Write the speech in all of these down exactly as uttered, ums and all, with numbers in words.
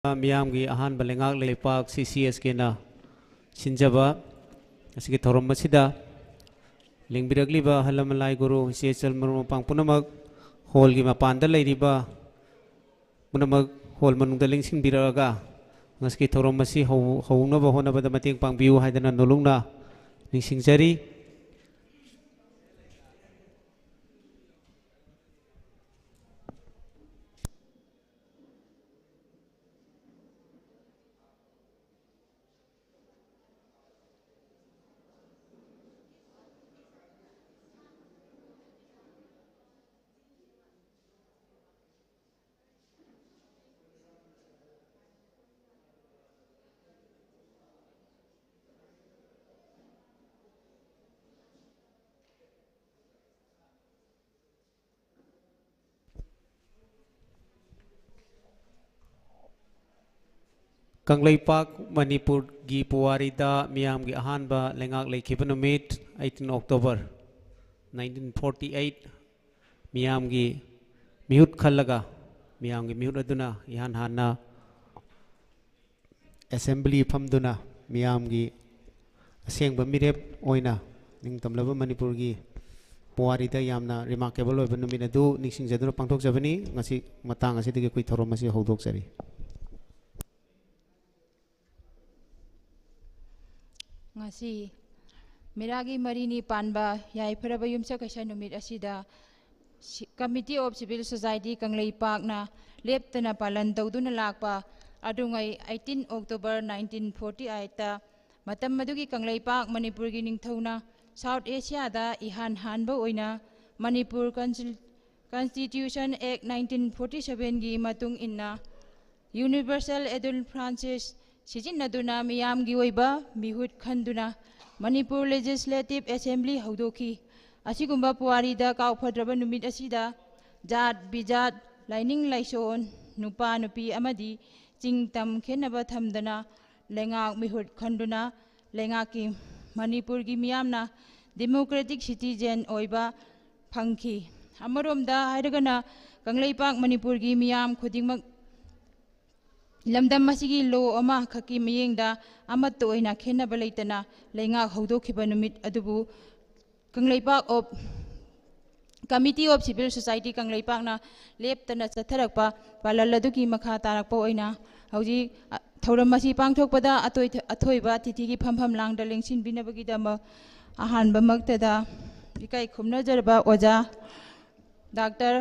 ꯃꯤꯌꯥꯝꯒꯤ ꯑꯍꯥꯟꯕ ꯂꯩꯉꯥꯛ ꯂꯩꯄꯥꯛ ꯁꯤ ꯁꯤ ꯑꯦꯁ ꯀꯦꯅ ꯁꯤꯟꯖꯕ ꯑꯁꯤꯒꯤ ꯊꯧꯔꯝ ꯑꯁꯤꯗ ꯂꯤꯡꯕꯤꯔꯛꯂꯤꯕ ꯑꯍꯜ ꯂꯃꯟ ꯂꯥꯏ ꯒꯨꯔꯨ, ꯏꯆꯦ ꯏꯆꯜ ꯃꯔꯨꯞ ꯃꯄꯥꯡ ꯄꯨꯝꯅꯃꯛ, ꯍꯣꯜꯒꯤ ꯃꯄꯥꯟꯗ ꯂꯩꯔꯤꯕ ꯄꯨꯝꯅꯃꯛ ꯍꯣꯜ ꯃꯅꯨꯡꯗ ꯂꯦꯡꯁꯤꯟꯕꯤꯔꯛꯑꯒ ꯉꯁꯤꯒꯤ ꯊꯧꯔꯝ ꯑꯁꯤ ꯍꯧ-, ꯍꯧꯅꯕ ꯍꯣꯠꯅꯕꯗ ꯃꯇꯦꯡ ꯄꯥꯡꯕꯤꯌꯨ ꯍꯥꯏꯗꯅ ꯅꯣꯂꯨꯛꯅ ꯅꯤꯡꯁꯤꯡꯖꯔꯤ꯫ ꯀꯪꯂꯩꯄꯥꯛ ꯃꯅꯤꯄꯨꯔꯒꯤ ꯄꯨꯋꯥꯔꯤꯗ ꯃꯤꯌꯥꯝꯒꯤ ꯑꯍꯥꯟꯕ ꯂꯩꯉꯥꯛ ꯂꯩꯈꯤꯕ ꯅꯨꯃꯤꯠ eighteen October nineteen forty eight, ꯃꯤꯌꯥꯝꯒꯤ ꯃꯤꯍꯨꯠ ꯈꯜꯂꯒ, ꯃꯤꯌꯥꯝꯒꯤ ꯃꯤꯍꯨꯠ ꯑꯗꯨꯅ ꯏꯍꯥꯟ ꯍꯥꯟꯅ ꯑꯦꯁꯦꯝꯕ꯭ꯂꯤ ꯐꯝꯗꯨꯅ ꯃꯤꯌꯥꯝꯒꯤ ꯑꯁꯦꯡꯕ ꯃꯤꯔꯦꯞ ꯑꯣꯏꯅ ꯅꯤꯡꯇꯝꯂꯕ ꯃꯅꯤꯄꯨꯔꯒꯤ ꯄꯨꯋꯥꯔꯤꯗ ꯌꯥꯝꯅ remarkable ꯑꯣꯏꯕ ꯅꯨꯃꯤꯠ ꯑꯗꯨ ꯅꯤꯡꯁꯤꯡꯖꯗꯨꯅ ꯄꯥꯡꯊꯣꯛꯆꯕꯅꯤ꯫ ꯉꯁꯤ ꯃꯇꯥꯡ ꯑꯁꯤꯗꯒꯤ ꯑꯩꯈꯣꯏ ꯊꯧꯔꯝ ꯑꯁꯤ ꯍꯧꯗꯣꯛꯆꯔꯤ꯫ ꯉꯁꯤ ꯃꯦꯔꯥꯒꯤ ꯃꯔꯤꯅꯤ ꯄꯥꯟꯕ ꯌꯥꯏꯐꯔꯕ ꯌꯨꯝꯁꯀꯩꯁ ꯅꯨꯃꯤꯠ ꯑꯁꯤꯗ ꯁꯤ-, Committee of Civil Society ꯀꯪꯂꯩꯄꯥꯛꯅ ꯂꯦꯞꯇꯅ ꯄꯥꯂꯟ ꯇꯧꯗꯨꯅ ꯂꯥꯛꯄ ꯑꯗꯨꯉꯩ eighteen October nineteen forty eight ꯇ ꯃꯇꯝ ꯑꯗꯨꯒꯤ ꯀꯪꯂꯩꯄꯥꯛ ꯃꯅꯤꯄꯨꯔꯒꯤ ꯅꯤꯡꯊꯧꯅ South Asia ꯗ ꯏꯍꯥꯟ ꯍꯥꯟꯕ ꯑꯣꯏꯅ Manipur Consul-, Constitution Act nineteen forty seven ꯒꯤ ꯃꯇꯨꯡ ꯏꯟꯅ Universal Adult Franchise ꯁꯤꯖꯤꯟꯅꯗꯨꯅ ꯃꯤꯌꯥꯝꯒꯤ ꯑꯣꯏꯕ ꯃꯤꯍꯨꯠ ꯈꯟꯗꯨꯅ ꯃꯅꯤꯄꯨꯔ Legislative Assembly ꯍꯧꯗꯣꯛꯈꯤ꯫ ꯑꯁꯤꯒꯨꯝꯕ ꯄꯨꯋꯥꯔꯤꯗ ꯀꯥꯎꯐꯗ꯭ꯔꯕ ꯅꯨꯃꯤꯠ ꯑꯁꯤꯗ ꯖꯥꯠ ꯕꯤꯖꯥꯠ, ꯂꯥꯏꯅꯤꯡ ꯂꯥꯏꯁꯣꯟ, ꯅꯨꯄꯥ ꯅꯨꯄꯤ ꯑꯃꯗꯤ ꯆꯤꯡ ꯇꯝ ꯈꯦꯠꯅꯕ ꯊꯝꯗꯅ ꯂꯩꯉꯥꯛ ꯃꯤꯍꯨꯠ ꯈꯟꯗꯨꯅ ꯂꯩꯉꯥꯛꯀꯤ ꯃꯅꯤꯄꯨꯔꯒꯤ ꯃꯤꯌꯥꯝꯅ democratic citizen ꯑꯣꯏꯕ ꯐꯪꯈꯤ꯫ ꯑꯃꯔꯣꯝꯗ ꯍꯥꯏꯔꯒꯅ ꯀꯪꯂꯩꯄꯥꯛ ꯃꯅꯤꯄꯨꯔꯒꯤ ꯃꯤꯌꯥꯝ ꯈꯨꯗꯤꯡꯃꯛ ꯂꯝꯗꯝ ꯑꯁꯤꯒꯤ ꯂꯣ ꯑꯃꯈꯛꯀꯤ ꯃꯤꯠꯌꯦꯡꯗ ꯑꯃꯠꯇ ꯑꯣꯏꯅ ꯈꯦꯠꯅꯕ ꯂꯩꯇꯅ ꯂꯩꯉꯥꯛ ꯍꯧꯗꯣꯛꯈꯤꯕ ꯅꯨꯃꯤꯠ ꯑꯗꯨꯕꯨ Kangleipak of committee of civil society ꯀꯪꯂꯩꯄꯥꯛꯅ ꯂꯦꯞꯇꯅ ꯆꯠꯊꯔꯛꯄ ꯄꯥꯂꯜ ꯑꯗꯨꯒꯤ ꯃꯈꯥ ꯇꯥꯔꯛꯄ ꯑꯣꯏꯅ ꯍꯧꯖꯤꯛ, ꯑ, ꯊꯧꯔꯝ ꯑꯁꯤ ꯄꯥꯡꯊꯣꯛꯄꯗ ꯑꯇꯣꯏ-, ꯑꯊꯣꯏꯕ ꯑꯇꯤꯊꯤꯒꯤ ꯐꯝꯐꯝ ꯂꯥꯡꯗ ꯂꯦꯡꯁꯤꯟꯕꯤꯅꯕꯒꯤꯗꯃꯛ ꯑꯍꯥꯟꯕꯃꯛꯇꯗ ꯏꯀꯥꯏ ꯈꯨꯝꯅꯖꯔꯕ ꯑꯣꯖꯥ ꯗꯥꯛꯇꯔ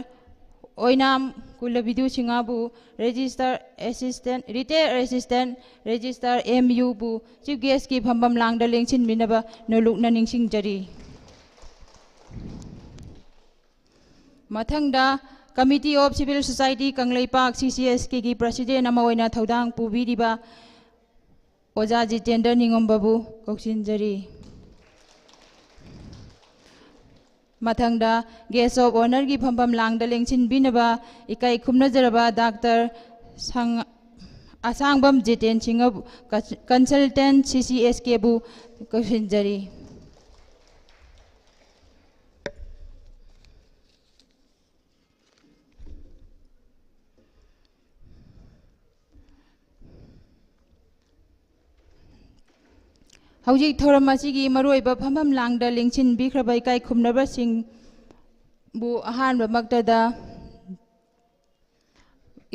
ꯑꯣꯏꯅꯥꯝ ꯀꯨꯂꯕꯤꯗꯨ ꯁꯤꯡꯍꯕꯨ Register Assistant, Retired Assistant Registrar, M U ꯕꯨ Chief Guest ꯀꯤ ꯐꯝꯐꯝ ꯂꯥꯡꯗ ꯂꯦꯡꯁꯤꯟꯕꯤꯅꯕ ꯅꯣꯂꯨꯛꯅ ꯅꯤꯡꯁꯤꯡꯖꯔꯤ꯫ ꯃꯊꯪꯗ, Committee of Civil Society Kangleipak, C C S K ꯒꯤ President ꯑꯃ ꯑꯣꯏꯅ ꯊꯧꯗꯥꯡ ꯄꯨꯕꯤꯔꯤꯕ ꯑꯣꯖꯥ ꯖꯤꯇꯦꯟꯗ꯭ꯔ ꯅꯤꯉꯣꯝꯕꯕꯨ ꯀꯧꯁꯤꯟꯖꯔꯤ꯫ ꯃꯊꯪꯗ, Guest of Honour ꯒꯤ ꯐꯝꯐꯝ ꯂꯥꯡꯗ ꯂꯦꯡꯁꯤꯟꯕꯤꯅꯕ ꯏꯀꯥꯏ ꯈꯨꯝꯅꯖꯔꯕ ꯗꯥꯛꯇꯔ ꯁꯪ-, ꯑꯁꯥꯡꯕꯝ Jiten ꯁꯤꯡꯍꯕꯨ, Consultant C C S K ꯕꯨ ꯀꯧꯁꯤꯟꯖꯔꯤ꯫ ꯍꯧꯖꯤꯛ ꯊꯧꯔꯝ ꯑꯁꯤꯒꯤ ꯃꯔꯨꯑꯣꯏꯕ ꯐꯝꯐꯝ ꯂꯥꯡꯗ ꯂꯦꯡꯁꯤꯟꯕꯤꯈ꯭ꯔꯕ ꯏꯀꯥꯏ ꯈꯨꯝꯅꯕꯁꯤꯡꯕꯨ ꯑꯍꯥꯟꯕꯃꯛꯇꯗ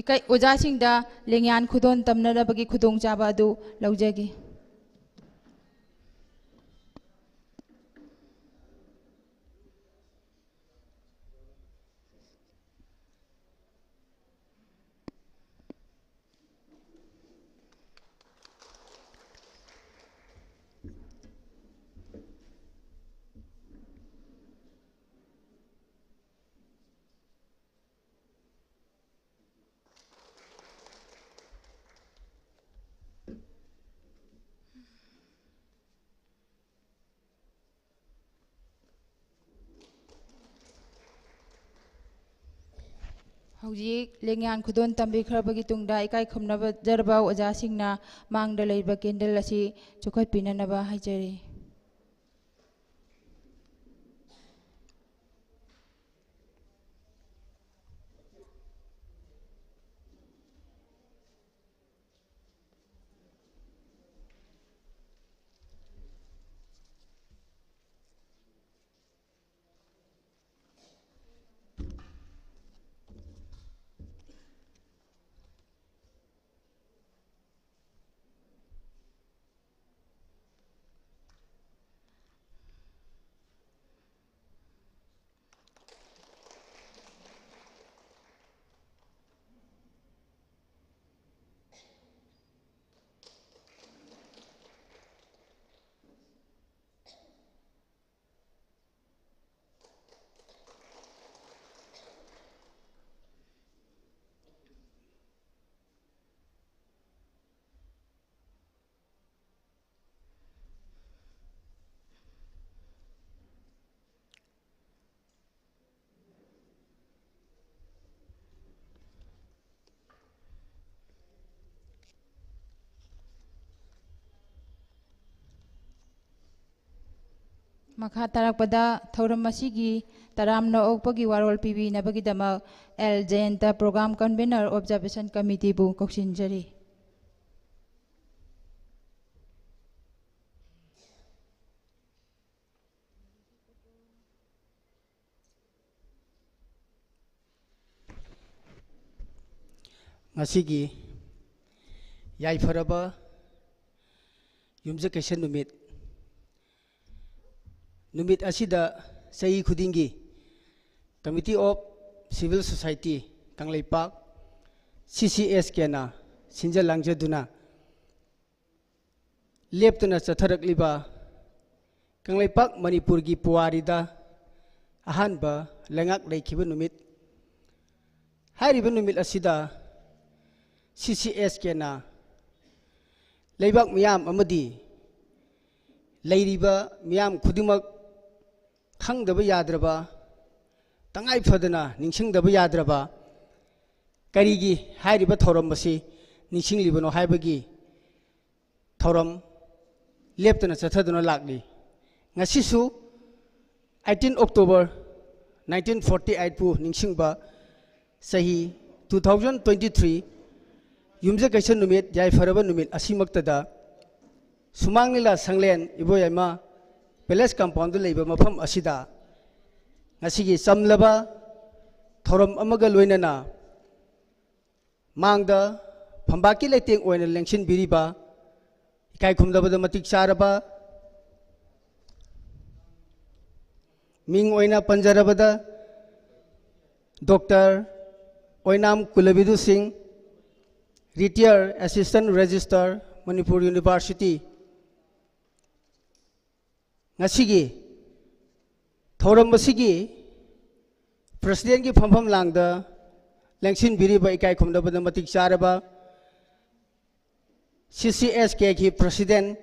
ꯏꯀꯥꯏ-, ꯑꯣꯖꯥꯁꯤꯡꯗ ꯂꯦꯡꯌꯥꯟ ꯈꯨꯗꯣꯟ ꯇꯝꯅꯅꯕꯒꯤ ꯈꯨꯗꯣꯡꯆꯥꯕ ꯑꯗꯨ ꯂꯧꯖꯒꯦ꯫ ꯍꯧꯖꯤꯛ ꯂꯦꯡꯌꯥꯟ ꯈꯨꯗꯣꯟ ꯇꯝꯕꯤꯈ꯭ꯔꯕꯒꯤ ꯇꯨꯡꯗ, ꯏꯀꯥꯏ ꯈꯨꯝꯅꯖꯔꯕ ꯑꯣꯖꯥꯁꯤꯡꯅ ꯃꯥꯡꯗ ꯂꯩꯕ candle ꯑꯁꯤ ꯆꯨꯈꯠꯄꯤꯅꯅꯕ ꯍꯥꯏꯖꯔꯤ꯫ ꯃꯈꯥ ꯇꯥꯔꯛꯄꯗ ꯊꯧꯔꯝ ꯑꯁꯤꯒꯤ ꯇꯔꯥꯝꯅ ꯑꯣꯛꯄꯒꯤ ꯋꯥꯔꯣꯜ ꯄꯤꯕꯤꯅꯕꯒꯤꯗꯃꯛ ꯑꯦꯜ ꯖꯌꯟꯇ, Program Convener, Observation Committeeꯕꯨ ꯀꯧꯁꯤꯟꯖꯔꯤ꯫ ꯉꯁꯤꯒꯤ ꯌꯥꯏꯐꯔꯕ ꯌꯨꯝꯁꯀꯩꯁ ꯅꯨꯃꯤꯠ, ꯅꯨꯃꯤꯠ ꯑꯁꯤꯗ ꯆꯍꯤ ꯈꯨꯗꯤꯡꯒꯤ Committee of Civil Society Kangleipak, C C S Kꯅ ꯁꯤꯟꯖ ꯂꯥꯡꯖꯗꯨꯅ ꯂꯦꯞꯇꯅ ꯆꯠꯊꯔꯛꯂꯤꯕ ꯀꯪꯂꯩꯄꯥꯛ ꯃꯅꯤꯄꯨꯔꯒꯤ ꯄꯨꯋꯥꯔꯤꯗ ꯑꯍꯥꯟꯕ ꯂꯩꯉꯥꯛ ꯂꯩꯈꯤꯕ ꯅꯨꯃꯤꯠ꯫ ꯍꯥꯏꯔꯤꯕ ꯅꯨꯃꯤꯠ ꯑꯁꯤꯗ C C S Kꯅ ꯂꯩꯕꯥꯛ ꯃꯤꯌꯥꯝ ꯑꯃꯗꯤ ꯂꯩꯔꯤꯕ ꯃꯤꯌꯥꯝ ꯈꯨꯗꯤꯡꯃꯛ ꯈꯪꯗꯕ ꯌꯥꯗ꯭ꯔꯕ, ꯇꯉꯥꯏ ꯐꯗꯅ ꯅꯤꯡꯁꯤꯡꯗꯕ ꯌꯥꯗ꯭ꯔꯕ, ꯀꯔꯤꯒꯤ ꯍꯥꯏꯔꯤꯕ ꯊꯧꯔꯝ ꯑꯁꯤ ꯅꯤꯡꯁꯤꯡꯂꯤꯕꯅꯣ ꯍꯥꯏꯕꯒꯤ ꯊꯧꯔꯝ ꯂꯦꯞꯇꯅ ꯆꯠꯊꯗꯨꯅ ꯂꯥꯛꯂꯤ꯫ ꯉꯁꯤꯁꯨ eighteen October nineteen forty eight ꯄꯨ ꯅꯤꯡꯁꯤꯡꯕ ꯆꯍꯤ two thousand twenty three ꯌꯨꯝꯁꯀꯩꯁ ꯅꯨꯃꯤꯠ, ꯌꯥꯏꯐꯔꯕ ꯅꯨꯃꯤꯠ ꯑꯁꯤꯃꯛꯇꯗ ꯁꯨꯃꯥꯡ ꯂꯤꯂꯥ ꯁꯪꯂꯦꯟ ꯏꯕꯣꯌꯥꯏꯃ Palace Compoundꯗ ꯂꯩꯕ ꯃꯐꯝ ꯑꯁꯤꯗ ꯉꯁꯤꯒꯤ ꯆꯝꯂꯕ ꯊꯧꯔꯝ ꯑꯃꯒ ꯂꯣꯏꯅꯅ ꯃꯥꯡꯗ ꯐꯝꯕꯥꯛꯀꯤ ꯂꯩꯇꯦꯡ ꯑꯣꯏꯅ ꯂꯦꯡꯁꯤꯟꯕꯤꯔꯤꯕ, ꯏꯀꯥꯏ ꯈꯨꯝꯅꯕꯗ ꯃꯇꯤꯛ ꯆꯥꯔꯕ, ꯃꯤꯡ ꯑꯣꯏꯅ ꯄꯟꯖꯔꯕꯗ Doctor ꯑꯣꯏꯅꯥꯝ ꯀꯨꯂꯕꯤꯗꯨ ꯁꯤꯡ, Retired Assistant Registrar, Manipur University, ꯉꯁꯤꯒꯤ ꯊꯧꯔꯝ ꯑꯁꯤꯒꯤ Presidentꯀꯤ ꯐꯝꯐꯝ ꯂꯥꯡꯗ ꯂꯦꯡꯁꯤꯟꯕꯤꯔꯤꯕ, ꯏꯀꯥꯏ ꯈꯨꯝꯅꯕꯗ ꯃꯇꯤꯛ ꯆꯥꯔꯕ C C S Kꯒꯤ President,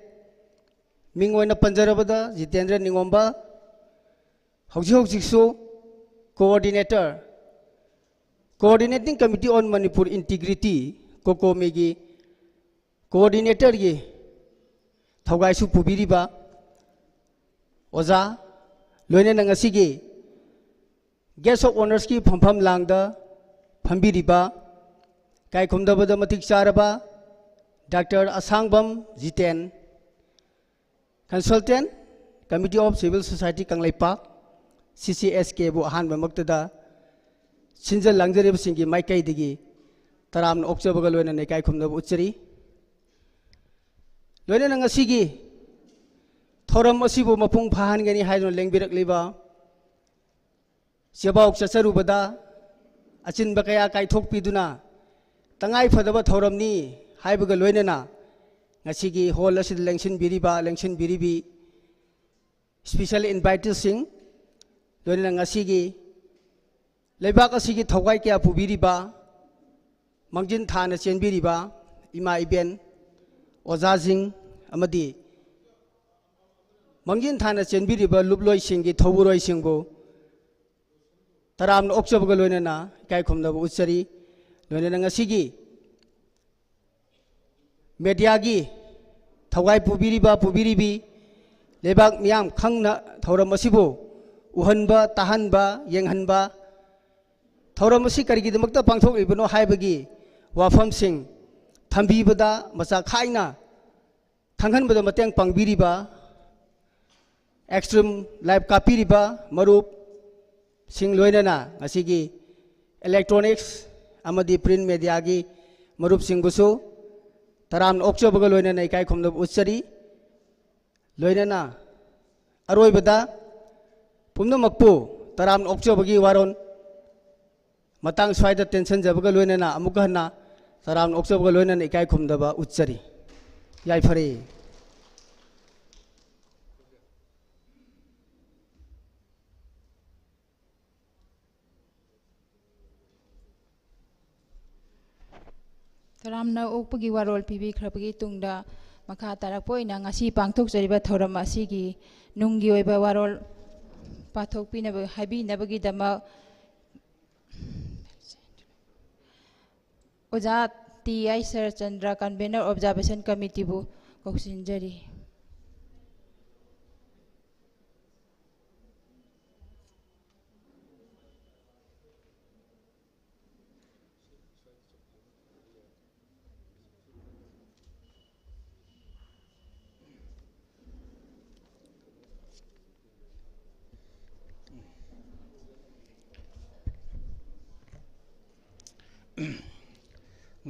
ꯃꯤꯡ ꯑꯣꯏꯅ ꯄꯟꯖꯔꯕꯗ ꯖꯤꯇꯦꯟꯗ꯭ꯔ ꯅꯤꯉꯣꯝꯕ, ꯍꯧꯖꯤꯛ ꯍꯧꯖꯤꯛꯁꯨ Coordinator, Coordinating Committee on Manipur Integrity, COCOMIꯒꯤ Coordinatorꯒꯤ ꯊꯧꯒꯥꯏꯁꯨ ꯄꯨꯕꯤꯔꯤꯕ ꯑꯣꯖꯥ, ꯂꯣꯏꯅꯅ ꯉꯁꯤꯒꯤ Guest of Honours ꯀꯤ ꯐꯝꯐꯝ ꯂꯥꯡꯗ ꯐꯝꯕꯤꯔꯤꯕ ꯏꯀꯥꯏ ꯈꯨꯝꯅꯕꯗ ꯃꯇꯤꯛ ꯆꯥꯔꯕ doctor Asangbam Jiten, Consultant, Committee of Civil Society Kangleipak, C C S K ꯕꯨ ꯑꯍꯥꯟꯕꯃꯛꯇꯗ ꯁꯤꯟꯖ ꯂꯥꯡꯖꯔꯤꯕꯁꯤꯡꯒꯤ ꯃꯥꯏꯀꯩꯗꯒꯤ ꯇꯔꯥꯝꯅ ꯑꯣꯛꯆꯕꯒ ꯂꯣꯏꯅꯅ ꯏꯀꯥꯏ ꯈꯨꯝꯅꯕ ꯎꯠꯆꯔꯤ꯫ ꯂꯣꯏꯅꯅ ꯉꯁꯤꯒꯤ ꯊꯧꯔꯝ ꯑꯁꯤꯕꯨ ꯃꯄꯨꯡ ꯐꯥꯍꯟꯒꯅꯤ ꯍꯥꯏꯗꯨꯅ ꯂꯦꯡꯕꯤꯔꯛꯂꯤꯕ ꯆꯦꯕꯥꯎ ꯆꯠꯆꯔꯨꯕꯗ ꯑꯆꯤꯟꯕ ꯀꯌꯥ ꯀꯥꯏꯊꯣꯛꯄꯤꯗꯨꯅ ꯇꯉꯥꯏ ꯐꯗꯕ ꯊꯧꯔꯝꯅꯤ ꯍꯥꯏꯕꯒ ꯂꯣꯏꯅꯅ ꯉꯁꯤꯒꯤ hall ꯑꯁꯤꯗ ꯂꯦꯡꯁꯤꯟꯕꯤꯔꯤꯕ, ꯂꯦꯡꯁꯤꯟꯕꯤꯔꯤꯕꯤ special invitees ꯁꯤꯡ, ꯂꯣꯏꯅꯅ ꯉꯁꯤꯒꯤ ꯂꯩꯕꯥꯛ ꯑꯁꯤꯒꯤ ꯊꯧꯒꯥꯏ ꯀꯌꯥ ꯄꯨꯕꯤꯔꯤꯕ, ꯃꯥꯡꯖꯤꯟ ꯊꯥꯅ ꯆꯦꯟꯕꯤꯔꯤꯕ ꯏꯃꯥ ꯏꯕꯦꯟ, ꯑꯣꯖꯥꯁꯤꯡ ꯑꯃꯗꯤ ꯃꯥꯡꯖꯤꯟ ꯊꯥꯅ ꯆꯦꯟꯕꯤꯔꯤꯕ ꯂꯨꯞꯂꯣꯏꯁꯤꯡꯒꯤ ꯊꯧꯕꯨꯔꯣꯏꯁꯤꯡꯕꯨ ꯇꯔꯥꯝꯅ ꯑꯣꯛꯆꯕꯒ ꯂꯣꯏꯅꯅ ꯏꯀꯥꯏ ꯈꯨꯝꯅꯕ ꯎꯠꯆꯔꯤ꯫ ꯂꯣꯏꯅꯅ ꯉꯁꯤꯒꯤ media ꯒꯤ ꯊꯧꯒꯥꯏ ꯄꯨꯕꯤꯔꯤꯕ, ꯄꯨꯕꯤꯔꯤꯕꯤ ꯂꯩꯕꯥꯛ ꯃꯤꯌꯥꯝ ꯈꯪꯅ ꯊꯧꯔꯝ ꯑꯁꯤꯕꯨ ꯎꯍꯟꯕ, ꯇꯥꯍꯟꯕ, ꯌꯦꯡꯍꯟꯕ, ꯊꯧꯔꯝ ꯑꯁꯤ ꯀꯔꯤꯒꯤꯗꯃꯛꯇ ꯄꯥꯡꯊꯣꯛꯂꯤꯕꯅꯣ ꯍꯥꯏꯕꯒꯤ ꯋꯥꯐꯝꯁꯤꯡ ꯊꯝꯕꯤꯕꯗ ꯃꯆꯥ ꯈꯥꯏꯅ ꯈꯪꯍꯟꯕꯗ ꯃꯇꯦꯡ ꯄꯥꯡꯕꯤꯔꯤꯕ extreme live ꯀꯥꯞꯄꯤꯔꯤꯕ ꯃꯔꯨꯞꯁꯤꯡ, ꯂꯣꯏꯅꯅ ꯉꯁꯤꯒꯤ electronics ꯑꯃꯗꯤ print media ꯒꯤ ꯃꯔꯨꯞꯁꯤꯡꯕꯨꯁꯨ ꯇꯔꯥꯝꯅ ꯑꯣꯛꯆꯕꯒ ꯂꯣꯏꯅꯅ ꯏꯀꯥꯏ ꯈꯨꯝꯅꯕ ꯎꯠꯆꯔꯤ꯫ ꯂꯣꯏꯅꯅ ꯑꯔꯣꯏꯕꯗ ꯄꯨꯝꯅꯃꯛꯄꯨ ꯇꯔꯥꯝꯅ ꯑꯣꯛꯆꯕꯒꯤ ꯋꯥꯔꯣꯜ ꯃꯇꯥꯡ ꯁ꯭ꯋꯥꯏꯗ ꯇꯦꯟꯁꯤꯟꯖꯕꯒ ꯂꯣꯏꯅꯅ ꯑꯃꯨꯛꯀ ꯍꯟꯅ ꯇꯔꯥꯝꯅ ꯑꯣꯛꯆꯕꯒ ꯂꯣꯏꯅꯅ ꯏꯀꯥꯏ ꯈꯨꯝꯅꯕ ꯎꯠꯆꯔꯤ꯫ ꯌꯥꯏꯐꯔꯦ꯫ ꯇꯔꯥꯝꯅ ꯑꯣꯛꯄꯒꯤ ꯋꯥꯔꯣꯜ ꯄꯤꯕꯤꯈ꯭ꯔꯕꯒꯤ ꯇꯨꯡꯗ, ꯃꯈꯥ ꯇꯥꯔꯛꯄ ꯑꯣꯏꯅ ꯉꯁꯤ ꯄꯥꯡꯊꯣꯛꯆꯔꯤꯕ ꯊꯧꯔꯝ ꯑꯁꯤꯒꯤ ꯅꯨꯡꯒꯤ ꯑꯣꯏꯕ ꯋꯥꯔꯣꯜ ꯄꯥꯊꯣꯛꯄꯤꯅꯕ, ꯍꯥꯏꯕꯤꯅꯕꯒꯤꯗꯃꯛ ꯑꯣꯖꯥ ꯇꯤ ꯑꯥꯏ ꯁꯔꯠꯆꯟꯗ꯭ꯔ, Convener Observation Committee ꯕꯨ ꯀꯧꯁꯤꯟꯖꯔꯤ꯫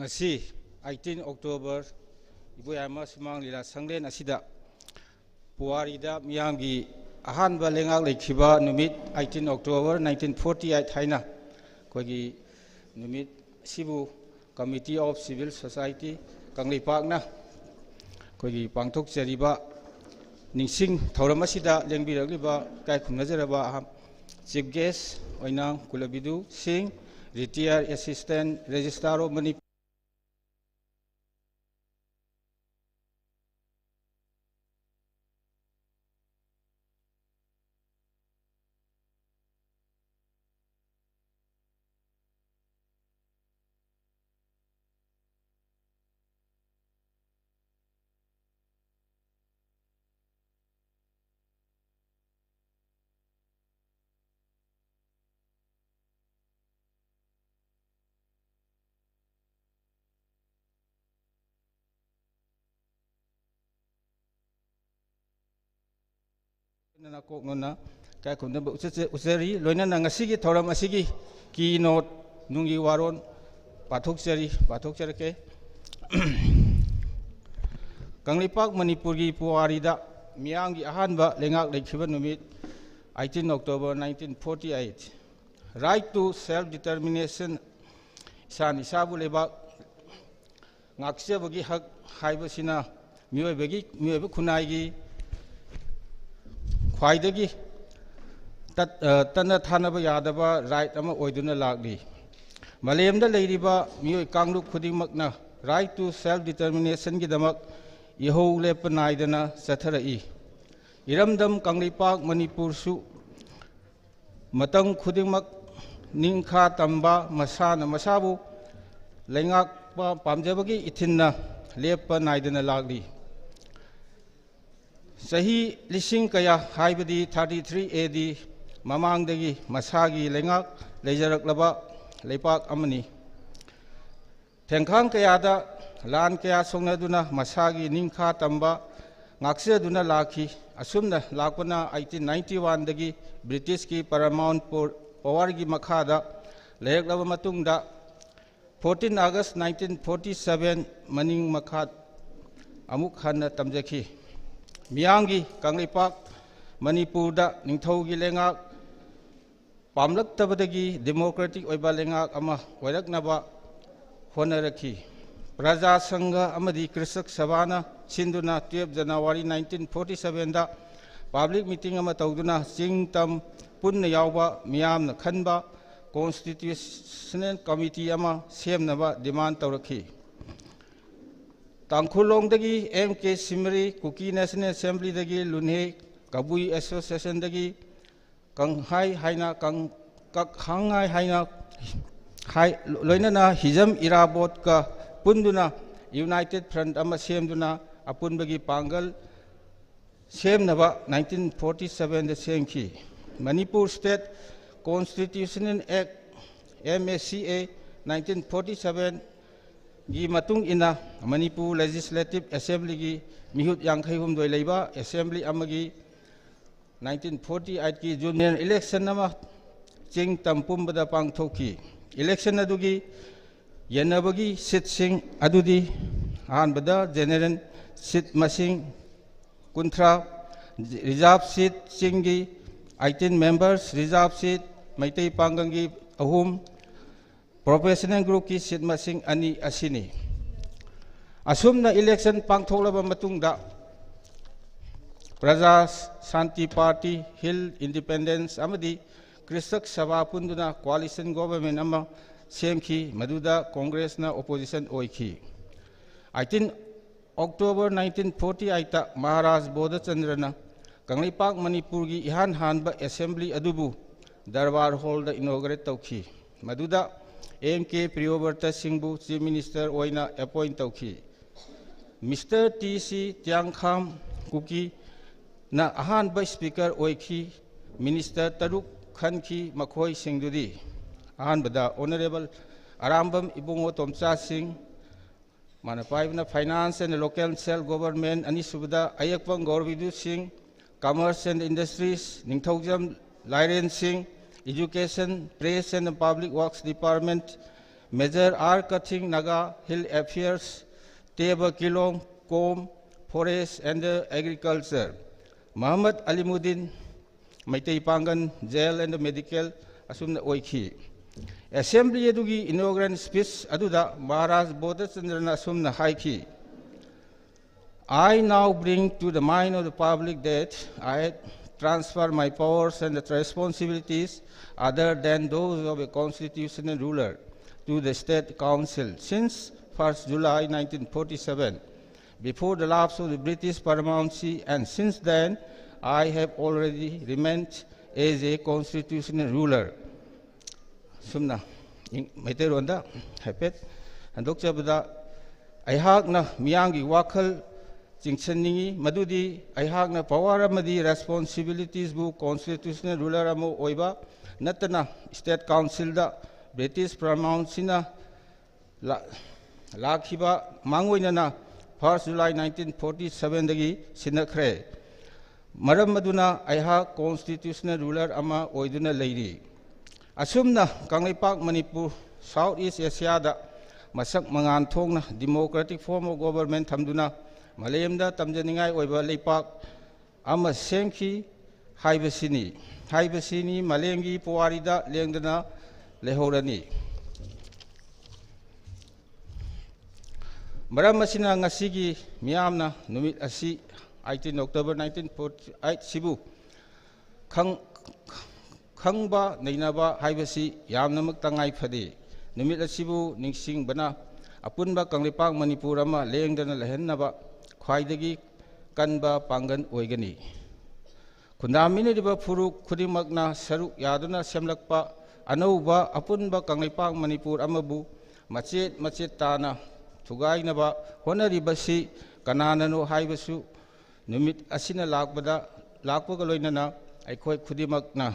ꯉꯁꯤ eighteen October, ꯏꯕꯣꯌꯥꯏꯃ ꯁꯨꯃꯥꯡ ꯂꯤꯂꯥ ꯁꯪꯂꯦꯟ ꯑꯁꯤꯗ ꯄꯨꯋꯥꯔꯤꯗ ꯃꯤꯌꯥꯝꯒꯤ ꯑꯍꯥꯟꯕ ꯂꯩꯉꯥꯛ ꯂꯩꯈꯤꯕ ꯅꯨꯃꯤꯠ eighteen October nineteen forty eight ꯍꯥꯏꯅ ꯑꯩꯈꯣꯏꯒꯤ ꯅꯨꯃꯤꯠ ꯑꯁꯤꯕꯨ Committee of Civil Society ꯀꯪꯂꯩꯄꯥꯛꯅ ꯑꯩꯈꯣꯏꯒꯤ ꯄꯥꯡꯊꯣꯛꯆꯔꯤꯕ ꯅꯤꯡꯁꯤꯡ ꯊꯧꯔꯝ ꯑꯁꯤꯗ ꯂꯦꯡꯕꯤꯔꯛꯂꯤꯕ ꯏꯀꯥꯏ ꯈꯨꯝꯅꯖꯔꯕ ꯑꯍꯝ-, Chief Guest ꯑꯣꯏꯅꯥꯝ ꯀꯨꯂꯕꯤꯗꯨ ꯁꯤꯡ, Retired Assistant Registrar of Manipur, ꯂꯣꯏꯅꯅ ꯀꯣꯛꯅꯅ ꯏꯀꯥꯏ ꯈꯨꯝꯅꯕ ꯎꯠꯆ-, ꯎꯠꯆꯔꯤ꯫ ꯂꯣꯏꯅꯅ ꯉꯁꯤꯒꯤ ꯊꯧꯔꯝ ꯑꯁꯤꯒꯤ keynote ꯅꯨꯡꯒꯤ ꯋꯥꯔꯣꯜ ꯄꯥꯊꯣꯛꯆꯔꯤ, ꯄꯥꯊꯣꯛꯆꯔꯛꯀꯦ꯫ ꯀꯪꯂꯩꯄꯥꯛ ꯃꯅꯤꯄꯨꯔꯒꯤ ꯄꯨꯋꯥꯔꯤꯗ ꯃꯤꯌꯥꯝꯒꯤ ꯑꯍꯥꯟꯕ ꯂꯩꯉꯥꯛ ꯂꯩꯈꯤꯕ ꯅꯨꯃꯤꯠ eighteen October nineteen forty eight꯫ Right to self determination, ꯏꯁꯥꯅ ꯏꯁꯥꯕꯨ ꯂꯩꯕꯥꯛ ꯉꯥꯛꯆꯕꯒꯤ ꯍꯛ ꯍꯥꯏꯕꯁꯤꯅ ꯃꯤꯑꯣꯏꯕꯒꯤ, ꯃꯤꯑꯣꯏꯕ ꯈꯨꯟꯅꯥꯏꯒꯤ ꯈ꯭ꯋꯥꯏꯗꯒꯤ ꯇꯠ-, ꯑ, ꯇꯠꯅ ꯊꯥꯅꯕ ꯌꯥꯗꯕ right ꯑꯃ ꯑꯣꯏꯗꯨꯅ ꯂꯥꯛꯂꯤ꯫ ꯃꯥꯂꯦꯝꯗ ꯂꯩꯔꯤꯕ ꯃꯤꯑꯣꯏ ꯀꯥꯡꯂꯨꯞ ꯈꯨꯗꯤꯡꯃꯛꯅ right to self determinationꯒꯤꯗꯃꯛ ꯏꯍꯧ ꯂꯦꯞꯄ ꯅꯥꯏꯗꯅ ꯆꯠꯊꯔꯛꯏ꯫ ꯏꯔꯝꯗꯝ ꯀꯪꯂꯩꯄꯥꯛ ꯃꯅꯤꯄꯨꯔꯁꯨ ꯃꯇꯝ ꯈꯨꯗꯤꯡꯃꯛ ꯅꯤꯡꯈꯥ ꯇꯝꯕ, ꯃꯁꯥꯅ ꯃꯁꯥꯕꯨ ꯂꯩꯉꯥꯛꯄ ꯄꯥꯝꯖꯕꯒꯤ ꯏꯊꯤꯟꯅ ꯂꯦꯞꯄ ꯅꯥꯏꯗꯅ ꯂꯥꯛꯂꯤ꯫ ꯆꯍꯤ ꯂꯤꯁꯤꯡ ꯀꯌꯥ, ꯍꯥꯏꯕꯗꯤ thirty three A D ꯃꯃꯥꯡꯗꯒꯤ ꯃꯁꯥꯒꯤ ꯂꯩꯉꯥꯛ ꯂꯩꯖꯔꯛꯂꯕ ꯂꯩꯄꯥꯛ ꯑꯃꯅꯤ꯫ ꯊꯦꯡꯈꯥꯡ ꯀꯌꯥꯗ ꯂꯥꯟ ꯀꯌꯥ ꯁꯣꯛꯅꯗꯨꯅ ꯃꯁꯥꯒꯤ ꯅꯤꯡꯈꯥ ꯇꯝꯕ ꯉꯥꯛꯆꯗꯨꯅ ꯂꯥꯛꯈꯤ꯫ ꯑꯁꯨꯝꯅ ꯂꯥꯛꯄꯅ eighteen ninety oneꯗꯒꯤ Britishꯀꯤ paramount pow-, powerꯒꯤ ꯃꯈꯥꯗ ꯂꯩꯔꯛꯂꯕ ꯃꯇꯨꯡꯗ fourteen August nineteen forty seven ꯃꯅꯤꯡ ꯃꯈꯥ ꯑꯃꯨꯛ ꯍꯟꯅ ꯇꯝꯖꯈꯤ꯫ ꯃꯤꯌꯥꯝꯒꯤ ꯀꯪꯂꯩꯄꯥꯛ ꯃꯅꯤꯄꯨꯔꯗ ꯅꯤꯡꯊꯧꯒꯤ ꯂꯩꯉꯥꯛ ꯄꯥꯝꯂꯛꯇꯕꯗꯒꯤ democratic ꯑꯣꯏꯕ ꯂꯩꯉꯥꯛ ꯑꯃ ꯑꯣꯏꯔꯛꯅꯕ ꯍꯣꯠꯅꯔꯛꯈꯤ꯫ ꯄ꯭ꯔꯖꯥ ꯁꯪꯘ ꯑꯃꯗꯤ ꯀ꯭ꯔꯤꯁꯛ ꯁꯚꯥꯅ ꯁꯤꯟꯗꯨꯅ twelve January nineteen forty sevenꯗ public meeting ꯑꯃ ꯇꯧꯗꯨꯅ ꯆꯤꯡ ꯇꯝ ꯄꯨꯟꯅ ꯌꯥꯎꯕ ꯃꯤꯌꯥꯝꯅ ꯈꯟꯕ constitutional committee ꯑꯃ ꯁꯦꯝꯅꯕ demand ꯇꯧꯔꯛꯈꯤ꯫ ꯇꯥꯡꯈꯨꯜꯂꯣꯡꯗꯒꯤ ꯑꯦꯝ ꯀꯦ ꯁꯤꯃꯔꯤ, ꯀꯨꯀꯤ National Assemblyꯗꯒꯤ ꯂꯨꯟꯍꯦ, ꯀꯕꯨꯏ Associationꯗꯒꯤ ꯀꯪꯍꯥꯏ ꯍꯥꯏꯅ ꯀꯪ-, ꯀꯛꯍꯥꯡꯉꯥꯏ ꯍꯥꯏꯅ ꯍꯥꯏ-, ꯂꯣꯏꯅꯅ ꯍꯤꯖꯝ ꯏꯔꯥꯕꯣꯠꯀ ꯄꯨꯟꯗꯨꯅ United Front ꯑꯃ ꯁꯦꯝꯗꯨꯅ ꯑꯄꯨꯟꯕꯒꯤ ꯄꯥꯡꯒꯜ ꯁꯦꯝꯅꯕ nineteen forty sevenꯗ ꯁꯦꯝꯈꯤ꯫ Manipur State Constitutional Act, M A C A, nineteen forty sevenꯒꯤ ꯃꯇꯨꯡ ꯏꯟꯅ ꯃꯅꯤꯄꯨꯔ Legislative Assemblyꯒꯤ ꯃꯤꯍꯨꯠ ꯌꯥꯡꯈꯩ ꯍꯨꯝꯗꯣꯏ ꯂꯩꯕ Assembly ꯑꯃꯒꯤ nineteen forty eightꯀꯤ general election ꯑꯃ ꯆꯤꯡ ꯇꯝ ꯄꯨꯝꯕꯗ ꯄꯥꯡꯊꯣꯛꯈꯤ꯫ Election ꯑꯗꯨꯒꯤ ꯌꯦꯟꯅꯕꯒꯤ seatꯁꯤꯡ ꯑꯗꯨꯗꯤ ꯑꯍꯥꯟꯕꯗ general seat ꯃꯁꯤꯡ ꯀꯨꯟꯊ꯭ꯔꯥ, reserve seat ꯆꯤꯡꯒꯤ eighteen members, reserve seat Meitei ꯄꯥꯡꯒꯜꯒꯤ ꯑꯍꯨꯝ, professional groupꯀꯤ seat ꯃꯁꯤꯡ ꯑꯅꯤ ꯑꯁꯤꯅꯤ꯫ ꯑꯁꯨꯝꯅ election ꯄꯥꯡꯊꯣꯛꯂꯕ ꯃꯇꯨꯡꯗ ꯄ꯭ꯔꯖꯥ ꯁꯥꯟꯇꯤ ꯄꯥꯔꯇꯤ, Hill Independence ꯑꯃꯗꯤ ꯀ꯭ꯔꯤꯁꯛ ꯁꯚꯥ ꯄꯨꯟꯗꯨꯅ coalition government ꯑꯃ ꯁꯦꯝꯈꯤ, ꯃꯗꯨꯗ Congressꯅ opposition ꯑꯣꯏꯈꯤ꯫ Eighteen October nineteen forty eightꯇ Maharaj ꯕꯣꯙꯆꯟꯗ꯭ꯔꯅ Kangleipak ꯃꯅꯤꯄꯨꯔꯒꯤ ꯏꯍꯥꯟ ꯍꯥꯟꯕ Assembly ꯑꯗꯨꯕꯨ Darbar Hallꯗ inaugurate ꯇꯧꯈꯤ꯫ ꯃꯗꯨꯗ M K Priyabrata Singhꯕꯨ Chief Minister ꯑꯣꯏꯅ appoint ꯇꯧꯈꯤ꯫ Mister T C Thiangkham Kukiꯅ ꯑꯍꯥꯟꯕ Speaker ꯑꯣꯏꯈꯤ꯫ Minister ꯇꯔꯨꯛ ꯈꯟꯈꯤ, ꯃꯈꯣꯏꯁꯤꯡꯗꯨꯗꯤ ꯑꯍꯥꯟꯕꯗ Honourable ꯑꯔꯥꯝꯕꯝ ꯏꯕꯨꯡꯉꯣ ꯇꯣꯝꯆꯥ ꯁꯤꯡ, ꯃꯥꯅ ꯄꯥꯏꯕꯅ Finance and Local Self Government, ꯑꯅꯤꯁꯨꯕꯗ ꯑꯌꯦꯛꯄꯝ ꯒꯧꯔꯕꯤꯗꯨ ꯁꯤꯡ, Commerce and Industries, ꯅꯤꯡꯊꯧꯖꯝ ꯂꯥꯏꯔꯦꯟ ꯁꯤꯡ, Education, Press and Public Works Department, Major R Kathing, Naga Hill Affairs, Teba Kilong, Com, Forest and Agriculture, Muhammad Alimuddin, Meitei ꯄꯥꯡꯒꯜ, Jail and Medical, ꯑꯁꯨꯝꯅ ꯑꯣꯏꯈꯤ꯫ Assembly ꯑꯗꯨꯒꯤ inaugural speech ꯑꯗꯨꯗ ꯃꯍꯥꯔꯥꯖ ꯕꯣꯙꯆꯟꯗ꯭ꯔꯅ ꯑꯁꯨꯝꯅ ꯍꯥꯏꯈꯤ, "I now bring to the mind of the public that I transfer my powers and the responsibilities other than those of a constitutional ruler to the State Council since first July nineteen forty-seven, before the lapse of the British paramountcy, and since then I have already remained as a constitutional ruler." ꯁꯨꯝꯅ ꯏꯪ-, ꯃꯩꯇꯩꯂꯣꯟꯗ ꯍꯥꯏꯐꯦꯠ ꯍꯟꯗꯣꯛꯆꯕꯗ, ꯑꯩꯍꯥꯛꯅ ꯃꯤꯌꯥꯝꯒꯤ ꯋꯥꯈꯜ ꯆꯤꯡꯁꯤꯟꯅꯤꯡꯏ, ꯃꯗꯨꯗꯤ ꯑꯩꯍꯥꯛꯅ power ꯑꯃꯗꯤ responsibilitiesꯕꯨ constitutional ruler ꯑꯃ ꯑꯣꯏꯕ ꯅꯠꯇꯅ State Councilꯗ British paramountcyꯅ ꯂꯥ-, ꯂꯥꯛꯈꯤꯕ ꯃꯥꯡꯑꯣꯏꯅꯅ first July nineteen forty-sevenꯗꯒꯤ ꯁꯤꯟꯅꯈ꯭ꯔꯦ꯫ ꯃꯔꯝ ꯑꯗꯨꯅ ꯑꯩꯍꯥꯛ constitutional ruler ꯑꯃ ꯑꯣꯏꯗꯨꯅ ꯂꯩꯔꯤ꯫ ꯑꯁꯨꯝꯅ ꯀꯪꯂꯩꯄꯥꯛ ꯃꯅꯤꯄꯨꯔ South East Asiaꯗ ꯃꯁꯛ ꯃꯉꯥꯜ ꯊꯣꯛꯅ democratic form of government ꯊꯝꯗꯨꯅ ꯃꯥꯂꯦꯝꯗ ꯇꯝꯖꯅꯤꯡꯉꯥꯏ ꯑꯣꯏꯕ ꯂꯩꯄꯥꯛ ꯑꯃ ꯁꯦꯝꯈꯤ ꯍꯥꯏꯕꯁꯤꯅꯤ, ꯍꯥꯏꯕꯁꯤꯅꯤ ꯃꯥꯂꯦꯝꯒꯤ ꯄꯨꯋꯥꯔꯤꯗ ꯂꯦꯡꯗꯅ ꯂꯩꯍꯧꯔꯅꯤ꯫ ꯃꯔꯝ ꯑꯁꯤꯅ ꯉꯁꯤꯒꯤ ꯃꯤꯌꯥꯝꯅ ꯅꯨꯃꯤꯠ ꯑꯁꯤ, eighteen October nineteen forty-eight ꯁꯤꯕꯨ ꯈꯪ-, ꯈꯪꯕ ꯅꯩꯅꯕ ꯍꯥꯏꯕꯁꯤ ꯌꯥꯝꯅꯃꯛ ꯇꯉꯥꯏ ꯐꯗꯦ꯫ ꯅꯨꯃꯤꯠ ꯑꯁꯤꯕꯨ ꯅꯤꯡꯁꯤꯡꯕꯅ ꯑꯄꯨꯟꯕ ꯀꯪꯂꯩꯄꯥꯛ ꯃꯅꯤꯄꯨꯔ ꯑꯃ ꯂꯦꯡꯗꯅ ꯂꯩꯍꯟꯅꯕ ꯈ꯭ꯋꯥꯏꯗꯒꯤ ꯀꯟꯕ ꯄꯥꯡꯒꯜ ꯑꯣꯏꯒꯅꯤ꯫ ꯈꯨꯟꯗꯥꯃꯤꯟꯅꯔꯤꯕ ꯐꯨꯔꯨꯞ ꯈꯨꯗꯤꯡꯃꯛꯅ ꯁꯔꯨꯛ ꯌꯥꯗꯨꯅ ꯁꯦꯝꯂꯛꯄ ꯑꯅꯧꯕ ꯑꯄꯨꯟꯕ ꯀꯪꯂꯩꯄꯥꯛ ꯃꯅꯤꯄꯨꯔ ꯑꯃꯕꯨ ꯃꯆꯦꯠ ꯃꯆꯦꯠ ꯇꯥꯅ ꯊꯨꯒꯥꯏꯅꯕ ꯍꯣꯠꯅꯔꯤꯕꯁꯤ ꯀꯅꯥꯅꯅꯣ ꯍꯥꯏꯕꯁꯨ ꯅꯨꯃꯤꯠ ꯑꯁꯤꯅ ꯂꯥꯛꯄꯗ, ꯂꯥꯛꯄꯒ ꯂꯣꯏꯅꯅ ꯑꯩꯈꯣꯏ ꯈꯨꯗꯤꯡꯃꯛꯅ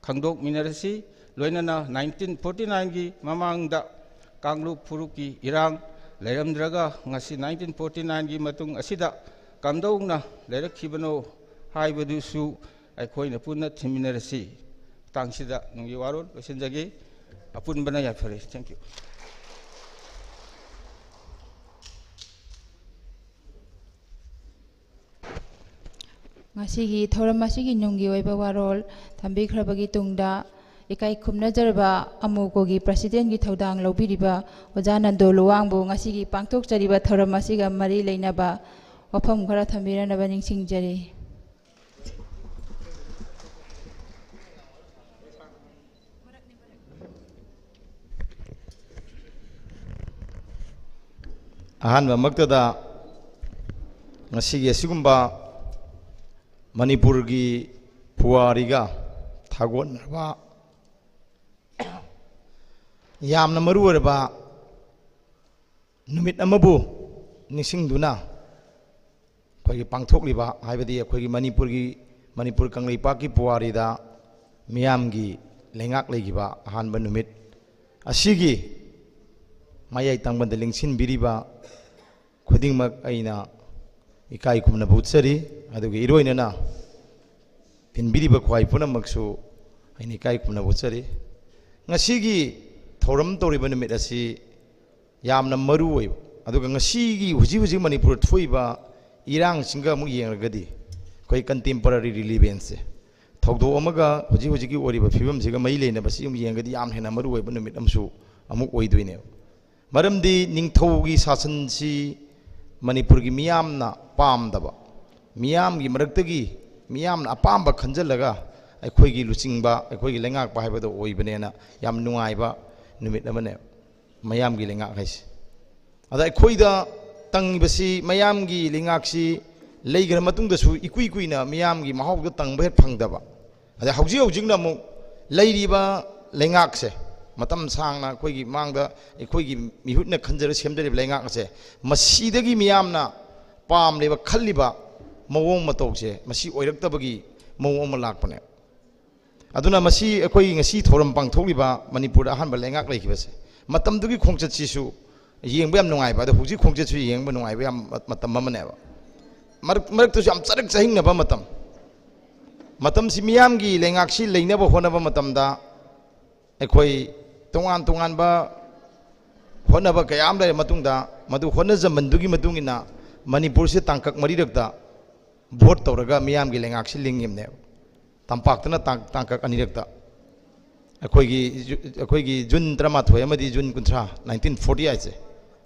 ꯈꯪꯗꯣꯛꯃꯤꯟꯅꯔꯁꯤ꯫ ꯂꯣꯏꯅꯅ nineteen forty-nineꯒꯤ ꯃꯃꯥꯡꯗ ꯀꯥꯡꯂꯨꯞ ꯐꯨꯔꯨꯞꯀꯤ ꯏꯔꯥꯡ ꯂꯩꯔꯝꯗ꯭ꯔꯒ ꯉꯁꯤ nineteen forty-nineꯒꯤ ꯃꯇꯨꯡ ꯑꯁꯤꯗ ꯀꯝꯗꯧꯅ ꯂꯩꯔꯛꯈꯤꯕꯅꯣ ꯍꯥꯏꯕꯗꯨꯁꯨ ꯑꯩꯈꯣꯏꯅ ꯄꯨꯟꯅ ꯊꯤꯃꯤꯟꯅꯔꯁꯤ꯫ ꯃꯇꯥꯡꯁꯤꯗ ꯅꯨꯡꯒꯤ ꯋꯥꯔꯣꯜ ꯂꯣꯏꯁꯤꯟꯖꯒꯦ꯫ ꯑꯄꯨꯟꯕꯅ ꯌꯥꯏꯐꯔꯦ꯫ Thank you꯫ ꯉꯁꯤꯒꯤ ꯊꯧꯔꯝ ꯑꯁꯤꯒꯤ ꯅꯨꯡꯒꯤ ꯑꯣꯏꯕ ꯋꯥꯔꯣꯜ ꯊꯝꯕꯤꯈ꯭ꯔꯕꯒꯤ ꯇꯨꯡꯗ, ꯏꯀꯥꯏ ꯈꯨꯝꯅꯖꯔꯕ ꯑꯃꯨꯀꯣꯒꯤ ꯄ꯭ꯔꯁꯤꯗꯦꯟꯒꯤ ꯊꯧꯗꯥꯡ ꯂꯧꯕꯤꯔꯤꯕ ꯑꯣꯖꯥ ꯅꯟꯗꯣ ꯂꯨꯋꯥꯡꯕꯨ ꯉꯁꯤꯒꯤ ꯄꯥꯡꯊꯣꯛꯆꯔꯤꯕ ꯊꯧꯔꯝ ꯑꯁꯤꯒ ꯃꯔꯤ ꯂꯩꯅꯕ ꯋꯥꯐꯝ ꯈꯔ ꯊꯝꯕꯤꯔꯅꯕ ꯅꯤꯡꯁꯤꯡꯖꯔꯤ꯫ ꯑꯍꯥꯟꯕꯃꯛꯇꯗ ꯉꯁꯤꯒꯤ ꯑꯁꯤꯒꯨꯝꯕ ꯃꯅꯤꯄꯨꯔꯒꯤ ꯄꯨꯋꯥꯔꯤꯒ ꯊꯥꯒꯣꯟꯅꯔꯕ ꯌꯥꯝꯅ ꯃꯔꯨ ꯑꯣꯏꯔꯕ ꯅꯨꯃꯤꯠ ꯑꯃꯕꯨ ꯅꯤꯡꯁꯤꯡꯗꯨꯅ ꯑꯩꯈꯣꯏꯒꯤ ꯄꯥꯡꯊꯣꯛꯂꯤꯕ, ꯍꯥꯏꯕꯗꯤ ꯑꯩꯈꯣꯏꯒꯤ ꯃꯅꯤꯄꯨꯔꯒꯤ, ꯃꯅꯤꯄꯨꯔ ꯀꯪꯂꯩꯄꯥꯛꯀꯤ ꯄꯨꯋꯥꯔꯤꯗ ꯃꯤꯌꯥꯝꯒꯤ ꯂꯩꯉꯥꯛ ꯂꯩꯈꯤꯕ ꯑꯍꯥꯟꯕ ꯅꯨꯃꯤꯠ ꯑꯁꯤꯒꯤ ꯃꯌꯥꯏ ꯇꯪꯕꯗ ꯂꯦꯡꯁꯤꯟꯕꯤꯔꯤꯕ ꯈꯨꯗꯤꯡꯃꯛ ꯑꯩꯅ ꯏꯀꯥꯏ ꯈꯨꯝꯅꯕ ꯎꯠꯆꯔꯤ꯫ ꯑꯗꯨꯒ ꯏꯔꯣꯏꯅꯅ ꯇꯤꯟꯕꯤꯔꯤꯕ ꯈ꯭ꯋꯥꯏ ꯄꯨꯝꯅꯃꯛꯁꯨ ꯑꯩꯅ ꯏꯀꯥꯏ ꯈꯨꯝꯅꯕ ꯎꯠꯆꯔꯤ꯫ ꯉꯁꯤꯒꯤ ꯊꯧꯔꯝ ꯇꯧꯔꯤꯕ ꯅꯨꯃꯤꯠ ꯑꯁꯤ ꯌꯥꯝꯅ ꯃꯔꯨ ꯑꯣꯏꯕ, ꯑꯗꯨꯒ ꯉꯁꯤꯒꯤ ꯍꯧꯖꯤꯛ ꯍꯧꯖꯤꯛ ꯃꯅꯤꯄꯨꯔꯗ ꯊꯣꯛꯏꯕ ꯏꯔꯥꯡꯁꯤꯡꯒ ꯑꯃꯨꯛ ꯌꯦꯡꯂꯒꯗꯤ, ꯑꯩꯈꯣꯏ contemporary relevance ꯁꯦ, ꯊꯧꯗꯣꯛ ꯑꯃꯒ ꯍꯧꯖꯤꯛ ꯍꯧꯖꯤꯛꯀꯤ ꯑꯣꯏꯔꯤꯕ ꯐꯤꯕꯝꯁꯤꯒ ꯃꯔꯤ ꯂꯩꯅꯕꯁꯤ ꯑꯃꯨꯛ ꯌꯦꯡꯂꯒꯗꯤ ꯌꯥꯝ ꯍꯦꯟꯅ ꯃꯔꯨ ꯑꯣꯏꯕ ꯅꯨꯃꯤꯠ ꯑꯃꯁꯨ ꯑꯃꯨꯛ ꯑꯣꯏꯗꯣꯏꯅꯦꯕ꯫ ꯃꯔꯝꯗꯤ ꯅꯤꯡꯊꯧꯒꯤ ꯁꯥꯁꯟꯁꯤ ꯃꯅꯤꯄꯨꯔꯒꯤ ꯃꯤꯌꯥꯝꯅ ꯄꯥꯝꯗꯕ, ꯃꯤꯌꯥꯝꯒꯤ ꯃꯔꯛꯇꯒꯤ ꯃꯤꯌꯥꯝꯅ ꯑꯄꯥꯝꯕ ꯈꯟꯖꯜꯂꯒ ꯑꯩꯈꯣꯏꯒꯤ ꯂꯨꯆꯤꯡꯕ, ꯑꯩꯈꯣꯏꯒꯤ ꯂꯩꯉꯥꯛꯄ ꯍꯥꯏꯕꯗꯣ ꯑꯣꯏꯕꯅꯦꯅ ꯌꯥꯝ ꯅꯨꯡꯉꯥꯏꯕ ꯅꯨꯃꯤꯠ ꯑꯃꯅꯦ ꯃꯌꯥꯝꯒꯤ ꯂꯩꯉꯥꯛ ꯍꯥꯏꯁꯦ꯫ ꯑꯗ ꯑꯩꯈꯣꯏꯗ ꯇꯪꯉꯤꯕꯁꯤ, ꯃꯌꯥꯝꯒꯤ ꯂꯩꯉꯥꯛꯁꯤ ꯂꯩꯈ꯭ꯔ ꯃꯇꯨꯡꯗꯁꯨ ꯏꯀꯨꯏ ꯀꯨꯏꯅ ꯃꯤꯌꯥꯝꯒꯤ ꯃꯍꯥꯎꯗꯣ ꯇꯪꯕ ꯍꯦꯛ ꯐꯪꯗꯕ꯫ ꯑꯗꯩ ꯍꯧꯖꯤꯛ ꯍꯧꯖꯤꯛꯅ ꯑꯃꯨꯛ ꯂꯩꯔꯤꯕ ꯂꯩꯉꯥꯛꯁꯦ, ꯃꯇꯝ ꯁꯥꯡꯅ ꯑꯩꯈꯣꯏꯒꯤ ꯃꯥꯡꯗ ꯑꯩꯈꯣꯏꯒꯤ ꯃꯤꯍꯨꯠꯅ ꯈꯟꯖꯔ ꯁꯦꯝꯖꯔꯤꯕ ꯂꯩꯉꯥꯛ ꯑꯁꯦ, ꯃꯁꯤꯗꯒꯤ ꯃꯤꯌꯥꯝꯅ ꯄꯥꯝꯂꯤꯕ, ꯈꯜꯂꯤꯕ ꯃꯑꯣꯡ ꯃꯇꯧꯁꯦ ꯃꯁꯤ ꯑꯣꯏꯔꯛꯇꯕꯒꯤ ꯃꯑꯣꯡ ꯑꯃ ꯂꯥꯛꯄꯅꯦ꯫ ꯑꯗꯨꯅ ꯃꯁꯤ ꯑꯩꯈꯣꯏ ꯉꯁꯤ ꯊꯧꯔꯝ ꯄꯥꯡꯊꯣꯛꯂꯤꯕ ꯃꯅꯤꯄꯨꯔꯗ ꯑꯍꯥꯟꯕ ꯂꯩꯉꯥꯛ ꯂꯩꯈꯤꯕꯁꯦ, ꯃꯇꯝꯗꯨꯒꯤ ꯈꯣꯡꯆꯠꯁꯤꯁꯨ ꯌꯦꯡꯕ ꯌꯥꯝ ꯅꯨꯡꯉꯥꯏꯕ, ꯑꯗꯣ ꯍꯧꯖꯤꯛ ꯈꯣꯡꯆꯠꯁꯨ ꯌꯦꯡꯕ ꯅꯨꯡꯉꯥꯏꯕ ꯌꯥꯝ ꯃ-, ꯃꯇꯝ ꯑꯃꯅꯦꯕ꯫ ꯃꯔꯛ-, ꯃꯔꯛꯇꯁꯨ ꯌꯥꯝ ꯆꯔꯛ ꯆꯍꯤꯡꯅꯕ ꯃꯇꯝ꯫ ꯃꯇꯝꯁꯤ ꯃꯤꯌꯥꯝꯒꯤ ꯂꯩꯉꯥꯛꯁꯤ ꯂꯩꯅꯕ ꯍꯣꯠꯅꯕ ꯃꯇꯝꯗ ꯑꯩꯈꯣꯏ ꯇꯣꯉꯥꯟ ꯇꯣꯉꯥꯟꯕ ꯍꯣꯠꯅꯕ ꯀꯌꯥ ꯑꯃ ꯂꯩꯔ ꯃꯇꯨꯡꯗ, ꯃꯗꯨ ꯍꯣꯠꯅꯖꯃꯟꯗꯨꯒꯤ ꯃꯇꯨꯡ ꯏꯟꯅ ꯃꯅꯤꯄꯨꯔꯁꯤ ꯇꯥꯡꯀꯛ ꯃꯔꯤꯔꯛꯇ ꯚꯣꯠ ꯇꯧꯔꯒ ꯃꯤꯌꯥꯝꯒꯤ ꯂꯩꯉꯥꯛꯁꯤ ꯂꯤꯡꯉꯤꯕꯅꯦꯕ꯫ ꯇꯝꯄꯥꯛꯇꯅ ꯇꯥꯡ-, ꯇꯥꯡꯀꯛ ꯑꯅꯤꯔꯛꯇ꯫ ꯑꯩꯈꯣꯏꯒꯤ ꯖꯨ-, ꯑꯩꯈꯣꯏꯒꯤ ꯖꯨꯟ ꯇꯔꯥꯃꯥꯊꯣꯏ ꯑꯃꯗꯤ ꯖꯨꯟ ꯀꯨꯟꯊ꯭ꯔꯥ, nineteen forty eightꯁꯦ,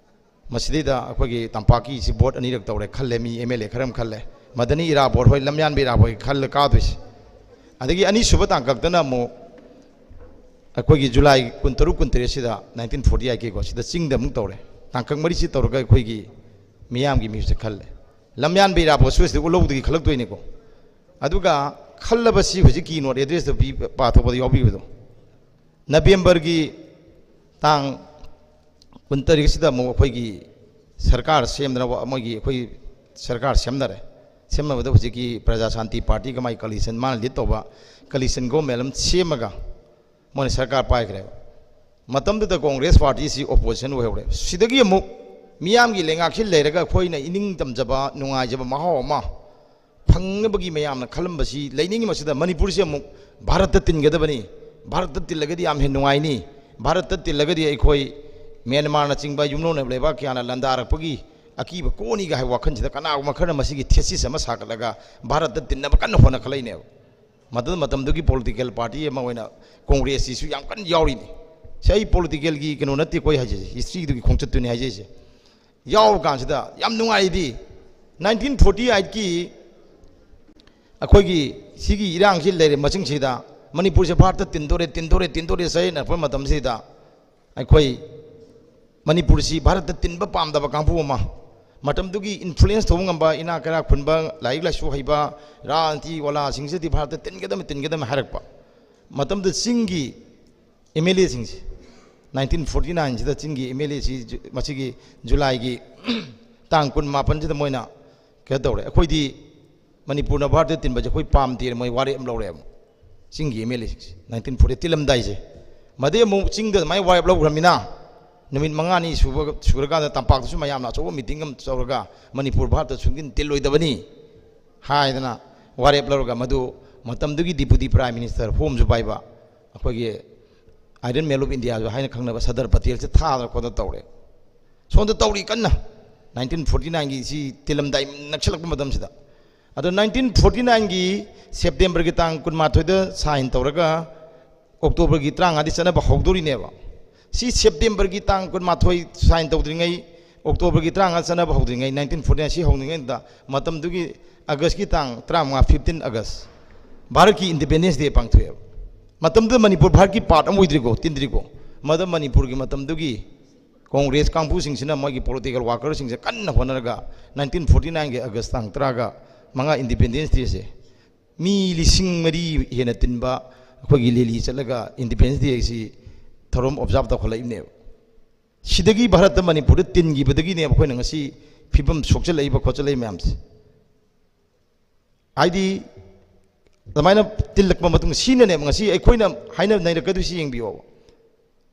ꯃꯁꯤꯗꯩꯗ ꯑꯩꯈꯣꯏꯒꯤ ꯇꯝꯄꯥꯛꯀꯤꯁꯤ ꯚꯣꯠ ꯑꯅꯤꯔꯛ ꯇꯧꯔꯦ ꯈꯜꯂꯦ, ꯃꯤ ꯑꯦꯝ ꯑꯦꯜ ꯑꯦ ꯈꯔ ꯑꯃ ꯈꯜꯂꯦ꯫ ꯃꯗꯅꯤ ꯏꯔꯥꯕꯣꯠ ꯍꯣꯏ, ꯂꯝꯌꯥꯟꯕ ꯏꯔꯥꯕꯣꯠ ꯍꯣꯏ ꯈꯜꯂ ꯀꯥꯗꯣꯏꯁꯦ꯫ ꯑꯗꯒꯤ ꯑꯅꯤꯁꯨꯕ ꯇꯥꯡꯀꯛꯇꯅ ꯑꯃꯨꯛ ꯑꯩꯈꯣꯏꯒꯤ ꯖꯨꯂꯥꯏ ꯀꯨꯟꯇꯔꯨꯛ, ꯀꯨꯟꯇꯔꯦꯠꯁꯤꯗ, nineteen forty eightꯀꯤꯀꯣ, ꯁꯤꯗ ꯆꯤꯡꯗ ꯑꯃꯨꯛ ꯇꯧꯔꯦ꯫ ꯇꯥꯡꯀꯛ ꯃꯔꯤꯁꯤ ꯇꯧꯔꯒ ꯑꯩꯈꯣꯏꯒꯤ ꯃꯤꯌꯥꯝꯒꯤ ꯃꯤꯍꯨꯠꯁꯦ ꯈꯜꯂꯦ꯫ ꯂꯝꯌꯥꯟꯕ ꯏꯔꯥꯕꯣꯠꯁꯨ ꯁꯤꯗ ꯎꯠꯍꯧꯗꯒꯤ ꯈꯜꯂꯛꯇꯣꯏꯅꯤꯀꯣ꯫ ꯑꯗꯨꯒ ꯈꯜꯂꯕꯁꯤ ꯍꯧꯖꯤꯛꯀꯤ ꯅꯣꯠ ꯑꯦꯗ꯭ꯔꯦꯁꯇ ꯄꯤ-, ꯄꯥꯊꯣꯛꯄꯗ ꯌꯥꯎꯕꯤꯕꯗꯣ꯫ ꯅꯕꯦꯝꯕꯔꯒꯤ ꯇꯥꯡ ꯀꯨꯟꯇꯔꯦꯠꯁꯤꯗ ꯑꯃꯨꯛ ꯑꯩꯈꯣꯏꯒꯤ ꯁꯔꯀꯥꯔ ꯁꯦꯝꯗꯅꯕ, ꯃꯣꯏꯒꯤ ꯑꯩꯈꯣꯏ ꯁꯔꯀꯥꯔ ꯁꯦꯝꯅꯔꯦ꯫ ꯁꯦꯝꯅꯕꯗ ꯍꯧꯖꯤꯛꯀꯤ ꯄ꯭ꯔꯖꯥ ꯁꯥꯟꯇꯤ ꯄꯥꯔꯇꯤ ꯀꯃꯥꯏ coalition, ꯃꯥꯅ ꯂꯤꯠ ꯇꯧꯕ coalition government ꯑꯃ ꯁꯦꯝꯃꯒ ꯃꯣꯏꯅ ꯁꯔꯀꯥꯔ ꯄꯥꯏꯈ꯭ꯔꯦꯕ꯫ ꯃꯇꯝꯗꯨꯗ ꯀꯣꯡꯒ꯭ꯔꯦꯁ ꯄꯥꯔꯇꯤꯁꯤ opposition ꯑꯣꯏꯍꯧꯔꯦ꯫ ꯁꯤꯗꯒꯤ ꯑꯃꯨꯛ ꯃꯤꯌꯥꯝꯒꯤ ꯂꯩꯉꯥꯛꯁꯤ ꯂꯩꯔꯒ ꯑꯩꯈꯣꯏꯅ ꯏꯅꯤꯡ ꯇꯝꯖꯕ, ꯅꯨꯡꯉꯥꯏꯖꯕ ꯃꯍꯥꯎ ꯑꯃ ꯐꯪꯅꯕꯒꯤ ꯃꯌꯥꯝꯅ ꯈꯜꯂꯝꯕꯁꯤ ꯂꯩꯅꯤꯡꯉꯤꯕꯁꯤꯗ, ꯃꯅꯤꯄꯨꯔꯁꯤ ꯑꯃꯨꯛ ꯚꯥꯔꯠꯇ ꯇꯤꯟꯒꯗꯕꯅꯤ, ꯚꯥꯔꯠꯇ ꯇꯤꯜꯂꯒꯗꯤ ꯌꯥꯝ ꯍꯦꯟꯅ ꯅꯨꯡꯉꯥꯏꯅꯤ, ꯚꯥꯔꯠꯇ ꯇꯤꯜꯂꯒꯗꯤ ꯑꯩꯈꯣꯏ ꯃ꯭ꯌꯥꯟꯃꯥꯔꯅꯆꯤꯡꯕ ꯌꯨꯝꯂꯣꯟꯅꯕ ꯂꯩꯕꯥꯛ ꯀꯌꯥꯅ ꯂꯥꯟꯗꯥꯔꯛꯄꯒꯤ ꯑꯀꯤꯕ ꯀꯣꯛꯑꯅꯤꯒ ꯍꯥꯏꯕ ꯋꯥꯈꯜꯁꯤꯗ ꯀꯅꯥꯒꯨꯝꯕ ꯈꯔꯅ ꯃꯁꯤꯒꯤ thesis ꯑꯃ ꯁꯥꯒꯠꯂꯒ ꯚꯥꯔꯠꯇ ꯇꯤꯟꯅꯕ ꯀꯟꯅ ꯍꯣꯠꯅꯈꯠꯂꯛꯏꯅꯦꯕ꯫ ꯃꯗꯨ ꯃꯇꯝꯗꯨꯒꯤ political party ꯑꯃ ꯑꯣꯏꯅ ꯀꯣꯡꯒ꯭ꯔꯦꯁꯁꯤꯁꯨ ꯌꯥꯝ ꯀꯟꯅ ꯌꯥꯎꯔꯤꯅꯤ꯫ ꯁꯤ ꯑꯩ politicalꯒꯤ ꯀꯩꯅꯣ ꯅꯠꯇꯦ, ꯑꯩꯈꯣꯏ ꯍꯥꯏꯖꯩꯁꯦ, historyꯗꯨꯒꯤ ꯈꯣꯡꯆꯠꯇꯨꯅꯤ ꯍꯥꯏꯖꯩꯁꯦ꯫ ꯌꯥꯎꯕ ꯀꯥꯟꯁꯤꯗ ꯌꯥꯝ ꯅꯨꯡꯉꯥꯏꯗꯤ, nineteen forty eightꯀꯤ ꯑꯩꯈꯣꯏꯒꯤ ꯁꯤꯒꯤ ꯏꯔꯥꯡꯁꯤ ꯂꯩꯔꯦ ꯃꯁꯤꯡꯁꯤꯗ, ꯃꯅꯤꯄꯨꯔꯁꯦ ꯚꯥꯔꯠꯇ ꯇꯤꯟꯗꯣꯔꯦ, ꯇꯤꯟꯗꯣꯔꯦ, ꯇꯤꯟꯗꯣꯔꯦ ꯆꯌꯦꯠꯅꯔꯛꯄ ꯃꯇꯝꯁꯤꯗ, ꯑꯩꯈꯣꯏ ꯃꯅꯤꯄꯨꯔꯁꯤ ꯚꯥꯔꯠꯇ ꯇꯤꯟꯕ ꯄꯥꯝꯗꯕ ꯀꯥꯡꯕꯨ ꯑꯃ, ꯃꯇꯝꯗꯨꯒꯤ influence ꯇꯧꯕ ꯉꯝꯕ, ꯏꯅꯥꯛ ꯀꯩꯔꯥꯛ ꯈꯨꯟꯕ, ꯂꯥꯏꯔꯤꯛ ꯂꯥꯏꯁꯨ ꯍꯩꯕ, ꯔꯥꯖꯅꯤꯇꯤ ꯋꯥꯂꯥꯁꯤꯡꯁꯤꯗꯤ ꯚꯥꯔꯠꯇ ꯇꯤꯟꯒꯗꯕ, ꯇꯤꯟꯒꯗꯕ ꯍꯥꯏꯔꯛꯄ꯫ ꯃꯇꯝꯗꯨ ꯆꯤꯡꯒꯤ ꯑꯦꯝ ꯑꯦꯜ ꯑꯦꯁꯤꯡꯁꯦ, nineteen forty nineꯁꯤꯗ ꯆꯤꯡꯒꯤ ꯑꯦꯝ ꯑꯦꯜ ꯑꯦꯁꯤ ꯖꯨ-, ꯃꯁꯤꯒꯤ ꯖꯨꯂꯥꯏꯒꯤ ꯇꯥꯡ ꯀꯨꯟꯃꯥꯄꯟꯁꯤꯗ ꯃꯣꯏꯅ ꯀꯩꯅꯣ ꯇꯧꯔꯦ, "ꯑꯩꯈꯣꯏꯗꯤ ꯃꯅꯤꯄꯨꯔꯅ ꯚꯥꯔꯠꯇ ꯇꯤꯟꯕꯁꯦ ꯑꯩꯈꯣꯏ ꯄꯥꯝꯗꯦꯅ" ꯃꯣꯏ ꯋꯥꯔꯦꯞ ꯑꯃ ꯂꯧꯔꯦ ꯑꯃꯨꯛ꯫ ꯆꯤꯡꯒꯤ ꯑꯦꯝ ꯑꯦꯜ ꯑꯦꯁꯤꯡꯁꯦ, nineteen forty ꯇꯤꯜꯂꯝꯗꯥꯏꯁꯦ꯫ ꯃꯗꯩ ꯑꯃꯨꯛ ꯆꯤꯡꯗ ꯑꯗꯨꯃꯥꯏꯅ ꯋꯥꯔꯦꯞ ꯂꯧꯈ꯭ꯔꯃꯤꯅ, ꯅꯨꯃꯤꯠ ꯃꯉꯥꯅꯤ ꯁꯨꯕ, ꯁꯨꯔꯀꯥꯟꯗ ꯇꯝꯄꯥꯛꯇꯁꯨ ꯃꯌꯥꯝꯅ ꯑꯆꯧꯕ meeting ꯑꯃ ꯇꯧꯔꯒ, "ꯃꯅꯤꯄꯨꯔ ꯚꯥꯔꯠꯇ ꯁꯨꯡꯇꯤꯟ ꯇꯤꯜꯂꯣꯏꯗꯕꯅꯤ" ꯍꯥꯏꯗꯅ ꯋꯥꯔꯦꯞ ꯂꯧꯔꯒ, ꯃꯗꯨ ꯃꯇꯝꯗꯨꯒꯤ Deputy Prime Minister ꯍꯣꯝꯁꯨ ꯄꯥꯏꯕ ꯑꯩꯈꯣꯏꯒꯤ Iron Man of India ꯍꯥꯏꯅ ꯈꯪꯅꯕ ꯁꯔꯗꯥꯔ ꯄꯇꯦꯜꯁꯦ ꯊꯥꯗꯅ ꯈꯣꯠꯇꯅ ꯇꯧꯔꯦ꯫ ꯁꯣꯝꯗ ꯇꯧꯔꯤ ꯀꯟꯅ, ꯅꯥꯏꯟꯇꯤꯟ ꯐꯣꯔꯇꯤ ꯅꯥꯏꯟꯒꯤ ꯁꯤ ꯇꯤꯜꯂꯝꯗꯥꯏ ꯅꯛꯁꯤꯜꯂꯛꯄ ꯃꯇꯝꯁꯤꯗ꯫ ꯑꯗꯣ ꯅꯥꯏꯟꯇꯤꯟ ꯐꯣꯔꯇꯤ ꯅꯥꯏꯟꯒꯤ ꯁꯦꯞꯇꯦꯝꯕꯔꯒꯤ ꯇꯥꯡ ꯀꯨꯟꯃꯥꯊꯣꯏꯗ ꯁꯥꯏꯟ ꯇꯧꯔꯒ ꯑꯣꯛꯇꯣꯕꯔꯒꯤ ꯇꯔꯥꯃꯉꯥꯗꯤ ꯆꯠꯅꯕ ꯍꯧꯗꯣꯔꯤꯅꯦꯕ꯫ ꯁꯤ ꯁꯦꯞꯇꯦꯝꯕꯔꯒꯤ ꯇꯥꯡ ꯀꯨꯟꯃꯥꯊꯣꯏ ꯁꯥꯏꯟ ꯇꯧꯗ꯭ꯔꯤꯉꯩ, ꯑꯣꯛꯇꯣꯕꯔꯒꯤ ꯇꯔꯥꯃꯉꯥ ꯆꯠꯅꯕ ꯍꯧꯗ꯭ꯔꯤꯉꯩ, ꯅꯥꯏꯟꯇꯤꯟ ꯐꯣꯔꯇꯤ ꯅꯥꯏꯟ ꯁꯤ ꯍꯧꯗ꯭ꯔꯤꯉꯩꯗ, ꯃꯇꯝꯗꯨꯒꯤ ꯑꯥꯒꯁꯀꯤ ꯇꯥꯡ ꯇꯔꯥꯃꯉꯥ, ꯐꯤꯐꯇꯤꯟ ꯑꯥꯒꯁ, ꯚꯥꯔꯠꯀꯤ ꯏꯟꯗꯤꯄꯦꯟꯗꯦꯟꯁ ꯗꯦ ꯄꯥꯡꯊꯣꯛꯑꯦꯕ꯫ ꯃꯇꯝꯗꯨꯗ ꯃꯅꯤꯄꯨꯔ ꯚꯥꯔꯠꯀꯤ ꯄꯥꯔꯠ ꯑꯃ ꯑꯣꯏꯗ꯭ꯔꯤꯀꯣ, ꯇꯤꯟꯗ꯭ꯔꯤꯀꯣ꯫ ꯃꯗꯨ ꯃꯅꯤꯄꯨꯔꯒꯤ ꯃꯇꯝꯗꯨꯒꯤ ꯀꯣꯡꯒ꯭ꯔꯦꯁ ꯀꯥꯡꯕꯨꯁꯤꯡꯁꯤꯅ ꯃꯣꯏꯒꯤ ꯄꯣꯂꯤꯇꯤꯀꯦꯜ ꯋꯥꯔꯀꯔꯁꯤꯡꯁꯦ ꯀꯟꯅ ꯍꯣꯠꯅꯔꯒ ꯅꯥꯏꯟꯇꯤꯟ ꯐꯣꯔꯇꯤ ꯅꯥꯏꯟꯒꯤ ꯑꯥꯒꯁ ꯇꯥꯡ ꯇꯔꯥꯒ ꯃꯉꯥ ꯏꯟꯗꯤꯄꯦꯟꯗꯦꯟꯁ ꯗꯦꯁꯦ ꯃꯤ ꯂꯤꯁꯤꯡ ꯃꯔꯤ ꯍꯦꯟꯅ ꯇꯤꯟꯕ ꯑꯩꯈꯣꯏꯒꯤ ꯔꯦꯂꯤ ꯆꯠꯂꯒ ꯏꯟꯗꯤꯄꯦꯟꯗꯦꯟꯁ ꯗꯦꯁꯤ ꯊꯧꯔꯝ ꯑꯣꯕꯖꯥꯔꯕ ꯇꯧꯈꯠꯂꯛꯏꯕꯅꯦꯕ꯫ ꯁꯤꯗꯒꯤ ꯚꯥꯔꯠꯇ ꯃꯅꯤꯄꯨꯔꯗ ꯇꯤꯟꯈꯤꯕꯗꯒꯤꯅꯦꯕ ꯑꯩꯈꯣꯏꯅ ꯉꯁꯤ ꯐꯤꯕꯝ ꯁꯣꯛꯆꯜꯂꯛꯏꯕ ꯈꯣꯠꯆꯜꯂꯛꯏꯕ ꯃꯌꯥꯝꯁꯦ꯫ ꯍꯥꯏꯗꯤ ꯑꯗꯨꯃꯥꯏꯅ ꯇꯤꯜꯂꯛꯄ ꯃꯇꯨꯡ, ꯁꯤꯅꯅꯦꯕ ꯉꯁꯤ ꯑꯩꯈꯣꯏꯅ ꯍꯥꯏꯅ ꯅꯩꯔꯛꯀꯗꯣꯏꯁꯤ꯫ ꯌꯦꯡꯕꯤꯌꯣꯕ,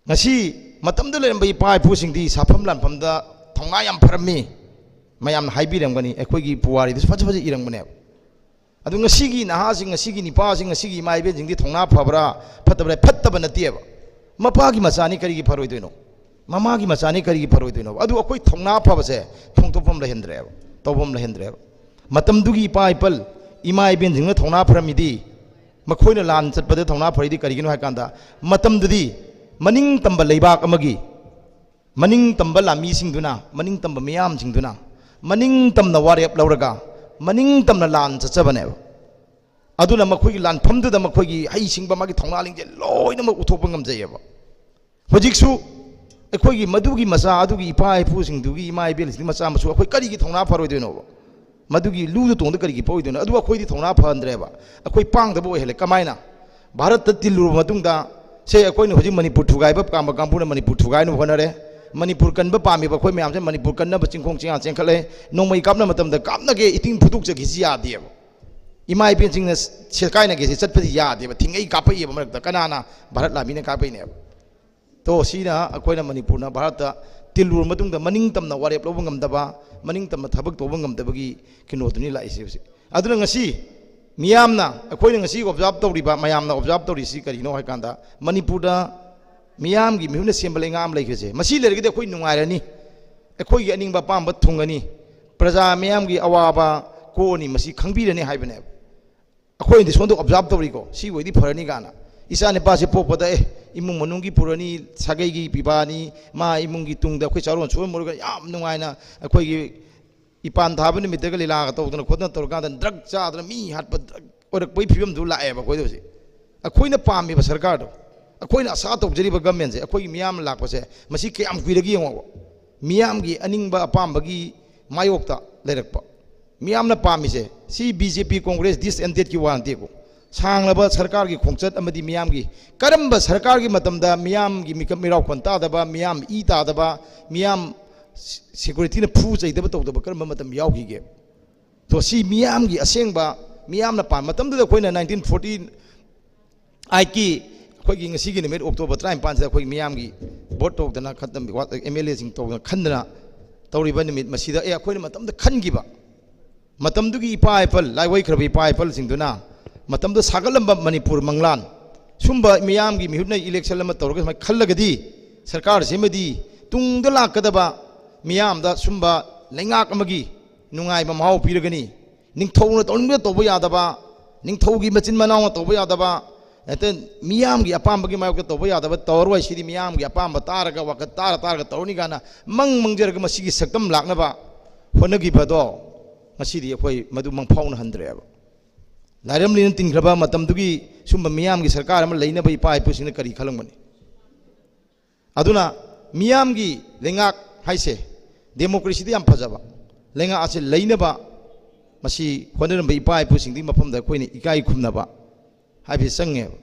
ꯉꯁꯤ ꯃꯇꯝꯗ ꯂꯩꯔꯝꯕ ꯏꯄꯥ ꯏꯄꯨꯁꯤꯡꯗꯤ ꯁꯥꯐꯝ ꯂꯥꯟꯐꯝꯗ ꯊꯧꯅꯥ ꯌꯥꯝ ꯐꯔꯝꯃꯤ꯫ ꯃꯌꯥꯝꯅ ꯍꯥꯏꯕꯤꯔꯝꯒꯅꯤ, ꯑꯩꯈꯣꯏꯒꯤ ꯄꯨꯋꯥꯔꯤꯗꯁꯨ ꯐꯖ ꯐꯖ ꯏꯔꯝꯒꯅꯦꯕ꯫ ꯑꯗꯨ ꯉꯁꯤꯒꯤ ꯅꯍꯥꯁꯤꯡ, ꯉꯁꯤꯒꯤ ꯅꯤꯄꯥꯁꯤꯡ, ꯉꯁꯤꯒꯤ ꯏꯃꯥ ꯏꯕꯦꯟꯁꯤꯡꯗꯤ ꯊꯧꯅꯥ ꯐꯕ꯭ꯔꯥ ꯐꯠꯇꯕ꯭ꯔꯥ? ꯐꯠꯇꯕ ꯅꯠꯇꯦꯕ꯫ ꯃꯄꯥꯒꯤ ꯃꯆꯥꯅꯤ ꯀꯔꯤꯒꯤ ꯐꯔꯣꯏꯗꯣꯏꯅꯣ? ꯃꯃꯥꯒꯤ ꯃꯆꯥꯅꯤ ꯀꯔꯤꯒꯤ ꯐꯔꯣꯏꯗꯣꯏꯅꯣ? ꯑꯗꯨ ꯑꯩꯈꯣꯏ ꯊꯧꯅꯥ ꯐꯕꯁꯦ ꯐꯣꯡꯗꯣꯛꯐꯝ ꯂꯩꯍꯟꯗ꯭ꯔꯦꯕ, ꯇꯧꯐꯝ ꯂꯩꯍꯟꯗ꯭ꯔꯦꯕ꯫ ꯃꯇꯝꯗꯨꯒꯤ ꯏꯄꯥ ꯏꯄꯜ, ꯏꯃꯥ ꯏꯕꯦꯟꯁꯤꯡꯅ ꯊꯧꯅꯥ ꯐꯔꯝꯃꯤꯗꯤ, ꯃꯈꯣꯏꯅ ꯂꯥꯟ ꯆꯠꯄꯗ ꯊꯧꯅꯥ ꯐꯔꯤꯗꯤ ꯀꯔꯤꯒꯤꯅꯣ ꯍꯥꯏ ꯀꯥꯟꯗ, ꯃꯇꯝꯗꯨꯗꯤ ꯃꯅꯤꯡ ꯇꯝꯕ ꯂꯩꯕꯥꯛ ꯑꯃꯒꯤ ꯃꯅꯤꯡ ꯇꯝꯕ ꯂꯥꯟꯃꯤꯁꯤꯡꯗꯨꯅ, ꯃꯅꯤꯡ ꯇꯝꯕ ꯃꯤꯌꯥꯝꯁꯤꯡꯗꯨꯅ ꯃꯅꯤꯡ ꯇꯝꯅ ꯋꯥꯔꯦꯞ ꯂꯧꯔꯒ ꯃꯅꯤꯡ ꯇꯝꯅ ꯂꯥꯟ ꯆꯠꯆꯕꯅꯦꯕ꯫ ꯑꯗꯨꯅ ꯃꯈꯣꯏꯒꯤ ꯂꯥꯟꯐꯝꯗꯨꯗ ꯃꯈꯣꯏꯒꯤ ꯍꯩꯁꯤꯡꯕ, ꯃꯥꯒꯤ ꯊꯧꯅꯥ ꯂꯤꯡꯖꯦꯜ ꯂꯣꯏꯅꯃꯛ ꯎꯠꯊꯣꯛꯄ ꯉꯝꯖꯩꯑꯕ꯫ ꯍꯧꯖꯤꯛꯁꯨ ꯑꯩꯈꯣꯏꯒꯤ ꯃꯗꯨꯒꯤ ꯃꯆꯥ, ꯑꯗꯨꯒꯤ ꯏꯄꯥ ꯏꯄꯨꯁꯤꯡꯗꯨꯒꯤ, ꯏꯃꯥ ꯏꯕꯦꯜꯁꯤꯡꯗꯨꯒꯤ ꯃꯆꯥ ꯃꯁꯨ ꯑꯩꯈꯣꯏ ꯀꯔꯤꯒꯤ ꯊꯧꯅꯥ ꯐꯔꯣꯏꯗꯣꯏꯅꯣꯕ? ꯃꯗꯨꯒꯤ ꯂꯨꯗ ꯇꯣꯡꯗ ꯀꯔꯤꯒꯤ ꯄꯣꯛꯏꯗꯣꯏꯅꯣ? ꯑꯗꯨ ꯑꯩꯈꯣꯏꯗꯤ ꯊꯧꯅꯥ ꯐꯍꯟꯗ꯭ꯔꯦꯕ, ꯑꯩꯈꯣꯏ ꯄꯥꯡꯗꯕ ꯑꯣꯏꯍꯜꯂꯦ꯫ ꯀꯃꯥꯏꯅ? ꯚꯥꯔꯠꯇ ꯇꯤꯜꯂꯨꯔꯕ ꯃꯇꯨꯡꯗ, ꯁꯦ, ꯑꯩꯈꯣꯏꯅ ꯍꯧꯖꯤꯛ ꯃꯅꯤꯄꯨꯔ ꯊꯨꯒꯥꯏꯕ ꯄꯥꯝꯕ ꯀꯥꯡꯕꯨꯅ ꯃꯅꯤꯄꯨꯔ ꯊꯨꯒꯥꯏꯅꯕ ꯍꯣꯠꯅꯔꯦ꯫ ꯃꯅꯤꯄꯨꯔ ꯀꯟꯕ ꯄꯥꯝꯃꯤꯕ ꯑꯩꯈꯣꯏ ꯃꯌꯥꯝꯁꯦ ꯃꯅꯤꯄꯨꯔ ꯀꯟꯅꯕ ꯆꯤꯡꯈꯣꯡ ꯆꯤꯡꯌꯥ ꯆꯦꯟꯈꯠꯂꯦ꯫ ꯅꯣꯡꯃꯩ ꯀꯥꯞꯅꯕ ꯃꯇꯝꯗ ꯀꯥꯞꯅꯒꯦ ꯏꯇꯤꯡ ꯐꯨꯗꯣꯛꯆꯈꯤꯁꯤ ꯌꯥꯗꯦꯕ꯫ ꯏꯃꯥ ꯏꯕꯦꯟꯁꯤꯡꯅ ꯁꯦꯠꯀꯥꯏꯅꯒꯦꯁꯤ ꯆꯠꯄꯗꯤ ꯌꯥꯗꯦꯕ꯫ ꯊꯤꯡꯉꯩ ꯀꯥꯞꯄꯛꯏꯕ ꯃꯔꯛꯇ꯫ ꯀꯅꯥꯅ? ꯚꯥꯔꯠ ꯂꯥꯟꯃꯤꯅ ꯀꯥꯞꯄꯛꯏꯅꯦꯕ꯫ ꯇꯣ, ꯁꯤꯅ ꯑꯩꯈꯣꯏꯅ ꯃꯅꯤꯄꯨꯔꯅ ꯚꯥꯔꯠꯇ ꯇꯤꯜꯂꯨꯔ ꯃꯇꯨꯡꯗ ꯃꯅꯤꯡ ꯇꯝꯅ ꯋꯥꯔꯦꯞ ꯂꯧꯕ ꯉꯝꯗꯕ, ꯃꯅꯤꯡ ꯇꯝꯅ ꯊꯕꯛ ꯇꯧꯕ ꯉꯝꯗꯕꯒꯤ ꯀꯩꯅꯣꯗꯨꯅꯤ ꯂꯥꯛꯏꯁꯦ ꯍꯧꯖꯤꯛ꯫ ꯑꯗꯨꯅ ꯉꯁꯤ ꯃꯤꯌꯥꯝꯅ, ꯑꯩꯈꯣꯏꯅ ꯉꯁꯤ ꯑꯣꯕꯖꯥꯔꯕ ꯇꯧꯔꯤꯕ, ꯃꯌꯥꯝꯅ ꯑꯣꯕꯖꯥꯔꯕ ꯇꯧꯔꯤꯁꯤ ꯀꯔꯤꯅꯣ ꯍꯥꯏ ꯀꯥꯟꯗ, ꯃꯅꯤꯄꯨꯔꯗ ꯃꯤꯌꯥꯝꯒꯤ ꯃꯤꯍꯨꯠꯅ ꯁꯦꯝꯕ ꯂꯩꯉꯥꯛ ꯑꯃ ꯂꯩꯈ꯭ꯔꯁꯦ, ꯃꯁꯤ ꯂꯩꯔꯒꯗꯤ ꯑꯩꯈꯣꯏ ꯅꯨꯡꯉꯥꯏꯔꯅꯤ, ꯑꯩꯈꯣꯏꯒꯤ ꯑꯅꯤꯡꯕ ꯑꯄꯥꯝꯕ ꯊꯨꯡꯒꯅꯤ, ꯄ꯭ꯔꯖꯥ ꯃꯤꯌꯥꯝꯒꯤ ꯑꯋꯥꯕ ꯀꯣꯛꯑꯅꯤ, ꯃꯁꯤ ꯈꯪꯕꯤꯔꯅꯤ ꯍꯥꯏꯕꯅꯦꯕ꯫ ꯑꯩꯈꯣꯏꯅꯗꯤ ꯁꯣꯝꯗ ꯑꯣꯕꯖꯥꯔꯕ ꯇꯧꯔꯤꯀꯣ, ꯁꯤ ꯑꯣꯏꯗꯤ ꯐꯔꯅꯤ ꯀꯥꯏꯅ꯫ ꯏꯆꯥ ꯅꯤꯄꯥꯁꯦ ꯄꯣꯛꯄꯗ, ꯑꯦ, ꯏꯃꯨꯡ ꯃꯅꯨꯡꯒꯤ ꯄꯨꯔꯅꯤ, ꯁꯥꯒꯩꯒꯤ ꯄꯤꯕꯥꯅꯤ, ꯃꯥ ꯏꯃꯨꯡꯒꯤ ꯇꯨꯡꯗ ꯑꯩꯈꯣꯏ ꯆꯥꯔꯣꯟ ꯁꯨꯔꯣꯟ ꯃꯨꯔꯒ ꯌꯥꯝ ꯅꯨꯡꯉꯥꯏꯅ ꯑꯩꯈꯣꯏꯒꯤ ꯏꯄꯥꯟ ꯊꯥꯕ ꯅꯨꯃꯤꯠꯇꯒ ꯂꯤꯂꯥꯒ ꯇꯧꯗꯅ ꯈꯣꯠꯇꯅ ꯇꯧꯔꯀꯥꯟꯗ ꯗ꯭ꯔꯒ ꯆꯥꯗꯅ ꯃꯤ ꯍꯥꯠꯄ, ꯗ꯭ꯔꯒ ꯑꯣꯏꯔꯛꯄꯒꯤ ꯐꯤꯕꯝꯗꯨ ꯂꯥꯛꯑꯦꯕ ꯑꯩꯈꯣꯏꯗ ꯍꯧꯖꯤꯛ꯫ ꯑꯩꯈꯣꯏꯅ ꯄꯥꯝꯃꯤꯕ ꯁꯔꯀꯥꯔꯗꯣ, ꯑꯩꯈꯣꯏꯅ ꯑꯁꯥ ꯇꯧꯖꯔꯤꯕ ꯒꯃꯦꯟꯁꯦ, ꯑꯩꯈꯣꯏꯒꯤ ꯃꯤꯌꯥꯝꯅ ꯂꯥꯛꯄꯁꯦ, ꯃꯁꯤ ꯀꯌꯥꯝ ꯀꯨꯏꯔꯒꯦ ꯌꯦꯡꯉꯣꯕ꯫ ꯃꯤꯌꯥꯝꯒꯤ ꯑꯅꯤꯡꯕ ꯑꯄꯥꯝꯕꯒꯤ ꯃꯥꯌꯣꯛꯇ ꯂꯩꯔꯛꯄ꯫ ꯃꯤꯌꯥꯝꯅ ꯄꯥꯝꯃꯤꯁꯦ ꯁꯤ ꯕꯤ ꯖꯦ ꯄꯤ, ꯀꯣꯡꯒ꯭ꯔꯦꯁ, ꯗꯤꯁꯑꯦꯟꯗꯦꯠꯀꯤ ꯋꯥ ꯅꯠꯇꯦꯀꯣ꯫ ꯁꯥꯡꯂꯕ ꯁꯔꯀꯥꯔꯒꯤ ꯈꯣꯡꯆꯠ ꯑꯃꯗꯤ ꯃꯤꯌꯥꯝꯒꯤ, ꯀꯔꯝꯕ ꯁꯔꯀꯥꯔꯒꯤ ꯃꯇꯝꯗ ꯃꯤꯌꯥꯝꯒꯤ ꯃꯤꯀꯞ ꯃꯤꯔꯥꯎ ꯈꯣꯟ ꯇꯥꯗꯕ, ꯃꯤꯌꯥꯝ ꯏ ꯇꯥꯗꯕ, ꯃꯤꯌꯥꯝ ꯁꯤ-, ꯁꯦꯀ꯭ꯌꯨꯔꯤꯇꯤꯅ ꯐꯨ ꯆꯩꯗꯕ ꯇꯧꯗꯕ ꯀꯔꯝꯕ ꯃꯇꯝ ꯌꯥꯎꯈꯤꯒꯦ? ꯇꯣ, ꯁꯤ ꯃꯤꯌꯥꯝꯒꯤ ꯑꯁꯦꯡꯕ, ꯃꯤꯌꯥꯝꯅ ꯄꯥꯝ-, ꯃꯇꯝꯗꯨꯗ ꯑꯩꯈꯣꯏꯅ ꯅꯥꯏꯟꯇꯤꯟ ꯐꯣꯔꯇꯤ ꯑꯩꯠꯀꯤ ꯑꯩꯈꯣꯏꯒꯤ ꯉꯁꯤꯒꯤ ꯅꯨꯃꯤꯠ ꯑꯣꯛꯇꯣꯕꯔ ꯇꯔꯥꯅꯤꯄꯥꯟꯁꯤꯗ ꯑꯩꯈꯣꯏ ꯃꯤꯌꯥꯝꯒꯤ ꯚꯣꯠ ꯇꯧꯗꯅ ꯈꯠꯇꯅ, ꯑꯦꯝ ꯑꯦꯜ ꯑꯦꯁꯤꯡ ꯇꯧꯗꯅ ꯈꯟꯗꯅ ꯇꯧꯔꯤꯕ ꯅꯨꯃꯤꯠ ꯃꯁꯤꯗ, ꯑꯦ, ꯑꯩꯈꯣꯏꯅ ꯃꯇꯝꯗ ꯈꯟꯈꯤꯕ, ꯃꯇꯝꯗꯨꯒꯤ ꯏꯄꯥ ꯏꯄꯜ, ꯂꯥꯏꯑꯣꯏꯈ꯭ꯔꯕ ꯏꯄꯥ ꯏꯄꯜꯁꯤꯡꯗꯨꯅ ꯃꯇꯝꯗꯨꯗ ꯁꯥꯒꯠꯂꯝꯕ ꯃꯅꯤꯄꯨꯔ ꯃꯪꯂꯥꯟ, ꯁꯨꯝꯕ ꯃꯤꯌꯥꯝꯒꯤ ꯃꯤꯍꯨꯠꯅ ꯏꯂꯦꯛꯁꯟ ꯑꯃ ꯇꯧꯔꯒ ꯁꯨꯃꯥꯏꯅ ꯈꯜꯂꯒꯗꯤ ꯁꯔꯀꯥꯔꯁꯤꯃꯗꯤ ꯇꯨꯡꯗ ꯂꯥꯛꯀꯗꯕ ꯃꯤꯌꯥꯝꯗ ꯁꯨꯝꯕ ꯂꯩꯉꯥꯛ ꯑꯃꯒꯤ ꯅꯨꯡꯉꯥꯏꯕ ꯃꯍꯥꯎ ꯄꯤꯔꯒꯅꯤ꯫ ꯅꯤꯡꯊꯧꯅ ꯇꯧꯅꯤꯡꯕ ꯇꯧꯕ ꯌꯥꯗꯕ, ꯅꯤꯡꯊꯧꯒꯤ ꯃꯆꯤꯟ ꯃꯅꯥꯎꯅ ꯇꯧꯕ ꯌꯥꯗꯕ, ꯍꯦꯛꯇ ꯃꯤꯌꯥꯝꯒꯤ ꯑꯄꯥꯝꯕꯒꯤ ꯃꯥꯌꯣꯛꯇ ꯇꯧꯕ ꯌꯥꯗꯕ ꯇꯧꯔꯔꯣꯏ꯫ ꯁꯤꯗꯤ ꯃꯤꯌꯥꯝꯒꯤ ꯑꯄꯥꯝꯕ ꯇꯥꯔꯒ, ꯋꯥꯈꯜ ꯇꯥꯔ ꯇꯥꯔꯒ ꯇꯧꯔꯅꯤ ꯀꯥꯏꯅ ꯃꯪ ꯃꯪꯖꯔꯒ ꯃꯁꯤꯒꯤ ꯁꯛꯇꯝ ꯂꯥꯛꯅꯕ ꯍꯣꯠꯅꯈꯤꯕꯗꯣ ꯉꯁꯤꯗꯤ ꯑꯩꯈꯣꯏ ꯃꯗꯨ ꯃꯪꯐꯥꯎꯅꯍꯟꯗ꯭ꯔꯦꯕ꯫ ꯂꯥꯏꯔꯝꯂꯦꯅ ꯇꯤꯟꯈ꯭ꯔꯕ ꯃꯇꯝꯗꯨꯒꯤ ꯁꯨꯝꯕ ꯃꯤꯌꯥꯝꯒꯤ ꯁꯔꯀꯥꯔ ꯑꯃ ꯂꯩꯅꯕ ꯏꯄꯥ ꯏꯄꯨꯁꯤꯡꯅ ꯀꯔꯤ ꯈꯜꯂꯝꯒꯅꯤ? ꯑꯗꯨꯅ ꯃꯤꯌꯥꯝꯒꯤ ꯂꯩꯉꯥꯛ ꯍꯥꯏꯁꯦ ꯗꯦꯃꯣꯀ꯭ꯔꯦꯁꯤꯗ ꯌꯥꯝ ꯐꯖꯕ ꯂꯩꯉꯥꯛ ꯑꯁꯤ ꯂꯩꯅꯕ ꯃꯁꯤ ꯍꯣꯠꯅꯔꯝꯕ ꯏꯄꯥ ꯏꯄꯨꯁꯤꯡꯗꯨꯒꯤ ꯃꯐꯝꯗ ꯑꯩꯈꯣꯏꯅ ꯏꯀꯥꯏ ꯈꯨꯝꯅꯕ ꯍꯥꯏꯕꯁꯤ ꯆꯪꯉꯦꯕ꯫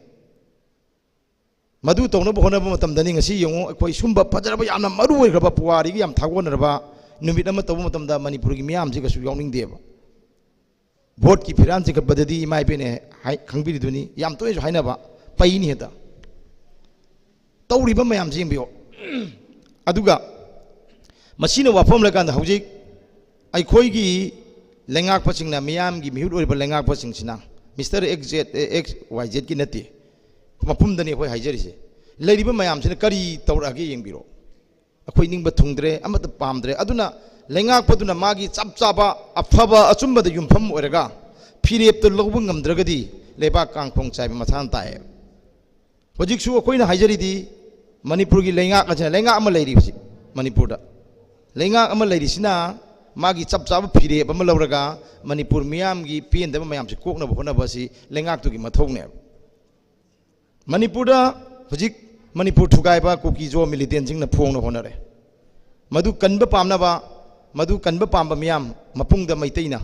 ꯃꯗꯨ ꯇꯧꯅꯕ ꯍꯣꯠꯅꯕ ꯃꯇꯝꯗꯅꯤ ꯉꯁꯤ ꯌꯦꯡꯉꯨ, ꯑꯩꯈꯣꯏ ꯁꯨꯝꯕ ꯐꯖꯔꯕ, ꯌꯥꯝꯅ ꯃꯔꯨ ꯑꯣꯏꯈ꯭ꯔꯕ, ꯄꯨꯋꯥꯔꯤꯒꯤ ꯌꯥꯝ ꯊꯥꯒꯣꯟꯅꯔꯕ ꯅꯨꯃꯤꯠ ꯑꯃ ꯇꯧꯕ ꯃꯇꯝꯗ ꯃꯅꯤꯄꯨꯔꯒꯤ ꯃꯤꯌꯥꯝꯁꯤ ꯀꯩꯁꯨ ꯌꯥꯎꯅꯤꯡꯗꯦꯕ꯫ ꯚꯣꯠꯀꯤ ꯐꯤꯔꯥꯟ ꯆꯤꯡꯈꯠꯄꯗꯗꯤ ꯏꯃꯥ ꯏꯕꯦꯟꯅ ꯍꯥꯏ-, ꯈꯪꯕꯤꯔꯤꯗꯨꯅꯤ, ꯌꯥꯝ ꯇꯣꯏꯅꯁꯨ ꯍꯥꯏꯅꯕ, ꯄꯩꯅꯤ ꯍꯦꯛꯇ꯫ ꯇꯧꯔꯤꯕ ꯃꯌꯥꯝꯁꯤ ꯌꯦꯡꯕꯤꯌꯨ꯫ ꯑꯗꯨꯒ ꯃꯁꯤꯅ ꯋꯥꯐꯝ ꯂꯩꯀꯥꯟꯗ ꯍꯧꯖꯤꯛ ꯑꯩꯈꯣꯏꯒꯤ ꯂꯩꯉꯥꯛꯄꯁꯤꯡꯅ, ꯃꯤꯌꯥꯝꯒꯤ ꯃꯤꯍꯨꯠ ꯑꯣꯏꯔꯤꯕ ꯂꯩꯉꯥꯛꯄꯁꯤꯡꯁꯤꯅ, ꯃꯤꯁꯇꯔ ꯑꯦꯛꯁ ꯖꯦꯠ, ꯑꯦ, ꯑꯦꯛꯁ ꯋꯥꯏ ꯖꯦꯠꯀꯤ ꯅꯠꯇꯦ, ꯃꯄꯨꯝꯗꯅꯤ ꯑꯩꯈꯣꯏ ꯍꯥꯏꯖꯔꯤꯁꯦ꯫ ꯂꯩꯔꯤꯕ ꯃꯌꯥꯝꯁꯤꯅ ꯀꯔꯤ ꯇꯧꯔꯛꯑꯒꯦ ꯌꯦꯡꯕꯤꯔꯣ꯫ ꯑꯩꯈꯣꯏ ꯅꯤꯡꯕ ꯊꯨꯡꯗ꯭ꯔꯦ, ꯑꯃꯠꯇ ꯄꯥꯝꯗ꯭ꯔꯦ꯫ ꯑꯗꯨꯅ ꯂꯩꯉꯥꯛꯄꯗꯨꯅ ꯃꯥꯒꯤ ꯆꯞ ꯆꯥꯕ ꯑꯐꯕ ꯑꯆꯨꯝꯕꯗ ꯌꯨꯝꯐꯝ ꯑꯣꯏꯔꯒ ꯐꯤꯔꯦꯞꯇ ꯂꯧꯕ ꯉꯝꯗ꯭ꯔꯒꯗꯤ ꯂꯩꯕꯥꯛ ꯀꯥꯡꯈꯣꯡ ꯆꯥꯏꯕ ꯃꯊꯥꯅ ꯇꯥꯏꯌꯦꯕ꯫ ꯍꯧꯖꯤꯛꯁꯨ ꯑꯩꯈꯣꯏꯅ ꯍꯥꯏꯖꯔꯤꯗꯤ ꯃꯅꯤꯄꯨꯔꯒꯤ ꯂꯩꯉꯥꯛ ꯑꯁꯤꯅ, ꯂꯩꯉꯥꯛ ꯑꯃ ꯂꯩꯔꯤ ꯍꯧꯖꯤꯛ ꯃꯅꯤꯄꯨꯔꯗ꯫ ꯂꯩꯉꯥꯛ ꯑꯃ ꯂꯩꯔꯤꯁꯤꯅ ꯃꯥꯒꯤ ꯆꯞ ꯆꯥꯕ ꯐꯤꯔꯦꯞ ꯑꯃ ꯂꯧꯔꯒ ꯃꯅꯤꯄꯨꯔ ꯃꯤꯌꯥꯝꯒꯤ ꯄꯦꯟꯗꯕ ꯃꯌꯥꯝꯁꯤ ꯀꯣꯛꯅꯕ ꯍꯣꯠꯅꯕ ꯑꯁꯤ ꯂꯩꯉꯥꯛꯇꯨꯒꯤ ꯃꯊꯧꯅꯦꯕ꯫ ꯃꯅꯤꯄꯨꯔꯗ ꯍꯧꯖꯤꯛ ꯃꯅꯤꯄꯨꯔ ꯊꯨꯒꯥꯏꯕ ꯀꯨꯀꯤ ꯖꯣ ꯃꯤꯂꯤꯇꯦꯟꯁꯤꯡꯅ ꯐꯣꯡꯅ ꯍꯣꯠꯅꯔꯦ꯫ ꯃꯗꯨ ꯀꯟꯕ ꯄꯥꯝꯅꯕ, ꯃꯗꯨ ꯀꯟꯕ ꯄꯥꯝꯕ ꯃꯤꯌꯥꯝ ꯃꯄꯨꯡꯗ ꯃꯩꯇꯩꯅ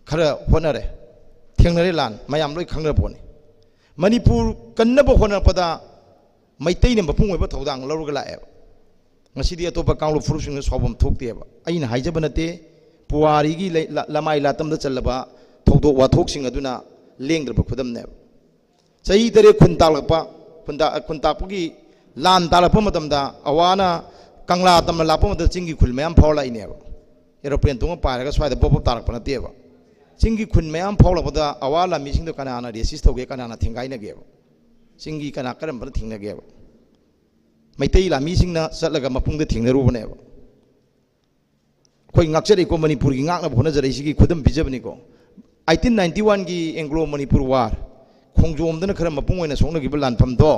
ꯈꯔ ꯍꯣꯠꯅꯔꯦ, ꯊꯦꯡꯅꯔꯦ ꯂꯥꯟ, ꯃꯌꯥꯝ ꯂꯣꯏ ꯈꯪꯅꯕ ꯄꯣꯠꯅꯤ꯫ ꯃꯅꯤꯄꯨꯔ ꯀꯟꯅꯕ ꯍꯣꯠꯅꯔꯛꯄꯗ ꯃꯩꯇꯩꯅ ꯃꯄꯨꯡ ꯑꯣꯏꯕ ꯊꯧꯗꯥꯡ ꯂꯧꯔꯒ ꯂꯥꯛꯑꯦꯕ꯫ ꯉꯁꯤꯗꯤ ꯑꯇꯣꯞꯄ ꯀꯥꯡꯂꯨꯞ ꯐꯨꯔꯨꯞꯁꯤꯡꯅ ꯁꯥꯎꯐꯝ ꯊꯣꯛꯇꯦꯕ꯫ ꯑꯩꯅ ꯍꯥꯏꯖꯕ ꯅꯠꯇꯦ, ꯄꯨꯋꯥꯔꯤꯒꯤ ꯂꯩ-, ꯂ-, ꯂꯃꯥꯏ ꯂꯥꯇꯝꯗ ꯆꯜꯂꯕ ꯊꯧꯗꯣꯛ ꯋꯥꯊꯣꯛꯁꯤꯡ ꯑꯗꯨꯅ ꯂꯦꯡꯗ꯭ꯔꯕ ꯈꯨꯗꯝꯅꯦꯕ꯫ ꯆꯍꯤ ꯇꯔꯦꯠ ꯈꯨꯟ ꯇꯥꯛꯂꯛꯄ, ꯈꯨꯟ ꯇꯥ-, ꯈꯨꯟ ꯇꯥꯛꯄꯒꯤ ꯂꯥꯟ ꯇꯥꯔꯛꯄ ꯃꯇꯝꯗ, ꯑꯋꯥꯅ ꯀꯪꯂꯥ ꯇꯝꯅ ꯂꯥꯛꯄ ꯃꯇꯝꯗ ꯆꯤꯡꯒꯤ ꯈꯨꯜ ꯃꯌꯥꯝ ꯐꯥꯎꯔ ꯂꯥꯛꯏꯅꯦꯕ꯫ ꯑꯦꯔꯣꯄ꯭ꯂꯦꯟ ꯇꯣꯡꯉ ꯄꯥꯏꯔꯒ ꯁ꯭ꯋꯥꯏꯗ ꯄꯣꯞ ꯄꯣꯞ ꯇꯥꯔꯛꯄ ꯅꯠꯇꯦꯕ꯫ ꯆꯤꯡꯒꯤ ꯈꯨꯟ ꯃꯌꯥꯝ ꯐꯥꯎꯔꯛꯄꯗ ꯑꯋꯥ ꯂꯥꯟꯃꯤꯁꯤꯡꯗꯣ ꯀꯅꯥꯅ ꯔꯦꯁꯤꯁ ꯇꯧꯒꯦ, ꯀꯅꯥꯅ ꯊꯦꯡꯒꯥꯏꯅꯒꯦꯕ? ꯆꯤꯡꯒꯤ ꯀꯅꯥ ꯀꯔꯝꯕꯅ ꯊꯦꯡꯅꯒꯦꯕ? ꯃꯩꯇꯩ ꯂꯥꯟꯃꯤꯁꯤꯡꯅ ꯆꯠꯂꯒ ꯃꯄꯨꯡꯗ ꯊꯦꯡꯅꯔꯨꯕꯅꯦꯕ꯫ ꯑꯩꯈꯣꯏ ꯉꯥꯛꯆꯔꯤꯀꯣ, ꯃꯅꯤꯄꯨꯔꯒꯤ ꯉꯥꯛꯅꯕ ꯍꯣꯠꯅꯖꯔꯛꯏꯁꯤꯒꯤ ꯈꯨꯗꯝ ꯄꯤꯖꯕꯅꯤꯀꯣ꯫ ꯑꯩꯠꯇꯤꯟ ꯅꯥꯏꯟꯇꯤ ꯋꯥꯟꯒꯤ ꯑꯦꯡꯒ꯭ꯂꯣ ꯃꯅꯤꯄꯨꯔ ꯋꯥꯔ, ꯈꯣꯡꯖꯣꯝꯗꯅ ꯈꯔ ꯃꯄꯨꯡ ꯑꯣꯏꯅ ꯁꯣꯛꯅꯈꯤꯕ ꯂꯥꯟꯐꯝꯗꯣ,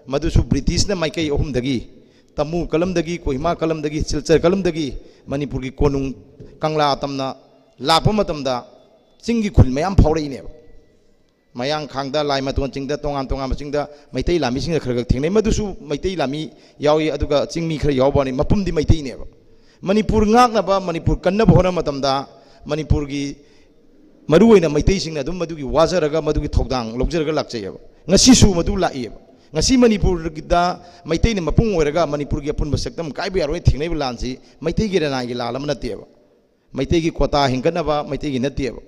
ꯃꯗꯨꯁꯨ ꯕ꯭ꯔꯤꯇꯤꯁꯅ ꯃꯥꯏꯀꯩ ꯑꯍꯨꯝꯗꯒꯤ, ꯇꯃꯨ ꯀꯂꯝꯗꯒꯤ, ꯀꯣꯍꯤꯃꯥ ꯀꯂꯝꯗꯒꯤ, ꯁꯤꯜꯆꯔ ꯀꯂꯝꯗꯒꯤ ꯃꯅꯤꯄꯨꯔꯒꯤ ꯀꯣꯅꯨꯡ ꯀꯪꯂꯥ ꯇꯝꯅ ꯂꯥꯛꯄ ꯃꯇꯝꯗ ꯆꯤꯡꯒꯤ ꯈꯨꯜ ꯃꯌꯥꯝ ꯐꯥꯎꯔꯛꯏꯅꯦꯕ꯫ ꯃꯌꯥꯡ ꯈꯥꯡꯗ, ꯂꯥꯏ ꯃꯇꯣꯟ ꯆꯤꯡꯗ, ꯇꯣꯉꯥꯟ ꯇꯣꯉꯥꯟꯕ ꯆꯤꯡꯗ ꯃꯩꯇꯩ ꯂꯥꯟꯃꯤꯁꯤꯡꯅ ꯈꯔ ꯈꯔ ꯊꯦꯡꯅꯩ꯫ ꯃꯗꯨꯁꯨ ꯃꯩꯇꯩ ꯂꯥꯟꯃꯤ ꯌꯥꯎꯏ, ꯑꯗꯨꯒ ꯆꯤꯡꯃꯤ ꯈꯔ ꯌꯥꯎꯕ ꯋꯥꯅꯤ, ꯃꯄꯨꯝꯗꯤ ꯃꯩꯇꯩꯅꯦꯕ꯫ ꯃꯅꯤꯄꯨꯔ ꯉꯥꯛꯅꯕ, ꯃꯅꯤꯄꯨꯔ ꯀꯟꯅꯕ ꯍꯣꯠꯅꯕ ꯃꯇꯝꯗ ꯃꯅꯤꯄꯨꯔꯒꯤ ꯃꯔꯨꯑꯣꯏꯅ ꯃꯩꯇꯩꯁꯤꯡꯅ ꯑꯗꯨꯝ ꯃꯗꯨꯒꯤ ꯋꯥꯖꯔꯒ ꯃꯗꯨꯒꯤ ꯊꯧꯗꯥꯡ ꯂꯧꯖꯔꯒ ꯂꯥꯛꯆꯩꯑꯕ꯫ ꯉꯁꯤꯁꯨ ꯃꯗꯨ ꯂꯥꯛꯏꯑꯕ꯫ ꯉꯁꯤ ꯃꯅꯤꯄꯨꯔꯗ ꯃꯩꯇꯩꯅ ꯃꯄꯨꯡ ꯑꯣꯏꯔꯒ ꯃꯅꯤꯄꯨꯔꯒꯤ ꯑꯄꯨꯟꯕ ꯁꯛꯇꯝ ꯀꯥꯏꯕ ꯌꯥꯔꯣꯏ ꯊꯦꯡꯅꯔꯤꯕ ꯂꯥꯟꯁꯤ ꯃꯩꯇꯩꯒꯤ ꯔꯦꯅꯥꯏꯒꯤ ꯂꯥꯟ ꯑꯃ ꯅꯠꯇꯦꯕ꯫ ꯃꯩꯇꯩꯒꯤ ꯀꯣꯇꯥ ꯍꯦꯟꯒꯠꯅꯕ ꯃꯩꯇꯩꯒꯤ ꯅꯠꯇꯦꯕ꯫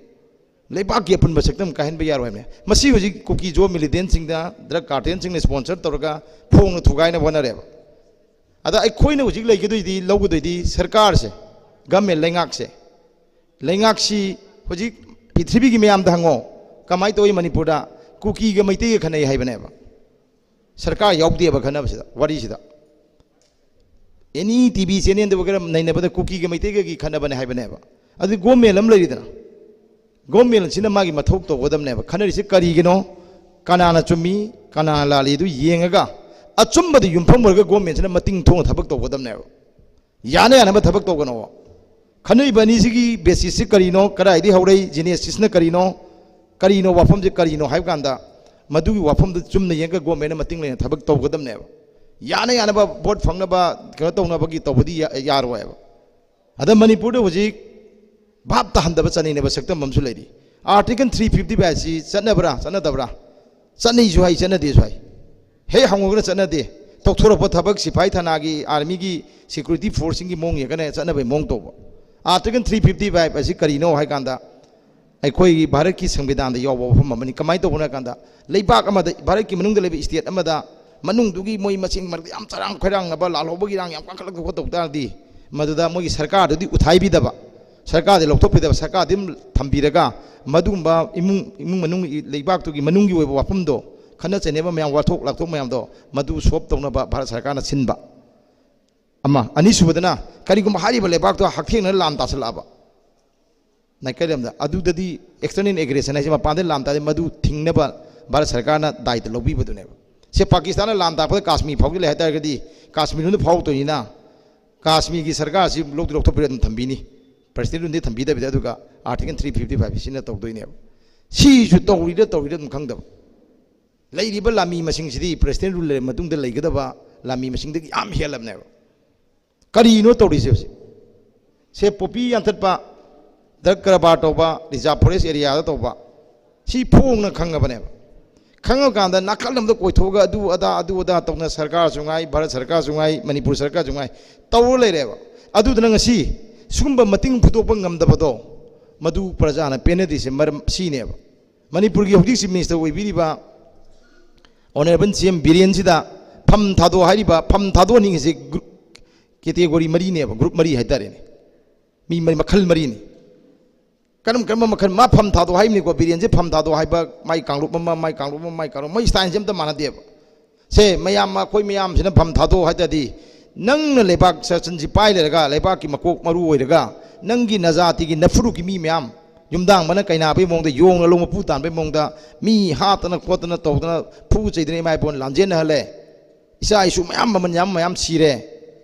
ꯂꯩꯕꯥꯛꯀꯤ ꯑꯄꯨꯟꯕ ꯁꯛꯇꯝ ꯀꯥꯏꯍꯟꯕ ꯌꯥꯔꯣꯏ ꯍꯥꯏꯕꯅꯦ꯫ ꯃꯁꯤ ꯍꯧꯖꯤꯛ ꯀꯨꯀꯤ ꯖꯣ ꯃꯤꯂꯤꯇꯦꯟꯁꯤꯡꯗ, ꯗ꯭ꯔꯒ ꯀꯥꯔꯇꯦꯜꯁꯤꯡꯅ ꯁ꯭ꯄꯣꯟꯁꯔ ꯇꯧꯔꯒ ꯐꯣꯡꯅ ꯊꯨꯒꯥꯏꯅꯕ ꯍꯣꯠꯅꯔꯦꯕ꯫ ꯑꯗ ꯑꯩꯈꯣꯏꯅ ꯍꯧꯖꯤꯛ ꯂꯩꯒꯗꯣꯏꯗꯤ, ꯂꯧꯒꯗꯣꯏꯗꯤ ꯁꯔꯀꯥꯔꯁꯦ, ꯒꯃꯦꯟ, ꯂꯩꯉꯥꯛꯁꯦ꯫ ꯂꯩꯉꯥꯛꯁꯤ ꯍꯧꯖꯤꯛ ꯄ꯭ꯔꯤꯊꯤꯕꯤꯒꯤ ꯃꯌꯥꯝꯗ ꯍꯪꯉꯣ, ꯀꯃꯥꯏꯅ ꯇꯧꯏ ꯃꯅꯤꯄꯨꯔꯗ ꯀꯨꯀꯤꯒ ꯃꯩꯇꯩꯒ ꯈꯠꯅꯩ ꯍꯥꯏꯕꯅꯦꯕ꯫ ꯁꯔꯀꯥꯔ ꯌꯥꯎꯗꯦꯕ ꯈꯟꯅꯕꯁꯤꯗ, ꯋꯥꯔꯤꯁꯤꯗ꯫ ꯑꯦꯅꯤ ꯇꯤ ꯚꯤ ꯆꯦꯅꯦꯜꯗ ꯑꯣꯏꯒꯦꯔꯥ ꯅꯩꯅꯕꯗ ꯀꯨꯀꯤꯒ ꯃꯩꯇꯩꯒꯒꯤ ꯈꯟꯅꯕꯅꯦ ꯍꯥꯏꯕꯅꯦꯕ꯫ ꯑꯗꯨ ꯒꯣꯔꯃꯦꯟ ꯑꯃ ꯂꯩꯔꯤꯗꯅ, ꯒꯣꯔꯃꯦꯟꯁꯤꯅ ꯃꯥꯒꯤ ꯃꯊꯧ ꯇꯧꯒꯗꯕꯅꯦꯕ꯫ ꯈꯟꯅꯔꯤꯁꯦ ꯀꯔꯤꯒꯤꯅꯣ, ꯀꯅꯥꯅ ꯆꯨꯝꯃꯤ, ꯀꯅꯥꯅ ꯂꯥꯜꯂꯤ ꯑꯗꯨ ꯌꯦꯡꯉꯒ ꯑꯆꯨꯝꯕꯗ ꯌꯨꯝꯐꯝ ꯑꯣꯏꯔꯒ ꯒꯣꯔꯃꯦꯟꯁꯤꯅ ꯃꯇꯤꯡ ꯊꯣꯡꯅ ꯊꯕꯛ ꯇꯧꯒꯗꯕꯅꯦꯕ꯫ ꯌꯥꯅ ꯌꯥꯅꯕ ꯊꯕꯛ ꯇꯧꯒꯅꯣ꯫ ꯈꯟꯅꯔꯤꯕ ꯑꯅꯤꯁꯤꯒꯤ ꯕꯦꯁꯤꯁꯁꯤ ꯀꯔꯤꯅꯣ, ꯀꯗꯥꯏꯗꯒꯤ ꯍꯧꯔꯛꯏ, ꯖꯤꯅꯦꯁꯤꯁꯅ ꯀꯔꯤꯅꯣ, ꯀꯔꯤꯅꯣ ꯋꯥꯐꯝꯁꯦ ꯀꯔꯤꯅꯣ ꯍꯥꯏꯕ ꯀꯥꯟꯗ, ꯃꯗꯨꯒꯤ ꯋꯥꯐꯝꯗꯨ ꯆꯨꯝꯅ ꯌꯦꯡꯉꯒ ꯒꯣꯔꯃꯦꯟꯅ ꯃꯇꯤꯡ ꯂꯩꯅ ꯊꯕꯛ ꯇꯧꯒꯗꯕꯅꯦꯕ꯫ ꯌꯥꯅ ꯌꯥꯅꯕ ꯚꯣꯠ ꯐꯪꯅꯕ ꯀꯩꯅꯣ ꯇꯧꯅꯕꯒꯤ ꯇꯧꯕꯗꯤ ꯌꯥ-, ꯌꯥꯔꯣꯏꯕ꯫ ꯑꯗ ꯃꯅꯤꯄꯨꯔꯗ ꯍꯧꯖꯤꯛ ꯚꯥꯞ ꯇꯥꯍꯟꯗꯕ ꯆꯠꯅꯩꯅꯦꯕ ꯁꯛꯇꯝ ꯑꯃꯁꯨ ꯂꯩꯔꯤ꯫ ꯑꯥꯔꯇꯤꯀꯜ ꯊ꯭ꯔꯤ ꯐꯤꯐꯇꯤ ꯐꯥꯏꯚꯁꯤ ꯆꯠꯅꯕ꯭ꯔꯥ ꯆꯠꯅꯗꯕ꯭ꯔꯥ? ꯆꯠꯅꯩꯁꯨ ꯍꯥꯏ, ꯆꯠꯅꯗꯦꯁꯨ ꯍꯥꯏ꯫ ꯍꯦꯛ ꯍꯪꯉꯨꯔꯒꯅ ꯆꯠꯅꯗꯦ꯫ ꯇꯧꯊꯣꯔꯛꯄ ꯊꯕꯛ ꯁꯤꯐꯥꯏ ꯊꯥꯅꯥꯒꯤ, ꯑꯥꯔꯃꯤꯒꯤ, ꯁꯦꯀ꯭ꯌꯨꯔꯤꯇꯤ ꯐꯣꯔꯁꯁꯤꯡꯒꯤ ꯃꯑꯣꯡ ꯌꯦꯡꯉꯒꯅ ꯆꯠꯅꯕꯒꯤ ꯃꯑꯣꯡ ꯇꯧꯕ꯫ ꯑꯥꯔꯇꯤꯀꯜ ꯊ꯭ꯔꯤ ꯐꯤꯐꯇꯤ ꯐꯥꯏꯚ ꯑꯁꯤ ꯀꯔꯤꯅꯣ ꯍꯥꯏ ꯀꯥꯟꯗ, ꯑꯩꯈꯣꯏꯒꯤ ꯚꯥꯔꯠꯀꯤ ꯁꯪꯕꯤꯙꯥꯟꯗ ꯌꯥꯎꯕ ꯋꯥꯐꯝ ꯑꯃꯅꯤ꯫ ꯀꯃꯥꯏꯅ ꯇꯧꯕꯅꯣ ꯍꯥꯏ ꯀꯥꯟꯗ, ꯂꯩꯕꯥꯛ ꯑꯃꯗ, ꯚꯥꯔꯠꯀꯤ ꯃꯅꯨꯡꯗ ꯂꯩꯕ ꯏꯁꯇꯦꯠ ꯑꯃꯗ, ꯃꯅꯨꯡꯗꯨꯒꯤ ꯃꯣꯏ ꯃꯁꯦꯟ ꯃꯔꯛꯇ ꯌꯥꯝ ꯆꯔꯥꯡ ꯈꯣꯏꯔꯥꯡꯅꯕ, ꯂꯥꯜꯍꯧꯕꯒꯤ ꯏꯔꯥꯡ ꯌꯥꯝ ꯀꯥꯈꯠꯂꯛꯄ ꯈꯣꯠꯇꯧ ꯇꯥꯔꯗꯤ, ꯃꯗꯨꯗ ꯃꯣꯏꯒꯤ ꯁꯔꯀꯥꯔꯗꯨꯗꯤ ꯎꯊꯥꯏꯕꯤꯗꯕ, ꯁꯔꯀꯥꯔꯗꯤ ꯂꯧꯊꯣꯛꯄꯤꯗꯕ, ꯁꯔꯀꯥꯔꯗꯤ ꯑꯗꯨꯝ ꯊꯝꯕꯤꯔꯒ, ꯃꯗꯨꯒꯨꯝꯕ ꯏꯃꯨꯡ, ꯏꯃꯨꯡ ꯃꯅꯨꯡ, ꯂꯩꯕꯥꯛꯇꯨꯒꯤ ꯃꯅꯨꯡꯒꯤ ꯑꯣꯏꯕ ꯋꯥꯐꯝꯗꯣ, ꯈꯠꯅ ꯆꯩꯅꯕ ꯃꯌꯥꯝ, ꯋꯥꯊꯣꯛ ꯂꯥꯛꯊꯣꯛ ꯃꯌꯥꯝꯗꯣ, ꯃꯗꯨ ꯁꯣꯜꯕ ꯇꯧꯅꯕ ꯚꯥꯔꯠ ꯁꯔꯀꯥꯔꯅ ꯁꯤꯟꯕ꯫ ꯑꯃ꯫ ꯑꯅꯤꯁꯨꯕꯗꯅ, ꯀꯔꯤꯒꯨꯝꯕ ꯍꯥꯏꯔꯤꯕ ꯂꯩꯕꯥꯛꯇꯣ ꯍꯛꯊꯦꯡꯅꯅ ꯂꯥꯟ ꯇꯥꯁꯜꯂꯛꯑꯕ, ꯅꯥꯀꯜ ꯑꯃꯗ, ꯑꯗꯨꯗꯗꯤ external aggression ꯍꯥꯏꯁꯦ, ꯃꯄꯥꯟꯗ ꯂꯥꯟ ꯇꯥꯔꯗꯤ ꯃꯗꯨ ꯊꯤꯡꯅꯕ ꯚꯥꯔꯠ ꯁꯔꯀꯥꯔꯅ ꯗꯥꯏꯇ ꯂꯧꯕꯤꯕꯗꯨꯅꯦꯕ꯫ ꯁꯦ, ꯄꯥꯀꯤꯁꯇꯥꯟꯅ ꯂꯥꯟ ꯇꯥꯔꯛꯄꯗ ꯀꯥꯁꯃꯤꯔ ꯐꯥꯎꯒꯤ ꯂꯩ ꯍꯥꯏꯇꯥꯔꯒꯗꯤ, ꯀꯥꯁꯃꯤꯔ ꯂꯣꯝꯗ ꯐꯥꯎꯔꯛꯇꯣꯏꯅꯤꯅ, ꯀꯥꯁꯃꯤꯔꯒꯤ ꯁꯔꯀꯥꯔꯁꯤ ꯂꯧꯗꯤ ꯂꯧꯊꯣꯛꯄꯤꯔ ꯑꯗꯨꯝ ꯊꯝꯕꯤꯅꯤ, ꯄ꯭ꯔꯁꯤꯗꯦꯟꯗꯨꯗꯤ ꯊꯝꯕꯤꯗꯕꯤꯗ, ꯑꯗꯨꯒ ꯑꯥꯔꯇꯤꯀꯜ ꯊ꯭ꯔꯤ ꯐꯤꯐꯇꯤ ꯐꯥꯏꯚ ꯁꯤꯖꯤꯟꯅ ꯇꯧꯗꯣꯏꯅꯦꯕ꯫ ꯁꯤꯁꯨ ꯇꯧꯔꯤꯔ ꯇꯧꯔꯤꯔ ꯑꯗꯨꯝ ꯈꯪꯗꯕ꯫ ꯂꯩꯔꯤꯕ ꯂꯥꯟꯃꯤ ꯃꯁꯤꯡꯁꯤꯗꯤ ꯄ꯭ꯔꯁꯤꯗꯦꯟ ꯔꯨꯜ ꯂꯩꯔꯕ ꯃꯇꯨꯡꯗ ꯂꯩꯒꯗꯕ ꯂꯥꯟꯃꯤ ꯃꯁꯤꯡꯗꯒꯤ ꯌꯥꯝ ꯍꯦꯜꯂꯕꯅꯦꯕ꯫ ꯀꯔꯤꯅꯣ ꯇꯧꯔꯤꯁꯦ ꯍꯧꯖꯤꯛ? ꯁꯦ, ꯄꯣꯄꯤ ꯌꯥꯟꯊꯠꯄ, ꯗ꯭ꯔꯒ ꯀꯔꯕꯥꯔ ꯇꯧꯕ, ꯔꯤꯖꯥꯔꯚ ꯐꯣꯔꯦꯁ ꯑꯦꯔꯤꯌꯥꯗ ꯇꯧꯕ, ꯁꯤ ꯐꯣꯡꯅ ꯈꯪꯉꯕꯅꯦꯕ꯫ ꯈꯪꯉꯀꯥꯟꯗ ꯅꯥꯀꯜ ꯑꯃꯗ ꯀꯣꯏꯊꯣꯛꯑꯒ ꯑꯗꯨ ꯑꯗꯥ, ꯑꯗꯨ ꯑꯗꯥ ꯇꯧꯅ ꯁꯔꯀꯥꯔꯁꯨ ꯉꯥꯏ, ꯚꯥꯔꯠ ꯁꯔꯀꯥꯔꯁꯨ ꯉꯥꯏ, ꯃꯅꯤꯄꯨꯔ ꯁꯔꯀꯥꯔꯁꯨ ꯉꯥꯏ, ꯇꯧꯔ ꯂꯩꯔꯦꯕ꯫ ꯑꯗꯨꯗꯨꯅ ꯉꯁꯤ ꯁꯤꯒꯨꯝꯕ ꯃꯇꯤꯡ ꯐꯨꯗꯣꯛꯄ ꯉꯝꯗꯕꯗꯣ, ꯃꯗꯨ ꯄ꯭ꯔꯖꯥꯅ ꯄꯦꯟꯅꯗ꯭ꯔꯤꯁꯦ ꯃꯔꯝ ꯁꯤꯅꯦꯕ꯫ ꯃꯅꯤꯄꯨꯔꯒꯤ ꯍꯧꯖꯤꯛ ꯆꯤꯐ ꯃꯤꯅꯤꯁꯇꯔ ꯑꯣꯏꯕꯤꯔꯤꯕ ꯑꯣꯅꯔꯦꯕꯜ ꯁꯤ ꯑꯦꯝ ꯕꯤꯔꯦꯟꯁꯤꯗ ꯐꯝ ꯊꯥꯗꯣꯛ ꯍꯥꯏꯔꯤꯕ, ꯐꯝ ꯊꯥꯗꯣꯛꯍꯟꯅꯤꯡꯉꯤꯁꯦ ꯒ꯭ꯔꯨꯞ, ꯀꯦꯇꯦꯒꯣꯔꯤ ꯃꯔꯤꯅꯦꯕ, ꯒ꯭ꯔꯨꯞ ꯃꯔꯤ ꯍꯥꯏꯇꯥꯔꯦꯅꯦ꯫ ꯃꯤ ꯃꯔꯤ, ꯃꯈꯜ ꯃꯔꯤꯅꯤ꯫ ꯀꯔꯝ ꯀꯔꯝꯕ ꯃꯈꯜ? ꯃꯥ ꯐꯝ ꯊꯥꯗꯣꯛ ꯍꯥꯏꯕꯅꯤꯀꯣ, ꯕꯤꯔꯦꯟꯁꯦ ꯐꯝ ꯊꯥꯗꯣꯛ ꯍꯥꯏꯕ, ꯃꯥꯏ ꯀꯥꯡꯂꯨꯞ ꯑꯃ, ꯃꯥꯏ ꯀꯥꯡꯂꯨꯞ ꯑꯃ, ꯃꯥꯏ ꯀꯥꯡꯂꯨꯞ, ꯃꯣꯏ ꯁ꯭ꯇꯥꯏꯜꯁꯦ ꯑꯝꯇ ꯃꯥꯟꯅꯗꯦꯕ꯫ ꯁꯦ ꯃꯌꯥꯝ, ꯑꯩꯈꯣꯏ ꯃꯌꯥꯝꯁꯤꯅ ꯐꯝ ꯊꯥꯗꯣꯛꯑꯣ ꯍꯥꯏ ꯇꯥꯔꯗꯤ, ꯅꯪꯅ ꯂꯩꯕꯥꯛ ꯁꯥꯁꯟꯁꯤ ꯄꯥꯏ ꯂꯩꯔꯒ, ꯂꯩꯕꯥꯛꯀꯤ ꯃꯀꯣꯛ ꯃꯔꯨ ꯑꯣꯏꯔꯒ, ꯅꯪꯒꯤ ꯅꯖꯥꯇꯤꯒꯤ ꯅꯐꯨꯔꯨꯞꯀꯤ ꯃꯤ ꯃꯌꯥꯝ, ꯌꯨꯝꯗꯥꯡꯕꯅ ꯀꯩꯅꯥꯕꯩ ꯃꯑꯣꯡꯗ, ꯌꯣꯡꯅ ꯂꯧ ꯃꯄꯨ ꯇꯥꯟꯕꯩ ꯃꯑꯣꯡꯗ, ꯃꯤ ꯍꯥꯠꯇꯅ ꯈꯣꯠꯇꯅ ꯇꯧꯗꯅ, ꯐꯨ ꯆꯩꯗꯅ ꯏꯃꯥ ꯏꯕꯣꯟ ꯂꯥꯟꯖꯦꯟꯅꯍꯜꯂꯦ꯫ ꯏꯆꯥ ꯏꯁꯨ ꯃꯌꯥꯝ, ꯃꯃꯜ ꯌꯥꯝ ꯃꯌꯥꯝ ꯁꯤꯔꯦ꯫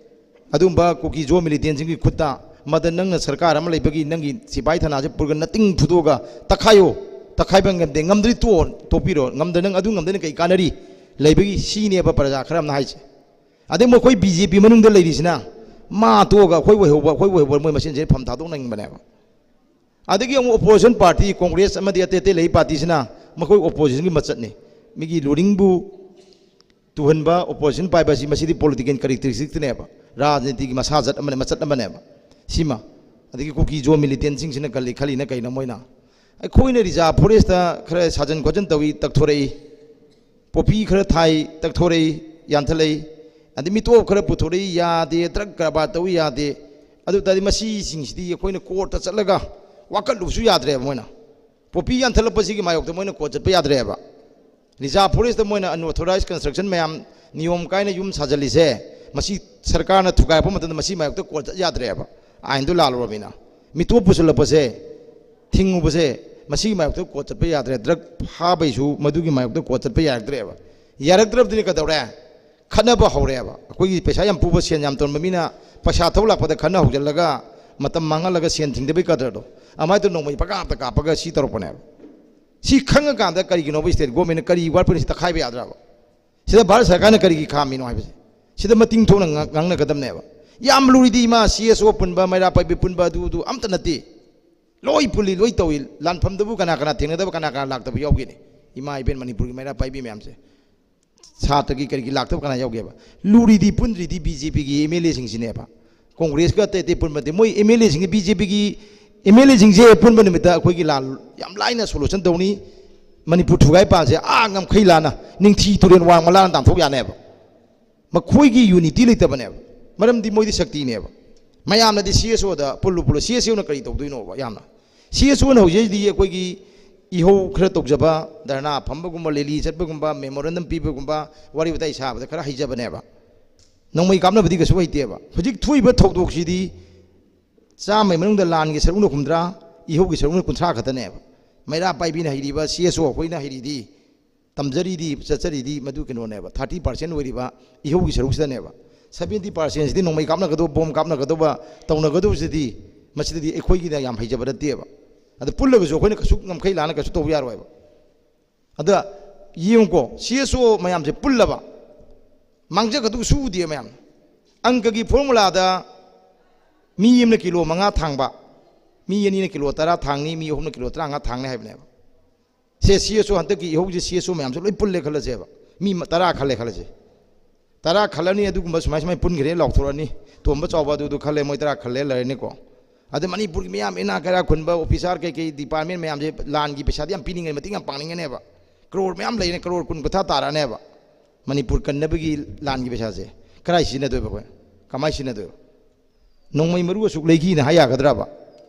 ꯑꯗꯨꯒꯨꯝꯕ ꯀꯨꯀꯤ ꯖꯣ ꯃꯤꯂꯤꯇꯦꯟꯁꯤꯡꯒꯤ ꯈꯨꯠꯇ, ꯃꯗ ꯅꯪꯅ ꯁꯔꯀꯥꯔ ꯑꯃ ꯂꯩꯕꯒꯤ ꯅꯪꯒꯤ ꯁꯤꯐꯥꯏ ꯊꯥꯅꯥꯁꯦ ꯄꯨꯔꯒ ꯅꯇꯤꯡ ꯐꯨꯗꯣꯛꯑꯒ ꯇꯛꯈꯥꯏꯌꯣ꯫ ꯇꯛꯈꯥꯏꯕ ꯉꯝꯗꯦ, ꯉꯝꯗ꯭ꯔꯤ ꯇꯣꯛꯑꯣ, ꯇꯣꯛꯄꯤꯔꯣ꯫ ꯉꯝꯗ, ꯅꯪ ꯑꯗꯨ ꯉꯝꯗꯅ ꯀꯩ ꯀꯥꯟꯅꯔꯤ? ꯂꯩꯕꯒꯤ ꯁꯤꯅꯦꯕ ꯄ꯭ꯔꯖꯥ ꯈꯔ ꯑꯃꯅ ꯍꯥꯏꯁꯦ꯫ ꯑꯗꯩ ꯃꯈꯣꯏ ꯕꯤ ꯖꯦ ꯄꯤ ꯃꯅꯨꯡꯗ ꯂꯩꯔꯤꯁꯤꯅ ꯃꯥ ꯇꯣꯛꯑꯒ ꯑꯩꯈꯣꯏ ꯑꯣꯏꯍꯧꯕ, ꯑꯩꯈꯣꯏ ꯑꯣꯏꯍꯧꯕ, ꯃꯣꯏ ꯃꯁꯦꯟꯁꯦ ꯐꯝ ꯊꯥꯗꯣꯛꯅꯤꯡꯕꯅꯦꯕ꯫ ꯑꯗꯒꯤ ꯑꯃꯨꯛ ꯑꯣꯄꯣꯖꯤꯁꯟ ꯄꯥꯔꯇꯤ ꯀꯣꯡꯒ꯭ꯔꯦꯁ ꯑꯃꯗꯤ ꯑꯇꯩ ꯑꯇꯩ ꯂꯩꯔꯤ ꯄꯥꯔꯇꯤꯁꯤꯅ ꯃꯈꯣꯏ ꯑꯣꯄꯣꯖꯤꯁꯟꯒꯤ ꯃꯆꯠꯅꯤ꯫ ꯃꯤꯒꯤ ꯂꯨꯔꯤꯡꯕꯨ ꯇꯨꯍꯟꯕ, ꯑꯣꯄꯣꯖꯤꯁꯟ ꯄꯥꯏꯕ ꯑꯁꯤ ꯃꯁꯤꯗꯤ ꯄꯣꯂꯤꯇꯤꯀꯦꯜ ꯀꯦꯔꯦꯛꯇꯔꯤꯁꯇꯤꯛꯅꯦꯕ, ꯔꯥꯖꯅꯤꯇꯤꯒꯤ ꯃꯁꯥꯖꯠ ꯑꯃꯅꯤ, ꯃꯆꯠ ꯑꯃꯅꯦꯕ ꯁꯤꯃ꯫ ꯑꯗꯒꯤ ꯀꯨꯀꯤ ꯖꯣ ꯃꯤꯂꯤꯇꯦꯟꯁꯤꯡꯁꯤꯅ ꯀꯜꯂꯤ ꯈꯜꯂꯤꯅ ꯀꯩꯅꯣ ꯃꯣꯏꯅ? ꯑꯩꯈꯣꯏꯅ ꯔꯤꯖꯥꯔꯚ ꯐꯣꯔꯦꯁꯇ ꯈꯔ ꯁꯥꯖꯟ ꯈꯣꯠꯆꯟ ꯇꯧꯏ, ꯇꯛꯊꯣꯔꯛꯏ, ꯄꯣꯄꯤ ꯈꯔ ꯊꯥꯏ, ꯇꯛꯊꯣꯔꯛꯏ, ꯌꯥꯟꯊꯠꯂꯛꯏ, ꯑꯗꯩ ꯃꯤꯇꯣꯞ ꯈꯔ ꯄꯨꯊꯣꯔꯛꯏ, ꯌꯥꯗꯦ, ꯗ꯭ꯔꯒ ꯀꯔꯕꯥꯔ ꯇꯧꯏ, ꯌꯥꯗꯦ꯫ ꯑꯗꯨ ꯇꯥꯔꯗꯤ ꯃꯁꯤꯁꯤꯡꯁꯤꯗꯤ ꯑꯩꯈꯣꯏꯅ ꯀꯣꯔꯠꯇ ꯆꯠꯂꯒ ꯋꯥꯀꯠꯂꯨꯕꯁꯨ ꯌꯥꯗ꯭ꯔꯦꯕ ꯃꯣꯏꯅ꯫ ꯄꯣꯄꯤ ꯌꯥꯟꯊꯠꯂꯛꯄꯁꯤꯒꯤ ꯃꯥꯌꯣꯛꯇ ꯃꯣꯏꯅ ꯀꯣꯔꯠ ꯆꯠꯄ ꯌꯥꯗ꯭ꯔꯦꯕ꯫ ꯔꯤꯖꯥꯔꯚ ꯐꯣꯔꯦꯁꯇ ꯃꯣꯏꯅ ꯑꯟꯑꯣꯊꯣꯔꯥꯏꯖ ꯀꯟꯁꯇ꯭ꯔꯛꯁꯟ ꯃꯌꯥꯝ ꯅꯤꯌꯣꯝ ꯀꯥꯏꯅ ꯌꯨꯝ ꯁꯥꯖꯜꯂꯤꯁꯦ, ꯃꯁꯤ ꯁꯔꯀꯥꯔꯅ ꯊꯨꯒꯥꯏꯔꯛꯄ ꯃꯇꯝꯗ ꯃꯁꯤ ꯃꯥꯌꯣꯛꯇ ꯀꯣꯔꯠ ꯆꯠ ꯌꯥꯗ꯭ꯔꯦꯕ, ꯑꯥꯏꯟꯗꯣ ꯂꯥꯜꯂꯨꯔꯕꯅꯤꯅ꯫ ꯃꯤꯇꯣꯞ ꯄꯨꯁꯜꯂꯛꯄꯁꯦ, ꯊꯤꯡꯉꯨꯕꯁꯦ, ꯃꯁꯤꯒꯤ ꯃꯥꯌꯣꯛꯇ ꯀꯣꯔꯠ ꯆꯠꯄ ꯌꯥꯗ꯭ꯔꯦ꯫ ꯗ꯭ꯔꯒ ꯐꯥꯕꯩꯁꯨ ꯃꯗꯨꯒꯤ ꯃꯥꯌꯣꯛꯇ ꯀꯣꯔꯠ ꯆꯠꯄ ꯌꯥꯔꯛꯇ꯭ꯔꯦꯕ꯫ ꯌꯥꯔꯛꯇ꯭ꯔꯕꯗꯨꯅꯤ ꯀꯩꯗꯧꯔꯦ? ꯈꯠꯅꯕ ꯍꯧꯔꯛꯑꯦꯕ꯫ ꯑꯩꯈꯣꯏꯒꯤ ꯄꯩꯁꯥ ꯌꯥꯝ ꯄꯨꯕ, ꯁꯦꯟ ꯌꯥꯝ ꯇꯣꯟꯕ ꯃꯤꯅ ꯄꯩꯁꯥ ꯊꯧ ꯂꯥꯛꯄꯗ ꯈꯠꯅ ꯍꯧꯖꯤꯜꯂꯒ ꯃꯇꯝ ꯃꯥꯡꯍꯜꯂꯒ ꯁꯦꯟ ꯊꯤꯡꯗꯕꯩ ꯀꯗꯔꯗꯣ, ꯑꯗꯨꯃꯥꯏꯅ ꯇꯧꯗꯅ ꯅꯣꯡꯃꯩ ꯄꯪꯀꯥꯞꯇ ꯀꯥꯞꯄꯒ ꯁꯤ ꯇꯧꯔꯛꯄꯅꯦꯕ꯫ ꯁꯤ ꯈꯪꯉꯀꯥꯟꯗ ꯀꯔꯤꯒꯤꯅꯣꯕ ꯁ꯭ꯇꯦꯠ ꯒꯣꯔꯃꯦꯟꯅ ꯀꯔꯤ ꯋꯥꯠꯄꯅꯣ ꯁꯤ ꯇꯛꯈꯥꯏꯕ ꯌꯥꯗ꯭ꯔꯕ? ꯁꯤꯗ ꯚꯥꯔꯠ ꯁꯔꯀꯥꯔꯅ ꯀꯔꯤꯒꯤ ꯈꯥꯝꯃꯤꯅꯣ ꯍꯥꯏꯕꯁꯦ ꯁꯤꯗ ꯃꯇꯤꯡ ꯊꯣꯛꯅ ꯉꯥꯡ-, ꯉꯥꯡꯅꯒꯗꯕꯅꯦꯕ꯫ ꯌꯥꯝ ꯂꯨꯔꯤꯗꯤ ꯏꯃꯥ, ꯁꯤ ꯑꯦꯁ ꯑꯣ ꯄꯨꯟꯕ, ꯃꯩꯔꯥ ꯄꯥꯏꯕꯤ ꯄꯨꯟꯕ, ꯑꯗꯨ ꯑꯗꯨ ꯑꯝꯇ ꯅꯠꯇꯦ꯫ ꯂꯣꯏ ꯄꯨꯜꯂꯤ, ꯂꯣꯏ ꯇꯧꯏ꯫ ꯂꯥꯟꯐꯝꯗꯕꯨ ꯀꯅꯥ ꯀꯅꯥ ꯊꯦꯡꯅꯗꯕ, ꯀꯅꯥ ꯀꯅꯥ ꯂꯥꯛꯇꯕ ꯌꯥꯎꯒꯦꯅꯦ? ꯏꯃꯥ ꯏꯕꯦꯟ ꯃꯅꯤꯄꯨꯔꯒꯤ ꯃꯩꯔꯥ ꯄꯥꯏꯕꯤ ꯃꯌꯥꯝꯁꯦ, ꯁꯥꯇ꯭ꯔꯒꯤ ꯀꯔꯤꯒꯤ ꯂꯥꯛꯇꯕ ꯀꯅꯥ ꯌꯥꯎꯒꯦꯕ? ꯂꯨꯔꯤꯗꯤ ꯄꯨꯟꯗ꯭ꯔꯤꯗꯤ ꯕꯤ ꯖꯦ ꯄꯤꯒꯤ ꯑꯦꯝ ꯑꯦꯜ ꯑꯦꯁꯤꯡꯁꯤꯅꯦꯕ꯫ ꯀꯣꯡꯒ꯭ꯔꯦꯁꯀ ꯑꯇꯩ ꯑꯇꯩ ꯄꯨꯟꯕ ꯅꯠꯇꯦ꯫ ꯃꯣꯏ ꯑꯦꯝ ꯑꯦꯜ ꯑꯦꯁꯤꯡꯁꯦ, ꯕꯤ ꯖꯦ ꯄꯤꯒꯤ ꯑꯦꯝ ꯑꯦꯜ ꯑꯦꯁꯤꯡꯁꯦ ꯄꯨꯟꯕ ꯅꯨꯃꯤꯠꯇ ꯑꯩꯈꯣꯏꯒꯤ ꯂꯥꯟ ꯌꯥꯝ ꯂꯥꯏꯅ ꯁꯣꯂꯨꯁꯟ ꯇꯧꯅꯤ꯫ ꯃꯅꯤꯄꯨꯔ ꯊꯨꯒꯥꯏ ꯄꯥꯟꯁꯦ ꯑꯥ ꯉꯝꯈꯩ ꯂꯥꯟꯅ, ꯅꯤꯡꯊꯤ ꯇꯨꯔꯦꯜ ꯋꯥꯡꯃ ꯂꯥꯟꯅ ꯇꯥꯟꯊꯣꯛ ꯌꯥꯅꯦꯕ꯫ ꯃꯈꯣꯏꯒꯤ ꯌꯨꯅꯤꯇꯤ ꯂꯩꯇꯕꯅꯦꯕ꯫ ꯃꯔꯝꯗꯤ ꯃꯣꯏꯗꯤ ꯁꯛꯇꯤꯅꯦꯕ꯫ ꯃꯌꯥꯝꯅꯗꯤ ꯁꯤ ꯑꯦꯁ ꯑꯣꯗ ꯄꯨꯜꯂꯨ ꯄꯨꯜꯂꯨ꯫ ꯁꯤ ꯑꯦꯁ ꯑꯣꯅ ꯀꯔꯤ ꯇꯧꯗꯣꯏꯅꯣꯕ ꯌꯥꯝꯅ? ꯁꯤ ꯑꯦꯁ ꯑꯣꯅ ꯍꯧꯖꯤꯛ ꯍꯧꯖꯤꯛ ꯑꯩꯈꯣꯏꯒꯤ ꯏꯍꯧ ꯈꯔ ꯇꯧꯖꯕ, ꯙꯔꯅꯥ ꯐꯝꯕꯒꯨꯝꯕ, ꯔꯦꯂꯤ ꯆꯠꯄꯒꯨꯝꯕ, ꯃꯦꯃꯣꯔꯦꯟꯗꯝ ꯄꯤꯕꯒꯨꯝꯕ, ꯋꯥꯔꯤ ꯋꯥꯇꯥꯏ ꯁꯥꯕꯗ ꯈꯔ ꯍꯩꯖꯕꯅꯦꯕ꯫ ꯅꯣꯡꯃꯩ ꯀꯥꯞꯅꯕꯗꯤ ꯀꯩꯁꯨ ꯍꯩꯇꯦꯕ꯫ ꯍꯧꯖꯤꯛ ꯊꯣꯛꯏꯕ ꯊꯧꯗꯣꯛꯁꯤꯗꯤ ꯆꯥꯝꯃꯩ ꯃꯅꯨꯡꯗ ꯂꯥꯟꯒꯤ ꯁꯔꯨꯛꯅ ꯍꯨꯝꯗ꯭ꯔꯥ, ꯏꯍꯧꯒꯤ ꯁꯔꯨꯛꯅ ꯀꯨꯟꯊ꯭ꯔꯥ ꯈꯛꯇꯅꯦꯕ꯫ ꯃꯩꯔꯥ ꯄꯥꯏꯕꯤꯅ ꯍꯩꯔꯤꯕ, ꯁꯤ ꯑꯦꯁ ꯑꯣ ꯑꯩꯈꯣꯏꯅ ꯍꯩꯔꯤꯗꯤ, ꯇꯝꯖꯔꯤꯗꯤ, ꯆꯠꯆꯔꯤꯗꯤ ꯃꯗꯨ ꯀꯩꯅꯣꯅꯦꯕ, ꯊꯥꯔꯇꯤ ꯄꯥꯔꯁꯦꯟ ꯑꯣꯏꯔꯤꯕ ꯏꯍꯧꯒꯤ ꯁꯔꯨꯛꯁꯤꯗꯅꯦꯕ꯫ ꯁꯕꯦꯟꯇꯤ ꯄꯥꯔꯁꯦꯟꯁꯤꯗꯤ ꯅꯣꯡꯃꯩ ꯀꯥꯞꯅꯒꯗꯧꯕ, ꯕꯣꯝ ꯀꯥꯞꯅꯒꯗꯧꯕ, ꯇꯧꯅꯒꯗꯧꯕꯁꯤꯗꯤ, ꯃꯁꯤꯗꯗꯤ ꯑꯩꯈꯣꯏꯒꯤꯅ ꯌꯥꯝ ꯍꯩꯖꯕ ꯅꯠꯇꯦꯕ꯫ ꯑꯗ ꯄꯨꯜꯂꯒꯁꯨ ꯑꯩꯈꯣꯏꯅ ꯀꯩꯁꯨ ꯉꯝꯈꯩ ꯂꯥꯟꯅ ꯀꯩꯁꯨ ꯇꯧꯕ ꯌꯥꯔꯣꯏꯕ꯫ ꯑꯗ ꯌꯦꯡꯉꯨꯀꯣ, ꯁꯤ ꯑꯦꯁ ꯑꯣ ꯃꯌꯥꯝꯁꯦ ꯄꯨꯜꯂꯕ, ꯃꯥꯡꯖꯒꯗꯧ ꯁꯨꯗꯦ ꯃꯌꯥꯝ꯫ ꯑꯪꯀꯒꯤ ꯐꯣꯔꯃꯨꯂꯥꯗ ꯃꯤ ꯑꯃꯅ ꯀꯤꯂꯣ ꯃꯉꯥ ꯊꯥꯡꯕ, ꯃꯤ ꯑꯅꯤꯅ ꯀꯤꯂꯣ ꯇꯔꯥ ꯊꯥꯡꯅꯤ, ꯃꯤ ꯑꯍꯨꯝꯅ ꯀꯤꯂꯣ ꯇꯔꯥꯃꯉꯥ ꯊꯥꯡꯅꯤ ꯍꯥꯏꯕꯅꯦꯕ꯫ ꯁꯦ, ꯁꯤ ꯑꯦꯁ ꯑꯣ ꯍꯟꯗꯛꯀꯤ ꯏꯍꯧꯁꯦ, ꯁꯤ ꯑꯦꯁ ꯑꯣ ꯃꯌꯥꯝꯁꯦ ꯂꯣꯏ ꯄꯨꯜꯂꯦ ꯈꯜꯂꯁꯦꯕ, ꯃꯤ ꯃ-, ꯇꯔꯥ ꯈꯜꯂꯦ ꯈꯜꯂꯁꯦ꯫ ꯇꯔꯥ ꯈꯜꯂꯅꯤ, ꯑꯗꯨꯒꯨꯝꯕ ꯁꯨꯃꯥꯏ ꯁꯨꯃꯥꯏ ꯄꯨꯟꯈ꯭ꯔꯦ ꯂꯥꯎꯊꯣꯔꯛꯑꯅꯤ, ꯇꯣꯝꯕ ꯆꯥꯎꯕ ꯑꯗꯨꯗꯨ ꯈꯜꯂꯦ, ꯃꯣꯏ ꯇꯔꯥ ꯈꯜꯂꯦ ꯂꯩꯔꯅꯤꯀꯣ꯫ ꯑꯗ ꯃꯅꯤꯄꯨꯔꯒꯤ ꯃꯤꯌꯥꯝ ꯏꯅꯥ ꯀꯩꯔꯥ ꯈꯨꯟꯕ ꯑꯣꯐꯤꯁꯥꯔ ꯀꯩꯀꯩ ꯗꯤꯄꯥꯔꯠꯃꯦꯟ ꯃꯌꯥꯝꯁꯦ ꯂꯥꯟꯒꯤ ꯄꯩꯁꯥꯗꯤ ꯌꯥꯝ ꯄꯤꯅꯤꯡꯉꯦ, ꯃꯇꯦꯡ ꯌꯥꯝ ꯄꯥꯡꯅꯤꯡꯒꯅꯦꯕ꯫ ꯀ꯭ꯔꯣꯔ ꯃꯌꯥꯝ ꯂꯩꯔꯦ, ꯀ꯭ꯔꯣꯔ ꯀꯨꯟ ꯀꯨꯟꯊ꯭ꯔꯥ ꯇꯥꯔꯛꯑꯅꯦꯕ꯫ ꯃꯅꯤꯄꯨꯔ ꯀꯟꯅꯕꯒꯤ ꯂꯥꯟꯒꯤ ꯄꯩꯁꯥꯁꯦ ꯀꯗꯥꯏ ꯁꯤꯖꯤꯟꯅꯗꯣꯏꯕ ꯑꯩꯈꯣꯏ? ꯀꯃꯥꯏꯅ ꯁꯤꯖꯤꯟꯅꯗꯣꯏꯕ? ꯅꯣꯡꯃꯩ ꯃꯔꯨ ꯑꯁꯨꯛ ꯂꯩꯈꯤꯅ ꯍꯥꯏ ꯌꯥꯒꯗ꯭ꯔꯕ?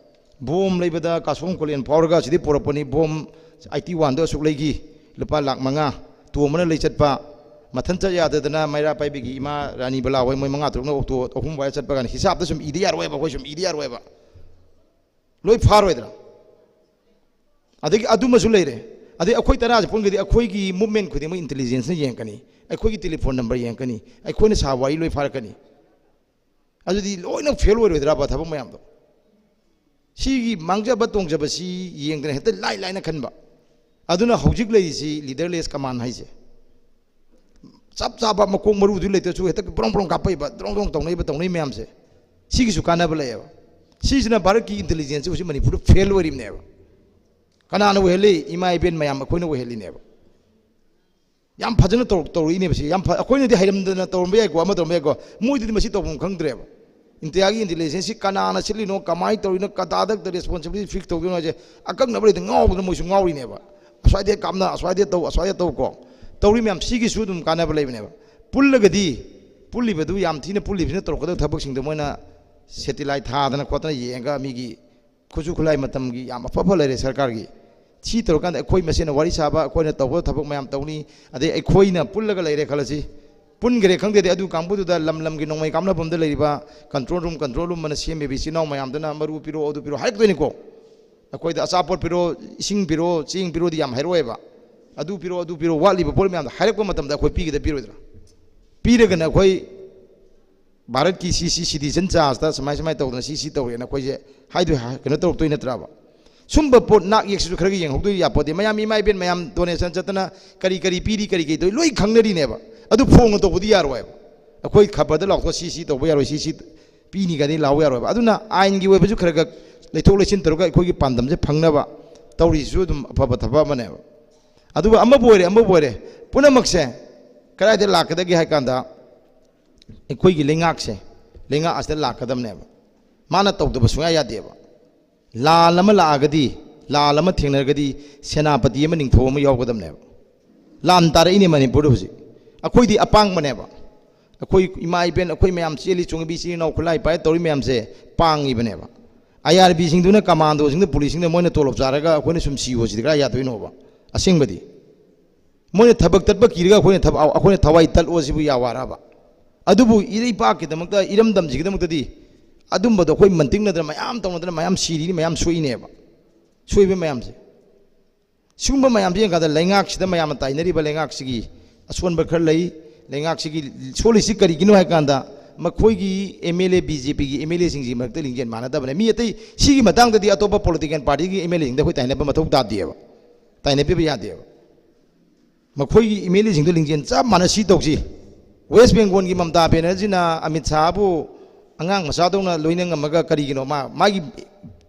ꯕꯣꯝ ꯂꯩꯕꯗ ꯀꯥꯁꯣꯡ ꯈꯨꯂꯦꯟ ꯐꯥꯎꯔꯒ ꯑꯁꯤꯗꯤ ꯄꯨꯔꯛꯄꯅꯤ, ꯕꯣꯝ ꯑꯥꯏꯇꯤ ꯋꯥꯟꯗꯣ ꯑꯁꯨꯛ ꯂꯩꯈꯤ, ꯂꯨꯄꯥ ꯂꯥꯛ ꯃꯉꯥ, ꯇꯣꯝꯕꯅ ꯂꯩ ꯆꯠꯄ, ꯃꯊꯟ ꯆꯠ ꯌꯥꯗꯗꯅ ꯃꯩꯔꯥ ꯄꯥꯏꯕꯤꯒꯤ ꯏꯃꯥ ꯔꯥꯅꯤ ꯕꯂꯥ ꯍꯣꯏ ꯃꯣꯏ ꯃꯉꯥ ꯇꯔꯨꯛꯅ ꯑꯣꯛꯇꯣ ꯑꯍꯨꯝ ꯋꯥꯏꯔ ꯆꯠꯄ ꯀꯥꯟꯗ ꯍꯤꯁꯥꯞꯇ ꯁꯨꯝ ꯏꯗ ꯌꯥꯔꯣꯏꯕ, ꯑꯩꯈꯣꯏ ꯁꯨꯝ ꯏꯗ ꯌꯥꯔꯣꯏꯕ꯫ ꯂꯣꯏ ꯐꯥꯔꯣꯏꯗ꯭ꯔꯥ? ꯑꯗꯒꯤ ꯑꯗꯨꯃꯁꯨ ꯂꯩꯔꯦ꯫ ꯑꯗꯩ ꯑꯩꯈꯣꯏ ꯇꯔꯥꯁꯦ ꯄꯨꯟꯒꯗꯤ ꯑꯩꯈꯣꯏꯒꯤ movement ꯈꯨꯗꯤꯡꯃꯛ intelligence ꯅ ꯌꯦꯡꯉꯛꯀꯅꯤ, ꯑꯩꯈꯣꯏꯒꯤ telephone number ꯌꯦꯡꯉꯛꯀꯅꯤ, ꯑꯩꯈꯣꯏꯅ ꯁꯥꯕ ꯋꯥꯔꯤ ꯂꯣꯏ ꯐꯥꯔꯛꯀꯅꯤ꯫ ꯑꯗꯨꯗꯤ ꯂꯣꯏꯅ fail ꯑꯣꯏꯔꯣꯏꯗ꯭ꯔꯕ ꯊꯕꯛ ꯃꯌꯥꯝꯗꯣ? ꯁꯤꯒꯤ ꯃꯥꯡꯖꯕ ꯇꯣꯡꯖꯕꯁꯤ ꯌꯦꯡꯗꯅ ꯍꯦꯛꯇ ꯂꯥꯏ ꯂꯥꯏꯅ ꯈꯟꯕ꯫ ꯑꯗꯨꯅ ꯍꯧꯖꯤꯛ ꯂꯩꯔꯤꯁꯤ leaderless command ꯍꯥꯏꯁꯦ꯫ ꯆꯞ ꯆꯥꯕ ꯃꯀꯣꯛ ꯃꯔꯨꯗꯨ ꯂꯩꯇ꯭ꯔꯁꯨ ꯍꯦꯛꯇ ꯕ꯭ꯔꯣꯡ ꯕ꯭ꯔꯣꯡ ꯀꯥꯞꯄꯛꯏꯕ, ꯗ꯭ꯔꯣꯡ ꯗ꯭ꯔꯣꯡ ꯇꯧꯅꯩꯕ, ꯇꯧꯅꯩ ꯃꯌꯥꯝꯁꯦ, ꯁꯤꯒꯤꯁꯨ ꯀꯥꯟꯅꯕ ꯂꯩꯌꯦꯕ꯫ ꯁꯤꯁꯤꯅ ꯚꯥꯔꯠꯀꯤ intelligence ꯁꯤ ꯍꯧꯖꯤꯛ ꯃꯅꯤꯄꯨꯔꯗ fail ꯑꯣꯏꯔꯤꯕꯅꯦꯕ꯫ ꯀꯅꯥꯅ ꯑꯣꯏꯍꯜꯂꯤ? ꯏꯃꯥ ꯏꯕꯦꯟ ꯃꯌꯥꯝ ꯑꯩꯈꯣꯏꯅ ꯑꯣꯏꯍꯜꯂꯤꯅꯦꯕ꯫ ꯌꯥꯝ ꯐꯖꯅ ꯇꯧꯔꯛ-, ꯇꯧꯔꯛꯏꯅꯦꯕ ꯁꯤ꯫ ꯌꯥꯝ ꯐ-, ꯑꯩꯈꯣꯏꯅꯗꯤ ꯍꯩꯔꯝꯗꯅ ꯇꯧꯔꯝꯕ ꯌꯥꯏꯀꯣ, ꯑꯃ ꯇꯧꯔꯝꯕ ꯌꯥꯏꯀꯣ, ꯃꯣꯏꯗꯗꯤ ꯃꯁꯤ ꯇꯧꯐꯝ ꯈꯪꯗ꯭ꯔꯦꯕ꯫ ꯏꯟꯗꯤꯌꯥꯒꯤ intelligence ꯁꯤ ꯀꯅꯥꯅ ꯁꯤꯜꯂꯤꯅꯣ, ꯀꯃꯥꯏꯅ ꯇꯧꯔꯤꯅꯣ, ꯀꯗꯥꯗꯛꯇ responsibility fix ꯇꯧꯗꯣꯏꯅꯣ ꯍꯥꯏꯁꯦ ꯑꯀꯛꯅꯕ ꯂꯩꯇꯦ, ꯉꯥꯎꯗꯅ ꯃꯣꯏꯁꯨ ꯉꯥꯎꯔꯤꯅꯦꯕ꯫ ꯑꯁ꯭ꯋꯥꯏꯗ ꯀꯥꯞꯅ, ꯑꯁ꯭ꯋꯥꯏꯗ ꯇꯧ, ꯑꯁ꯭ꯋꯥꯏꯗ ꯇꯧ ꯀꯣ꯫ ꯇꯧꯔꯤ ꯃꯌꯥꯝ ꯁꯤꯒꯤꯁꯨ ꯑꯗꯨꯝ ꯀꯥꯟꯅꯕ ꯂꯩꯕꯅꯦꯕ꯫ ꯄꯨꯜꯂꯒꯗꯤ, ꯄꯨꯜꯂꯤꯕꯗꯨ ꯌꯥꯝ ꯊꯤꯅ, ꯄꯨꯜꯂꯤꯕꯁꯤꯅ ꯇꯧꯔꯛꯀꯗꯕ ꯊꯕꯛꯁꯤꯡꯗꯣ ꯃꯣꯏꯅ satellite ꯊꯥꯗꯅ ꯈꯣꯠꯇꯅ ꯌꯦꯡꯉꯒ ꯃꯤꯒꯤ ꯈꯨꯠꯁꯨ ꯈꯨꯠꯂꯥꯏ ꯃꯇꯝꯒꯤ ꯌꯥꯝ ꯑꯐ ꯑꯐ ꯂꯩꯔꯦ ꯁꯔꯀꯥꯔꯒꯤ꯫ ꯁꯤ ꯇꯧꯔꯀꯥꯟꯗ ꯑꯩꯈꯣꯏ ꯃꯁꯦꯟꯅ ꯋꯥꯔꯤ ꯁꯥꯕ, ꯑꯩꯈꯣꯏꯅ ꯇꯧꯕ ꯊꯕꯛ ꯃꯌꯥꯝ ꯇꯧꯅꯤ꯫ ꯑꯗꯩ ꯑꯩꯈꯣꯏꯅ ꯄꯨꯜꯂꯒ ꯂꯩꯔꯦ ꯈꯜꯂꯁꯤ, ꯄꯨꯟꯈ꯭ꯔꯦ ꯈꯪꯗꯦꯗꯤ, ꯑꯗꯨ ꯀꯥꯡꯕꯨꯗꯨꯗ ꯂꯝ ꯂꯝꯒꯤ ꯅꯣꯡꯃꯩ ꯀꯥꯞꯅꯐꯝꯗ ꯂꯩꯔꯤꯕ control room, control room ꯑꯅ ꯁꯦꯝꯃꯤꯕ ꯏꯆꯤꯟ ꯏꯅꯥꯎ ꯃꯌꯥꯝꯗꯨꯅ ꯃꯔꯨ ꯄꯤꯔꯛꯑꯣ, ꯑꯗꯨ ꯄꯤꯔꯛꯑꯣ ꯍꯥꯏꯔꯛꯇꯣꯏꯅꯤꯀꯣ꯫ ꯑꯩꯈꯣꯏꯗ ꯑꯆꯥꯄꯣꯠ ꯄꯤꯔꯛꯑꯣ, ꯏꯁꯤꯡ ꯄꯤꯔꯛꯑꯣ, ꯆꯦꯡ ꯄꯤꯔꯛꯑꯣꯗꯤ ꯌꯥꯝ ꯍꯥꯏꯔꯛꯑꯣꯏꯕ꯫ ꯑꯗꯨ ꯄꯤꯔꯛꯑꯣ, ꯑꯗꯨ ꯄꯤꯔꯛꯑꯣ, ꯋꯥꯠꯂꯤꯕ ꯄꯣꯠ ꯃꯌꯥꯝꯗꯣ ꯍꯥꯏꯔꯛꯄ ꯃꯇꯝꯗ ꯑꯩꯈꯣꯏ ꯄꯤꯒꯗ ꯄꯤꯔꯣꯏꯗ꯭ꯔꯥ? ꯄꯤꯔꯒꯅ ꯑꯩꯈꯣꯏ ꯚꯥꯔꯠꯀꯤ ꯁꯤ ꯁꯤ citizen chargeꯇ ꯁꯨꯃꯥꯏ ꯁꯨꯃꯥꯏ ꯇꯧꯗꯅ ꯁꯤ ꯁꯤ ꯇꯧꯔꯦꯅ ꯑꯩꯈꯣꯏꯁꯦ ꯍꯥꯏꯗꯣꯏ ꯍꯥ-, ꯀꯩꯅꯣ ꯇꯧꯔꯛꯇꯣꯏ ꯅꯠꯇ꯭ꯔꯕ? ꯁꯨꯝꯕ ꯄꯣꯠ ꯅꯥꯛ ꯌꯦꯛꯁꯤꯁꯨ ꯈꯔꯒ ꯌꯦꯡꯍꯧꯗꯣꯏ ꯌꯥꯄꯣꯠꯇꯦ꯫ ꯃꯌꯥꯝ ꯏꯃꯥ ꯏꯕꯦꯟ ꯃꯌꯥꯝ donation ꯆꯠꯇꯅ ꯀꯔꯤ ꯀꯔꯤ ꯄꯤꯔꯤ, ꯀꯔꯤ ꯀꯔꯤ ꯇꯧꯔꯤ ꯂꯣꯏ ꯈꯪꯅꯔꯤꯅꯦꯕ꯫ ꯑꯗꯨ ꯐꯣꯡꯅ ꯇꯧꯕꯗꯤ ꯌꯥꯔꯣꯏꯕ꯫ ꯑꯩꯈꯣꯏ ꯈꯕꯔꯗ ꯂꯥꯎꯊꯣꯛꯑ ꯁꯤ ꯁꯤ ꯇꯧꯕ ꯌꯥꯔꯣꯏ, ꯁꯤ ꯁꯤ ꯄꯤꯅꯤ ꯀꯥꯏꯗꯤ ꯂꯥꯎ ꯌꯥꯔꯣꯏꯕ꯫ ꯑꯗꯨꯅ ꯑꯥꯏꯟꯒꯤ ꯑꯣꯏꯕꯁꯨ ꯈꯔ ꯈꯔ ꯂꯩꯊꯣꯛ ꯂꯩꯁꯤꯟ ꯇꯧꯔꯒ ꯑꯩꯈꯣꯏꯒꯤ ꯄꯥꯟꯗꯝꯁꯦ ꯐꯪꯅꯕ ꯇꯧꯔꯤꯁꯤꯁꯨ ꯑꯗꯨꯝ ꯑꯐꯕ ꯊꯕꯛ ꯑꯃꯅꯦꯕ꯫ ꯑꯗꯨꯒ ꯑꯃꯕꯨ ꯑꯣꯏꯔꯦ, ꯑꯃꯕꯨ ꯑꯣꯏꯔꯦ, ꯄꯨꯝꯅꯃꯛꯁꯦ ꯀꯗꯥꯏꯗ ꯂꯥꯛꯀꯗꯒꯦ ꯍꯥꯏ ꯀꯥꯟꯗ ꯑꯩꯈꯣꯏꯒꯤ ꯂꯩꯉꯥꯛꯁꯦ, ꯂꯩꯉꯥꯛ ꯑꯁꯤꯗ ꯂꯥꯛꯀꯗꯕꯅꯦꯕ꯫ ꯃꯥꯅ ꯇꯧꯗꯕ ꯁꯨꯡꯌꯥ ꯌꯥꯗꯦꯕ꯫ ꯂꯥꯟ ꯑꯃ ꯂꯥꯛꯑꯒꯗꯤ, ꯂꯥꯟ ꯑꯃ ꯊꯦꯡꯅꯔꯒꯗꯤ ꯁꯦꯅꯥꯄꯇꯤ ꯑꯃ, ꯅꯤꯡꯊꯧ ꯑꯃ ꯌꯥꯎꯒꯗꯕꯅꯦꯕ꯫ ꯂꯥꯟ ꯇꯥꯔꯛꯏꯅꯦ ꯃꯅꯤꯄꯨꯔꯗ ꯍꯧꯖꯤꯛ꯫ ꯑꯩꯈꯣꯏꯗꯤ ꯑꯄꯥꯡꯕꯅꯦꯕ꯫ ꯑꯩꯈꯣꯏ ꯏꯃꯥ ꯏꯕꯦꯟ, ꯑꯩꯈꯣꯏ ꯃꯌꯥꯝ ꯆꯦꯜꯂꯤ ꯆꯣꯡꯉꯤꯕꯤ ꯏꯆꯤꯜ ꯏꯅꯥꯎ ꯈꯨꯠꯂꯥꯏ ꯄꯥꯏ ꯇꯧꯔꯤ ꯃꯌꯥꯝꯁꯦ ꯄꯥꯡꯉꯤꯕꯅꯦꯕ꯫ ꯑꯥꯏ ꯑꯥꯔ ꯕꯤꯁꯤꯡꯗꯨꯅ, ꯀꯃꯥꯟꯗꯣꯁꯤꯡꯗ, ꯄꯨꯂꯤꯁꯁꯤꯡꯗ ꯃꯣꯏꯅ ꯇꯣꯂꯣꯞ ꯆꯥꯔꯒ ꯑꯩꯈꯣꯏꯅ ꯁꯨꯝ ꯁꯤꯌꯣ ꯁꯤꯗꯤ ꯀꯗꯥꯏ ꯌꯥꯗꯣꯏꯅꯣꯕ? ꯑꯁꯦꯡꯕꯗꯤ ꯃꯣꯏꯅ ꯊꯕꯛ ꯇꯠꯄ ꯀꯤꯔꯒ ꯑꯩꯈꯣꯏꯅ ꯊꯕꯛ, ꯑꯩꯈꯣꯏꯅ ꯊꯋꯥꯏ ꯇꯠꯂꯣ ꯁꯤꯕꯨ ꯌꯥ ꯋꯥꯔꯕ? ꯑꯗꯨꯕꯨ ꯏꯔꯩꯄꯥꯛꯀꯤꯗꯃꯛꯇ, ꯏꯔꯝꯗꯝꯁꯤꯒꯤꯗꯃꯛꯇꯗꯤ ꯑꯗꯨꯝꯕꯗꯣ ꯑꯩꯈꯣꯏ ꯃꯟꯇꯤꯛꯅꯗꯅ ꯃꯌꯥꯝ ꯇꯧꯅꯗꯅ ꯃꯌꯥꯝ ꯁꯤꯔꯤꯅꯤ, ꯃꯌꯥꯝ ꯁꯣꯛꯏꯅꯦꯕ꯫ ꯁꯣꯏꯕ ꯃꯌꯥꯝꯁꯦ, ꯁꯤꯒꯨꯝꯕ ꯃꯌꯥꯝꯁꯦ ꯌꯦꯡꯀꯥꯟꯗ ꯂꯩꯉꯥꯛꯁꯤꯗ ꯃꯌꯥꯝꯅ ꯇꯥꯏꯅꯔꯤꯕ ꯂꯩꯉꯥꯛꯁꯤꯒꯤ ꯑꯁꯣꯟꯕ ꯈꯔ ꯂꯩ꯫ ꯂꯩꯉꯥꯛꯁꯤꯒꯤ ꯁꯣꯜꯂꯤꯁꯤ ꯀꯔꯤꯒꯤꯅꯣ ꯍꯥꯏ ꯀꯥꯟꯗ ꯃꯈꯣꯏꯒꯤ M L A, B J ꯄꯤꯒꯤ ꯑꯦꯝ ꯑꯦꯜ ꯑꯦꯁꯤꯡꯁꯤ ꯃꯔꯛꯇ ꯂꯤꯡꯖꯦꯜ ꯃꯥꯟꯅꯗꯕꯅꯦ꯫ ꯃꯤ ꯑꯇꯩ ꯁꯤꯒꯤ ꯃꯇꯥꯡꯗꯗꯤ ꯑꯇꯣꯞꯄ ꯄꯣꯂꯤꯇꯤꯀꯦꯜ ꯄꯥꯔꯇꯤꯒꯤ ꯑꯦꯝ ꯑꯦꯜ ꯑꯦꯁꯤꯡꯗ ꯑꯩꯈꯣꯏ ꯇꯥꯏꯅꯕ ꯃꯊꯧ ꯇꯥꯗꯦꯕ, ꯇꯥꯏꯅꯕꯤꯕ ꯌꯥꯗꯦꯕ꯫ ꯃꯈꯣꯏꯒꯤ ꯑꯦꯝ ꯑꯦꯜ ꯑꯦꯁꯤꯡꯗ ꯂꯤꯡꯖꯦꯜ ꯆꯞ ꯃꯥꯟꯅ ꯁꯤ ꯇꯧꯁꯤ꯫ ꯋꯦꯁ ꯕꯦꯡꯒꯣꯜꯒꯤ ꯃꯃꯇꯥ ꯕꯦꯅꯔꯖꯤꯅ ꯑꯃꯤꯠ ꯁꯥꯍꯕꯨ ꯑꯉꯥꯡ ꯃꯆꯥꯗꯧꯅ ꯂꯣꯏꯅ ꯉꯝꯃꯒ ꯀꯔꯤꯒꯤꯅꯣ? ꯃꯥ, ꯃꯥꯒꯤ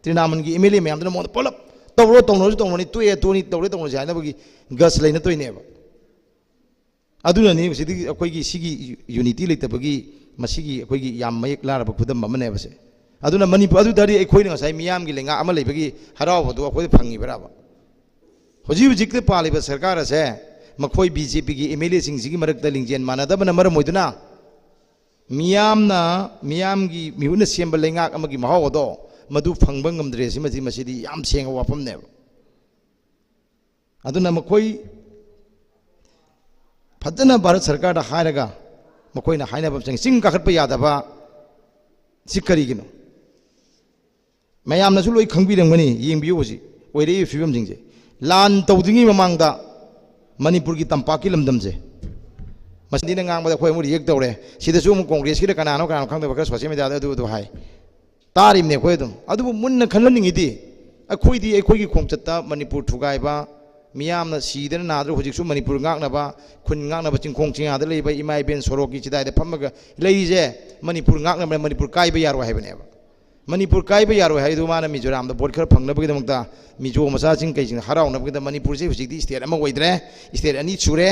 ꯇ꯭ꯔꯤꯅꯥꯃꯟꯒꯤ ꯑꯦꯝ ꯑꯦꯜ ꯑꯦ ꯃꯌꯥꯝꯗꯨꯅ ꯃꯉꯣꯟꯗ ꯄꯨꯂꯞ ꯇꯧꯔꯣ, ꯇꯧꯅꯔꯁꯨ ꯇꯧꯅꯅꯤ, ꯇꯣꯛꯑꯦ ꯇꯣꯛꯑꯅꯤ, ꯇꯧꯔꯦ ꯇꯧꯅꯁꯤ ꯍꯥꯏꯅꯕꯒꯤ ꯒꯁ ꯂꯩꯅꯗꯣꯏꯅꯦꯕ꯫ ꯑꯗꯨꯅꯅꯤ ꯍꯧꯖꯤꯛꯇꯤ ꯑꯩꯈꯣꯏꯒꯤ ꯁꯤꯒꯤ ꯌꯨꯅꯤꯇꯤ ꯂꯩꯇꯕꯒꯤ ꯃꯁꯤꯒꯤ ꯑꯩꯈꯣꯏꯒꯤ ꯌꯥꯝ ꯃꯌꯦꯛ ꯂꯥꯔꯕ ꯈꯨꯗꯝ ꯑꯃꯅꯦꯕ ꯁꯦ꯫ ꯑꯗꯨꯅ ꯃꯅꯤꯄꯨꯔ, ꯑꯗꯨ ꯇꯥꯔꯗꯤ ꯑꯩꯈꯣꯏꯅ ꯉꯁꯥꯏ ꯃꯤꯌꯥꯝꯒꯤ ꯂꯩꯉꯥꯛ ꯑꯃ ꯂꯩꯕꯒꯤ ꯍꯔꯥꯎꯕꯗꯨ ꯑꯩꯈꯣꯏꯗ ꯐꯪꯉꯤꯕ꯭ꯔꯕ? ꯍꯧꯖꯤꯛ ꯍꯧꯖꯤꯛꯇ ꯄꯥꯜꯂꯤꯕ ꯁꯔꯀꯥꯔ ꯑꯁꯦ ꯃꯈꯣꯏ ꯕꯤ ꯖꯦ ꯄꯤꯒꯤ ꯑꯦꯝ ꯑꯦꯜ ꯑꯦꯁꯤꯡꯁꯤꯒꯤ ꯃꯔꯛꯇ ꯂꯤꯡꯖꯦꯜ ꯃꯥꯟꯅꯗꯕꯅ ꯃꯔꯝ ꯑꯣꯏꯗꯨꯅ ꯃꯤꯌꯥꯝꯅ, ꯃꯤꯌꯥꯝꯒꯤ ꯃꯤꯍꯨꯠꯅ ꯁꯦꯝꯕ ꯂꯩꯉꯥꯛ ꯑꯃꯒꯤ ꯃꯍꯥꯎ ꯑꯗꯣ ꯃꯗꯨ ꯐꯪꯕ ꯉꯝꯗ꯭ꯔꯦ꯫ ꯁꯤꯃꯗꯤ, ꯃꯁꯤꯗꯤ ꯌꯥꯝ ꯁꯦꯡꯕ ꯋꯥꯐꯝꯅꯦꯕ꯫ ꯑꯗꯨꯅ ꯃꯈꯣꯏ ꯐꯖꯅ ꯚꯥꯔꯠ ꯁꯔꯀꯥꯔꯗ ꯍꯥꯏꯔꯒ ꯃꯈꯣꯏꯅ ꯍꯥꯏꯅꯕ ꯑꯃ ꯆꯪꯉꯤ, ꯆꯤꯡ ꯀꯥꯈꯠꯄ ꯌꯥꯗꯕ ꯁꯤ ꯀꯔꯤꯒꯤꯅꯣ? ꯃꯌꯥꯝꯅꯁꯨ ꯂꯣꯏ ꯈꯪꯕꯤꯔꯝꯒꯅꯤ, ꯌꯦꯡꯕꯤꯌꯨ ꯍꯧꯖꯤꯛ ꯑꯣꯏꯔꯛꯏꯕ ꯐꯤꯕꯝꯁꯤꯡꯁꯦ꯫ ꯂꯥꯟ ꯇꯧꯗ꯭ꯔꯤꯉꯩ ꯃꯃꯥꯡꯗ ꯃꯅꯤꯄꯨꯔꯒꯤ ꯇꯝꯄꯥꯛꯀꯤ ꯂꯝꯗꯝꯁꯦ, ꯃꯁꯤꯅ ꯉꯥꯡꯕꯗ ꯑꯩꯈꯣꯏ ꯑꯃꯨꯛ ꯔꯤꯌꯦꯛ ꯇꯧꯔꯦ꯫ ꯁꯤꯗꯁꯨ ꯑꯃꯨꯛ ꯀꯣꯡꯒ꯭ꯔꯦꯁꯀꯤꯗ ꯀꯅꯥꯅꯣ ꯀꯅꯥꯅꯣ ꯈꯪꯗꯕ ꯈꯔ ꯁꯣꯁꯤꯌꯦꯜ ꯃꯦꯗꯤꯌꯥꯗ ꯑꯗꯨ ꯑꯗꯨ ꯍꯥꯏ꯫ ꯇꯥꯔꯤꯕꯅꯦ ꯑꯩꯈꯣꯏ ꯑꯗꯨꯝ꯫ ꯑꯗꯨꯕꯨ ꯃꯨꯟꯅ ꯈꯜꯍꯟꯅꯤꯡꯉꯤꯗꯤ, ꯑꯩꯈꯣꯏꯗꯤ ꯑꯩꯈꯣꯏꯒꯤ ꯈꯣꯡꯆꯠꯇ ꯃꯅꯤꯄꯨꯔ ꯊꯨꯒꯥꯏꯕ, ꯃꯤꯌꯥꯝꯅ ꯁꯤꯗꯅ ꯅꯥꯗꯅ ꯍꯧꯖꯤꯛꯁꯨ ꯃꯅꯤꯄꯨꯔ ꯉꯥꯛꯅꯕ, ꯈꯨꯟ ꯉꯥꯛꯅꯕ ꯆꯤꯡꯈꯣꯡ ꯆꯤꯡꯌꯥꯗ ꯂꯩꯕ ꯏꯃꯥ ꯏꯕꯦꯟ ꯁꯣꯔꯣꯛꯀꯤ ꯆꯤꯗꯥꯏꯗ ꯐꯝꯃꯒ ꯂꯩꯔꯤꯁꯦ ꯃꯅꯤꯄꯨꯔ ꯉꯥꯛꯅꯕꯅ, ꯃꯅꯤꯄꯨꯔ ꯀꯥꯏꯕ ꯌꯥꯔꯣꯏ ꯍꯥꯏꯕꯅꯦꯕ꯫ ꯃꯅꯤꯄꯨꯔ ꯀꯥꯏꯕ ꯌꯥꯔꯣꯏ ꯍꯥꯏꯗꯨ ꯃꯥꯅ ꯃꯤꯖꯣꯔꯥꯝꯗ ꯚꯣꯠ ꯈꯔ ꯐꯪꯅꯕꯒꯤꯗꯃꯛꯇ, ꯃꯤꯖꯣ ꯃꯆꯥꯁꯤꯡ ꯀꯩꯁꯤꯡ ꯍꯔꯥꯎꯅꯕꯒꯤꯗꯃꯛꯇ, ꯃꯅꯤꯄꯨꯔꯁꯦ ꯍꯧꯖꯤꯛꯇꯤ ꯁ꯭ꯇꯦꯠ ꯑꯃ ꯑꯣꯏꯗ꯭ꯔꯦ, ꯁ꯭ꯇꯦꯠ ꯑꯅꯤ ꯁꯨꯔꯦ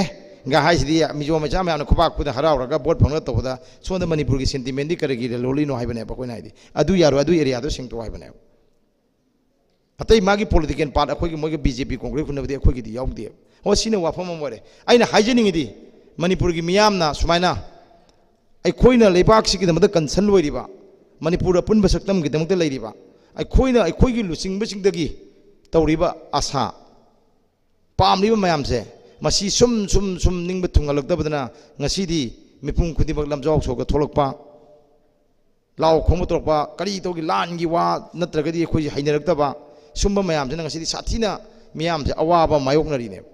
ꯒ ꯍꯥꯏꯁꯤꯗꯤ ꯃꯤꯖꯣ ꯃꯆꯥ ꯃꯌꯥꯝꯅ ꯈꯨꯕꯥꯛ ꯈꯨꯗ ꯍꯔꯥꯎꯔꯒ ꯚꯣꯠ ꯐꯪꯅꯕ ꯇꯧꯕꯗ ꯁꯣꯝꯗ ꯃꯅꯤꯄꯨꯔꯒꯤ ꯁꯦꯟꯇꯤꯃꯦꯟꯗꯤ ꯀꯔꯤꯒꯤ ꯂꯣꯜꯂꯤꯅꯣ ꯍꯥꯏꯕꯅꯦꯕ ꯑꯩꯈꯣꯏꯅ ꯍꯥꯏꯗꯤ꯫ ꯑꯗꯨ ꯌꯥꯔꯣꯏ, ꯑꯗꯨ ꯑꯦꯔꯤꯌꯥꯗꯣ ꯁꯦꯡꯇꯣꯛꯑꯣ ꯍꯥꯏꯕꯅꯦꯕ꯫ ꯑꯇꯩ ꯃꯥꯒꯤ ꯄꯣꯂꯤꯇꯤꯀꯦꯜ ꯄꯥꯔꯠ ꯑꯩꯈꯣꯏꯒꯤ ꯃꯣꯏꯒ ꯕꯤ ꯖꯦ ꯄꯤ ꯀꯣꯡꯒ꯭ꯔꯦꯁ ꯍꯨꯟꯅꯕꯗꯤ ꯑꯩꯈꯣꯏꯒꯤꯗꯤ ꯌꯥꯎꯗꯦꯕ꯫ ꯍꯣꯏ, ꯁꯤꯅ ꯋꯥꯐꯝ ꯑꯃ ꯑꯣꯏꯔꯦ꯫ ꯑꯩꯅ ꯍꯥꯏꯖꯅꯤꯡꯉꯤꯗꯤ, ꯃꯅꯤꯄꯨꯔꯒꯤ ꯃꯤꯌꯥꯝꯅ ꯁꯨꯃꯥꯏꯅ ꯑꯩꯈꯣꯏꯅ ꯂꯩꯕꯥꯛꯁꯤꯒꯤꯗꯃꯛꯇ ꯀꯟꯁꯔꯟ ꯑꯣꯏꯔꯤꯕ, ꯃꯅꯤꯄꯨꯔ ꯑꯄꯨꯟꯕ ꯁꯛꯇꯝꯒꯤꯗꯃꯛꯇ ꯂꯩꯔꯤꯕ, ꯑꯩꯈꯣꯏꯅ ꯑꯩꯈꯣꯏꯒꯤ ꯂꯨꯆꯤꯡꯕꯁꯤꯡꯗꯒꯤ ꯇꯧꯔꯤꯕ ꯑꯁꯥ, ꯄꯥꯝꯂꯤꯕ ꯃꯌꯥꯝꯁꯦ, ꯃꯁꯤ ꯁꯨꯝ ꯁꯨꯝ ꯁꯨꯝ ꯅꯤꯡꯕ ꯊꯨꯡꯍꯜꯂꯛꯇꯕꯗꯅ ꯉꯁꯤꯗꯤ ꯃꯤꯄꯨꯝ ꯈꯨꯗꯤꯡꯃꯛ ꯂꯝꯖꯥꯎ ꯁꯣꯛꯑꯒ ꯊꯣꯛꯂꯛꯄ, ꯂꯥꯎ ꯈꯣꯡꯕ ꯇꯧꯔꯛꯄ, ꯀꯔꯤ ꯇꯧꯒꯦ, ꯂꯥꯟꯒꯤ ꯋꯥ ꯅꯠꯇ꯭ꯔꯒꯗꯤ ꯑꯩꯈꯣꯏꯁꯦ ꯍꯩꯅꯔꯛꯇꯕ, ꯁꯨꯝꯕ ꯃꯌꯥꯝꯁꯤꯅ ꯉꯁꯤꯗꯤ ꯁꯥꯊꯤꯅ ꯃꯤꯌꯥꯝꯁꯦ ꯑꯋꯥꯕ ꯃꯥꯌꯣꯛꯅꯔꯤꯅꯦꯕ꯫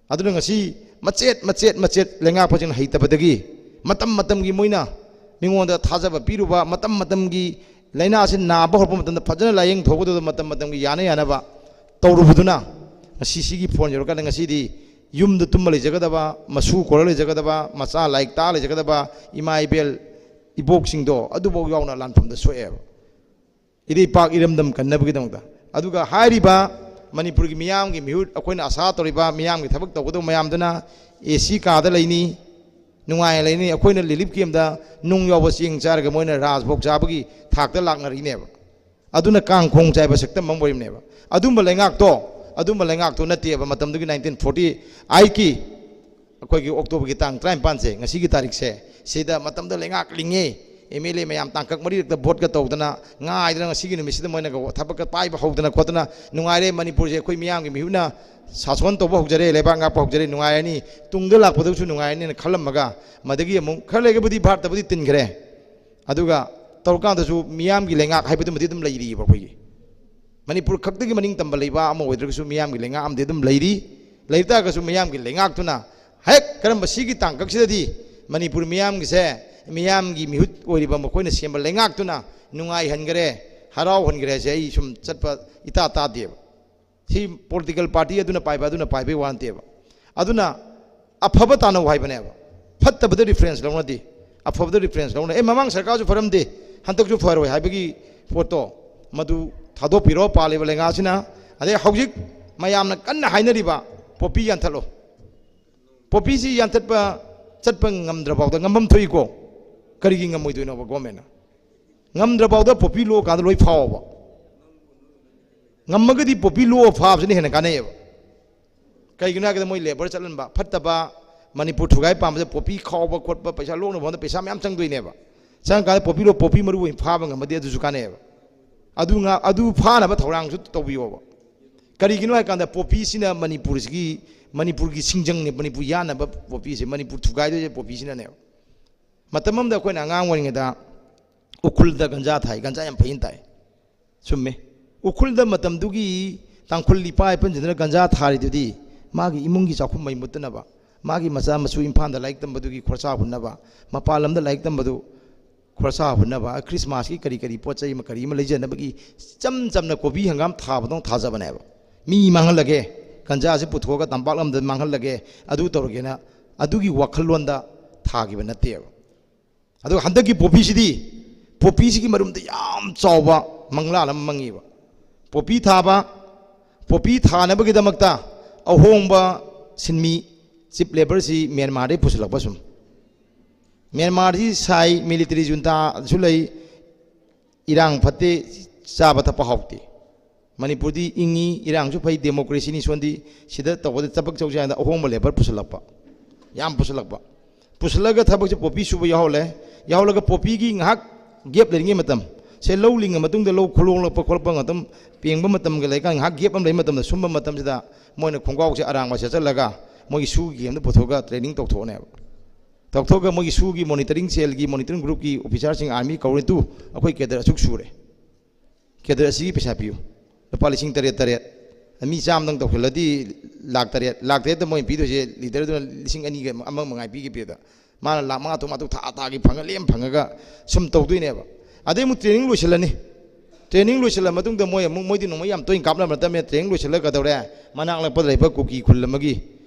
ꯑꯗꯨꯅ ꯉꯁꯤ ꯃꯆꯦꯠ ꯃꯆꯦꯠ ꯃꯆꯦꯠ ꯂꯩꯉꯥꯛꯄꯁꯤꯡꯅ ꯍꯩꯇꯕꯗꯒꯤ, ꯃꯇꯝ ꯃꯇꯝꯒꯤ ꯃꯣꯏꯅ ꯃꯤꯉꯣꯟꯗ ꯊꯥꯖꯕ ꯄꯤꯔꯨꯕ, ꯃꯇꯝ ꯃꯇꯝꯒꯤ ꯂꯥꯏꯅꯥꯁꯤ ꯅꯥꯕ ꯍꯧꯔꯛꯄ ꯃꯇꯝꯗ ꯐꯖꯅ ꯂꯥꯏꯌꯦꯡ ꯊꯣꯛꯀꯗꯕꯗ ꯃꯇꯝ ꯃꯇꯝꯒꯤ ꯌꯥꯅ ꯌꯥꯅꯕ ꯇꯧꯔꯨꯕꯗꯨꯅ ꯉꯁꯤ ꯁꯤꯒꯤ ꯐꯣꯟ ꯌꯧꯔꯀꯥꯟꯗ ꯉꯁꯤꯗꯤ ꯌꯨꯝꯗ ꯇꯨꯝꯃ ꯂꯩꯖꯒꯗꯕ, ꯃꯁꯨ ꯀꯣꯜꯂ ꯂꯩꯖꯒꯗꯕ, ꯃꯆꯥ ꯂꯥꯏꯔꯤꯛ ꯇꯥꯛꯑ ꯂꯩꯖꯒꯗꯕ ꯏꯃꯥ ꯏꯕꯦꯜ ꯏꯕꯣꯛꯁꯤꯡꯗꯣ ꯑꯗꯨꯐꯥꯎ ꯌꯥꯎꯅ ꯂꯥꯟꯐꯝꯗ ꯁꯣꯛꯑꯦꯕ, ꯏꯔꯩꯄꯥꯛ ꯏꯔꯝꯗꯝ ꯀꯟꯅꯕꯒꯤꯗꯃꯛꯇ꯫ ꯑꯗꯨꯒ ꯍꯥꯏꯔꯤꯕ ꯃꯅꯤꯄꯨꯔꯒꯤ ꯃꯤꯌꯥꯝꯒꯤ ꯃꯤꯍꯨꯠ, ꯑꯩꯈꯣꯏꯅ ꯑꯁꯥ ꯇꯧꯔꯤꯕ ꯃꯤꯌꯥꯝꯒꯤ ꯊꯕꯛ ꯇꯧꯒꯗꯕ ꯃꯌꯥꯝꯗꯨꯅ ꯑꯦ ꯁꯤ ꯀꯥꯗ ꯂꯩꯅꯤ, ꯅꯨꯡꯉꯥꯏꯅ ꯂꯩꯅꯤ꯫ ꯑꯩꯈꯣꯏꯅ ꯔꯤꯂꯤꯐ ꯀꯦꯝꯗ ꯅꯨꯡ ꯌꯥꯎꯕ ꯆꯦꯡ ꯆꯥꯔꯒ ꯃꯣꯏꯅ ꯔꯥꯖꯚꯣꯛ ꯆꯥꯕꯒꯤ ꯊꯥꯛꯇ ꯂꯥꯛꯅꯔꯤꯅꯦꯕ꯫ ꯑꯗꯨꯅ ꯀꯥꯡꯈꯣꯡ ꯆꯥꯏꯕ ꯁꯛꯇꯝ ꯑꯃ ꯑꯣꯏꯔꯤꯕꯅꯦꯕ꯫ ꯑꯗꯨꯝꯕ ꯂꯩꯉꯥꯛꯇꯣ, ꯑꯗꯨꯝꯕ ꯂꯩꯉꯥꯛꯇꯣ ꯅꯠꯇꯦꯕ꯫ ꯃꯇꯝꯗꯨꯒꯤ ꯅꯥꯏꯟꯇꯤꯟ ꯐꯣꯔꯇꯤ ꯑꯩꯠꯀꯤ ꯑꯩꯈꯣꯏꯒꯤ ꯑꯣꯛꯇꯣꯕꯔꯒꯤ ꯇꯥꯡ ꯇꯔꯥꯅꯤꯄꯥꯟꯁꯦ, ꯉꯁꯤꯒꯤ ꯇꯥꯔꯤꯛꯁꯦ, ꯁꯤꯗ ꯃꯇꯝꯗ ꯂꯩꯉꯥꯛ ꯂꯤꯡꯉꯦ, ꯑꯦꯝ ꯑꯦꯜ ꯑꯦ ꯃꯌꯥꯝ ꯇꯥꯡꯀꯛ ꯃꯔꯤꯔꯛꯇ ꯚꯣꯠꯀ ꯇꯧꯗꯅ ꯉꯥꯏꯗꯅ ꯉꯁꯤꯒꯤ ꯅꯨꯃꯤꯠꯁꯤꯗ ꯃꯣꯏꯅ ꯊꯕꯛꯀ ꯄꯥꯏꯕ ꯍꯧꯗꯅ ꯈꯣꯠꯇꯅ ꯅꯨꯡꯉꯥꯏꯔꯦ꯫ ꯃꯅꯤꯄꯨꯔꯁꯦ ꯑꯩꯈꯣꯏ ꯃꯤꯌꯥꯝꯒꯤ ꯃꯤꯍꯨꯠꯅ ꯁꯥꯁꯣꯟ ꯇꯧꯕ ꯍꯧꯖꯔꯦ, ꯂꯩꯕꯥꯛ ꯉꯥꯛꯄ ꯍꯧꯖꯔꯦ, ꯅꯨꯡꯉꯥꯏꯔꯅꯤ, ꯇꯨꯡꯗ ꯂꯥꯛꯄꯗꯁꯨ ꯅꯨꯡꯉꯥꯏꯔꯅꯤꯅ ꯈꯜꯂꯝꯃꯒ ꯃꯗꯒꯤ ꯑꯃꯨꯛ ꯈꯔ ꯂꯩꯔꯒꯕꯨꯗꯤ ꯚꯥꯔꯠꯇꯕꯨꯗꯤ ꯇꯤꯟꯈ꯭ꯔꯦ꯫ ꯑꯗꯨꯒ ꯇꯧꯔꯀꯥꯟꯗꯁꯨ ꯃꯤꯌꯥꯝꯒꯤ ꯂꯩꯉꯥꯛ ꯍꯥꯏꯕꯗꯨꯃꯗꯤ ꯑꯗꯨꯝ ꯂꯩꯔꯤꯑꯕ ꯑꯩꯈꯣꯏꯒꯤ꯫ ꯃꯅꯤꯄꯨꯔ ꯈꯛꯇꯒꯤ ꯃꯅꯤꯡ ꯇꯝꯕ ꯂꯩꯕꯥꯛ ꯑꯃ ꯑꯣꯏꯗ꯭ꯔꯒꯁꯨ ꯃꯤꯌꯥꯝꯒꯤ ꯂꯩꯉꯥꯛ ꯑꯃꯗꯤ ꯑꯗꯨꯝ ꯂꯩꯔꯤ꯫ ꯂꯩ ꯇꯥꯔꯒꯁꯨ ꯃꯤꯌꯥꯝꯒꯤ ꯂꯩꯉꯥꯛꯇꯨꯅ ꯍꯦꯛ ꯀꯔꯝꯕ ꯁꯤꯒꯤ ꯇꯥꯡꯀꯛꯁꯤꯗꯗꯤ ꯃꯅꯤꯄꯨꯔ ꯃꯤꯌꯥꯝꯒꯤꯁꯦ, ꯃꯤꯌꯥꯝꯒꯤ ꯃꯤꯍꯨꯠ ꯑꯣꯏꯔꯤꯕ ꯃꯈꯣꯏꯅ ꯁꯦꯝꯕ ꯂꯩꯉꯥꯛꯇꯨꯅ ꯅꯨꯡꯉꯥꯏꯍꯟꯈ꯭ꯔꯦ, ꯍꯔꯥꯎꯍꯟꯈ꯭ꯔꯦ ꯍꯥꯏꯁꯦ ꯑꯩ ꯁꯨꯝ ꯆꯠꯄ ꯏꯇꯥ ꯇꯥꯗꯦꯕ꯫ ꯁꯤ ꯄꯣꯂꯤꯇꯤꯀꯦꯜ ꯄꯥꯔꯇꯤ ꯑꯗꯨꯅ ꯄꯥꯏꯕ, ꯑꯗꯨꯅ ꯄꯥꯏꯕꯩ ꯋꯥ ꯅꯠꯇꯦꯕ꯫ ꯑꯗꯨꯅ ꯑꯐꯕ ꯇꯥꯟꯅꯧ ꯍꯥꯏꯕꯅꯦꯕ, ꯐꯠꯇꯕꯗ ꯔꯤꯐꯔꯦꯟꯁ ꯂꯧꯅꯗꯦ, ꯑꯐꯕꯗ ꯔꯤꯐꯔꯦꯟꯁ ꯂꯧꯅ꯫ ꯑꯦ, ꯃꯃꯥꯡ ꯁꯔꯀꯥꯔꯁꯨ ꯐꯔꯝꯗꯦ, ꯍꯟꯗꯛꯁꯨ ꯐꯔꯣꯏ ꯍꯥꯏꯕꯒꯤ ꯄꯣꯠꯇꯣ, ꯃꯗꯨ ꯊꯥꯗꯣꯛꯄꯤꯔꯣ꯫ ꯄꯥꯜꯂꯤꯕ ꯂꯩꯉꯥꯛꯁꯤꯅ, ꯑꯗꯩ ꯍꯧꯖꯤꯛ ꯃꯌꯥꯝꯅ ꯀꯟꯅ ꯍꯥꯏꯅꯔꯤꯕ ꯄꯣꯄꯤ ꯌꯥꯟꯊꯠꯂꯣ꯫ ꯄꯣꯄꯤꯁꯤ ꯌꯥꯟꯊꯠꯄ ꯆꯠꯄ ꯉꯝꯗ꯭ꯔꯐꯥꯎꯗ ꯉꯝꯐꯝ ꯊꯣꯛꯏꯀꯣ꯫ ꯀꯔꯤꯒꯤ ꯉꯝꯃꯣꯏꯗꯣꯏꯅꯣꯕ ꯒꯣꯔꯃꯦꯟꯅ? ꯉꯝꯗ꯭ꯔꯐꯥꯎꯗ ꯄꯣꯄꯤ ꯂꯣꯛꯑꯀꯥꯟꯗ ꯂꯣꯏ ꯐꯥꯎꯕ꯫ ꯉꯝꯃꯒꯗꯤ ꯄꯣꯄꯤ ꯂꯣꯛꯑ ꯐꯥꯕꯁꯤꯅ ꯍꯦꯟꯅ ꯀꯥꯟꯅꯩꯌꯦꯕ꯫ ꯀꯩꯒꯤꯅꯣ ꯍꯥꯏꯔꯒꯗꯤ ꯃꯣꯏ ꯂꯦꯕꯔ ꯆꯠꯍꯟꯕ ꯐꯠꯇꯕ, ꯃꯅꯤꯄꯨꯔ ꯊꯨꯒꯥꯏ ꯄꯥꯝꯕꯗ ꯄꯣꯄꯤ ꯈꯥꯎꯕ ꯈꯣꯠꯄ, ꯄꯩꯁꯥ ꯂꯣꯛꯅꯕ ꯍꯣꯠꯅꯕꯗ ꯄꯩꯁꯥ ꯃꯌꯥꯝ ꯆꯪꯗꯣꯏꯅꯦꯕ꯫ ꯆꯪꯉꯀꯥꯟꯗ ꯄꯣꯄꯤ ꯂꯣ-, ꯄꯣꯄꯤ ꯃꯔꯨ ꯑꯣꯏꯅ ꯐꯥꯕ ꯉꯝꯃꯗꯤ ꯑꯗꯨꯁꯨ ꯀꯥꯟꯅꯩꯌꯦꯕ꯫ ꯑꯗꯨ ꯉꯥ-, ꯑꯗꯨ ꯐꯥꯅꯕ ꯊꯧꯔꯥꯡꯁꯨ ꯇꯧꯕꯤꯌꯣꯕ꯫ ꯀꯔꯤꯒꯤꯅꯣ ꯍꯥꯏꯀꯥꯟꯗ ꯄꯣꯄꯤꯁꯤꯅ ꯃꯅꯤꯄꯨꯔꯁꯤꯒꯤ, ꯃꯅꯤꯄꯨꯔꯒꯤ ꯁꯤꯡꯖꯪꯅꯦ, ꯃꯅꯤꯄꯨꯔ ꯌꯥꯟꯅꯕ ꯄꯣꯄꯤꯁꯦ, ꯃꯅꯤꯄꯨꯔ ꯊꯨꯒꯥꯏꯗꯣꯏꯁꯦ ꯄꯣꯄꯤꯁꯤꯅꯅꯦꯕ꯫ ꯃꯇꯝ ꯑꯃꯗ ꯑꯩꯈꯣꯏꯅ ꯑꯉꯥꯡ ꯑꯣꯏꯔꯤꯉꯩꯗ ꯎꯈ꯭ꯔꯨꯜꯗ ꯒꯟꯖꯥ ꯊꯥꯏ, ꯒꯟꯖꯥ ꯌꯥꯝ ꯐꯩꯅ ꯊꯥꯏ꯫ ꯆꯨꯝꯃꯦ꯫ ꯎꯈ꯭ꯔꯨꯜꯗ ꯃꯇꯝꯗꯨꯒꯤ ꯇꯥꯡꯈꯨꯜ ꯏꯄꯥ ꯏꯄꯨꯁꯤꯡꯗꯨꯅ ꯒꯟꯖꯥ ꯊꯥꯔꯤꯗꯨꯗꯤ ꯃꯥꯒꯤ ꯏꯃꯨꯡꯒꯤ ꯆꯥꯛꯈꯨꯝ ꯃꯩ ꯃꯨꯠꯇꯅꯕ, ꯃꯥꯒꯤ ꯃꯆꯥ ꯃꯁꯨ ꯏꯝꯐꯥꯜꯗ ꯂꯥꯏꯔꯤꯛ ꯇꯝꯕꯗꯨꯒꯤ ꯈꯣꯔꯁꯥ ꯍꯨꯟꯅꯕ, ꯃꯄꯥꯟ ꯂꯝꯗ ꯂꯥꯏꯔꯤꯛ ꯇꯝꯕꯗꯨ ꯈꯣꯔꯁꯥ ꯍꯨꯟꯅꯕ, ꯈ꯭ꯔꯤꯁꯃꯥꯁꯀꯤ ꯀꯔꯤ ꯀꯔꯤ ꯄꯣꯠ ꯆꯩ ꯑꯃ ꯀꯔꯤ ꯑꯃ ꯂꯩꯖꯅꯕꯒꯤ ꯏꯆꯝ ꯆꯝꯅ ꯀꯣꯕꯤ ꯍꯪꯒꯥꯝ ꯊꯥꯕꯗꯧ ꯊꯥꯖꯕꯅꯦꯕ꯫ ꯃꯤ ꯃꯥꯡꯍꯜꯂꯒꯦ, ꯒꯟꯖꯥꯁꯦ ꯄꯨꯊꯣꯛꯑꯒ ꯇꯝꯄꯥꯛ ꯂꯝꯗ ꯃꯥꯡꯍꯜꯂꯒꯦ, ꯑꯗꯨ ꯇꯧꯔꯒꯦꯅ ꯑꯗꯨꯒꯤ ꯋꯥꯈꯜꯂꯣꯟꯗ ꯊꯥꯈꯤꯕ ꯅꯠꯇꯦꯕ꯫ ꯑꯗꯨꯒ ꯍꯟꯗꯛꯀꯤ ꯄꯣꯄꯤꯁꯤꯗꯤ, ꯄꯣꯄꯤꯁꯤꯒꯤ ꯃꯔꯨꯝꯗ ꯌꯥꯝ ꯆꯥꯎꯕ ꯃꯪꯂꯥꯟ ꯑꯃ ꯃꯪꯉꯤꯕ꯫ ꯄꯣꯄꯤ ꯊꯥꯕ, ꯄꯣꯄꯤ ꯊꯥꯅꯕꯒꯤꯗꯃꯛꯇ ꯑꯍꯣꯡꯕ ꯁꯤꯟꯃꯤ, ꯆꯤꯞ ꯂꯦꯕꯔꯁꯤ ꯃ꯭ꯌꯥꯟꯃꯥꯔꯗꯒꯤ ꯄꯨꯁꯤꯜꯂꯛꯄ ꯁꯨꯝ꯫ ꯃ꯭ꯌꯥꯟꯃꯥꯔꯁꯤ ꯁꯥꯏ, ꯃꯤꯂꯤꯇꯔꯤ ꯖꯨꯟꯇꯥꯁꯨ ꯂꯩ, ꯏꯔꯥꯡ ꯐꯠꯇꯦ, ꯆꯥꯕ ꯊꯛꯄ ꯍꯥꯎꯇꯦ꯫ ꯃꯅꯤꯄꯨꯔꯗꯤ ꯏꯪꯉꯤ, ꯏꯔꯥꯡꯁꯨ ꯐꯩ, ꯗꯦꯃꯣꯀ꯭ꯔꯦꯁꯤꯅꯤ ꯁꯣꯟꯗꯤ, ꯁꯤꯗ ꯇꯧꯕꯗ ꯊꯕꯛ ꯇꯧꯁꯦ ꯍꯥꯏꯅ ꯑꯍꯣꯡꯕ ꯂꯦꯕꯔ ꯄꯨꯁꯤꯜꯂꯛꯄ, ꯌꯥꯝ ꯄꯨꯁꯤꯜꯂꯛꯄ꯫ ꯄꯨꯁꯤꯜꯂꯒ ꯊꯕꯛꯁꯦ ꯄꯣꯄꯤ ꯁꯨꯕ ꯌꯥꯎꯍꯜꯂꯦ, ꯌꯥꯍꯧꯔꯒ ꯄꯣꯄꯤꯒꯤ ꯉꯥꯏꯍꯥꯛ ꯒꯦꯞ ꯂꯩꯔꯤꯉꯩ ꯃꯇꯝ, ꯁꯦ ꯂꯧ ꯂꯤꯡꯉ ꯃꯇꯨꯡꯗ ꯂꯧ ꯈꯨꯂꯣꯡꯂꯛꯄ ꯈꯣꯠꯂꯛꯄ ꯃꯇꯝ, ꯄꯦꯡꯕ ꯃꯇꯝꯒ ꯂꯩꯔꯀꯥꯟꯗ ꯉꯥꯏꯍꯥꯛ ꯒꯦꯞ ꯑꯃ ꯂꯩꯕ ꯃꯇꯝꯗ, ꯁꯨꯝꯕ ꯃꯇꯝꯁꯤꯗ ꯃꯣꯏꯅ ꯈꯣꯡꯒ꯭ꯔꯥꯎꯁꯦ ꯑꯔꯥꯡꯕ ꯁꯦꯠꯆꯜꯂꯒ ꯃꯣꯏꯒꯤ ꯁꯨꯒꯤ ꯑꯃꯗ ꯄꯨꯊꯣꯛꯑꯒ ꯇ꯭ꯔꯦꯅꯤꯡ ꯇꯧꯊꯣꯛꯑꯅꯦꯕ꯫ ꯇꯧꯊꯣꯛꯑꯒ ꯃꯣꯏꯒꯤ ꯁꯨꯒꯤ ꯃꯣꯅꯤꯇꯔꯤꯡ ꯁꯦꯜꯒꯤ ꯃꯣꯅꯤꯇꯔꯤꯡ ꯒ꯭ꯔꯨꯞꯀꯤ ꯑꯣꯐꯤꯁꯥꯔꯁꯤꯡ, ꯑꯥꯔꯃꯤ ꯀꯧꯔꯦ ꯇꯨ, ꯑꯩꯈꯣꯏ ꯀꯦꯗꯔ ꯑꯁꯨꯛ ꯁꯨꯔꯦ, ꯀꯦꯗꯔ ꯑꯁꯤꯒꯤ ꯄꯩꯁꯥ ꯄꯤꯌꯨ, ꯂꯨꯄꯥ ꯂꯤꯁꯤꯡ ꯇꯔꯦꯠ, ꯇꯔꯦꯠ, ꯃꯤ ꯆꯥꯝꯃꯗꯪ ꯇꯧꯁꯤꯜꯂꯗꯤ ꯂꯥꯛ ꯇꯔꯦꯠ, ꯂꯥꯛ ꯇꯔꯦꯠꯇ ꯃꯣꯏꯅ ꯄꯤꯗꯣꯏꯁꯦ, ꯂꯤꯗꯔꯗꯨꯅ ꯂꯤꯁꯤꯡ ꯑꯅꯤꯒ ꯑꯃ ꯃꯉꯥꯏ ꯄꯤꯒꯦ ꯄꯤꯕꯗ, ꯃꯥꯅ ꯂꯥꯛ ꯃꯉꯥ ꯇꯔꯨꯛ ꯃꯉꯥ ꯇꯔꯨꯛ ꯊꯥ ꯊꯥꯒꯤ ꯐꯪꯉ ꯂꯦꯝ ꯐꯪꯉꯒ ꯁꯨꯝ ꯇꯧꯗꯣꯏꯅꯦꯕ꯫ ꯑꯗꯩ ꯑꯃꯨꯛ ꯇ꯭ꯔꯦꯅꯤꯡ ꯂꯣꯏꯁꯤꯜꯂꯅꯤ꯫ ꯇ꯭ꯔꯦꯅꯤꯡ ꯂꯣꯏꯁꯤꯜꯂ ꯃꯇꯨꯡꯗ ꯃꯣꯏ ꯑꯃꯨꯛ, ꯃꯣꯏꯗꯤ ꯅꯣꯡꯃꯩ ꯌꯥꯝ ꯇꯣꯏꯅ ꯀꯥꯞꯅꯕ ꯅꯠꯇꯕꯅꯤꯅ, ꯇ꯭ꯔꯦꯅꯤꯡ ꯂꯣꯏꯁꯤꯜꯂꯒ ꯀꯩꯗꯧꯔꯦ, ꯃꯅꯥꯛ ꯅꯛꯄꯗ ꯂꯩꯕ ꯀꯨꯀꯤ ꯈꯨꯜ ꯑꯃꯒꯤ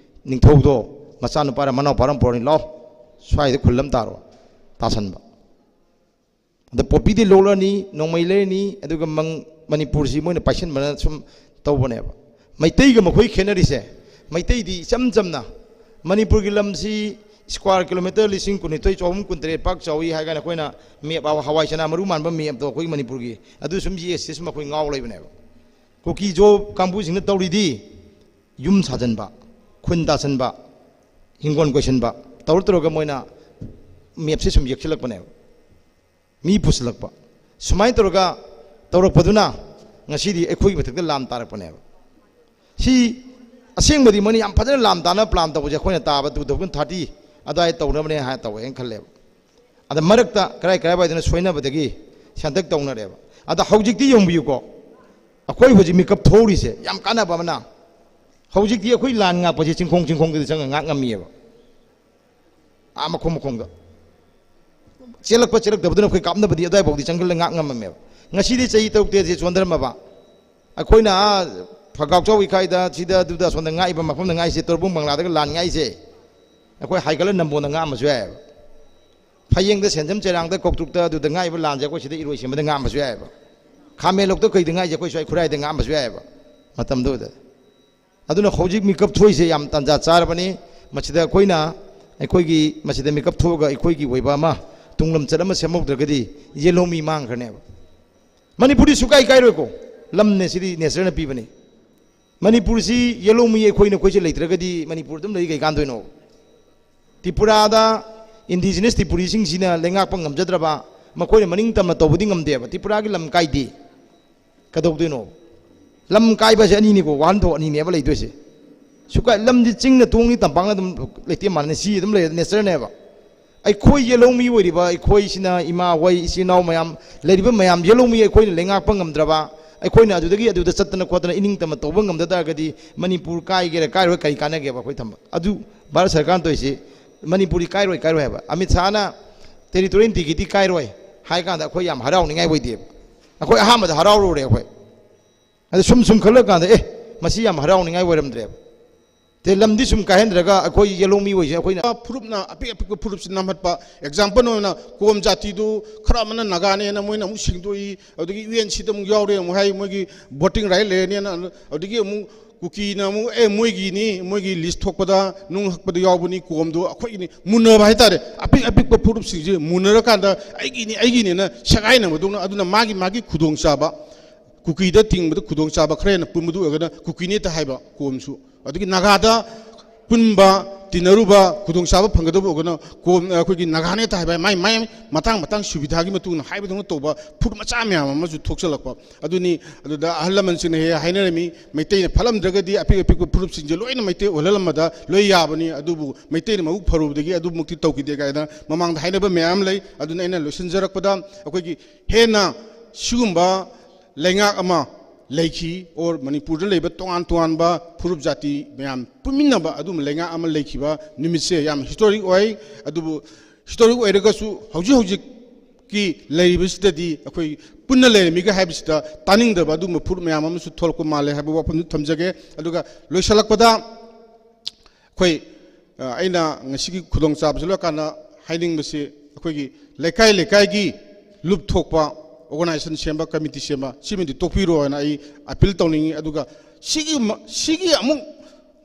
ꯅꯤꯡꯊꯧꯗꯣ, ꯃꯆꯥꯅꯨꯄꯥꯔ ꯃꯅꯥꯎꯄꯥꯔ ꯑꯃ ꯄꯨꯔꯛꯑꯅꯤ, "ꯂꯥꯎ, ꯁ꯭ꯋꯥꯏꯗ ꯈꯨꯜ ꯑꯃ ꯇꯥꯔꯣ", ꯇꯥꯁꯟꯕ꯫ ꯑꯗ ꯄꯣꯄꯤꯗꯤ ꯂꯣꯛꯂꯅꯤ, ꯅꯣꯡꯃꯩ ꯂꯩꯔꯅꯤ, ꯑꯗꯨꯒ ꯃꯪ-, ꯃꯅꯤꯄꯨꯔꯁꯤ ꯃꯣꯏꯅ ꯄꯥꯏꯁꯟꯕꯅ ꯁꯨꯝ ꯇꯧꯕꯅꯦꯕ꯫ ꯃꯩꯇꯩꯒ ꯃꯈꯣꯏ ꯈꯦꯠꯅꯔꯤꯁꯦ, ꯃꯩꯇꯩꯗꯤ ꯏꯆꯝ ꯆꯝꯅ ꯃꯅꯤꯄꯨꯔꯒꯤ ꯂꯝꯁꯤ ꯁ꯭ꯀ꯭ꯋꯥꯔ ꯀꯤꯂꯣꯃꯤꯇꯔ ꯂꯤꯁꯤꯡ ꯀꯨꯟꯅꯤꯊꯣꯏ ꯆꯍꯨꯝ ꯀꯨꯟꯇꯔꯦꯠ ꯄꯥꯛ ꯆꯥꯎꯏ ꯍꯥꯏ ꯀꯥꯟꯗ, ꯑꯩꯈꯣꯏꯅ ꯃꯦꯞ, ꯍꯋꯥꯏ ꯆꯅꯥ ꯃꯔꯨ ꯃꯥꯟꯕ ꯃꯦꯞꯇꯣ ꯑꯩꯈꯣꯏꯒꯤ ꯃꯅꯤꯄꯨꯔꯒꯤ, ꯑꯗꯨ ꯁꯨꯝ ꯌꯦꯛꯁꯤ, ꯁꯨꯝ ꯑꯩꯈꯣꯏ ꯉꯥꯎ ꯂꯩꯕꯅꯦꯕ꯫ ꯀꯨꯀꯤ ꯖꯣ ꯀꯥꯡꯕꯨꯁꯤꯡꯅ ꯇꯧꯔꯤꯗꯤ ꯌꯨꯝ ꯁꯥꯖꯟꯕ, ꯈꯨꯟ ꯇꯥꯁꯟꯕ, ꯍꯤꯡꯒꯣꯜ ꯀꯣꯏꯁꯟꯕ, ꯇꯧꯔ ꯇꯧꯔꯒ ꯃꯣꯏꯅ ꯃꯦꯞꯁꯦ ꯁꯨꯝ ꯌꯦꯛꯁꯤꯜꯂꯛꯄꯅꯦꯕ꯫ ꯃꯤ ꯄꯨꯁꯤꯜꯂꯛꯄ꯫ ꯁꯨꯃꯥꯏꯅ ꯇꯧꯔꯒ ꯇꯧꯔꯛꯄꯗꯨꯅ ꯉꯁꯤꯗꯤ ꯑꯩꯈꯣꯏꯒꯤ ꯃꯊꯛꯇ ꯂꯥꯟ ꯇꯥꯔꯛꯄꯅꯦꯕ꯫ ꯁꯤ ꯑꯁꯦꯡꯕꯗꯤ ꯃꯣꯏꯅ ꯌꯥꯝ ꯐꯖꯅ ꯂꯥꯟ ꯇꯥꯅ ꯄ꯭ꯂꯥꯟ ꯇꯧꯕꯁꯦ ꯑꯩꯈꯣꯏꯅ ꯇꯥꯕ two thousand thirty ꯑꯗꯨꯋꯥꯏ ꯇꯧꯅꯕꯅꯦ ꯍꯥꯏꯅ ꯇꯧꯋꯦꯅ ꯈꯜꯂꯦꯕ꯫ ꯑꯗ ꯃꯔꯛꯇ ꯀꯔꯥꯏ ꯀꯔꯥꯏꯋꯥꯏꯗꯅ ꯁꯣꯏꯅꯕꯗꯒꯤ ꯁꯟꯗꯛ ꯇꯧꯅꯔꯦꯕ꯫ ꯑꯗ ꯍꯧꯖꯤꯛꯇꯤ ꯌꯦꯡꯕꯤꯌꯨꯀꯣ, ꯑꯩꯈꯣꯏ ꯍꯧꯖꯤꯛ ꯃꯤꯀꯞ ꯊꯣꯛꯔꯤꯁꯦ ꯌꯥꯝ ꯀꯥꯟꯅꯕ ꯑꯃꯅ, ꯍꯧꯖꯤꯛꯇꯤ ꯑꯩꯈꯣꯏ ꯂꯥꯟ ꯉꯥꯛꯄꯁꯦ ꯆꯤꯡꯈꯣꯡ ꯆꯤꯡꯈꯣꯡꯗꯗꯤ ꯆꯪꯉ ꯉꯥꯛ ꯉꯝꯃꯤꯑꯕ꯫ ꯑꯥ ꯃꯈꯣꯡ ꯃꯈꯣꯡꯗ ꯆꯦꯜꯂꯛꯄ ꯆꯦꯜꯂꯛꯇꯕꯗꯨꯅ ꯑꯩꯈꯣꯏ ꯀꯥꯞꯅꯕꯗꯤ ꯑꯗꯨꯋꯥꯏꯐꯥꯎꯗꯤ ꯆꯪꯁꯤꯜꯂ ꯉꯥꯛ ꯉꯝꯃꯝꯃꯦꯕ꯫ ꯉꯁꯤꯗꯤ ꯆꯍꯤ ꯇꯔꯨꯛ ꯇꯔꯦꯠꯁꯦ ꯆꯣꯟꯊꯔꯝꯃꯕ꯫ ꯑꯩꯈꯣꯏꯅ ꯑꯥ ꯐꯒꯥꯎꯆꯥꯎ ꯏꯀꯥꯏꯗ, ꯁꯤꯗ ꯑꯗꯨꯗ ꯑꯁꯣꯝꯗ ꯉꯥꯛꯏꯕ ꯃꯐꯝꯗ ꯉꯥꯛꯏꯁꯦ, ꯇꯣꯔꯕꯨꯡ ꯕꯪꯂꯥꯗꯒ ꯂꯥꯟ ꯉꯥꯛꯏꯁꯦ, ꯑꯩꯈꯣꯏ ꯍꯥꯏꯒꯠꯂ ꯅꯝꯕꯣꯟꯗ ꯉꯥꯛꯑꯝꯕꯁꯨ ꯌꯥꯏꯑꯕ꯫ ꯐꯌꯦꯡꯗ, ꯁꯦꯟꯖꯝ ꯆꯦꯔꯥꯡꯗ, ꯀꯧꯇ꯭ꯔꯨꯛꯇ, ꯑꯗꯨꯗ ꯉꯥꯛꯏꯕ ꯂꯥꯟꯁꯦ ꯑꯩꯈꯣꯏ ꯁꯤꯗ ꯏꯔꯣꯏꯁꯦꯝꯕꯗ ꯉꯥꯛꯑꯝꯕꯁꯨ ꯌꯥꯏꯑꯕ꯫ ꯈꯥꯃꯦꯟꯂꯣꯛꯇ ꯀꯩꯗ ꯉꯥꯛꯏꯁꯦ ꯑꯩꯈꯣꯏ ꯁ꯭ꯋꯥꯏ ꯈꯨꯔꯥꯏꯗ ꯉꯥꯛꯑꯝꯕꯁꯨ ꯌꯥꯏꯑꯕ ꯃꯇꯝꯗꯨꯗ꯫ ꯑꯗꯨꯅ ꯍꯧꯖꯤꯛ ꯃꯤꯀꯞ ꯊꯣꯛꯏꯁꯦ ꯌꯥꯝ ꯇꯥꯟꯖꯥ ꯆꯥꯔꯕꯅꯤ꯫ ꯃꯁꯤꯗ ꯑꯩꯈꯣꯏꯅ, ꯑꯩꯈꯣꯏꯒꯤ ꯃꯁꯤꯗ ꯃꯤꯀꯞ ꯊꯣꯛꯑꯒ ꯑꯩꯈꯣꯏꯒꯤ ꯑꯣꯏꯕ ꯑꯃ ꯇꯨꯡꯂꯝꯆꯠ ꯑꯃ ꯁꯦꯝꯍꯧꯗ꯭ꯔꯒꯗꯤ ꯌꯦꯜꯍꯧꯃꯤ ꯃꯥꯡꯈ꯭ꯔꯅꯦꯕ꯫ ꯃꯅꯤꯄꯨꯔꯗꯤ ꯁꯨꯀꯥꯏ ꯀꯥꯏꯔꯣꯏꯀꯣ, ꯂꯝꯅꯦ, ꯁꯤꯗꯤ ꯅꯦꯆꯔꯅ ꯄꯤꯕꯅꯤ꯫ ꯃꯅꯤꯄꯨꯔꯁꯤ ꯌꯦꯜꯍꯧꯃꯤ ꯑꯩꯈꯣꯏꯅ, ꯑꯩꯈꯣꯏꯁꯦ ꯂꯩꯇ꯭ꯔꯒꯗꯤ ꯃꯅꯤꯄꯨꯔ ꯑꯗꯨꯝ ꯂꯩ ꯀꯩ ꯀꯥꯟꯗꯣꯏꯅꯣ? ꯇ꯭ꯔꯤꯄꯨꯔꯥꯗ ꯏꯟꯗꯤꯖꯤꯅꯁ ꯇ꯭ꯔꯤꯄꯨꯔꯤꯁꯤꯡꯁꯤꯅ ꯂꯩꯉꯥꯛꯄ ꯉꯝꯖꯗ꯭ꯔꯕ, ꯃꯈꯣꯏꯅ ꯃꯅꯤꯡ ꯇꯝꯅ ꯇꯧꯕꯗꯤ ꯉꯝꯗꯦꯕ꯫ ꯇ꯭ꯔꯤꯄꯨꯔꯥꯒꯤ ꯂꯝ ꯀꯥꯏꯗꯦ꯫ ꯀꯩꯗꯧꯗꯣꯏꯅꯣ? ꯂꯝ ꯀꯥꯏꯕꯁꯦ ꯑꯅꯤꯅꯤꯀꯣ, ꯋꯥꯍꯟꯊꯣꯛ ꯑꯅꯤꯅꯦꯕ ꯂꯩꯗꯣꯏꯁꯦ꯫ ꯁꯨꯀꯥꯏ ꯂꯝꯗꯤ ꯆꯤꯡꯅ ꯇꯣꯡꯅꯤ, ꯇꯝꯄꯥꯛꯅ ꯑꯗꯨꯝ ꯂꯩꯇꯦ ꯃꯥꯟꯅꯅ ꯁꯤ ꯑꯗꯨꯝ ꯂꯩ, ꯅꯦꯆꯔꯅꯦꯕ꯫ ꯑꯩꯈꯣꯏ ꯌꯦꯜꯍꯧꯃꯤ ꯑꯣꯏꯔꯤꯕ ꯑꯩꯈꯣꯏꯁꯤꯅ, ꯏꯃꯥ ꯍꯣꯏ, ꯏꯆꯤꯜ ꯏꯅꯥꯎ ꯃꯌꯥꯝ, ꯂꯩꯔꯤꯕ ꯃꯌꯥꯝ ꯌꯦꯜꯍꯧꯃꯤ ꯑꯩꯈꯣꯏꯅ ꯂꯩꯉꯥꯛꯄ ꯉꯝꯗ꯭ꯔꯕ, ꯑꯩꯈꯣꯏꯅ ꯑꯗꯨꯗꯒꯤ ꯑꯗꯨꯗ ꯆꯠꯇꯅ ꯈꯣꯠꯇꯅ ꯏꯅꯤꯡ ꯇꯝꯅ ꯇꯧꯕ ꯉꯝꯗ ꯇꯥꯔꯒꯗꯤ ꯃꯅꯤꯄꯨꯔ ꯀꯥꯏꯒꯦꯔꯥ ꯀꯥꯏꯔꯣꯏ ꯀꯔꯤ ꯀꯥꯟꯅꯒꯦꯕ ꯑꯩꯈꯣꯏ ꯊꯝꯕ? ꯑꯗꯨ ꯚꯥꯔꯠ ꯁꯔꯀꯥꯔꯅ ꯇꯧꯔꯤꯁꯤ ꯃꯅꯤꯄꯨꯔꯗꯤ ꯀꯥꯏꯔꯣꯏ ꯀꯥꯏꯔꯣꯏ ꯍꯥꯏꯕ꯫ ꯑꯃꯤꯠ ꯁꯥꯍꯅ territorial integrity ꯀꯥꯏꯔꯣꯏ ꯍꯥꯏ ꯀꯥꯟꯗ ꯑꯩꯈꯣꯏ ꯌꯥꯝ ꯍꯔꯥꯎꯅꯤꯡꯉꯥꯏ ꯑꯣꯏꯗꯦꯕ꯫ ꯑꯩꯈꯣꯏ ꯑꯍꯥꯟꯕꯗ ꯍꯔꯥꯎꯔꯨꯔꯦ ꯑꯩꯈꯣꯏ꯫ ꯑꯗ ꯁꯨꯝ ꯁꯨꯝ ꯈꯜꯂꯀꯥꯟꯗ, "ꯑꯦ, ꯃꯁꯤ ꯌꯥꯝ ꯍꯔꯥꯎꯅꯤꯡꯉꯥꯏ ꯑꯣꯏꯔꯝꯗ꯭ꯔꯦꯕ"꯫ ꯇꯦ ꯂꯝꯗꯤ ꯁꯨꯝ ꯀꯥꯏꯍꯟꯗ꯭ꯔꯒ ꯑꯩꯈꯣꯏ ꯌꯦꯜꯍꯧꯃꯤ ꯑꯣꯏꯁꯦ ꯑꯩꯈꯣꯏꯅ ꯐꯨꯔꯨꯞꯅ ꯑꯄꯤꯛ ꯑꯄꯤꯛꯄ ꯐꯨꯔꯨꯞꯁꯤ ꯅꯝꯍꯠꯄ꯫ ꯑꯦꯛꯖꯥꯝꯄꯜ ꯑꯣꯏꯅ ꯀꯣꯝ ꯖꯥꯇꯤꯗꯨ ꯈꯔ ꯑꯃꯅ ꯅꯥꯒꯥꯅꯦꯅ ꯃꯣꯏꯅ ꯑꯃꯨꯛ ꯁꯦꯡꯗꯣꯛꯏ, ꯑꯗꯨꯗꯒꯤ ꯌꯨ ꯑꯦꯟ ꯁꯤꯗ ꯑꯃꯨꯛ ꯌꯥꯎꯔꯦ ꯑꯃꯨꯛ ꯍꯥꯏ, ꯃꯣꯏꯒꯤ ꯚꯣꯇꯤꯡ ꯔꯥꯏꯠ ꯂꯩꯔꯅꯦꯅ꯫ ꯑꯗꯨꯗꯒꯤ ꯑꯃꯨꯛ ꯀꯨꯀꯤꯅ ꯑꯃꯨꯛ, "ꯑꯦ, ꯃꯣꯏꯒꯤꯅꯤ, ꯃꯣꯏꯒꯤ ꯂꯤꯁ ꯊꯣꯛꯄꯗ, ꯅꯨꯡ ꯍꯛꯄꯗ ꯌꯥꯎꯕꯅꯤ, ꯀꯣꯝꯗꯣ ꯑꯩꯈꯣꯏꯒꯤꯅꯤ", ꯃꯨꯟꯅꯕ ꯍꯥꯏꯇꯥꯔꯦ꯫ ꯑꯄꯤꯛ ꯑꯄꯤꯛꯄ ꯐꯨꯔꯨꯞꯁꯤꯡꯁꯦ ꯃꯨꯟꯅꯔꯀꯥꯟꯗ ꯑꯩꯒꯤꯅꯤ, ꯑꯩꯒꯤꯅꯤꯅ ꯁꯦꯒꯥꯏꯅꯕꯗꯧꯅ꯫ ꯑꯗꯨꯅ ꯃꯥꯒꯤ ꯃꯥꯒꯤ ꯈꯨꯗꯣꯡꯆꯥꯕ, ꯀꯨꯀꯤꯗ ꯊꯤꯡꯕꯗ ꯈꯨꯗꯣꯡꯆꯥꯕ ꯈꯔ ꯍꯦꯟꯅ ꯄꯨꯟꯕꯗꯨ ꯑꯣꯏꯔꯒꯅ ꯀꯨꯀꯤꯅꯤ ꯍꯦꯛꯇ ꯍꯥꯏꯕ ꯀꯣꯝꯁꯨ꯫ ꯑꯗꯒꯤ ꯅꯥꯒꯥꯗ ꯄꯨꯟꯕ, ꯇꯤꯟꯅꯔꯨꯕ, ꯈꯨꯗꯣꯡꯆꯥꯕ ꯐꯪꯒꯗꯕ ꯑꯣꯏꯔꯒꯅ ꯀꯣꯝ, ꯑꯩꯈꯣꯏꯒꯤ ꯅꯥꯒꯥꯅꯦ ꯍꯦꯛꯇ ꯍꯥꯏꯕ, ꯃꯥꯏ ꯃꯥꯏ ꯃꯇꯥꯡ ꯃꯇꯥꯡ ꯁꯨꯕꯤꯙꯥꯒꯤ ꯃꯇꯨꯡ ꯏꯟꯅ ꯍꯥꯏꯕꯗꯧꯅ ꯇꯧꯕ ꯐꯨꯔꯨꯞ ꯃꯆꯥ ꯃꯌꯥꯝ ꯑꯃꯁꯨ ꯊꯣꯛꯆꯜꯂꯛꯄ꯫ ꯑꯗꯨꯅꯤ, ꯑꯗꯨꯗ ꯑꯍꯜ ꯂꯃꯟꯁꯤꯡꯅ ꯍꯦꯛ ꯍꯦꯛ ꯍꯥꯏꯅꯔꯝꯃꯤ, "ꯃꯩꯇꯩꯅ ꯐꯠꯂꯝꯗ꯭ꯔꯒꯗꯤ ꯑꯄꯤꯛ ꯑꯄꯤꯛꯄ ꯐꯨꯔꯨꯞꯁꯤꯡꯁꯦ ꯂꯣꯏꯅ ꯃꯩꯇꯩ ꯑꯣꯜꯍꯜꯂꯝꯕꯗ ꯂꯣꯏ ꯌꯥꯕꯅꯤ, ꯑꯗꯨꯕꯨ ꯃꯩꯇꯩꯅ ꯃꯕꯨꯛ ꯐꯔꯨꯕꯗꯒꯤ ꯑꯗꯨꯃꯛꯇꯤ ꯇꯧꯈꯤꯗꯦ" ꯀꯥꯏꯅ ꯃꯃꯥꯡꯗ ꯍꯥꯏꯅꯕ ꯃꯌꯥꯝ ꯂꯩ꯫ ꯑꯗꯨꯅ ꯑꯩꯅ ꯂꯣꯏꯁꯤꯟꯖꯔꯛꯄꯗ, ꯑꯩꯈꯣꯏꯒꯤ ꯍꯦꯟꯅ ꯁꯤꯒꯨꯝꯕ ꯂꯩꯉꯥꯛ ꯑꯃ ꯂꯩꯈꯤ, ꯑꯣꯔ ꯃꯅꯤꯄꯨꯔꯗ ꯂꯩꯕ ꯇꯣꯉꯥꯟ ꯇꯣꯉꯥꯟꯕ ꯐꯨꯔꯨꯞ ꯖꯥꯇꯤ ꯃꯌꯥꯝ ꯄꯨꯟꯃꯤꯟꯅꯕ ꯑꯗꯨꯒꯨꯝꯕ ꯂꯩꯉꯥꯛ ꯑꯃ ꯂꯩꯈꯤꯕ ꯅꯨꯃꯤꯠꯁꯦ ꯌꯥꯝ ꯍꯤꯁꯇꯣꯔꯤꯛ ꯑꯣꯏ꯫ ꯑꯗꯨꯕꯨ ꯍꯤꯁꯇꯣꯔꯤꯛ ꯑꯣꯏꯔꯒꯁꯨ ꯍꯧꯖꯤꯛ ꯍꯧꯖꯤꯛꯀꯤ ꯂꯩꯔꯤꯕꯁꯤꯗꯗꯤ ꯑꯩꯈꯣꯏ ꯄꯨꯟꯅ ꯂꯩꯔꯝꯃꯤꯒ ꯍꯥꯏꯕꯁꯤꯗ ꯇꯥꯅꯤꯡꯗꯕ ꯑꯗꯨꯒꯨꯝꯕ ꯐꯨꯔꯨꯞ ꯃꯌꯥꯝ ꯑꯃꯁꯨ ꯊꯣꯛꯂꯛꯄ ꯃꯥꯜꯂꯦ ꯍꯥꯏꯕ ꯋꯥꯐꯝꯗꯨ ꯊꯝꯖꯒꯦ꯫ ꯑꯗꯨꯒ ꯂꯣꯏꯁꯤꯜꯂꯛꯄꯗ ꯑꯩꯈꯣꯏ, ꯑ, ꯑꯩꯅ ꯉꯁꯤꯒꯤ ꯈꯨꯗꯣꯡꯆꯥꯕꯁꯤ ꯂꯣꯏꯔꯀꯥꯟꯗ ꯍꯥꯏꯅꯤꯡꯕꯁꯤ, ꯑꯩꯈꯣꯏꯒꯤ ꯂꯩꯀꯥꯏ ꯂꯩꯀꯥꯏꯒꯤ ꯂꯨꯞ ꯊꯣꯛꯄ, ꯑꯣꯔꯒꯅꯥꯏꯖꯦꯁꯟ ꯁꯦꯝꯕ, ꯀꯃꯤꯇꯤ ꯁꯦꯝꯕ, ꯁꯤꯃꯗꯤ ꯇꯣꯛꯄꯤꯔꯣ ꯍꯥꯏꯅ ꯑꯩ ꯑꯄꯤꯜ ꯇꯧꯅꯤꯡꯉꯤ꯫ ꯑꯗꯨꯒ ꯁꯤꯒꯤ ꯃ-, ꯁꯤꯒꯤ ꯑꯃꯨꯛ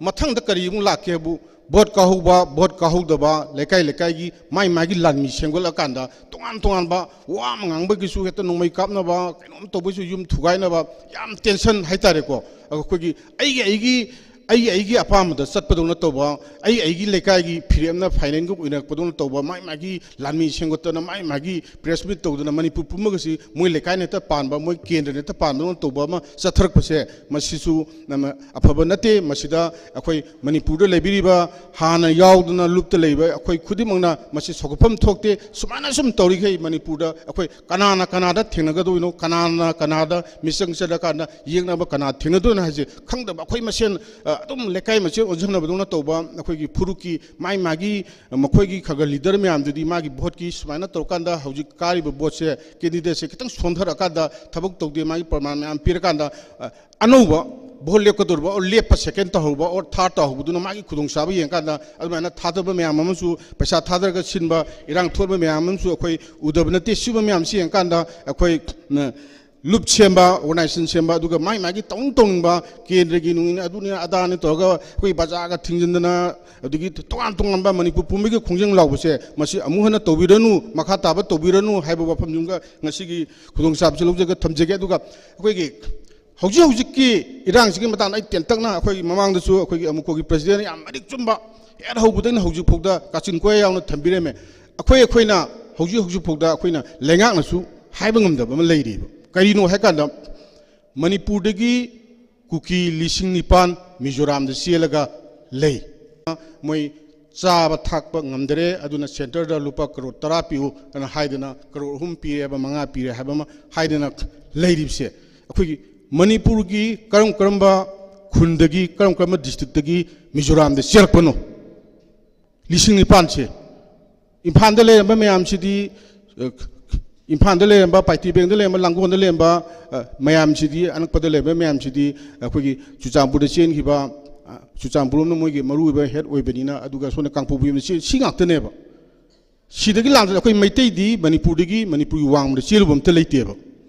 ꯃꯊꯪꯗ ꯀꯔꯤ ꯑꯃꯨꯛ ꯂꯥꯛꯀꯦ ꯍꯥꯏꯕꯨ, ꯚꯣꯠ ꯀꯥꯍꯧꯕ, ꯚꯣꯠ ꯀꯥꯍꯧꯗꯕ, ꯂꯩꯀꯥꯏ ꯂꯩꯀꯥꯏꯒꯤ ꯃꯥꯏ ꯃꯥꯒꯤ ꯂꯥꯟꯃꯤ ꯁꯦꯝꯒꯠꯂꯀꯥꯟꯗ ꯇꯣꯉꯥꯟ ꯇꯣꯉꯥꯟꯕ ꯋꯥ ꯑꯃ ꯉꯥꯡꯕꯒꯤꯁꯨ ꯍꯦꯛꯇ ꯅꯣꯡꯃꯩ ꯀꯥꯞꯅꯕ, ꯀꯩꯅꯣꯝ ꯇꯧꯕꯒꯤꯁꯨ ꯌꯨꯝ ꯊꯨꯒꯥꯏꯅꯕ, ꯌꯥꯝ ꯇꯦꯟꯁꯟ ꯍꯥꯏꯇꯥꯔꯦꯀꯣ꯫ ꯑꯩꯈꯣꯏꯒꯤ ꯑꯩꯒꯤ, ꯑꯩꯒꯤ ꯑꯩ ꯑꯩꯒꯤ ꯑꯄꯥꯝꯕꯗ ꯆꯠꯄꯗꯧꯅ ꯇꯧꯕ, ꯑꯩ ꯑꯩꯒꯤ ꯂꯩꯀꯥꯏꯒꯤ ꯐꯤꯔꯦꯞꯅ ꯐꯥꯏꯅꯦꯜꯒ ꯑꯣꯏꯅꯔꯛꯄꯗꯧꯅ ꯇꯧꯕ, ꯃꯥꯏ ꯃꯥꯒꯤ ꯂꯥꯟꯃꯤ ꯁꯦꯝꯒꯠꯇꯅ, ꯃꯥꯏ ꯃꯥꯒꯤ ꯄ꯭ꯔꯦꯁ ꯃꯤꯠ ꯇꯧꯗꯅ, ꯃꯅꯤꯄꯨꯔ ꯄꯨꯝꯕꯒꯁꯤ ꯃꯣꯏ ꯂꯩꯀꯥꯏꯅ ꯍꯦꯛꯇ ꯄꯥꯟꯕ, ꯃꯣꯏ ꯀꯦꯟꯗ꯭ꯔꯅ ꯍꯦꯛꯇ ꯄꯥꯟꯕꯗꯧꯅ ꯇꯧꯕ ꯑꯃ ꯆꯠꯊꯔꯛꯄꯁꯦ, ꯃꯁꯤꯁꯨ ꯅꯃ-, ꯑꯐꯕ ꯅꯠꯇꯦ꯫ ꯃꯁꯤꯗ ꯑꯩꯈꯣꯏ ꯃꯅꯤꯄꯨꯔꯗ ꯂꯩꯕꯤꯔꯤꯕ, ꯍꯥꯟꯅ ꯌꯥꯎꯗꯅ ꯂꯨꯞꯇ ꯂꯩꯕ ꯑꯩꯈꯣꯏ ꯈꯨꯗꯤꯡꯃꯛꯅ ꯃꯁꯤ ꯁꯧꯒꯠꯐꯝ ꯊꯣꯛꯇꯦ꯫ ꯁꯨꯃꯥꯏꯅ ꯁꯨꯝ ꯇꯧꯔꯤꯈꯩ ꯃꯅꯤꯄꯨꯔꯗ ꯑꯩꯈꯣꯏ ꯀꯅꯥꯅ ꯀꯅꯥꯗ ꯊꯦꯡꯅꯒꯗꯣꯏꯅꯣ, ꯀꯅꯥꯅ ꯀꯅꯥꯗ ꯃꯤꯆꯪ ꯆꯠꯂꯀꯥꯟꯗ ꯌꯦꯛꯅꯕ ꯀꯅꯥ ꯊꯦꯡꯅꯗꯣꯏꯅꯣ ꯍꯥꯏꯁꯦ ꯈꯪꯗꯕ, ꯑꯩꯈꯣꯏ ꯃꯁꯦꯟ, ꯑ, ꯑꯗꯨꯝ ꯂꯩꯀꯥꯏ ꯃꯁꯦꯟ ꯑꯣꯟꯁꯤꯟꯅꯕꯗꯧꯅ ꯇꯧꯕ, ꯑꯩꯈꯣꯏꯒꯤ ꯐꯨꯔꯨꯞꯀꯤ ꯃꯥꯏ ꯃꯥꯒꯤ, ꯑ, ꯃꯈꯣꯏꯒꯤ ꯈꯔ ꯈꯔ ꯂꯤꯗꯔ ꯃꯌꯥꯝꯗꯨꯗꯤ ꯃꯥꯒꯤ ꯚꯣꯠꯀꯤ ꯁꯨꯃꯥꯏꯅ ꯇꯧꯔꯀꯥꯟꯗ ꯍꯧꯖꯤꯛ ꯀꯥꯔꯤꯕ ꯚꯣꯠꯁꯦ, ꯀꯦꯟꯗꯤꯗꯦꯠꯁꯦ ꯈꯤꯇꯪ ꯁꯣꯟꯊꯔꯀꯥꯟꯗ, ꯊꯕꯛ ꯇꯧꯗꯦ, ꯃꯥꯒꯤ ꯄ꯭ꯔꯃꯥꯟ ꯃꯌꯥꯝ ꯄꯤꯔꯀꯥꯟꯗ, ꯑ, ꯑꯅꯧꯕ ꯚꯣꯠ ꯂꯦꯞꯀꯗꯧꯔꯤꯕ, ꯑꯣꯔ ꯂꯦꯞꯄ ꯁꯦꯀꯦꯟ ꯇꯧꯍꯧꯕ, ꯑꯣꯔ ꯊꯥꯔꯠ ꯇꯧꯍꯧꯕꯗꯨꯅ ꯃꯥꯒꯤ ꯈꯨꯗꯣꯡꯆꯥꯕ ꯌꯦꯡꯀꯥꯟꯗ ꯑꯗꯨꯃꯥꯏꯅ ꯊꯥꯗꯕ ꯃꯌꯥꯝ ꯑꯃꯁꯨ, ꯄꯩꯁꯥ ꯊꯥꯗꯔꯒ ꯁꯤꯟꯕ, ꯏꯔꯥꯡ ꯊꯣꯛꯍꯟꯕ ꯃꯌꯥꯝ ꯑꯃꯁꯨ ꯑꯩꯈꯣꯏ ꯎꯗꯕ ꯅꯠꯇꯦ꯫ ꯁꯤꯒꯨꯝꯕ ꯃꯌꯥꯝꯁꯤ ꯌꯦꯡꯀꯥꯟꯗ ꯑꯩꯈꯣꯏ, ꯅ, ꯂꯨꯞ ꯁꯦꯝꯕ, ꯑꯣꯔꯒꯅꯥꯏꯖꯦꯁꯟ ꯁꯦꯝꯕ, ꯑꯗꯨꯒ ꯃꯥꯏ ꯃꯥꯒꯤ ꯇꯧꯅꯤꯡ ꯇꯧꯅꯤꯡꯕ, ꯀꯦꯟꯗ꯭ꯔꯒꯤ ꯅꯨꯡꯒꯤꯅꯤ, ꯑꯗꯨꯅꯤ ꯑꯗꯥꯅꯤ ꯇꯧꯔꯒ ꯑꯩꯈꯣꯏ ꯕꯖꯥꯔꯒ ꯊꯤꯡꯖꯤꯟꯗꯅ, ꯑꯗꯒꯤ ꯇꯣꯉꯥꯟ ꯇꯣꯉꯥꯟꯕ ꯃꯅꯤꯄꯨꯔ ꯄꯨꯝꯕꯒꯤ ꯈꯣꯡꯖꯪ ꯂꯥꯎꯕꯁꯦ, ꯃꯁꯤ ꯑꯃꯨꯛ ꯍꯟꯅ ꯇꯧꯕꯤꯔꯅꯨ, ꯃꯈꯥ ꯇꯥꯕ ꯇꯧꯕꯤꯔꯅꯨ ꯍꯥꯏꯕ ꯋꯥꯐꯝꯁꯤꯃꯒ ꯉꯁꯤꯒꯤ ꯈꯨꯗꯣꯡꯆꯥꯕꯁꯤ ꯂꯧꯖꯒꯦ, ꯊꯝꯖꯒꯦ꯫ ꯑꯗꯨꯒ ꯑꯩꯈꯣꯏꯒꯤ ꯍꯧꯖꯤꯛ ꯍꯧꯖꯤꯛꯀꯤ ꯏꯔꯥꯡꯁꯤꯒꯤ ꯃꯇꯥꯡꯗ ꯑꯩ ꯇꯦꯟꯇꯛꯅ, ꯑꯩꯈꯣꯏꯒꯤ ꯃꯃꯥꯡꯗꯁꯨ ꯑꯩꯈꯣꯏꯒꯤ ꯑꯃꯨꯀꯣꯒꯤ ꯄ꯭ꯔꯁꯤꯗꯦꯟ ꯌꯥꯝ ꯃꯔꯤꯛ ꯆꯨꯝꯕ, ꯍꯦꯛ ꯍꯧꯕꯗꯩꯅ ꯍꯧꯖꯤꯛ ꯐꯥꯎꯗ ꯀꯥꯆꯤꯟ ꯀꯣꯌꯥ ꯌꯥꯎꯅ ꯊꯝꯕꯤꯔꯝꯃꯦ꯫ ꯑꯩꯈꯣꯏ, ꯑꯩꯈꯣꯏꯅ ꯍꯧꯖꯤꯛ ꯍꯧꯖꯤꯛ ꯐꯥꯎꯗ ꯑꯩꯈꯣꯏꯅ ꯂꯩꯉꯥꯛꯅꯁꯨ ꯍꯥꯏꯕ ꯉꯝꯗꯕ ꯑꯃ ꯂꯩꯔꯤꯕ꯫ ꯀꯔꯤꯅꯣ ꯍꯥꯏꯀꯥꯟꯗ, ꯃꯅꯤꯄꯨꯔꯗꯒꯤ ꯀꯨꯀꯤ ꯂꯤꯁꯤꯡ ꯅꯤꯄꯥꯟ ꯃꯤꯖꯣꯔꯥꯝꯗ ꯆꯦꯜꯂꯒ ꯂꯩ꯫ ꯃꯣꯏ ꯆꯥꯕ ꯊꯛꯄ ꯉꯝꯗꯔꯦ, ꯑꯗꯨꯅ ꯁꯦꯟꯇꯔꯗ ꯂꯨꯄꯥ ꯀꯔꯣꯔ ꯇꯔꯥ ꯄꯤꯌꯨ ꯑꯅ ꯍꯥꯏꯗꯅ, ꯀꯔꯣꯔ ꯑꯍꯨꯝ ꯄꯤꯔꯦ ꯍꯥꯏꯕ, ꯃꯉꯥ ꯄꯤꯔꯦ ꯍꯥꯏꯕ ꯑꯃ ꯍꯥꯏꯗꯅ ꯂꯩꯔꯤꯕꯁꯦ, ꯑꯩꯈꯣꯏꯒꯤ ꯃꯅꯤꯄꯨꯔꯒꯤ ꯀꯔꯝ ꯀꯔꯝꯕ ꯈꯨꯟꯗꯒꯤ, ꯀꯔꯝ ꯀꯔꯝꯕ ꯗꯤꯁꯇ꯭ꯔꯤꯛꯇꯒꯤ ꯃꯤꯖꯣꯔꯥꯝꯗ ꯆꯦꯜꯂꯛꯄꯅꯣ? ꯂꯤꯁꯤꯡ ꯅꯤꯄꯥꯟꯁꯦ꯫ ꯏꯝꯐꯥꯜꯗ ꯂꯩꯔꯝꯕ ꯃꯌꯥꯝꯁꯤꯗꯤ, ꯑ, ꯏꯝꯐꯥꯜꯗ ꯂꯩꯔꯝꯕ, ꯄꯥꯏꯇꯤꯕꯦꯡꯗ ꯂꯩꯔꯝꯕ, ꯂꯥꯡꯒꯣꯜꯗ ꯂꯩꯔꯝꯕ, ꯑ, ꯃꯌꯥꯝꯁꯤꯗꯤ, ꯑꯅꯛꯄꯗ ꯂꯩꯔꯝꯕ ꯃꯌꯥꯝꯁꯤꯗꯤ ꯑꯩꯈꯣꯏꯒꯤ ꯆꯨꯔꯆꯥꯟꯄꯨꯔꯗ ꯆꯦꯟꯈꯤꯕ, ꯑ, ꯆꯨꯔꯆꯥꯟꯄꯨꯔ ꯑꯃꯅ ꯃꯣꯏꯒꯤ ꯃꯔꯨꯑꯣꯏꯕ ꯍꯦꯠ ꯑꯣꯏꯕꯅꯤꯅ, ꯑꯗꯨꯒ ꯁꯣꯝꯗ ꯀꯥꯡꯄꯣꯛꯄꯤ ꯑꯃꯅ ꯆꯦꯟ-, ꯁꯤ ꯉꯥꯛꯇꯅꯦꯕ꯫ ꯁꯤꯗꯒꯤ ꯂꯥꯟꯗꯅ ꯑꯩꯈꯣꯏ ꯃꯩꯇꯩꯗꯤ ꯃꯅꯤꯄꯨꯔꯗꯒꯤ, ꯃꯅꯤꯄꯨꯔꯒꯤ ꯋꯥꯡꯃꯗ ꯆꯦꯜꯂꯨꯕ ꯑꯝꯇ ꯂꯩꯇꯦꯕ꯫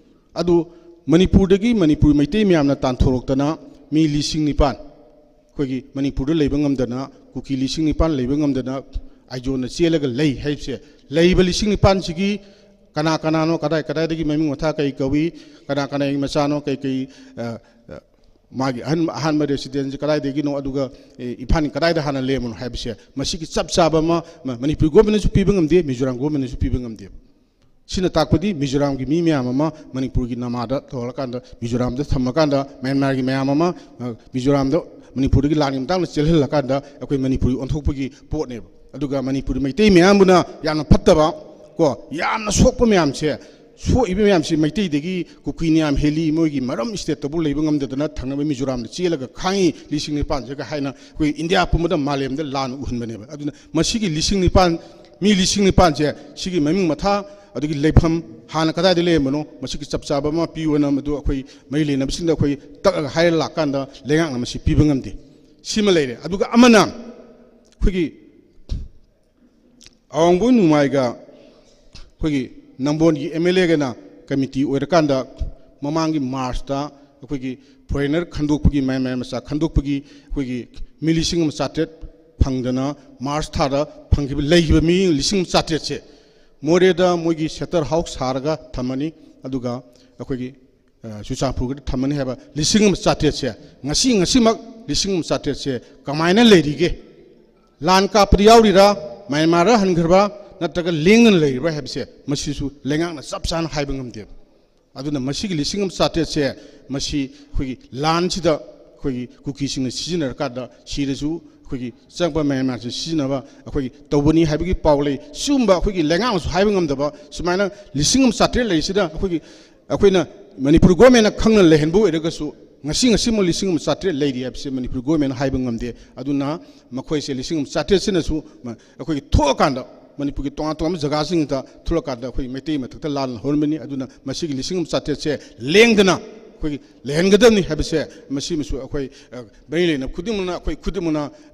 ꯑꯗꯨ ꯃꯅꯤꯄꯨꯔꯗꯒꯤ ꯃꯅꯤꯄꯨꯔ ꯃꯩꯇꯩ ꯃꯌꯥꯝꯅ ꯇꯥꯟꯊꯣꯔꯛꯇꯅ ꯃꯤ ꯂꯤꯁꯤꯡ ꯅꯤꯄꯥꯟ ꯑꯩꯈꯣꯏꯒꯤ ꯃꯅꯤꯄꯨꯔꯗ ꯂꯩꯕ ꯉꯝꯗꯅ, ꯀꯨꯀꯤ ꯂꯤꯁꯤꯡ ꯅꯤꯄꯥꯟ ꯂꯩꯕ ꯉꯝꯗꯅ ꯑꯥꯏꯖꯣꯟꯅ ꯆꯦꯜꯂꯒ ꯂꯩ ꯍꯥꯏꯕꯁꯦ, ꯂꯩꯔꯤꯕ ꯂꯤꯁꯤꯡ ꯅꯤꯄꯥꯟꯁꯤꯒꯤ ꯀꯅꯥ ꯀꯅꯥꯅꯣ, ꯀꯗꯥꯏ ꯀꯗꯥꯏꯗꯒꯤ ꯃꯃꯤꯡ ꯃꯊꯥ ꯀꯔꯤ ꯀꯧꯏ, ꯀꯅꯥ ꯀꯅꯥꯒꯤ ꯃꯆꯥꯅꯣ, ꯀꯩ ꯀꯩ, ꯑ, ꯑ, ꯃꯥꯒꯤ ꯑꯍꯟ ꯑꯍꯥꯟꯕ ꯔꯦꯁꯤꯗꯦꯟꯁꯤ ꯀꯗꯥꯏꯗꯒꯤꯅꯣ, ꯑꯗꯨꯒ ꯏꯝꯐꯥꯜ ꯀꯗꯥꯏꯗ ꯍꯥꯟꯅ ꯂꯩꯔꯝꯕꯅꯣ ꯍꯥꯏꯕꯁꯦ, ꯃꯁꯤꯒꯤ ꯆꯞ ꯆꯥꯕ ꯑꯃ ꯃꯅꯤꯄꯨꯔ ꯒꯣꯔꯃꯦꯟꯅꯁꯨ ꯄꯤꯕ ꯉꯝꯗꯦ, ꯃꯤꯖꯣꯔꯥꯝ ꯒꯣꯔꯃꯦꯟꯅꯁꯨ ꯄꯤꯕ ꯉꯝꯗꯦꯕ꯫ ꯁꯤꯅ ꯇꯥꯛꯄꯗꯤ ꯃꯤꯖꯣꯔꯥꯝꯒꯤ ꯃꯤ ꯃꯌꯥꯝ ꯑꯃ ꯃꯅꯤꯄꯨꯔꯒꯤ ꯅꯃꯥꯗ ꯇꯧꯍꯜꯂꯀꯥꯟꯗ, ꯃꯤꯖꯣꯔꯥꯝꯗ ꯊꯝꯃꯀꯥꯟꯗ, ꯃ꯭ꯌꯥꯟꯃꯥꯔꯒꯤ ꯃꯌꯥꯝ ꯑꯃ ꯃꯤꯖꯣꯔꯥꯝꯗ, ꯃꯅꯤꯄꯨꯔꯗꯒꯤ ꯂꯥꯟꯒꯤ ꯃꯇꯥꯡꯗ ꯆꯦꯜꯍꯜꯂꯀꯥꯟꯗ ꯑꯩꯈꯣꯏ ꯃꯅꯤꯄꯨꯔꯒꯤ ꯑꯣꯟꯊꯣꯛꯄꯒꯤ ꯄꯣꯠꯅꯦꯕ꯫ ꯑꯗꯨꯒ ꯃꯅꯤꯄꯨꯔꯤ ꯃꯩꯇꯩ ꯃꯌꯥꯝꯕꯨꯅ ꯌꯥꯝꯅ ꯐꯠꯇꯕ, ꯀꯣ, ꯌꯥꯝꯅ ꯁꯣꯛꯄ ꯃꯌꯥꯝꯁꯦ, ꯁꯣꯛꯏꯕ ꯃꯌꯥꯝꯁꯤ ꯃꯩꯇꯩꯗꯒꯤ ꯀꯨꯀꯤꯅ ꯌꯥꯝ ꯍꯦꯜꯂꯤ, ꯃꯣꯏꯒꯤ ꯃꯔꯝ ꯁ꯭ꯇꯦꯠꯇꯕꯨ ꯂꯩꯕ ꯉꯝꯗꯗꯅ ꯊꯪꯅꯕ ꯃꯤꯖꯣꯔꯥꯝꯗ ꯆꯦꯜꯂꯒ ꯈꯥꯡꯉꯤ ꯂꯤꯁꯤꯡ ꯅꯤꯄꯥꯟꯁꯤꯒ ꯍꯥꯏꯅ ꯑꯩꯈꯣꯏ ꯏꯟꯗꯤꯌꯥ ꯄꯨꯝꯕꯗ ꯃꯥꯂꯦꯝꯗ ꯂꯥꯟꯅ ꯎꯍꯟꯕꯅꯦꯕ꯫ ꯑꯗꯨꯅ ꯃꯁꯤꯒꯤ ꯂꯤꯁꯤꯡ ꯅꯤꯄꯥꯟ, ꯃꯤ ꯂꯤꯁꯤꯡ ꯅꯤꯄꯥꯟꯁꯦ ꯁꯤꯒꯤ ꯃꯃꯤꯡ ꯃꯊꯥ, ꯑꯗꯒꯤ ꯂꯩꯐꯝ, ꯍꯥꯟꯅ ꯀꯗꯥꯏꯗ ꯂꯩꯔꯝꯕꯅꯣ, ꯃꯁꯤꯒꯤ ꯆꯞ ꯆꯥꯕ ꯑꯃ ꯄꯤꯌꯨꯅ ꯃꯗꯨ ꯑꯩꯈꯣꯏ ꯃꯔꯤ ꯂꯩꯅꯕꯁꯤꯡꯗ ꯑꯩꯈꯣꯏ ꯇꯛꯑꯒ ꯍꯥꯏꯔ ꯂꯥꯛꯀꯥꯟꯗ ꯂꯩꯉꯥꯛꯅ ꯃꯁꯤ ꯄꯤꯕ ꯉꯝꯗꯦ꯫ ꯁꯤꯃ ꯂꯩꯔꯦ꯫ ꯑꯗꯨꯒ ꯑꯃꯅ ꯑꯩꯈꯣꯏꯒꯤ ꯑꯋꯥꯡꯕꯣꯏ ꯅꯨꯡꯃꯥꯏꯒ ꯑꯩꯈꯣꯏꯒꯤ ꯅꯝꯕꯣꯜꯒꯤ ꯑꯦꯝ ꯑꯦꯜ ꯑꯦꯒꯅ ꯀꯃꯤꯇꯤ ꯑꯣꯏꯔꯀꯥꯟꯗ ꯃꯃꯥꯡꯒꯤ ꯃꯥꯔꯁꯇ ꯑꯩꯈꯣꯏꯒꯤ ꯐꯣꯔꯦꯅꯔ ꯈꯟꯗꯣꯛꯄꯒꯤ, ꯃꯌꯥꯝ ꯃꯌꯥꯝ ꯃꯆꯥ ꯈꯟꯗꯣꯛꯄꯒꯤ ꯑꯩꯈꯣꯏꯒꯤ ꯃꯤ ꯂꯤꯁꯤꯡ ꯑꯃ ꯆꯥꯇ꯭ꯔꯦꯠ ꯐꯪꯗꯅ ꯃꯥꯔꯁ ꯊꯥꯗ ꯐꯪꯈꯤꯕ, ꯂꯩꯈꯤꯕ ꯃꯤ ꯂꯤꯁꯤꯡ ꯑꯃ ꯆꯥꯇ꯭ꯔꯦꯠꯁꯦ ꯃꯣꯔꯦꯗ ꯃꯣꯏꯒꯤ ꯁꯦꯇꯔ ꯍꯥꯎꯁ ꯁꯥꯔꯒ ꯊꯝꯃꯅꯤ꯫ ꯑꯗꯨꯒ ꯑꯩꯈꯣꯏꯒꯤ ꯆꯨꯔꯆꯥꯟꯄꯨꯔꯒꯤꯗ ꯊꯝꯃꯅꯤ ꯍꯥꯏꯕ ꯂꯤꯁꯤꯡ ꯑꯃ ꯆꯥꯇ꯭ꯔꯦꯠꯁꯦ ꯉꯁꯤ, ꯉꯁꯤꯃꯛ ꯂꯤꯁꯤꯡ ꯑꯃ ꯆꯥꯇ꯭ꯔꯦꯠꯁꯦ ꯀꯃꯥꯏꯅ ꯂꯩꯔꯤꯒꯦ? ꯂꯥꯟ ꯀꯥꯞꯄꯗ ꯌꯥꯎꯔꯤꯔꯥ, ꯃ꯭ꯌꯥꯟꯃꯥꯔꯗ ꯍꯟꯈ꯭ꯔꯕ꯭ꯔꯥ, ꯅꯠꯇ꯭ꯔꯒ ꯂꯦꯡꯗꯅ ꯂꯩꯔꯤꯕ꯭ꯔꯥ ꯍꯥꯏꯕꯁꯦ ꯃꯁꯤꯁꯨ ꯂꯩꯉꯥꯛꯅ ꯆꯞ ꯆꯥꯅ ꯍꯥꯏꯕ ꯉꯝꯗꯦꯕ꯫ ꯑꯗꯨꯅ ꯃꯁꯤꯒꯤ ꯂꯤꯁꯤꯡ ꯑꯃ ꯆꯥꯇ꯭ꯔꯦꯠꯁꯦ ꯃꯁꯤ ꯑꯩꯈꯣꯏꯒꯤ ꯂꯥꯟꯁꯤꯗ ꯑꯩꯈꯣꯏꯒꯤ ꯀꯨꯀꯤꯁꯤꯡꯅ ꯁꯤꯖꯤꯟꯅꯔꯀꯥꯟꯗ ꯁꯤꯔꯁꯨ ꯑꯩꯈꯣꯏꯒꯤ ꯆꯪꯕ ꯃꯌꯥꯝꯁꯦ ꯁꯤꯖꯤꯟꯅꯕ ꯑꯩꯈꯣꯏꯒꯤ ꯇꯧꯕꯅꯤ ꯍꯥꯏꯕꯒꯤ ꯄꯥꯎ ꯂꯩ꯫ ꯁꯤꯒꯨꯝꯕ ꯑꯩꯈꯣꯏꯒꯤ ꯂꯩꯉꯥꯛꯅꯁꯨ ꯍꯥꯏꯕ ꯉꯝꯗꯕ ꯁꯨꯃꯥꯏꯅ ꯂꯤꯁꯤꯡ ꯑꯃ ꯆꯥꯇ꯭ꯔꯦꯠ ꯂꯩꯔꯤꯁꯤꯗ ꯑꯩꯈꯣꯏꯒꯤ ꯑꯩꯈꯣꯏꯅ ꯃꯅꯤꯄꯨꯔ ꯒꯣꯔꯃꯦꯟꯅ ꯈꯪꯅ ꯂꯩꯍꯟꯕ ꯑꯣꯏꯔꯒꯁꯨ ꯉꯁꯤ, ꯉꯁꯤꯃꯛ ꯂꯤꯁꯤꯡ ꯑꯃ ꯆꯥꯇ꯭ꯔꯦꯠ ꯂꯩꯔꯤ ꯍꯥꯏꯕꯁꯦ ꯃꯅꯤꯄꯨꯔ ꯒꯣꯔꯃꯦꯟꯅ ꯍꯥꯏꯕ ꯉꯝꯗꯦ꯫ ꯑꯗꯨꯅ ꯃꯈꯣꯏꯁꯦ ꯂꯤꯁꯤꯡ ꯑꯃ ꯆꯥꯇ꯭ꯔꯦꯠꯁꯤꯅꯁꯨ ꯃ-, ꯑꯩꯈꯣꯏꯒꯤ ꯊꯣꯛꯑꯀꯥꯟꯗ, ꯃꯅꯤꯄꯨꯔꯒꯤ ꯇꯣꯉꯥꯟ ꯇꯣꯉꯥꯟꯕ ꯖꯒꯥꯁꯤꯡꯗ ꯊꯣꯛꯂꯀꯥꯟꯗ ꯑꯩꯈꯣꯏ ꯃꯩꯇꯩ ꯃꯊꯛꯇ ꯂꯥꯟ ꯍꯧꯔꯝꯕꯅꯤ꯫ ꯑꯗꯨꯅ ꯃꯁꯤꯒꯤ ꯂꯤꯁꯤꯡ ꯑꯃ ꯆꯥꯇ꯭ꯔꯦꯠꯁꯦ ꯂꯦꯡꯗꯅ ꯑꯩꯈꯣꯏꯒꯤ ꯂꯩꯍꯟꯒꯗꯕꯅꯤ ꯍꯥꯏꯕꯁꯦ ꯃꯁꯤꯃꯁꯨ ꯑꯩꯈꯣꯏ, ꯑ, ꯃꯔꯤ ꯂꯩꯅꯕ ꯈꯨꯗꯤꯡꯃꯛꯅ, ꯑꯩꯈꯣꯏ ꯈꯨꯗꯤꯡꯃꯛꯅ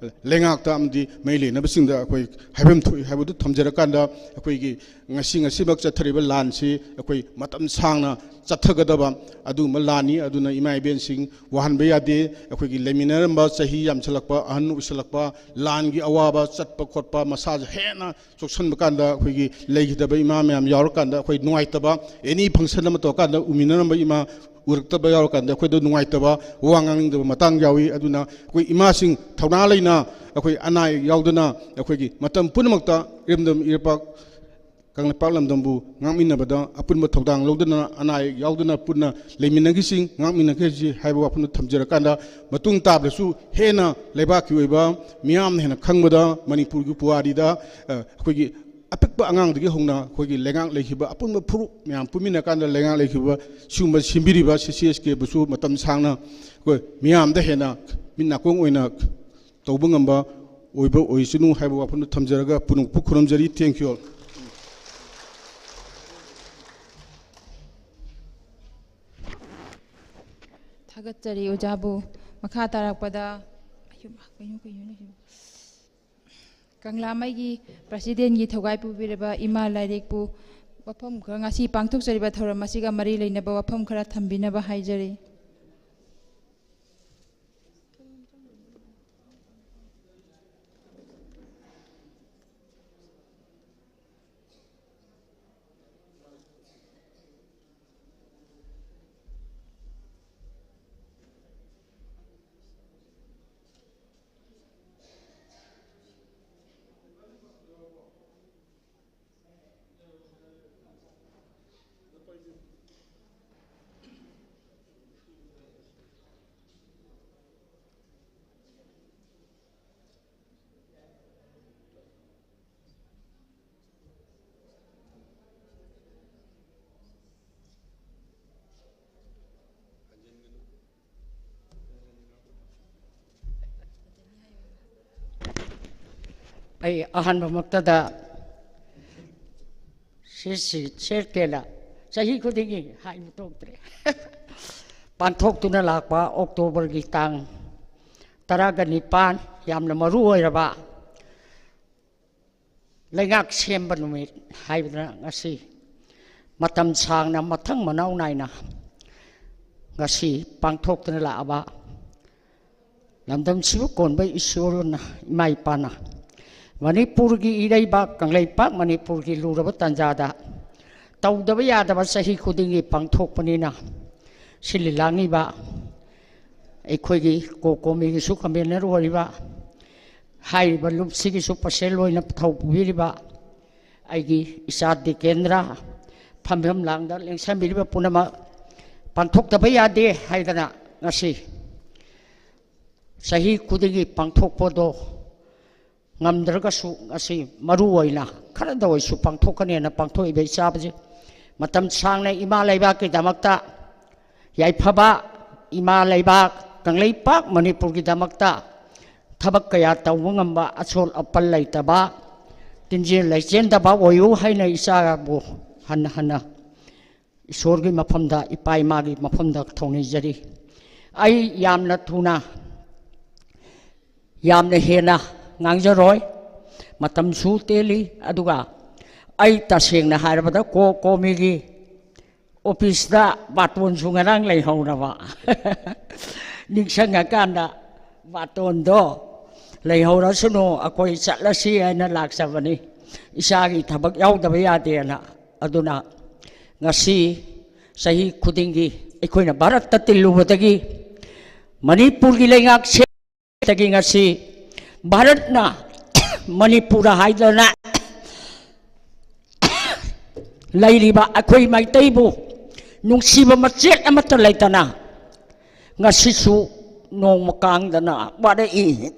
ꯂꯩꯉꯥꯛꯇ ꯑꯃꯗꯤ ꯃꯔꯤ ꯂꯩꯅꯕꯁꯤꯡꯗ ꯑꯩꯈꯣꯏ ꯍꯥꯏꯐꯝ ꯊꯣꯛꯏ ꯍꯥꯏꯕꯗꯨ ꯊꯝꯖꯔꯀꯥꯟꯗ, ꯑꯩꯈꯣꯏꯒꯤ ꯉꯁꯤ, ꯉꯁꯤꯃꯛ ꯆꯠꯊꯔꯤꯕ ꯂꯥꯟꯁꯤ ꯑꯩꯈꯣꯏ ꯃꯇꯝ ꯁꯥꯡꯅ ꯆꯠꯊꯒꯗꯕ ꯑꯗꯨꯒꯨꯝꯕ ꯂꯥꯟꯅꯤ꯫ ꯑꯗꯨꯅ ꯏꯃꯥ ꯏꯕꯦꯟꯁꯤꯡ ꯋꯥꯍꯟꯕ ꯌꯥꯗꯦ꯫ ꯑꯩꯈꯣꯏꯒꯤ ꯂꯩꯃꯤꯟꯅꯔꯝꯕ, ꯆꯍꯤ ꯌꯥꯝꯁꯤꯜꯂꯛꯄ, ꯑꯍꯟ ꯑꯣꯏꯁꯤꯜꯂꯛꯄ, ꯂꯥꯟꯒꯤ ꯑꯋꯥꯕ, ꯆꯠꯄ ꯈꯣꯠꯄ, ꯃꯁꯥꯁꯦ ꯍꯦꯟꯅ ꯆꯣꯛꯁꯤꯟꯕ ꯀꯥꯟꯗ, ꯑꯩꯈꯣꯏꯒꯤ ꯂꯩꯈꯤꯗꯕ ꯏꯃꯥ ꯃꯌꯥꯝ ꯌꯥꯎꯔꯀꯥꯟꯗ ꯑꯩꯈꯣꯏ ꯅꯨꯡꯉꯥꯏꯇꯕ, ꯑꯦꯅꯤ ꯐꯪꯁꯟ ꯑꯃ ꯇꯧꯔꯀꯥꯟꯗ ꯎꯃꯤꯟꯅꯔꯝꯕ ꯏꯃꯥ ꯎꯔꯛꯇꯕ ꯌꯥꯎꯔꯀꯥꯟꯗ ꯑꯩꯈꯣꯏꯗ ꯅꯨꯡꯉꯥꯏꯇꯕ, ꯋꯥ ꯉꯥꯡꯅꯤꯡꯗꯕ ꯃꯇꯥꯡ ꯌꯥꯎꯏ꯫ ꯑꯗꯨꯅ ꯑꯩꯈꯣꯏ ꯏꯃꯥꯁꯤꯡ ꯊꯧꯅꯥ ꯂꯩꯅ, ꯑꯩꯈꯣꯏ ꯑꯅꯥ ꯑꯌꯦꯛ ꯌꯥꯎꯗꯅ, ꯑꯩꯈꯣꯏꯒꯤ ꯃꯇꯝ ꯄꯨꯝꯅꯃꯛꯇ ꯏꯔꯝꯗꯝ ꯏꯔꯩꯄꯥꯛ ꯀꯪꯂꯩꯄꯥꯛ ꯂꯝꯗꯝꯕꯨ ꯉꯥꯛꯃꯤꯟꯅꯕꯗ ꯑꯄꯨꯟꯕ ꯊꯧꯗꯥꯡ ꯂꯧꯗꯨꯅ, ꯑꯅꯥ ꯑꯌꯦꯛ ꯌꯥꯎꯗꯅ ꯄꯨꯟꯅ ꯂꯩꯃꯤꯟꯅꯈꯤꯁꯤ, ꯉꯥꯛꯃꯤꯟꯅꯈꯤꯁꯤ ꯍꯥꯏꯕ ꯋꯥꯐꯝꯗꯨ ꯊꯝꯖꯔꯀꯥꯟꯗ, ꯃꯇꯨꯡ ꯇꯥꯕꯗꯁꯨ ꯍꯦꯟꯅ ꯂꯩꯕꯥꯛꯀꯤ ꯑꯣꯏꯕ, ꯃꯤꯌꯥꯝꯅ ꯍꯦꯟꯅ ꯈꯪꯕꯗ, ꯃꯅꯤꯄꯨꯔꯒꯤ ꯄꯨꯋꯥꯔꯤꯗ, ꯑ, ꯑꯩꯈꯣꯏꯒꯤ ꯑꯄꯤꯛꯄ ꯑꯉꯥꯡꯗꯒꯤ ꯍꯧꯅ ꯑꯩꯈꯣꯏꯒꯤ ꯂꯩꯉꯥꯛ ꯂꯩꯈꯤꯕ ꯑꯄꯨꯟꯕ ꯐꯨꯔꯨꯞ ꯃꯌꯥꯝ ꯄꯨꯟꯃꯤꯟꯅ ꯀꯥꯟꯗ ꯂꯩꯉꯥꯛ ꯂꯩꯈꯤꯕ ꯁꯤꯒꯨꯝꯕ ꯁꯦꯝꯕꯤꯔꯤꯕ ꯁꯤ ꯁꯤ ꯑꯦꯁ ꯀꯦꯕꯨꯁꯨ ꯃꯇꯝ ꯁꯥꯡꯅ ꯑꯩꯈꯣꯏ ꯃꯤꯌꯥꯝꯗ ꯍꯦꯟꯅ ꯃꯤꯠ ꯅꯥꯀꯣꯡ ꯑꯣꯏꯅ ꯇꯧꯕ ꯉꯝꯕ ꯑꯣꯏꯕ ꯑꯣꯏꯁꯅꯨ ꯍꯥꯏꯕ ꯋꯥꯐꯝꯗꯨ ꯊꯝꯖꯔꯒ ꯄꯨꯝꯅꯃꯛꯄꯨ ꯈꯨꯔꯨꯝꯖꯔꯤ꯫ Thank you all꯫ ꯊꯥꯒꯠꯆꯔꯤ ꯑꯣꯖꯥꯕꯨ꯫ ꯃꯈꯥ ꯇꯥꯔꯛꯄꯗ, ꯑꯌꯨꯝ, ꯀꯩꯅꯣ, ꯀꯩꯅꯣꯅꯦ ꯁꯤꯕꯨ? ꯀꯪꯂꯥꯃꯩꯒꯤ presidentꯀꯤ ꯊꯧꯒꯥꯏ ꯄꯨꯕꯤꯔꯕ ꯏꯃꯥ ꯂꯥꯏꯔꯦꯛꯄꯨ ꯋꯥꯐꯝ ꯈꯔ, ꯉꯁꯤ ꯄꯥꯡꯊꯣꯛꯆꯔꯤꯕ ꯊꯧꯔꯝ ꯑꯁꯤꯒ ꯃꯔꯤ ꯂꯩꯅꯕ ꯋꯥꯐꯝ ꯈꯔ ꯊꯝꯕꯤꯅꯕ ꯍꯥꯏꯖꯔꯤ꯫ ꯑꯩ ꯑꯍꯥꯟꯕꯃꯛꯇꯗ ꯁꯤ ꯁꯤ ꯁꯦꯔꯀꯦꯂ ꯆꯍꯤ ꯈꯨꯗꯤꯡꯒꯤ ꯍꯥꯏꯕ ꯇꯣꯛꯇ꯭ꯔꯦ꯫ ꯄꯥꯡꯊꯣꯛꯇꯨꯅ ꯂꯥꯛꯄ ꯑꯣꯛꯇꯣꯕꯔꯒꯤ ꯇꯥꯡ ꯇꯔꯥꯒ ꯅꯤꯄꯥꯟ, ꯌꯥꯝꯅ ꯃꯔꯨ ꯑꯣꯏꯔꯕ ꯂꯩꯉꯥꯛ ꯁꯦꯝꯕ ꯅꯨꯃꯤꯠ ꯍꯥꯏꯕꯗꯨꯅ ꯉꯁꯤ ꯃꯇꯝ ꯁꯥꯡꯅ ꯃꯊꯪ ꯃꯅꯥꯎ ꯅꯥꯏꯅ ꯉꯁꯤ ꯄꯥꯡꯊꯣꯛꯇꯨꯅ ꯂꯥꯛꯑꯕ ꯂꯝꯗꯝꯁꯤꯕꯨ ꯀꯣꯟꯕ ꯏꯁꯣꯔꯅ, ꯏꯃꯥ ꯏꯄꯥꯅ ꯃꯅꯤꯄꯨꯔꯒꯤ ꯏꯔꯩꯕꯥꯛ ꯀꯪꯂꯩꯄꯥꯛ ꯃꯅꯤꯄꯨꯔꯒꯤ ꯂꯨꯔꯕ ꯇꯥꯟꯖꯥꯗ ꯇꯧꯗꯕ ꯌꯥꯗꯕ ꯆꯍꯤ ꯈꯨꯗꯤꯡꯒꯤ ꯄꯥꯡꯊꯣꯛꯄꯅꯤꯅ, ꯁꯤꯜꯂꯤ ꯂꯥꯡꯉꯤꯕ ꯑꯩꯈꯣꯏꯒꯤ ꯀꯣ ꯀꯣꯃꯤꯒꯤꯁꯨ ꯀꯟꯚꯦꯅꯔ ꯑꯣꯏꯔꯤꯕ, ꯍꯥꯏꯔꯤꯕ ꯂꯨꯞꯁꯤꯒꯤꯁꯨ ꯄꯥꯔꯁꯦꯜ ꯑꯣꯏꯅ ꯊꯧ ꯄꯨꯕꯤꯔꯤꯕ ꯑꯩꯒꯤ ꯏꯆꯥ ꯗꯤꯀꯦꯟꯗ꯭ꯔ, ꯐꯝꯐꯝ ꯂꯥꯡꯗ ꯂꯦꯡꯁꯟꯕꯤꯔꯤꯕ ꯄꯨꯝꯅꯃꯛ, ꯄꯥꯡꯊꯣꯛꯇꯕ ꯌꯥꯗꯦ ꯍꯥꯏꯗꯅ ꯉꯁꯤ ꯆꯍꯤ ꯈꯨꯗꯤꯡꯒꯤ ꯄꯥꯡꯊꯣꯛꯄꯗꯣ ꯉꯝꯗ꯭ꯔꯒꯁꯨ ꯉꯁꯤ ꯃꯔꯨ ꯑꯣꯏꯅ ꯈꯔꯗ ꯑꯣꯏꯁꯨ ꯄꯥꯡꯊꯣꯛꯀꯅꯦꯅ ꯄꯥꯡꯊꯣꯛꯏꯕ ꯏꯆꯥꯕꯁꯦ ꯃꯇꯝ ꯁꯥꯡꯅ ꯏꯃꯥ ꯂꯩꯕꯥꯛꯀꯤꯗꯃꯛꯇ, ꯌꯥꯏꯐꯕ ꯏꯃꯥ ꯂꯩꯕꯥꯛ ꯀꯪꯂꯩꯄꯥꯛ ꯃꯅꯤꯄꯨꯔꯒꯤꯗꯃꯛꯇ ꯊꯕꯛ ꯀꯌꯥ ꯇꯧꯕ ꯉꯝꯕ, ꯑꯁꯣꯜ ꯑꯄꯜ ꯂꯩꯇꯕ, ꯇꯤꯟꯖꯦꯜ ꯂꯩꯆꯦꯟꯗꯕ ꯑꯣꯏꯌꯨ ꯍꯥꯏꯅ ꯏꯆꯥꯕꯨ ꯍꯟꯅ ꯍꯟꯅ ꯏꯁꯣꯔꯒꯤ ꯃꯐꯝꯗ, ꯏꯄꯥ ꯏꯃꯥꯒꯤ ꯃꯐꯝꯗ ꯊꯧꯅꯤꯖꯔꯤ꯫ ꯑꯩ ꯌꯥꯝꯅ ꯊꯨꯅ, ꯌꯥꯝꯅ ꯍꯦꯟꯅ ꯉꯥꯡꯖꯔꯣꯏ, ꯃꯇꯝꯁꯨ ꯇꯦꯜꯂꯤ꯫ ꯑꯗꯨꯒ ꯑꯩ ꯇꯁꯦꯡꯅ ꯍꯥꯏꯔꯕꯗ ꯀꯣ ꯀꯣꯃꯤꯒꯤ ꯑꯣꯐꯤꯁꯇ ꯕꯥꯇꯣꯟꯁꯨ ꯉꯔꯥꯡ ꯂꯩꯍꯧꯔꯕ꯫ ꯅꯤꯡꯁꯤꯡꯉꯀꯥꯟꯗ ꯕꯥꯇꯣꯟꯗꯣ ꯂꯩꯍꯧꯔꯁꯅꯨ, ꯑꯩꯈꯣꯏ ꯆꯠꯂꯁꯤ ꯍꯥꯏꯅ ꯂꯥꯛꯆꯕꯅꯤ꯫ ꯏꯆꯥꯒꯤ ꯊꯕꯛ ꯌꯥꯎꯗꯕ ꯌꯥꯗꯦꯅ꯫ ꯑꯗꯨꯅ ꯉꯁꯤ ꯆꯍꯤ ꯈꯨꯗꯤꯡꯒꯤ ꯑꯩꯈꯣꯏꯅ ꯚꯥꯔꯠꯇ ꯇꯤꯜꯂꯨꯕꯗꯒꯤ, ꯃꯅꯤꯄꯨꯔꯒꯤ ꯂꯩꯉꯥꯛꯁꯦ ꯇꯒꯤ ꯉꯁꯤ ꯚꯥꯔꯠꯅ ꯃꯅꯤꯄꯨꯔ ꯍꯥꯏꯗꯅ ꯂꯩꯔꯤꯕ ꯑꯩꯈꯣꯏ ꯃꯩꯇꯩꯕꯨ ꯅꯨꯡꯁꯤꯕ ꯃꯆꯦꯠ ꯑꯃꯠꯇ ꯂꯩꯇꯅ ꯉꯁꯤꯁꯨ ꯅꯣꯡꯃ ꯀꯥꯡꯗꯅ ꯋꯥꯔꯛꯏ꯫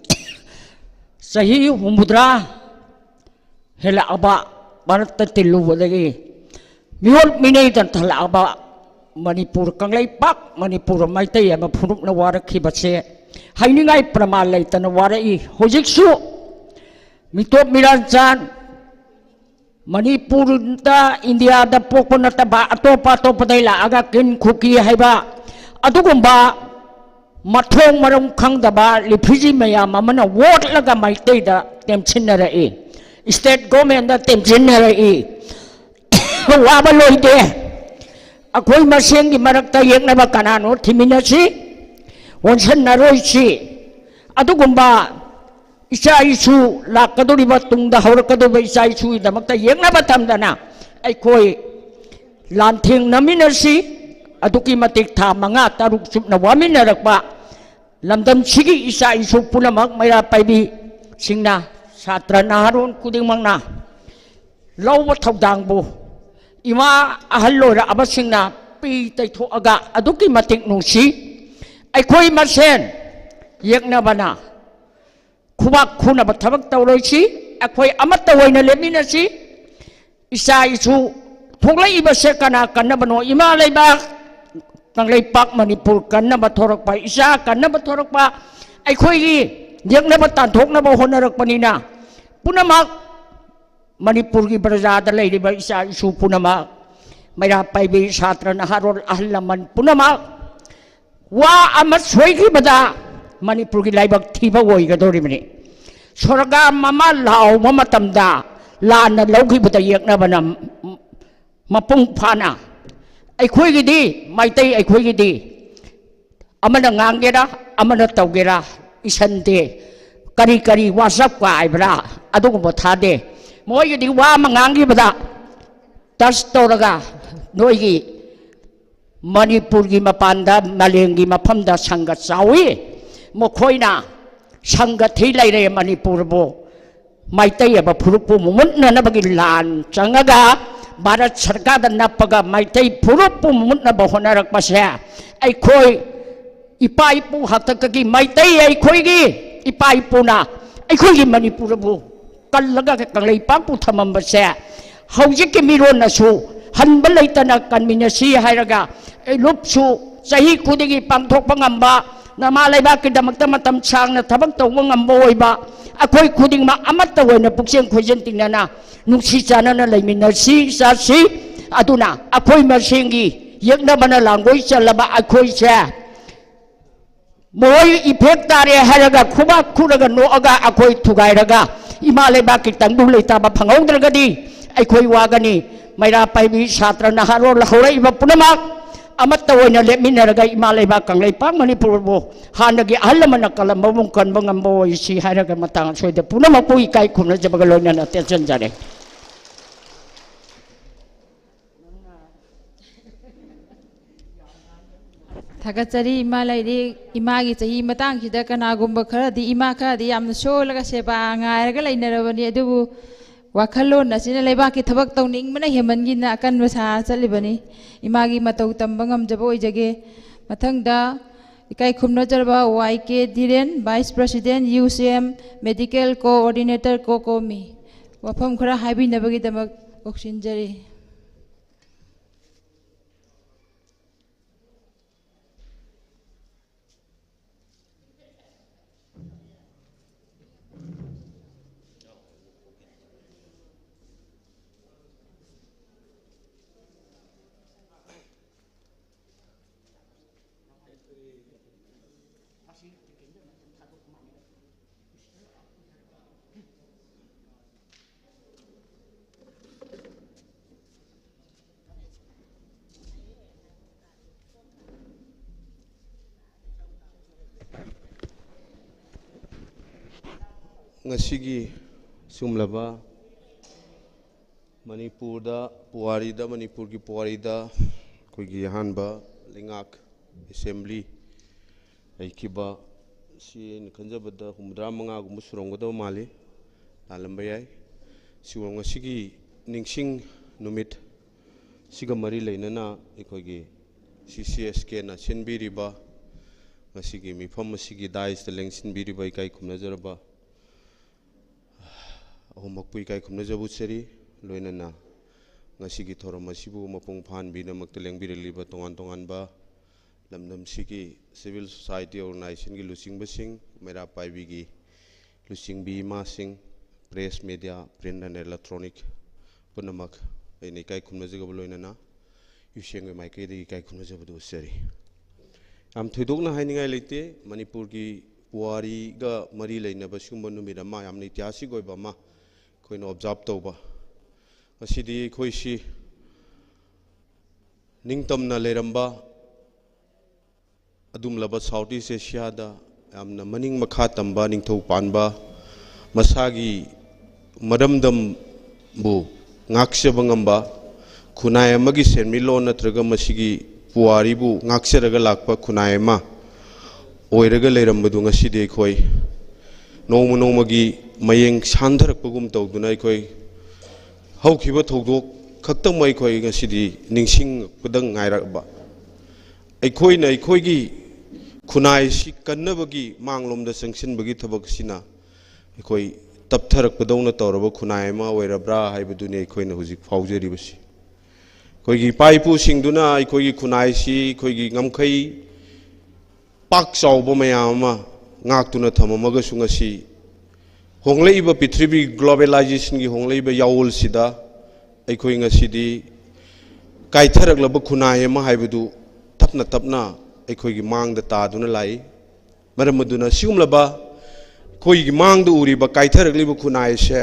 ꯆꯍꯤ ꯍꯨꯝꯐꯨꯇꯔꯥ ꯍꯦꯜꯂꯛꯑꯕ, ꯚꯥꯔꯠꯇ ꯇꯤꯜꯂꯨꯕꯗꯒꯤ ꯃꯤꯑꯣꯠ ꯃꯤꯅꯩꯗ ꯊꯜꯂꯛꯑꯕ ꯃꯅꯤꯄꯨꯔ, ꯀꯪꯂꯩꯄꯥꯛ ꯃꯅꯤꯄꯨꯔ ꯃꯩꯇꯩ ꯑꯃ ꯐꯨꯔꯨꯞꯅ ꯋꯥꯔꯛꯈꯤꯕꯁꯦ ꯍꯥꯏꯅꯤꯡꯉꯥꯏ ꯄ꯭ꯔꯃꯥꯟ ꯂꯩꯇꯅ ꯋꯥꯔꯛꯏ꯫ ꯍꯧꯖꯤꯛꯁꯨ ꯃꯤꯇꯣꯞ ꯃꯤꯔꯥꯟꯆꯥꯟ, ꯃꯅꯤꯄꯨꯔꯗ, ꯏꯟꯗꯤꯌꯥꯗ ꯄꯣꯛꯄ ꯅꯠꯇꯕ ꯑꯇꯣꯞꯄ ꯑꯇꯣꯞꯄꯗꯩ ꯂꯥꯛꯑꯒ ꯀꯤꯟ ꯈꯨꯀꯤ ꯍꯥꯏꯕ ꯑꯗꯨꯒꯨꯝꯕ ꯃꯊꯣꯡ ꯃꯔꯝ ꯈꯪꯗꯕ ꯔꯤꯐ꯭ꯌꯨꯖꯤ ꯃꯌꯥꯝ ꯑꯃꯅ ꯋꯣꯠꯂꯒ ꯃꯩꯇꯩꯗ ꯇꯦꯝꯁꯤꯟꯅꯔꯛꯏ, ꯁ꯭ꯇꯦꯠ ꯒꯣꯔꯃꯦꯟꯗ ꯇꯦꯝꯁꯤꯟꯅꯔꯛꯏ꯫ ꯋꯥꯕ ꯂꯣꯏꯗꯦ꯫ ꯑꯩꯈꯣꯏ ꯃꯁꯦꯟꯒꯤ ꯃꯔꯛꯇ ꯌꯦꯛꯅꯕ ꯀꯅꯥꯅꯣ ꯊꯤꯃꯤꯟꯅꯁꯤ, ꯑꯣꯟꯁꯟꯅꯔꯣꯏꯁꯤ꯫ ꯑꯗꯨꯒꯨꯝꯕ ꯏꯆꯥ ꯏꯁꯨ, ꯂꯥꯛꯀꯗꯧꯔꯤꯕ ꯇꯨꯡꯗ ꯍꯧꯔꯛꯀꯗꯧꯔꯤꯕ ꯏꯆꯥ ꯏꯁꯨꯒꯤꯗꯃꯛꯇ ꯌꯦꯛꯅꯕ ꯊꯝꯗꯅ ꯑꯩꯈꯣꯏ ꯂꯥꯟꯊꯦꯡꯅꯃꯤꯟꯅꯁꯤ꯫ ꯑꯗꯨꯛꯀꯤ ꯃꯇꯤꯛ ꯊꯥ ꯃꯉꯥ ꯇꯔꯨꯛ ꯆꯨꯞꯅ ꯋꯥꯃꯤꯟꯅꯔꯛꯄ ꯂꯝꯗꯝꯁꯤꯒꯤ ꯏꯆꯥ ꯏꯁꯨ ꯄꯨꯝꯅꯃꯛ ꯃꯩꯔꯥ ꯄꯥꯏꯕꯤꯁꯤꯡꯅ, ꯁꯥꯇ꯭ꯔ ꯅꯍꯥꯔꯣꯜ ꯈꯨꯗꯤꯡꯃꯛꯅ ꯂꯧꯕ ꯊꯧꯗꯥꯡꯕꯨ ꯏꯃꯥ ꯑꯍꯜ ꯑꯣꯏꯔꯛꯑꯕꯁꯤꯡꯅ ꯄꯤ ꯇꯩꯊꯣꯛꯑꯒ ꯑꯗꯨꯛꯀꯤ ꯃꯇꯤꯛ ꯅꯨꯡꯁꯤ꯫ ꯑꯩꯈꯣꯏ ꯃꯁꯦꯟ ꯌꯦꯛꯅꯕꯅ ꯈꯨꯕꯥꯛ ꯈꯨꯅꯕ ꯊꯕꯛ ꯇꯧꯔꯣꯏꯁꯤ꯫ ꯑꯩꯈꯣꯏ ꯑꯃꯠꯇ ꯑꯣꯏꯅ ꯂꯦꯞꯃꯤꯟꯅꯁꯤ꯫ ꯏꯆꯥ ꯏꯁꯨ ꯊꯣꯛꯂꯛꯏꯕꯁꯦ ꯀꯅꯥ ꯀꯟꯅꯕꯅꯣ? ꯏꯃꯥ ꯂꯩꯕꯥꯛ ꯀꯪꯂꯩꯄꯥꯛ ꯃꯅꯤꯄꯨꯔ ꯀꯟꯅꯕ ꯊꯣꯔꯛꯄ, ꯏꯆꯥ ꯀꯟꯅꯕ ꯊꯣꯔꯛꯄ, ꯑꯩꯈꯣꯏꯒꯤ ꯌꯦꯛꯅꯕ ꯇꯥꯟꯊꯣꯛꯅꯕ ꯍꯣꯠꯅꯔꯛꯄꯅꯤꯅ, ꯄꯨꯝꯅꯃꯛ ꯃꯅꯤꯄꯨꯔꯒꯤ ꯄ꯭ꯔꯖꯥꯗ ꯂꯩꯔꯤꯕ ꯏꯆꯥ ꯏꯁꯨ ꯄꯨꯝꯅꯃꯛ, ꯃꯩꯔꯥ ꯄꯥꯏꯕꯤ ꯁꯥꯇ꯭ꯔ ꯅꯍꯥꯔꯣꯜ ꯑꯍꯜ ꯂꯃꯟ ꯄꯨꯝꯅꯃꯛ, ꯋꯥ ꯑꯃ ꯁꯣꯏꯈꯤꯕꯗ ꯃꯅꯤꯄꯨꯔꯒꯤ ꯂꯥꯏꯕꯛ ꯊꯤꯕ ꯑꯣꯏꯒꯗꯧꯔꯤꯕꯅꯤ꯫ ꯁꯣꯔꯒꯥꯝ ꯑꯃ ꯂꯥꯎꯕ ꯃꯇꯝꯗ ꯂꯥꯟꯅ ꯂꯧꯈꯤꯕꯗ ꯌꯦꯛꯅꯕꯅ ꯃꯄꯨꯡ ꯐꯥꯅ, ꯑꯩꯈꯣꯏꯒꯤꯗꯤ, ꯃꯩꯇꯩ ꯑꯩꯈꯣꯏꯒꯤꯗꯤ ꯑꯃꯅ ꯉꯥꯡꯒꯦꯔꯥ, ꯑꯃꯅ ꯇꯧꯒꯦꯔꯥ, ꯏꯁꯟꯗꯦ꯫ ꯀꯔꯤ ꯀꯔꯤ WhatsApp ꯀꯥꯏꯕ꯭ꯔꯥ, ꯑꯗꯨꯒꯨꯝꯕ ꯊꯥꯗꯦ꯫ ꯃꯣꯏꯒꯤꯗꯤ ꯋꯥ ꯑꯃ ꯉꯥꯡꯈꯤꯕꯗ touch ꯇꯧꯔꯒ ꯅꯣꯏꯒꯤ ꯃꯅꯤꯄꯨꯔꯒꯤ ꯃꯄꯥꯟꯗ, ꯃꯥꯂꯦꯝꯒꯤ ꯃꯐꯝꯗ ꯁꯪꯒ ꯆꯥꯎꯏ꯫ ꯃꯈꯣꯏꯅ ꯁꯪꯒ ꯊꯤ ꯂꯩꯔꯦ ꯃꯅꯤꯄꯨꯔꯕꯨ꯫ ꯃꯩꯇꯩ ꯍꯥꯏꯕ ꯐꯨꯔꯨꯞꯄꯨ ꯃꯨꯃꯨꯠꯅꯅꯕꯒꯤ ꯂꯥꯟ ꯆꯪꯉꯒ ꯚꯥꯔꯠ ꯁꯔꯀꯥꯔꯗ ꯅꯞꯄꯒ ꯃꯩꯇꯩ ꯐꯨꯔꯨꯞꯄꯨ ꯃꯨꯃꯨꯠꯅꯕ ꯍꯣꯠꯅꯔꯛꯄꯁꯦ, ꯑꯩꯈꯣꯏ ꯏꯄꯥ ꯏꯄꯨ ꯍꯥꯛꯇꯛꯇꯒꯤ ꯃꯩꯇꯩ ꯑꯩꯈꯣꯏꯒꯤ ꯏꯄꯥ ꯏꯄꯨꯅ ꯑꯩꯈꯣꯏꯒꯤ ꯃꯅꯤꯄꯨꯔꯕꯨ ꯀꯜꯂꯒ ꯀꯪꯂꯩꯄꯥꯛꯄꯨ ꯊꯝꯃꯝꯕꯁꯦ, ꯍꯧꯖꯤꯛꯀꯤ ꯃꯤꯔꯣꯟꯅꯁꯨ ꯍꯟꯕ ꯂꯩꯇꯅ ꯀꯟꯃꯤꯟꯅꯁꯤ ꯍꯥꯏꯔꯒ, ꯂꯨꯞꯁꯨ ꯆꯍꯤ ꯈꯨꯗꯤꯡꯒꯤ ꯄꯥꯡꯊꯣꯛꯄ ꯉꯝꯕ, ꯅꯃꯥ ꯂꯩꯕꯥꯛꯀꯤꯗꯃꯛꯇ ꯃꯇꯝ ꯁꯥꯡꯅ ꯊꯕꯛ ꯇꯧꯕ ꯉꯝꯕ ꯑꯣꯏꯕ, ꯑꯩꯈꯣꯏ ꯈꯨꯗꯤꯡꯃꯛ ꯑꯃꯠꯇ ꯑꯣꯏꯅ ꯄꯨꯛꯆꯦꯜ ꯈꯣꯏꯖꯦꯜ ꯇꯤꯟꯅꯅ ꯅꯨꯡꯁꯤ ꯆꯥꯟꯅꯅ ꯂꯩꯃꯤꯟꯅꯁꯤ, ꯆꯥꯁꯤ꯫ ꯑꯗꯨꯅ ꯑꯩꯈꯣꯏ ꯃꯁꯦꯟꯒꯤ ꯌꯦꯛꯅꯕꯅ ꯂꯥꯡꯒꯣꯏ ꯆꯜꯂꯕ ꯑꯩꯈꯣꯏꯁꯦ ꯃꯣꯏ effect ꯇꯥꯔꯦ ꯍꯥꯏꯔꯒ ꯈꯨꯕꯥꯛ ꯈꯨꯔꯒ ꯅꯣꯛꯑꯒ ꯑꯩꯈꯣꯏ ꯊꯨꯒꯥꯏꯔꯒ ꯏꯃꯥ ꯂꯩꯕꯥꯛꯀꯤ ꯇꯪꯗꯨ ꯂꯩꯇꯥꯕ ꯐꯪꯍꯧꯗ꯭ꯔꯒꯗꯤ ꯑꯩꯈꯣꯏ ꯋꯥꯒꯅꯤ꯫ ꯃꯩꯔꯥ ꯄꯥꯏꯕꯤ ꯁꯥꯇ꯭ꯔ ꯅꯍꯥꯔꯣꯜ ꯍꯧꯔꯛꯏꯕ ꯄꯨꯝꯅꯃꯛ ꯑꯃꯠꯇ ꯑꯣꯏꯅ ꯂꯦꯞꯃꯤꯟꯅꯔꯒ ꯏꯃꯥ ꯂꯩꯕꯥꯛ ꯀꯪꯂꯩꯄꯥꯛ ꯃꯅꯤꯄꯨꯔꯕꯨ ꯍꯥꯟꯅꯒꯤ ꯑꯍꯜ ꯂꯃꯟꯅ ꯀꯜꯂꯝꯕꯒꯨꯝ ꯀꯟꯕ ꯉꯝꯕ ꯑꯣꯏꯁꯤ ꯍꯥꯏꯔꯒ ꯃꯇꯥꯡ ꯑꯁꯣꯏꯗ ꯄꯨꯝꯅꯃꯛꯄꯨ ꯏꯀꯥꯏ ꯈꯨꯝꯅꯖꯕꯒ ꯂꯣꯏꯅꯅ ꯇꯦꯟꯁꯤꯟꯖꯔꯦ꯫ ꯊꯥꯒꯠꯆꯔꯤ꯫ ꯏꯃꯥ ꯂꯩꯔꯤꯛ, ꯏꯃꯥꯒꯤ ꯆꯍꯤ ꯃꯇꯥꯡꯁꯤꯗ ꯀꯅꯥꯒꯨꯝꯕ ꯈꯔꯗꯤ, ꯏꯃꯥ ꯈꯔꯗꯤ ꯌꯥꯝꯅ ꯁꯣꯜꯂꯒ ꯁꯦꯕꯥ ꯉꯥꯏꯔꯒ ꯂꯩꯅꯔꯕꯅꯤ꯫ ꯑꯗꯨꯕꯨ ꯋꯥꯈꯜꯂꯣꯟ ꯑꯁꯤꯅ ꯂꯩꯕꯥꯛꯀꯤ ꯊꯕꯛ ꯇꯧꯅꯤꯡꯕꯅ ꯍꯦꯟꯃꯟꯒꯤꯗꯅ ꯑꯀꯟꯕ ꯁꯥ ꯆꯠꯂꯤꯕꯅꯤ꯫ ꯏꯃꯥꯒꯤ ꯃꯇꯧ ꯇꯝꯕ ꯉꯝꯖꯕ ꯑꯣꯏꯖꯒꯦ꯫ ꯃꯊꯪꯗ ꯏꯀꯥꯏ ꯈꯨꯝꯅꯖꯔꯕ ꯋꯥꯏ ꯀꯦ ꯙꯤꯔꯦꯟ, Vice President, ꯌꯨ ꯁꯤ ꯑꯦꯝ, Medical Coordinator, ꯀꯣꯀꯣꯃꯤ꯫ ꯋꯥꯐꯝ ꯈꯔ ꯍꯥꯏꯕꯤꯅꯕꯒꯤꯗꯃꯛ ꯀꯧꯁꯤꯟꯖꯔꯤ꯫ ꯉꯁꯤꯒꯤ ꯁꯤꯒꯨꯝꯂꯕ ꯃꯅꯤꯄꯨꯔꯗ, ꯄꯨꯋꯥꯔꯤꯗ, ꯃꯅꯤꯄꯨꯔꯒꯤ ꯄꯨꯋꯥꯔꯤꯗ ꯑꯩꯈꯣꯏꯒꯤ ꯑꯍꯥꯟꯕ ꯂꯩꯉꯥꯛ ꯑꯦꯁꯦꯝꯕ꯭ꯂꯤ ꯂꯩꯈꯤꯕ ꯁꯤ ꯑꯩꯅ ꯈꯟꯖꯕꯗ ꯍꯨꯝꯐꯨꯇꯔꯥ ꯃꯉꯥꯒꯨꯝꯕ ꯁꯨꯔꯝꯒꯗꯕ ꯃꯥꯜꯂꯤ, ꯂꯥꯜꯂꯝꯕ ꯌꯥꯏ꯫ ꯁꯤꯒꯨꯝ ꯉꯁꯤꯒꯤ ꯅꯤꯡꯁꯤꯡ ꯅꯨꯃꯤꯠ ꯁꯤꯒ ꯃꯔꯤ ꯂꯩꯅꯅ ꯑꯩꯈꯣꯏꯒꯤ ꯁꯤ ꯁꯤ ꯑꯦꯁ ꯀꯦꯅ ꯁꯤꯟꯕꯤꯔꯤꯕ ꯉꯁꯤꯒꯤ ꯃꯤꯐꯝ ꯑꯁꯤꯒꯤ ꯗꯥꯏꯁꯇ ꯂꯦꯡꯁꯤꯟꯕꯤꯔꯤꯕ ꯏꯀꯥꯏ ꯈꯨꯝꯅꯖꯔꯕ ꯑꯍꯨꯝꯃꯛꯄꯨ ꯏꯀꯥꯏ ꯈꯨꯝꯅꯖꯕ ꯎꯠꯆꯔꯤ꯫ ꯂꯣꯏꯅꯅ ꯉꯁꯤꯒꯤ ꯊꯧꯔꯝ ꯑꯁꯤꯕꯨ ꯃꯄꯨꯡ ꯐꯥꯍꯟꯕꯤꯅꯕꯃꯛꯇ ꯂꯦꯡꯕꯤꯔꯛꯂꯤꯕ ꯇꯣꯉꯥꯟ ꯇꯣꯉꯥꯟꯕ ꯂꯝꯗꯝꯁꯤꯒꯤ civil society organizationꯒꯤ ꯂꯨꯆꯤꯡꯕꯁꯤꯡ, ꯃꯩꯔꯥ ꯄꯥꯏꯕꯤꯒꯤ ꯂꯨꯆꯤꯡꯕꯤ ꯏꯃꯥꯁꯤꯡ, press, media, print and electronic ꯄꯨꯝꯅꯃꯛ ꯑꯩꯅ ꯏꯀꯥꯏ ꯈꯨꯝꯅꯖꯒꯕ ꯂꯣꯏꯅꯅ ꯌꯨꯁꯦꯡꯒꯤ ꯃꯥꯏꯀꯩꯗꯒꯤ ꯏꯀꯥꯏ ꯈꯨꯝꯅꯖꯕꯗꯨ ꯎꯠꯆꯔꯤ꯫ ꯌꯥꯝ ꯊꯣꯏꯗꯣꯛꯅ ꯍꯥꯏꯅꯤꯡꯉꯥꯏ ꯂꯩꯇꯦ꯫ ꯃꯅꯤꯄꯨꯔꯒꯤ ꯄꯨꯋꯥꯔꯤꯒ ꯃꯔꯤ ꯂꯩꯅꯕ ꯁꯤꯒꯨꯝꯕ ꯅꯨꯃꯤꯠ ꯑꯃ, ꯌꯥꯝꯅ ꯏꯇꯤꯍꯥꯁꯤꯛ ꯑꯣꯏꯕ ꯑꯃ ꯑꯩꯈꯣꯏꯅ observe ꯇꯧꯕ꯫ ꯉꯁꯤꯗꯤ ꯑꯩꯈꯣꯏꯁꯤ ꯅꯤꯡꯇꯝꯅ ꯂꯩꯔꯝꯕ ꯑꯗꯨꯒꯨꯝꯂꯕ South East Asiaꯗ ꯌꯥꯝꯅ ꯃꯅꯤꯡ ꯃꯈꯥ ꯇꯝꯕ, ꯅꯤꯡꯊꯧ ꯄꯥꯟꯕ, ꯃꯁꯥꯒꯤ ꯃꯔꯝꯗꯝꯕꯨ ꯉꯥꯛꯆꯕ ꯉꯝꯕ, ꯈꯨꯟꯅꯥꯏ ꯑꯃꯒꯤ ꯁꯦꯟꯃꯤꯠꯂꯣꯟ ꯅꯠꯇ꯭ꯔꯒ ꯃꯁꯤꯒꯤ ꯄꯨꯋꯥꯔꯤꯕꯨ ꯉꯥꯛꯆꯔꯒ ꯂꯥꯛꯄ ꯈꯨꯟꯅꯥꯏ ꯑꯃ ꯑꯣꯏꯔꯒ ꯂꯩꯔꯝꯕꯗꯨ ꯉꯁꯤꯗꯤ ꯑꯩꯈꯣꯏ ꯅꯣꯡꯃ ꯅꯣꯡꯃꯒꯤ ꯃꯌꯦꯡ ꯁꯥꯟꯊꯔꯛꯄꯒꯨꯝ ꯇꯧꯗꯨꯅ ꯑꯩꯈꯣꯏ ꯍꯧꯈꯤꯕ ꯊꯧꯗꯣꯛ ꯈꯛꯇꯃꯛ ꯑꯩꯈꯣꯏ ꯉꯁꯤꯗꯤ ꯅꯤꯡꯁꯤꯡꯉꯛꯄꯗ ꯉꯥꯏꯔꯛꯄ꯫ ꯑꯩꯈꯣꯏꯅ ꯑꯩꯈꯣꯏꯒꯤ ꯈꯨꯟꯅꯥꯏꯁꯤ ꯀꯟꯅꯕꯒꯤ ꯃꯥꯡꯂꯣꯝꯗ ꯆꯪꯁꯤꯟꯕꯒꯤ ꯊꯕꯛ ꯑꯁꯤꯅ ꯑꯩꯈꯣꯏ ꯇꯞꯊꯔꯛꯄꯗꯧꯅ ꯇꯧꯔꯕ ꯈꯨꯟꯅꯥꯏ ꯑꯃ ꯑꯣꯏꯔꯕ꯭ꯔꯥ ꯍꯥꯏꯕꯗꯨꯅꯤ ꯑꯩꯈꯣꯏꯅ ꯍꯧꯖꯤꯛ ꯐꯥꯎꯖꯔꯤꯕꯁꯤ꯫ ꯑꯩꯈꯣꯏꯒꯤ ꯏꯄꯥ ꯏꯄꯨꯁꯤꯡꯗꯨꯅ ꯑꯩꯈꯣꯏꯒꯤ ꯈꯨꯟꯅꯥꯏꯁꯤ ꯑꯩꯈꯣꯏꯒꯤ ꯉꯝꯈꯩ ꯄꯥꯛ ꯆꯥꯎꯕ ꯃꯌꯥꯝ ꯑꯃ ꯉꯥꯛꯇꯨꯅ ꯊꯝꯃꯝꯃꯒꯁꯨ, ꯉꯁꯤ ꯍꯣꯡꯂꯛꯏꯕ ꯄ꯭ꯔꯤꯊꯤꯕꯤ globalizationꯒꯤ ꯍꯣꯡꯂꯛꯏꯕ ꯌꯥꯋꯣꯜꯁꯤꯗ ꯑꯩꯈꯣꯏ ꯉꯁꯤꯗꯤ ꯀꯥꯏꯊꯔꯛꯂꯕ ꯈꯨꯟꯅꯥꯏ ꯑꯃ ꯍꯥꯏꯕꯗꯨ ꯇꯞꯅ ꯇꯞꯅ ꯑꯩꯈꯣꯏꯒꯤ ꯃꯥꯡꯗ ꯇꯥꯗꯨꯅ ꯂꯥꯛꯏ꯫ ꯃꯔꯝ ꯑꯗꯨꯅ ꯁꯤꯒꯨꯝꯂꯕ ꯑꯩꯈꯣꯏꯒꯤ ꯃꯥꯡꯗ ꯎꯔꯤꯕ ꯀꯥꯏꯊꯔꯛꯂꯤꯕ ꯈꯨꯟꯅꯥꯏꯁꯦ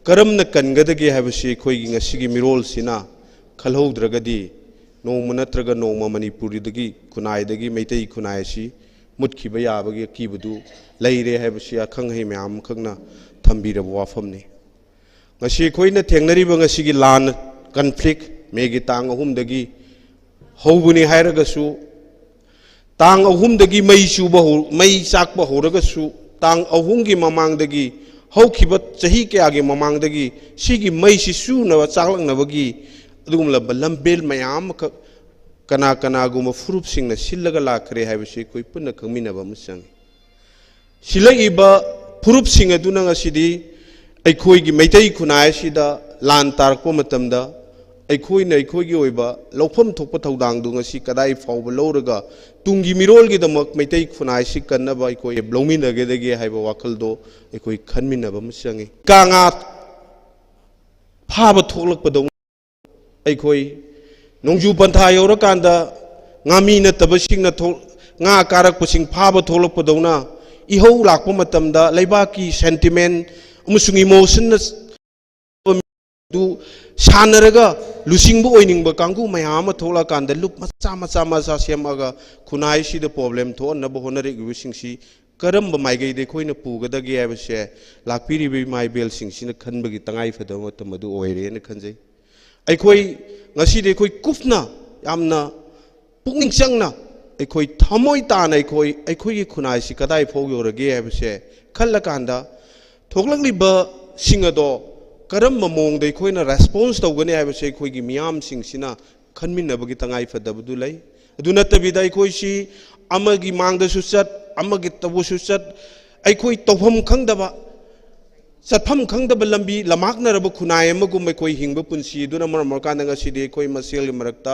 ꯀꯔꯝꯅ ꯀꯟꯒꯗꯒꯦ ꯍꯥꯏꯕꯁꯤ ꯑꯩꯈꯣꯏꯒꯤ ꯉꯁꯤꯒꯤ ꯃꯤꯔꯣꯜꯁꯤꯅ ꯈꯜꯍꯧꯗ꯭ꯔꯒꯗꯤ ꯅꯣꯡꯃ ꯅꯠꯇ꯭ꯔꯒ ꯅꯣꯡꯃ ꯃꯅꯤꯄꯨꯔꯗꯒꯤ ꯈꯨꯟꯅꯥꯏꯗꯒꯤ ꯃꯩꯇꯩ ꯈꯨꯟꯅꯥꯏ ꯑꯁꯤ ꯃꯨꯠꯈꯤꯕ ꯌꯥꯕꯒꯤ ꯑꯀꯤꯕꯗꯨ ꯂꯩꯔꯦ ꯍꯥꯏꯕꯁꯤ ꯑꯈꯪ ꯑꯍꯩ ꯃꯌꯥꯝ ꯑꯃꯈꯛꯅ ꯊꯝꯕꯤꯔꯕ ꯋꯥꯐꯝꯅꯤ꯫ ꯉꯁꯤ ꯑꯩꯈꯣꯏꯅ ꯊꯦꯡꯅꯔꯤꯕ ꯉꯁꯤꯒꯤ ꯂꯥꯟ, conflict, ꯃꯦꯒꯤ ꯇꯥꯡ ꯑꯍꯨꯝꯗꯒꯤ ꯍꯧꯕꯅꯤ ꯍꯥꯏꯔꯒꯁꯨ, ꯇꯥꯡ ꯑꯍꯨꯝꯗꯒꯤ ꯃꯩ ꯆꯨꯕ ꯍꯧ-, ꯃꯩ ꯆꯥꯛꯄ ꯍꯧꯔꯒꯁꯨ, ꯇꯥꯡ ꯑꯍꯨꯝꯒꯤ ꯃꯃꯥꯡꯗꯒꯤ, ꯍꯧꯈꯤꯕ ꯆꯍꯤ ꯀꯌꯥꯒꯤ ꯃꯃꯥꯡꯗꯒꯤ ꯁꯤꯒꯤ ꯃꯩꯁꯤ ꯆꯨꯅꯕ, ꯆꯥꯛꯂꯛꯅꯕꯒꯤ ꯑꯗꯨꯒꯨꯝꯂꯕ ꯂꯝꯕꯦꯜ ꯃꯌꯥꯝ ꯑꯃꯈꯛ ꯀꯅꯥ ꯀꯅꯥꯒꯨꯝꯕ ꯐꯨꯔꯨꯞꯁꯤꯡꯅ ꯁꯤꯜꯂꯒ ꯂꯥꯛꯈ꯭ꯔꯦ ꯍꯥꯏꯕꯁꯤ ꯑꯩꯈꯣꯏ ꯄꯨꯟꯅ ꯈꯪꯃꯤꯟꯅꯕ ꯑꯃ ꯆꯪꯏ꯫ ꯁꯤꯜꯂꯛꯏꯕ ꯐꯨꯔꯨꯞꯁꯤꯡ ꯑꯗꯨꯅ ꯉꯁꯤꯗꯤ ꯑꯩꯈꯣꯏꯒꯤ ꯃꯩꯇꯩ ꯈꯨꯟꯅꯥꯏ ꯑꯁꯤꯗ ꯂꯥꯟ ꯇꯥꯔꯛꯄ ꯃꯇꯝꯗ ꯑꯩꯈꯣꯏꯅ ꯑꯩꯈꯣꯏꯒꯤ ꯑꯣꯏꯕ ꯂꯧꯐꯝ ꯊꯣꯛꯄ ꯊꯧꯗꯥꯡꯗꯨ ꯉꯁꯤ ꯀꯗꯥꯏ ꯐꯥꯎꯕ ꯂꯧꯔꯒ ꯇꯨꯡꯒꯤ ꯃꯤꯔꯣꯜꯒꯤꯗꯃꯛ ꯃꯩꯇꯩ ꯈꯨꯟꯅꯥꯏꯁꯤ ꯀꯟꯅꯕ ꯑꯩꯈꯣꯏ ꯂꯧꯃꯤꯟꯅꯒꯗꯒꯦ ꯍꯥꯏꯕ ꯋꯥꯈꯜꯗꯣ ꯑꯩꯈꯣꯏ ꯈꯟꯃꯤꯟꯅꯕ ꯑꯃ ꯆꯪꯏ꯫ ꯀꯥ ꯉꯥ ꯐꯥꯕ ꯊꯣꯛꯂꯛꯄꯗꯧꯅ ꯑꯩꯈꯣꯏ ꯅꯣꯡꯖꯨ ꯄꯟꯊꯥ ꯌꯧꯔꯀꯥꯟꯗ ꯉꯥꯃꯤ ꯅꯠꯇꯕꯁꯤꯡꯅ ꯊꯣꯛ-, ꯉꯥ ꯀꯥꯔꯛꯄꯁꯤꯡ ꯐꯥꯕ ꯊꯣꯛꯂꯛꯄꯗꯧꯅ, ꯏꯍꯧ ꯂꯥꯛꯄ ꯃꯇꯝꯗ ꯂꯩꯕꯥꯛꯀꯤ sentiment ꯑꯃꯁꯨꯡ emotionꯅ ꯑꯗꯨ ꯁꯥꯟꯅꯔꯒ ꯂꯨꯆꯤꯡꯕ ꯑꯣꯏꯅꯤꯡꯕ ꯀꯥꯡꯕꯨ ꯃꯌꯥꯝ ꯑꯃ ꯊꯣꯛꯂꯛꯑꯀꯥꯟꯗ ꯂꯨꯞ ꯃꯆꯥ ꯃꯆꯥ ꯃꯆꯥ ꯁꯦꯝꯃꯛꯑꯒ ꯈꯨꯟꯅꯥꯏꯁꯤꯗ problem ꯊꯣꯛꯍꯟꯅꯕ ꯍꯣꯠꯅꯔꯛꯂꯤꯕꯁꯤꯡꯁꯤ ꯀꯔꯝꯕ ꯃꯥꯏꯀꯩꯗ ꯑꯩꯈꯣꯏꯅ ꯄꯨꯒꯗꯒꯦ ꯍꯥꯏꯕꯁꯦ ꯂꯥꯛꯄꯤꯔꯤꯕ ꯏꯃꯥ ꯏꯕꯦꯜꯁꯤꯡꯁꯤꯅ ꯈꯟꯕꯒꯤ ꯇꯉꯥꯏꯐꯗꯕ ꯃꯇꯝ ꯑꯗꯨ ꯑꯣꯏꯔꯦꯅ ꯈꯟꯖꯩ꯫ ꯑꯩꯈꯣꯏ ꯉꯁꯤꯗꯤ ꯑꯩꯈꯣꯏ ꯀꯨꯞꯅ ꯌꯥꯝꯅ ꯄꯨꯛꯅꯤꯡ ꯆꯪꯅ ꯑꯩꯈꯣꯏ ꯊꯃꯣꯏ ꯇꯥꯅ ꯑꯩꯈꯣꯏ, ꯑꯩꯈꯣꯏꯒꯤ ꯈꯨꯟꯅꯥꯏꯁꯤ ꯀꯗꯥꯏ ꯐꯥꯎ ꯌꯧꯔꯒꯦ ꯍꯥꯏꯕꯁꯦ ꯈꯜꯂꯀꯥꯟꯗ, ꯊꯣꯛꯂꯛꯂꯤꯕꯁꯤꯡ ꯑꯗꯣ ꯀꯔꯝꯕ ꯃꯑꯣꯡꯗ ꯑꯩꯈꯣꯏꯅ ꯔꯦꯁꯄꯣꯟꯁ ꯇꯧꯒꯅꯤ ꯍꯥꯏꯕꯁꯦ ꯑꯩꯈꯣꯏꯒꯤ ꯃꯤꯌꯥꯝꯁꯤꯡꯁꯤꯅ ꯈꯟꯃꯤꯟꯅꯕꯒꯤ ꯇꯉꯥꯏ ꯐꯗꯕꯗꯨ ꯂꯩ꯫ ꯑꯗꯨ ꯅꯠꯇꯕꯤꯗ ꯑꯩꯈꯣꯏꯁꯤ ꯑꯃꯒꯤ ꯃꯥꯡꯗꯁꯨ ꯆꯠ, ꯑꯃꯒꯤ ꯇꯧꯕꯁꯨ ꯆꯠ, ꯑꯩꯈꯣꯏ ꯇꯧꯐꯝ ꯈꯪꯗꯕ, ꯆꯠꯐꯝ ꯈꯪꯗꯕ ꯂꯝꯕꯤ ꯂꯝꯃꯥꯛꯅꯔꯕ ꯈꯨꯟꯅꯥꯏ ꯑꯃꯒꯨꯝ ꯑꯩꯈꯣꯏ ꯍꯤꯡꯕ ꯄꯨꯟꯁꯤ ꯑꯗꯨꯅ ꯃꯔꯝ ꯑꯣꯏꯔꯀꯥꯟꯗ ꯉꯁꯤꯗꯤ ꯑꯩꯈꯣꯏ ꯃꯁꯦꯜꯒꯤ ꯃꯔꯛꯇ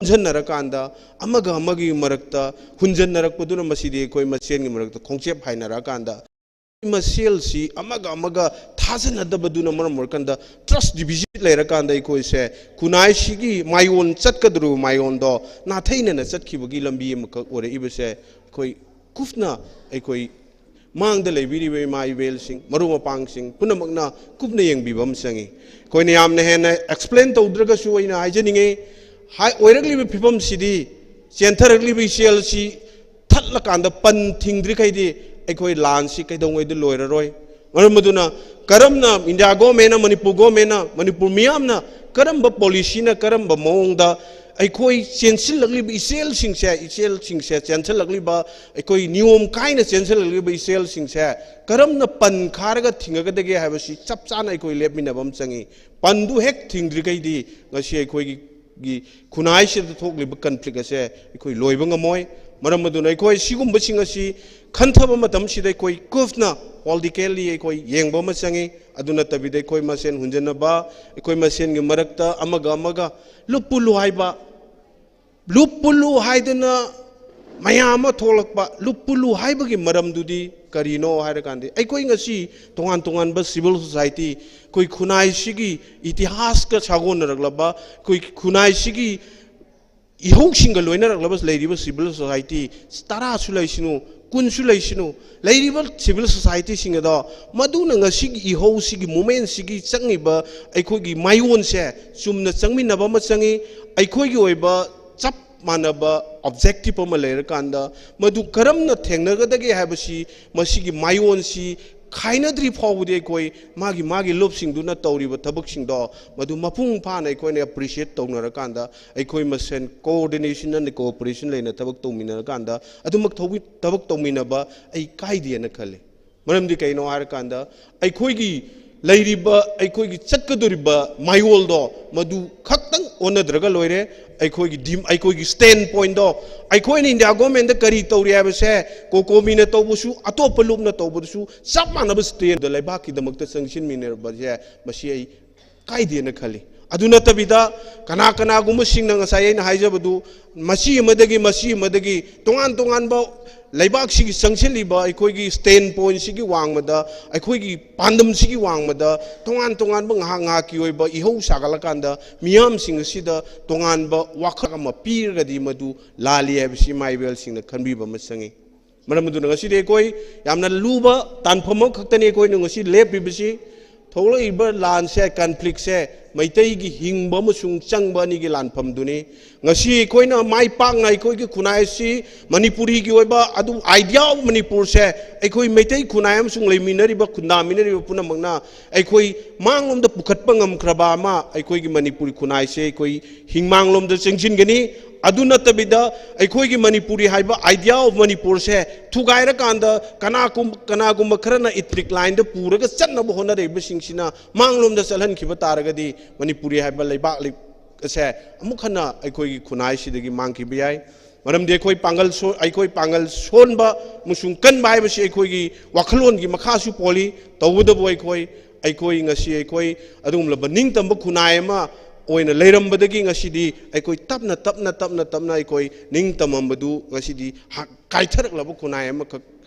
ꯍꯨꯟꯖꯟꯅꯔꯀꯥꯟꯗ, ꯑꯃꯒ ꯑꯃꯒꯤ ꯃꯔꯛꯇ ꯍꯨꯟꯖꯟꯅꯔꯛꯄꯗꯨꯅ ꯃꯁꯤꯗꯤ ꯑꯩꯈꯣꯏ ꯃꯁꯦꯜꯒꯤ ꯃꯔꯛꯇ ꯈꯣꯡꯆꯦꯞ ꯍꯥꯏꯅꯔꯛꯑꯀꯥꯟꯗ, ꯃꯁꯦꯜꯁꯤ ꯑꯃꯒ ꯑꯃꯒ ꯊꯥꯖꯅꯗꯕꯗꯨꯅ ꯃꯔꯝ ꯑꯣꯏꯔꯀꯥꯟꯗ ꯇ꯭ꯔꯁ ꯗꯤꯐꯤꯁꯤꯠ ꯂꯩꯔꯀꯥꯟꯗ ꯑꯩꯈꯣꯏꯁꯦ ꯈꯨꯟꯅꯥꯏꯁꯤꯒꯤ ꯃꯥꯏꯑꯣꯟ ꯆꯠꯀꯗꯧꯔꯤꯕ ꯃꯥꯏꯑꯣꯟꯗꯣ ꯅꯥꯊꯩꯅꯅ ꯆꯠꯈꯤꯕꯒꯤ ꯂꯝꯕꯤ ꯑꯃꯈꯛ ꯑꯣꯏꯔꯛꯏꯕꯁꯦ ꯑꯩꯈꯣꯏ ꯀꯨꯞꯅ ꯑꯩꯈꯣꯏ ꯃꯥꯡꯗ ꯂꯩꯕꯤꯔꯤꯕ ꯏꯃꯥ ꯏꯕꯦꯜꯁꯤꯡ, ꯃꯔꯨꯞ ꯃꯄꯥꯡꯁꯤꯡ ꯄꯨꯝꯅꯃꯛꯅ ꯀꯨꯞꯅ ꯌꯦꯡꯕꯤꯕ ꯑꯃ ꯆꯪꯉꯤ꯫ ꯑꯩꯈꯣꯏꯅ ꯌꯥꯝꯅ ꯍꯦꯟꯅ ꯑꯦꯛꯁꯄ꯭ꯂꯦꯟ ꯇꯧꯗ꯭ꯔꯒꯁꯨ ꯑꯩꯅ ꯍꯥꯏꯖꯅꯤꯡꯉꯤ, ꯍꯥꯏ-, ꯑꯣꯏꯔꯛꯂꯤꯕ ꯐꯤꯕꯝꯁꯤꯗꯤ, ꯆꯦꯟꯊꯔꯛꯂꯤꯕ ꯏꯆꯦꯜꯁꯤ ꯊꯠꯂꯀꯥꯟꯗ ꯄꯟ ꯊꯤꯡꯗ꯭ꯔꯤꯈꯩꯗꯤ ꯑꯩꯈꯣꯏ ꯂꯥꯟꯁꯤ ꯀꯩꯗꯧꯉꯩꯗ ꯂꯣꯏꯔꯔꯣꯏ꯫ ꯃꯔꯝ ꯑꯗꯨꯅ ꯀꯔꯝꯅ ꯏꯟꯗꯤꯌꯥ ꯒꯣꯔꯃꯦꯟꯅ, ꯃꯅꯤꯄꯨꯔ ꯒꯣꯔꯃꯦꯟꯅ, ꯃꯅꯤꯄꯨꯔ ꯃꯤꯌꯥꯝꯅ ꯀꯔꯝꯕ ꯄꯣꯂꯤꯁꯤꯅ ꯀꯔꯝꯕ ꯃꯑꯣꯡꯗ ꯑꯩꯈꯣꯏ ꯆꯦꯟꯁꯤꯜꯂꯛꯂꯤꯕ ꯏꯆꯦꯜꯁꯤꯡꯁꯦ, ꯏꯆꯦꯜꯁꯤꯡꯁꯦ ꯆꯦꯟꯁꯤꯜꯂꯛꯂꯤꯕ, ꯑꯩꯈꯣꯏ ꯅꯤꯌꯣꯝ ꯀꯥꯏꯅ ꯆꯦꯟꯁꯤꯜꯂꯛꯂꯤꯕ ꯏꯆꯦꯜꯁꯤꯡꯁꯦ ꯀꯔꯝꯅ ꯄꯟ ꯈꯥꯔꯒ ꯊꯤꯡꯉꯒꯗꯒꯦ ꯍꯥꯏꯕꯁꯤ ꯆꯞ ꯆꯥꯅ ꯑꯩꯈꯣꯏ ꯂꯦꯞꯃꯤꯟꯅꯕ ꯑꯃ ꯆꯪꯉꯤ꯫ ꯄꯟꯗꯨ ꯍꯦꯛ ꯊꯤꯡꯗ꯭ꯔꯤꯈꯩꯗꯤ ꯉꯁꯤ ꯑꯩꯈꯣꯏꯒꯤ ꯈꯨꯟꯅꯥꯏꯁꯤꯗ ꯊꯣꯛꯂꯤꯕ ꯀꯟꯐ꯭ꯂꯤꯛ ꯑꯁꯦ ꯑꯩꯈꯣꯏ ꯂꯣꯏꯕ ꯉꯝꯃꯣꯏ꯫ ꯃꯔꯝ ꯑꯗꯨꯅ ꯑꯩꯈꯣꯏ ꯁꯤꯒꯨꯝꯕꯁꯤꯡ ꯑꯁꯤ ꯈꯟꯊꯕ ꯃꯇꯝꯁꯤꯗ ꯑꯩꯈꯣꯏ ꯀꯨꯞꯅ ꯍꯣꯂꯤꯁꯇꯤꯀꯦꯜꯂꯤ ꯑꯩꯈꯣꯏ ꯌꯦꯡꯕ ꯑꯃ ꯆꯪꯉꯤ꯫ ꯑꯗꯨ ꯅꯠꯇꯕꯤꯗ ꯑꯩꯈꯣꯏ ꯃꯁꯦꯟ ꯍꯨꯟꯖꯟꯅꯕ, ꯑꯩꯈꯣꯏ ꯃꯁꯦꯟꯒꯤ ꯃꯔꯛꯇ ꯑꯃꯒ ꯑꯃꯒ ꯂꯨꯞꯄꯨ ꯂꯨꯍꯥꯏꯕ, ꯂꯨꯞꯄꯨ ꯂꯨꯍꯥꯏꯗꯅ ꯃꯌꯥꯝ ꯑꯃ ꯊꯣꯛꯂꯛꯄ, ꯂꯨꯞꯄꯨ ꯂꯨꯍꯥꯏꯕꯒꯤ ꯃꯔꯝꯗꯨꯗꯤ ꯀꯔꯤꯅꯣ ꯍꯥꯏꯔꯀꯥꯟꯗ, ꯑꯩꯈꯣꯏ ꯉꯁꯤ ꯇꯣꯉꯥꯟ ꯇꯣꯉꯥꯟꯕ ꯁꯤꯚꯤꯜ ꯁꯣꯁꯥꯏꯇꯤ, ꯑꯩꯈꯣꯏ ꯈꯨꯟꯅꯥꯏꯁꯤꯒꯤ ꯏꯇꯤꯍꯥꯁꯀ ꯁꯥꯒꯣꯟꯅꯔꯛꯂꯕ, ꯑꯩꯈꯣꯏ ꯈꯨꯟꯅꯥꯏꯁꯤꯒꯤ ꯏꯍꯧꯁꯤꯡꯒ ꯂꯣꯏꯅꯔꯛꯂꯕ ꯂꯩꯔꯤꯕ ꯁꯤꯚꯤꯜ ꯁꯣꯁꯥꯏꯇꯤ ꯇꯔꯥꯁꯨ ꯂꯩꯁꯅꯨ, ꯀꯨꯟꯁꯨ ꯂꯩꯁꯅꯨ, ꯂꯩꯔꯤꯕ ꯁꯤꯚꯤꯜ ꯁꯣꯁꯥꯏꯇꯤꯁꯤꯡ ꯑꯗꯣ ꯃꯗꯨꯅ ꯉꯁꯤꯒꯤ ꯏꯍꯧꯁꯤꯒꯤ ꯃꯣꯃꯦꯟꯁꯤꯒꯤ ꯆꯪꯉꯤꯕ ꯑꯩꯈꯣꯏꯒꯤ ꯃꯥꯏꯑꯣꯟꯁꯦ ꯆꯨꯝꯅ ꯆꯪꯃꯤꯟꯅꯕ ꯑꯃ ꯆꯪꯉꯤ꯫ ꯑꯩꯈꯣꯏꯒꯤ ꯑꯣꯏꯕ ꯆꯞ ꯃꯥꯟꯅꯕ ꯑꯣꯕꯖꯦꯛꯇꯤꯞ ꯑꯃ ꯂꯩꯔꯀꯥꯟꯗ ꯃꯗꯨ ꯀꯔꯝꯅ ꯊꯦꯡꯅꯒꯗꯒꯦ ꯍꯥꯏꯕꯁꯤ ꯃꯁꯤꯒꯤ ꯃꯥꯏꯑꯣꯟꯁꯤ ꯈꯥꯏꯅꯗ꯭ꯔꯤ ꯐꯥꯎꯕꯗꯤ ꯑꯩꯈꯣꯏ ꯃꯥꯒꯤ ꯃꯥꯒꯤ ꯂꯨꯞꯁꯤꯡꯗꯨꯅ ꯇꯧꯔꯤꯕ ꯊꯕꯛꯁꯤꯡꯗꯣ ꯃꯗꯨ ꯃꯄꯨꯡ ꯐꯥꯅ ꯑꯩꯈꯣꯏꯅ ꯑꯦꯄ꯭ꯔꯤꯁꯤꯌꯦꯠ ꯇꯧꯅꯔꯀꯥꯟꯗ, ꯑꯩꯈꯣꯏ ꯃꯁꯦꯟ ꯀꯣꯑꯣꯔꯗꯤꯅꯦꯁꯟ ꯑꯃꯗꯤ ꯀꯣꯑꯣꯄꯔꯦꯁꯟ ꯂꯩꯅ ꯊꯕꯛ ꯇꯧꯃꯤꯟꯅꯔꯀꯥꯟꯗ ꯑꯗꯨꯃꯛ ꯊꯧꯕꯤ- ꯊꯕꯛ ꯇꯧꯃꯤꯟꯅꯕ ꯑꯩ ꯀꯥꯏꯗꯦꯅ ꯈꯜꯂꯤ꯫ ꯃꯔꯝꯗꯤ ꯀꯩꯅꯣ ꯍꯥꯏꯔꯀꯥꯟꯗ, ꯑꯩꯈꯣꯏꯒꯤ ꯂꯩꯔꯤꯕ, ꯑꯩꯈꯣꯏꯒꯤ ꯆꯠꯀꯗꯧꯔꯤꯕ ꯃꯥꯏꯑꯣꯜꯗꯣ ꯃꯗꯨ ꯈꯛꯇꯪ ꯑꯣꯟꯅꯗ꯭ꯔꯒ ꯂꯣꯏꯔꯦ꯫ ꯑꯩꯈꯣꯏꯒꯤ ꯗꯤꯝ-, ꯑꯩꯈꯣꯏꯒꯤ ꯁ꯭ꯇꯦꯟ ꯄꯣꯏꯟꯗꯣ, ꯑꯩꯈꯣꯏꯅ ꯏꯟꯗꯤꯌꯥ ꯒꯣꯔꯃꯦꯟꯗ ꯀꯔꯤ ꯇꯧꯔꯤ ꯍꯥꯏꯕꯁꯦ ꯀꯣꯀꯣꯃꯤꯅ ꯇꯧꯕꯁꯨ, ꯑꯇꯣꯞꯄ ꯂꯨꯞꯅ ꯇꯧꯕꯗꯁꯨ ꯆꯞ ꯃꯥꯟꯅꯕ ꯁ꯭ꯇꯦꯟꯗ ꯂꯩꯕꯥꯛꯀꯤꯗꯃꯛꯇ ꯆꯪꯁꯤꯟꯃꯤꯟꯅꯔꯕꯁꯦ, ꯃꯁꯤ ꯑꯩ ꯀꯥꯏꯗꯦꯅ ꯈꯜꯂꯤ꯫ ꯑꯗꯨ ꯅꯠꯇꯕꯤꯗ, ꯀꯅꯥ ꯀꯅꯥꯒꯨꯝꯕꯁꯤꯡꯅ ꯉꯁꯥꯏ ꯑꯩꯅ ꯍꯥꯏꯖꯕꯗꯨ, ꯃꯁꯤ ꯑꯃꯗꯒꯤ ꯃꯁꯤ ꯑꯃꯗꯒꯤ ꯇꯣꯉꯥꯟ ꯇꯣꯉꯥꯟꯕ ꯂꯩꯕꯥꯛꯁꯤꯒꯤ ꯆꯪꯁꯤꯜꯂꯤꯕ ꯑꯩꯈꯣꯏꯒꯤ ꯁ꯭ꯇꯦꯟ ꯄꯣꯏꯟꯁꯤꯒꯤ ꯋꯥꯡꯃꯗ, ꯑꯩꯈꯣꯏꯒꯤ ꯄꯥꯟꯗꯝꯁꯤꯒꯤ ꯋꯥꯡꯃꯗ ꯇꯣꯉꯥꯟ ꯇꯣꯉꯥꯟꯕ ꯉꯥꯏꯍꯥꯛ ꯉꯥꯏꯍꯥꯛꯀꯤ ꯑꯣꯏꯕ ꯏꯍꯧ ꯁꯥꯒꯠꯂꯀꯥꯟꯗ ꯃꯤꯌꯥꯝꯁꯤꯡ ꯑꯁꯤꯗ ꯇꯣꯉꯥꯟꯕ ꯋꯥꯈꯜ ꯑꯃ ꯄꯤꯔꯒꯗꯤ ꯃꯗꯨ ꯂꯥꯜꯂꯤ ꯍꯥꯏꯕꯁꯤ ꯏꯃꯥ ꯏꯕꯦꯜꯁꯤꯡꯅ ꯈꯟꯕꯤꯕ ꯑꯃ ꯆꯪꯏ꯫ ꯃꯔꯝ ꯑꯗꯨꯅ ꯉꯁꯤꯗꯤ ꯑꯩꯈꯣꯏ ꯌꯥꯝꯅ ꯂꯨꯕ ꯇꯥꯟꯐꯝ ꯑꯃꯈꯛꯇꯅꯤ ꯑꯩꯈꯣꯏꯅ ꯉꯁꯤ ꯂꯦꯞꯄꯤꯕꯁꯤ꯫ ꯊꯣꯛꯂꯛꯏꯕ ꯂꯥꯟꯁꯦ, ꯀꯟꯐ꯭ꯂꯤꯛꯁꯦ ꯃꯩꯇꯩꯒꯤ ꯍꯤꯡꯕ ꯑꯃꯁꯨꯡ ꯆꯪꯕ ꯑꯅꯤꯒꯤ ꯂꯥꯟꯐꯝꯗꯨꯅꯤ꯫ ꯉꯁꯤ ꯑꯩꯈꯣꯏꯅ ꯃꯥꯏ ꯄꯥꯛꯅ ꯑꯩꯈꯣꯏꯒꯤ ꯈꯨꯟꯅꯥꯏ ꯑꯁꯤ ꯃꯅꯤꯄꯨꯔꯤꯒꯤ ꯑꯣꯏꯕ ꯑꯗꯨ idea of ꯃꯅꯤꯄꯨꯔꯁꯦ ꯑꯩꯈꯣꯏ ꯃꯩꯇꯩ ꯈꯨꯟꯅꯥꯏ ꯑꯃꯁꯨꯡ ꯂꯩꯃꯤꯟꯅꯔꯤꯕ, ꯈꯨꯟꯗꯥꯃꯤꯟꯅꯔꯤꯕ ꯄꯨꯝꯅꯃꯛꯅ ꯑꯩꯈꯣꯏ ꯃꯥꯡꯂꯣꯝꯗ ꯄꯨꯈꯠꯄ ꯉꯝꯈ꯭ꯔꯕ ꯑꯃ ꯑꯩꯈꯣꯏꯒꯤ ꯃꯅꯤꯄꯨꯔꯤ ꯈꯨꯟꯅꯥꯏꯁꯦ ꯑꯩꯈꯣꯏ ꯍꯤꯡꯃꯥꯡꯂꯣꯝꯗ ꯆꯪꯁꯤꯟꯒꯅꯤ꯫ ꯑꯗꯨ ꯅꯠꯇꯕꯤꯗ ꯑꯩꯈꯣꯏꯒꯤ ꯃꯅꯤꯄꯨꯔꯤ ꯍꯥꯏꯕ idea of ꯃꯅꯤꯄꯨꯔꯁꯦ ꯊꯨꯒꯥꯏꯔꯀꯥꯟꯗ ꯀꯅꯥꯒꯨꯝ-, ꯀꯅꯥꯒꯨꯝꯕ ꯈꯔꯅ ethnic lineꯗ ꯄꯨꯔꯒ ꯆꯠꯅꯕ ꯍꯣꯠꯅꯔꯤꯕꯁꯤꯡꯁꯤꯅ ꯃꯥꯡꯂꯣꯝꯗ ꯆꯠꯍꯟꯈꯤꯕ ꯇꯥꯔꯒꯗꯤ ꯃꯅꯤꯄꯨꯔꯤ ꯍꯥꯏꯕ ꯂꯩꯕꯥꯛ ꯂꯩ-, ꯑꯁꯦ ꯑꯃꯨꯛ ꯍꯟꯅ ꯑꯩꯈꯣꯏꯒꯤ ꯈꯨꯟꯅꯥꯏꯁꯤꯗꯒꯤ ꯃꯥꯡꯈꯤꯕ ꯌꯥꯏ꯫ ꯃꯔꯝꯗꯤ ꯑꯩꯈꯣꯏ ꯄꯥꯡꯒꯜ ꯁꯣ-, ꯑꯩꯈꯣꯏ ꯄꯥꯡꯒꯜ ꯁꯣꯟꯕ ꯑꯃꯁꯨꯡ ꯀꯟꯕ ꯍꯥꯏꯕꯁꯤ ꯑꯩꯈꯣꯏꯒꯤ ꯋꯥꯈꯜꯂꯣꯟꯒꯤ ꯃꯈꯥꯁꯨ ꯄꯣꯜꯂꯤ꯫ ꯇꯧꯕꯇꯕꯨ ꯑꯩꯈꯣꯏ, ꯑꯩꯈꯣꯏ ꯉꯁꯤ ꯑꯩꯈꯣꯏ ꯑꯗꯨꯒꯨꯝꯂꯕ ꯅꯤꯡꯇꯝꯕ ꯈꯨꯟꯅꯥꯏ ꯑꯃ ꯑꯣꯏꯅ ꯂꯩꯔꯝꯕꯗꯒꯤ ꯉꯁꯤꯗꯤ ꯑꯩꯈꯣꯏ ꯇꯞꯅ, ꯇꯞꯅ, ꯇꯞꯅ, ꯇꯞꯅ ꯑꯩꯈꯣꯏ ꯅꯤꯡꯇꯝꯃꯝꯕꯗꯨ ꯉꯁꯤꯗꯤ ꯍ-, ꯀꯥꯏꯊꯔꯛꯂꯕ ꯈꯨꯟꯅꯥꯏ ꯑꯃꯈꯛ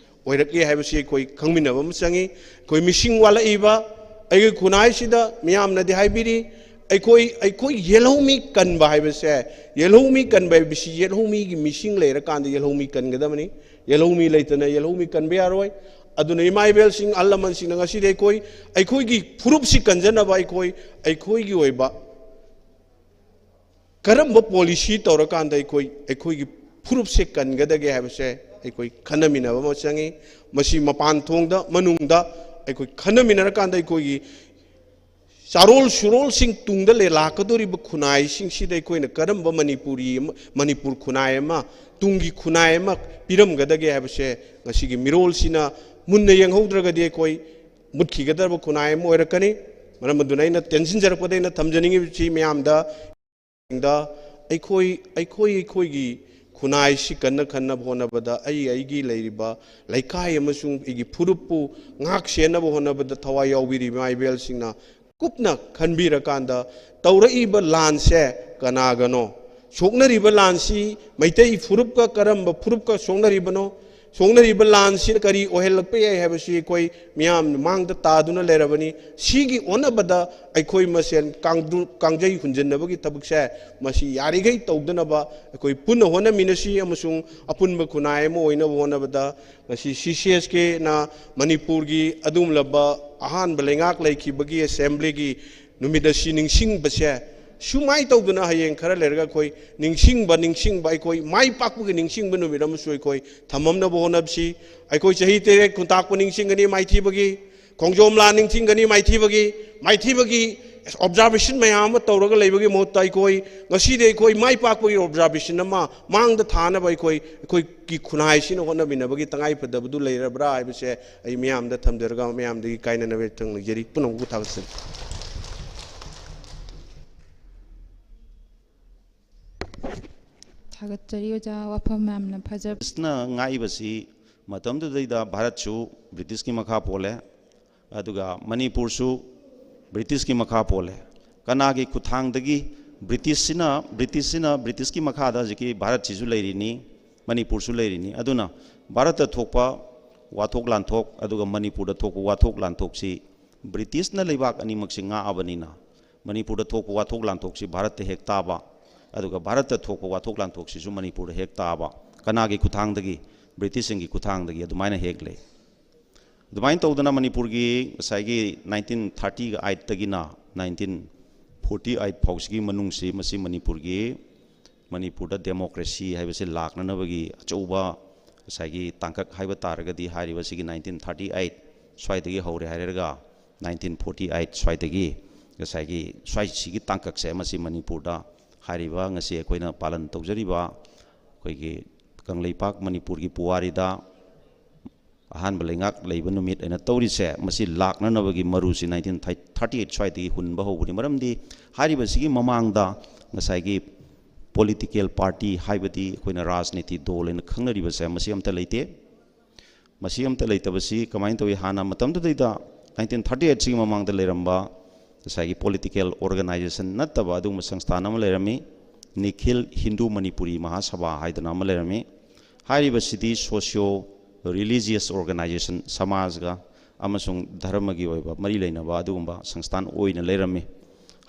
ꯑꯣꯏꯔꯛꯂꯤ ꯍꯥꯏꯕꯁꯤ ꯑꯩꯈꯣꯏ ꯈꯪꯃꯤꯟꯅꯕ ꯑꯃ ꯆꯪꯉꯤ꯫ ꯑꯩꯈꯣꯏ ꯃꯤꯁꯤꯡ ꯋꯥꯠꯂꯛꯏꯕ ꯑꯩꯒꯤ ꯈꯨꯟꯅꯥꯏꯁꯤꯗ ꯃꯤꯌꯥꯝꯅꯗꯤ ꯍꯥꯏꯕꯤꯔꯤ, ꯑꯩꯈꯣꯏ, ꯑꯩꯈꯣꯏ ꯌꯦꯜꯍꯧꯃꯤ ꯀꯟꯕ ꯍꯥꯏꯕꯁꯦ, ꯌꯦꯜꯍꯧꯃꯤ ꯀꯟꯕ ꯍꯥꯏꯕꯁꯤ ꯌꯦꯜꯍꯧꯃꯤꯒꯤ ꯃꯤꯁꯤꯡ ꯂꯩꯔꯀꯥꯟꯗ ꯌꯦꯜꯍꯧꯃꯤ ꯀꯟꯒꯗꯕꯅꯤ꯫ ꯌꯦꯜꯍꯧꯃꯤ ꯂꯩꯇꯅ ꯌꯦꯜꯍꯧꯃꯤ ꯀꯟꯕ ꯌꯥꯔꯣꯏ꯫ ꯑꯗꯨꯅ ꯏꯃꯥ ꯏꯕꯦꯜꯁꯤꯡ, ꯑꯍꯜ ꯂꯃꯟꯁꯤꯡꯅ ꯉꯁꯤꯗꯤ ꯑꯩꯈꯣꯏ, ꯑꯩꯈꯣꯏꯒꯤ ꯐꯨꯔꯨꯞꯁꯤ ꯀꯟꯖꯅꯕ ꯑꯩꯈꯣꯏ, ꯑꯩꯈꯣꯏꯒꯤ ꯑꯣꯏꯕ ꯀꯔꯝꯕ ꯄꯣꯂꯤꯁꯤ ꯇꯧꯔꯀꯥꯟꯗ ꯑꯩꯈꯣꯏ, ꯑꯩꯈꯣꯏꯒꯤ ꯐꯨꯔꯨꯞꯁꯦ ꯀꯟꯒꯗꯒꯦ ꯍꯥꯏꯕꯁꯦ ꯑꯩꯈꯣꯏ ꯈꯟꯅꯃꯤꯟꯅꯕ ꯑꯃ ꯆꯪꯉꯤ꯫ ꯃꯁꯤ ꯃꯄꯥꯟ ꯊꯣꯡꯗ, ꯃꯅꯨꯡꯗ ꯑꯩꯈꯣꯏ ꯈꯟꯅꯃꯤꯟꯅꯔꯀꯥꯟꯗ ꯑꯩꯈꯣꯏꯒꯤ ꯆꯥꯔꯣꯜ ꯁꯨꯔꯣꯜꯁꯤꯡ ꯇꯨꯡꯗ ꯂꯦ-, ꯂꯥꯛꯀꯗꯧꯔꯤꯕ ꯈꯨꯟꯅꯥꯏꯁꯤꯡꯁꯤꯗ ꯑꯩꯈꯣꯏꯅ ꯀꯔꯝꯕ ꯃꯅꯤꯄꯨꯔꯤ ꯑꯃ, ꯃꯅꯤꯄꯨꯔ ꯈꯨꯟꯅꯥꯏ ꯑꯃ, ꯇꯨꯡꯒꯤ ꯈꯨꯟꯅꯥꯏ ꯑꯃ ꯄꯤꯔꯝꯒꯗꯒꯦ ꯍꯥꯏꯕꯁꯦ ꯉꯁꯤꯒꯤ ꯃꯤꯔꯣꯜꯁꯤꯅ ꯃꯨꯟꯅ ꯌꯦꯡꯍꯧꯗ꯭ꯔꯒꯗꯤ ꯑꯩꯈꯣꯏ ꯃꯨꯠꯈꯤꯒꯗꯧꯔꯕ ꯈꯨꯟꯅꯥꯏ ꯑꯃ ꯑꯣꯏꯔꯛꯀꯅꯤ꯫ ꯃꯔꯝ ꯑꯗꯨꯅ ꯑꯩꯅ ꯇꯦꯟꯁꯤꯟꯖꯔꯛꯄꯗ ꯑꯩꯅ ꯊꯝꯖꯅꯤꯡꯉꯤꯕꯁꯤ ꯃꯌꯥꯝꯗ, ꯑꯩꯈꯣꯏ, ꯑꯩꯈꯣꯏ, ꯑꯩꯈꯣꯏꯒꯤ ꯈꯨꯟꯅꯥꯏꯁꯤ ꯀꯟꯅ ꯈꯟꯅꯕ ꯍꯣꯠꯅꯕꯗ, ꯑꯩ ꯑꯩꯒꯤ ꯂꯩꯔꯤꯕ ꯂꯩꯀꯥꯏ ꯑꯃꯁꯨꯡ ꯑꯩꯒꯤ ꯐꯨꯔꯨꯞꯄꯨ ꯉꯥꯛ ꯁꯦꯟꯅꯕ ꯍꯣꯠꯅꯕꯗ ꯊꯋꯥꯏ ꯌꯥꯎꯕꯤꯔꯤꯕ ꯏꯃꯥ ꯏꯕꯦꯜꯁꯤꯡꯅ ꯀꯨꯞꯅ ꯈꯟꯕꯤꯔꯀꯥꯟꯗ, ꯇꯧꯔꯛꯏꯕ ꯂꯥꯟꯁꯦ ꯀꯅꯥꯒꯅꯣ, ꯁꯣꯛꯅꯔꯤꯕ ꯂꯥꯟꯁꯤ ꯃꯩꯇꯩ ꯐꯨꯔꯨꯞꯀ ꯀꯔꯝꯕ ꯐꯨꯔꯨꯞꯀ ꯁꯣꯛꯅꯔꯤꯕꯅꯣ, ꯁꯣꯛꯅꯔꯤꯕ ꯂꯥꯟꯁꯤꯅ ꯀꯔꯤ ꯑꯣꯏꯍꯜꯂꯛꯄ ꯌꯥꯏ ꯍꯥꯏꯕꯁꯤ ꯑꯩꯈꯣꯏ ꯃꯤꯌꯥꯝ ꯃꯥꯡꯗ ꯇꯥꯗꯨꯅ ꯂꯩꯔꯕꯅꯤ꯫ ꯁꯤꯒꯤ ꯑꯣꯟꯅꯕꯗ ꯑꯩꯈꯣꯏ ꯃꯁꯦꯟ ꯀꯥꯡꯗꯨ-, ꯀꯥꯡꯖꯩ ꯍꯨꯟꯖꯤꯟꯅꯕꯒꯤ ꯊꯕꯛꯁꯦ ꯃꯁꯤ ꯌꯥꯔꯤꯈꯩ ꯇꯧꯗꯅꯕ ꯑꯩꯈꯣꯏ ꯄꯨꯟꯅ ꯍꯣꯠꯅꯃꯤꯟꯅꯁꯤ ꯑꯃꯁꯨꯡ ꯑꯄꯨꯟꯕ ꯈꯨꯟꯅꯥꯏ ꯑꯃ ꯑꯣꯏꯅꯕ ꯍꯣꯠꯅꯕꯗ ꯉꯁꯤ ꯁꯤ ꯁꯤ ꯑꯦꯁ ꯀꯦꯅ ꯃꯅꯤꯄꯨꯔꯒꯤ ꯑꯗꯨꯒꯨꯝꯂꯕ ꯑꯍꯥꯟꯕ ꯂꯩꯉꯥꯛ ꯂꯩꯈꯤꯕꯒꯤ ꯑꯦꯁꯦꯝꯕ꯭ꯂꯤꯒꯤ ꯅꯨꯃꯤꯠ ꯑꯁꯤ ꯅꯤꯡꯁꯤꯡꯕꯁꯦ ꯁꯨꯃꯥꯏꯅ ꯇꯧꯗꯅ ꯍꯌꯦꯡ ꯈꯔ ꯂꯩꯔꯒ ꯑꯩꯈꯣꯏ ꯅꯤꯡꯁꯤꯡꯕ, ꯅꯤꯡꯁꯤꯡꯕ, ꯑꯩꯈꯣꯏ ꯃꯥꯏ ꯄꯥꯛꯄꯒꯤ ꯅꯤꯡꯁꯤꯡꯕ ꯅꯨꯃꯤꯠ ꯑꯃꯁꯨ ꯑꯩꯈꯣꯏ ꯊꯝꯃꯝꯅꯕ ꯍꯣꯠꯅꯕꯁꯤ꯫ ꯑꯩꯈꯣꯏ ꯆꯍꯤ ꯇꯔꯦꯠ ꯈꯨꯟꯇꯥꯛꯄ ꯅꯤꯡꯁꯤꯡꯒꯅꯤ ꯃꯥꯏꯊꯤꯕꯒꯤ, ꯈꯣꯡꯖꯣꯝ ꯂꯥꯟ ꯅꯤꯡꯁꯤꯡꯒꯅꯤ ꯃꯥꯏꯊꯤꯕꯒꯤ, ꯃꯥꯏꯊꯤꯕꯒꯤ ꯑꯣꯕꯖꯥꯔꯕꯦꯁꯟ ꯃꯌꯥꯝ ꯑꯃ ꯇꯧꯔꯒ ꯂꯩꯕꯒꯤ ꯃꯍꯨꯠꯇ ꯑꯩꯈꯣꯏ ꯉꯁꯤꯗꯤ ꯑꯩꯈꯣꯏ ꯃꯥꯏ ꯄꯥꯛꯄꯒꯤ ꯑꯣꯕꯖꯥꯔꯕꯦꯁꯟ ꯑꯃ ꯃꯥꯡꯗ ꯊꯥꯅꯕ ꯑꯩꯈꯣꯏ, ꯑꯩꯈꯣꯏꯒꯤ ꯈꯨꯟꯅꯥꯏꯁꯤꯅ ꯍꯣꯠꯅꯃꯤꯟꯅꯕꯒꯤ ꯇꯉꯥꯏ ꯐꯗꯕꯗꯨ ꯂꯩꯔꯕ꯭ꯔꯥ ꯍꯥꯏꯕꯁꯦ ꯑꯩ ꯃꯌꯥꯝꯗ ꯊꯝꯖꯔꯒ ꯃꯌꯥꯝꯗꯒꯤ ꯀꯥꯏꯅꯅꯕ ꯊꯪꯅꯖꯔꯤ꯫ ꯄꯨꯝꯅꯃꯛꯄꯨ ꯊꯥꯒꯠꯆꯔꯤ꯫ ꯊꯥꯒꯠꯆꯔꯤ ꯑꯣꯖꯥ, ꯋꯥꯐꯝ ꯌꯥꯝꯅ ꯐꯖꯕ꯫ ꯕ꯭ꯔꯤꯇꯤꯁꯅ ꯉꯥꯛꯏꯕꯁꯤ ꯃꯇꯝꯗꯨꯗꯩꯗ ꯚꯥꯔꯠꯁꯨ ꯕ꯭ꯔꯤꯇꯤꯁꯀꯤ ꯃꯈꯥ ꯄꯣꯜꯂꯦ, ꯑꯗꯨꯒ ꯃꯅꯤꯄꯨꯔꯁꯨ ꯕ꯭ꯔꯤꯇꯤꯁꯀꯤ ꯃꯈꯥ ꯄꯣꯜꯂꯦ꯫ ꯀꯅꯥꯒꯤ ꯈꯨꯠꯊꯥꯡꯗꯒꯤ? ꯕ꯭ꯔꯤꯇꯤꯁꯁꯤꯅ, ꯕ꯭ꯔꯤꯇꯤꯁꯁꯤꯅ, ꯕ꯭ꯔꯤꯇꯤꯁꯀꯤ ꯃꯈꯥꯗ ꯍꯧꯖꯤꯛꯀꯤ ꯚꯥꯔꯠꯁꯤꯁꯨ ꯂꯩꯔꯤꯅꯤ, ꯃꯅꯤꯄꯨꯔꯁꯨ ꯂꯩꯔꯤꯅꯤ꯫ ꯑꯗꯨꯅ ꯚꯥꯔꯠꯇ ꯊꯣꯛꯄ ꯋꯥꯊꯣꯛ ꯂꯥꯟꯊꯣꯛ ꯑꯗꯨꯒ ꯃꯅꯤꯄꯨꯔꯗ ꯊꯣꯛꯄ ꯋꯥꯊꯣꯛ ꯂꯥꯟꯊꯣꯛꯁꯤ ꯕ꯭ꯔꯤꯇꯤꯁꯅ ꯂꯩꯕꯥꯛ ꯑꯅꯤꯃꯛꯁꯤ ꯉꯥꯛꯑꯕꯅꯤꯅ, ꯃꯅꯤꯄꯨꯔꯗ ꯊꯣꯛꯄ ꯋꯥꯊꯣꯛ ꯂꯥꯟꯊꯣꯛꯁꯤ ꯚꯥꯔꯠꯇ ꯍꯦꯛ ꯇꯥꯕ, ꯑꯗꯨꯒ ꯚꯥꯔꯠꯇ ꯊꯣꯛꯄ ꯋꯥꯊꯣꯛ ꯂꯥꯟꯊꯣꯛꯁꯤꯁꯨ ꯃꯅꯤꯄꯨꯔꯗ ꯍꯦꯛ ꯇꯥꯕ꯫ ꯀꯅꯥꯒꯤ ꯈꯨꯠꯊꯥꯡꯗꯒꯤ? ꯕ꯭ꯔꯤꯇꯤꯁꯁꯤꯡꯒꯤ ꯈꯨꯠꯊꯥꯡꯗꯒꯤ ꯑꯗꯨꯃꯥꯏꯅ ꯍꯦꯛ ꯂꯩ꯫ ꯑꯗꯨꯃꯥꯏꯅ ꯇꯧꯗꯅ ꯃꯅꯤꯄꯨꯔꯒꯤ ꯉꯁꯥꯏꯒꯤ ꯅꯥꯏꯟꯇꯤꯟ ꯊꯥꯔꯇꯤꯒ ꯑꯩꯠꯇꯒꯤꯅ ꯅꯥꯏꯟꯇꯤꯟ ꯐꯣꯔꯇꯤ ꯑꯩꯠ ꯐꯥꯎꯁꯤꯒꯤ ꯃꯅꯨꯡꯁꯤ, ꯃꯁꯤ ꯃꯅꯤꯄꯨꯔꯒꯤ, ꯃꯅꯤꯄꯨꯔꯗ ꯗꯦꯃꯣꯀ꯭ꯔꯦꯁꯤ ꯍꯥꯏꯕꯁꯤ ꯂꯥꯛꯅꯅꯕꯒꯤ ꯑꯆꯧꯕ ꯉꯁꯥꯏꯒꯤ ꯇꯥꯡꯀꯛ ꯍꯥꯏꯕ ꯇꯥꯔꯒꯗꯤ ꯍꯥꯏꯔꯤꯕꯁꯤꯒꯤ nineteen thirty eight ꯁ꯭ꯋꯥꯏꯗꯒꯤ ꯍꯧꯔꯦ ꯍꯥꯏꯔꯒ nineteen forty eight ꯁ꯭ꯋꯥꯏꯗꯒꯤ ꯉꯁꯥꯏꯒꯤ ꯁ꯭ꯋꯥꯏꯁꯤꯒꯤ ꯇꯥꯡꯀꯛꯁꯦ ꯃꯁꯤ ꯃꯅꯤꯄꯨꯔꯗ ꯍꯥꯏꯔꯤꯕ ꯉꯁꯤ ꯑꯩꯈꯣꯏꯅ ꯄꯥꯂꯟ ꯇꯧꯖꯔꯤꯕ ꯑꯩꯈꯣꯏꯒꯤ ꯀꯪꯂꯩꯄꯥꯛ ꯃꯅꯤꯄꯨꯔꯒꯤ ꯄꯨꯋꯥꯔꯤꯗ ꯑꯍꯥꯟꯕ ꯂꯩꯉꯥꯛ ꯂꯩꯕ ꯅꯨꯃꯤꯠ ꯍꯥꯏꯅ ꯇꯧꯔꯤꯁꯦ, ꯃꯁꯤ ꯂꯥꯛꯅꯅꯕꯒꯤ ꯃꯔꯨꯁꯤ nineteen thirty eight ꯁ꯭ꯋꯥꯏꯗꯒꯤ ꯍꯨꯟꯕ ꯍꯧꯕꯅꯤ꯫ ꯃꯔꯝꯗꯤ ꯍꯥꯏꯔꯤꯕꯁꯤꯒꯤ ꯃꯃꯥꯡꯗ ꯉꯁꯥꯏꯒꯤ political party, ꯍꯥꯏꯕꯗꯤ ꯑꯩꯈꯣꯏꯅ ꯔꯥꯖꯅꯤꯇꯤ ꯗꯣꯜ ꯍꯥꯏꯅ ꯈꯪꯅꯔꯤꯕꯁꯦ, ꯃꯁꯤ ꯑꯝꯇ ꯂꯩꯇꯦ꯫ ꯃꯁꯤ ꯑꯝꯇ ꯂꯩꯇꯕꯁꯤ ꯀꯃꯥꯏꯅ ꯇꯧꯏ? ꯍꯥꯟꯅ ꯃꯇꯝꯗꯨꯗꯩꯗ nineteen thirty eight ꯁꯤꯒꯤ ꯃꯃꯥꯡꯗ ꯂꯩꯔꯝꯕ ꯉꯁꯥꯏꯒꯤ political organization ꯅꯠꯇꯕ ꯑꯗꯨꯒꯨꯝꯕ ꯁꯪꯁꯊꯥꯟ ꯑꯃ ꯂꯩꯔꯝꯃꯤ, ꯅꯤꯈꯤꯜ ꯍꯤꯟꯗꯨ ꯃꯅꯤꯄꯨꯔꯤ ꯃꯍꯥꯁꯚꯥ ꯍꯥꯏꯗꯅ ꯑꯃ ꯂꯩꯔꯝꯃꯤ꯫ ꯍꯥꯏꯔꯤꯕꯁꯤꯗꯤ socio religious organization, ꯁꯃꯥꯖꯒ ꯑꯃꯁꯨꯡ ꯙꯔꯃꯒꯤ ꯑꯣꯏꯕ ꯃꯔꯤ ꯂꯩꯅꯕ ꯑꯗꯨꯒꯨꯝꯕ ꯁꯪꯁꯊꯥꯟ ꯑꯣꯏꯅ ꯂꯩꯔꯝꯃꯤ꯫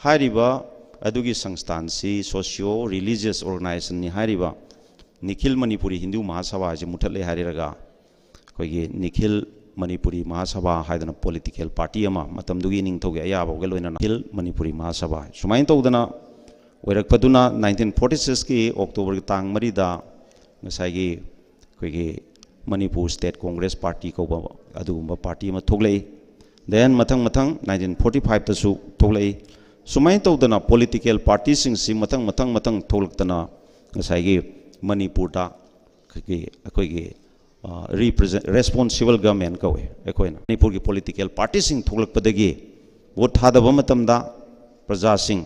ꯍꯥꯏꯔꯤꯕ ꯑꯗꯨꯒꯤ ꯁꯪꯁꯊꯥꯟꯁꯤ socio religious organizationꯅꯤ ꯍꯥꯏꯔꯤꯕ ꯅꯤꯈꯤꯜ ꯃꯅꯤꯄꯨꯔꯤ ꯍꯤꯟꯗꯨ ꯃꯍꯥꯁꯚꯥ ꯍꯥꯏꯁꯦ ꯃꯨꯊꯠꯂꯦ ꯍꯥꯏꯔꯒ ꯑꯩꯈꯣꯏꯒꯤ ꯅꯤꯈꯤꯜ ꯃꯅꯤꯄꯨꯔꯤ ꯃꯍꯥꯁꯚꯥ ꯍꯥꯏꯗꯅ political party ꯑꯃ, ꯃꯇꯝꯗꯨꯒꯤ ꯏꯅꯤꯡꯊꯧꯒꯤ ꯑꯌꯥꯕꯒ ꯂꯣꯏꯅꯅ ꯅꯤꯈꯤꯜ ꯃꯅꯤꯄꯨꯔꯤ ꯃꯍꯥꯁꯚꯥ ꯍꯥꯏ꯫ ꯁꯨꯃꯥꯏꯅ ꯇꯧꯗꯅ ꯑꯣꯏꯔꯛꯄꯗꯨꯅ nineteen forty sixꯀꯤ Octoberꯒꯤ ꯇꯥꯡ ꯃꯔꯤꯗ ꯉꯁꯥꯏꯒꯤ ꯑꯩꯈꯣꯏꯒꯤ ꯃꯅꯤꯄꯨꯔ State Congress Party ꯀꯧꯕ ꯑꯗꯨꯒꯨꯝꯕ party ꯑꯃ ꯊꯣꯛꯂꯛꯏ꯫ Then ꯃꯊꯪ ꯃꯊꯪ nineteen forty fiveꯇꯁꯨ ꯊꯣꯛꯂꯛꯏ꯫ ꯁꯨꯃꯥꯏꯅ ꯇꯧꯗꯅ political partyꯁꯤꯡꯁꯤ ꯃꯊꯪ ꯃꯊꯪ ꯃꯊꯪ ꯊꯣꯛꯂꯛꯇꯅ ꯉꯁꯥꯏꯒꯤ ꯃꯅꯤꯄꯨꯔꯗ ꯑꯩꯈꯣꯏꯒꯤ ꯑꯩꯈꯣꯏꯒꯤ represent responsible government ꯀꯧꯏ ꯑꯩꯈꯣꯏꯅ꯫ ꯃꯅꯤꯄꯨꯔꯒꯤ political partyꯁꯤꯡ ꯊꯣꯛꯂꯛꯄꯗꯒꯤ vote ꯊꯥꯗꯕ ꯃꯇꯝꯗ ꯄ꯭ꯔꯖꯥꯁꯤꯡ,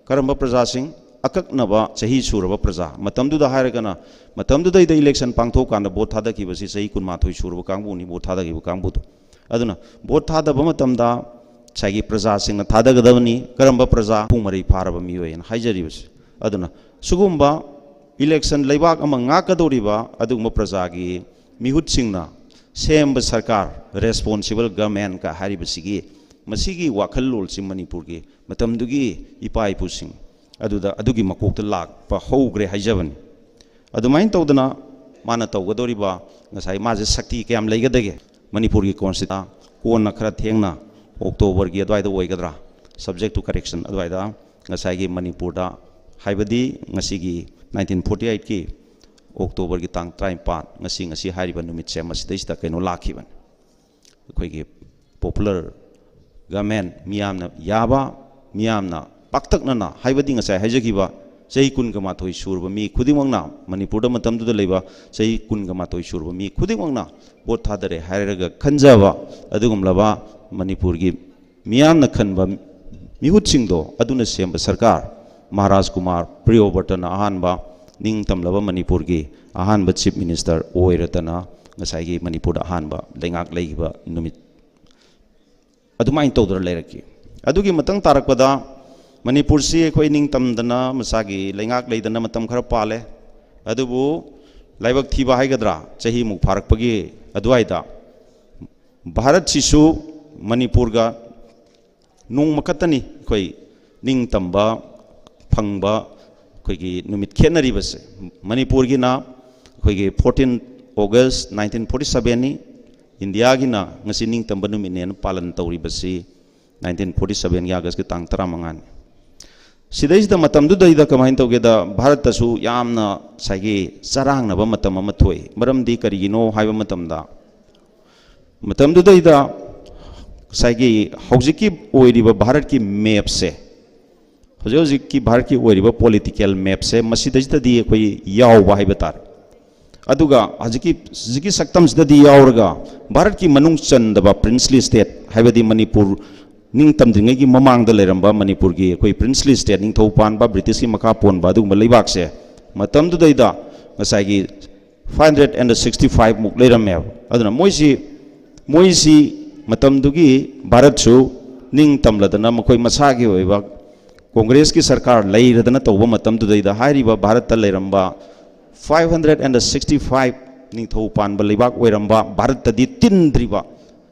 ꯀꯔꯝꯕ ꯄ꯭ꯔꯖꯥꯁꯤꯡ? ꯑꯀꯛꯅꯕ ꯆꯍꯤ ꯁꯨꯔꯕ ꯄ꯭ꯔꯖꯥ꯫ ꯃꯇꯝꯗꯨꯗ ꯍꯥꯏꯔꯒꯅ, ꯃꯇꯝꯗꯨꯗꯩꯗ election ꯄꯥꯡꯊꯣꯛꯀꯥꯟꯗ vote ꯊꯥꯗꯈꯤꯕꯁꯤ ꯆꯍꯤ ꯀꯨꯟꯃꯥꯊꯣꯏ ꯁꯨꯔꯕ ꯀꯥꯡꯕꯨꯅꯤ vote ꯊꯥꯗꯈꯤꯕ ꯀꯥꯡꯕꯨꯗꯣ꯫ ꯑꯗꯨꯅ vote ꯊꯥꯗꯕ ꯃꯇꯝꯗ ꯉꯁꯥꯏꯒꯤ ꯄ꯭ꯔꯖꯥꯁꯤꯡꯅ ꯊꯥꯗꯒꯗꯕꯅꯤ꯫ ꯀꯔꯝꯕ ꯄ꯭ꯔꯖꯥ? ꯅꯤꯐꯨ ꯃꯔꯤ ꯐꯥꯔꯕ ꯃꯤꯑꯣꯏ ꯍꯥꯏꯅ ꯍꯥꯏꯖꯔꯤꯕꯁꯦ꯫ ꯑꯗꯨꯅ ꯁꯤꯒꯨꯝꯕ election, ꯂꯩꯕꯥꯛ ꯑꯃ ꯉꯥꯛꯀꯗꯧꯔꯤꯕ ꯑꯗꯨꯒꯨꯝꯕ ꯄ꯭ꯔꯖꯥꯒꯤ ꯃꯤꯍꯨꯠꯁꯤꯡꯅ ꯁꯦꯝꯕ ꯁꯔꯀꯥꯔ, responsible governmentꯀ ꯍꯥꯏꯔꯤꯕꯁꯤꯒꯤ, ꯃꯁꯤꯒꯤ ꯋꯥꯈꯜꯂꯣꯟꯁꯤ ꯃꯅꯤꯄꯨꯔꯒꯤ ꯃꯇꯝꯗꯨꯒꯤ ꯏꯄꯥ ꯏꯄꯨꯁꯤꯡ ꯑꯗꯨꯗ, ꯑꯗꯨꯒꯤ ꯃꯀꯣꯛꯇ ꯂꯥꯛꯄ ꯍꯧꯈ꯭ꯔꯦ ꯍꯥꯏꯖꯕꯅꯤ꯫ ꯑꯗꯨꯃꯥꯏꯅ ꯇꯧꯗꯅ ꯃꯥꯅ ꯇꯧꯒꯗꯧꯔꯤꯕ, ꯉꯁꯥꯏ ꯃꯥꯁꯦ ꯁꯛꯇꯤ ꯀꯌꯥꯝ ꯂꯩꯒꯗꯒꯦ? ꯃꯅꯤꯄꯨꯔꯒꯤ constitution ꯀꯣꯟꯅ ꯈꯔ ꯊꯦꯡꯅ Octoberꯒꯤ ꯑꯗꯨꯋꯥꯏꯗ ꯑꯣꯏꯒꯗ꯭ꯔꯥ, subject to correction ꯑꯗꯨꯋꯥꯏꯗ ꯉꯁꯥꯏꯒꯤ ꯃꯅꯤꯄꯨꯔꯗ, ꯍꯥꯏꯕꯗꯤ ꯉꯁꯤꯒꯤ nineteen forty eightꯀꯤ ꯑꯣꯛꯇꯣꯕꯔꯒꯤ ꯇꯥꯡ ꯇꯔꯥꯅꯤꯄꯥꯟ, ꯉꯁꯤ, ꯉꯁꯤ ꯍꯥꯏꯔꯤꯕ ꯅꯨꯃꯤꯠꯁꯦ, ꯃꯁꯤꯗꯩꯁꯤꯗ ꯀꯩꯅꯣ ꯂꯥꯛꯈꯤꯕꯅꯤ꯫ ꯑꯩꯈꯣꯏꯒꯤ popular government, ꯃꯤꯌꯥꯝꯅ ꯌꯥꯕ, ꯃꯤꯌꯥꯝꯅ ꯄꯥꯛꯇꯛꯅꯅ, ꯍꯥꯏꯕꯗꯤ ꯉꯁꯥꯏ ꯍꯥꯏꯖꯈꯤꯕ ꯆꯍꯤ ꯀꯨꯟꯒ ꯃꯥꯊꯣꯏ ꯁꯨꯔꯕ ꯃꯤ ꯈꯨꯗꯤꯡꯃꯛꯅ, ꯃꯅꯤꯄꯨꯔꯗ ꯃꯇꯝꯗꯨꯗ ꯂꯩꯕ ꯆꯍꯤ ꯀꯨꯟꯒ ꯃꯥꯊꯣꯏ ꯁꯨꯔꯕ ꯃꯤ ꯈꯨꯗꯤꯡꯃꯛꯅ ꯚꯣꯠ ꯊꯥꯗꯔꯦ ꯍꯥꯏꯔꯒ ꯈꯟꯖꯕ ꯑꯗꯨꯒꯨꯝꯂꯕ ꯃꯅꯤꯄꯨꯔꯒꯤ ꯃꯤꯌꯥꯝꯅ ꯈꯟꯕ ꯃꯤꯍꯨꯠꯁꯤꯡꯗꯣ ꯑꯗꯨꯅ ꯁꯦꯝꯕ ꯁꯔꯀꯥꯔ, ꯃꯍꯥꯔꯥꯖ ꯀꯨꯃꯥꯔ ꯄ꯭ꯔꯤꯌꯣꯕ꯭ꯔꯇꯅ ꯑꯍꯥꯟꯕ, ꯅꯤꯡꯇꯝꯂꯕ ꯃꯅꯤꯄꯨꯔꯒꯤ ꯑꯍꯥꯟꯕ Chief Minister ꯑꯣꯏꯔꯗꯅ ꯉꯁꯥꯏꯒꯤ ꯃꯅꯤꯄꯨꯔꯗ ꯑꯍꯥꯟꯕ ꯂꯩꯉꯥꯛ ꯂꯩꯈꯤꯕ ꯅꯨꯃꯤꯠ ꯑꯗꯨꯃꯥꯏꯅ ꯇꯧꯗꯨꯅ ꯂꯩꯔꯛꯈꯤ꯫ ꯑꯗꯨꯒꯤ ꯃꯇꯨꯡ ꯇꯥꯔꯛꯄꯗ ꯃꯅꯤꯄꯨꯔꯁꯤ ꯑꯩꯈꯣꯏ ꯅꯤꯡꯇꯝꯗꯅ ꯃꯁꯥꯒꯤ ꯂꯩꯉꯥꯛ ꯂꯩꯗꯅ ꯃꯇꯝ ꯈꯔ ꯄꯥꯜꯂꯦ꯫ ꯑꯗꯨꯕꯨ ꯂꯥꯏꯕꯛ ꯊꯤꯕ ꯍꯥꯏꯒꯗ꯭ꯔꯥ, ꯆꯍꯤꯃꯨꯛ ꯐꯥꯔꯛꯄꯒꯤ ꯑꯗꯨꯋꯥꯏꯗ ꯚꯥꯔꯠꯁꯤꯁꯨ ꯃꯅꯤꯄꯨꯔꯒ ꯅꯣꯡꯃ ꯈꯛꯇꯅꯤ ꯑꯩꯈꯣꯏ ꯅꯤꯡꯇꯝꯕ ꯐꯪꯕ ꯑꯩꯈꯣꯏꯒꯤ ꯅꯨꯃꯤꯠ ꯈꯦꯠꯅꯔꯤꯕꯁꯦ꯫ ꯃꯅꯤꯄꯨꯔꯒꯤꯅ ꯑꯩꯈꯣꯏꯒꯤ fourteen August nineteen forty sevenꯅꯤ, ꯏꯟꯗꯤꯌꯥꯒꯤꯅ ꯉꯁꯤ ꯅꯤꯡꯇꯝꯕ ꯅꯨꯃꯤꯠꯅꯦꯅ ꯄꯥꯂꯟ ꯇꯧꯔꯤꯕꯁꯤ nineteen forty sevenꯒꯤ Augustꯀꯤ ꯇꯥꯡ ꯇꯔꯥꯃꯉꯥꯅꯤ꯫ ꯁꯤꯗꯩꯁꯤꯗ ꯃꯇꯝꯗꯨꯗꯩꯗ ꯀꯃꯥꯏꯅ ꯇꯧꯒꯦꯗ, ꯚꯥꯔꯠꯇꯁꯨ ꯌꯥꯝꯅ ꯉꯁꯥꯏꯒꯤ ꯆꯔꯥꯡꯅꯕ ꯃꯇꯝ ꯑꯃ ꯊꯣꯛꯏ꯫ ꯃꯔꯝꯗꯤ ꯀꯔꯤꯒꯤꯅꯣ ꯍꯥꯏꯕ ꯃꯇꯝꯗ, ꯃꯇꯝꯗꯨꯗꯩꯗ ꯉꯁꯥꯏꯒꯤ ꯍꯧꯖꯤꯛꯀꯤ ꯑꯣꯏꯔꯤꯕ ꯚꯥꯔꯠꯀꯤ mapꯁꯦ, ꯍꯧꯖꯤꯛ ꯍꯧꯖꯤꯛꯀꯤ ꯚꯥꯔꯠꯀꯤ ꯑꯣꯏꯔꯤꯕ political mapꯁꯦ, ꯃꯁꯤꯗꯩꯁꯤꯗꯗꯤ ꯑꯩꯈꯣꯏ ꯌꯥꯎꯕ ꯍꯥꯏꯕ ꯇꯥꯔꯦ꯫ ꯑꯗꯨꯒ ꯍꯧꯖꯤꯛꯀꯤ, ꯍꯧꯖꯤꯛꯀꯤ ꯁꯛꯇꯝꯁꯤꯗꯗꯤ ꯌꯥꯎꯔꯒ ꯚꯥꯔꯠꯀꯤ ꯃꯅꯨꯡ ꯆꯟꯗꯕ princely state, ꯍꯥꯏꯕꯗꯤ ꯃꯅꯤꯄꯨꯔ ꯅꯤꯡꯇꯝꯗ꯭ꯔꯤꯉꯩꯒꯤ ꯃꯃꯥꯡꯗ ꯂꯩꯔꯝꯕ ꯃꯅꯤꯄꯨꯔꯒꯤ ꯑꯩꯈꯣꯏ princely state, ꯅꯤꯡꯊꯧ ꯄꯥꯟꯕ, ꯕ꯭ꯔꯤꯇꯤꯁꯀꯤ ꯃꯈꯥ ꯄꯣꯟꯕ ꯑꯗꯨꯒꯨꯝꯕ ꯂꯩꯕꯥꯛꯁꯦ ꯃꯇꯝꯗꯨꯗꯩꯗ ꯉꯁꯥꯏꯒꯤ five hundred and sixty five ꯃꯨꯛ ꯂꯩꯔꯝꯃꯦꯕ꯫ ꯑꯗꯨꯅ ꯃꯣꯏꯁꯤ, ꯃꯣꯏꯁꯤ ꯃꯇꯝꯗꯨꯒꯤ ꯚꯥꯔꯠꯁꯨ ꯅꯤꯡꯇꯝꯂꯗꯅ ꯃꯈꯣꯏ ꯃꯁꯥꯒꯤ ꯑꯣꯏꯕ ꯀꯣꯡꯒ꯭ꯔꯦꯁꯀꯤ ꯁꯔꯀꯥꯔ ꯂꯩꯔꯗꯅ ꯇꯧꯕ ꯃꯇꯝꯗꯨꯗꯩꯗ ꯍꯥꯏꯔꯤꯕ ꯚꯥꯔꯠꯇ ꯂꯩꯔꯝꯕ five hundred and sixty five ꯅꯤꯡꯊꯧ ꯄꯥꯟꯕ ꯂꯩꯕꯥꯛ ꯑꯣꯏꯔꯝꯕ, ꯚꯥꯔꯠꯇꯗꯤ ꯇꯤꯟꯗ꯭ꯔꯤꯕ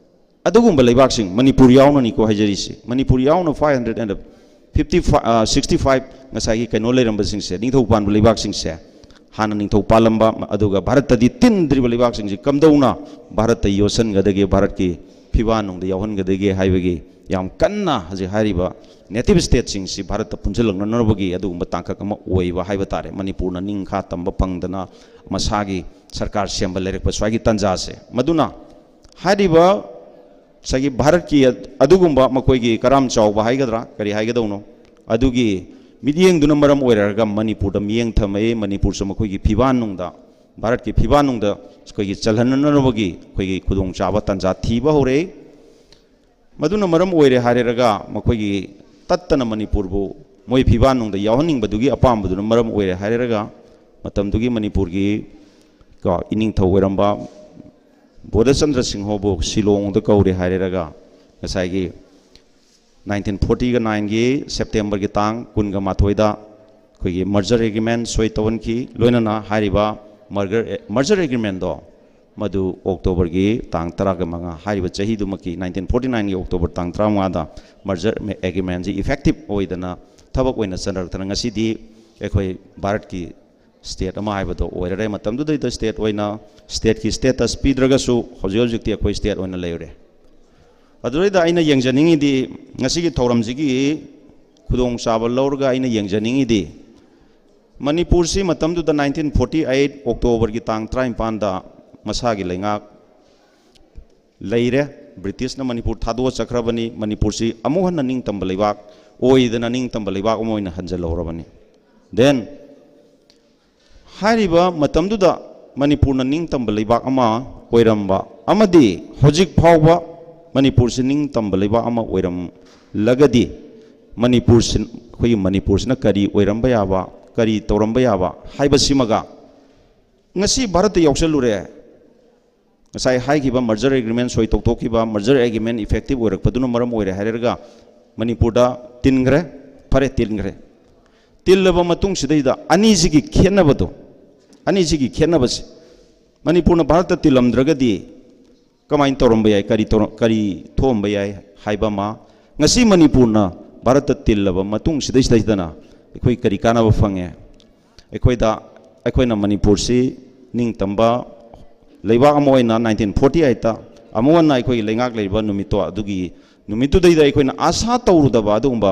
ꯑꯗꯨꯒꯨꯝꯕ ꯂꯩꯕꯥꯛꯁꯤꯡ, ꯃꯅꯤꯄꯨꯔ ꯌꯥꯎꯅꯅꯤꯀꯣ ꯍꯥꯏꯖꯔꯤꯁꯤ, ꯃꯅꯤꯄꯨꯔ ꯌꯥꯎꯅ five hundred and fifty five, sixty five ꯉꯁꯥꯏꯒꯤ ꯀꯩꯅꯣ ꯂꯩꯔꯝꯕꯁꯤꯡꯁꯦ, ꯅꯤꯡꯊꯧ ꯄꯥꯟꯕ ꯂꯩꯕꯥꯛꯁꯤꯡꯁꯦ, ꯍꯥꯟꯅ ꯅꯤꯡꯊꯧ ꯄꯥꯜꯂꯝꯕ, ꯑꯗꯨꯒ ꯚꯥꯔꯠꯇꯗꯤ ꯇꯤꯟꯗ꯭ꯔꯤꯕ ꯂꯩꯕꯥꯛꯁꯤꯡꯁꯤ ꯀꯝꯗꯧꯅ ꯚꯥꯔꯠꯇ ꯌꯣꯠꯁꯤꯟꯒꯗꯒꯦ, ꯚꯥꯔꯠꯀꯤ ꯐꯤꯕꯥꯟꯅꯨꯡꯗ ꯌꯥꯎꯍꯟꯒꯗꯒꯦ ꯍꯥꯏꯕꯒꯤ ꯌꯥꯝ ꯀꯟꯅ ꯍꯧꯖꯤꯛ ꯍꯥꯏꯔꯤꯕ native stateꯁꯤꯡꯁꯤ ꯚꯥꯔꯠꯇ ꯄꯨꯟꯁꯤꯜꯂꯛꯅꯅꯕꯒꯤ ꯑꯗꯨꯒꯨꯝꯕ ꯇꯥꯡꯀꯛ ꯑꯃ ꯑꯣꯏꯕ ꯍꯥꯏꯕ ꯇꯥꯔꯦ꯫ ꯃꯅꯤꯄꯨꯔꯅ ꯅꯤꯡꯈꯥ ꯇꯝꯕ ꯐꯪꯗꯅ ꯃꯁꯥꯒꯤ ꯁꯔꯀꯥꯔ ꯁꯦꯝꯕ ꯂꯩꯔꯛꯄ ꯁ꯭ꯋꯥꯏꯒꯤ ꯇꯥꯟꯖꯥꯁꯦ꯫ ꯃꯗꯨꯅ ꯍꯥꯏꯔꯤꯕ ꯉꯁꯥꯏꯒꯤ ꯚꯥꯔꯠꯀꯤ ꯑꯗꯨꯒꯨꯝꯕ ꯃꯈꯣꯏꯒꯤ ꯀꯔꯥꯝ ꯆꯥꯎꯕ ꯍꯥꯏꯒꯗ꯭ꯔꯥ, ꯀꯔꯤ ꯍꯥꯏꯒꯗꯧꯅꯣ, ꯑꯗꯨꯒꯤ ꯃꯤꯠꯌꯦꯡꯗꯨꯅ ꯃꯔꯝ ꯑꯣꯏꯔꯒ ꯃꯅꯤꯄꯨꯔꯗ ꯃꯤꯠꯌꯦꯡ ꯊꯝꯃꯛꯏ꯫ ꯃꯅꯤꯄꯨꯔꯁꯨ ꯃꯈꯣꯏꯒꯤ ꯐꯤꯕꯥꯟꯅꯨꯡꯗ, ꯚꯥꯔꯠꯀꯤ ꯐꯤꯕꯥꯟꯅꯨꯡꯗ ꯑꯩꯈꯣꯏꯒꯤ ꯆꯜꯍꯟꯅꯅꯕꯒꯤ ꯑꯩꯈꯣꯏꯒꯤ ꯈꯨꯗꯣꯡꯆꯥꯕ ꯇꯥꯟꯖꯥ ꯊꯤꯕ ꯍꯧꯔꯛꯏ꯫ ꯃꯗꯨꯅ ꯃꯔꯝ ꯑꯣꯏꯔꯦ ꯍꯥꯏꯔꯒ ꯃꯈꯣꯏꯒꯤ ꯇꯠꯇꯅ ꯃꯅꯤꯄꯨꯔꯕꯨ ꯃꯣꯏ ꯐꯤꯕꯥꯟꯅꯨꯡꯗ ꯌꯥꯎꯍꯟꯅꯤꯡꯕꯗꯨꯒꯤ ꯑꯄꯥꯝꯕꯗꯨꯅ ꯃꯔꯝ ꯑꯣꯏꯔꯦ ꯍꯥꯏꯔꯒ ꯃꯇꯝꯗꯨꯒꯤ ꯃꯅꯤꯄꯨꯔꯒꯤ ꯀꯣ ꯏꯅꯤꯡꯊꯧ ꯑꯣꯏꯔꯝꯕ ꯕꯣꯙꯆꯟꯗ꯭ꯔ ꯁꯤꯡꯍꯕꯨ ꯁꯤꯂꯣꯡꯗ ꯀꯧꯔꯦ ꯍꯥꯏꯔꯒ ꯉꯁꯥꯏꯒꯤ ꯅꯥꯏꯟꯇꯤꯟ ꯐꯣꯔꯇꯤꯒ ꯅꯥꯏꯟꯒꯤ ꯁꯦꯞꯇꯦꯝꯕꯔꯒꯤ ꯇꯥꯡ ꯀꯨꯟꯒ ꯃꯥꯊꯣꯏꯗ ꯑꯩꯈꯣꯏꯒꯤ ꯃꯔꯖꯔ ꯑꯦꯒ꯭ꯔꯤꯃꯦꯟ ꯁꯣꯏ ꯇꯧꯍꯟꯈꯤ꯫ ꯂꯣꯏꯅꯅ ꯍꯥꯏꯔꯤꯕ ꯃꯔꯖꯔ ꯑꯦꯒ꯭ꯔꯤꯃꯦꯟꯗꯣ ꯃꯗꯨ ꯑꯣꯛꯇꯣꯕꯔꯒꯤ ꯇꯥꯡ ꯇꯔꯥꯒ ꯃꯉꯥ ꯍꯥꯏꯔꯤꯕ ꯆꯍꯤꯗꯨꯃꯛꯀꯤ ꯅꯥꯏꯟꯇꯤꯟ ꯐꯣꯔꯇꯤ ꯅꯥꯏꯟꯒꯤ ꯑꯣꯛꯇꯣꯕꯔ ꯇꯥꯡ ꯇꯔꯥꯃꯉꯥꯗ ꯃꯔꯖꯔ ꯑꯦꯒ꯭ꯔꯤꯃꯦꯟꯁꯤ ꯏꯐꯦꯛꯇꯤꯞ ꯑꯣꯏꯗꯅ ꯊꯕꯛ ꯑꯣꯏꯅ ꯆꯠꯅꯔꯛꯇꯅ ꯉꯁꯤꯗꯤ ꯑꯩꯈꯣꯏ ꯚꯥꯔꯠꯀꯤ ꯁ꯭ꯇꯦꯠ ꯑꯃ ꯍꯥꯏꯕꯗꯣ ꯑꯣꯏꯔꯔꯦ꯫ ꯃꯇꯝꯗꯨꯗꯩꯗ ꯁ꯭ꯇꯦꯠ ꯑꯣꯏꯅ ꯁ꯭ꯇꯦꯠꯀꯤ ꯁ꯭ꯇꯦꯇꯁ ꯄꯤꯗ꯭ꯔꯒꯁꯨ ꯍꯧꯖꯤꯛ ꯍꯧꯖꯤꯛꯇꯤ ꯑꯩꯈꯣꯏ ꯁ꯭ꯇꯦꯠ ꯑꯣꯏꯅ ꯂꯩꯔꯦ꯫ ꯑꯗꯨꯗꯩꯗ ꯑꯩꯅ ꯌꯦꯡꯖꯅꯤꯡꯉꯤꯗꯤ ꯉꯁꯤꯒꯤ ꯊꯧꯔꯝꯁꯤꯒꯤ ꯈꯨꯗꯣꯡꯆꯥꯕ ꯂꯧꯔꯒ ꯑꯩꯅ ꯌꯦꯡꯖꯅꯤꯡꯉꯤꯗꯤ ꯃꯅꯤꯄꯨꯔꯁꯤ ꯃꯇꯝꯗꯨꯗ ꯅꯥꯏꯟꯇꯤꯟ ꯐꯣꯔꯇꯤ ꯑꯩꯠ ꯑꯣꯛꯇꯣꯕꯔꯒꯤ ꯇꯥꯡ ꯇꯔꯥꯅꯤꯄꯥꯟꯗ ꯃꯁꯥꯒꯤ ꯂꯩꯉꯥꯛ ꯂꯩꯔꯦ꯫ ꯕ꯭ꯔꯤꯇꯤꯁꯅ ꯃꯅꯤꯄꯨꯔ ꯊꯥꯗꯣꯛꯑ ꯆꯠꯈ꯭ꯔꯕꯅꯤ꯫ ꯃꯅꯤꯄꯨꯔꯁꯤ ꯑꯃꯨꯛ ꯍꯟꯅ ꯅꯤꯡꯇꯝꯕ ꯂꯩꯕꯥꯛ ꯑꯣꯏꯗꯅ ꯅꯤꯡꯇꯝꯕ ꯂꯩꯕꯥꯛ ꯑꯃ ꯑꯣꯏꯅ ꯍꯟꯖꯜꯍꯧꯔꯕꯅꯤ꯫ Then ꯍꯥꯏꯔꯤꯕ ꯃꯇꯝꯗꯨꯗ ꯃꯅꯤꯄꯨꯔꯅ ꯅꯤꯡꯇꯝꯕ ꯂꯩꯕꯥꯛ ꯑꯃ ꯑꯣꯏꯔꯝꯕ ꯑꯃꯗꯤ ꯍꯧꯖꯤꯛ ꯐꯥꯎꯕ ꯃꯅꯤꯄꯨꯔꯁꯤ ꯅꯤꯡꯇꯝꯕ ꯂꯩꯕꯥꯛ ꯑꯃ ꯑꯣꯏꯔꯝꯂꯒꯗꯤ ꯃꯅꯤꯄꯨꯔꯁꯤ, ꯑꯩꯈꯣꯏꯒꯤ ꯃꯅꯤꯄꯨꯔꯁꯤꯅ ꯀꯔꯤ ꯑꯣꯏꯔꯝꯕ ꯌꯥꯕ, ꯀꯔꯤ ꯇꯧꯔꯝꯕ ꯌꯥꯕ ꯍꯥꯏꯕꯁꯤꯃꯒ ꯉꯁꯤ ꯚꯥꯔꯠꯇ ꯌꯥꯎꯁꯜꯂꯨꯔꯦ꯫ ꯉꯁꯥꯏ ꯍꯥꯏꯈꯤꯕ ꯃꯔꯖꯔ ꯑꯦꯒ꯭ꯔꯤꯃꯦꯟ ꯁꯣꯏ ꯇꯧꯊꯣꯛꯈꯤꯕ, ꯃꯔꯖꯔ ꯑꯦꯒ꯭ꯔꯤꯃꯦꯟ ꯏꯐꯦꯛꯇꯤꯞ ꯑꯣꯏꯔꯛꯄꯗꯨꯅ ꯃꯔꯝ ꯑꯣꯏꯔꯦ ꯍꯥꯏꯔꯒ ꯃꯅꯤꯄꯨꯔꯗ ꯇꯤꯟꯈ꯭ꯔꯦ꯫ ꯐꯔꯦ, ꯇꯤꯟꯈ꯭ꯔꯦ꯫ ꯇꯤꯜꯂꯕ ꯃꯇꯨꯡꯁꯤꯗꯩꯗ ꯑꯅꯤꯁꯤꯒꯤ ꯈꯦꯠꯅꯕꯗꯣ, ꯑꯅꯤꯁꯤꯒꯤ ꯈꯦꯠꯅꯕꯁꯦ, ꯃꯅꯤꯄꯨꯔꯅ ꯚꯥꯔꯠꯇ ꯇꯤꯜꯂꯝꯗ꯭ꯔꯒꯗꯤ ꯀꯃꯥꯏꯅ ꯇꯧꯔꯝꯕ ꯌꯥꯏ, ꯀꯔꯤ ꯇꯧꯔ-, ꯀꯔꯤ ꯊꯣꯛꯑꯝꯕ ꯌꯥꯏ ꯍꯥꯏꯕ ꯑꯃ, ꯉꯁꯤ ꯃꯅꯤꯄꯨꯔꯅ ꯚꯥꯔꯠꯇ ꯇꯤꯜꯂꯕ ꯃꯇꯨꯡꯁꯤꯗꯩꯁꯤꯗꯩꯗꯅ ꯑꯩꯈꯣꯏ ꯀꯔꯤ ꯀꯥꯟꯅꯕ ꯐꯪꯉꯦ? ꯑꯩꯈꯣꯏꯗ, ꯑꯩꯈꯣꯏꯅ ꯃꯅꯤꯄꯨꯔꯁꯤ ꯅꯤꯡꯇꯝꯕ ꯂꯩꯕꯥꯛ ꯑꯃ ꯑꯣꯏꯅ ꯅꯥꯏꯟꯇꯤꯟ ꯐꯣꯔꯇꯤ ꯑꯩꯠꯇ ꯑꯃꯨꯛ ꯍꯟꯅ ꯑꯩꯈꯣꯏꯒꯤ ꯂꯩꯉꯥꯛ ꯂꯩꯔꯤꯕ ꯅꯨꯃꯤꯠꯇꯣ, ꯑꯗꯨꯒꯤ ꯅꯨꯃꯤꯠꯇꯨꯗꯩꯗ ꯑꯩꯈꯣꯏꯅ ꯑꯥꯁꯥ ꯇꯧꯔꯨꯗꯕ ꯑꯗꯨꯒꯨꯝꯕ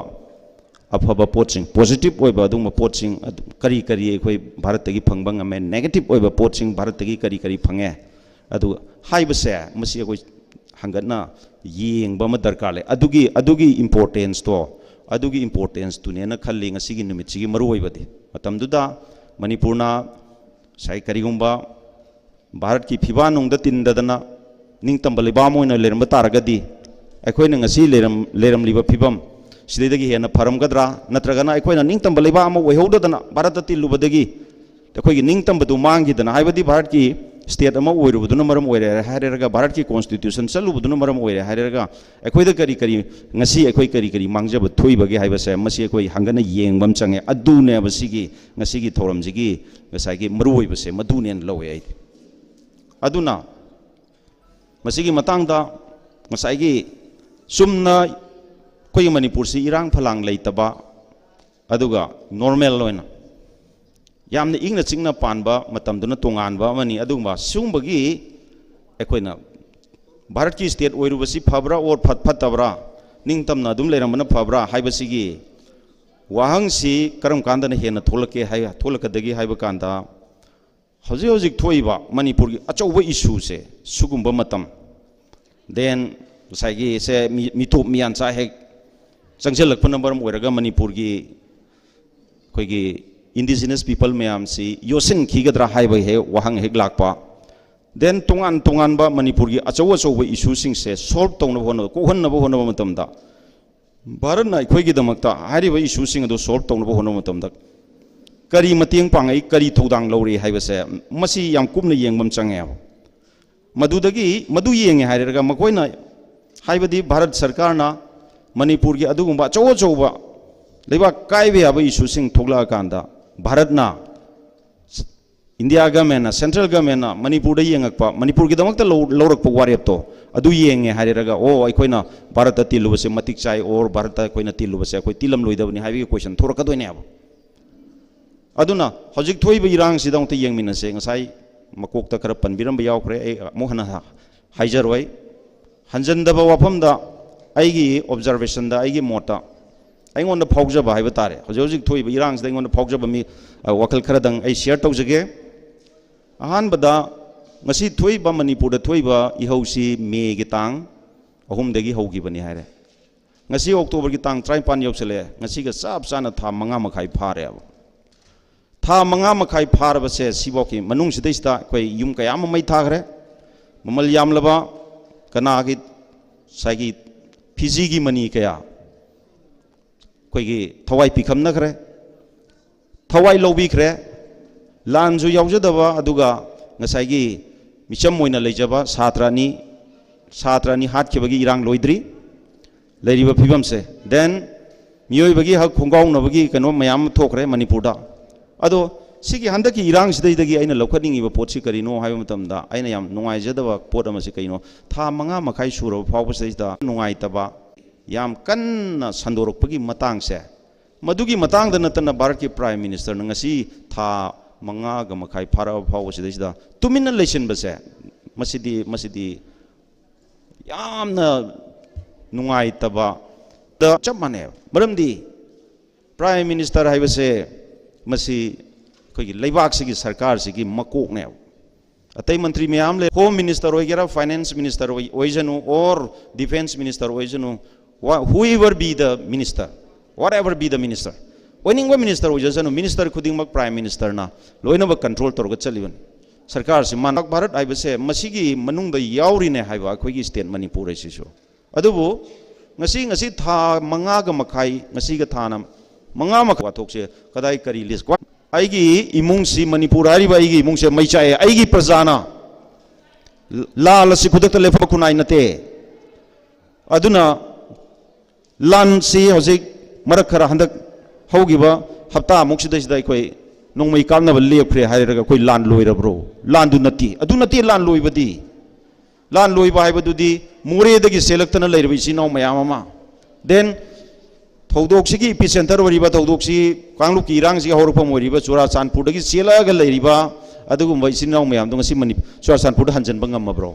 ꯑꯐꯕ ꯄꯣꯠꯁꯤꯡ, ꯄꯣꯖꯤꯇꯤꯚ ꯑꯣꯏꯕ ꯑꯗꯨꯒꯨꯝꯕ ꯄꯣꯠꯁꯤꯡ ꯑꯗꯨ ꯀꯔꯤ ꯀꯔꯤ ꯑꯩꯈꯣꯏ ꯚꯥꯔꯠꯇꯒꯤ ꯐꯪꯕ ꯉꯝꯃꯦ, ꯅꯦꯒꯦꯇꯤꯚ ꯑꯣꯏꯕ ꯄꯣꯠꯁꯤꯡ ꯚꯥꯔꯠꯇꯒꯤ ꯀꯔꯤ ꯀꯔꯤ ꯐꯪꯉꯦ, ꯑꯗꯨ ꯍꯥꯏꯕꯁꯦ ꯃꯁꯤ ꯑꯩꯈꯣꯏ ꯍꯪꯒꯠꯅ ꯌꯦꯡꯕ ꯑꯃ ꯗꯔꯀꯥꯔ ꯂꯩ꯫ ꯑꯗꯨꯒꯤ, ꯑꯗꯨꯒꯤ ꯏꯝꯄꯣꯔꯇꯦꯟꯁꯇꯣ, ꯑꯗꯨꯒꯤ ꯏꯝꯄꯣꯔꯇꯦꯟꯁꯇꯨꯅꯦꯅ ꯈꯜꯂꯤ ꯉꯁꯤꯒꯤ ꯅꯨꯃꯤꯠꯁꯤꯒꯤ ꯃꯔꯨꯑꯣꯏꯕꯗꯤ꯫ ꯃꯇꯝꯗꯨꯗ ꯃꯅꯤꯄꯨꯔꯅ ꯉꯁꯥꯏ ꯀꯔꯤꯒꯨꯝꯕ ꯚꯥꯔꯠꯀꯤ ꯐꯤꯕꯥꯟꯅꯨꯡꯗ ꯇꯤꯟꯗꯗꯅ ꯅꯤꯡꯇꯝꯕ ꯂꯩꯕꯥꯛ ꯑꯃ ꯑꯣꯏꯅ ꯂꯩꯔꯝꯕ ꯇꯥꯔꯒꯗꯤ, ꯑꯩꯈꯣꯏꯅ ꯉꯁꯤ ꯂꯩꯔꯝ-, ꯂꯩꯔꯝꯂꯤꯕ ꯐꯤꯕꯝ ꯁꯤꯗꯩꯗꯒꯤ ꯍꯦꯟꯅ ꯐꯔꯝꯒꯗ꯭ꯔꯥ? ꯅꯠꯇ꯭ꯔꯒꯅ ꯑꯩꯈꯣꯏꯅ ꯅꯤꯡꯇꯝꯕ ꯂꯩꯕꯥꯛ ꯑꯃ ꯑꯣꯏꯍꯧꯗꯗꯅ ꯚꯥꯔꯠꯇ ꯇꯤꯜꯂꯨꯕꯗꯒꯤ ꯑꯩꯈꯣꯏꯒꯤ ꯅꯤꯡꯇꯝꯕꯗꯨ ꯃꯥꯡꯈꯤꯗꯅ, ꯍꯥꯏꯕꯗꯤ ꯚꯥꯔꯠꯀꯤ ꯁ꯭ꯇꯦꯠ ꯑꯃ ꯑꯣꯏꯔꯨꯕꯗꯨꯅ ꯃꯔꯝ ꯑꯣꯏꯔꯦ ꯍꯥꯏꯔꯒ, ꯚꯥꯔꯠꯀꯤ ꯀꯣꯟꯁꯇꯤꯇ꯭ꯌꯨꯁꯟ ꯆꯠꯂꯨꯕꯗꯨꯅ ꯃꯔꯝ ꯑꯣꯏꯔꯦ ꯍꯥꯏꯔꯒ, ꯑꯩꯈꯣꯏꯗ ꯀꯔꯤ ꯀꯔꯤ, ꯉꯁꯤ ꯑꯩꯈꯣꯏ ꯀꯔꯤ ꯀꯔꯤ ꯃꯥꯡꯖꯕ ꯊꯣꯛꯏꯕꯒꯦ ꯍꯥꯏꯕꯁꯦ ꯃꯁꯤ ꯑꯩꯈꯣꯏ ꯍꯪꯒꯠꯅ ꯌꯦꯡꯕ ꯑꯃ ꯆꯪꯉꯦ꯫ ꯑꯗꯨꯅꯦꯕ ꯁꯤꯒꯤ ꯉꯁꯤꯒꯤ ꯊꯧꯔꯝꯁꯤꯒꯤ ꯉꯁꯥꯏꯒꯤ ꯃꯔꯨꯑꯣꯏꯕꯁꯦ ꯃꯗꯨꯅꯦꯅ ꯂꯧꯋꯦ ꯑꯩꯗꯤ꯫ ꯑꯗꯨꯅ ꯃꯁꯤꯒꯤ ꯃꯇꯥꯡꯗ ꯉꯁꯥꯏꯒꯤ ꯆꯨꯝꯅ ꯑꯩꯈꯣꯏꯒꯤ ꯃꯅꯤꯄꯨꯔꯁꯤ ꯏꯔꯥꯡ ꯐꯂꯥꯡ ꯂꯩꯇꯕ, ꯑꯗꯨꯒ ꯅꯣꯔꯃꯦꯜ ꯑꯣꯏꯅ ꯌꯥꯝꯅ ꯏꯪꯅ ꯆꯤꯛꯅ ꯄꯥꯟꯕ ꯃꯇꯝꯗꯨꯅ ꯇꯣꯉꯥꯟꯕ ꯑꯃꯅꯤ꯫ ꯑꯗꯨꯒꯨꯝꯕ ꯁꯤꯒꯨꯝꯕꯒꯤ ꯑꯩꯈꯣꯏꯅ ꯚꯥꯔꯠꯀꯤ ꯁ꯭ꯇꯦꯠ ꯑꯣꯏꯔꯨꯕꯁꯤ ꯐꯕ꯭ꯔꯥ ꯑꯣꯔ ꯐꯠ-, ꯐꯠꯇꯕ꯭ꯔꯥ, ꯅꯤꯡꯇꯝꯅ ꯑꯗꯨꯝ ꯂꯩꯔꯝꯕꯅ ꯐꯕ꯭ꯔꯥ ꯍꯥꯏꯕꯁꯤꯒꯤ ꯋꯥꯍꯪꯁꯤ ꯀꯔꯝ ꯀꯥꯟꯗꯅ ꯍꯦꯟꯅ ꯊꯣꯛꯂꯛꯀꯦ ꯍꯥꯏ-, ꯊꯣꯛꯂꯛꯀꯗꯒꯦ ꯍꯥꯏꯕ ꯀꯥꯟꯗ, ꯍꯧꯖꯤꯛ ꯍꯧꯖꯤꯛ ꯊꯣꯛꯏꯕ ꯃꯅꯤꯄꯨꯔꯒꯤ ꯑꯆꯧꯕ ꯏꯁꯨꯁꯦ ꯁꯤꯒꯨꯝꯕ ꯃꯇꯝ, then ꯉꯁꯥꯏꯒꯤ ꯁꯦ ꯃꯤ-, ꯃꯤꯇꯣꯞ ꯃꯤꯌꯥꯟꯆꯥ ꯍꯦꯛ ꯆꯪꯁꯤꯜꯂꯛꯄꯅ ꯃꯔꯝ ꯑꯣꯏꯔꯒ ꯃꯅꯤꯄꯨꯔꯒꯤ ꯑꯩꯈꯣꯏꯒꯤ indigenous people ꯃꯌꯥꯝꯁꯤ ꯌꯣꯠꯁꯤꯟꯈꯤꯒꯗ꯭ꯔꯥ ꯍꯥꯏꯕ ꯍꯦꯛ ꯋꯥꯍꯪ ꯍꯦꯛ ꯂꯥꯛꯄ, then ꯇꯣꯉꯥꯟ ꯇꯣꯉꯥꯟꯕ ꯃꯅꯤꯄꯨꯔꯒꯤ ꯑꯆꯧ ꯑꯆꯧꯕ ꯏꯁꯨꯁꯤꯡꯁꯦ ꯁꯣꯜꯕ ꯇꯧꯅꯕ ꯍꯣꯠꯅꯕ, ꯀꯣꯛꯍꯟꯅꯕ ꯍꯣꯠꯅꯕ ꯃꯇꯝꯗ ꯚꯥꯔꯠꯅ ꯑꯩꯈꯣꯏꯒꯤꯗꯃꯛꯇ ꯍꯥꯏꯔꯤꯕ ꯏꯁꯨꯁꯤꯡ ꯑꯗꯨ ꯁꯣꯜꯕ ꯇꯧꯅꯕ ꯍꯣꯠꯅꯕ ꯃꯇꯝꯗ ꯀꯔꯤ ꯃꯇꯦꯡ ꯄꯥꯡꯉꯛꯏ, ꯀꯔꯤ ꯊꯧꯗꯥꯡ ꯂꯧꯔꯛꯏ ꯍꯥꯏꯕꯁꯦ ꯃꯁꯤ ꯌꯥꯝ ꯀꯨꯞꯅ ꯌꯦꯡꯕ ꯑꯃ ꯆꯪꯉꯦꯕ꯫ ꯃꯗꯨꯗꯒꯤ, ꯃꯗꯨ ꯌꯦꯡꯉꯦ ꯍꯥꯏꯔꯒ ꯃꯈꯣꯏꯅ, ꯍꯥꯏꯕꯗꯤ ꯚꯥꯔꯠ ꯁꯔꯀꯥꯔꯅ ꯃꯅꯤꯄꯨꯔꯒꯤ ꯑꯗꯨꯒꯨꯝꯕ ꯑꯆꯧ ꯑꯆꯧꯕ ꯂꯩꯕꯥꯛ ꯀꯥꯏꯕ ꯌꯥꯕ ꯏꯁꯨꯁꯤꯡ ꯊꯣꯛꯂꯛꯑꯀꯥꯟꯗ ꯚꯥꯔꯠꯅ, ꯏꯟꯗꯤꯌꯥ ꯒꯃꯦꯟꯅ, ꯁꯦꯟꯇ꯭ꯔꯦꯜ ꯒꯃꯦꯟꯅ ꯃꯅꯤꯄꯨꯔꯗ ꯌꯦꯡꯉꯛꯄ, ꯃꯅꯤꯄꯨꯔꯒꯤꯗꯃꯛꯇ ꯂꯧ-, ꯂꯧꯔꯛꯄ ꯋꯥꯔꯦꯞꯇꯣ ꯑꯗꯨ ꯌꯦꯡꯉꯦ ꯍꯥꯏꯔꯒ, ꯑꯣ, ꯑꯩꯈꯣꯏꯅ ꯚꯥꯔꯠꯇ ꯇꯤꯜꯂꯨꯕꯁꯦ ꯃꯇꯤꯛ ꯆꯥꯏ, ꯑꯣꯔ ꯚꯥꯔꯠꯇ ꯑꯩꯈꯣꯏꯅ ꯇꯤꯜꯂꯨꯕꯁꯦ ꯑꯩꯈꯣꯏ ꯇꯤꯜꯂꯝꯂꯣꯏꯗꯕꯅꯤ ꯍꯥꯏꯕꯒꯤ ꯀꯣꯏꯁꯟ ꯊꯣꯔꯛꯀꯗꯣꯏꯅꯦꯕ꯫ ꯑꯗꯨꯅ ꯍꯧꯖꯤꯛ ꯊꯣꯛꯏꯕ ꯏꯔꯥꯡꯁꯤꯗ ꯑꯃꯨꯛꯇ ꯌꯦꯡꯃꯤꯟꯅꯁꯦ꯫ ꯉꯁꯥꯏ ꯃꯀꯣꯛꯇ ꯈꯔ ꯄꯟꯕꯤꯔꯝꯕ ꯌꯥꯎꯈ꯭ꯔꯦ, ꯑꯩ ꯑꯃꯨꯛ ꯍꯟꯅ ꯍꯥꯏꯖꯔꯣꯏ꯫ ꯍꯟꯖꯟꯗꯕ ꯋꯥꯐꯝꯗ ꯑꯩꯒꯤ ꯑꯣꯕꯖꯥꯔꯕꯦꯁꯟꯗ, ꯑꯩꯒꯤ ꯃꯣꯠꯇ, ꯑꯩꯉꯣꯟꯗ ꯐꯥꯎꯖꯕ ꯍꯥꯏꯕ ꯇꯥꯔꯦ, ꯍꯧꯖꯤꯛ ꯍꯧꯖꯤꯛ ꯊꯣꯛꯏꯕ ꯏꯔꯥꯡꯁꯤꯗ ꯑꯩꯉꯣꯟꯗ ꯐꯥꯎꯖꯕ ꯃꯤ, ꯑ, ꯋꯥꯈꯜ ꯈꯔꯗꯪ ꯑꯩ ꯁꯤꯌꯔ ꯇꯧꯖꯒꯦ꯫ ꯑꯍꯥꯟꯕꯗ, ꯉꯁꯤ ꯊꯣꯛꯏꯕ, ꯃꯅꯤꯄꯨꯔꯗ ꯊꯣꯛꯏꯕ ꯏꯍꯧꯁꯤ ꯃꯦꯒꯤ ꯇꯥꯡ ꯑꯍꯨꯝꯗꯒꯤ ꯍꯧꯈꯤꯕꯅꯤ ꯍꯥꯏꯔꯦ꯫ ꯉꯁꯤ ꯑꯣꯛꯇꯣꯕꯔꯒꯤ ꯇꯥꯡ ꯇꯔꯥꯅꯤꯄꯥꯟ ꯌꯧꯁꯤꯜꯂꯛꯑꯦ꯫ ꯉꯁꯤꯒ ꯆꯞ ꯆꯥꯅ ꯊꯥ ꯃꯉꯥ ꯃꯈꯥꯏ ꯐꯥꯔꯦꯕ꯫ ꯊꯥ ꯃꯉꯥ ꯃꯈꯥꯏ ꯐꯥꯔꯕꯁꯦ, ꯁꯤꯐꯥꯎꯒꯤ ꯃꯅꯨꯡꯁꯤꯗꯩꯁꯤꯗ ꯑꯩꯈꯣꯏ ꯌꯨꯝ ꯀꯌꯥ ꯑꯃ ꯃꯩ ꯊꯥꯈ꯭ꯔꯦ꯫ ꯃꯃꯜ ꯌꯥꯝꯂꯕ ꯀꯅꯥꯒꯤ, ꯉꯁꯥꯏꯒꯤ ꯐꯤꯖꯤꯒꯤ ꯃꯅꯤ ꯀꯌꯥ ꯑꯩꯈꯣꯏꯒꯤ ꯊꯋꯥꯏ ꯄꯤꯈꯝꯅꯈ꯭ꯔꯦ, ꯊꯋꯥꯏ ꯂꯧꯕꯤꯈ꯭ꯔꯦ꯫ ꯂꯥꯟꯁꯨ ꯌꯥꯎꯖꯗꯕ, ꯑꯗꯨꯒ ꯉꯁꯥꯏꯒꯤ ꯃꯤꯆꯝ ꯑꯣꯏꯅ ꯂꯩꯖꯕ ꯁꯥꯇ꯭ꯔ ꯑꯅꯤ, ꯁꯥꯇ꯭ꯔ ꯑꯅꯤ ꯍꯥꯠꯈꯤꯕꯒꯤ ꯏꯔꯥꯡ ꯂꯣꯏꯗ꯭ꯔꯤ꯫ ꯂꯩꯔꯤꯕ ꯐꯤꯕꯝꯁꯦ, then ꯃꯤꯑꯣꯏꯕꯒꯤ ꯍꯛ ꯈꯣꯡꯒꯥꯎꯅꯕꯒꯤ ꯀꯩꯅꯣ ꯃꯌꯥꯝ ꯑꯃ ꯊꯣꯛꯈ꯭ꯔꯦ ꯃꯅꯤꯄꯨꯔꯗ꯫ ꯑꯗꯣ ꯁꯤꯒꯤ ꯍꯟꯗꯛꯀꯤ ꯏꯔꯥꯡꯁꯤꯗꯩꯗꯒꯤ ꯑꯩꯅ ꯂꯧꯈꯠꯅꯤꯡꯉꯤꯕ ꯄꯣꯠꯁꯤ ꯀꯔꯤꯅꯣ ꯍꯥꯏꯕ ꯃꯇꯝꯗ, ꯑꯩꯅ ꯌꯥꯝ ꯅꯨꯡꯉꯥꯏꯖꯗꯕ ꯄꯣꯠ ꯑꯃꯁꯤ ꯀꯩꯅꯣ, ꯊꯥ ꯃꯉꯥ ꯃꯈꯥꯏ ꯁꯨꯔꯕ ꯐꯥꯎꯕꯁꯤꯗꯩꯁꯤꯗ ꯅꯨꯡꯉꯥꯏꯇꯕ ꯌꯥꯝ ꯀꯟꯅ ꯁꯟꯗꯣꯔꯛꯄꯒꯤ ꯃꯇꯥꯡꯁꯦ, ꯃꯗꯨꯒꯤ ꯃꯇꯥꯡꯗ ꯅꯠꯇꯅ ꯚꯥꯔꯠꯀꯤ ꯄ꯭ꯔꯥꯏꯝ ꯃꯤꯅꯤꯁꯇꯔꯅ ꯉꯁꯤ ꯊꯥ ꯃꯉꯥꯒ ꯃꯈꯥꯏ ꯐꯥꯔꯛꯑꯕ ꯐꯥꯎꯕꯁꯤꯗꯩꯁꯤꯗ ꯇꯨꯃꯤꯟꯅ ꯂꯩꯁꯤꯟꯕꯁꯦ, ꯃꯁꯤꯗꯤ, ꯃꯁꯤꯗꯤ ꯌꯥꯝꯅ ꯅꯨꯡꯉꯥꯏꯇꯕ ꯆꯞ ꯃꯥꯟꯅꯩ꯫ ꯃꯔꯝꯗꯤ ꯄ꯭ꯔꯥꯏꯝ ꯃꯤꯅꯤꯁꯇꯔ ꯍꯥꯏꯕꯁꯦ, ꯃꯁꯤ ꯑꯩꯈꯣꯏꯒꯤ ꯂꯩꯕꯥꯛꯁꯤꯒꯤ ꯁꯔꯀꯥꯔꯁꯤꯒꯤ ꯃꯀꯣꯛꯅꯦꯕ꯫ ꯑꯇꯩ ꯃꯟꯇ꯭ꯔꯤ ꯃꯌꯥꯝ ꯂꯩ, ꯍꯣꯝ ꯃꯤꯅꯤꯁꯇꯔ ꯑꯣꯏꯒꯦꯔꯥ, ꯐꯥꯏꯅꯥꯟꯁ ꯃꯤꯅꯤꯁꯇꯔ ꯑꯣꯏ-, ꯑꯣꯏꯁꯅꯨ, or ꯗꯤꯐꯦꯟꯁ ꯃꯤꯅꯤꯁꯇꯔ ꯑꯣꯏꯁꯅꯨ, wha-, whoever be the minister, whatever be the minister, ꯑꯣꯏꯅꯤꯡꯕ ꯃꯤꯅꯤꯁꯇꯔ ꯑꯣꯏꯖꯁꯅꯨ, ꯃꯤꯅꯤꯁꯇꯔ ꯈꯨꯗꯤꯡꯃꯛ ꯄ꯭ꯔꯥꯏꯝ ꯃꯤꯅꯤꯁꯇꯔꯅ ꯂꯣꯏꯅꯃꯛ ꯀꯟꯇ꯭ꯔꯣꯜ ꯇꯧꯔꯒ ꯆꯠꯂꯤꯕꯅꯤ꯫ ꯁꯔꯀꯥꯔꯁꯤ ꯃꯥꯟ-, ꯚꯥꯔꯠ ꯍꯥꯏꯕꯁꯦ ꯃꯁꯤꯒꯤ ꯃꯅꯨꯡꯗ ꯌꯥꯎꯔꯤꯅꯦ ꯍꯥꯏꯕ ꯑꯩꯈꯣꯏꯒꯤ ꯁ꯭ꯇꯦꯠ ꯃꯅꯤꯄꯨꯔ ꯑꯁꯤꯁꯨ꯫ ꯑꯗꯨꯕꯨ ꯉꯁꯤ, ꯉꯁꯤ ꯊꯥ ꯃꯉꯥꯒ ꯃꯈꯥꯏ, ꯉꯁꯤꯒ ꯊꯥꯅ ꯃꯉꯥ ꯃꯈꯥꯏ ꯋꯥꯊꯣꯛꯁꯦ ꯀꯗꯥꯏ ꯀꯔꯤ ꯂꯤꯁ? ꯑꯩꯒꯤ ꯏꯃꯨꯡꯁꯤ, ꯃꯅꯤꯄꯨꯔ ꯍꯥꯏꯔꯤꯕ ꯑꯩꯒꯤ ꯏꯃꯨꯡꯁꯦ ꯃꯩ ꯆꯥꯛꯑꯦ꯫ ꯑꯩꯒꯤ ꯄ꯭ꯔꯖꯥꯅ, ꯂꯥꯜ ꯑꯁꯤ ꯈꯨꯗꯛꯇ ꯂꯦꯞꯄ ꯈꯨꯟꯅꯥꯏ ꯅꯠꯇꯦ꯫ ꯑꯗꯨꯅ ꯂꯥꯟꯁꯤ ꯍꯧꯖꯤꯛ ꯃꯔꯛ ꯈꯔ, ꯍꯟꯗꯛ ꯍꯧꯈꯤꯕ ꯍꯞꯇꯥꯃꯨꯛꯁꯤꯗꯩꯁꯤꯗ ꯑꯩꯈꯣꯏ ꯅꯣꯡꯃꯩ ꯀꯥꯞꯅꯕ ꯂꯦꯞꯈ꯭ꯔꯦ ꯍꯥꯏꯔꯒ ꯑꯩꯈꯣꯏ ꯂꯥꯟ ꯂꯣꯏꯔꯕ꯭ꯔꯣ? ꯂꯥꯟꯗꯨ ꯅꯠꯇꯦ, ꯑꯗꯨ ꯅꯠꯇꯦ ꯂꯥꯟ ꯂꯣꯏꯕꯗꯤ꯫ ꯂꯥꯟ ꯂꯣꯏꯕ ꯍꯥꯏꯕꯗꯨꯗꯤ ꯃꯣꯔꯦꯗꯒꯤ ꯆꯦꯜꯂꯛꯇꯅ ꯂꯩꯔꯤꯕ ꯏꯆꯤꯟ ꯏꯅꯥꯎ ꯃꯌꯥꯝ ꯑꯃ, then ꯊꯧꯗꯣꯛꯁꯤꯒꯤ ꯏꯄꯤ ꯁꯦꯟꯇꯔ ꯑꯣꯏꯔꯤꯕ, ꯊꯧꯗꯣꯛꯁꯤ ꯀꯥꯡꯂꯨꯞꯀꯤ ꯏꯔꯥꯡꯁꯤꯒꯤ ꯍꯧꯔꯛꯐꯝ ꯑꯣꯏꯔꯤꯕ ꯆꯨꯔꯥꯆꯥꯟꯄꯨꯔꯗꯒꯤ ꯆꯦꯜꯂꯛꯑꯒ ꯂꯩꯔꯤꯕ ꯑꯗꯨꯒꯨꯝꯕ ꯏꯆꯤꯟ ꯏꯅꯥꯎ ꯃꯌꯥꯝꯗꯣ ꯉꯁꯤ ꯃꯅꯤ-, ꯆꯨꯔꯥꯆꯥꯟꯄꯨꯔꯗ ꯍꯟꯖꯤꯟꯕ ꯉꯝꯃꯕ꯭ꯔꯣ?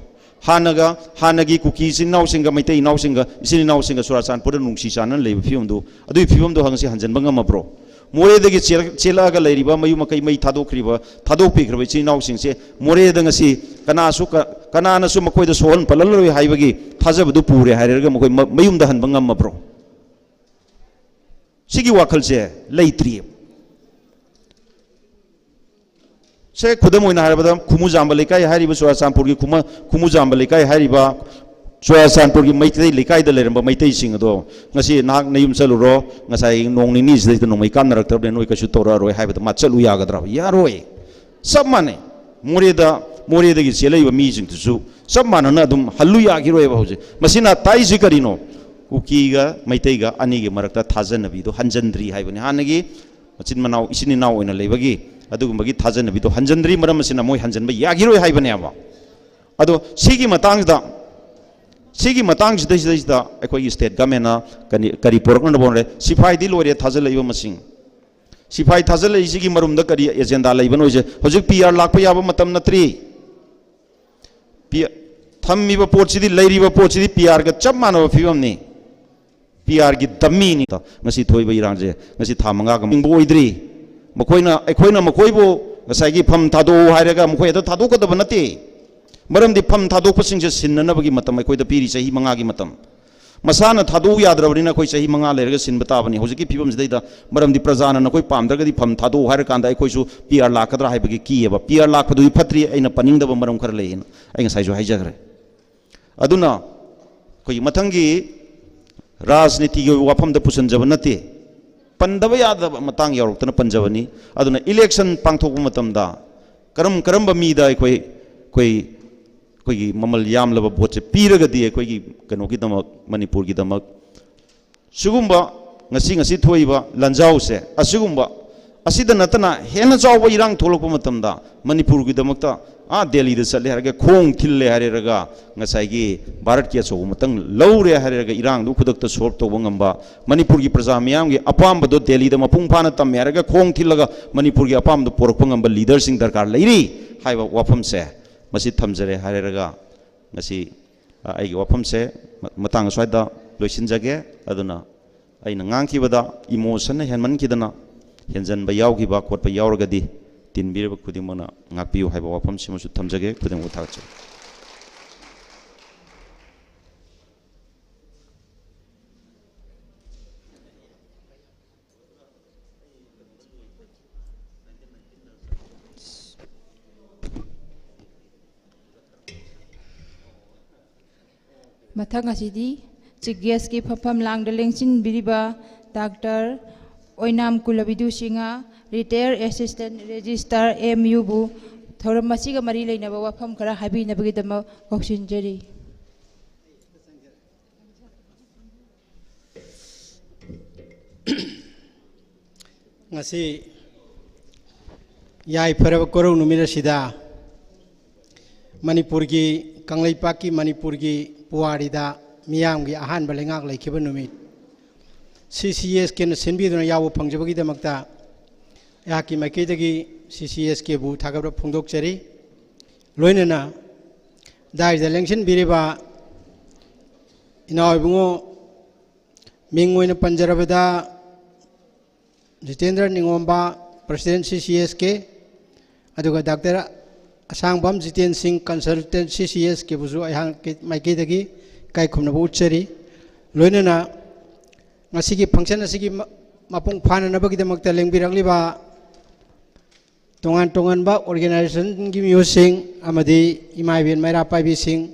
ꯍꯥꯟꯅꯒ ꯍꯥꯟꯅꯒꯤ ꯀꯨꯀꯤ ꯏꯆꯤꯟ ꯏꯅꯥꯎꯁꯤꯡꯒ, ꯃꯩꯇꯩ ꯏꯅꯥꯎꯁꯤꯡꯒ, ꯏꯆꯤꯟ ꯏꯅꯥꯎꯁꯤꯡꯒ ꯆꯨꯔꯥꯆꯥꯟꯄꯨꯔꯗ ꯅꯨꯡꯁꯤ ꯆꯥꯟꯅꯅ ꯂꯩꯕ ꯐꯤꯕꯝꯗꯨ, ꯑꯗꯨꯒꯤ ꯐꯤꯕꯝꯗꯨ ꯉꯁꯤ ꯍꯟꯖꯤꯟꯕ ꯉꯝꯃꯕ꯭ꯔꯣ? ꯃꯣꯔꯦꯗꯒꯤ ꯆꯦꯜ- ꯆꯦꯜꯂꯛꯑꯒ ꯂꯩꯔꯤꯕ ꯃꯌꯨꯝ ꯃꯀꯩ ꯃꯩ ꯊꯥꯗꯣꯛꯈ꯭ꯔꯤꯕ, ꯊꯥꯗꯣꯛꯄꯤꯈ꯭ꯔꯕ ꯏꯆꯤꯟ ꯏꯅꯥꯎꯁꯤꯡꯁꯦ ꯃꯣꯔꯦꯗ ꯉꯁꯤ ꯀꯅꯥꯁꯨ ꯀ- ꯀꯅꯥꯅꯁꯨ ꯃꯈꯣꯏꯗ ꯁꯣꯛꯍꯟ ꯄꯜꯍꯜꯂꯔꯣꯏ ꯍꯥꯏꯕꯒꯤ ꯊꯥꯖꯕꯗꯨ ꯄꯨꯔꯦ ꯍꯥꯏꯔꯒ ꯃꯈꯣꯏ ꯃ- ꯃꯌꯨꯝꯗ ꯍꯟꯕ ꯉꯝꯃꯕ꯭ꯔꯣ? ꯁꯤꯒꯤ ꯋꯥꯈꯜꯁꯦ ꯂꯩꯇ꯭ꯔꯤ꯫ ꯁꯦ, ꯈꯨꯗꯝ ꯑꯣꯏꯅ ꯍꯥꯏꯔꯕꯗ, ꯈꯨꯃꯨꯖꯥꯝꯕ ꯂꯩꯀꯥꯏ ꯍꯥꯏꯔꯤꯕ, ꯆꯨꯔꯥꯆꯥꯟꯄꯨꯔꯒꯤ ꯈꯨꯃ- ꯈꯨꯃꯨꯖꯥꯝꯕ ꯂꯩꯀꯥꯏ ꯍꯥꯏꯔꯤꯕ, ꯆꯨꯔꯥꯆꯥꯟꯄꯨꯔꯒꯤ ꯃꯩꯇꯩ ꯂꯩꯀꯥꯏꯗ ꯂꯩꯔꯝꯕ ꯃꯩꯇꯩꯁꯤꯡ ꯑꯗꯣ, ꯉꯁꯤ ꯅꯍꯥꯛ ꯅꯌꯨꯝ ꯆꯠꯂꯨꯔꯣ, ꯉꯁꯥꯏ ꯅꯣꯡ ꯅꯤꯅꯤꯁꯤꯗꯩꯗ ꯅꯣꯡꯃꯩ ꯀꯥꯞꯅꯔꯛꯇ꯭ꯔꯕꯅꯤꯅ ꯅꯣꯏ ꯀꯩꯁꯨ ꯇꯧꯔꯛꯑꯔꯣꯏ ꯍꯥꯏꯕꯗ ꯃꯥ ꯆꯠꯂꯨ ꯌꯥꯒꯗ꯭ꯔꯥ? ꯌꯥꯔꯣꯏ꯫ ꯆꯞ ꯃꯥꯟꯅꯩ꯫ ꯃꯣꯔꯦꯗ, ꯃꯣꯔꯦꯗꯒꯤ ꯆꯦꯜꯂꯛꯏꯕ ꯃꯤꯁꯤꯡꯗꯨꯁꯨ ꯆꯞ ꯃꯥꯟꯅꯅ ꯑꯗꯨꯝ ꯍꯜꯂꯨ ꯌꯥꯈꯤꯔꯣꯏꯕ꯫ ꯍꯧꯖꯤꯛ ꯃꯁꯤꯅ ꯇꯥꯛꯏꯁꯤ ꯀꯔꯤꯅꯣ? ꯀꯨꯀꯤꯒ ꯃꯩꯇꯩꯒ ꯑꯅꯤꯒꯤ ꯃꯔꯛꯇ ꯊꯥꯖꯅꯕꯤꯗꯣ ꯍꯟꯖꯟꯗ꯭ꯔꯤ ꯍꯥꯏꯕꯅꯤ꯫ ꯍꯥꯟꯅꯒꯤ ꯃꯆꯤꯟ ꯃꯅꯥꯎ, ꯏꯆꯤꯟ ꯏꯅꯥꯎ ꯑꯣꯏꯅ ꯂꯩꯕꯒꯤ ꯑꯗꯨꯒꯨꯝꯕꯒꯤ ꯊꯥꯖꯅꯕꯤꯗꯣ ꯍꯟꯖꯟꯗ꯭ꯔꯤ꯫ ꯃꯔꯝ ꯑꯁꯤꯅ ꯃꯣꯏ ꯍꯟꯖꯟꯕ ꯌꯥꯈꯤꯔꯣꯏ ꯍꯥꯏꯕꯅꯦꯕ꯫ ꯑꯗꯣ ꯁꯤꯒꯤ ꯃꯇꯥꯡꯁꯤꯗ, ꯁꯤꯒꯤ ꯃꯇꯥꯡꯁꯤꯗꯩꯁꯤꯗꯩꯁꯤꯗ ꯑꯩꯈꯣꯏꯒꯤ ꯁ꯭ꯇꯦꯠ ꯒꯃꯦꯟꯅ ꯀꯔꯤ, ꯀꯔꯤ ꯄꯨꯔꯛꯅꯅꯕ ꯍꯣꯠꯅꯔꯦ? ꯁꯤꯐꯥꯏꯗꯤ ꯂꯣꯏꯔꯦ ꯊꯥꯖꯤꯜꯂꯛꯏꯕ ꯃꯁꯤꯡ꯫ ꯁꯤꯐꯥꯏ ꯊꯥꯖꯤꯜꯂꯛꯏꯁꯤꯒꯤ ꯃꯔꯨꯝꯗ ꯀꯔꯤ ꯑꯦꯖꯦꯟꯗꯥ ꯂꯩꯕꯅꯣ? ꯍꯧꯖꯤꯛ ꯄꯤ ꯑꯥꯔ ꯂꯥꯛꯄ ꯌꯥꯕ ꯃꯇꯝ ꯅꯠꯇ꯭ꯔꯤ꯫ ꯄꯤ-, ꯊꯝꯃꯤꯕ ꯄꯣꯠꯁꯤꯗꯤ, ꯂꯩꯔꯤꯕ ꯄꯣꯠꯁꯤꯗꯤ ꯄꯤ ꯑꯥꯔꯒ ꯆꯞ ꯃꯥꯟꯅꯕ ꯐꯤꯕꯝꯅꯤ꯫ ꯄꯤ ꯑꯥꯔꯒꯤ ꯗꯝꯃꯤꯅꯤ꯫ ꯉꯁꯤ ꯊꯣꯛꯏꯕ ꯏꯔꯥꯡꯁꯦ ꯉꯁꯤ ꯊꯥ ꯃꯉꯥꯒ ꯃꯇꯨꯡꯕꯨ ꯑꯣꯏꯗ꯭ꯔꯤ꯫ ꯃꯈꯣꯏꯅ, ꯑꯩꯈꯣꯏꯅ ꯃꯈꯣꯏꯕꯨ ꯉꯁꯥꯏꯒꯤ ꯐꯝ ꯊꯥꯗꯣꯛꯎ ꯍꯥꯏꯔꯒ ꯃꯈꯣꯏ ꯍꯦꯛꯇ ꯊꯥꯗꯣꯛꯀꯗꯕ ꯅꯠꯇꯦ꯫ ꯃꯔꯝꯗꯤ ꯐꯝ ꯊꯥꯗꯣꯛꯄꯁꯤꯡꯁꯦ ꯁꯤꯟꯅꯅꯕꯒꯤ ꯃꯇꯝ ꯑꯩꯈꯣꯏꯗ ꯄꯤꯔꯤ, ꯆꯍꯤ ꯃꯉꯥꯒꯤ ꯃꯇꯝ꯫ ꯃꯁꯥꯅ ꯊꯥꯗꯣꯛꯎ ꯌꯥꯗ꯭ꯔꯕꯅꯤꯅ ꯑꯩꯈꯣꯏ ꯆꯍꯤ ꯃꯉꯥ ꯂꯩꯔꯒ ꯁꯤꯟꯕ ꯇꯥꯕꯅꯤ꯫ ꯍꯧꯖꯤꯛꯀꯤ ꯐꯤꯕꯝꯁꯤꯗꯩꯗ ꯃꯔꯝꯗꯤ ꯄ꯭ꯔꯖꯥꯅ ꯅꯈꯣꯏ ꯄꯥꯝꯗ꯭ꯔꯒꯗꯤ ꯐꯝ ꯊꯥꯗꯣꯛꯎ ꯍꯥꯏꯔꯀꯥꯟꯗ ꯑꯩꯈꯣꯏꯁꯨ ꯄꯤ ꯑꯥꯔ ꯂꯥꯛꯀꯗ꯭ꯔꯥ ꯍꯥꯏꯕꯒꯤ ꯀꯤꯌꯦꯕ꯫ ꯄꯤ ꯑꯥꯔ ꯂꯥꯛꯄꯗꯨꯗꯤ ꯐꯠꯇ꯭ꯔꯤ, ꯑꯩꯅ ꯄꯟꯅꯤꯡꯗꯕ ꯃꯔꯝ ꯈꯔ ꯂꯩꯌꯦꯅ ꯑꯩ ꯉꯁꯥꯏꯁꯨ ꯍꯥꯏꯖꯈ꯭ꯔꯦ꯫ ꯑꯗꯨꯅ ꯑꯩꯈꯣꯏꯒꯤ ꯃꯊꯪꯒꯤ ꯔꯥꯖꯅꯤꯇꯤꯒꯤ ꯑꯣꯏꯕ ꯋꯥꯐꯝꯗ ꯄꯨꯁꯤꯟꯖꯕ ꯅꯠꯇꯦ, ꯄꯟꯗꯕ ꯌꯥꯗꯕ ꯃꯇꯥꯡ ꯌꯥꯎꯔꯛꯇꯅ ꯄꯟꯖꯕꯅꯤ꯫ ꯑꯗꯨꯅ ꯏꯂꯦꯛꯁꯟ ꯄꯥꯡꯊꯣꯛꯄ ꯃꯇꯝꯗ ꯀꯔꯝ ꯀꯔꯝꯕ ꯃꯤꯗ ꯑꯩꯈꯣꯏ, ꯑꯩꯈꯣꯏ, ꯑꯩꯈꯣꯏꯒꯤ ꯃꯃꯜ ꯌꯥꯝꯂꯕ ꯚꯣꯠꯁꯦ ꯄꯤꯔꯒꯗꯤ ꯑꯩꯈꯣꯏꯒꯤ ꯀꯩꯅꯣꯒꯤꯗꯃꯛ, ꯃꯅꯤꯄꯨꯔꯒꯤꯗꯃꯛ ꯁꯤꯒꯨꯝꯕ ꯉꯁꯤ ꯉꯁꯤ ꯊꯣꯛꯏꯕ ꯂꯥꯟꯖꯥꯎꯁꯦ, ꯑꯁꯤꯒꯨꯝꯕ, ꯑꯁꯤꯗ ꯅꯠꯇꯅ ꯍꯦꯟꯅ ꯆꯥꯎꯕ ꯏꯔꯥꯡ ꯊꯣꯛꯂꯛꯄ ꯃꯇꯝꯗ ꯃꯅꯤꯄꯨꯔꯒꯤꯗꯃꯛꯇ ꯑꯥ ꯗꯦꯜꯂꯤꯗ ꯆꯠꯂꯦ ꯍꯥꯏꯔꯒ, ꯈꯣꯡ ꯊꯤꯜꯂꯦ ꯍꯥꯏꯔꯒ, ꯉꯁꯥꯏꯒꯤ ꯚꯥꯔꯠꯀꯤ ꯑꯆꯧꯕ ꯃꯇꯝ ꯂꯧꯔꯦ ꯍꯥꯏꯔꯒ ꯏꯔꯥꯡꯗꯨ ꯈꯨꯗꯛꯇ ꯁꯣꯜꯕ ꯇꯧꯕ ꯉꯝꯕ, ꯃꯅꯤꯄꯨꯔꯒꯤ ꯄ꯭ꯔꯖꯥ ꯃꯤꯌꯥꯝꯒꯤ ꯑꯄꯥꯝꯕꯗꯣ ꯗꯦꯜꯂꯤꯗ ꯃꯄꯨꯡ ꯐꯥꯅ ꯇꯝꯃꯦ ꯍꯥꯏꯔꯒ ꯈꯣꯡ ꯊꯤꯜꯂꯒ ꯃꯅꯤꯄꯨꯔꯒꯤ ꯑꯄꯥꯝꯕꯗꯣ ꯄꯨꯔꯛꯄ ꯉꯝꯕ ꯂꯤꯗꯔꯁꯤꯡ ꯗꯔꯀꯥꯔ ꯂꯩꯔꯤ ꯍꯥꯏꯕ ꯋꯥꯐꯝꯁꯦ ꯃꯁꯤ ꯊꯝꯖꯔꯦ ꯍꯥꯏꯔꯒ, ꯉꯁꯤ, ꯑ, ꯑꯩꯒꯤ ꯋꯥꯐꯝꯁꯦ ꯃ-, ꯃꯇꯥꯡ ꯑꯁ꯭ꯋꯥꯏꯗ ꯂꯣꯏꯁꯤꯟꯖꯒꯦ꯫ ꯑꯗꯨꯅ ꯑꯩꯅ ꯉꯥꯡꯈꯤꯕꯗ emotionꯅ ꯍꯦꯟꯃꯟꯈꯤꯗꯅ ꯍꯦꯟꯖꯟꯕ ꯌꯥꯎꯈꯤꯕ ꯈꯣꯠꯄ ꯌꯥꯎꯔꯒꯗꯤ ꯇꯤꯟꯕꯤꯔꯤꯕ ꯈꯨꯗꯤꯡꯃꯛꯅ ꯉꯥꯛꯄꯤꯌꯨ ꯍꯥꯏꯕ ꯋꯥꯐꯝꯁꯤꯃꯁꯨ ꯊꯝꯖꯒꯦ꯫ ꯈꯨꯗꯤꯡꯃꯛ ꯊꯥꯒꯠꯆꯔꯤ꯫ ꯃꯊꯪ ꯑꯁꯤꯗꯤ Chief Guestꯀꯤ ꯐꯝꯐꯝ ꯂꯥꯡꯗ ꯂꯦꯡꯁꯤꯟꯕꯤꯔꯤꯕ Doctor ꯑꯣꯏꯅꯥꯝ ꯀꯨꯂꯕꯤꯗꯨ Singh, Retired Assistant Registrar, M Uꯕꯨ ꯊꯧꯔꯝ ꯑꯁꯤꯒ ꯃꯔꯤ ꯂꯩꯅꯕ ꯋꯥꯐꯝ ꯈꯔ ꯍꯥꯏꯕꯤꯅꯕꯒꯤꯗꯃꯛ ꯀꯧꯁꯤꯟꯖꯔꯤ꯫ ꯉꯁꯤ ꯌꯥꯏꯐꯔꯕ ꯀꯣꯔꯧ ꯅꯨꯃꯤꯠ ꯑꯁꯤꯗ ꯃꯅꯤꯄꯨꯔꯒꯤ, ꯀꯪꯂꯩꯄꯥꯛꯀꯤ ꯃꯅꯤꯄꯨꯔꯒꯤ ꯄꯨꯋꯥꯔꯤꯗ ꯃꯤꯌꯥꯝꯒꯤ ꯑꯍꯥꯟꯕ ꯂꯩꯉꯥꯛ ꯂꯩꯈꯤꯕ ꯅꯨꯃꯤꯠ, CCSKꯅ ꯁꯤꯟꯕꯤꯗꯨꯅ ꯌꯥꯎꯕ ꯐꯪꯖꯕꯒꯤꯗꯃꯛꯇ ꯑꯩꯍꯥꯛꯀꯤ ꯃꯥꯏꯀꯩꯗꯒꯤ CCSKꯕꯨ ꯊꯥꯒꯠꯄ ꯐꯣꯡꯗꯣꯛꯆꯔꯤ꯫ ꯂꯣꯏꯅꯅ ꯗꯥꯏꯁꯗ ꯂꯦꯡꯁꯤꯟꯕꯤꯔꯤꯕ ꯏꯅꯥꯎ ꯏꯕꯨꯡꯉꯣ, ꯃꯤꯡ ꯑꯣꯏꯅ ꯄꯟꯖꯔꯕꯗ, ꯖꯤꯇꯦꯟꯗ꯭ꯔ ꯅꯤꯉꯣꯝꯕ, President CCSK, ꯑꯗꯨꯒ Doctor ꯑꯁꯥꯡꯕꯝ ꯖꯤꯇꯦꯟ ꯁꯤꯡ, Consultant CCSKꯕꯨꯁꯨ ꯑꯩꯍꯥꯛꯀꯤ ꯃꯥꯏꯀꯩꯗꯒꯤ ꯏꯀꯥꯏ ꯈꯨꯝꯅꯕ ꯎꯠꯆꯔꯤ꯫ ꯂꯣꯏꯅꯅ ꯉꯁꯤꯒꯤ function ꯑꯁꯤꯒꯤ ꯃ-, ꯃꯄꯨꯡ ꯐꯥꯅꯅꯕꯒꯤꯗꯃꯛꯇ ꯂꯦꯡꯕꯤꯔꯛꯂꯤꯕ ꯇꯣꯉꯥꯟ ꯇꯣꯉꯥꯟꯕ organizationꯒꯤ ꯃꯤꯑꯣꯏꯁꯤꯡ ꯑꯃꯗꯤ ꯏꯃꯥ ꯏꯕꯦꯟ ꯃꯩꯔꯥ ꯄꯥꯏꯕꯤꯁꯤꯡ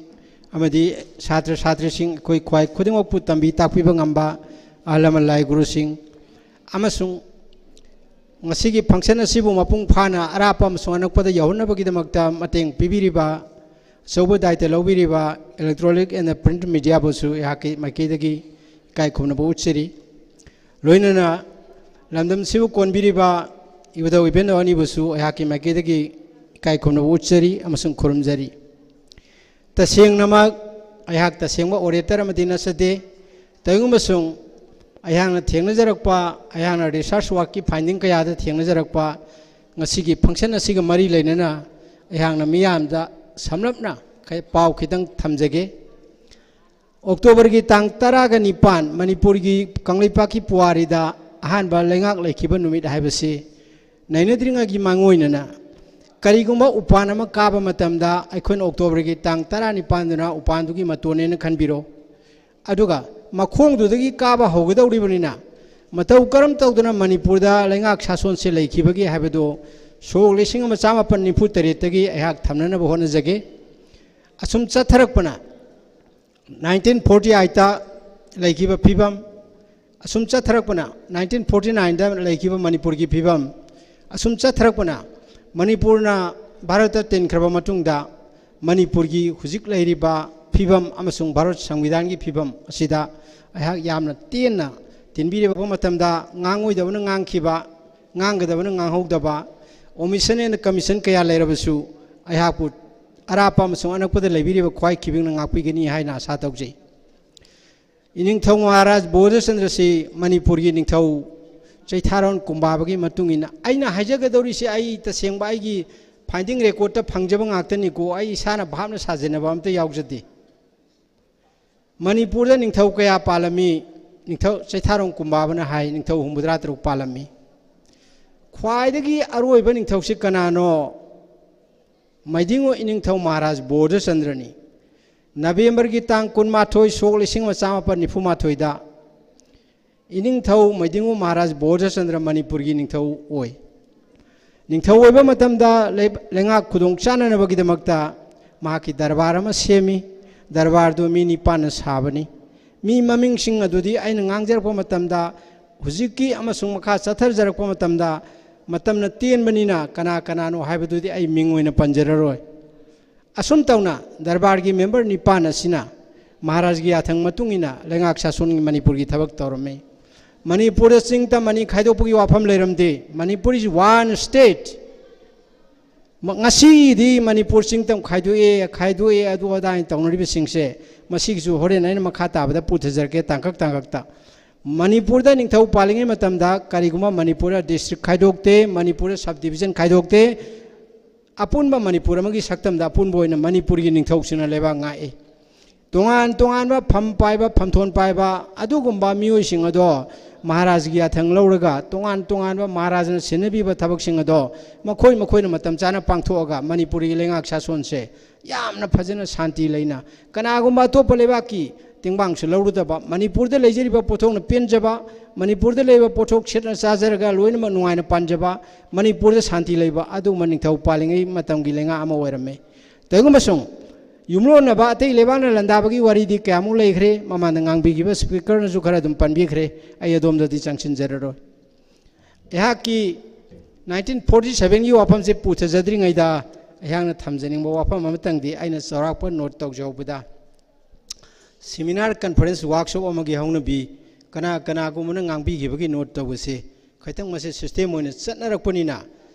ꯑꯃꯗꯤ ꯁꯥꯇ꯭ꯔ ꯁꯥꯇ꯭ꯔꯤꯁꯤꯡ, ꯑꯩꯈꯣꯏ ꯈ꯭ꯋꯥꯏ ꯈꯨꯗꯤꯡꯃꯛꯄꯨ ꯇꯝꯕꯤ ꯇꯥꯛꯄꯤꯕ ꯉꯝꯕ ꯑꯍꯜ ꯂꯃꯟ ꯂꯥꯏ ꯒꯨꯔꯨꯁꯤꯡ ꯑꯃꯁꯨꯡ ꯉꯁꯤꯒꯤ function ꯑꯁꯤꯕꯨ ꯃꯄꯨꯡ ꯐꯥꯅ ꯑꯔꯥꯞꯄ ꯑꯃꯁꯨꯡ ꯑꯅꯛꯄꯗ ꯌꯧꯍꯟꯅꯕꯒꯤꯗꯃꯛꯇ ꯃꯇꯦꯡ ꯄꯤꯕꯤꯔꯤꯕ, ꯑꯆꯧꯕ ꯗꯥꯏꯇ ꯂꯧꯕꯤꯔꯤꯕ electronic and print mediaꯕꯨꯁꯨ ꯑꯩꯍꯥꯛꯀꯤ ꯃꯥꯏꯀꯩꯗꯒꯤ ꯏꯀꯥꯏ ꯈꯨꯝꯅꯕ ꯎꯠꯆꯔꯤ꯫ ꯂꯣꯏꯅꯅ ꯂꯝꯗꯝꯁꯤꯕꯨ ꯀꯣꯟꯕꯤꯔꯤꯕ ꯏꯕꯨꯙꯧ ꯏꯕꯦꯟꯗꯧ ꯑꯅꯤꯕꯨꯁꯨ ꯑꯩꯍꯥꯛꯀꯤ ꯃꯥꯏꯀꯩꯗꯒꯤ ꯏꯀꯥꯏ ꯈꯨꯝꯅꯕ ꯎꯠꯆꯔꯤ ꯑꯃꯁꯨꯡ ꯈꯨꯔꯨꯝꯖꯔꯤ꯫ ꯇꯁꯦꯡꯅꯃꯛ ꯑꯩꯍꯥꯛ ꯇꯁꯦꯡꯕ orator ꯑꯃꯗꯤ ꯅꯠꯆꯗꯦ꯫ ꯇꯧꯏꯒꯨꯝꯕꯁꯨꯡ ꯑꯩꯍꯥꯛꯅ ꯊꯦꯡꯅꯖꯔꯛꯄ, ꯑꯩꯍꯥꯛꯅ research workꯀꯤ finding ꯀꯌꯥꯗ ꯊꯦꯡꯅꯖꯔꯛꯄ, ꯉꯁꯤꯒꯤ function ꯑꯁꯤꯒ ꯃꯔꯤ ꯂꯩꯅꯅ ꯑꯩꯍꯥꯛꯅ ꯃꯤꯌꯥꯝꯗ ꯁꯝꯂꯞꯅ ꯈ-, ꯄꯥꯎ ꯈꯤꯇꯪ ꯊꯝꯖꯒꯦ꯫ ꯑꯣꯛꯇꯣꯕꯔꯒꯤ ꯇꯥꯡ ꯇꯔꯥꯒ ꯅꯤꯄꯥꯟ, ꯃꯅꯤꯄꯨꯔꯒꯤ ꯀꯪꯂꯩꯄꯥꯛꯀꯤ ꯄꯨꯋꯥꯔꯤꯗ ꯑꯍꯥꯟꯕ ꯂꯩꯉꯥꯛ ꯂꯩꯈꯤꯕ ꯅꯨꯃꯤꯠ ꯍꯥꯏꯕꯁꯤ ꯅꯩꯅꯗ꯭ꯔꯤꯉꯩꯒꯤ ꯃꯥꯡꯑꯣꯏꯅꯅ ꯀꯔꯤꯒꯨꯝꯕ ꯎꯄꯥꯟ ꯑꯃ ꯀꯥꯕ ꯃꯇꯝꯗ ꯑꯩꯈꯣꯏꯅ ꯑꯣꯛꯇꯣꯕꯔꯒꯤ ꯇꯥꯡ ꯇꯔꯥꯅꯤꯄꯥꯟꯗꯨꯅ ꯎꯄꯥꯟꯗꯨꯒꯤ ꯃꯇꯣꯟꯅꯦꯅ ꯈꯟꯕꯤꯔꯣ꯫ ꯑꯗꯨꯒ ꯃꯈꯣꯡꯗꯨꯗꯒꯤ ꯀꯥꯕ ꯍꯧꯒꯗꯧꯔꯤꯕꯅꯤꯅ ꯃꯇꯧ ꯀꯔꯝ ꯇꯧꯗꯅ ꯃꯅꯤꯄꯨꯔꯗ ꯂꯩꯉꯥꯛ ꯁꯥꯁꯣꯟꯁꯦ ꯂꯩꯈꯤꯕꯒꯦ ꯍꯥꯏꯕꯗꯨ ꯁꯣꯛ ꯂꯤꯁꯤꯡ ꯑꯃ ꯆꯥꯃꯥꯄꯟ ꯅꯤꯐꯨ ꯇꯔꯦꯠꯇꯒꯤ ꯑꯩꯍꯥꯛ ꯊꯝꯅꯅꯕ ꯍꯣꯠꯅꯖꯒꯦ꯫ ꯑꯁꯨꯝ ꯆꯠꯊꯔꯛꯄꯅ nineteen forty eightꯇ ꯂꯩꯈꯤꯕ ꯐꯤꯕꯝ, ꯑꯁꯨꯝ ꯆꯠꯊꯔꯛꯄꯅ nineteen forty nineꯗ ꯂꯩꯈꯤꯕ ꯃꯅꯤꯄꯨꯔꯒꯤ ꯐꯤꯕꯝ, ꯑꯁꯨꯝ ꯆꯠꯊꯔꯛꯄꯅ ꯃꯅꯤꯄꯨꯔꯅ ꯚꯥꯔꯠꯇ ꯇꯤꯟꯈ꯭ꯔꯕ ꯃꯇꯨꯡꯗ ꯃꯅꯤꯄꯨꯔꯒꯤ ꯍꯧꯖꯤꯛ ꯂꯩꯔꯤꯕ ꯐꯤꯕꯝ ꯑꯃꯁꯨꯡ ꯚꯥꯔꯠ ꯁꯪꯕꯤꯙꯥꯟꯒꯤ ꯐꯤꯕꯝ ꯑꯁꯤꯗ ꯑꯩꯍꯥꯛ ꯌꯥꯝꯅ ꯇꯦꯟꯅ ꯇꯤꯟꯕꯤꯔꯕ ꯃꯇꯝꯗ ꯉꯥꯡꯉꯣꯏꯗꯕꯅ ꯉꯥꯡꯈꯤꯕ, ꯉꯥꯡꯒꯗꯕꯅ ꯉꯥꯡꯍꯧꯗꯕ, omission and commission ꯀꯌꯥ ꯂꯩꯔꯕꯁꯨ ꯑꯩꯍꯥꯛꯄꯨ ꯑꯔꯥꯞꯄ ꯑꯃꯁꯨꯡ ꯑꯅꯛꯄꯗ ꯂꯩꯕꯤꯔꯤꯕ ꯈ꯭ꯋꯥꯏ ꯈꯤꯕꯤꯡꯅ ꯉꯥꯛꯄꯤꯒꯅꯤ ꯍꯥꯏꯅ ꯑꯁꯥ ꯇꯧꯖꯩ꯫ ꯏꯅꯤꯡꯊꯧ ꯃꯍꯥꯔꯥꯖ ꯕꯣꯙꯆꯟꯗ꯭ꯔꯁꯤ ꯃꯅꯤꯄꯨꯔꯒꯤ ꯅꯤꯡꯊꯧ ꯆꯩꯊꯥꯔꯣꯟ ꯀꯨꯝꯕꯥꯕꯒꯤ ꯃꯇꯨꯡ ꯏꯟꯅ ꯑꯩꯅ ꯍꯥꯏꯖꯒꯗꯧꯔꯤꯁꯤ ꯑꯩ ꯇꯁꯦꯡꯕ ꯑꯩꯒꯤ finding recordꯇ ꯐꯪꯖꯕ ꯉꯥꯛꯇꯅꯤꯀꯣ, ꯑꯩ ꯏꯁꯥꯅ ꯚꯥꯞꯅ ꯁꯥꯖꯟꯅꯕ ꯑꯝꯇ ꯌꯥꯎꯖꯗꯦ꯫ ꯃꯅꯤꯄꯨꯔꯗ ꯅꯤꯡꯊꯧ ꯀꯌꯥ ꯄꯥꯜꯂꯝꯃꯤ? ꯅꯤꯡꯊꯧ ꯆꯩꯊꯥꯔꯣꯟ ꯀꯨꯝꯕꯥꯕꯅ ꯍꯥꯏ ꯅꯤꯡꯊꯧ ꯍꯨꯝꯐꯨꯇꯔꯥ ꯇꯔꯨꯛ ꯄꯥꯜꯂꯝꯃꯤ꯫ ꯈ꯭ꯋꯥꯏꯗꯒꯤ ꯑꯔꯣꯏꯕ ꯅꯤꯡꯊꯧꯁꯤ ꯀꯅꯥꯅꯣ? ꯃꯩꯗꯤꯡꯉꯨ ꯏꯅꯤꯡꯊꯧ ꯃꯍꯥꯔꯥꯖ ꯕꯣꯙꯆꯟꯗ꯭ꯔꯅꯤ꯫ ꯅꯕꯦꯝꯕꯔꯒꯤ ꯇꯥꯡ ꯀꯨꯟꯃꯥꯊꯣꯏ, ꯁꯣꯛ ꯂꯤꯁꯤꯡ ꯑꯃ ꯆꯥꯃꯥꯄꯟ ꯅꯤꯐꯨ ꯃꯥꯊꯣꯏꯗ ꯏꯅꯤꯡꯊꯧ ꯃꯩꯗꯤꯡꯉꯨ ꯃꯍꯥꯔꯥꯖ ꯕꯣꯙꯆꯟꯗ꯭ꯔ ꯃꯅꯤꯄꯨꯔꯒꯤ ꯅꯤꯡꯊꯧ ꯑꯣꯏ꯫ ꯅꯤꯡꯊꯧ ꯑꯣꯏꯕ ꯃꯇꯝꯗ ꯂꯩ-, ꯂꯩꯉꯥꯛ ꯈꯨꯗꯣꯡ ꯆꯥꯅꯅꯕꯒꯤꯗꯃꯛꯇ ꯃꯍꯥꯛꯀꯤ ꯗꯔꯕꯥꯔ ꯑꯃ ꯁꯦꯝꯃꯤ꯫ ꯗꯔꯕꯥꯔꯗꯨ ꯃꯤ ꯅꯤꯄꯥꯟꯅ ꯁꯥꯕꯅꯤ꯫ ꯃꯤ ꯃꯃꯤꯡꯁꯤꯡ ꯑꯗꯨꯗꯤ ꯑꯩꯅ ꯉꯥꯡꯖꯔꯛꯄ ꯃꯇꯝꯗ, ꯍꯧꯖꯤꯛꯀꯤ ꯑꯃꯁꯨꯡ ꯃꯈꯥ ꯆꯠꯊꯖꯔꯛꯄ ꯃꯇꯝꯗ ꯃꯇꯝꯅ ꯇꯦꯟꯕꯅꯤꯅ ꯀꯅꯥ ꯀꯅꯥꯅꯣ ꯍꯥꯏꯕꯗꯨꯗꯤ ꯑꯩ ꯃꯤꯡ ꯑꯣꯏꯅ ꯄꯟꯖꯔꯔꯣꯏ꯫ ꯑꯁꯨꯝ ꯇꯧꯅ ꯗꯔꯕꯥꯔꯒꯤ ꯃꯦꯝꯕꯔ ꯅꯤꯄꯥꯟ ꯑꯁꯤꯅ ꯃꯍꯥꯔꯥꯖꯒꯤ ꯌꯥꯊꯪ ꯃꯇꯨꯡ ꯏꯟꯅ ꯂꯩꯉꯥꯛ ꯁꯥꯁꯣꯟꯒꯤ ꯃꯅꯤꯄꯨꯔꯒꯤ ꯊꯕꯛ ꯇꯧꯔꯝꯃꯤ꯫ ꯃꯅꯤꯄꯨꯔꯗ ꯆꯤꯡ ꯇꯝ ꯑꯅꯤ ꯈꯥꯏꯗꯣꯛꯄꯒꯤ ꯋꯥꯐꯝ ꯂꯩꯔꯝꯗꯦ꯫ Manipur is one state꯫ ꯃ-, ꯉꯁꯤꯗꯤ ꯃꯅꯤꯄꯨꯔ ꯆꯤꯡ ꯇꯝ ꯈꯥꯏꯗꯣꯛꯑꯦ, ꯈꯥꯏꯗꯣꯛꯑꯦ, ꯑꯗꯨ ꯑꯗꯥ ꯍꯥꯏꯅ ꯇꯧꯅꯔꯤꯕꯁꯤꯡꯁꯦ, ꯃꯁꯤꯒꯤꯁꯨ ꯍꯣꯔꯦꯟ ꯑꯩꯅ ꯃꯈꯥ ꯇꯥꯕꯗ ꯄꯨꯊꯖꯔꯛꯀꯦ ꯇꯥꯡꯀꯛ ꯇꯥꯡꯀꯛꯇ꯫ ꯃꯅꯤꯄꯨꯔꯗ ꯅꯤꯡꯊꯧ ꯄꯥꯜꯂꯤꯉꯩ ꯃꯇꯝꯗ ꯀꯔꯤꯒꯨꯝꯕ ꯃꯅꯤꯄꯨꯔꯗ district ꯈꯥꯏꯗꯣꯛꯇꯦ, ꯃꯅꯤꯄꯨꯔꯗ sub division ꯈꯥꯏꯗꯣꯛꯇꯦ꯫ ꯑꯄꯨꯟꯕ ꯃꯅꯤꯄꯨꯔ ꯑꯃꯒꯤ ꯁꯛꯇꯝꯗ ꯑꯄꯨꯟꯕ ꯑꯣꯏꯅ ꯃꯅꯤꯄꯨꯔꯒꯤ ꯅꯤꯡꯊꯧꯁꯤꯡꯅ ꯂꯩꯕꯥꯛ ꯉꯥꯛꯏ꯫ ꯇꯣꯉꯥꯟ ꯇꯣꯉꯥꯟꯕ ꯐꯝ ꯄꯥꯏꯕ, ꯐꯝꯊꯣꯟ ꯄꯥꯏꯕ ꯑꯗꯨꯒꯨꯝꯕ ꯃꯤꯑꯣꯏꯁꯤꯡ ꯑꯗꯣ ꯃꯍꯥꯔꯥꯖꯒꯤ ꯌꯥꯊꯪ ꯂꯧꯔꯒ, ꯇꯣꯉꯥꯟ ꯇꯣꯉꯥꯟꯕ ꯃꯍꯥꯔꯥꯖꯅ ꯁꯤꯟꯅꯕꯤꯕ ꯊꯕꯛꯁꯤꯡ ꯑꯗꯣ ꯃꯈꯣꯏ ꯃꯈꯣꯏꯅ ꯃꯇꯝ ꯆꯥꯅ ꯄꯥꯡꯊꯣꯛꯑꯒ ꯃꯅꯤꯄꯨꯔꯒꯤ ꯂꯩꯉꯥꯛ ꯁꯥꯁꯣꯟꯁꯦ ꯌꯥꯝꯅ ꯐꯖꯅ ꯁꯥꯟꯇꯤ ꯂꯩꯅ, ꯀꯅꯥꯒꯨꯝꯕ ꯑꯇꯣꯞꯄ ꯂꯩꯕꯥꯛꯀꯤ ꯇꯦꯡꯕꯥꯡꯁꯨ ꯂꯧꯔꯨꯗꯕ, ꯃꯅꯤꯄꯨꯔꯗ ꯂꯩꯖꯔꯤꯕ ꯄꯣꯠꯊꯣꯛꯅ ꯄꯦꯟꯖꯕ, ꯃꯅꯤꯄꯨꯔꯗ ꯂꯩꯕ ꯄꯣꯠꯊꯣꯛ ꯁꯦꯠꯅ ꯆꯥꯖꯔꯒ ꯂꯣꯏꯅꯃꯛ ꯅꯨꯡꯉꯥꯏꯅ ꯄꯥꯟꯖꯕ, ꯃꯅꯤꯄꯨꯔꯗ ꯁꯥꯟꯇꯤ ꯂꯩꯕ ꯑꯗꯨꯒꯨꯝꯕ ꯅꯤꯡꯊꯧ ꯄꯥꯜꯂꯤꯉꯩ ꯃꯇꯝꯒꯤ ꯂꯩꯉꯥꯛ ꯑꯃ ꯑꯣꯏꯔꯝꯃꯤ꯫ ꯇꯧꯏꯒꯨꯝꯕꯁꯨꯡ ꯌꯨꯝꯂꯣꯟꯅꯕ ꯑꯇꯩ ꯂꯩꯕꯥꯛꯅ ꯂꯥꯟꯗꯥꯕꯒꯤ ꯋꯥꯔꯤꯗꯤ ꯀꯌꯥꯃꯨꯛ ꯂꯩꯈ꯭ꯔꯦ, ꯃꯃꯥꯡꯗ ꯉꯥꯡꯕꯤꯈꯤꯕ ꯁ꯭ꯄꯤꯀꯔꯅꯁꯨ ꯈꯔ ꯑꯗꯨꯝ ꯄꯟꯕꯤꯈ꯭ꯔꯦ, ꯑꯩ ꯑꯗꯣꯝꯗꯗꯤ ꯆꯪꯁꯤꯟꯖꯔꯔꯣꯏ꯫ ꯑꯩꯍꯥꯛꯀꯤ ꯅꯥꯏꯟꯇꯤꯟ ꯐꯣꯔꯇꯤ ꯁꯚꯦꯟꯒꯤ ꯋꯥꯐꯝꯁꯦ ꯄꯨꯊꯖꯗ꯭ꯔꯤꯉꯩꯗ ꯑꯩꯍꯥꯛꯅ ꯊꯝꯖꯅꯤꯡꯕ ꯋꯥꯐꯝ ꯑꯃꯇꯪꯗꯤ ꯑꯩꯅ ꯆꯥꯎꯔꯥꯛꯄ ꯅꯣꯠ ꯇꯧꯖꯍꯧꯕꯗ, ꯁꯤꯃꯤꯅꯥꯔ, ꯀꯟꯐꯔꯦꯟꯁ, ꯋꯥꯔꯛꯁꯣꯞ ꯑꯃꯒꯤ ꯍꯧꯅꯕꯤ ꯀꯅꯥ ꯀꯅꯥꯒꯨꯝꯕꯅ ꯉꯥꯡꯕꯤꯈꯤꯕꯒꯤ ꯅꯣꯠ ꯇꯧꯕꯁꯦ ꯈꯤꯇꯪ ꯃꯁꯤ ꯁꯤꯁꯇꯦꯝ ꯑꯣꯏꯅ ꯆꯠꯅꯔꯛꯄꯅꯤꯅ,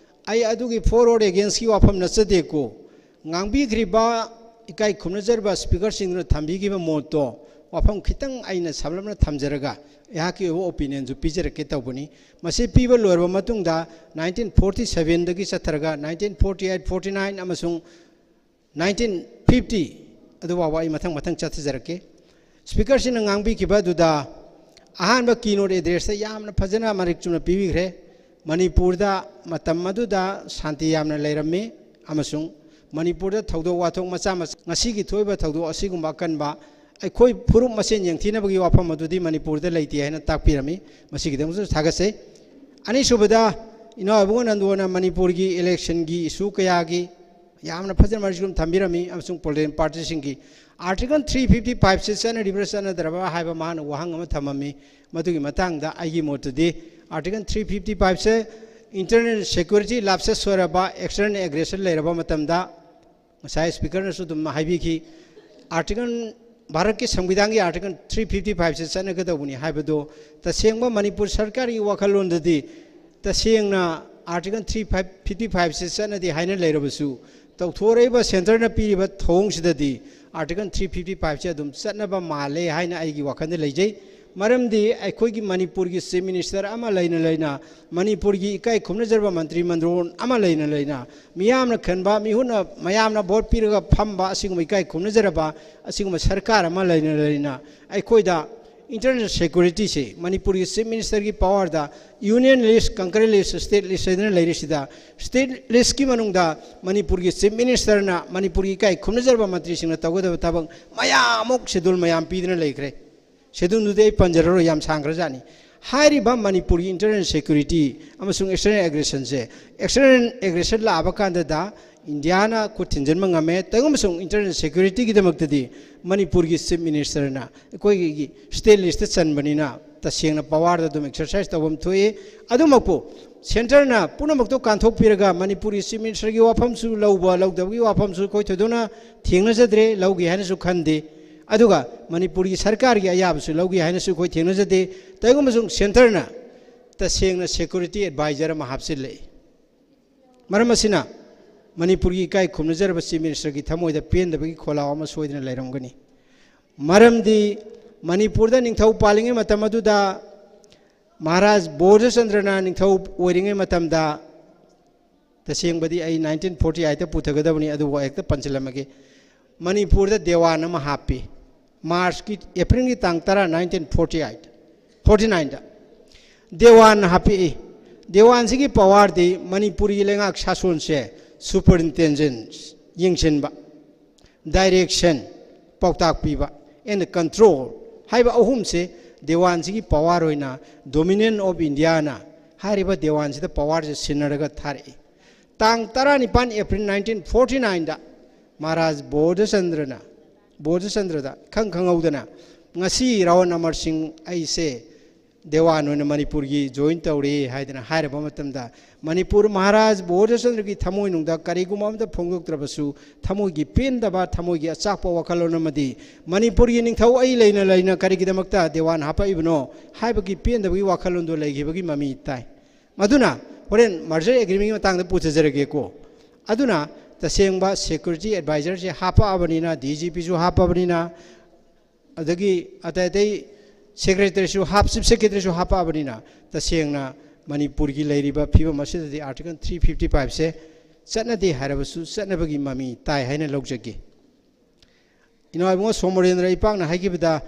ꯑꯩ ꯑꯗꯨꯒꯤ for or againstꯀꯤ ꯋꯥꯐꯝ ꯅꯠꯆꯗꯦꯀꯣ꯫ ꯉꯥꯡꯕꯤꯈ꯭ꯔꯤꯕ, ꯏꯀꯥꯏ ꯈꯨꯝꯅꯖꯔꯤꯕ ꯁ꯭ꯄꯤꯀꯔꯁꯤꯡꯗꯨꯅ ꯊꯝꯕꯤꯈꯤꯕ ꯃꯣꯠꯇꯣ ꯋꯥꯐꯝ ꯈꯤꯇꯪ ꯑꯩꯅ ꯁꯝꯂꯞꯅ ꯊꯝꯖꯔꯒ ꯑꯩꯍꯥꯛꯀꯤ ꯑꯣꯏꯕ ꯑꯣꯄꯤꯅꯤꯌꯟꯁꯨ ꯄꯤꯖꯔꯛꯀꯦ ꯇꯧꯕꯅꯤ꯫ ꯃꯁꯤ ꯄꯤꯕ ꯂꯣꯏꯔꯕ ꯃꯇꯨꯡꯗ ꯅꯥꯏꯟꯇꯤꯟ ꯐꯣꯔꯇꯤ ꯁꯚꯦꯟꯗꯒꯤ ꯆꯠꯊꯔꯒ nineteen forty eight, forty nine ꯑꯃꯁꯨꯡ ꯅꯥꯏꯟꯇꯤꯟ ꯐꯤꯐꯇꯤ ꯑꯗꯨꯐꯥꯎꯕ ꯑꯩ ꯃꯊꯪ ꯃꯊꯪ ꯆꯠꯊꯖꯔꯛꯀꯦ꯫ ꯁ꯭ꯄꯤꯀꯔꯁꯤꯅ ꯉꯥꯡꯕꯤꯈꯤꯕ ꯑꯗꯨꯗ ꯑꯍꯥꯟꯕ ꯀꯤꯅꯣꯠ ꯑꯦꯗ꯭ꯔꯦꯁꯇ ꯌꯥꯝꯅ ꯐꯖꯅ ꯃꯔꯤꯛ ꯆꯨꯝꯅ ꯄꯤꯕꯤꯈ꯭ꯔꯦ꯫ ꯃꯅꯤꯄꯨꯔꯗ ꯃꯇꯝ ꯑꯗꯨꯗ ꯁꯥꯟꯇꯤ ꯌꯥꯝꯅ ꯂꯩꯔꯝꯃꯤ ꯑꯃꯁꯨꯡ ꯃꯅꯤꯄꯨꯔꯗ ꯊꯧꯗꯣꯛ ꯋꯥꯊꯣꯛ ꯃꯆꯥ ꯃꯆꯥ, ꯉꯁꯤꯒꯤ ꯊꯣꯛꯏꯕ ꯊꯧꯗꯣꯛ ꯑꯁꯤꯒꯨꯝꯕ ꯑꯀꯟꯕ ꯑꯩꯈꯣꯏ ꯐꯨꯔꯨꯞ ꯃꯁꯦꯟ ꯌꯦꯡꯊꯤꯅꯕꯒꯤ ꯋꯥꯐꯝ ꯑꯗꯨꯗꯤ ꯃꯅꯤꯄꯨꯔꯗ ꯂꯩꯇꯦ ꯍꯥꯏꯅ ꯇꯥꯛꯄꯤꯔꯝꯃꯤ꯫ ꯃꯁꯤꯒꯤꯗꯃꯛꯇꯁꯨ ꯊꯥꯒꯠꯆꯩ꯫ ꯑꯅꯤꯁꯨꯕꯗ, ꯏꯅꯥꯎ ꯏꯕꯨꯡꯉꯣ ꯅꯟꯗꯨꯅ ꯃꯅꯤꯄꯨꯔꯒꯤ ꯏꯂꯦꯛꯁꯟꯒꯤ ꯏꯁꯨ ꯀꯌꯥꯒꯤ ꯌꯥꯝꯅ ꯐꯖꯅ ꯃꯔꯤꯛ ꯆꯨꯝꯅ ꯊꯝꯕꯤꯔꯝꯃꯤ ꯑꯃꯁꯨꯡ ꯄꯣꯂꯤꯇꯤꯀꯦꯜ ꯄꯥꯔꯇꯤꯁꯤꯡꯒꯤ ꯑꯥꯔꯇꯤꯀꯜ ꯊ꯭ꯔꯤ ꯐꯤꯐꯇꯤ ꯐꯥꯏꯚꯁꯦ ꯆꯠꯅꯔꯤꯕ꯭ꯔꯥ ꯆꯠꯅꯗ꯭ꯔꯕ꯭ꯔꯥ ꯍꯥꯏꯕ ꯃꯥꯅ ꯋꯥꯍꯪ ꯑꯃ ꯊꯝꯃꯝꯃꯤ꯫ ꯃꯗꯨꯒꯤ ꯃꯇꯥꯡꯗ ꯑꯩꯒꯤ ꯃꯣꯠꯇꯗꯤ ꯑꯥꯔꯇꯤꯀꯜ ꯊ꯭ꯔꯤ ꯐꯤꯐꯇꯤ ꯐꯥꯏꯚꯁꯦ internal security lapses ꯑꯣꯏꯔꯕ, external aggression ꯂꯩꯔꯕ ꯃꯇꯝꯗ, ꯉꯁꯥꯏ ꯁ꯭ꯄꯤꯀꯔꯅꯁꯨ ꯑꯗꯨꯝ ꯍꯥꯏꯕꯤꯈꯤ, ꯑꯥꯔꯇꯤꯀꯜ, ꯚꯥꯔꯠꯀꯤ ꯁꯪꯕꯤꯙꯥꯟꯒꯤ ꯑꯥꯔꯇꯤꯀꯜ ꯊ꯭ꯔꯤ ꯐꯤꯐꯇꯤ ꯐꯥꯏꯚꯁꯦ ꯆꯠꯅꯒꯗꯧꯕꯅꯤ ꯍꯥꯏꯕꯗꯣ ꯇꯁꯦꯡꯕ ꯃꯅꯤꯄꯨꯔ ꯁꯔꯀꯥꯔꯒꯤ ꯋꯥꯈꯜꯂꯣꯟꯗꯗꯤ ꯇꯁꯦꯡꯅ ꯑꯥꯔꯇꯤꯀꯜ ꯊ꯭ꯔꯤ ꯐꯥꯏꯚ, ꯐꯤꯐꯇꯤ ꯐꯥꯏꯚꯁꯦ ꯆꯠꯅꯗꯦ ꯍꯥꯏꯅ ꯂꯩꯔꯕꯁꯨ, ꯇꯧꯊꯣꯔꯛꯏꯕ ꯁꯦꯟꯇꯔꯅ ꯄꯤꯔꯤꯕ ꯊꯧꯑꯣꯡꯁꯤꯗꯗꯤ ꯑꯥꯔꯇꯤꯀꯜ ꯊ꯭ꯔꯤ ꯐꯤꯐꯇꯤ ꯐꯥꯏꯚꯁꯦ ꯑꯗꯨꯝ ꯆꯠꯅꯕ ꯃꯥꯜꯂꯦ ꯍꯥꯏꯅ ꯑꯩꯒꯤ ꯋꯥꯈꯜꯗ ꯂꯩꯖꯩ꯫ ꯃꯔꯝꯗꯤ ꯑꯩꯈꯣꯏꯒꯤ ꯃꯅꯤꯄꯨꯔꯒꯤ ꯆꯤꯐ ꯃꯤꯅꯤꯁꯇꯔ ꯑꯃ ꯂꯩꯅ ꯂꯩꯅ, ꯃꯅꯤꯄꯨꯔꯒꯤ ꯏꯀꯥꯏ ꯈꯨꯝꯅꯖꯔꯕ ꯃꯟꯇ꯭ꯔꯤ ꯃꯟꯗꯣꯟ ꯑꯃ ꯂꯩꯅ ꯂꯩꯅ, ꯃꯤꯌꯥꯝꯅ ꯈꯟꯕ, ꯃꯤꯍꯨꯠꯅ, ꯃꯌꯥꯝꯅ ꯚꯣꯠ ꯄꯤꯔꯒ ꯐꯝꯕ ꯑꯁꯤꯒꯨꯝꯕ ꯏꯀꯥꯏ ꯈꯨꯝꯅꯖꯔꯕ ꯑꯁꯤꯒꯨꯝꯕ ꯁꯔꯀꯥꯔ ꯑꯃ ꯂꯩꯅ ꯂꯩꯅ, ꯑꯩꯈꯣꯏꯗ ꯏꯟꯇꯔꯅꯦꯁꯅꯦꯜ ꯁꯦꯀ꯭ꯌꯨꯔꯤꯇꯤꯁꯤ ꯃꯅꯤꯄꯨꯔꯒꯤ ꯆꯤꯐ ꯃꯤꯅꯤꯁꯇꯔꯒꯤ ꯄꯋꯥꯔꯗ, ꯌꯨꯅꯤꯌꯟ ꯂꯤꯁ, ꯀꯪꯀꯔꯦꯟ ꯂꯤꯁ, ꯁ꯭ꯇꯦꯠ ꯂꯤꯁ ꯍꯥꯏꯗꯅ ꯂꯩꯔꯤꯁꯤꯗ, ꯁ꯭ꯇꯦꯠ ꯂꯤꯁꯀꯤ ꯃꯅꯨꯡꯗ ꯃꯅꯤꯄꯨꯔꯒꯤ ꯆꯤꯐ ꯃꯤꯅꯤꯁꯇꯔꯅ ꯃꯅꯤꯄꯨꯔꯒꯤ ꯏꯀꯥꯏ ꯈꯨꯝꯅꯖꯔꯕ ꯃꯟꯇ꯭ꯔꯤꯁꯤꯡꯅ ꯇꯧꯒꯗꯕ ꯊꯕꯛ ꯃꯌꯥꯝ ꯑꯃꯨꯛ ꯁꯦꯗꯨꯜ ꯃꯌꯥꯝ ꯄꯤꯗꯨꯅ ꯂꯩꯈ꯭ꯔꯦ꯫ ꯁꯦꯗꯨꯜꯗꯨꯗꯤ ꯑꯩ ꯄꯟꯖꯔꯔꯣꯏ, ꯌꯥꯝ ꯁꯥꯡꯈ꯭ꯔꯖꯥꯠꯅꯤ꯫ ꯍꯥꯏꯔꯤꯕ ꯃꯅꯤꯄꯨꯔꯒꯤ ꯏꯟꯇꯔꯅꯦꯁꯅꯦꯜ ꯁꯦꯀ꯭ꯌꯨꯔꯤꯇꯤ ꯑꯃꯁꯨꯡ ꯑꯦꯛꯁꯇꯔꯅꯦꯜ ꯑꯦꯒ꯭ꯔꯦꯁꯟꯁꯦ, ꯑꯦꯛꯁꯇꯔꯅꯦꯜ ꯑꯦꯒ꯭ꯔꯦꯁꯟ ꯂꯥꯛꯑꯕ ꯀꯥꯟꯗꯗ ꯏꯟꯗꯤꯌꯥꯅ ꯈꯨꯠ ꯊꯤꯟꯖꯤꯟꯕ ꯉꯝꯃꯦ꯫ ꯇꯧꯕ ꯑꯃꯁꯨꯡ ꯏꯟꯇꯔꯅꯦꯁꯅꯦꯜ ꯁꯦꯀ꯭ꯌꯨꯔꯤꯇꯤꯒꯤꯗꯃꯛꯇꯗꯤ ꯃꯅꯤꯄꯨꯔꯒꯤ ꯆꯤꯐ ꯃꯤꯅꯤꯁꯇꯔꯅ ꯑꯩꯈꯣꯏꯒꯤ ꯁ꯭ꯇꯦꯠ ꯂꯤꯁꯇ ꯆꯟꯕꯅꯤꯅ ꯇꯁꯦꯡꯅ ꯄꯋꯥꯔꯗ ꯑꯗꯨꯝ ꯑꯦꯛꯁꯔꯁꯥꯏꯁ ꯇꯧꯐꯝ ꯊꯣꯛꯏ꯫ ꯑꯗꯨꯃꯛꯄꯨ ꯁꯦꯟꯇꯔꯅ ꯄꯨꯝꯅꯃꯛꯇꯣ ꯀꯥꯟꯊꯣꯛꯄꯤꯔꯒ ꯃꯅꯤꯄꯨꯔꯒꯤ ꯆꯤꯐ ꯃꯤꯅꯤꯁꯇꯔꯒꯤ ꯋꯥꯐꯝꯁꯨ ꯂꯧꯕ ꯂꯧꯗꯕꯒꯤ ꯋꯥꯐꯝꯁꯨ ꯑꯩꯈꯣꯏ ꯊꯣꯏꯗꯣꯛꯅ ꯊꯦꯡꯅꯖꯗ꯭ꯔꯦ, ꯂꯧꯒꯦ ꯍꯥꯏꯅꯁꯨ ꯈꯟꯗꯦ꯫ ꯑꯗꯨꯒ ꯃꯅꯤꯄꯨꯔꯒꯤ ꯁꯔꯀꯥꯔꯒꯤ ꯑꯌꯥꯕꯁꯨ ꯂꯧꯒꯦ ꯍꯥꯏꯅꯁꯨ ꯑꯩꯈꯣꯏ ꯊꯦꯡꯅꯖꯗꯦ꯫ ꯇꯧꯕ ꯑꯃꯁꯨꯡ ꯁꯦꯟꯇꯔꯅ ꯇꯁꯦꯡꯅ ꯁꯦꯀ꯭ꯌꯨꯔꯤꯇꯤ ꯑꯦꯗꯚꯥꯏꯖꯔ ꯑꯃ ꯍꯥꯞꯆꯤꯜꯂꯛꯏ꯫ ꯃꯔꯝ ꯑꯁꯤꯅ ꯃꯅꯤꯄꯨꯔꯒꯤ ꯏꯀꯥꯏ ꯈꯨꯝꯅꯖꯔꯕ ꯆꯤꯐ ꯃꯤꯅꯤꯁꯇꯔꯒꯤ ꯊꯃꯣꯏꯗ ꯄꯦꯟꯗꯕꯒꯤ ꯈꯣꯜꯂꯥꯎ ꯑꯃ ꯁꯣꯏꯗꯅ ꯂꯩꯔꯝꯒꯅꯤ꯫ ꯃꯔꯝꯗꯤ ꯃꯅꯤꯄꯨꯔꯗ ꯅꯤꯡꯊꯧ ꯄꯥꯜꯂꯤꯉꯩ ꯃꯇꯝ ꯑꯗꯨꯗ ꯃꯍꯥꯔꯥꯖ ꯕꯣꯙꯆꯟꯗ꯭ꯔꯅ ꯅꯤꯡꯊꯧ ꯑꯣꯏꯔꯤꯉꯩ ꯃꯇꯝꯗ, ꯇꯁꯦꯡꯕꯗꯤ ꯑꯩ ꯅꯥꯏꯟꯇꯤꯟ ꯐꯣꯔꯇꯤ ꯑꯩꯠꯇ ꯄꯨꯊꯒꯗꯕꯅꯤ, ꯑꯗꯨꯕꯨ ꯍꯦꯛꯇ ꯄꯟꯁꯤꯜꯂꯝꯃꯒꯦ꯫ ꯃꯅꯤꯄꯨꯔꯗ ꯗꯦꯋꯥꯟ ꯑꯃ ꯍꯥꯞꯄꯤ꯫ ꯃꯥꯔꯆꯀꯤ, ꯑꯦꯄ꯭ꯔꯤꯜꯒꯤ ꯇꯥꯡ ꯇꯔꯥ, ꯅꯥꯏꯟꯇꯤꯟ ꯐꯣꯔꯇꯤ ꯑꯩꯠ, ꯐꯣꯔꯇꯤ ꯅꯥꯏꯟꯗ ꯗꯦꯋꯥꯟ ꯍꯥꯞꯄꯛꯏ꯫ ꯗꯦꯋꯥꯟꯁꯤꯒꯤ ꯄꯋꯥꯔꯗꯤ ꯃꯅꯤꯄꯨꯔꯒꯤ ꯂꯩꯉꯥꯛ ꯁꯥꯁꯣꯟꯁꯦ ꯁꯨꯄꯔ ꯏꯟꯇꯦꯟꯗꯦꯟꯁ, ꯌꯦꯡꯁꯤꯟꯕ, ꯗꯥꯏꯔꯦꯛꯁꯟ, ꯄꯥꯎꯇꯥꯛ ꯄꯤꯕ, ꯑꯦꯟ ꯀꯟꯇ꯭ꯔꯣꯜ ꯍꯥꯏꯕ ꯑꯍꯨꯝꯁꯦ ꯗꯦꯋꯥꯟꯁꯤꯒꯤ ꯄꯋꯥꯔ ꯑꯣꯏꯅ ꯗꯣꯃꯤꯅꯤꯌꯟ ꯑꯣꯐ ꯏꯟꯗꯤꯌꯥꯅ ꯍꯥꯏꯔꯤꯕ ꯗꯦꯋꯥꯟꯁꯤꯗ ꯄꯋꯥꯔꯁꯦ ꯁꯤꯟꯅꯔꯒ ꯊꯥꯔꯛꯏ꯫ ꯇꯥꯡ ꯇꯔꯥꯅꯤꯄꯥꯟ ꯑꯦꯄ꯭ꯔꯤꯜ ꯅꯥꯏꯟꯇꯤꯟ ꯐꯣꯔꯇꯤ ꯅꯥꯏꯟꯗ ꯃꯍꯥꯔꯥꯖ ꯕꯣꯙꯆꯟꯗ꯭ꯔꯅ, ꯕꯣꯙꯆꯟꯗ꯭ꯔꯗ ꯏꯈꯪ ꯈꯪꯍꯧꯗꯅ, "ꯉꯁꯤ ꯔꯥꯋꯟ ꯑꯃꯔ ꯁꯤꯡ ꯑꯩꯁꯦ ꯗꯦꯋꯥꯟ ꯑꯣꯏꯅ ꯃꯅꯤꯄꯨꯔꯒꯤ ꯖꯣꯏꯟ ꯇꯧꯔꯦ" ꯍꯥꯏꯗꯅ ꯍꯥꯏꯔꯕ ꯃꯇꯝꯗ, ꯃꯅꯤꯄꯨꯔ ꯃꯍꯥꯔꯥꯖ ꯕꯣꯙꯆꯟꯗ꯭ꯔꯒꯤ ꯊꯃꯣꯏꯅꯨꯡꯗ ꯀꯔꯤꯒꯨꯝꯕ ꯑꯃꯇ ꯐꯣꯡꯗꯣꯛꯇ꯭ꯔꯕꯁꯨ, ꯊꯃꯣꯏꯒꯤ ꯄꯦꯟꯗꯕ, ꯊꯃꯣꯏꯒꯤ ꯑꯆꯥꯛꯄ ꯋꯥꯈꯜꯂꯣꯟ ꯑꯃꯗꯤ ꯃꯅꯤꯄꯨꯔꯒꯤ ꯅꯤꯡꯊꯧ ꯑꯩ ꯂꯩꯅ ꯂꯩꯅ ꯀꯔꯤꯒꯤꯗꯃꯛꯇ ꯗꯦꯋꯥꯟ ꯍꯥꯞꯄꯛꯏꯕꯅꯣ ꯍꯥꯏꯕꯒꯤ ꯄꯦꯟꯗꯕꯒꯤ ꯋꯥꯈꯜꯂꯣꯟꯗꯨ ꯂꯩꯈꯤꯕꯒꯤ ꯃꯃꯤ ꯇꯥꯏ꯫ ꯃꯗꯨꯅ ꯍꯣꯔꯦꯟ ꯃꯔꯖꯔ ꯑꯦꯒ꯭ꯔꯤꯃꯦꯟꯒꯤ ꯃꯇꯥꯡꯗ ꯄꯨꯊꯖꯔꯒꯦꯀꯣ꯫ ꯑꯗꯨꯅ ꯇꯁꯦꯡꯕ ꯁꯦꯀ꯭ꯌꯨꯔꯤꯇꯤ ꯑꯦꯗꯚꯥꯏꯖꯔꯁꯦ ꯍꯥꯞꯄꯛꯑꯕꯅꯤꯅ, ꯗꯤ ꯖꯤ ꯄꯤꯁꯨ ꯍꯥꯞꯄꯕꯅꯤꯅ, ꯑꯗꯒꯤ ꯑꯇꯩ ꯑꯇꯩ ꯁꯦꯀ꯭ꯔꯦꯇꯔꯤꯁꯨ ꯍꯥꯞ ꯆꯤꯐ ꯁꯦꯀ꯭ꯔꯦꯇꯔꯤꯁꯨ ꯍꯥꯞꯄꯛꯑꯕꯅꯤꯅ, ꯇꯁꯦꯡꯅ ꯃꯅꯤꯄꯨꯔꯒꯤ ꯂꯩꯔꯤꯕ ꯐꯤꯕꯝ ꯑꯁꯤꯗꯗꯤ ꯑꯥꯔꯇꯤꯀꯜ ꯊ꯭ꯔꯤ ꯐꯤꯐꯇꯤ ꯐꯥꯏꯚꯁꯦ ꯆꯠꯅꯗꯦ ꯍꯥꯏꯔꯕꯁꯨ ꯆꯠꯅꯕꯒꯤ ꯃꯃꯤ ꯇꯥꯏ ꯍꯥꯏꯅ ꯂꯧꯖꯒꯦ꯫ ꯏꯅꯥꯎ ꯏꯕꯨꯡꯉꯣ ꯁꯣꯃꯣꯔꯦꯟꯗ꯭ꯔ ꯏꯄꯥꯛꯅ ꯍꯥꯏꯈꯤꯕꯗ,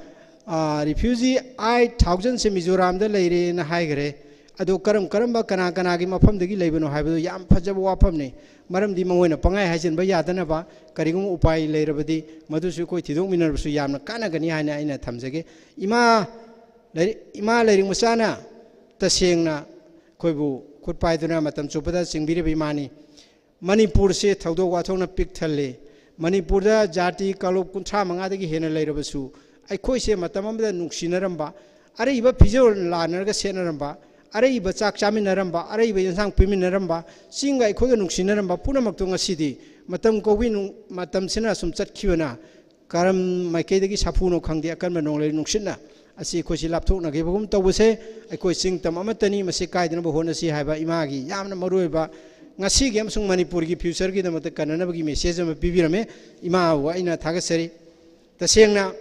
ꯔꯤꯐ꯭ꯌꯨꯖꯤ ꯑꯥꯏꯠ ꯊꯥꯎꯖꯟꯁꯦ ꯃꯤꯖꯣꯔꯥꯝꯗ ꯂꯩꯔꯦꯅ ꯍꯥꯏꯈ꯭ꯔꯦ꯫ ꯑꯗꯣ ꯀꯔꯝ ꯀꯔꯝꯕ, ꯀꯅꯥ ꯀꯅꯥꯒꯤ ꯃꯐꯝꯗꯒꯤ ꯂꯩꯕꯅꯣ ꯍꯥꯏꯕꯗꯨ ꯌꯥꯝ ꯐꯖꯕ ꯋꯥꯐꯝꯅꯤ꯫ ꯃꯔꯝꯗꯤ ꯃꯉꯣꯏꯅ ꯄꯪꯍꯥꯏ ꯍꯥꯏꯖꯤꯟꯕ ꯌꯥꯗꯅꯕ, ꯀꯔꯤꯒꯨꯝꯕ ꯎꯄꯥꯏ ꯂꯩꯔꯕꯗꯤ ꯃꯗꯨꯁꯨ ꯑꯩꯈꯣꯏ ꯊꯤꯗꯣꯛꯃꯤꯟꯅꯔꯕꯁꯨ ꯌꯥꯝꯅ ꯀꯥꯟꯅꯒꯅꯤ ꯍꯥꯏꯅ ꯑꯩꯅ ꯊꯝꯖꯒꯦ꯫ ꯏꯃꯥ ꯂꯥꯏꯔꯤꯛ, ꯏꯃꯥ ꯂꯥꯏꯔꯤꯛ ꯃꯆꯥꯅ ꯇꯁꯦꯡꯅ ꯑꯩꯈꯣꯏꯕꯨ ꯈꯨꯠ ꯄꯥꯏꯗꯨꯅ ꯃꯇꯝ ꯆꯨꯞꯄꯗ ꯆꯤꯡꯕꯤꯔꯤꯕ ꯏꯃꯥꯅꯤ꯫ ꯃꯅꯤꯄꯨꯔꯁꯦ ꯊꯧꯗꯣꯛ ꯋꯥꯊꯣꯛꯅ ꯄꯤꯛ ꯊꯜꯂꯤ꯫ ꯃꯅꯤꯄꯨꯔꯗ ꯖꯥꯇꯤ ꯀꯥꯡꯂꯨꯞ ꯀꯨꯟꯊ꯭ꯔꯥ ꯃꯉꯥꯗꯒꯤ ꯍꯦꯟꯅ ꯂꯩꯔꯕꯁꯨ, ꯑꯩꯈꯣꯏꯁꯦ ꯃꯇꯝ ꯑꯃꯗ ꯅꯨꯡꯁꯤꯅꯔꯝꯕ, ꯑꯔꯩꯕ ꯐꯤꯖꯣꯜ ꯂꯥꯟꯅꯔꯒ ꯁꯦꯠꯅꯔꯝꯕ, ꯑꯔꯩꯕ ꯆꯥꯛ ꯆꯥꯃꯤꯟꯅꯔꯝꯕ, ꯑꯔꯩꯕ ꯌꯦꯟꯁꯥꯡ ꯄꯤꯃꯤꯟꯅꯔꯝꯕ, ꯆꯤꯡꯒ ꯑꯩꯈꯣꯏꯒ ꯅꯨꯡꯁꯤꯅꯔꯝꯕ ꯄꯨꯝꯅꯃꯛꯇꯣ ꯉꯁꯤꯗꯤ ꯃꯇꯝ ꯀꯧꯕꯤ ꯅꯨꯡ-, ꯃꯇꯝꯁꯤꯅ ꯁꯨꯝ ꯆꯠꯈꯤꯕꯅ, ꯀꯔꯝ ꯃꯥꯏꯀꯩꯗꯒꯤ ꯁꯥꯐꯨꯅꯣ ꯈꯪꯗꯦ, ꯑꯀꯟꯕ ꯅꯣꯡꯂꯩ ꯅꯨꯡꯁꯤꯠꯅ ꯑꯁꯤ ꯑꯩꯈꯣꯏꯁꯤ ꯂꯥꯞꯊꯣꯛꯅꯈꯤꯕꯒꯨꯝ ꯇꯧꯕꯁꯦ, ꯑꯩꯈꯣꯏ ꯆꯤꯡ ꯇꯝ ꯑꯃꯠꯇꯅꯤ, ꯃꯁꯤ ꯀꯥꯏꯗꯅꯕ ꯍꯣꯠꯅꯁꯤ ꯍꯥꯏꯕ ꯏꯃꯥꯒꯤ ꯌꯥꯝꯅ ꯃꯔꯨꯑꯣꯏꯕ ꯉꯁꯤꯒꯤ ꯑꯃꯁꯨꯡ ꯃꯅꯤꯄꯨꯔꯒꯤ ꯐ꯭ꯌꯨꯆꯔꯒꯤꯗꯃꯛꯇ ꯀꯟꯅꯅꯕꯒꯤ ꯃꯦꯁꯦꯖ ꯑꯃ ꯄꯤꯕꯤꯔꯝꯃꯦ꯫ ꯏꯃꯥꯕꯨ ꯑꯩꯅ ꯊꯥꯒꯠꯆꯔꯤ꯫ ꯇꯁꯦꯡꯅ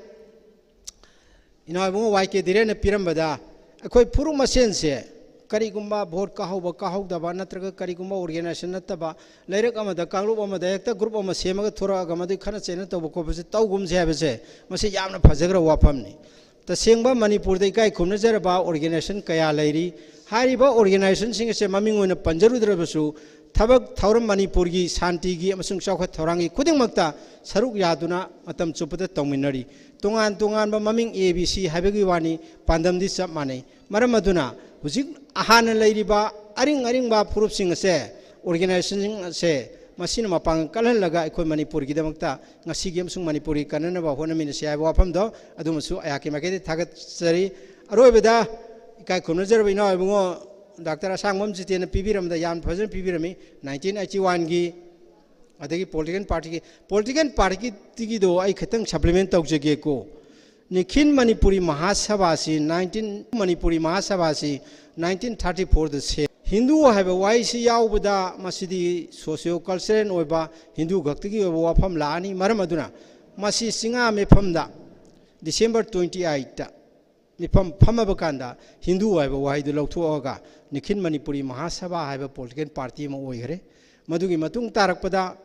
ꯏꯅꯥꯎ ꯏꯕꯨꯡꯉꯣ ꯋꯥꯏ ꯀꯦ ꯙꯤꯔꯦꯟꯅ ꯄꯤꯔꯝꯕꯗ, ꯑꯩꯈꯣꯏ ꯐꯨꯔꯨꯞ ꯃꯁꯦꯟꯁꯦ ꯀꯔꯤꯒꯨꯝꯕ ꯚꯣꯠ ꯀꯥꯍꯧꯕ ꯀꯥꯍꯧꯗꯕ ꯅꯠꯇ꯭ꯔꯒ ꯀꯔꯤꯒꯨꯝꯕ ꯑꯣꯔꯒꯦꯅꯥꯏꯖꯦꯁꯟ ꯅꯠꯇꯕ ꯂꯩꯔꯛ ꯑꯃꯗ ꯀꯥꯡꯂꯨꯞ ꯑꯃꯗ ꯍꯦꯛꯇ ꯒ꯭ꯔꯨꯞ ꯑꯃ ꯁꯦꯝꯃꯒ ꯊꯣꯔꯛꯑꯒ ꯃꯗꯨꯒꯤ ꯈꯠꯅ ꯆꯩꯅ ꯇꯧꯕ ꯈꯣꯠꯄꯁꯦ ꯇꯧꯒꯨꯝꯁꯦ ꯍꯥꯏꯕꯁꯦ, ꯃꯁꯤ ꯌꯥꯝꯅ ꯐꯖꯈ꯭ꯔꯕ ꯋꯥꯐꯝꯅꯤ꯫ ꯇꯁꯦꯡꯕ ꯃꯅꯤꯄꯨꯔꯗ ꯏꯀꯥꯏ ꯈꯨꯝꯅꯖꯔꯕ ꯑꯣꯔꯒꯦꯅꯥꯏꯖꯦꯁꯟ ꯀꯌꯥ ꯂꯩꯔꯤ꯫ ꯍꯥꯏꯔꯤꯕ ꯑꯣꯔꯒꯦꯅꯥꯏꯖꯦꯁꯟꯁꯤꯡ ꯑꯁꯦ ꯃꯃꯤꯡ ꯑꯣꯏꯅ ꯄꯟꯖꯔꯨꯗ꯭ꯔꯕꯁꯨ, ꯊꯕꯛ ꯊꯧꯔꯝ ꯃꯅꯤꯄꯨꯔꯒꯤ ꯁꯥꯟꯇꯤꯒꯤ ꯑꯃꯁꯨꯡ ꯆꯥꯎꯈꯠ ꯊꯧꯔꯥꯡꯒꯤ ꯈꯨꯗꯤꯡꯃꯛꯇ ꯁꯔꯨꯛ ꯌꯥꯗꯨꯅ ꯃꯇꯝ ꯆꯨꯞꯄꯗ ꯇꯧꯃꯤꯟꯅꯔꯤ꯫ ꯇꯣꯉꯥꯟ ꯇꯣꯉꯥꯟꯕ ꯃꯃꯤꯡ ꯑꯦ ꯕꯤ ꯁꯤ ꯍꯥꯏꯕꯒꯤ ꯋꯥꯅꯤ, ꯄꯥꯟꯗꯝꯗꯤ ꯆꯞ ꯃꯥꯟꯅꯩ꯫ ꯃꯔꯝ ꯑꯗꯨꯅ ꯍꯧꯖꯤꯛ ꯍꯥꯟꯅ ꯂꯩꯔꯤꯕ ꯑꯔꯤꯡ ꯑꯔꯤꯡꯕ ꯐꯨꯔꯨꯞꯁꯤꯡ ꯑꯁꯦ, ꯑꯣꯔꯒꯦꯅꯥꯏꯖꯦꯁꯟꯁꯤꯡ ꯑꯁꯦ, ꯃꯁꯤꯅ ꯃꯄꯥꯡꯒꯜ ꯀꯜꯍꯜꯂꯒ ꯑꯩꯈꯣꯏ ꯃꯅꯤꯄꯨꯔꯒꯤꯗꯃꯛꯇ, ꯉꯁꯤꯒꯤ ꯑꯃꯁꯨꯡ ꯃꯅꯤꯄꯨꯔꯒꯤ ꯀꯟꯅꯅꯕ ꯍꯣꯠꯅꯃꯤꯟꯅꯁꯤ ꯍꯥꯏꯕ ꯋꯥꯐꯝꯗꯣ ꯑꯗꯨꯃꯁꯨ ꯑꯩꯍꯥꯛꯀꯤ ꯃꯥꯏꯀꯩꯗꯒꯤ ꯊꯥꯒꯠꯆꯔꯤ꯫ ꯑꯔꯣꯏꯕꯗ ꯏꯀꯥꯏ ꯈꯨꯝꯅꯖꯔꯕ ꯏꯅꯥꯎ ꯏꯕꯨꯡꯉꯣ ꯗꯥꯛꯇꯔ ꯑꯁꯥꯡꯕꯝ ꯖꯤꯇꯦꯟꯅ ꯄꯤꯕꯤꯔꯝꯕꯗ ꯌꯥꯝ ꯐꯖꯅ ꯄꯤꯕꯤꯔꯝꯃꯤ, ꯅꯥꯏꯟꯇꯤꯟ ꯑꯩꯠꯇꯤ ꯋꯥꯟꯒꯤ꯫ ꯑꯗꯒꯤ ꯄꯣꯂꯤꯇꯤꯀꯦꯜ ꯄꯥꯔꯇꯤꯒꯤ, ꯄꯣꯂꯤꯇꯤꯀꯦꯜ ꯄꯥꯔꯇꯤꯒꯤꯗꯣ ꯑꯩ ꯈꯤꯇꯪ ꯁꯄ꯭ꯂꯤꯃꯦꯟ ꯇꯧꯖꯒꯦꯀꯣ꯫ ꯅꯤꯈꯤꯜ ꯃꯅꯤꯄꯨꯔꯤ ꯃꯍꯥꯁꯚꯥꯁꯤ ꯅꯥꯏꯟꯇꯤꯟ, ꯃꯅꯤꯄꯨꯔꯤ ꯃꯍꯥꯁꯚꯥꯁꯤ ꯅꯥꯏꯟꯇꯤꯟ ꯊꯥꯔꯇꯤ ꯐꯣꯔꯗ ꯁꯦꯝ꯫ ꯍꯤꯟꯗꯨ ꯍꯥꯏꯕ ꯋꯥꯍꯩꯁꯤ ꯌꯥꯎꯕꯗ ꯃꯁꯤꯗꯤ ꯁꯣꯁꯤꯌꯣ ꯀꯜꯆꯔꯦꯜ ꯑꯣꯏꯕ ꯍꯤꯟꯗꯨ ꯈꯛꯇꯒꯤ ꯑꯣꯏꯕ ꯋꯥꯐꯝ ꯂꯥꯛꯑꯅꯤ꯫ ꯃꯔꯝ ꯑꯗꯨꯅ ꯃꯁꯤ ꯆꯤꯡꯉꯥ ꯃꯤꯐꯝꯗ ꯗꯤꯁꯦꯝꯕꯔ ꯇ꯭ꯋꯦꯟꯇꯤ ꯑꯩꯠꯇ ꯃꯤꯐꯝ ꯐꯝꯃꯕ ꯀꯥꯟꯗ ꯍꯤꯟꯗꯨ ꯍꯥꯏꯕ ꯋꯥꯍꯩꯗꯨ ꯂꯧꯊꯣꯛꯑꯒ ꯅꯤꯈꯤꯜ ꯃꯅꯤꯄꯨꯔꯤ ꯃꯍꯥꯁꯚꯥ ꯍꯥꯏꯕ ꯄꯣꯂꯤꯇꯤꯀꯦꯜ ꯄꯥꯔꯇꯤ ꯑꯃ ꯑꯣꯏꯈ꯭ꯔꯦ꯫ ꯃꯗꯨꯒꯤ ꯃꯇꯨꯡ ꯇꯥꯔꯛꯄꯗ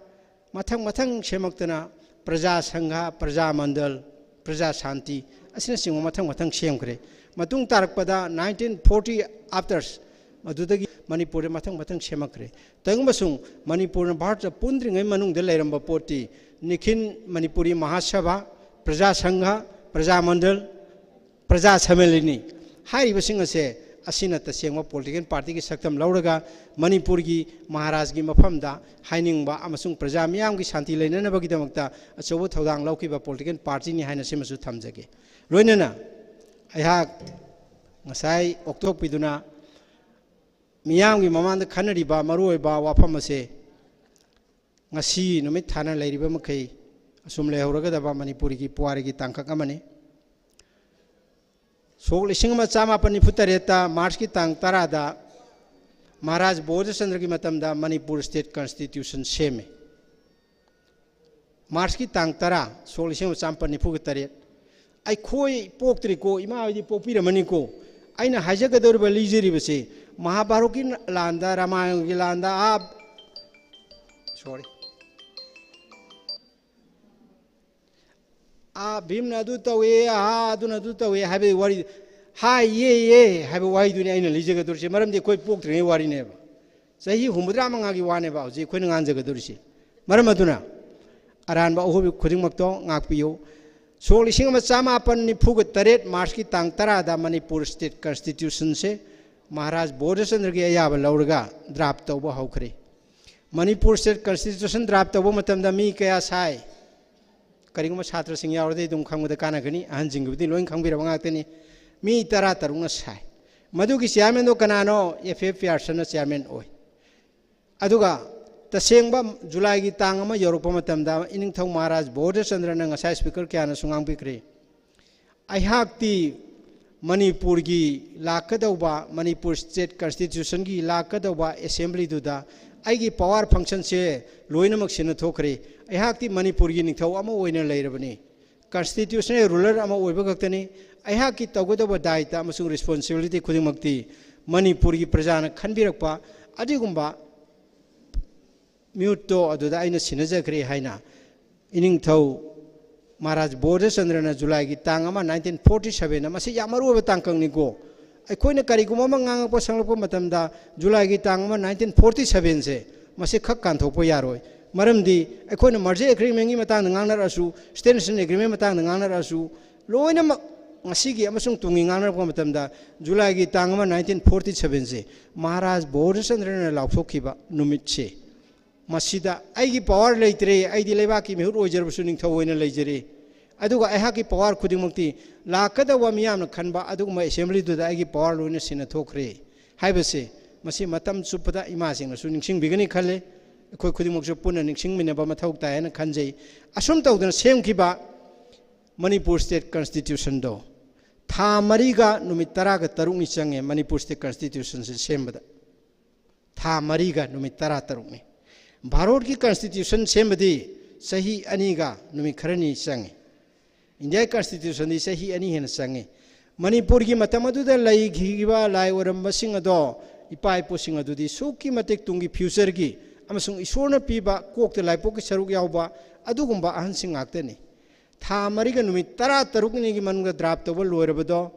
ꯃꯊꯪ ꯃꯊꯪ ꯁꯦꯝꯃꯛꯇꯅ ꯄ꯭ꯔꯖꯥ ꯁꯪꯘ, ꯄ꯭ꯔꯖꯥ ꯃꯟꯗꯜ, ꯄ꯭ꯔꯖꯥ ꯁꯥꯟꯇꯤ ꯑꯁꯤꯅꯆꯤꯡꯕ ꯃꯊꯪ ꯃꯊꯪ ꯁꯦꯝꯈ꯭ꯔꯦ꯫ ꯃꯇꯨꯡ ꯇꯥꯔꯛꯄꯗ nineteen forty afters ꯃꯗꯨꯗꯒꯤ ꯃꯅꯤꯄꯨꯔꯗ ꯃꯊꯪ ꯃꯊꯪ ꯁꯦꯝꯃꯛꯈ꯭ꯔꯦ꯫ ꯇꯧꯕꯁꯨ ꯃꯅꯤꯄꯨꯔꯅ ꯚꯥꯔꯠꯇ ꯄꯨꯟꯗ꯭ꯔꯤꯉꯩ ꯃꯅꯨꯡꯗ ꯂꯩꯔꯝꯕ ꯄꯣꯠꯇꯤ ꯅꯤꯈꯤꯜ ꯃꯅꯤꯄꯨꯔꯤ ꯃꯍꯥꯁꯚꯥ, ꯄ꯭ꯔꯖꯥ ꯁꯪꯘ, ꯄ꯭ꯔꯖꯥ ꯃꯟꯗꯜ, ꯄ꯭ꯔꯖꯥ ꯁꯃꯦꯂꯤꯅꯤ꯫ ꯍꯥꯏꯔꯤꯕꯁꯤꯡ ꯑꯁꯦ ꯑꯁꯤꯅ ꯇꯁꯦꯡꯕ ꯄꯣꯂꯤꯇꯤꯀꯦꯜ ꯄꯥꯔꯇꯤꯒꯤ ꯁꯛꯇꯝ ꯂꯧꯔꯒ ꯃꯅꯤꯄꯨꯔꯒꯤ ꯃꯍꯥꯔꯥꯖꯒꯤ ꯃꯐꯝꯗ ꯍꯥꯏꯅꯤꯡꯕ ꯑꯃꯁꯨꯡ ꯄ꯭ꯔꯖꯥ ꯃꯤꯌꯥꯝꯒꯤ ꯁꯥꯟꯇꯤ ꯂꯩꯅꯅꯕꯒꯤꯗꯃꯛꯇ ꯑꯆꯧꯕ ꯊꯧꯗꯥꯡ ꯂꯧꯈꯤꯕ ꯄꯣꯂꯤꯇꯤꯀꯦꯜ ꯄꯥꯔꯇꯤꯅꯤ ꯍꯥꯏꯅ ꯁꯤꯃꯁꯨ ꯊꯝꯖꯒꯦ꯫ ꯂꯣꯏꯅꯅ ꯑꯩꯍꯥꯛ ꯉꯁꯥꯏ ꯑꯣꯛꯊꯣꯛꯄꯤꯗꯨꯅ ꯃꯤꯌꯥꯝꯒꯤ ꯃꯃꯥꯡꯗ ꯈꯟꯅꯔꯤꯕ ꯃꯔꯨꯑꯣꯏꯕ ꯋꯥꯐꯝ ꯑꯁꯦ ꯉꯁꯤ ꯅꯨꯃꯤꯠ ꯊꯥꯅ ꯂꯩꯔꯤꯕ ꯃꯈꯩ ꯑꯁꯨꯝ ꯂꯩꯍꯧꯔꯒꯗꯕ ꯃꯅꯤꯄꯨꯔꯤꯒꯤ ꯄꯨꯋꯥꯔꯤꯒꯤ ꯇꯥꯡꯀꯛ ꯑꯃꯅꯤ꯫ ꯁꯣꯛ ꯂꯤꯁꯤꯡ ꯑꯃ ꯆꯥꯃꯥꯄꯟ ꯅꯤꯐꯨ ꯇꯔꯦꯠꯇ ꯃꯥꯔꯆꯀꯤ ꯇꯥꯡ ꯇꯔꯥꯗ ꯃꯍꯥꯔꯥꯖ ꯕꯣꯙꯆꯟꯗ꯭ꯔꯒꯤ ꯃꯇꯝꯗ ꯃꯅꯤꯄꯨꯔ ꯁ꯭ꯇꯦꯠ ꯀꯟꯁꯇꯤꯇ꯭ꯌꯨꯁꯟ ꯁꯦꯝꯃꯤ꯫ ꯃꯥꯔꯆꯀꯤ ꯇꯥꯡ ꯇꯔꯥ, ꯁꯣꯛ ꯂꯤꯁꯤꯡ ꯑꯃ ꯆꯥꯃꯥꯄꯟ ꯅꯤꯐꯨꯒ ꯇꯔꯦꯠ꯫ ꯑꯩꯈꯣꯏ ꯄꯣꯛꯇ꯭ꯔꯤꯀꯣ, ꯏꯃꯥ ꯍꯣꯏꯗꯤ ꯄꯣꯛꯄꯤꯔꯝꯃꯅꯤꯀꯣ꯫ ꯑꯩꯅ ꯍꯥꯏꯖꯒꯗꯧꯔꯤꯕ, ꯂꯤꯖꯔꯤꯕꯁꯤ ꯃꯍꯥꯚꯥꯔꯠꯀꯤ ꯂꯥꯟꯗ, ꯔꯥꯃꯥꯌꯟꯒꯤ ꯂꯥꯟꯗ, ꯑꯥ, ꯁꯣꯔꯤ, ꯑꯥ ꯚꯤꯝꯅ ꯑꯗꯨ ꯇꯧꯏ, ꯑꯥ ꯑꯗꯨꯅ ꯑꯗꯨ ꯇꯧꯏ ꯍꯥꯏꯕꯒꯤ ꯋꯥꯔꯤ, ꯍꯥꯏ ꯌꯦ ꯌꯦ ꯍꯥꯏꯕ ꯋꯥꯍꯩꯗꯨꯅꯤ ꯑꯩꯅ ꯂꯤꯖꯒꯗꯧꯔꯤꯁꯦ꯫ ꯃꯔꯝꯗꯤ ꯑꯩꯈꯣꯏ ꯄꯣꯛꯇ꯭ꯔꯤꯉꯩ ꯋꯥꯔꯤꯅꯦꯕ꯫ ꯆꯍꯤ ꯍꯨꯝꯐꯨꯇꯔꯥ ꯃꯉꯥꯒꯤ ꯋꯥꯅꯦꯕ ꯍꯧꯖꯤꯛ ꯑꯩꯈꯣꯏꯅ ꯉꯥꯡꯖꯒꯗꯧꯔꯤꯁꯦ꯫ ꯃꯔꯝ ꯑꯗꯨꯅ ꯑꯔꯥꯟꯕ ꯑꯍꯣꯕ ꯈꯨꯗꯤꯡꯃꯛꯇꯣ ꯉꯥꯛꯄꯤꯌꯨ꯫ ꯁꯣꯛ ꯂꯤꯁꯤꯡ ꯑꯃ ꯆꯥꯃꯥꯄꯟ ꯅꯤꯐꯨꯒ ꯇꯔꯦꯠ ꯃꯥꯔꯆꯀꯤ ꯇꯥꯡ ꯇꯔꯥꯗ ꯃꯅꯤꯄꯨꯔ ꯁ꯭ꯇꯦꯠ ꯀꯟꯁꯇꯤꯇ꯭ꯌꯨꯁꯟꯁꯦ ꯃꯍꯥꯔꯥꯖ ꯕꯣꯙꯆꯟꯗ꯭ꯔꯒꯤ ꯑꯌꯥꯕ ꯂꯧꯔꯒ ꯗ꯭ꯔꯥꯐ ꯇꯧꯕ ꯍꯧꯈ꯭ꯔꯦ꯫ ꯃꯅꯤꯄꯨꯔ ꯁ꯭ꯇꯦꯠ ꯀꯟꯁꯇꯤꯇ꯭ꯌꯨꯁꯟ ꯗ꯭ꯔꯥꯐ ꯇꯧꯕ ꯃꯇꯝꯗ ꯃꯤ ꯀꯌꯥ ꯁꯥꯏ? ꯀꯔꯤꯒꯨꯝꯕ ꯁꯥꯇ꯭ꯔꯁꯤꯡ ꯌꯥꯎꯔꯗꯤ ꯑꯗꯨꯝ ꯈꯪꯕꯗ ꯀꯥꯟꯅꯒꯅꯤ, ꯑꯍꯟꯁꯤꯡꯒꯤꯕꯨꯗꯤ ꯂꯣꯏ ꯈꯪꯕꯤꯔꯕ ꯉꯥꯛꯇꯅꯤ꯫ ꯃꯤ ꯇꯔꯥ ꯇꯔꯨꯛꯅ ꯁꯥꯏ꯫ ꯃꯗꯨꯒꯤ ꯆꯤꯌꯥꯔꯃꯦꯟꯗꯣ ꯀꯅꯥꯅꯣ? ꯑꯦꯐ ꯑꯦꯐ ꯄꯤꯌꯥꯔꯁꯟꯅ ꯆꯤꯌꯥꯔꯃꯦꯟ ꯑꯣꯏ꯫ ꯑꯗꯨꯒ ꯇꯁꯦꯡꯕ ꯖꯨꯂꯥꯏꯒꯤ ꯇꯥꯡ ꯑꯃ ꯌꯧꯔꯛꯄ ꯃꯇꯝꯗ ꯏꯅꯤꯡꯊꯧ ꯃꯍꯥꯔꯥꯖ ꯕꯣꯙꯆꯟꯗ꯭ꯔꯅ ꯉꯁꯥꯏ ꯁ꯭ꯄꯤꯀꯔ ꯀꯌꯥꯅꯁꯨ ꯉꯥꯡꯕꯤꯈ꯭ꯔꯦ, ꯑꯩꯍꯥꯛꯇꯤ ꯃꯅꯤꯄꯨꯔꯒꯤ ꯂꯥꯛꯀꯗꯧꯕ, ꯃꯅꯤꯄꯨꯔ ꯁ꯭ꯇꯦꯠ ꯀꯟꯁꯇꯤꯇ꯭ꯌꯨꯁꯟꯒꯤ ꯂꯥꯛꯀꯗꯧꯕ ꯑꯦꯁꯦꯝꯕ꯭ꯂꯤꯗꯨꯗ ꯑꯩꯒꯤ ꯄꯋꯥꯔ ꯐꯪꯁꯟꯁꯦ ꯂꯣꯏꯅꯃꯛ ꯁꯤꯟꯅ ꯊꯣꯛꯈ꯭ꯔꯦ꯫ ꯑꯩꯍꯥꯛꯇꯤ ꯃꯅꯤꯄꯨꯔꯒꯤ ꯅꯤꯡꯊꯧ ꯑꯃ ꯑꯣꯏꯅ ꯂꯩꯔꯕꯅꯤ꯫ constitutional ruler ꯑꯃ ꯑꯣꯏꯕ ꯈꯛꯇꯅꯤ꯫ ꯑꯩꯍꯥꯛꯀꯤ ꯇꯧꯒꯗꯕ ꯗꯥꯏꯇ ꯑꯃꯁꯨꯡ responsibility ꯈꯨꯗꯤꯡꯃꯛꯇꯤ ꯃꯅꯤꯄꯨꯔꯒꯤ ꯄ꯭ꯔꯖꯥꯅ ꯈꯟꯕꯤꯔꯛꯄ ꯑꯗꯨꯒꯨꯝꯕ ꯃꯤꯍꯨꯠꯇꯣ ꯑꯗꯨꯗ ꯑꯩꯅ ꯁꯤꯟꯅꯖꯈ꯭ꯔꯦ ꯍꯥꯏꯅ ꯏꯅꯤꯡꯊꯧ ꯃꯍꯥꯔꯥꯖ ꯕꯣꯙꯆꯟꯗ꯭ꯔꯅ ꯖꯨꯂꯥꯏꯒꯤ ꯇꯥꯡ ꯑꯃ, nineteen forty seven, ꯃꯁꯤ ꯌꯥꯝ ꯃꯔꯨ ꯑꯣꯏꯕ ꯇꯥꯡꯀꯛꯅꯤꯀꯣ꯫ ꯑꯩꯈꯣꯏꯅ ꯀꯔꯤꯒꯨꯝꯕ ꯑꯃ ꯉꯥꯡꯉꯛꯄ ꯁꯛꯂꯛꯄ ꯃꯇꯝꯗ ꯖꯨꯂꯥꯏꯒꯤ ꯇꯥꯡ ꯑꯃ, nineteen forty seven ꯁꯦ, ꯃꯁꯤ ꯈꯛ ꯀꯥꯟꯊꯣꯛꯄ ꯌꯥꯔꯣꯏ꯫ ꯃꯔꯝꯗꯤ ꯑꯩꯈꯣꯏꯅ merger agreement ꯀꯤ ꯃꯇꯥꯡꯗ ꯉꯥꯡꯅꯔꯛꯑꯁꯨ, state national agreement ꯃꯇꯥꯡꯗ ꯉꯥꯡꯅꯔꯛꯑꯁꯨ, ꯂꯣꯏꯅꯃꯛ ꯉꯁꯤꯒꯤ ꯑꯃꯁꯨꯡ ꯇꯨꯡꯒꯤ ꯉꯥꯡꯅꯔꯛꯄ ꯃꯇꯝꯗ ꯖꯨꯂꯥꯏꯒꯤ ꯇꯥꯡ ꯑꯃ, nineteen forty seven ꯁꯦ, ꯃꯍꯥꯔꯥꯖ ꯕꯣꯙꯆꯟꯗ꯭ꯔꯅ ꯂꯥꯎꯊꯣꯛꯈꯤꯕ ꯅꯨꯃꯤꯠꯁꯦ, ꯃꯁꯤꯗ ꯑꯩꯒꯤ power ꯂꯩꯇ꯭ꯔꯦ, ꯑꯩꯗꯤ ꯂꯩꯕꯥꯛꯀꯤ ꯃꯤꯍꯨꯠ ꯑꯣꯏꯖꯔꯕꯁꯨ ꯅꯤꯡꯊꯧ ꯑꯣꯏꯅ ꯂꯩꯖꯔꯦ, ꯑꯗꯨꯒ ꯑꯩꯍꯥꯛꯀꯤ power ꯈꯨꯗꯤꯡꯃꯛꯇꯤ ꯂꯥꯛꯀꯗꯧꯕ ꯃꯤꯌꯥꯝꯅ ꯈꯟꯕ ꯑꯗꯨꯒꯨꯝꯕ assembly ꯗꯨꯗ ꯑꯩꯒꯤ power ꯂꯣꯏꯅ ꯁꯤꯟꯅ ꯊꯣꯛꯈ꯭ꯔꯦ ꯍꯥꯏꯕꯁꯦ, ꯃꯁꯤ ꯃꯇꯝ ꯆꯨꯞꯄꯗ ꯏꯃꯥꯁꯤꯡꯅꯁꯨ ꯅꯤꯡꯁꯤꯡꯕꯤꯒꯅꯤ ꯈꯜꯂꯦ꯫ ꯑꯩꯈꯣꯏ ꯈꯨꯗꯤꯡꯃꯛꯁꯨ ꯄꯨꯟꯅ ꯅꯤꯡꯁꯤꯡꯃꯤꯟꯅꯕ ꯃꯊꯧ ꯇꯥꯏ ꯍꯥꯏꯅ ꯈꯟꯖꯩ꯫ ꯑꯁꯨꯝ ꯇꯧꯗꯅ ꯁꯦꯝꯈꯤꯕ ꯃꯅꯤꯄꯨꯔ state constitution ꯗꯣ ꯊꯥ ꯃꯔꯤꯒ ꯅꯨꯃꯤꯠ ꯇꯔꯥꯒ ꯇꯔꯨꯛꯅꯤ ꯆꯪꯉꯦ ꯃꯅꯤꯄꯨꯔ state constitution ꯁꯦ ꯁꯦꯝꯕꯗ꯫ ꯊꯥ ꯃꯔꯤꯒ ꯅꯨꯃꯤꯠ ꯇꯔꯥꯇꯔꯨꯛꯅꯤ꯫ ꯚꯥꯔꯠꯀꯤ constitution ꯁꯦꯝꯕꯗꯤ ꯆꯍꯤ ꯑꯅꯤꯒ ꯅꯨꯃꯤꯠ ꯈꯔꯅꯤ ꯆꯪꯉꯤ꯫ ꯏꯟꯗꯤꯌꯥꯒꯤ constitution ꯗꯤ ꯆꯍꯤ ꯑꯅꯤ ꯍꯦꯟꯅ ꯆꯪꯉꯤ꯫ ꯃꯅꯤꯄꯨꯔꯒꯤ ꯃꯇꯝ ꯑꯗꯨꯗ ꯂꯩꯈꯤꯕ ꯂꯥꯏ ꯑꯣꯏꯔꯝꯕꯁꯤꯡ ꯑꯗꯣ, ꯏꯄꯥ ꯏꯄꯨꯁꯤꯡ ꯑꯗꯨꯗꯤ ꯁꯨꯛꯀꯤ ꯃꯇꯤꯛ ꯇꯨꯡꯒꯤ future ꯒꯤ ꯑꯃꯁꯨꯡ ꯏꯁꯣꯔꯅ ꯄꯤꯕ ꯀꯣꯛꯇ ꯂꯥꯏꯄꯣꯛꯀꯤ ꯁꯔꯨꯛ ꯌꯥꯎꯕ ꯑꯗꯨꯒꯨꯝꯕ ꯑꯍꯟꯁꯤꯡ ꯉꯥꯛꯇꯅꯤ꯫ ꯊꯥ ꯃꯔꯤꯒ ꯅꯨꯃꯤꯠ ꯇꯔꯥꯇꯔꯨꯛꯅꯤꯒꯤ ꯃꯅꯨꯡꯗ draft ꯇꯧꯕ ꯂꯣꯏꯔꯕꯗꯣ,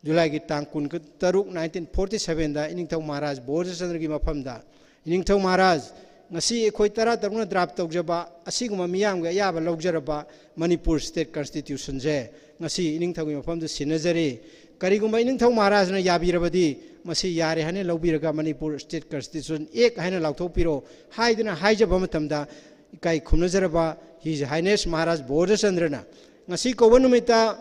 ꯖꯨꯂꯥꯏꯒꯤ ꯇꯥꯡ ꯀꯨꯟꯇꯔꯨꯛ, nineteen forty seven ꯗ ꯏꯅꯤꯡꯊꯧ ꯃꯍꯥꯔꯥꯖ ꯕꯣꯙꯆꯟꯗ꯭ꯔꯒꯤ ꯃꯐꯝꯗ, "ꯏꯅꯤꯡꯊꯧ ꯃꯍꯥꯔꯥꯖ, ꯉꯁꯤ ꯑꯩꯈꯣꯏ ꯇꯔꯥꯇꯔꯨꯛꯅ draft ꯇꯧꯖꯕ ꯑꯁꯤꯒꯨꯝꯕ ꯃꯤꯌꯥꯝꯒꯤ ꯑꯌꯥꯕ ꯂꯧꯖꯔꯕ ꯃꯅꯤꯄꯨꯔ state constitution ꯁꯦ ꯉꯁꯤ ꯏꯅꯤꯡꯊꯧꯒꯤ ꯃꯐꯝꯗ ꯁꯤꯟꯅꯖꯔꯤ꯫ ꯀꯔꯤꯒꯨꯝꯕ ꯏꯅꯤꯡꯊꯧ ꯃꯍꯥꯔꯥꯖꯅ ꯌꯥꯕꯤꯔꯕꯗꯤ ꯃꯁꯤ ꯌꯥꯔꯦ ꯍꯥꯏꯅ ꯂꯧꯕꯤꯔꯒ ꯃꯅꯤꯄꯨꯔ state constitution act ꯍꯥꯏꯅ ꯂꯥꯎꯊꯣꯛꯄꯤꯔꯣ" ꯍꯥꯏꯗꯨꯅ ꯍꯥꯏꯖꯕ ꯃꯇꯝꯗ, ꯏꯀꯥꯏ ꯈꯨꯝꯅꯖꯔꯕ His Highness ꯃꯍꯥꯔꯥꯖ ꯕꯣꯙꯆꯟꯗ꯭ꯔꯅ ꯉꯁꯤ ꯀꯧꯕ ꯅꯨꯃꯤꯠꯇ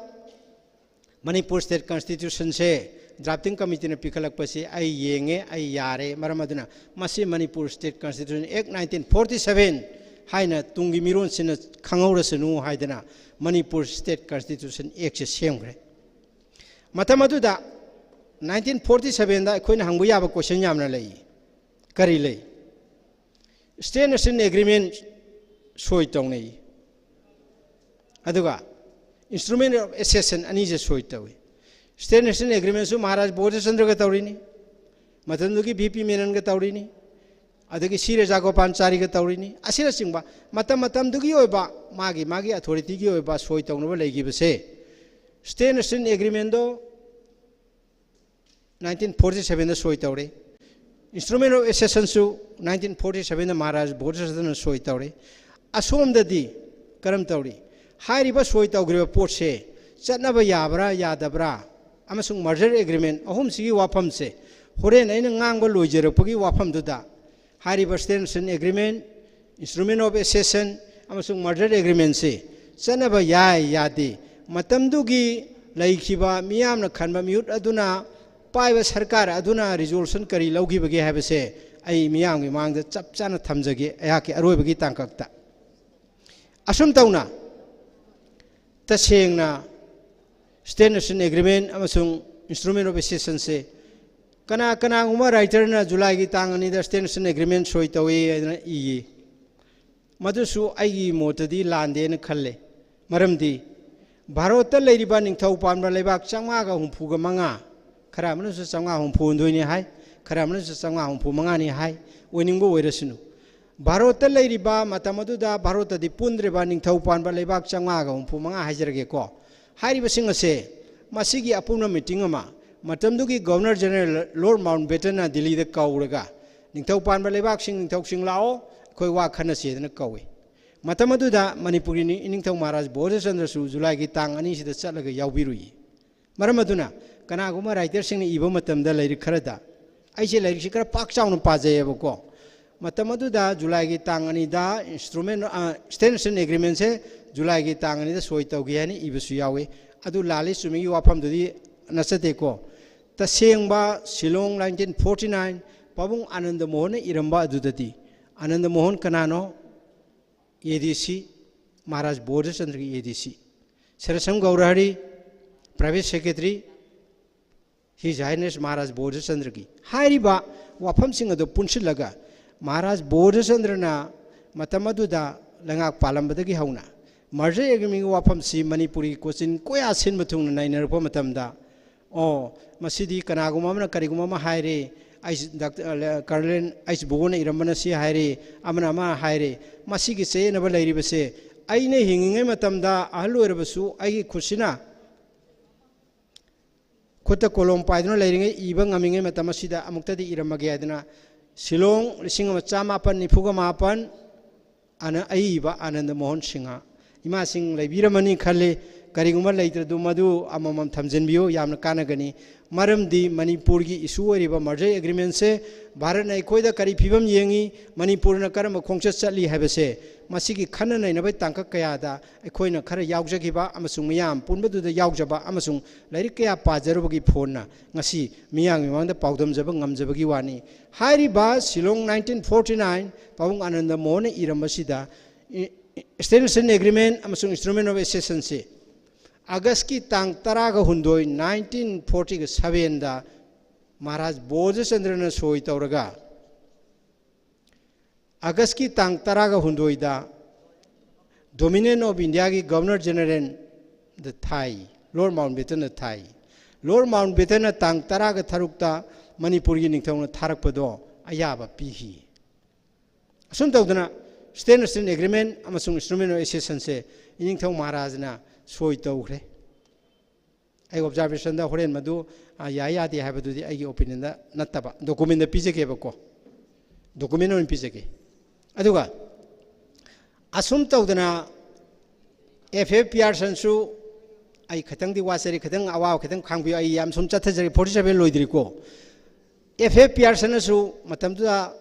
ꯃꯅꯤꯄꯨꯔ state constitution ꯁꯦ drafting committee ꯅ ꯄꯤꯈꯠꯂꯛꯄꯁꯤ ꯑꯩ ꯌꯦꯡꯉꯦ, ꯑꯩ ꯌꯥꯔꯦ꯫ ꯃꯔꯝ ꯑꯗꯨꯅ ꯃꯁꯤ Manipur state constitution act nineteen forty seven ꯍꯥꯏꯅ ꯇꯨꯡꯒꯤ ꯃꯤꯔꯣꯟꯁꯤꯡꯅ ꯈꯪꯍꯧꯔꯁꯅꯨ ꯍꯥꯏꯗꯅ ꯃꯅꯤꯄꯨꯔ state constitution act ꯁꯦ ꯁꯦꯝꯈ꯭ꯔꯦ꯫ ꯃꯇꯝ ꯑꯗꯨꯗ nineteen forty seven ꯗ ꯑꯩꯈꯣꯏꯅ ꯍꯪꯕ ꯌꯥꯕ question ꯌꯥꯝꯅ ꯂꯩ꯫ ꯀꯔꯤ ꯂꯩ? State National Agreement ꯁꯣꯏ ꯇꯧꯅꯩ꯫ ꯑꯗꯨꯒ Instrument of Accession ꯑꯅꯤꯁꯦ ꯁꯣꯏ ꯇꯧꯏ꯫ State National Agreementꯁꯨ ꯃꯍꯥꯔꯥꯖ ꯕꯣꯙꯆꯟꯗ꯭ꯔꯒ ꯇꯧꯔꯤꯅꯤ, ꯃꯇꯝꯗꯨꯒꯤ ꯚꯤ ꯄꯤ ꯃꯦꯅꯟꯒ ꯇꯧꯔꯤꯅꯤ, ꯑꯗꯒꯤ ꯁꯤ ꯔꯥꯖꯥꯒꯣꯄꯥꯜꯆꯥꯔꯤꯒ ꯇꯧꯔꯤꯅꯤ꯫ ꯑꯁꯤꯅꯆꯤꯡꯕ ꯃꯇꯝ ꯃꯇꯝꯗꯨꯒꯤ ꯑꯣꯏꯕ ꯃꯥꯒꯤ ꯃꯥꯒꯤ authorityꯒꯤ ꯑꯣꯏꯕ ꯁꯣꯏ ꯇꯧꯅꯕ ꯂꯩꯈꯤꯕꯁꯦ, State National Agreementꯗꯣ nineteen forty sevenꯗ ꯁꯣꯏ ꯇꯧꯔꯦ꯫ Instrument of Accessionꯁꯨ nineteen forty sevenꯗ Maharaj ꯕꯣꯙꯆꯟꯗ꯭ꯔꯅ ꯁꯣꯏ ꯇꯧꯔꯦ꯫ ꯑꯁꯣꯝꯗꯗꯤ ꯀꯔꯝ ꯇꯧꯔꯤ? ꯍꯥꯏꯔꯤꯕ ꯁꯣꯏ ꯇꯧꯈ꯭ꯔꯤꯕ ꯄꯣꯠꯁꯦ ꯆꯠꯅꯕ ꯌꯥꯕ꯭ꯔꯥ ꯌꯥꯗꯕ꯭ꯔꯥ ꯑꯃꯁꯨꯡ merger agreement ꯑꯍꯨꯝꯁꯤꯒꯤ ꯋꯥꯐꯝꯁꯦ ꯍꯣꯔꯦꯟ ꯑꯩꯅ ꯉꯥꯡꯕ ꯂꯣꯏꯖꯔꯛꯄꯒꯤ ꯋꯥꯐꯝꯗꯨꯗ ꯍꯥꯏꯔꯤꯕ State National Agreement, Instrument of Accession ꯑꯃꯁꯨꯡ merger agreementꯁꯤ ꯆꯠꯅꯕ ꯌꯥꯏ ꯌꯥꯗꯦ, ꯃꯇꯝꯗꯨꯒꯤ ꯂꯩꯈꯤꯕ ꯃꯤꯌꯥꯝꯅ ꯈꯟꯕ ꯃꯤꯍꯨꯠ ꯑꯗꯨꯅ, ꯄꯥꯏꯕ ꯁꯔꯀꯥꯔ ꯑꯗꯨꯅ resolution ꯀꯔꯤ ꯂꯧꯈꯤꯕꯒꯦ ꯍꯥꯏꯕꯁꯦ ꯑꯩ ꯃꯤꯌꯥꯝꯒꯤ ꯃꯥꯡꯗ ꯆꯞ ꯆꯥꯅ ꯊꯝꯖꯒꯦ ꯑꯩꯍꯥꯛꯀꯤ ꯑꯔꯣꯏꯕꯒꯤ ꯇꯥꯡꯀꯛꯇ꯫ ꯑꯁꯨꯝ ꯇꯧꯅ ꯇꯁꯦꯡꯅ State National Agreement ꯑꯃꯁꯨꯡ Instrument of Accessionꯁꯦ ꯀꯅꯥ ꯀꯅꯥꯒꯨꯝꯕ writerꯅ ꯖꯨꯂꯥꯏꯒꯤ ꯇꯥꯡ ꯑꯅꯤꯗ State National Agreement ꯁꯣꯏ ꯇꯧꯏ ꯍꯥꯏꯗꯅ ꯏꯌꯦ꯫ ꯃꯗꯨꯁꯨ ꯑꯩꯒꯤ ꯃꯣꯠꯇꯗꯤ ꯂꯥꯟꯗꯦꯅ ꯈꯜꯂꯦ꯫ ꯃꯔꯝꯗꯤ ꯚꯥꯔꯠꯇ ꯂꯩꯔꯤꯕ ꯅꯤꯡꯊꯧ ꯄꯥꯟꯕ ꯂꯩꯕꯥꯛ ꯆꯥꯝꯃꯉꯥꯒ ꯍꯨꯝꯐꯨꯒ ꯃꯉꯥ, ꯈꯔ ꯑꯃꯅꯁꯨ ꯆꯥꯝꯃꯉꯥ ꯍꯨꯝꯐꯨ ꯍꯨꯝꯗꯣꯏꯅꯤ ꯍꯥꯏ, ꯈꯔ ꯑꯃꯅꯁꯨ ꯆꯥꯝꯃꯉꯥ ꯍꯨꯝꯐꯨ ꯃꯉꯥꯅꯤ ꯍꯥꯏ, ꯑꯣꯏꯅꯤꯡꯕ ꯑꯣꯏꯔꯁꯅꯨ꯫ ꯚꯥꯔꯠꯇ ꯂꯩꯔꯤꯕ ꯃꯇꯝ ꯑꯗꯨꯗ ꯚꯥꯔꯠꯇꯗꯤ ꯄꯨꯟꯗ꯭ꯔꯤꯕ ꯅꯤꯡꯊꯧ ꯄꯥꯟꯕ ꯂꯩꯕꯥꯛ ꯆꯥꯝꯃꯉꯥꯒ ꯍꯨꯝꯐꯨ ꯃꯉꯥ ꯍꯥꯏꯖꯔꯒꯦꯀꯣ꯫ ꯍꯥꯏꯔꯤꯕꯁꯤꯡ ꯑꯁꯦ ꯃꯁꯤꯒꯤ ꯑꯄꯨꯟꯕ meeting ꯑꯃ ꯃꯇꯝꯗꯨꯒꯤ Governor General Lord Mountbattenꯅ ꯗꯤꯜꯂꯤꯗ ꯀꯧꯔꯒ, "ꯅꯤꯡꯊꯧ ꯄꯥꯟꯕ ꯂꯩꯕꯥꯛꯁꯤꯡ, ꯅꯤꯡꯊꯧꯁꯤꯡ ꯂꯥꯛꯑꯣ, ꯑꯩꯈꯣꯏ ꯋꯥ ꯈꯟꯅꯁꯦꯗꯅ" ꯀꯧꯏ꯫ ꯃꯇꯝ ꯑꯗꯨꯗ ꯃꯅꯤꯄꯨꯔꯒꯤ ꯅꯤ-, ꯏꯅꯤꯡꯊꯧ ꯃꯍꯥꯔꯥꯖ ꯕꯣꯙꯆꯟꯗ꯭ꯔꯁꯨ ꯖꯨꯂꯥꯏꯒꯤ ꯇꯥꯡ ꯑꯅꯤꯁꯤꯗ ꯆꯠꯂꯒ ꯌꯥꯎꯕꯤꯔꯨꯏ꯫ ꯃꯔꯝ ꯑꯗꯨꯅ ꯀꯅꯥꯒꯨꯝꯕ writerꯁꯤꯡꯅ ꯏꯕ ꯃꯇꯝꯗ ꯂꯥꯏꯔꯤꯛ ꯈꯔꯗ, ꯑꯩꯁꯦ ꯂꯥꯏꯔꯤꯛꯁꯤ ꯈꯔ ꯄꯥꯛ ꯆꯥꯎꯅ ꯄꯥꯖꯩꯌꯦꯕꯀꯣ, ꯃꯇꯝ ꯑꯗꯨꯗ ꯖꯨꯂꯥꯏꯒꯤ ꯇꯥꯡ ꯑꯅꯤꯗ instrument, ꯑ, State National Agreementꯁꯦ ꯖꯨꯂꯥꯏꯒꯤ ꯇꯥꯡ ꯑꯅꯤꯗ ꯁꯣꯏ ꯇꯧꯈꯤ ꯍꯥꯏꯅ ꯏꯕꯁꯨ ꯌꯥꯎꯏ꯫ ꯑꯗꯨ ꯂꯥꯜꯂꯤ ꯆꯨꯝꯃꯤꯒꯤ ꯋꯥꯐꯝꯗꯨꯗꯤ ꯅꯠꯆꯗꯦꯀꯣ꯫ ꯇꯁꯦꯡꯕ ꯁꯤꯂꯣꯡ nineteen forty nine ꯄꯥꯕꯨꯡ ꯑꯥꯅꯟꯗ ꯃꯣꯍꯟꯅ ꯏꯔꯝꯕ ꯑꯗꯨꯗꯗꯤ, ꯑꯥꯅꯟꯗ ꯃꯣꯍꯟ ꯀꯅꯥꯅꯣ? ꯑꯦ ꯗꯤ ꯁꯤ, ꯃꯍꯥꯔꯥꯖ ꯕꯣꯙꯆꯟꯗ꯭ꯔꯒꯤ ꯑꯦ ꯗꯤ ꯁꯤ, ꯁꯔꯁꯝ ꯒꯧꯔꯍꯔꯤ, private secretary, His Highness Maharaj ꯕꯣꯙꯆꯟꯗ꯭ꯔꯒꯤ ꯍꯥꯏꯔꯤꯕ ꯋꯥꯐꯝꯁꯤꯡ ꯑꯗꯨ ꯄꯨꯟꯁꯤꯜꯂꯒ, ꯃꯍꯥꯔꯥꯖ ꯕꯣꯙꯆꯟꯗ꯭ꯔꯅ ꯃꯇꯝ ꯑꯗꯨꯗ ꯂꯩꯉꯥꯛ ꯄꯥꯜꯂꯝꯕꯗꯒꯤ ꯍꯧꯅ ꯃꯔꯖꯔ ꯑꯦꯒ꯭ꯔꯤꯃꯦꯟꯒꯤ ꯋꯥꯐꯝꯁꯤ ꯃꯅꯤꯄꯨꯔꯒꯤ ꯀꯣꯆꯤꯟ ꯀꯣꯌꯥ ꯁꯤꯟꯕ ꯊꯨꯡꯅ ꯅꯩꯅꯔꯛꯄ ꯃꯇꯝꯗ, ꯑꯣ, ꯃꯁꯤꯗꯤ ꯀꯅꯥꯒꯨꯝꯕ ꯑꯃꯅ ꯀꯔꯤꯒꯨꯝꯕ ꯑꯃ ꯍꯥꯏꯔꯦ, ꯑꯩꯁ ꯗꯥꯛꯇꯔ, ꯑ, ꯀꯔꯅꯦꯜ ꯑꯩꯁ ꯕꯨꯒꯣꯟꯅ ꯏꯔꯝꯕꯅ ꯁꯤ ꯍꯥꯏꯔꯦ, ꯑꯃꯅ ꯑꯃ ꯍꯥꯏꯔꯦ, ꯃꯁꯤꯒꯤ ꯆꯌꯦꯠꯅꯕ ꯂꯩꯔꯤꯕꯁꯦ ꯑꯩꯅ ꯍꯤꯡꯉꯤꯉꯩ ꯃꯇꯝꯗ ꯑꯍꯜ ꯑꯣꯏꯔꯕꯁꯨ ꯑꯩꯒꯤ ꯈꯨꯠꯁꯤꯅ ꯈꯨꯠꯇ ꯀꯣꯂꯣꯝ ꯄꯥꯏꯗꯨꯅ ꯂꯩꯔꯤꯉꯩ ꯏꯕ ꯉꯝꯃꯤꯉꯩ ꯃꯇꯝ ꯑꯁꯤꯗ ꯑꯃꯨꯛꯇꯗꯤ ꯏꯔꯝꯃꯒꯦ ꯍꯥꯏꯗꯅ ꯁꯤꯂꯣꯡ ꯂꯤꯁꯤꯡ ꯑꯃ ꯆꯥꯃꯥꯄꯟ ꯅꯤꯐꯨꯒ ꯃꯥꯄꯟ ꯑꯅ ꯑꯏꯕ ꯑꯥꯅꯟꯗ ꯃꯣꯍꯟ ꯁꯤꯡꯍ꯫ ꯏꯃꯥꯁꯤꯡ ꯂꯩꯕꯤꯔꯝꯃꯅꯤ ꯈꯜꯂꯤ꯫ ꯀꯔꯤꯒꯨꯝꯕ ꯂꯩꯇ꯭ꯔꯗꯨ ꯃꯗꯨ ꯑꯃꯃꯝ ꯊꯝꯖꯤꯟꯕꯤꯌꯨ, ꯌꯥꯝꯅ ꯀꯥꯟꯅꯒꯅꯤ꯫ ꯃꯔꯝꯗꯤ ꯃꯅꯤꯄꯨꯔꯒꯤ ꯏꯁꯨ ꯑꯣꯏꯔꯤꯕ ꯃꯔꯖꯔ ꯑꯦꯒ꯭ꯔꯤꯃꯦꯟꯁꯦ ꯚꯥꯔꯠꯅ ꯑꯩꯈꯣꯏꯗ ꯀꯔꯤ ꯐꯤꯕꯝ ꯌꯦꯡꯉꯤ, ꯃꯅꯤꯄꯨꯔꯅ ꯀꯔꯝꯕ ꯈꯣꯡꯆꯠ ꯆꯠꯂꯤ ꯍꯥꯏꯕꯁꯦ ꯃꯁꯤꯒꯤ ꯈꯟꯅ ꯅꯩꯅꯕꯒꯤ ꯇꯥꯡꯀꯛ ꯀꯌꯥꯗ ꯑꯩꯈꯣꯏꯅ ꯈꯔ ꯌꯥꯎꯖꯈꯤꯕ ꯑꯃꯁꯨꯡ ꯃꯤꯌꯥꯝ ꯄꯨꯟꯕꯗꯨꯗ ꯌꯥꯎꯖꯕ ꯑꯃꯁꯨꯡ ꯂꯥꯏꯔꯤꯛ ꯀꯌꯥ ꯄꯥꯖꯔꯨꯕꯒꯤ ꯐꯣꯟꯅ ꯉꯁꯤ ꯃꯤꯌꯥꯝꯒꯤ ꯃꯃꯥꯡꯗ ꯄꯥꯎꯗꯝꯖꯕ ꯉꯝꯖꯕꯒꯤ ꯋꯥꯅꯤ꯫ ꯍꯥꯏꯔꯤꯕ ꯁꯤꯂꯣꯡ nineteen forty nine ꯄꯥꯕꯨꯡ Anand ꯃꯣꯍꯟꯅ ꯏꯔꯝꯕꯁꯤꯗ, E-, E-, Stand and Listen Agreement ꯑꯃꯁꯨꯡ Instrument of Accessionꯁꯤ ꯑꯥꯒꯁꯀꯤ ꯇꯥꯡ ꯇꯔꯥꯒ ꯍꯨꯝꯗꯣꯏ, nineteen forty sevenꯗ ꯃꯍꯥꯔꯥꯖ ꯕꯣꯙꯆꯟꯗ꯭ꯔꯅ ꯁꯣꯏ ꯇꯧꯔꯒ, ꯑꯥꯒꯁꯀꯤ ꯇꯥꯡ ꯇꯔꯥꯒ ꯍꯨꯝꯗꯣꯏꯗ Dominion of Indiaꯒꯤ Governor Generalꯗ ꯊꯥꯏ, Lord Mountbattenꯗ ꯊꯥꯏ꯫ Lord Mountbattenꯅ ꯇꯥꯡ ꯇꯔꯥꯒ ꯇꯔꯨꯛꯇ ꯃꯅꯤꯄꯨꯔꯒꯤ ꯅꯤꯡꯊꯧꯅ ꯊꯥꯔꯛꯄꯗꯣ ꯑꯌꯥꯕ ꯄꯤꯈꯤ꯫ ꯑꯁꯨꯝ ꯇꯧꯗꯅ Stand and Listen Agreement ꯑꯃꯁꯨꯡ Instrument of Accessionꯁꯦ ꯏꯅꯤꯡꯊꯧ ꯃꯍꯥꯔꯥꯖꯅ ꯁꯣꯏ ꯇꯧꯈ꯭ꯔꯦ꯫ ꯑꯩ observationꯗ ꯍꯣꯔꯦꯟ ꯃꯗꯨ, ꯑ, ꯌꯥꯏ ꯌꯥꯗꯦ ꯍꯥꯏꯕꯗꯨꯗꯤ ꯑꯩꯒꯤ opinionꯗ ꯅꯠꯇꯕ, documentꯗ ꯄꯤꯖꯒꯦꯕꯀꯣ, document ꯑꯣꯏꯅ ꯄꯤꯖꯒꯦ꯫ ꯑꯗꯨꯒ ꯑꯁꯨꯝ ꯇꯧꯗꯅ F F Pearsonꯁꯨ, ꯑꯩ ꯈꯤꯇꯪꯗꯤ ꯋꯥꯖꯔꯤ, ꯈꯤꯇꯪ ꯑꯋꯥꯕ ꯈꯤꯇꯪ ꯈꯥꯡꯕꯤꯌꯨ, ꯑꯩ ꯌꯥꯝ ꯁꯨꯝ ꯆꯠꯊꯖꯔꯤ, forty seven ꯂꯣꯏꯗ꯭ꯔꯤꯀꯣ꯫ F F Pearsonꯅꯁꯨ ꯃꯇꯝꯗꯨꯗ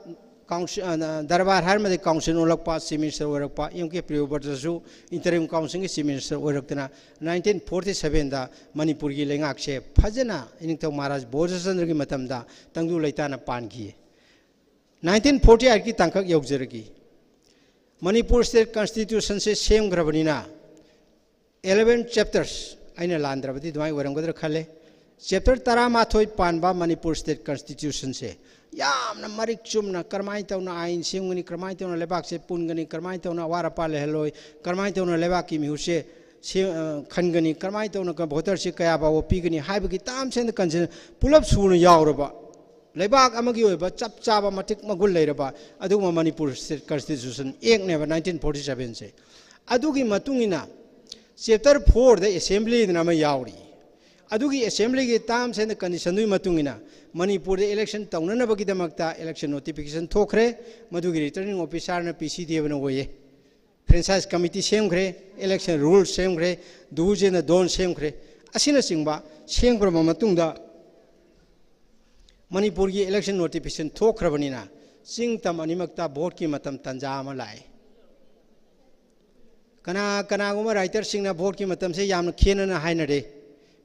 council, ꯑ, ꯗꯔꯕꯥꯔ ꯍꯥꯏꯔꯝꯃꯗꯤ council ꯑꯣꯜꯂꯛꯄ, chief minister ꯑꯣꯏꯔꯛꯄ, M K Priyobrataꯁꯨ interim councilꯒꯤ chief minister ꯑꯣꯏꯔꯛꯇꯅ nineteen forty sevenꯗ ꯃꯅꯤꯄꯨꯔꯒꯤ ꯂꯩꯉꯥꯛꯁꯦ ꯐꯖꯅ ꯏꯅꯤꯡꯊꯧ ꯃꯍꯥꯔꯥꯖ ꯕꯣꯙꯆꯟꯗ꯭ꯔꯒꯤ ꯃꯇꯝꯗ ꯇꯪꯗꯨ ꯂꯩꯇꯥꯅ ꯄꯥꯟꯈꯤ꯫ Nineteen forty eightꯀꯤ ꯇꯥꯡꯀꯛ ꯌꯧꯖꯔꯛꯏ꯫ ꯃꯅꯤꯄꯨꯔ state constitutionꯁꯦ ꯁꯦꯝꯈ꯭ꯔꯕꯅꯤꯅ eleven chapters, ꯑꯩꯅ ꯂꯥꯟꯗ꯭ꯔꯕꯗꯤ ꯑꯗꯨꯃꯥꯏꯅ ꯑꯣꯏꯔꯝꯒꯗ꯭ꯔꯥ ꯈꯜꯂꯦ, Chapter ꯇꯔꯥꯃꯥꯊꯣꯏ ꯄꯥꯟꯕ ꯃꯅꯤꯄꯨꯔ State Constitution ꯁꯦ ꯌꯥꯝꯅ ꯃꯔꯤꯛ ꯆꯨꯝꯅ ꯀꯔꯝꯍꯥꯏꯅ ꯇꯧꯅ ꯑꯥꯏꯟ ꯁꯦꯝꯒꯅꯤ, ꯀꯔꯝꯍꯥꯏꯅ ꯇꯧꯅ ꯂꯩꯕꯥꯛꯁꯦ ꯄꯨꯟꯒꯅꯤ, ꯀꯔꯝꯍꯥꯏꯅ ꯇꯧꯅ ꯑꯋꯥꯠ ꯑꯄꯥ ꯂꯩꯍꯜꯂꯣꯏ, ꯀꯔꯝꯍꯥꯏꯅ ꯇꯧꯅ ꯂꯩꯕꯥꯛꯀꯤ ꯃꯤꯍꯨꯠꯁꯦ ꯁꯦꯝ-, ꯑ, ꯈꯟꯒꯅꯤ, ꯀꯔꯝꯍꯥꯏꯅ ꯇꯧꯅ voter ꯁꯦ ꯀꯌꯥ ꯐꯥꯎꯕ ꯄꯤꯒꯅꯤ ꯍꯥꯏꯕꯒꯤ terms and condition ꯄꯨꯂꯞ ꯁꯨꯅ ꯌꯥꯎꯔꯕ, ꯂꯩꯕꯥꯛ ꯑꯃꯒꯤ ꯑꯣꯏꯕ ꯆꯞ ꯆꯥꯕ ꯃꯇꯤꯛ ꯃꯒꯨꯟ ꯂꯩꯔꯕ ꯑꯗꯨꯒꯨꯝꯕ ꯃꯅꯤꯄꯨꯔ State Constitution Act ꯅꯦꯕ nineteen forty seven ꯁꯦ꯫ ꯑꯗꯨꯒꯤ ꯃꯇꯨꯡ ꯏꯟꯅ chapter four ꯗ assembly ꯍꯥꯏꯗꯅ ꯑꯃ ꯌꯥꯎꯔꯤ꯫ ꯑꯗꯨꯒꯤ assembly ꯒꯤ terms and condition ꯗꯨꯒꯤ ꯃꯇꯨꯡ ꯏꯟꯅ ꯃꯅꯤꯄꯨꯔꯗ election ꯇꯧꯅꯅꯕꯒꯤꯗꯃꯛꯇ election notification ꯊꯣꯛꯈ꯭ꯔꯦ꯫ ꯃꯗꯨꯒꯤ returning officer ꯅ ꯄꯤ ꯁꯤ ꯗꯦꯕꯅ ꯑꯣꯏꯌꯦ꯫ Franchise committee ꯁꯦꯝꯈ꯭ꯔꯦ, election rules ꯁꯦꯝꯈ꯭ꯔꯦ, do's and don'ts ꯁꯦꯝꯈ꯭ꯔꯦ꯫ ꯑꯁꯤꯅꯆꯤꯡꯕ ꯁꯦꯝꯈ꯭ꯔꯕ ꯃꯇꯨꯡꯗ ꯃꯅꯤꯄꯨꯔꯒꯤ election notification ꯊꯣꯛꯈ꯭ꯔꯕꯅꯤꯅ ꯆꯤꯡ ꯇꯝ ꯑꯅꯤꯃꯛꯇ vote ꯀꯤ ꯃꯇꯝ ꯇꯥꯟꯖꯥ ꯑꯃ ꯂꯥꯛꯑꯦ꯫ ꯀꯅꯥ ꯀꯅꯥꯒꯨꯝꯕ writer ꯁꯤꯡꯅ vote ꯀꯤ ꯃꯇꯝꯁꯦ ꯌꯥꯝꯅ ꯈꯦꯠꯅꯅ ꯍꯥꯏꯅꯔꯦ,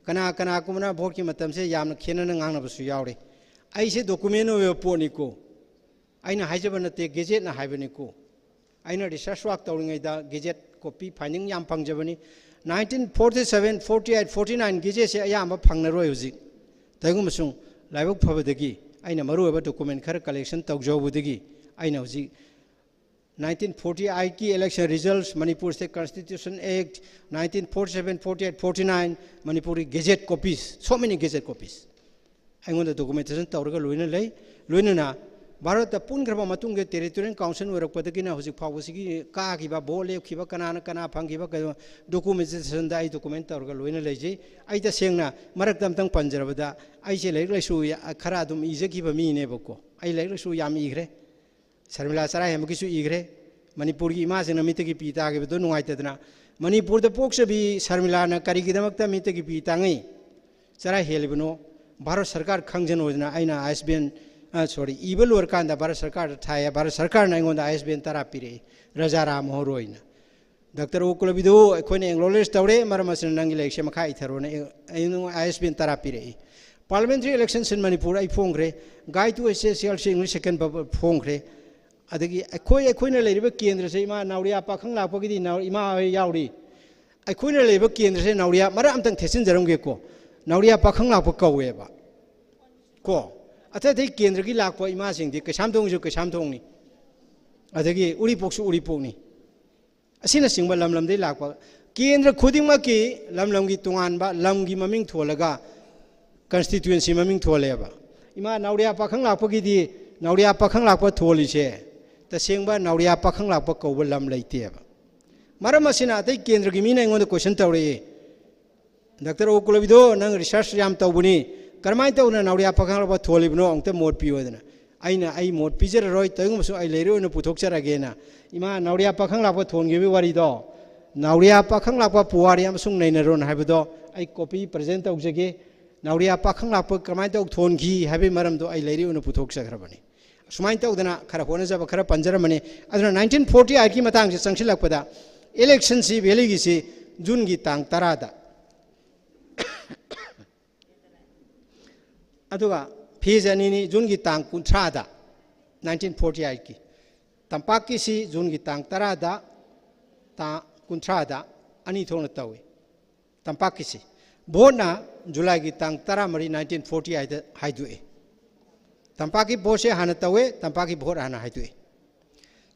ꯀꯅꯥ ꯀꯅꯥꯒꯨꯝꯕꯅ vote ꯀꯤ ꯃꯇꯝꯁꯦ ꯌꯥꯝꯅ ꯈꯦꯠꯅꯅ ꯉꯥꯡꯅꯕꯁꯨ ꯌꯥꯎꯔꯦ꯫ ꯑꯩꯁꯦ document ꯑꯣꯏꯕ ꯄꯣꯠꯅꯤꯀꯣ, ꯑꯩꯅ ꯍꯥꯏꯖꯕ ꯅꯠꯇꯦ, gazette ꯅ ꯍꯥꯏꯕꯅꯤꯀꯣ꯫ ꯑꯩꯅ research work ꯇꯧꯔꯤꯉꯩꯗ gazette copy finding ꯌꯥꯝ ꯐꯪꯖꯕꯅꯤ꯫ Nineteen forty seven, forty eight, forty nine gazette ꯁꯦ ꯑꯌꯥꯝꯕ ꯐꯪꯅꯔꯣꯏ ꯍꯧꯖꯤꯛ꯫ ꯇꯧꯏꯒꯨꯝꯕꯁꯨꯡ ꯂꯥꯏꯕꯛ ꯐꯕꯗꯒꯤ ꯑꯩꯅ ꯃꯔꯨꯑꯣꯏꯕ document ꯈꯔ collection ꯇꯧꯖꯍꯧꯕꯗꯒꯤ ꯑꯩꯅ ꯍꯧꯖꯤꯛ nineteen forty eight ꯀꯤ election results, Manipur State Constitution Act, nineteen forty seven, forty eight, forty nine, ꯃꯅꯤꯄꯨꯔꯒꯤ gazette copies, so many gazette copies ꯑꯩꯉꯣꯟꯗ documentation ꯇꯧꯔꯒ ꯂꯣꯏꯅ ꯂꯩ꯫ ꯂꯣꯏꯅꯅ ꯚꯥꯔꯠꯇ ꯄꯨꯟꯈ꯭ꯔꯕ ꯃꯇꯨꯡꯗ territorial council ꯑꯣꯏꯔꯛꯄꯗꯒꯤꯅ ꯍꯧꯖꯤꯛ ꯐꯥꯎꯕꯁꯤꯒꯤ ꯀꯥꯈꯤꯕ, vote ꯂꯦꯞꯈꯤꯕ, ꯀꯅꯥꯅ ꯀꯅꯥ ꯐꯪꯈꯤꯕ, ꯀꯩꯅꯣ, documentation ꯗ ꯑꯩ document ꯇꯧꯔꯒ ꯂꯣꯏꯅ ꯂꯩꯖꯩ꯫ ꯑꯩ ꯇꯁꯦꯡꯅ ꯃꯔꯛꯇ ꯑꯝꯇꯪ ꯄꯟꯖꯔꯕꯗ, ꯑꯩꯁꯦ ꯂꯥꯏꯔꯤꯛ ꯂꯥꯏꯁꯨ ꯌꯥ-, ꯈꯔ ꯑꯗꯨꯝ ꯏꯖꯈꯤꯕ ꯃꯤꯅꯦꯕꯀꯣ꯫ ꯑꯩ ꯂꯥꯏꯔꯤꯛ ꯂꯥꯏꯁꯨ ꯌꯥꯝ ꯏꯈ꯭ꯔꯦ꯫ ꯁꯔꯃꯤꯂꯥ ꯆꯔꯥ ꯍꯦꯟꯕꯒꯤꯁꯨ ꯏꯈ꯭ꯔꯦ꯫ ꯃꯅꯤꯄꯨꯔꯒꯤ ꯏꯃꯥꯁꯤꯡꯅ ꯃꯤꯠꯇꯒꯤ ꯄꯤ ꯇꯥꯈꯤꯕꯗꯣ ꯅꯨꯡꯉꯥꯏꯇꯗꯅ, ꯃꯅꯤꯄꯨꯔꯗ ꯄꯣꯛꯆꯕꯤ ꯁꯔꯃꯤꯂꯥꯅ ꯀꯔꯤꯒꯤꯗꯃꯛꯇ ꯃꯤꯠꯇꯒꯤ ꯄꯤ ꯇꯥꯡꯉꯤ? ꯆꯔꯥ ꯍꯦꯜꯂꯤꯕꯅꯣ? ꯚꯥꯔꯠ ꯁꯔꯀꯥꯔ ꯈꯪꯖꯅꯣꯗꯅ ꯑꯩꯅ ISBN, ꯑ, sorry, ꯏꯕ ꯂꯣꯏꯔꯀꯥꯟꯗ ꯚꯥꯔꯠ ꯁꯔꯀꯥꯔꯗ ꯊꯥꯏ꯫ ꯚꯥꯔꯠ ꯁꯔꯀꯥꯔꯅ ꯑꯩꯉꯣꯟꯗ ISBN ꯇꯔꯥ ꯄꯤꯔꯛꯏ, ꯔꯥꯖꯥ ꯔꯥꯝ ꯃꯣꯍꯟ ꯔꯣꯏꯅ꯫ Doctor ꯑꯣ ꯀꯨꯂꯕꯤꯗꯨ ꯑꯩꯈꯣꯏꯅ acknowledge ꯇꯧꯔꯦ, ꯃꯔꯝ ꯑꯁꯤꯅ ꯅꯪꯒꯤ ꯂꯥꯏꯔꯤꯛꯁꯦ ꯃꯈꯥ ꯏꯊꯔꯣꯅ ꯑꯩ-, ꯑꯩꯉꯣꯟꯗ ISBN ꯇꯔꯥ ꯄꯤꯔꯛꯏ꯫ Parliamentary elections in Manipur ꯑꯩ ꯐꯣꯡꯈ꯭ꯔꯦ, Guide to H S L C English second paper ꯐꯣꯡꯈ꯭ꯔꯦ꯫ ꯑꯗꯒꯤ ꯑꯩꯈꯣꯏ, ꯑꯩꯈꯣꯏꯅ ꯂꯩꯔꯤꯕ ꯀꯦꯟꯗ꯭ꯔꯁꯦ, ꯏꯃꯥ ꯅꯥꯎꯔꯤꯌꯥ ꯄꯥꯈꯪ ꯂꯥꯛꯄꯒꯤꯗꯤ ꯅꯥꯎ-, ꯏꯃꯥ ꯍꯣꯏ ꯌꯥꯎꯔꯤ꯫ ꯑꯩꯈꯣꯏꯅ ꯂꯩꯔꯤꯕ ꯀꯦꯟꯗ꯭ꯔꯁꯦ ꯅꯥꯎꯔꯤꯌꯥ, ꯃꯔꯛ ꯑꯝꯇꯪ ꯊꯦꯠꯆꯤꯟꯖꯔꯝꯒꯦꯀꯣ꯫ ꯅꯥꯎꯔꯤꯌꯥ ꯄꯥꯈꯪ ꯂꯥꯛꯄ ꯀꯧꯋꯦꯕ꯫ ꯀꯣ, ꯑꯇꯩ ꯑꯇꯩ ꯀꯦꯟꯗ꯭ꯔꯒꯤ ꯂꯥꯛꯄ ꯏꯃꯥꯁꯤꯡꯗꯤ ꯀꯩꯁꯥꯝꯊꯣꯡꯁꯨ ꯀꯩꯁꯥꯝꯊꯣꯡꯅꯤ, ꯑꯗꯒꯤ ꯎꯔꯤꯄꯣꯛꯁꯨ ꯎꯔꯤꯄꯣꯛꯅꯤ꯫ ꯑꯁꯤꯅꯆꯤꯡꯕ ꯂꯝ ꯂꯝꯗꯒꯤ ꯂꯥꯛꯄ, ꯀꯦꯟꯗ꯭ꯔ ꯈꯨꯗꯤꯡꯃꯛꯀꯤ ꯂꯝ ꯂꯝꯒꯤ ꯇꯣꯉꯥꯟꯕ ꯂꯝꯒꯤ ꯃꯃꯤꯡ ꯊꯣꯜꯂꯒ ꯀꯟꯁꯇꯤꯇ꯭ꯋꯦꯟꯁꯤ ꯃꯃꯤꯡ ꯊꯣꯜꯂꯦꯕ꯫ ꯏꯃꯥ ꯅꯥꯎꯔꯤꯌꯥ ꯄꯥꯈꯪ ꯂꯥꯛꯄꯒꯤꯗꯤ ꯅꯥꯎꯔꯤꯌꯥ ꯄꯥꯈꯪ ꯂꯥꯛꯄ ꯊꯣꯜꯂꯤꯁꯦ, ꯇꯁꯦꯡꯕ ꯅꯥꯎꯔꯤꯌꯥ ꯄꯥꯈꯪ ꯂꯥꯛꯄ ꯀꯧꯕ ꯂꯝ ꯂꯩꯇꯦꯕ꯫ ꯃꯔꯝ ꯑꯁꯤꯅ ꯑꯇꯩ ꯀꯦꯟꯗ꯭ꯔꯒꯤ ꯃꯤꯅ ꯑꯩꯉꯣꯟꯗ ꯀꯣꯏꯁꯟ ꯇꯧꯔꯛꯏ, "ꯗꯥꯛꯇꯔ ꯑꯣ ꯀꯨꯂꯕꯤꯗꯣ, ꯅꯪ ꯔꯤꯁꯔꯁ ꯌꯥꯝ ꯇꯧꯕꯅꯤ, ꯀꯔꯝꯍꯥꯏꯅ ꯇꯧꯗꯅ ꯅꯥꯎꯔꯤꯌꯥ ꯄꯥꯈꯪ ꯂꯥꯛꯄ ꯊꯣꯜꯂꯤꯕꯅꯣ, ꯑꯃꯨꯛꯇ ꯃꯣꯠ ꯄꯤꯌꯣꯗꯅ"꯫ ꯑꯩꯅ ꯑꯩ ꯃꯣꯠ ꯄꯤꯖꯔꯔꯣꯏ, ꯇꯧꯏꯒꯨꯝꯕꯁꯨ ꯑꯩ ꯂꯩꯔꯛ ꯑꯣꯏꯅ ꯄꯨꯊꯣꯛꯆꯔꯒꯦꯅ꯫ ꯏꯃꯥ ꯅꯥꯎꯔꯤꯌꯥ ꯄꯥꯈꯪ ꯂꯥꯛꯄ ꯊꯣꯟꯈꯤꯕꯒꯤ ꯋꯥꯔꯤꯗꯣ, ꯅꯥꯎꯔꯤꯌꯥ ꯄꯥꯈꯪ ꯂꯥꯛꯄ ꯄꯨꯋꯥꯔꯤ ꯑꯃꯁꯨꯡ ꯅꯩꯅꯔꯣꯟ ꯍꯥꯏꯕꯗꯣ ꯑꯩ ꯀꯣꯄꯤ ꯄ꯭ꯔꯖꯦꯟ ꯇꯧꯖꯒꯦ꯫ ꯅꯥꯎꯔꯤꯌꯥ ꯄꯥꯈꯪ ꯂꯥꯛꯄ ꯀꯃꯥꯏꯅ ꯇꯧ ꯊꯣꯟꯈꯤ ꯍꯥꯏꯕꯒꯤ ꯃꯔꯝꯗꯣ ꯑꯩ ꯂꯩꯔꯛ ꯑꯣꯏꯅ ꯄꯨꯊꯣꯛꯆꯈ꯭ꯔꯕꯅꯤ꯫ ꯑꯁꯨꯃꯥꯏꯅ ꯇꯧꯗꯅ ꯈꯔ ꯍꯣꯠꯅꯖꯕ ꯈꯔ ꯄꯟꯖꯔꯝꯕꯅꯤ꯫ ꯑꯗꯨꯅ ꯅꯥꯏꯟꯇꯤꯟ ꯐꯣꯔꯇꯤ ꯑꯩꯠꯀꯤ ꯃꯇꯥꯡꯁꯦ ꯆꯪꯁꯤꯜꯂꯛꯄꯗ, ꯏꯂꯦꯛꯁꯟꯁꯤ ꯚꯦꯂꯤꯒꯤꯁꯤ ꯖꯨꯟꯒꯤ ꯇꯥꯡ ꯇꯔꯥꯗ, ꯑꯗꯨꯒ ꯐꯦꯖ ꯑꯅꯤꯅꯤ, ꯖꯨꯟꯒꯤ ꯇꯥꯡ ꯀꯨꯟꯊ꯭ꯔꯥꯗ, ꯅꯥꯏꯟꯇꯤꯟ ꯐꯣꯔꯇꯤ ꯑꯩꯠꯀꯤ꯫ ꯇꯝꯄꯥꯛꯀꯤꯁꯤ ꯖꯨꯟꯒꯤ ꯇꯥꯡ ꯇꯔꯥꯗ, ꯇꯥꯡ ꯀꯨꯟꯊ꯭ꯔꯥꯗ ꯑꯅꯤ ꯊꯣꯛꯅ ꯇꯧꯏ꯫ ꯇꯝꯄꯥꯛꯀꯤꯁꯤ ꯚꯣꯠꯅ ꯖꯨꯂꯥꯏꯒꯤ ꯇꯥꯡ ꯇꯔꯥꯃꯔꯤ, ꯅꯥꯏꯟꯇꯤꯟ ꯐꯣꯔꯇꯤ ꯑꯩꯠꯇ ꯍꯥꯏꯗꯣꯛꯏ꯫ ꯇꯝꯄꯥꯛꯀꯤ ꯚꯣꯠꯁꯦ ꯍꯥꯟꯅ ꯇꯧꯋꯦ, ꯇꯝꯄꯥꯛꯀꯤ ꯚꯣꯠ ꯍꯥꯟꯅ ꯍꯥꯏꯗꯣꯛꯏ꯫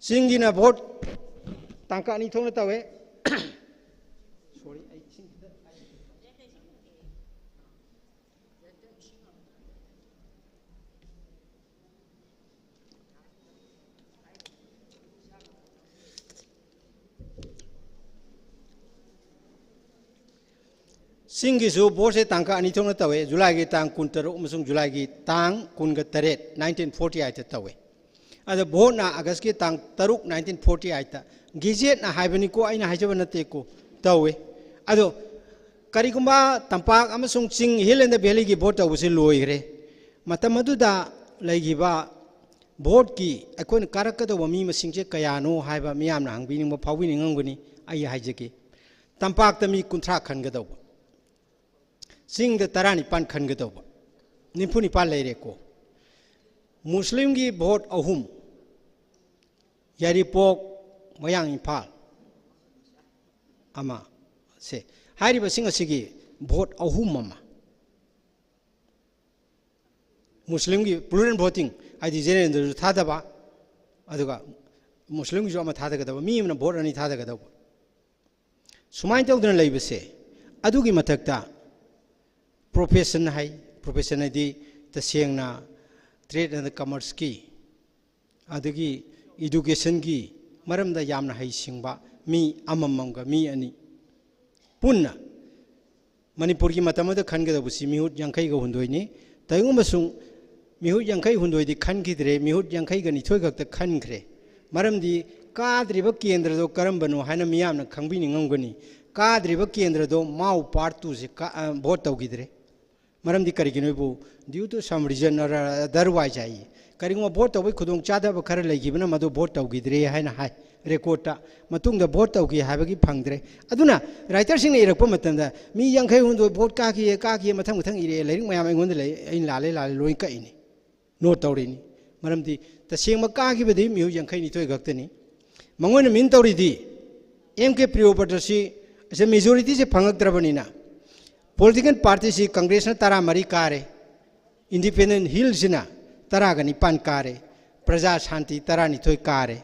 ꯆꯤꯡꯒꯤꯅ ꯚꯣꯠ ꯇꯥꯡꯀꯛ ꯑꯅꯤ ꯊꯣꯛꯅ ꯇꯧꯋꯦ꯫ Sorry, ꯑꯩ ꯏꯁꯤꯡ ꯈꯤꯇ ꯆꯤꯡꯒꯤꯁꯨ ꯚꯣꯠꯁꯦ ꯇꯥꯡꯀꯛ ꯑꯅꯤ ꯊꯣꯛꯅ ꯇꯧꯋꯦ, ꯖꯨꯂꯥꯏꯒꯤ ꯇꯥꯡ ꯀꯨꯟꯇꯔꯨꯛ ꯑꯃꯁꯨꯡ ꯖꯨꯂꯥꯏꯒꯤ ꯇꯥꯡ ꯀꯨꯟꯒ ꯇꯔꯦꯠ, ꯅꯥꯏꯟꯇꯤꯟ ꯐꯣꯔꯇꯤ ꯑꯩꯠꯇ ꯇꯧꯋꯦ꯫ ꯑꯗꯣ ꯚꯣꯠꯅ ꯑꯥꯒꯁꯀꯤ ꯇꯥꯡ ꯇꯔꯨꯛ, ꯅꯥꯏꯟꯇꯤꯟ ꯐꯣꯔꯇꯤ ꯑꯩꯠꯇ, ꯒꯦꯖꯦꯠꯅ ꯍꯥꯏꯕꯅꯤꯀꯣ, ꯑꯩꯅ ꯍꯥꯏꯖꯕ ꯅꯠꯇꯦꯀꯣ, ꯇꯧꯋꯦ꯫ ꯑꯗꯣ ꯀꯔꯤꯒꯨꯝꯕ ꯇꯝꯄꯥꯛ ꯑꯃꯁꯨꯡ ꯆꯤꯡ, Hill and the Valleyꯒꯤ ꯚꯣꯠ ꯇꯧꯕꯁꯤ ꯂꯣꯏꯈ꯭ꯔꯦ꯫ ꯃꯇꯝ ꯑꯗꯨꯗ ꯂꯩꯈꯤꯕ ꯚꯣꯠꯀꯤ ꯑꯩꯈꯣꯏꯅ ꯀꯥꯔꯛꯀꯗꯧꯕ ꯃꯤ ꯃꯁꯤꯡꯁꯦ ꯀꯌꯥꯅꯣ ꯍꯥꯏꯕ ꯃꯤꯌꯥꯝꯅ ꯍꯪꯕꯤꯅꯤꯡꯕ, ꯐꯥꯎꯕꯤꯅꯤꯡꯉꯝꯒꯅꯤ꯫ ꯑꯩ ꯍꯥꯏꯖꯒꯦ, ꯇꯝꯄꯥꯛꯇ ꯃꯤ ꯀꯨꯟꯊ꯭ꯔꯥ ꯈꯟꯒꯗꯧꯕ, ꯆꯤꯡꯗ ꯇꯔꯥꯅꯤꯄꯥꯟ ꯈꯟꯒꯗꯧꯕ, ꯅꯤꯐꯨ ꯅꯤꯄꯥꯟ ꯂꯩꯔꯦꯀꯣ꯫ ꯃꯨꯁꯂꯤꯝꯒꯤ ꯚꯣꯠ ꯑꯍꯨꯝ, ꯌꯥꯏꯔꯤꯄꯣꯛ, ꯃꯌꯥꯡ ꯏꯝꯐꯥꯜ ꯑꯃ, ꯁꯦ, ꯍꯥꯏꯔꯤꯕꯁꯤꯡ ꯑꯁꯤꯒꯤ ꯚꯣꯠ ꯑꯍꯨꯝ ꯑꯃ, ꯃꯨꯁꯂꯤꯝꯒꯤ ꯄ꯭ꯂꯨꯔꯦꯜ ꯚꯣꯇꯤꯡ, ꯍꯥꯏꯗꯤ ꯖꯦꯅꯦꯔꯦꯜꯗꯁꯨ ꯊꯥꯗꯕ, ꯑꯗꯨꯒ ꯃꯨꯁꯂꯤꯝꯒꯤꯁꯨ ꯑꯃ ꯊꯥꯗꯒꯗꯕ, ꯃꯤ ꯑꯃꯅ ꯚꯣꯠ ꯑꯅꯤ ꯊꯥꯗꯒꯗꯧꯕ꯫ ꯁꯨꯃꯥꯏꯅ ꯇꯧꯗꯅ ꯂꯩꯕꯁꯦ, ꯑꯗꯨꯒꯤ ꯃꯊꯛꯇ ꯄ꯭ꯔꯣꯐꯦꯁꯟ ꯍꯥꯏ, ꯄ꯭ꯔꯣꯐꯦꯁꯟ ꯍꯥꯏꯗꯤ ꯇꯁꯦꯡꯅ ꯇ꯭ꯔꯦꯗ ꯑꯦꯟ ꯀꯃꯔꯁꯀꯤ, ꯑꯗꯒꯤ ꯏꯗꯨꯀꯦꯁꯟꯒꯤ ꯃꯔꯝꯗ ꯌꯥꯝꯅ ꯍꯩꯁꯤꯡꯕ ꯃꯤ ꯑꯃꯃꯝꯒ ꯃꯤ ꯑꯅꯤ ꯄꯨꯟꯅ ꯃꯅꯤꯄꯨꯔꯒꯤ ꯃꯇꯝ ꯑꯗꯨꯗ ꯈꯟꯒꯗꯧꯕꯁꯤ ꯃꯤꯍꯨꯠ ꯌꯥꯡꯈꯩꯒ ꯍꯨꯝꯗꯣꯏꯅꯤ꯫ ꯀꯔꯤꯒꯨꯝꯕ ꯁꯨꯝ ꯃꯤꯍꯨꯠ ꯌꯥꯡꯈꯩ ꯍꯨꯝꯗꯣꯏꯗꯤ ꯈꯟꯈꯤꯗ꯭ꯔꯦ, ꯃꯤꯍꯨꯠ ꯌꯥꯡꯈꯩꯒ ꯅꯤꯊꯣꯏ ꯈꯛꯇ ꯈꯟꯈ꯭ꯔꯦ꯫ ꯃꯔꯝꯗꯤ ꯀꯥꯗ꯭ꯔꯤꯕ ꯀꯦꯟꯗ꯭ꯔꯗꯣ ꯀꯔꯝꯕꯅꯣ ꯍꯥꯏꯅ ꯃꯤꯌꯥꯝꯅ ꯈꯪꯕꯤꯅꯤꯡꯉꯝꯒꯅꯤ꯫ ꯀꯥꯗ꯭ꯔꯤꯕ ꯀꯦꯟꯗ꯭ꯔꯗꯣ ꯃꯥꯎ ꯄꯥꯔꯠ ꯇꯨꯁꯦ ꯀ-, ꯑ, ꯚꯣꯠ ꯇꯧꯈꯤꯗ꯭ꯔꯦ꯫ ꯃꯔꯝꯗꯤ ꯀꯔꯤꯒꯤꯅꯣ ꯍꯥꯏꯕꯨ, due to some reason or otherwise ꯍꯥꯏ, ꯀꯔꯤꯒꯨꯝꯕ ꯚꯣꯠ ꯇꯧꯕꯒꯤ ꯈꯨꯗꯣꯡꯆꯥꯗꯕ ꯈꯔ ꯂꯩꯈꯤꯕꯅ ꯃꯗꯨ ꯚꯣꯠ ꯇꯧꯈꯤꯗ꯭ꯔꯦ ꯍꯥꯏꯅ ꯍꯥꯏ ꯔꯦꯀꯣꯔꯠꯇ꯫ ꯃꯇꯨꯡꯗ ꯚꯣꯠ ꯇꯧꯈꯤ ꯍꯥꯏꯕꯒꯤ ꯐꯪꯗ꯭ꯔꯦ꯫ ꯑꯗꯨꯅ ꯔꯥꯏꯇꯔꯁꯤꯡꯅ ꯏꯔꯛꯄ ꯃꯇꯝꯗ ꯃꯤ ꯌꯥꯡꯈꯩ ꯍꯨꯝꯗꯣꯏ ꯚꯣꯠ ꯀꯥꯈꯤꯌꯦ, ꯀꯥꯈꯤꯌꯦ, ꯃꯊꯪ ꯃꯊꯪ ꯏꯔꯛꯑꯦ꯫ ꯂꯥꯏꯔꯤꯛ ꯃꯌꯥꯝ ꯑꯩꯉꯣꯟꯗ ꯂꯩ, ꯑꯩꯅ ꯂꯥꯜꯂꯦ, ꯂꯥꯜꯂꯦ ꯂꯣꯏ ꯀꯛꯏꯅꯤ, ꯅꯣꯠ ꯇꯧꯔꯤꯅꯤ꯫ ꯃꯔꯝꯗꯤ ꯇꯁꯦꯡꯕ ꯀꯥꯈꯤꯕꯗꯤ ꯃꯤꯍꯨꯠ ꯌꯥꯡꯈꯩ ꯅꯤꯊꯣꯏ ꯈꯛꯇꯅꯤ꯫ ꯃꯉꯣꯟꯗ ꯃꯤꯟ ꯇꯧꯔꯤꯗꯤ ꯑꯦꯝ ꯀꯦ ꯄ꯭ꯔꯤꯌꯣꯕ꯭ꯔꯇꯁꯤ, ꯑꯁꯤ ꯃꯦꯖꯣꯔꯤꯇꯤꯁꯦ ꯐꯪꯉꯛꯇ꯭ꯔꯕꯅꯤꯅ, ꯄꯣꯂꯤꯇꯤꯀꯦꯜ ꯄꯥꯔꯇꯤꯁꯤ ꯀꯪꯒ꯭ꯔꯦꯁꯅ ꯇꯔꯥꯃꯔꯤ ꯀꯥꯔꯦ, ꯏꯟꯗꯤꯄꯦꯟꯗꯦꯟ ꯍꯤꯜꯁꯤꯅ ꯇꯔꯥꯒ ꯅꯤꯄꯥꯟ ꯀꯥꯔꯦ, ꯄ꯭ꯔꯖꯥ ꯁꯥꯟꯇꯤ ꯇꯔꯥꯅꯤꯊꯣꯏ ꯀꯥꯔꯦ,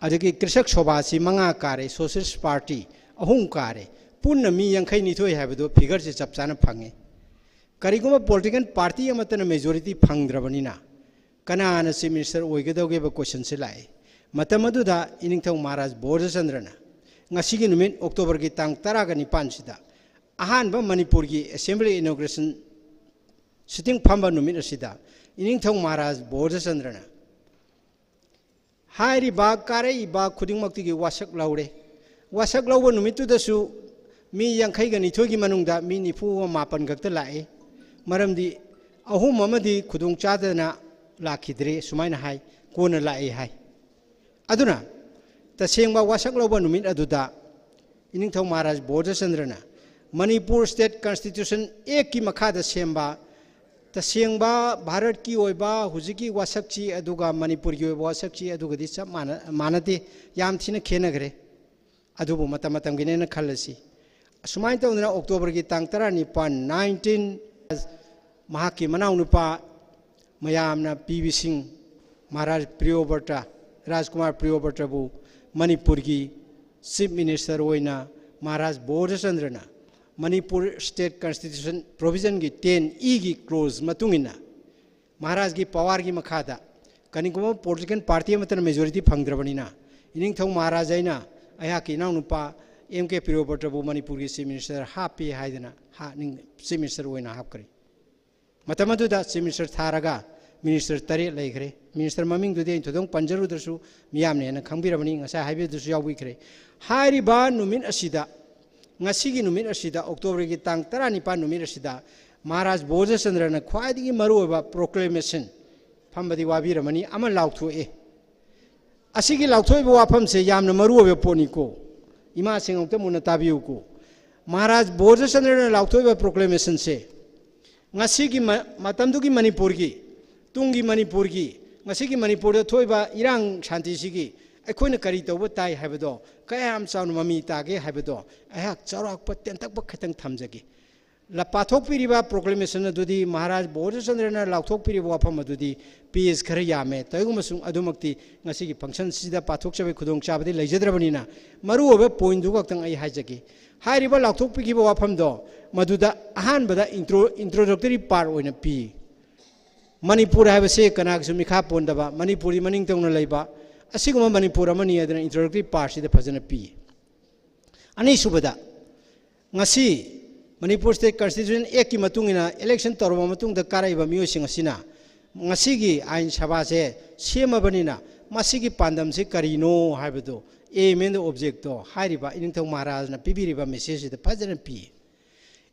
ꯑꯗꯒꯤ ꯀ꯭ꯔꯤꯁꯛ ꯁꯣꯚꯥꯁꯤ ꯃꯉꯥ ꯀꯥꯔꯦ, ꯁꯣꯁꯤꯌꯦꯂꯤꯁ ꯄꯥꯔꯇꯤ ꯑꯍꯨꯝ ꯀꯥꯔꯦ꯫ ꯄꯨꯟꯅ ꯃꯤ ꯌꯥꯡꯈꯩ ꯅꯤꯊꯣꯏ ꯍꯥꯏꯕꯗꯨ ꯐꯤꯒꯔꯁꯦ ꯆꯞ ꯆꯥꯅ ꯐꯪꯉꯤ꯫ ꯀꯔꯤꯒꯨꯝꯕ ꯄꯣꯂꯤꯇꯤꯀꯦꯜ ꯄꯥꯔꯇꯤ ꯑꯃꯠꯇꯅ ꯃꯦꯖꯣꯔꯤꯇꯤ ꯐꯪꯗ꯭ꯔꯕꯅꯤꯅ, ꯀꯅꯥꯅ ꯆꯤꯐ ꯃꯤꯅꯤꯁꯇꯔ ꯑꯣꯏꯒꯗꯧꯒꯦꯕ ꯀꯣꯏꯁꯟꯁꯤ ꯂꯥꯛꯏ꯫ ꯃꯇꯝ ꯑꯗꯨꯗ ꯏꯅꯤꯡꯊꯧ ꯃꯍꯥꯔꯥꯖ ꯕꯣꯙꯆꯟꯗ꯭ꯔꯅ ꯉꯁꯤꯒꯤ ꯅꯨꯃꯤꯠ ꯑꯣꯛꯇꯣꯕꯔꯒꯤ ꯇꯥꯡ ꯇꯔꯥꯒ ꯅꯤꯄꯥꯟꯁꯤꯗ ꯑꯍꯥꯟꯕ ꯃꯅꯤꯄꯨꯔꯒꯤ ꯑꯦꯁꯦꯝꯕ꯭ꯂꯤ ꯏꯅꯣꯒ꯭ꯔꯦꯁꯟ ꯁꯤꯇꯤꯡ ꯐꯝꯕ ꯅꯨꯃꯤꯠ ꯑꯁꯤꯗ ꯏꯅꯤꯡꯊꯧ ꯃꯍꯥꯔꯥꯖ ꯕꯣꯙꯆꯟꯗ꯭ꯔꯅ ꯍꯥꯏꯔꯤꯕ ꯀꯥꯔꯛꯏꯕ ꯈꯨꯗꯤꯡꯃꯛꯇꯒꯤ ꯋꯥꯁꯛ ꯂꯧꯔꯦ꯫ ꯋꯥꯁꯛ ꯂꯧꯕ ꯅꯨꯃꯤꯠꯇꯨꯗꯁꯨ ꯃꯤ ꯌꯥꯡꯈꯩꯒ ꯅꯤꯊꯣꯏꯒꯤ ꯃꯅꯨꯡꯗ ꯃꯤ ꯅꯤꯐꯨꯒ ꯃꯥꯄꯟ ꯈꯛꯇ ꯂꯥꯛꯏ꯫ ꯃꯔꯝꯗꯤ ꯑꯍꯨꯝ ꯑꯃꯗꯤ ꯈꯨꯗꯣꯡ ꯆꯥꯗꯅ ꯂꯥꯛꯈꯤꯗ꯭ꯔꯦ, ꯁꯨꯃꯥꯏꯅ ꯍꯥꯏ, ꯀꯣꯟꯅ ꯂꯥꯛꯏ ꯍꯥꯏ꯫ ꯑꯗꯨꯅ ꯇꯁꯦꯡꯕ ꯋꯥꯁꯛ ꯂꯧꯕ ꯅꯨꯃꯤꯠ ꯑꯗꯨꯗ ꯏꯅꯤꯡꯊꯧ ꯃꯍꯥꯔꯥꯖ ꯕꯣꯙꯆꯟꯗ꯭ꯔꯅ ꯃꯅꯤꯄꯨꯔ ꯁ꯭ꯇꯦꯠ ꯀꯟꯁꯇꯤꯇ꯭ꯌꯨꯁꯟ ꯑꯦꯛꯀꯤ ꯃꯈꯥꯗ ꯁꯦꯝꯕ ꯇꯁꯦꯡꯕ ꯚꯥꯔꯠꯀꯤ ꯑꯣꯏꯕ ꯍꯧꯖꯤꯛꯀꯤ ꯋꯥꯁꯛꯁꯤ ꯑꯗꯨꯒ ꯃꯅꯤꯄꯨꯔꯒꯤ ꯑꯣꯏꯕ ꯋꯥꯁꯛꯁꯤ ꯑꯗꯨꯒꯗꯤ ꯆꯞ ꯃꯥꯟꯅ-, ꯃꯥꯟꯅꯗꯦ, ꯌꯥꯝ ꯊꯤꯅ ꯈꯦꯠꯅꯈ꯭ꯔꯦ꯫ ꯑꯗꯨꯕꯨ ꯃꯇꯝ ꯃꯇꯝꯒꯤꯅꯦꯅ ꯈꯜꯂꯁꯤ꯫ ꯑꯁꯨꯃꯥꯏꯅ ꯇꯧꯗꯅ ꯑꯣꯛꯇꯣꯕꯔꯒꯤ ꯇꯥꯡ ꯇꯔꯥꯅꯤꯄꯥꯟ, nineteen, ꯃꯍꯥꯛꯀꯤ ꯃꯅꯥꯎꯅꯨꯄꯥ ꯃꯌꯥꯝꯅ ꯄꯤꯕꯤꯁꯤꯡ, ꯃꯍꯥꯔꯥꯖ ꯄ꯭ꯔꯤꯌꯣꯕ꯭ꯔꯇ, ꯔꯥꯖꯀꯨꯃꯥꯔ ꯄ꯭ꯔꯤꯌꯣꯕ꯭ꯔꯇꯕꯨ ꯃꯅꯤꯄꯨꯔꯒꯤ ꯆꯤꯐ ꯃꯤꯅꯤꯁꯇꯔ ꯑꯣꯏꯅ ꯃꯍꯥꯔꯥꯖ ꯕꯣꯙꯆꯟꯗ꯭ꯔꯅ ꯃꯅꯤꯄꯨꯔ ꯁ꯭ꯇꯦꯠ ꯀꯟꯁꯇꯤꯇ꯭ꯌꯨꯁꯟ ꯄ꯭ꯔꯣꯚꯤꯖꯟꯒꯤ ꯇꯦꯟ ꯏꯒꯤ ꯀ꯭ꯂꯣꯖ ꯃꯇꯨꯡ ꯏꯟꯅ ꯃꯍꯥꯔꯥꯖꯒꯤ ꯄꯋꯥꯔꯒꯤ ꯃꯈꯥꯗ ꯀꯔꯤꯒꯨꯝꯕ ꯄꯣꯂꯤꯇꯤꯀꯦꯜ ꯄꯥꯔꯇꯤ ꯑꯃꯠꯇꯅ ꯃꯦꯖꯣꯔꯤꯇꯤ ꯐꯪꯗ꯭ꯔꯕꯅꯤꯅ ꯏꯅꯤꯡꯊꯧ ꯃꯍꯥꯔꯥꯖ ꯑꯩꯅ ꯑꯩꯍꯥꯛꯀꯤ ꯏꯅꯥꯎꯅꯨꯄꯥ ꯑꯦꯝ ꯀꯦ ꯄ꯭ꯔꯤꯌꯣꯕ꯭ꯔꯇꯕꯨ ꯃꯅꯤꯄꯨꯔꯒꯤ ꯆꯤꯐ ꯃꯤꯅꯤꯁꯇꯔ ꯍꯥꯞꯄꯤ ꯍꯥꯏꯗꯅ ꯍꯥ-, ꯅꯤꯡ-, ꯆꯤꯐ ꯃꯤꯅꯤꯁꯇꯔ ꯑꯣꯏꯅ ꯍꯥꯞꯈ꯭ꯔꯦ꯫ ꯃꯇꯝ ꯑꯗꯨꯗ ꯆꯤꯐ ꯃꯤꯅꯤꯁꯇꯔ ꯊꯥꯔꯒ ꯃꯤꯅꯤꯁꯇꯔ ꯇꯔꯦꯠ ꯂꯩꯈ꯭ꯔꯦ꯫ ꯃꯤꯅꯤꯁꯇꯔ ꯃꯃꯤꯡꯗꯨꯗꯤ ꯑꯩꯅ ꯊꯣꯏꯗꯣꯛ ꯄꯟꯖꯔꯨꯗ꯭ꯔꯁꯨ ꯃꯤꯌꯥꯝꯅ ꯍꯦꯟꯅ ꯈꯪꯕꯤꯔꯕꯅꯤ, ꯉꯁꯥꯏ ꯍꯥꯏꯕꯤꯕꯗꯨꯁꯨ ꯌꯥꯎꯕꯤꯈ꯭ꯔꯦ꯫ ꯍꯥꯏꯔꯤꯕ ꯅꯨꯃꯤꯠ ꯑꯁꯤꯗ, ꯉꯁꯤꯒꯤ ꯅꯨꯃꯤꯠ ꯑꯁꯤꯗ, ꯑꯣꯛꯇꯣꯕꯔꯒꯤ ꯇꯥꯡ ꯇꯔꯥꯅꯤꯄꯥꯟ ꯅꯨꯃꯤꯠ ꯑꯁꯤꯗ ꯃꯍꯥꯔꯥꯖ ꯕꯣꯙꯆꯟꯗ꯭ꯔꯅ ꯈ꯭ꯋꯥꯏꯗꯒꯤ ꯃꯔꯨꯑꯣꯏꯕ ꯄ꯭ꯔꯣꯀ꯭ꯂꯦꯃꯦꯁꯟ, ꯐꯝꯕꯗꯤ ꯋꯥꯕꯤꯔꯝꯃꯅꯤ, ꯑꯃ ꯂꯥꯎꯊꯣꯛꯑꯦ꯫ ꯑꯁꯤꯒꯤ ꯂꯥꯎꯊꯣꯛꯏꯕ ꯋꯥꯐꯝꯁꯦ ꯌꯥꯝꯅ ꯃꯔꯨꯑꯣꯏꯕ ꯄꯣꯠꯅꯤꯀꯣ꯫ ꯏꯃꯥꯁꯤꯡ ꯑꯃꯨꯛꯇ ꯃꯨꯟꯅ ꯇꯥꯕꯤꯌꯨꯀꯣ꯫ ꯃꯍꯥꯔꯥꯖ ꯕꯣꯙꯆꯟꯗ꯭ꯔꯅ ꯂꯥꯎꯊꯣꯛꯏꯕ ꯄ꯭ꯔꯣꯀ꯭ꯂꯦꯃꯦꯁꯟꯁꯦ ꯉꯁꯤꯒꯤ ꯃ-, ꯃꯇꯝꯗꯨꯒꯤ ꯃꯅꯤꯄꯨꯔꯒꯤ, ꯇꯨꯡꯒꯤ ꯃꯅꯤꯄꯨꯔꯒꯤ, ꯉꯁꯤꯒꯤ ꯃꯅꯤꯄꯨꯔꯗ ꯊꯣꯛꯏꯕ ꯏꯔꯥꯡ ꯁꯥꯟꯇꯤꯁꯤꯒꯤ ꯑꯩꯈꯣꯏꯅ ꯀꯔꯤ ꯇꯧꯕ ꯇꯥꯏ ꯍꯥꯏꯕꯗꯣ, ꯀꯌꯥꯝ ꯆꯥꯎꯅ ꯃꯃꯤ ꯇꯥꯒꯦ ꯍꯥꯏꯕꯗꯣ ꯑꯩꯍꯥꯛ ꯆꯥꯎꯔꯥꯛꯄ ꯇꯦꯟꯇꯛꯄ ꯈꯤꯇꯪ ꯊꯝꯖꯒꯦ꯫ ꯂ-, ꯄꯥꯊꯣꯛꯄꯤꯔꯤꯕ ꯄ꯭ꯔꯣꯀ꯭ꯂꯦꯃꯦꯁꯟ ꯑꯗꯨꯗꯤ, ꯃꯍꯥꯔꯥꯖ ꯕꯣꯙꯆꯟꯗ꯭ꯔꯅ ꯂꯥꯎꯊꯣꯛꯄꯤꯔꯤꯕ ꯋꯥꯐꯝ ꯑꯗꯨꯗꯤ ꯄꯦꯖ ꯈꯔ ꯌꯥꯝꯃꯦ꯫ ꯇꯧꯏꯒꯨꯝꯕꯁꯨꯡ ꯑꯗꯨꯃꯛꯇꯤ ꯉꯁꯤꯒꯤ ꯐꯪꯁꯟꯁꯤꯗ ꯄꯥꯊꯣꯛꯆꯕꯒꯤ ꯈꯨꯗꯣꯡꯆꯥꯕꯗꯤ ꯂꯩꯖꯗ꯭ꯔꯕꯅꯤꯅ, ꯃꯔꯨꯑꯣꯏꯕ ꯄꯣꯏꯟꯠꯗꯨ ꯈꯛꯇꯪ ꯑꯩ ꯍꯥꯏꯖꯒꯦ꯫ ꯍꯥꯏꯔꯤꯕ ꯂꯥꯎꯊꯣꯛꯄꯤꯈꯤꯕ ꯋꯥꯐꯝꯗꯣ ꯃꯗꯨꯗ ꯑꯍꯥꯟꯕꯗ ꯏꯟꯇ꯭ꯔꯣ-, ꯏꯟꯇ꯭ꯔꯣꯗꯛꯇꯔꯤ ꯄꯥꯔꯠ ꯑꯣꯏꯅ ꯄꯤ꯫ ꯃꯅꯤꯄꯨꯔ ꯍꯥꯏꯕꯁꯤ ꯀꯅꯥꯒꯤꯁꯨ ꯃꯤꯈꯥ ꯄꯣꯟꯗꯕ, ꯃꯅꯤꯄꯨꯔꯗꯤ ꯃꯅꯤꯡ ꯇꯧꯅ ꯂꯩꯕ, ꯑꯁꯤꯒꯨꯝꯕ ꯃꯅꯤꯄꯨꯔ ꯑꯃꯅꯤ ꯍꯥꯏꯗꯅ ꯏꯟꯇ꯭ꯔꯣꯗꯛꯇꯔꯤ ꯄꯥꯔꯠꯁꯤꯗ ꯐꯖꯅ ꯄꯤ꯫ ꯑꯅꯤꯁꯨꯕꯗ, ꯉꯁꯤ ꯃꯅꯤꯄꯨꯔ ꯁ꯭ꯇꯦꯠ ꯀꯟꯁꯇꯤꯇ꯭ꯌꯨꯁꯟ ꯑꯦꯛꯀꯤ ꯃꯇꯨꯡ ꯏꯟꯅ ꯏꯂꯦꯛꯁꯟ ꯇꯧꯔꯕ ꯃꯇꯨꯡꯗ ꯀꯥꯔꯛꯏꯕ ꯃꯤꯑꯣꯏꯁꯤꯡ ꯑꯁꯤꯅ ꯉꯁꯤꯒꯤ ꯑꯥꯏꯟ ꯁꯚꯥꯁꯦ ꯁꯦꯝꯃꯕꯅꯤꯅ ꯃꯁꯤꯒꯤ ꯄꯥꯟꯗꯝꯁꯤ ꯀꯔꯤꯅꯣ ꯍꯥꯏꯕꯗꯣ, aim and objectꯗꯣ ꯍꯥꯏꯔꯤꯕ ꯏꯅꯤꯡꯊꯧ ꯃꯍꯥꯔꯥꯖꯅ ꯄꯤꯕꯤꯔꯤꯕ ꯃꯦꯁꯦꯖꯁꯤꯗ ꯐꯖꯅ ꯄꯤ꯫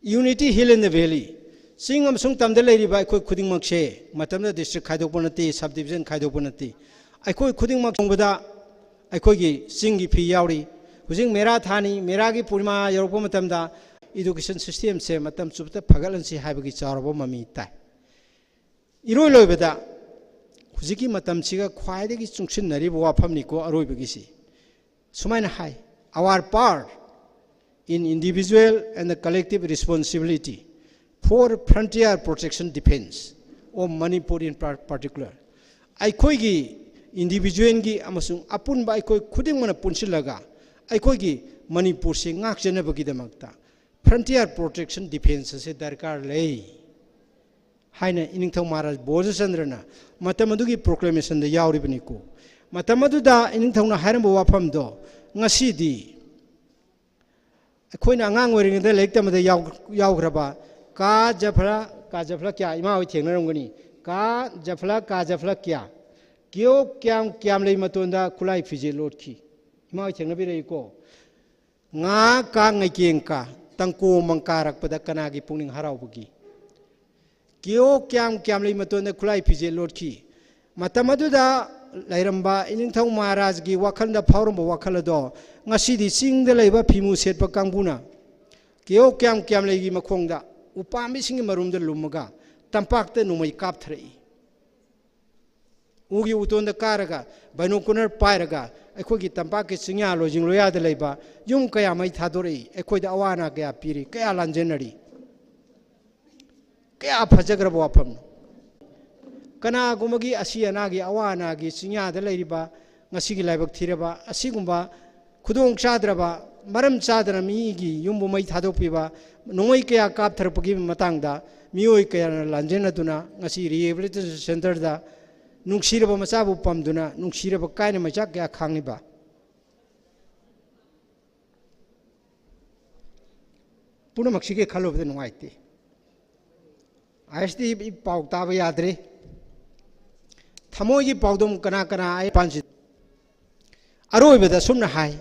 Unity Hill and the Valley, ꯆꯤꯡ ꯑꯃꯁꯨꯡ ꯇꯝꯗ ꯂꯩꯔꯤꯕ ꯑꯩꯈꯣꯏ ꯈꯨꯗꯤꯡꯃꯛꯁꯦ, ꯃꯇꯝꯗ ꯗꯤꯁꯇ꯭ꯔꯤꯛ ꯈꯥꯏꯗꯣꯛꯄ ꯅꯠꯇꯦ, ꯁꯕ ꯗꯤꯕꯤꯖꯟ ꯈꯥꯏꯗꯣꯛꯄ ꯅꯠꯇꯦ, ꯑꯩꯈꯣꯏ ꯈꯨꯗꯤꯡꯃꯛ ꯆꯪꯕꯗ ꯑꯩꯈꯣꯏꯒꯤ ꯆꯤꯡꯒꯤ ꯐꯤ ꯌꯥꯎꯔꯤ꯫ ꯍꯧꯖꯤꯛ ꯃꯦꯔꯥ ꯊꯥꯅꯤ, ꯃꯦꯔꯥꯒꯤ ꯄꯨꯔꯅꯤꯃꯥ ꯌꯧꯔꯛꯄ ꯃꯇꯝꯗ ꯏꯗꯨꯀꯦꯁꯟ ꯁꯤꯁꯇꯦꯝꯁꯦ ꯃꯇꯝ ꯆꯨꯞꯄꯗ ꯐꯒꯠꯍꯟꯁꯤ ꯍꯥꯏꯕꯒꯤ ꯆꯥꯎꯔꯕ ꯃꯃꯤ ꯇꯥꯏ꯫ ꯏꯔꯣꯏ ꯂꯣꯏꯕꯗ ꯍꯧꯖꯤꯛꯀꯤ ꯃꯇꯝꯁꯤꯒ ꯈ꯭ꯋꯥꯏꯗꯒꯤ ꯆꯨꯡꯁꯤꯟꯅꯔꯤꯕ ꯋꯥꯐꯝꯅꯤꯀꯣ ꯑꯔꯣꯏꯕꯒꯤꯁꯤ꯫ ꯁꯨꯃꯥꯏꯅ ꯍꯥꯏ, "Our part in individual and the collective responsibility for frontier protection defense, of Manipur in par- particular, ꯑꯩꯈꯣꯏꯒꯤ ꯏꯟꯗꯤꯕꯤꯖꯨꯋꯦꯜꯒꯤ ꯑꯃꯁꯨꯡ ꯑꯄꯨꯟꯕ ꯑꯩꯈꯣꯏ ꯈꯨꯗꯤꯡꯃꯛꯅ ꯄꯨꯟꯁꯤꯜꯂꯒ ꯑꯩꯈꯣꯏꯒꯤ ꯃꯅꯤꯄꯨꯔꯁꯤ ꯉꯥꯛꯆꯅꯕꯒꯤꯗꯃꯛꯇ frontier protection defence ꯑꯁꯤ ꯗꯔꯀꯥꯔ ꯂꯩ ꯍꯥꯏꯅ ꯏꯅꯤꯡꯊꯧ ꯃꯍꯥꯔꯥꯖ ꯕꯣꯙꯆꯟꯗ꯭ꯔꯅ ꯃꯇꯝ ꯑꯗꯨꯒꯤ ꯄ꯭ꯔꯣꯀ꯭ꯂꯦꯃꯦꯁꯟꯗ ꯌꯥꯎꯔꯤꯕꯅꯤꯀꯣ꯫ ꯃꯇꯝ ꯑꯗꯨꯗ ꯏꯅꯤꯡꯊꯧꯅ ꯍꯥꯏꯔꯝꯕ ꯋꯥꯐꯝꯗꯣ ꯉꯁꯤꯗꯤ ꯑꯩꯈꯣꯏꯅ ꯑꯉꯥꯡ ꯑꯣꯏꯔꯤꯉꯩꯗ ꯂꯥꯏꯔꯤꯛ ꯇꯝꯕꯗ ꯌꯥꯎ- ꯌꯥꯎꯈ꯭ꯔꯕ ꯀꯥ ꯖꯐ꯭ꯔꯥ, ꯀꯥ ꯖꯐ꯭ꯔꯥ ꯀꯌꯥ ꯏꯃꯥ ꯍꯣꯏ ꯊꯦꯡꯅꯔꯝꯒꯅꯤ꯫ ꯀꯥ ꯖꯐ꯭ꯔꯥ, ꯀꯥ ꯖꯐ꯭ꯔꯥ ꯀꯌꯥ, ꯀꯤꯌꯣ ꯀ꯭ꯌꯥꯝ ꯀ꯭ꯌꯥꯝ ꯂꯩ ꯃꯇꯣꯟꯗ ꯈꯨꯠꯂꯥꯏ ꯐꯤꯖꯦꯠ ꯂꯣꯠꯈꯤ꯫ ꯏꯃꯥ ꯍꯣꯏ ꯊꯦꯡꯅꯕꯤꯔꯛꯏꯀꯣ꯫ ꯉꯥ ꯀꯥ ꯉꯩꯀꯦꯡ ꯀꯥ, ꯇꯪꯀꯣ ꯃꯪꯀꯥꯔꯛꯄꯗ ꯀꯅꯥꯒꯤ ꯄꯨꯛꯅꯤꯡ ꯍꯔꯥꯎꯕꯒꯤ? ꯀꯤꯌꯣ ꯀ꯭ꯌꯥꯝ ꯀ꯭ꯌꯥꯝ ꯂꯩ ꯃꯇꯣꯟꯗ ꯈꯨꯠꯂꯥꯏ ꯐꯤꯖꯦꯠ ꯂꯣꯠꯈꯤ꯫ ꯃꯇꯝ ꯑꯗꯨꯗ ꯂꯩꯔꯝꯕ ꯏꯅꯤꯡꯊꯧ ꯃꯍꯥꯔꯥꯖꯒꯤ ꯋꯥꯈꯜꯗ ꯐꯥꯎꯔꯝꯕ ꯋꯥꯈꯜ ꯑꯗꯣ ꯉꯁꯤꯗꯤ ꯆꯤꯡꯗ ꯂꯩꯕ ꯐꯤꯃꯨ ꯁꯦꯠꯄ ꯀꯥꯡꯕꯨꯅ ꯀꯤꯌꯣ ꯀ꯭ꯌꯥꯝ ꯀ꯭ꯌꯥꯝ ꯂꯩꯒꯤ ꯃꯈꯣꯡꯗ ꯎꯄꯥꯝꯕꯤꯁꯤꯡꯒꯤ ꯃꯔꯨꯝꯗ ꯂꯨꯝꯃꯒ ꯇꯝꯄꯥꯛꯇ ꯅꯣꯡꯃꯩ ꯀꯥꯞꯊꯔꯛꯏ꯫ ꯎꯒꯤ ꯎꯇꯣꯟꯗ ꯀꯥꯔꯒ, ꯕꯥꯏꯅꯣꯀꯨꯂꯔ ꯄꯥꯏꯔꯒ ꯑꯩꯈꯣꯏꯒꯤ ꯇꯝꯄꯥꯛꯀꯤ ꯆꯤꯡꯌꯥ ꯂꯣꯏꯖꯤꯡ ꯂꯣꯌꯥꯗ ꯂꯩꯕ ꯌꯨꯝ ꯀꯌꯥ ꯃꯩ ꯊꯥꯗꯣꯔꯛꯏ꯫ ꯑꯩꯈꯣꯏꯗ ꯑꯋꯥ ꯑꯅꯥ ꯀꯌꯥ ꯄꯤꯔꯤ, ꯀꯌꯥ ꯂꯥꯟꯖꯦꯟꯅꯔꯤ꯫ ꯀꯌꯥ ꯐꯖꯈ꯭ꯔꯕ ꯋꯥꯐꯝꯅꯣ꯫ ꯀꯅꯥꯒꯨꯝꯕꯒꯤ ꯑꯁꯤ ꯑꯅꯥꯒꯤ, ꯑꯋꯥ ꯑꯅꯥꯒꯤ ꯆꯤꯡꯌꯥꯗ ꯂꯩꯔꯤꯕ ꯉꯁꯤꯒꯤ ꯂꯥꯏꯕꯛ ꯊꯤꯔꯕ ꯑꯁꯤꯒꯨꯝꯕ ꯈꯨꯗꯣꯡ ꯆꯥꯗ꯭ꯔꯕ, ꯃꯔꯝ ꯆꯥꯗꯅ ꯃꯤꯒꯤ ꯌꯨꯝꯕꯨ ꯃꯩ ꯊꯥꯗꯣꯛꯄꯤꯕ, ꯅꯣꯡꯃꯩ ꯀꯌꯥ ꯀꯥꯞꯊꯔꯛꯄꯒꯤ ꯃꯇꯥꯡꯗ ꯃꯤꯑꯣꯏ ꯀꯌꯥꯅ ꯂꯥꯟꯖꯦꯟꯅꯗꯨꯅ ꯉꯁꯤ ꯔꯤꯍꯦꯕꯤꯂꯤꯇꯦꯁꯟ ꯁꯦꯟꯇꯔꯗ ꯅꯨꯡꯁꯤꯔꯕ ꯃꯆꯥꯕꯨ ꯄꯝꯗꯨꯅ ꯅꯨꯡꯁꯤꯔꯕ ꯀꯥꯏꯅ ꯃꯩꯆꯥꯛ ꯀꯌꯥ ꯈꯥꯡꯂꯤꯕ꯫ ꯄꯨꯝꯅꯃꯛꯁꯤꯒꯤ ꯈꯜꯂꯨꯕꯗ ꯅꯨꯡꯉꯥꯏꯇꯦ꯫ ꯑꯥꯏ ꯑꯦꯁ ꯇꯤ ꯄꯥꯎ ꯇꯥꯕ ꯌꯥꯗ꯭ꯔꯦ꯫ ꯊꯃꯣꯏꯒꯤ ꯄꯥꯎꯗꯝ ꯀꯅꯥ ꯀꯅꯥ ꯑꯩ ꯄꯥꯟꯁꯤ꯫ ꯑꯔꯣꯏꯕꯗ ꯑꯁꯨꯝꯅ ꯍꯥꯏ,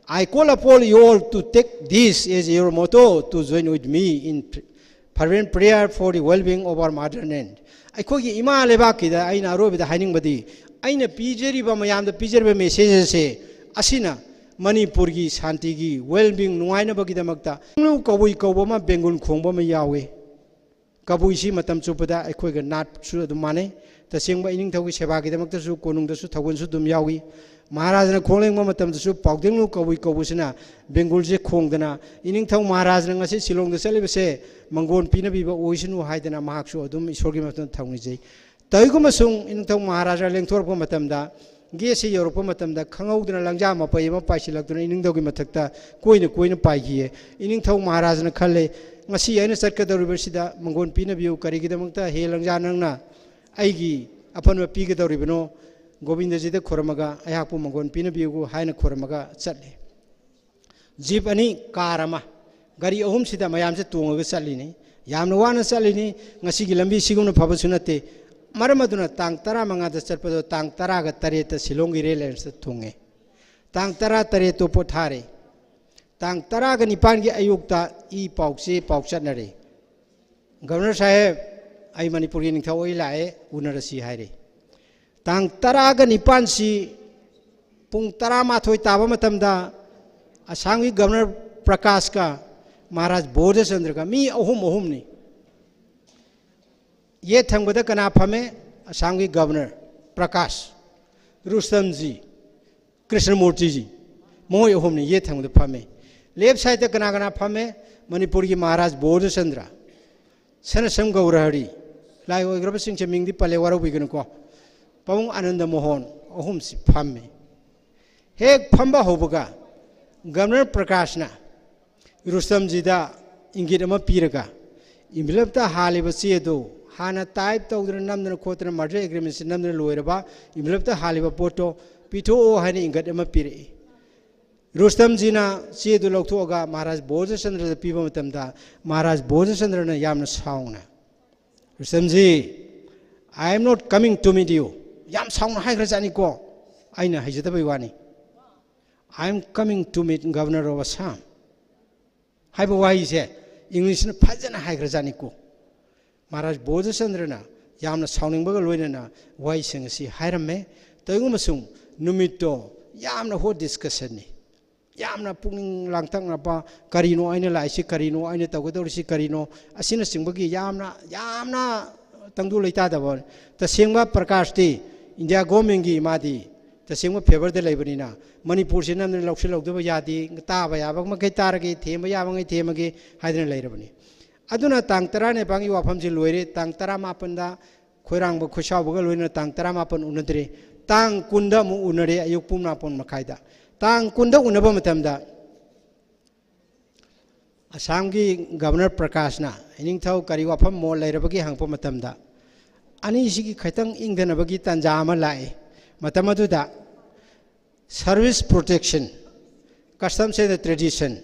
"I call upon you all to take this as your motto to join with me in fervent prayer for the well-being of our motherland." ꯑꯩꯈꯣꯏꯒꯤ ꯏꯃꯥ ꯂꯩꯕꯥꯛꯀꯤꯗ ꯑꯩꯅ ꯑꯔꯣꯏꯕꯗ ꯍꯥꯏꯅꯤꯡꯕꯗꯤ, ꯑꯩꯅ ꯄꯤꯖꯔꯤꯕ, ꯃꯌꯥꯝꯗ ꯄꯤꯖꯔꯤꯕ ꯃꯦꯁꯦꯖ ꯑꯁꯦ ꯑꯁꯤꯅ ꯃꯅꯤꯄꯨꯔꯒꯤ ꯁꯥꯟꯇꯤꯒꯤ, well-being, ꯅꯨꯡꯉꯥꯏꯅꯕꯒꯤꯗꯃꯛꯇ ꯀꯕꯨꯏ ꯀꯧꯕ ꯑꯃ, ꯕꯦꯡꯒꯨꯜ ꯈꯣꯡꯕ ꯑꯃ ꯌꯥꯎꯏ꯫ ꯀꯕꯨꯏꯁꯤ ꯃꯇꯝ ꯆꯨꯞꯄꯗ ꯑꯩꯈꯣꯏꯒ ꯅꯥꯠꯁꯨ ꯑꯗꯨꯝ ꯃꯥꯟꯅꯩ꯫ ꯇꯁꯦꯡꯕ ꯏꯅꯤꯡꯊꯧꯒꯤ ꯁꯦꯕꯥꯒꯤꯗꯃꯛꯇꯁꯨ ꯀꯣꯅꯨꯡꯗꯁꯨ ꯊꯧꯒꯜꯁꯨ ꯑꯗꯨꯝ ꯌꯥꯎꯏ꯫ ꯃꯍꯥꯔꯥꯖꯅ ꯈꯣꯡ ꯂꯦꯡꯕ ꯃꯇꯝꯗꯁꯨ ꯄꯥꯎꯗꯦꯡꯂꯨ ꯀꯧꯏ ꯀꯧꯕꯁꯤꯅ ꯕꯦꯡꯒꯨꯜꯁꯦ ꯈꯣꯡꯗꯅ, "ꯏꯅꯤꯡꯊꯧ ꯃꯍꯥꯔꯥꯖꯅ ꯉꯁꯤ ꯁꯤꯂꯣꯡꯗ ꯆꯠꯂꯤꯕꯁꯦ ꯃꯪꯒꯣꯟ ꯄꯤꯅꯕꯤꯕ ꯑꯣꯏꯁꯅꯨ" ꯍꯥꯏꯗꯅ ꯃꯍꯥꯛꯁꯨ ꯑꯗꯨꯝ ꯏꯁꯣꯔꯒꯤ ꯃꯐꯝꯗ ꯊꯧꯅꯤꯖꯩ꯫ ꯀꯔꯤꯒꯨꯝꯕ ꯁꯨꯝ ꯏꯅꯤꯡꯊꯧ ꯃꯍꯥꯔꯥꯖ ꯂꯦꯡꯊꯣꯔꯛꯄ ꯃꯇꯝꯗ, ꯒꯦꯠꯁꯦ ꯌꯧꯔꯛꯄ ꯃꯇꯝꯗ ꯈꯪꯍꯧꯗꯅ ꯂꯪꯖꯥ ꯃꯄꯩ ꯑꯃ ꯄꯥꯏꯁꯤꯜꯂꯛꯇꯨꯅ ꯏꯅꯤꯡꯊꯧꯒꯤ ꯃꯊꯛꯇ ꯀꯣꯏꯅ ꯀꯣꯏꯅ ꯄꯥꯏꯈꯤꯌꯦ꯫ ꯏꯅꯤꯡꯊꯧ ꯃꯍꯥꯔꯥꯖꯅ ꯈꯜꯂꯦ, "ꯉꯁꯤ ꯑꯩꯅ ꯆꯠꯀꯗꯧꯔꯤꯕꯁꯤꯗ ꯃꯪꯒꯣꯟ ꯄꯤꯅꯕꯤꯌꯨ, ꯀꯔꯤꯒꯤꯗꯃꯛꯇ ꯍꯦ ꯂꯪꯖꯥ ꯅꯪꯅ ꯑꯩꯒꯤ ꯑꯄꯟꯕ ꯄꯤꯒꯗꯧꯔꯤꯕꯅꯣ? ꯒꯣꯕꯤꯟꯗꯖꯤꯗ ꯈꯨꯔꯨꯝꯃꯒ ꯑꯩꯍꯥꯛꯄꯨ ꯃꯪꯒꯣꯟ ꯄꯤꯅꯕꯤꯌꯨ" ꯍꯥꯏꯅ ꯈꯨꯔꯨꯝꯃꯒ ꯆꯠꯂꯦ꯫ ꯖꯤꯞ ꯑꯅꯤ, ꯀꯥꯔ ꯑꯃ, ꯒꯥꯔꯤ ꯑꯍꯨꯝꯁꯤꯗ ꯃꯌꯥꯝꯁꯦ ꯇꯣꯡꯉꯒ ꯆꯠꯂꯤꯅꯤ꯫ ꯌꯥꯝꯅ ꯋꯥꯅ ꯆꯠꯂꯤꯅꯤ꯫ ꯉꯁꯤꯒꯤ ꯂꯝꯕꯤ ꯁꯤꯒꯨꯝꯅ ꯐꯕꯁꯨ ꯅꯠꯇꯦ꯫ ꯃꯔꯝ ꯑꯗꯨꯅ ꯇꯥꯡ ꯇꯔꯥꯃꯉꯥꯗ ꯆꯠꯄꯗꯣ ꯇꯥꯡ ꯇꯔꯥꯒ ꯇꯔꯦꯠꯇ ꯁꯤꯂꯣꯡꯒꯤ ꯔꯦꯜ ꯂꯥꯏꯟꯁꯇ ꯊꯨꯡꯉꯦ꯫ ꯇꯥꯡ ꯇꯔꯥ ꯇꯔꯦꯠꯇꯣ ꯄꯣꯊꯥꯔꯦ꯫ ꯇꯥꯡ ꯇꯔꯥꯒ ꯅꯤꯄꯥꯟꯒꯤ ꯑꯌꯨꯛꯇ ꯏ ꯄꯥꯎ ꯆꯦ ꯄꯥꯎ ꯆꯠꯅꯔꯦ꯫ "ꯒꯕꯔꯅꯔ ꯁꯥꯍꯦꯕ, ꯑꯩ ꯃꯅꯤꯄꯨꯔꯒꯤ ꯅꯤꯡꯊꯧ ꯑꯣꯏ ꯂꯥꯛꯑꯦ, ꯎꯅꯔꯁꯤ" ꯍꯥꯏꯔꯦ꯫ ꯇꯥꯡ ꯇꯔꯥꯒ ꯅꯤꯄꯥꯟꯁꯤ ꯄꯨꯡ ꯇꯔꯥꯃꯥꯊꯣꯏ ꯇꯥꯕ ꯃꯇꯝꯗ ꯑꯁꯥꯝꯒꯤ ꯒꯕꯔꯅꯔ ꯄ꯭ꯔꯀꯥꯁꯀ ꯃꯍꯥꯔꯥꯖ ꯕꯣꯙꯆꯟꯗ꯭ꯔꯒ, ꯃꯤ ꯑꯍꯨꯝ ꯑꯍꯨꯝꯅꯤ꯫ ꯌꯦꯠ ꯊꯪꯕꯗ ꯀꯅꯥ ꯐꯝꯃꯦ? ꯑꯁꯥꯝꯒꯤ ꯒꯕꯔꯅꯔ ꯄ꯭ꯔꯀꯥꯁ, ꯔꯨꯁꯇꯝꯖꯤ, ꯀ꯭ꯔꯤꯁꯅꯃꯨꯔꯇꯤꯖꯤ, ꯃꯈꯣꯏ ꯑꯍꯨꯝꯅꯤ ꯌꯦꯠ ꯊꯪꯕꯗ ꯐꯝꯃꯦ꯫ ꯂꯦꯐ ꯁꯥꯏꯗꯇ ꯀꯅꯥ ꯀꯅꯥ ꯐꯝꯃꯦ? ꯃꯅꯤꯄꯨꯔꯒꯤ ꯃꯍꯥꯔꯥꯖ ꯕꯣꯙꯆꯟꯗ꯭ꯔ, ꯁꯅꯁꯝ ꯒꯧꯔꯍꯔꯤ, ꯂꯥꯏ ꯑꯣꯏꯈ꯭ꯔꯕꯁꯤꯡꯁꯦ ꯃꯤꯡꯗꯤ ꯄꯜꯂꯦ, ꯋꯥꯔꯧꯕꯤꯒꯅꯨꯀꯣ, ꯄꯥꯕꯨꯡ ꯑꯅꯟꯗ ꯃꯣꯍꯟ, ꯑꯍꯨꯝꯁꯤ ꯐꯝꯃꯤ꯫ ꯍꯦꯛ ꯐꯝꯕ ꯍꯧꯕꯒ ꯒꯕꯔꯅꯔ ꯄ꯭ꯔꯀꯥꯁꯅ ꯔꯨꯁꯇꯝꯖꯤꯗ ꯏꯪꯒꯤꯠ ꯑꯃ ꯄꯤꯔꯒ, ꯏꯟꯚꯦꯂꯞꯇ ꯍꯥꯜꯂꯤꯕ ꯆꯦꯗꯨ, ꯍꯥꯟꯅ ꯇꯥꯏꯞ ꯇꯧꯗꯅ ꯅꯝꯗꯅ ꯈꯣꯠꯇꯅ ꯃꯔꯖꯔ ꯑꯦꯒ꯭ꯔꯤꯃꯦꯟꯁꯤ ꯅꯝꯗꯅ ꯂꯣꯏꯔꯕ ꯏꯟꯚꯦꯂꯞꯇ ꯍꯥꯜꯂꯤꯕ ꯄꯣꯠꯇꯣ ꯄꯤꯊꯣꯛꯑꯣ ꯍꯥꯏꯅ ꯏꯪꯒꯤꯠ ꯑꯃ ꯄꯤꯔꯛꯏ꯫ ꯔꯨꯁꯇꯝꯖꯤꯅ ꯆꯦꯗꯨ ꯂꯧꯊꯣꯛꯑꯒ ꯃꯍꯥꯔꯥꯖ ꯕꯣꯙꯆꯟꯗ꯭ꯔꯗ ꯄꯤꯕ ꯃꯇꯝꯗ, ꯃꯍꯥꯔꯥꯖ ꯕꯣꯙꯆꯟꯗ꯭ꯔꯅ ꯌꯥꯝꯅ ꯁꯥꯎꯅ, "ꯔꯨꯁꯇꯝꯖꯤ, I am not coming to meet you." ꯌꯥꯝ ꯁꯥꯎꯅ ꯍꯥꯏꯈ꯭ꯔꯖꯥꯠꯅꯤꯀꯣ꯫ ꯑꯩꯅ ꯍꯩꯖꯗꯕꯩ ꯋꯥꯅꯤ꯫ "I am coming to meet Governor of Assam" ꯍꯥꯏꯕ ꯋꯥꯍꯩꯁꯦ ꯏꯪꯂꯤꯁꯅ ꯐꯖꯅ ꯍꯥꯏꯈ꯭ꯔꯖꯥꯠꯅꯤꯀꯣ꯫ ꯃꯍꯥꯔꯥꯖ ꯕꯣꯙꯆꯟꯗ꯭ꯔꯅ ꯌꯥꯝꯅ ꯁꯥꯎꯅꯤꯡꯕꯒ ꯂꯣꯏꯅꯅ ꯋꯥꯍꯩꯁꯤꯡ ꯑꯁꯤ ꯍꯥꯏꯔꯝꯃꯦ꯫ ꯇꯧꯏꯒꯨꯝꯕꯁꯨꯡ ꯅꯨꯃꯤꯠꯇꯣ ꯌꯥꯝꯅ ꯍꯣꯠ ꯗꯤꯁꯀꯁꯟꯅꯤ꯫ ꯌꯥꯝꯅ ꯄꯨꯛꯅꯤꯡ ꯂꯥꯡꯇꯛꯅꯕ, ꯀꯔꯤꯅꯣ ꯑꯩꯅ ꯂꯥꯛꯏꯁꯤ, ꯀꯔꯤꯅꯣ ꯑꯩꯅ ꯇꯧꯒꯗꯧꯔꯤꯁꯤ, ꯀꯔꯤꯅꯣ, ꯑꯁꯤꯅꯆꯤꯡꯕꯒꯤ ꯌꯥꯝꯅ, ꯌꯥꯝꯅ ꯇꯪꯗꯨ ꯂꯩꯇꯥꯗꯕ꯫ ꯇꯁꯦꯡꯕ ꯄ꯭ꯔꯀꯥꯁꯇꯤ ꯏꯟꯗꯤꯌꯥ ꯒꯣꯔꯃꯦꯟꯒꯤ ꯃꯥꯗꯤ ꯇꯁꯦꯡꯕ ꯐꯦꯕꯔꯗ ꯂꯩꯕꯅꯤꯅ ꯃꯅꯤꯄꯨꯔꯁꯤ ꯅꯝꯗꯅ ꯂꯧꯁꯤꯜꯍꯧꯗꯕ ꯌꯥꯗꯦ꯫ ꯇꯥꯕ ꯌꯥꯕ ꯃꯈꯩ ꯇꯥꯔꯒꯦ, ꯊꯦꯝꯕ ꯌꯥꯕ ꯃꯈꯩ ꯊꯦꯝꯃꯒꯦ ꯍꯥꯏꯗꯅ ꯂꯩꯔꯕꯅꯤ꯫ ꯑꯗꯨꯅ ꯇꯥꯡ ꯇꯔꯥꯅꯤꯄꯥꯟꯒꯤ ꯋꯥꯐꯝꯁꯤ ꯂꯣꯏꯔꯦ꯫ ꯇꯥꯡ ꯇꯔꯥꯃꯥꯄꯟꯗ ꯈꯣꯏꯔꯥꯡꯕ ꯈꯣꯏꯁꯥꯎꯕꯒ ꯂꯣꯏꯅꯅ ꯇꯥꯡ ꯇꯔꯥꯃꯥꯄꯟ ꯎꯅꯗ꯭ꯔꯦ꯫ ꯇꯥꯡ ꯀꯨꯟꯗ ꯑꯃꯨꯛ ꯎꯅꯔꯦ, ꯑꯌꯨꯛ ꯄꯨꯡ ꯃꯥꯄꯟ ꯃꯈꯥꯏꯗ꯫ ꯇꯥꯡ ꯀꯨꯟꯗ ꯎꯅꯕ ꯃꯇꯝꯗ ꯑꯁꯥꯝꯒꯤ ꯒꯕꯔꯅꯔ ꯄ꯭ꯔꯀꯥꯁꯅ ꯏꯅꯤꯡꯊꯧ ꯀꯔꯤ ꯋꯥꯐꯝ ꯃꯣꯠ ꯂꯩꯔꯕꯒꯦ ꯍꯪꯉꯛꯄ ꯃꯇꯝꯗ, ꯑꯅꯤꯁꯤꯒꯤ ꯈꯤꯇꯪ ꯏꯪꯊꯅꯕꯒꯤ ꯇꯥꯟꯖꯥ ꯑꯃ ꯂꯥꯛꯏ꯫ ꯃꯇꯝ ꯑꯗꯨꯗ service protection, customs and tradition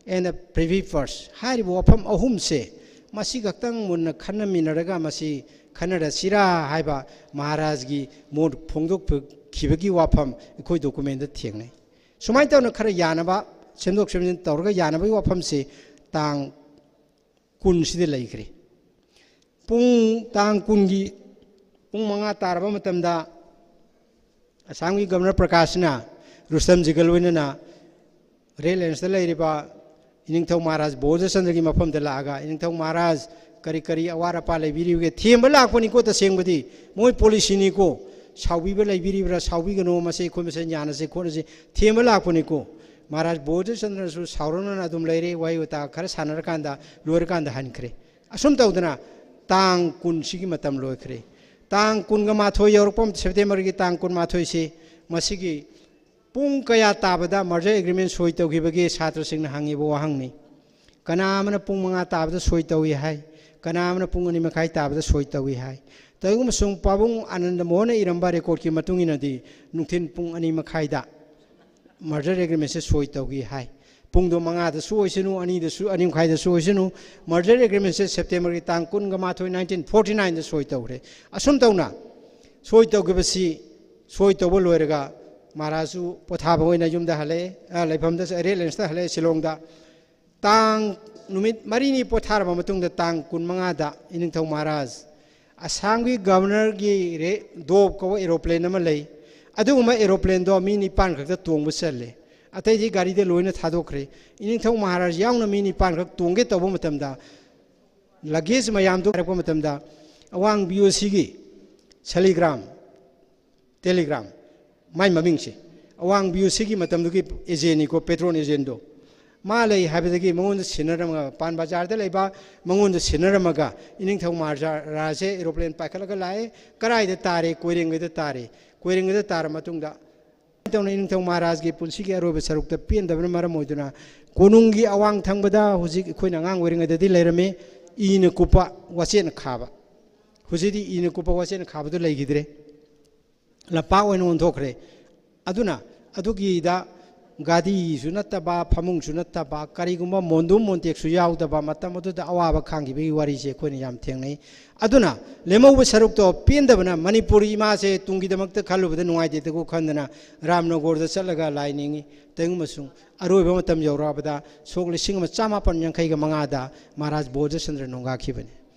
and privy purse ꯍꯥꯏꯔꯤꯕ ꯋꯥꯐꯝ ꯑꯍꯨꯝꯁꯦ ꯃꯁꯤ ꯈꯛꯇꯪ ꯃꯨꯟꯅ ꯈꯟꯅꯃꯤꯟꯅꯔꯒ ꯃꯁꯤ ꯈꯟꯅꯔꯁꯤꯔꯥ ꯍꯥꯏꯕ ꯃꯍꯥꯔꯥꯖꯒꯤ ꯃꯣꯠ ꯐꯣꯡꯗꯣꯛꯈꯤꯕꯒꯤ ꯋꯥꯐꯝ ꯑꯩꯈꯣꯏ ꯗꯣꯀꯨꯃꯦꯟꯗ ꯊꯦꯡꯅꯩ꯫ ꯁꯨꯃꯥꯏꯅ ꯇꯧꯅ ꯈꯔ ꯌꯥꯅꯕ, ꯁꯦꯝꯗꯣꯛ ꯁꯦꯝꯖꯤꯟ ꯇꯧꯔꯒ ꯌꯥꯅꯕꯒꯤ ꯋꯥꯐꯝꯁꯤ ꯇꯥꯡ ꯀꯨꯟꯁꯤꯗ ꯂꯩꯈ꯭ꯔꯦ꯫ ꯄꯨꯡ, ꯇꯥꯡ ꯀꯨꯟꯒꯤ ꯄꯨꯡ ꯃꯉꯥ ꯇꯥꯔꯕ ꯃꯇꯝꯗ ꯑꯁꯥꯝꯒꯤ ꯒꯕꯔꯅꯔ ꯄ꯭ꯔꯀꯥꯁꯅ ꯔꯨꯁꯇꯝꯖꯤꯒ ꯂꯣꯏꯅꯅ ꯔꯦꯗ ꯂꯦꯟꯁꯇ ꯂꯩꯔꯤꯕ ꯏꯅꯤꯡꯊꯧ ꯃꯍꯥꯔꯥꯖ ꯕꯣꯙꯆꯟꯗ꯭ꯔꯒꯤ ꯃꯐꯝꯗ ꯂꯥꯛꯑꯒ, "ꯏꯅꯤꯡꯊꯧ ꯃꯍꯥꯔꯥꯖ, ꯀꯔꯤ ꯀꯔꯤ ꯑꯋꯥꯠ ꯑꯄꯥ ꯂꯩꯕꯤꯔꯤꯕꯒꯦ?" ꯊꯦꯝꯕ ꯂꯥꯛꯄꯅꯤꯀꯣ꯫ ꯇꯁꯦꯡꯕꯗꯤ ꯃꯣꯏ ꯄꯣꯂꯤꯁꯤꯅꯤꯀꯣ꯫ ꯁꯥꯎꯕꯤꯕ ꯂꯩꯕꯤꯔꯤꯕ꯭ꯔꯥ? ꯁꯥꯎꯕꯤꯒꯅꯨ, ꯃꯁꯤ ꯑꯩꯈꯣꯏ ꯃꯁꯦꯟ ꯌꯥꯅꯁꯦ ꯈꯣꯠꯅꯁꯦ ꯊꯦꯝꯕ ꯂꯥꯛꯄꯅꯤꯀꯣ꯫ ꯃꯍꯥꯔꯥꯖ ꯕꯣꯙꯆꯟꯗ꯭ꯔꯁꯨ ꯁꯥꯎꯔꯅꯅ ꯑꯗꯨꯝ ꯂꯩꯔꯦ꯫ ꯋꯥꯍꯩ ꯋꯥꯇꯥ ꯈꯔ ꯁꯥꯟꯅꯔꯀꯥꯟꯗ, ꯂꯣꯏꯔꯀꯥꯟꯗ ꯍꯟꯈ꯭ꯔꯦ꯫ ꯑꯁꯨꯝ ꯇꯧꯗꯅ ꯇꯥꯡ ꯀꯨꯟꯁꯤꯒꯤ ꯃꯇꯝ ꯂꯣꯏꯈ꯭ꯔꯦ꯫ ꯇꯥꯡ ꯀꯨꯟꯒ ꯃꯥꯊꯣꯏ ꯌꯧꯔꯛꯄ, ꯁꯦꯞꯇꯦꯝꯕꯔꯒꯤ ꯇꯥꯡ ꯀꯨꯟꯃꯥꯊꯣꯏꯁꯤ, ꯃꯁꯤꯒꯤ ꯄꯨꯡ ꯀꯌꯥ ꯇꯥꯕꯗ merger agreement ꯁꯣꯏ ꯇꯧꯈꯤꯕꯒꯦ ꯁꯥꯇ꯭ꯔꯁꯤꯡꯅ ꯍꯪꯉꯤꯕ ꯋꯥꯍꯪꯅꯤ꯫ ꯀꯅꯥ ꯑꯃꯅ ꯄꯨꯡ ꯃꯉꯥ ꯇꯥꯕꯗ ꯁꯣꯏ ꯇꯧꯏ ꯍꯥꯏ, ꯀꯅꯥ ꯑꯃꯅ ꯄꯨꯡ ꯑꯅꯤ ꯃꯈꯥꯏ ꯇꯥꯕꯗ ꯁꯣꯏ ꯇꯧꯏ ꯍꯥꯏ꯫ ꯇꯧꯏꯒꯨꯝꯕꯁꯨꯡ ꯄꯥꯕꯨꯡ ꯑꯥꯅꯟꯗ ꯃꯣꯍꯟꯅ ꯏꯔꯝꯕ ꯔꯦꯀꯣꯔꯠꯀꯤ ꯃꯇꯨꯡ ꯏꯟꯅꯗꯤ ꯅꯨꯡꯊꯤꯜ ꯄꯨꯡ ꯑꯅꯤ ꯃꯈꯥꯏꯗ merger agreementꯁꯦ ꯁꯣꯏ ꯇꯧꯈꯤ ꯍꯥꯏ꯫ ꯄꯨꯡꯗꯣ ꯃꯉꯥꯗꯁꯨ ꯑꯣꯏꯁꯅꯨ, ꯑꯅꯤꯗꯁꯨ, ꯑꯅꯤ ꯃꯈꯥꯏꯗꯁꯨ ꯑꯣꯏꯁꯅꯨ, merger agreementꯁꯦ ꯁꯦꯞꯇꯦꯝꯕꯔꯒꯤ ꯇꯥꯡ ꯀꯨꯟꯒ ꯃꯥꯊꯣꯏ, nineteen forty nineꯗ ꯁꯣꯏ ꯇꯧꯈ꯭ꯔꯦ꯫ ꯑꯁꯨꯝ ꯇꯧꯅ ꯁꯣꯏ ꯇꯧꯈꯤꯕꯁꯤ, ꯁꯣꯏ ꯇꯧꯕ ꯂꯣꯏꯔꯒ ꯃꯍꯥꯔꯥꯖꯁꯨ ꯄꯣꯊꯥꯕ ꯑꯣꯏꯅ ꯌꯨꯝꯗ ꯍꯜꯂꯛꯑꯦ, ꯑ, ꯂꯩꯐꯝꯗ, ꯔꯦꯗ ꯂꯦꯟꯁꯇ ꯍꯜꯂꯛꯑꯦ, ꯁꯤꯂꯣꯡꯗ꯫ ꯇꯥꯡ, ꯅꯨꯃꯤꯠ ꯃꯔꯤꯅꯤ ꯄꯣꯊꯥꯔꯕ ꯃꯇꯨꯡꯗ ꯇꯥꯡ ꯀꯨꯟꯃꯉꯥꯗ ꯏꯅꯤꯡꯊꯧ ꯃꯍꯥꯔꯥꯖ ꯑꯁꯥꯝꯒꯤ ꯒꯕꯔꯅꯔꯒꯤ ꯔꯦ-, ꯗꯣꯞ ꯀꯧꯕ ꯑꯦꯔꯣꯄ꯭ꯂꯦꯟ ꯑꯃ ꯂꯩ꯫ ꯑꯗꯨꯒꯨꯝꯕ ꯑꯦꯔꯣꯄ꯭ꯂꯦꯟꯗꯣ ꯃꯤ ꯅꯤꯄꯥꯟ ꯈꯛꯇ ꯇꯣꯡꯕ ꯆꯜꯂꯦ꯫ ꯑꯇꯩꯗꯤ ꯒꯥꯔꯤꯗ ꯂꯣꯏꯅ ꯊꯥꯗꯣꯛꯈ꯭ꯔꯦ꯫ ꯏꯅꯤꯡꯊꯧ ꯃꯍꯥꯔꯥꯖ ꯌꯥꯎꯅ ꯃꯤ ꯅꯤꯄꯥꯟ ꯈꯛ ꯇꯣꯡꯒꯦ ꯇꯧꯕ ꯃꯇꯝꯗ, ꯂꯒꯦꯖ ꯃꯌꯥꯝꯗꯨ ꯍꯥꯏꯔꯛꯄ ꯃꯇꯝꯗ, ꯑꯋꯥꯡ ꯕꯤ ꯑꯣ ꯁꯤꯒꯤ ꯁꯦꯂꯤꯒ꯭ꯔꯥꯝ, ꯇꯦꯂꯤꯒ꯭ꯔꯥꯝ, ꯃꯥꯏ ꯃꯃꯤꯡꯁꯦ ꯑꯋꯥꯡ ꯕꯤ ꯑꯣ ꯁꯤꯒꯤ ꯃꯇꯝꯗꯨꯒꯤ ꯑꯦꯖꯦꯟꯅꯤꯀꯣ, ꯄꯦꯇ꯭ꯔꯣꯟ ꯑꯦꯖꯦꯟꯗꯣ꯫ ꯃꯥ ꯂꯩ ꯍꯥꯏꯕꯗꯒꯤ ꯃꯉꯣꯟꯗ ꯁꯤꯟꯅꯔꯝꯃꯒ, ꯄꯥꯟ ꯕꯖꯥꯔꯗ ꯂꯩꯕ ꯃꯉꯣꯟꯗ ꯁꯤꯟꯅꯔꯝꯃꯒ, ꯏꯅꯤꯡꯊꯧ ꯃꯍꯥꯔꯥꯖꯥꯁꯦ ꯑꯦꯔꯣꯄ꯭ꯂꯦꯟ ꯄꯥꯏꯈꯠꯂꯒ ꯂꯥꯛꯑꯦ꯫ ꯀꯔꯥꯏꯗ ꯇꯥꯔꯦ? ꯀꯣꯏꯔꯦꯡꯒꯩꯗ ꯇꯥꯔꯦ꯫ ꯀꯣꯏꯔꯦꯡꯒꯩꯗ ꯇꯥꯔ ꯃꯇꯨꯡꯗ, ꯇꯧꯅ ꯏꯅꯤꯡꯊꯧ ꯃꯍꯥꯔꯥꯖꯒꯤ ꯄꯨꯟꯁꯤꯒꯤ ꯑꯔꯣꯏꯕ ꯁꯔꯨꯛꯇ ꯄꯦꯟꯗꯕꯅ ꯃꯔꯝ ꯑꯣꯏꯗꯨꯅ, ꯀꯣꯅꯨꯡꯒꯤ ꯑꯋꯥꯡ ꯊꯪꯕꯗ ꯍꯧꯖꯤꯛ ꯑꯩꯈꯣꯏꯅ ꯑꯉꯥꯡ ꯑꯣꯏꯔꯤꯉꯩꯗꯗꯤ ꯂꯩꯔꯝꯃꯤ, ꯏꯅ ꯀꯨꯞꯄ ꯋꯥꯆꯦꯠꯅ ꯈꯥꯕ꯫ ꯍꯧꯖꯤꯛꯇꯤ ꯏꯅ ꯀꯨꯞꯄ ꯋꯥꯆꯦꯠꯅ ꯈꯥꯕꯗꯨ ꯂꯩꯈꯤꯗ꯭ꯔꯦ, ꯂꯝꯄꯥꯛ ꯑꯣꯏꯅ ꯑꯣꯟꯊꯣꯛꯈ꯭ꯔꯦ꯫ ꯑꯗꯨꯅ ꯑꯗꯨꯒꯤꯗ ꯒꯥꯗꯤꯁꯨ ꯅꯠꯇꯕ, ꯐꯃꯨꯡꯁꯨ ꯅꯠꯇꯕ, ꯀꯔꯤꯒꯨꯝꯕ ꯃꯣꯟꯗꯨꯝ ꯃꯣꯟꯇꯦꯛꯁꯨ ꯌꯥꯎꯗꯕ ꯃꯇꯝ ꯑꯗꯨꯗ ꯑꯋꯥꯕ ꯈꯥꯡꯈꯤꯕꯒꯤ ꯋꯥꯔꯤꯁꯦ ꯑꯩꯈꯣꯏꯅ ꯌꯥꯝ ꯊꯦꯡꯅꯩ꯫ ꯑꯗꯨꯅ ꯂꯦꯝꯍꯧꯕ ꯁꯔꯨꯛꯇꯣ ꯄꯦꯟꯗꯕꯅ, ꯃꯅꯤꯄꯨꯔ ꯏꯃꯥꯁꯦ ꯇꯨꯡꯒꯤꯗꯃꯛꯇ ꯈꯜꯂꯨꯕꯗ ꯅꯨꯡꯉꯥꯏꯇꯦꯗꯀꯣ ꯈꯟꯗꯅ ꯔꯥꯝꯅꯒꯣꯔꯗ ꯆꯠꯂꯒ ꯂꯥꯏ ꯅꯤꯡꯉꯤ꯫ ꯇꯦꯡ ꯑꯃꯁꯨꯡ ꯑꯔꯣꯏꯕ ꯃꯇꯝ ꯌꯧꯔꯛꯑꯕꯗ ꯁꯣꯛ ꯂꯤꯁꯤꯡ ꯑꯃ ꯆꯥꯃꯥꯄꯟ ꯌꯥꯡꯈꯩꯒ ꯃꯉꯥꯗ ꯃꯍꯥꯔꯥꯖ ꯕꯣꯙꯆꯟꯗ꯭ꯔ ꯅꯣꯡꯒꯥꯈꯤꯕꯅꯤ꯫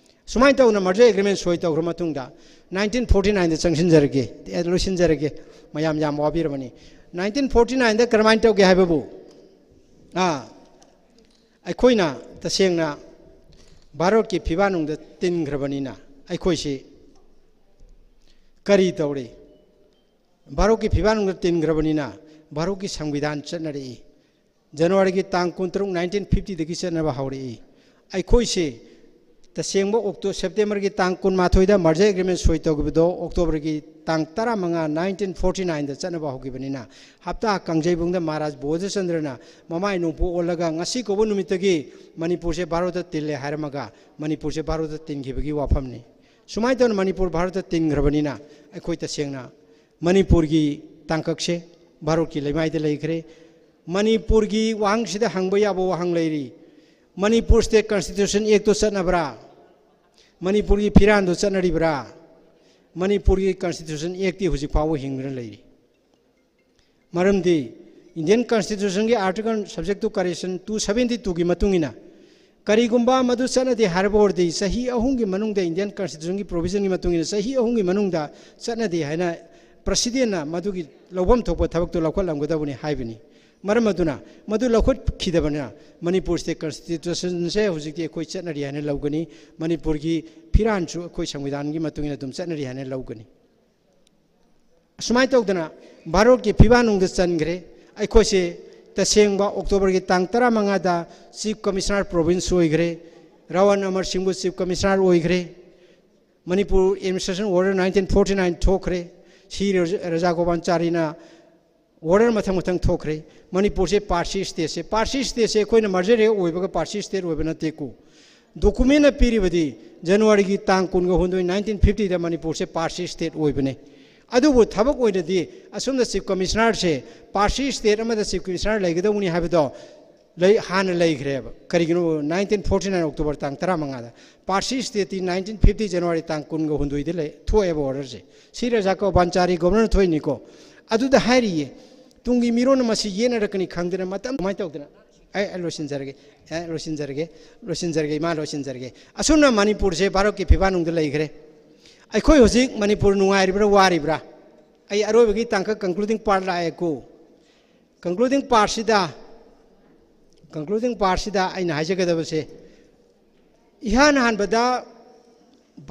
ꯁꯨꯃꯥꯏꯅ ꯇꯧꯅ merger agreement ꯁꯣꯏ ꯇꯧꯈ꯭ꯔ ꯃꯇꯨꯡꯗ, nineteen forty nineꯗ ꯆꯪꯁꯤꯟꯖꯔꯒꯦ, ꯑꯦ, ꯂꯣꯏꯁꯤꯟꯖꯔꯒꯦ꯫ ꯃꯌꯥꯝ ꯌꯥꯝ ꯋꯥꯕꯤꯔꯕꯅꯤ꯫ Nineteen forty nineꯗ ꯀꯔꯝꯍꯥꯏꯅ ꯇꯧꯒꯦ ꯍꯥꯏꯕꯕꯨ, ꯑꯥ, ꯑꯩꯈꯣꯏꯅ ꯇꯁꯦꯡꯅ ꯚꯥꯔꯠꯀꯤ ꯐꯤꯕꯥꯟꯅꯨꯡꯗ ꯇꯤꯟꯈ꯭ꯔꯕꯅꯤꯅ ꯑꯩꯈꯣꯏꯁꯤ ꯀꯔꯤ ꯇꯧꯔꯤ? ꯚꯥꯔꯠꯀꯤ ꯐꯤꯕꯥꯟꯅꯨꯡꯗ ꯇꯤꯟꯈ꯭ꯔꯕꯅꯤꯅ ꯚꯥꯔꯠꯀꯤ ꯁꯪꯕꯤꯙꯥꯟ ꯆꯠꯅꯔꯛꯏ꯫ ꯖꯅꯋꯥꯔꯤꯒꯤ ꯇꯥꯡ ꯀꯨꯟꯇꯔꯨꯛ, nineteen fiftyꯗꯒꯤ ꯆꯠꯅꯕ ꯍꯧꯔꯛꯏ꯫ ꯑꯩꯈꯣꯏꯁꯤ ꯇꯁꯦꯡꯕ ꯑꯣꯛꯇꯣ-, ꯁꯦꯞꯇꯦꯝꯕꯔꯒꯤ ꯇꯥꯡ ꯀꯨꯟꯃꯥꯊꯣꯏꯗ merger agreement ꯁꯣꯏ ꯇꯧꯈꯤꯕꯗꯣ ꯑꯣꯛꯇꯣꯕꯔꯒꯤ ꯇꯥꯡ ꯇꯔꯥꯃꯉꯥ, nineteen forty nineꯗ ꯆꯠꯅꯕ ꯍꯧꯈꯤꯕꯅꯤꯅ, ꯍꯞꯇꯥ ꯀꯥꯡꯖꯩꯕꯨꯡꯗ ꯃꯍꯥꯔꯥꯖ ꯕꯣꯙꯆꯟꯗ꯭ꯔꯅ ꯃꯃꯥꯏ ꯅꯣꯡꯄꯣꯛ ꯑꯣꯜꯂꯒ ꯉꯁꯤ ꯀꯧꯕ ꯅꯨꯃꯤꯠꯇꯒꯤ ꯃꯅꯤꯄꯨꯔꯁꯦ ꯚꯥꯔꯠꯇ ꯇꯤꯜꯂꯦ ꯍꯥꯏꯔꯝꯃꯒ ꯃꯅꯤꯄꯨꯔꯁꯦ ꯚꯥꯔꯠꯇ ꯇꯤꯟꯈꯤꯕꯒꯤ ꯋꯥꯐꯝꯅꯤ꯫ ꯁꯨꯃꯥꯏꯅ ꯇꯧꯅ ꯃꯅꯤꯄꯨꯔ ꯚꯥꯔꯠꯇ ꯇꯤꯟꯈ꯭ꯔꯕꯅꯤꯅ ꯑꯩꯈꯣꯏ ꯇꯁꯦꯡꯅ ꯃꯅꯤꯄꯨꯔꯒꯤ ꯇꯥꯡꯀꯛꯁꯦ ꯚꯥꯔꯠꯀꯤ ꯂꯩꯃꯥꯏꯗ ꯂꯩꯈ꯭ꯔꯦ꯫ ꯃꯅꯤꯄꯨꯔꯒꯤ ꯋꯥꯍꯪꯁꯤꯗ ꯍꯪꯕ ꯌꯥꯕ ꯋꯥꯍꯪ ꯂꯩꯔꯤ꯫ Manipur State Constitution Actꯇꯨ ꯆꯠꯅꯕ꯭ꯔꯥ? ꯃꯅꯤꯄꯨꯔꯒꯤ ꯐꯤꯔꯥꯟꯗꯨ ꯆꯠꯅꯔꯤꯕ꯭ꯔꯥ? ꯃꯅꯤꯄꯨꯔꯒꯤ Constitution Actꯇꯤ ꯍꯧꯖꯤꯛ ꯐꯥꯎꯕ ꯍꯤꯡꯗꯨꯅ ꯂꯩꯔꯤ꯫ ꯃꯔꯝꯗꯤ Indian Constitutionꯒꯤ article subject to correction two seventy twoꯒꯤ ꯃꯇꯨꯡ ꯏꯟꯅ, ꯀꯔꯤꯒꯨꯝꯕ ꯃꯗꯨ ꯆꯠꯅꯗꯦ ꯍꯥꯏꯔꯕ ꯑꯣꯏꯔꯗꯤ, ꯆꯍꯤ ꯑꯍꯨꯝꯒꯤ ꯃꯅꯨꯡꯗ, Indian Constitutionꯒꯤ provisionꯒꯤ ꯃꯇꯨꯡ ꯏꯟꯅ ꯆꯍꯤ ꯑꯍꯨꯝꯒꯤ ꯃꯅꯨꯡꯗ ꯆꯠꯅꯗꯦ ꯍꯥꯏꯅ Presidentꯅ ꯃꯗꯨꯒꯤ ꯂꯧꯐꯝ ꯊꯣꯛꯄ ꯊꯕꯛꯇꯨ ꯂꯧꯈꯠꯂꯝꯒꯗꯕꯅꯤ ꯍꯥꯏꯕꯅꯤ꯫ ꯃꯔꯝ ꯑꯗꯨꯅ ꯃꯗꯨ ꯂꯧꯈꯠꯈꯤꯗꯕꯅ ꯃꯅꯤꯄꯨꯔ ꯁ꯭ꯇꯦꯠ ꯀꯟꯁꯇꯤꯇ꯭ꯌꯨꯁꯟꯁꯦ ꯍꯧꯖꯤꯛꯇꯤ ꯑꯩꯈꯣꯏ ꯆꯠꯅꯔꯤ ꯍꯥꯏꯅ ꯂꯧꯒꯅꯤ꯫ ꯃꯅꯤꯄꯨꯔꯒꯤ ꯐꯤꯔꯥꯟꯁꯨ ꯑꯩꯈꯣꯏ ꯁꯪꯕꯤꯙꯥꯟꯒꯤ ꯃꯇꯨꯡ ꯏꯟꯅ ꯑꯗꯨꯝ ꯆꯠꯅꯔꯤ ꯍꯥꯏꯅ ꯂꯧꯒꯅꯤ꯫ ꯑꯁꯨꯃꯥꯏꯅ ꯇꯧꯗꯅ ꯚꯥꯔꯠꯀꯤ ꯐꯤꯕꯥꯟꯅꯨꯡꯗ ꯆꯟꯈ꯭ꯔꯦ꯫ ꯑꯩꯈꯣꯏꯁꯦ ꯇꯁꯦꯡꯕ ꯑꯣꯛꯇꯣꯕꯔꯒꯤ ꯇꯥꯡ ꯇꯔꯥꯃꯉꯥꯗ ꯆꯤꯐ ꯀꯃꯤꯁꯅꯔ ꯄ꯭ꯔꯣꯚꯤꯟꯁ ꯑꯣꯏꯈ꯭ꯔꯦ꯫ ꯔꯥꯋꯟ ꯑꯃꯔ ꯁꯤꯡꯕꯨ ꯆꯤꯐ ꯀꯃꯤꯁꯅꯔ ꯑꯣꯏꯈ꯭ꯔꯦ꯫ Manipur administration order nineteen forty nine ꯊꯣꯛꯈ꯭ꯔꯦ꯫ ꯁꯤ ꯔꯖꯥ ꯒꯣꯄꯥꯜꯆꯥꯔꯤꯅ ꯑꯣꯔꯗꯔ ꯃꯊꯪ ꯃꯊꯪ ꯊꯣꯛꯈ꯭ꯔꯦ꯫ ꯃꯅꯤꯄꯨꯔꯁꯦ ꯄꯥꯔꯁꯤ ꯁ꯭ꯇꯦꯠꯁꯦ, ꯄꯥꯔꯁꯤ ꯁ꯭ꯇꯦꯠꯁꯦ ꯑꯩꯈꯣꯏꯅ ꯃꯔꯖꯔ ꯍꯦꯛ ꯑꯣꯏꯕꯒ ꯄꯥꯔꯁꯤ ꯁ꯭ꯇꯦꯠ ꯑꯣꯏꯕ ꯅꯠꯇꯦꯀꯣ꯫ ꯗꯣꯀꯨꯃꯦꯟꯅ ꯄꯤꯔꯤꯕꯗꯤ ꯖꯅꯋꯥꯔꯤꯒꯤ ꯇꯥꯡ ꯀꯨꯟꯒ ꯍꯨꯝꯗꯣꯏ, ꯅꯥꯏꯟꯇꯤꯟ ꯐꯤꯐꯇꯤꯗ ꯃꯅꯤꯄꯨꯔꯁꯦ ꯄꯥꯔꯁꯤ ꯁ꯭ꯇꯦꯠ ꯑꯣꯏꯕꯅꯦ꯫ ꯑꯗꯨꯕꯨ ꯊꯕꯛ ꯑꯣꯏꯅꯗꯤ ꯑꯁꯣꯝꯗ ꯆꯤꯐ ꯀꯃꯤꯁꯅꯔꯁꯦ ꯄꯥꯔꯁꯤ ꯁ꯭ꯇꯦꯠ ꯑꯃꯗ ꯆꯤꯐ ꯀꯃꯤꯁꯅꯔ ꯂꯩꯒꯗꯧꯕꯅꯤ ꯍꯥꯏꯕꯗꯣ ꯂꯩ, ꯍꯥꯟꯅ ꯂꯩꯈ꯭ꯔꯦꯕ꯫ ꯀꯔꯤꯒꯤꯅꯣ? ꯅꯥꯏꯟꯇꯤꯟ ꯐꯣꯔꯇꯤ ꯅꯥꯏꯟ ꯑꯣꯛꯇꯣꯕꯔ ꯇꯥꯡ ꯇꯔꯥꯃꯉꯥꯗ꯫ ꯄꯥꯔꯁꯤ ꯁ꯭ꯇꯦꯠꯇꯤ ꯅꯥꯏꯟꯇꯤꯟ ꯐꯤꯐꯇꯤ ꯖꯅꯋꯥꯔꯤ ꯇꯥꯡ ꯀꯨꯟꯒ ꯍꯨꯝꯗꯣꯏꯗ ꯂꯩ, ꯊꯣꯛꯑꯦꯕ ꯑꯣꯔꯗꯔꯁꯦ꯫ ꯁꯤ ꯔꯖꯥ ꯒꯣꯄꯥꯜꯆꯥꯔꯤ ꯒꯣꯕꯔꯅꯔ ꯊꯣꯛꯏꯅꯤꯀꯣ꯫ ꯑꯗꯨꯗ ꯍꯥꯏꯔꯤꯌꯦ, ꯇꯨꯡꯒꯤ ꯃꯤꯔꯣꯟꯅ ꯃꯁꯤ ꯌꯦꯠꯅꯔꯛꯀꯅꯤ ꯈꯪꯗꯅ ꯃꯇꯝ ꯀꯃꯥꯏꯅ ꯇꯧꯗꯅ꯫ ꯑꯩ, ꯑꯩ ꯂꯣꯏꯁꯤꯟꯖꯔꯒꯦ, ꯑꯩ ꯂꯣꯏꯁꯤꯟꯖꯔꯒꯦ, ꯂꯣꯏꯁꯤꯟꯖꯔꯒꯦ, ꯏꯃꯥ ꯂꯣꯏꯁꯤꯟꯖꯔꯒꯦ꯫ ꯑꯁꯨꯝꯅ ꯃꯅꯤꯄꯨꯔꯁꯦ ꯚꯥꯔꯠꯀꯤ ꯐꯤꯕꯥꯟꯅꯨꯡꯗ ꯂꯩꯈ꯭ꯔꯦ꯫ ꯑꯩꯈꯣꯏ ꯍꯧꯖꯤꯛ ꯃꯅꯤꯄꯨꯔ ꯅꯨꯡꯉꯥꯏꯔꯤꯕ꯭ꯔꯥ ꯋꯥꯔꯤꯕ꯭ꯔꯥ? ꯑꯩ ꯑꯔꯣꯏꯕꯒꯤ ꯇꯥꯡꯀꯛ, ꯀꯟꯀ꯭ꯂꯨꯗꯤꯡ ꯄꯥꯔꯠ ꯂꯥꯛꯑꯦꯀꯣ꯫ ꯀꯟꯀ꯭ꯂꯨꯗꯤꯡ ꯄꯥꯔꯠꯁꯤꯗ, ꯀꯟꯀ꯭ꯂꯨꯗꯤꯡ ꯄꯥꯔꯠꯁꯤꯗ ꯑꯩꯅ ꯍꯥꯏꯖꯒꯗꯕꯁꯦ, ꯏꯍꯥꯟ ꯍꯥꯟꯕꯗ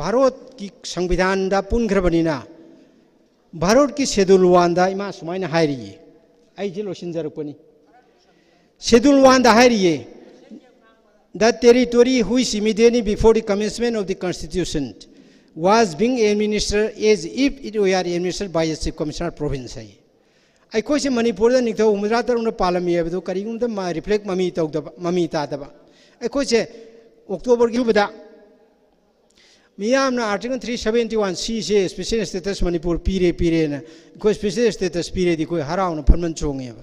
ꯚꯥꯔꯠꯀꯤ ꯁꯪꯕꯤꯙꯥꯟꯗ ꯄꯨꯟꯈ꯭ꯔꯕꯅꯤꯅ, ꯚꯥꯔꯠꯀꯤ ꯁꯦꯗꯨꯜ ꯋꯥꯟꯗ ꯏꯃꯥ ꯁꯨꯃꯥꯏꯅ ꯍꯥꯏꯔꯤꯌꯦ, ꯑꯩꯁꯦ ꯂꯣꯏꯁꯤꯟꯖꯔꯛꯄꯅꯤ꯫ ꯁꯦꯗꯨꯜ ꯋꯥꯟꯗ ꯍꯥꯏꯔꯤꯌꯦ, "The territory which immediately before the commencement of the constitution was being administered as if it were administered by a chief commissioner province" ꯍꯥꯏꯌꯦ꯫ ꯑꯩꯈꯣꯏꯁꯦ ꯃꯅꯤꯄꯨꯔꯗ ꯅꯤꯡꯊꯧ ꯍꯨꯝꯐꯨꯇꯔꯥ ꯇꯔꯨꯛꯅ ꯄꯥꯜꯂꯝꯃꯤ ꯍꯥꯏꯕꯗꯨ ꯀꯔꯤꯒꯨꯝꯕ ꯃꯥ ꯔꯤꯐ꯭ꯂꯦꯛ ꯃꯃꯤ ꯇꯧꯗꯕ, ꯃꯃꯤ ꯇꯥꯗꯕ꯫ ꯑꯩꯈꯣꯏꯁꯦ ꯑꯣꯛꯇꯣꯕꯔꯒꯤ ꯁꯨꯕꯗ ꯃꯤꯌꯥꯝꯅ ꯑꯥꯔꯇꯤꯀꯜ ꯊ꯭ꯔꯤ ꯁꯕꯦꯟꯇꯤ ꯋꯥꯟ ꯁꯤꯁꯦ ꯁ꯭ꯄꯦꯁꯤꯌꯦꯜ ꯁ꯭ꯇꯦꯇꯁ ꯃꯅꯤꯄꯨꯔ ꯄꯤꯔꯦ, ꯄꯤꯔꯦꯅ, ꯑꯩꯈꯣꯏ ꯁ꯭ꯄꯦꯁꯤꯌꯦꯜ ꯁ꯭ꯇꯦꯇꯁ ꯄꯤꯔꯦꯗꯤ ꯑꯩꯈꯣꯏ ꯍꯔꯥꯎꯅ ꯐꯟꯃꯟ ꯆꯣꯡꯉꯦꯕ꯫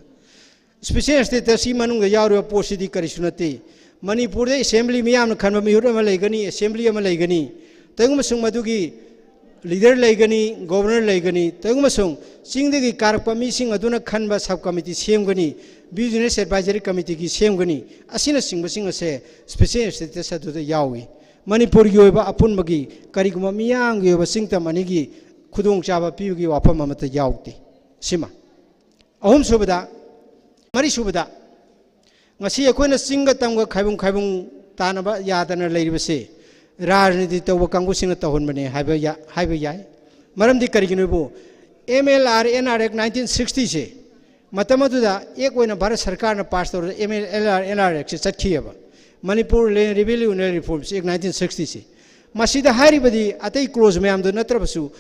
ꯁ꯭ꯄꯦꯁꯤꯌꯦꯜ ꯁ꯭ꯇꯦꯇꯁꯀꯤ ꯃꯅꯨꯡꯗ ꯌꯥꯎꯔꯤꯕ ꯄꯣꯠꯁꯤꯗꯤ ꯀꯔꯤꯁꯨ ꯅꯠꯇꯦ꯫ ꯃꯅꯤꯄꯨꯔꯗ ꯑꯦꯁꯦꯝꯕ꯭ꯂꯤ ꯃꯤꯌꯥꯝꯅ ꯈꯟꯕ ꯃꯤꯍꯨꯠ ꯑꯃ ꯂꯩꯒꯅꯤ, ꯑꯦꯁꯦꯝꯕ꯭ꯂꯤ ꯑꯃ ꯂꯩꯒꯅꯤ꯫ ꯇꯧꯕ ꯑꯃꯁꯨꯡ ꯃꯗꯨꯒꯤ ꯂꯤꯗꯔ ꯂꯩꯒꯅꯤ, ꯒꯣꯕꯔꯅꯔ ꯂꯩꯒꯅꯤ꯫ ꯇꯧꯕ ꯑꯃꯁꯨꯡ ꯆꯤꯡꯗꯒꯤ ꯀꯥꯔꯛꯄ ꯃꯤꯁꯤꯡ ꯑꯗꯨꯅ ꯈꯟꯕ ꯁꯕ ꯀꯃꯤꯇꯤ ꯁꯦꯝꯒꯅꯤ, ꯕꯤꯖꯤꯅꯦꯁ ꯑꯦꯗꯚꯥꯏꯖꯔꯤ ꯀꯃꯤꯇꯤꯒꯤ ꯁꯦꯝꯒꯅꯤ꯫ ꯑꯁꯤꯅꯆꯤꯡꯕꯁꯤꯡ ꯑꯁꯦ ꯁ꯭ꯄꯦꯁꯤꯌꯦꯜ ꯁ꯭ꯇꯦꯇꯁ ꯑꯗꯨꯗ ꯌꯥꯎꯏ꯫ ꯃꯅꯤꯄꯨꯔꯒꯤ ꯑꯣꯏꯕ ꯑꯄꯨꯟꯕꯒꯤ ꯀꯔꯤꯒꯨꯝꯕ ꯃꯤꯌꯥꯝꯒꯤ ꯑꯣꯏꯕ ꯆꯤꯡꯇꯝ ꯑꯅꯤꯒꯤ ꯈꯨꯗꯣꯡꯆꯥꯕ ꯄꯤꯕꯒꯤ ꯋꯥꯐꯝ ꯑꯃꯠꯇ ꯌꯥꯎꯗꯦ꯫ ꯁꯤꯃ꯫ ꯑꯍꯨꯝꯁꯨꯕꯗ, ꯃꯔꯤꯁꯨꯕꯗ, ꯉꯁꯤ ꯑꯩꯈꯣꯏꯅ ꯆꯤꯡꯒ ꯇꯝꯒ ꯈꯥꯏꯕꯨꯡ ꯈꯥꯏꯕꯨꯡ ꯇꯥꯅꯕ ꯌꯥꯗꯅ ꯂꯩꯔꯤꯕꯁꯤ ꯔꯥꯖꯅꯤꯇꯤ ꯇꯧꯕ ꯀꯥꯡꯕꯨꯁꯤꯡꯅ ꯇꯧꯍꯟꯕꯅꯦ ꯍꯥꯏꯕ ꯌꯥ-, ꯍꯥꯏꯕ ꯌꯥꯏ꯫ ꯃꯔꯝꯗꯤ ꯀꯔꯤꯒꯤꯅꯣꯕꯨ, M L R N R Act nineteen sixty ꯁꯦ ꯃꯇꯝ ꯑꯗꯨꯗ ꯑꯦꯛ ꯑꯣꯏꯅ ꯚꯥꯔꯠ ꯁꯔꯀꯥꯔꯅ ꯄꯥꯁ ꯇꯧꯔꯒ M L R N R Act ꯁꯦ ꯆꯠꯈꯤꯑꯕ, Manipur Land Revenue Reforms Act nineteen sixty ꯁꯦ꯫ ꯃꯁꯤꯗ ꯍꯥꯏꯔꯤꯕꯗꯤ ꯑꯇꯩ ꯀ꯭ꯂꯣꯖ ꯃꯌꯥꯝꯗꯨ ꯅꯠꯇ꯭ꯔꯕꯁꯨ,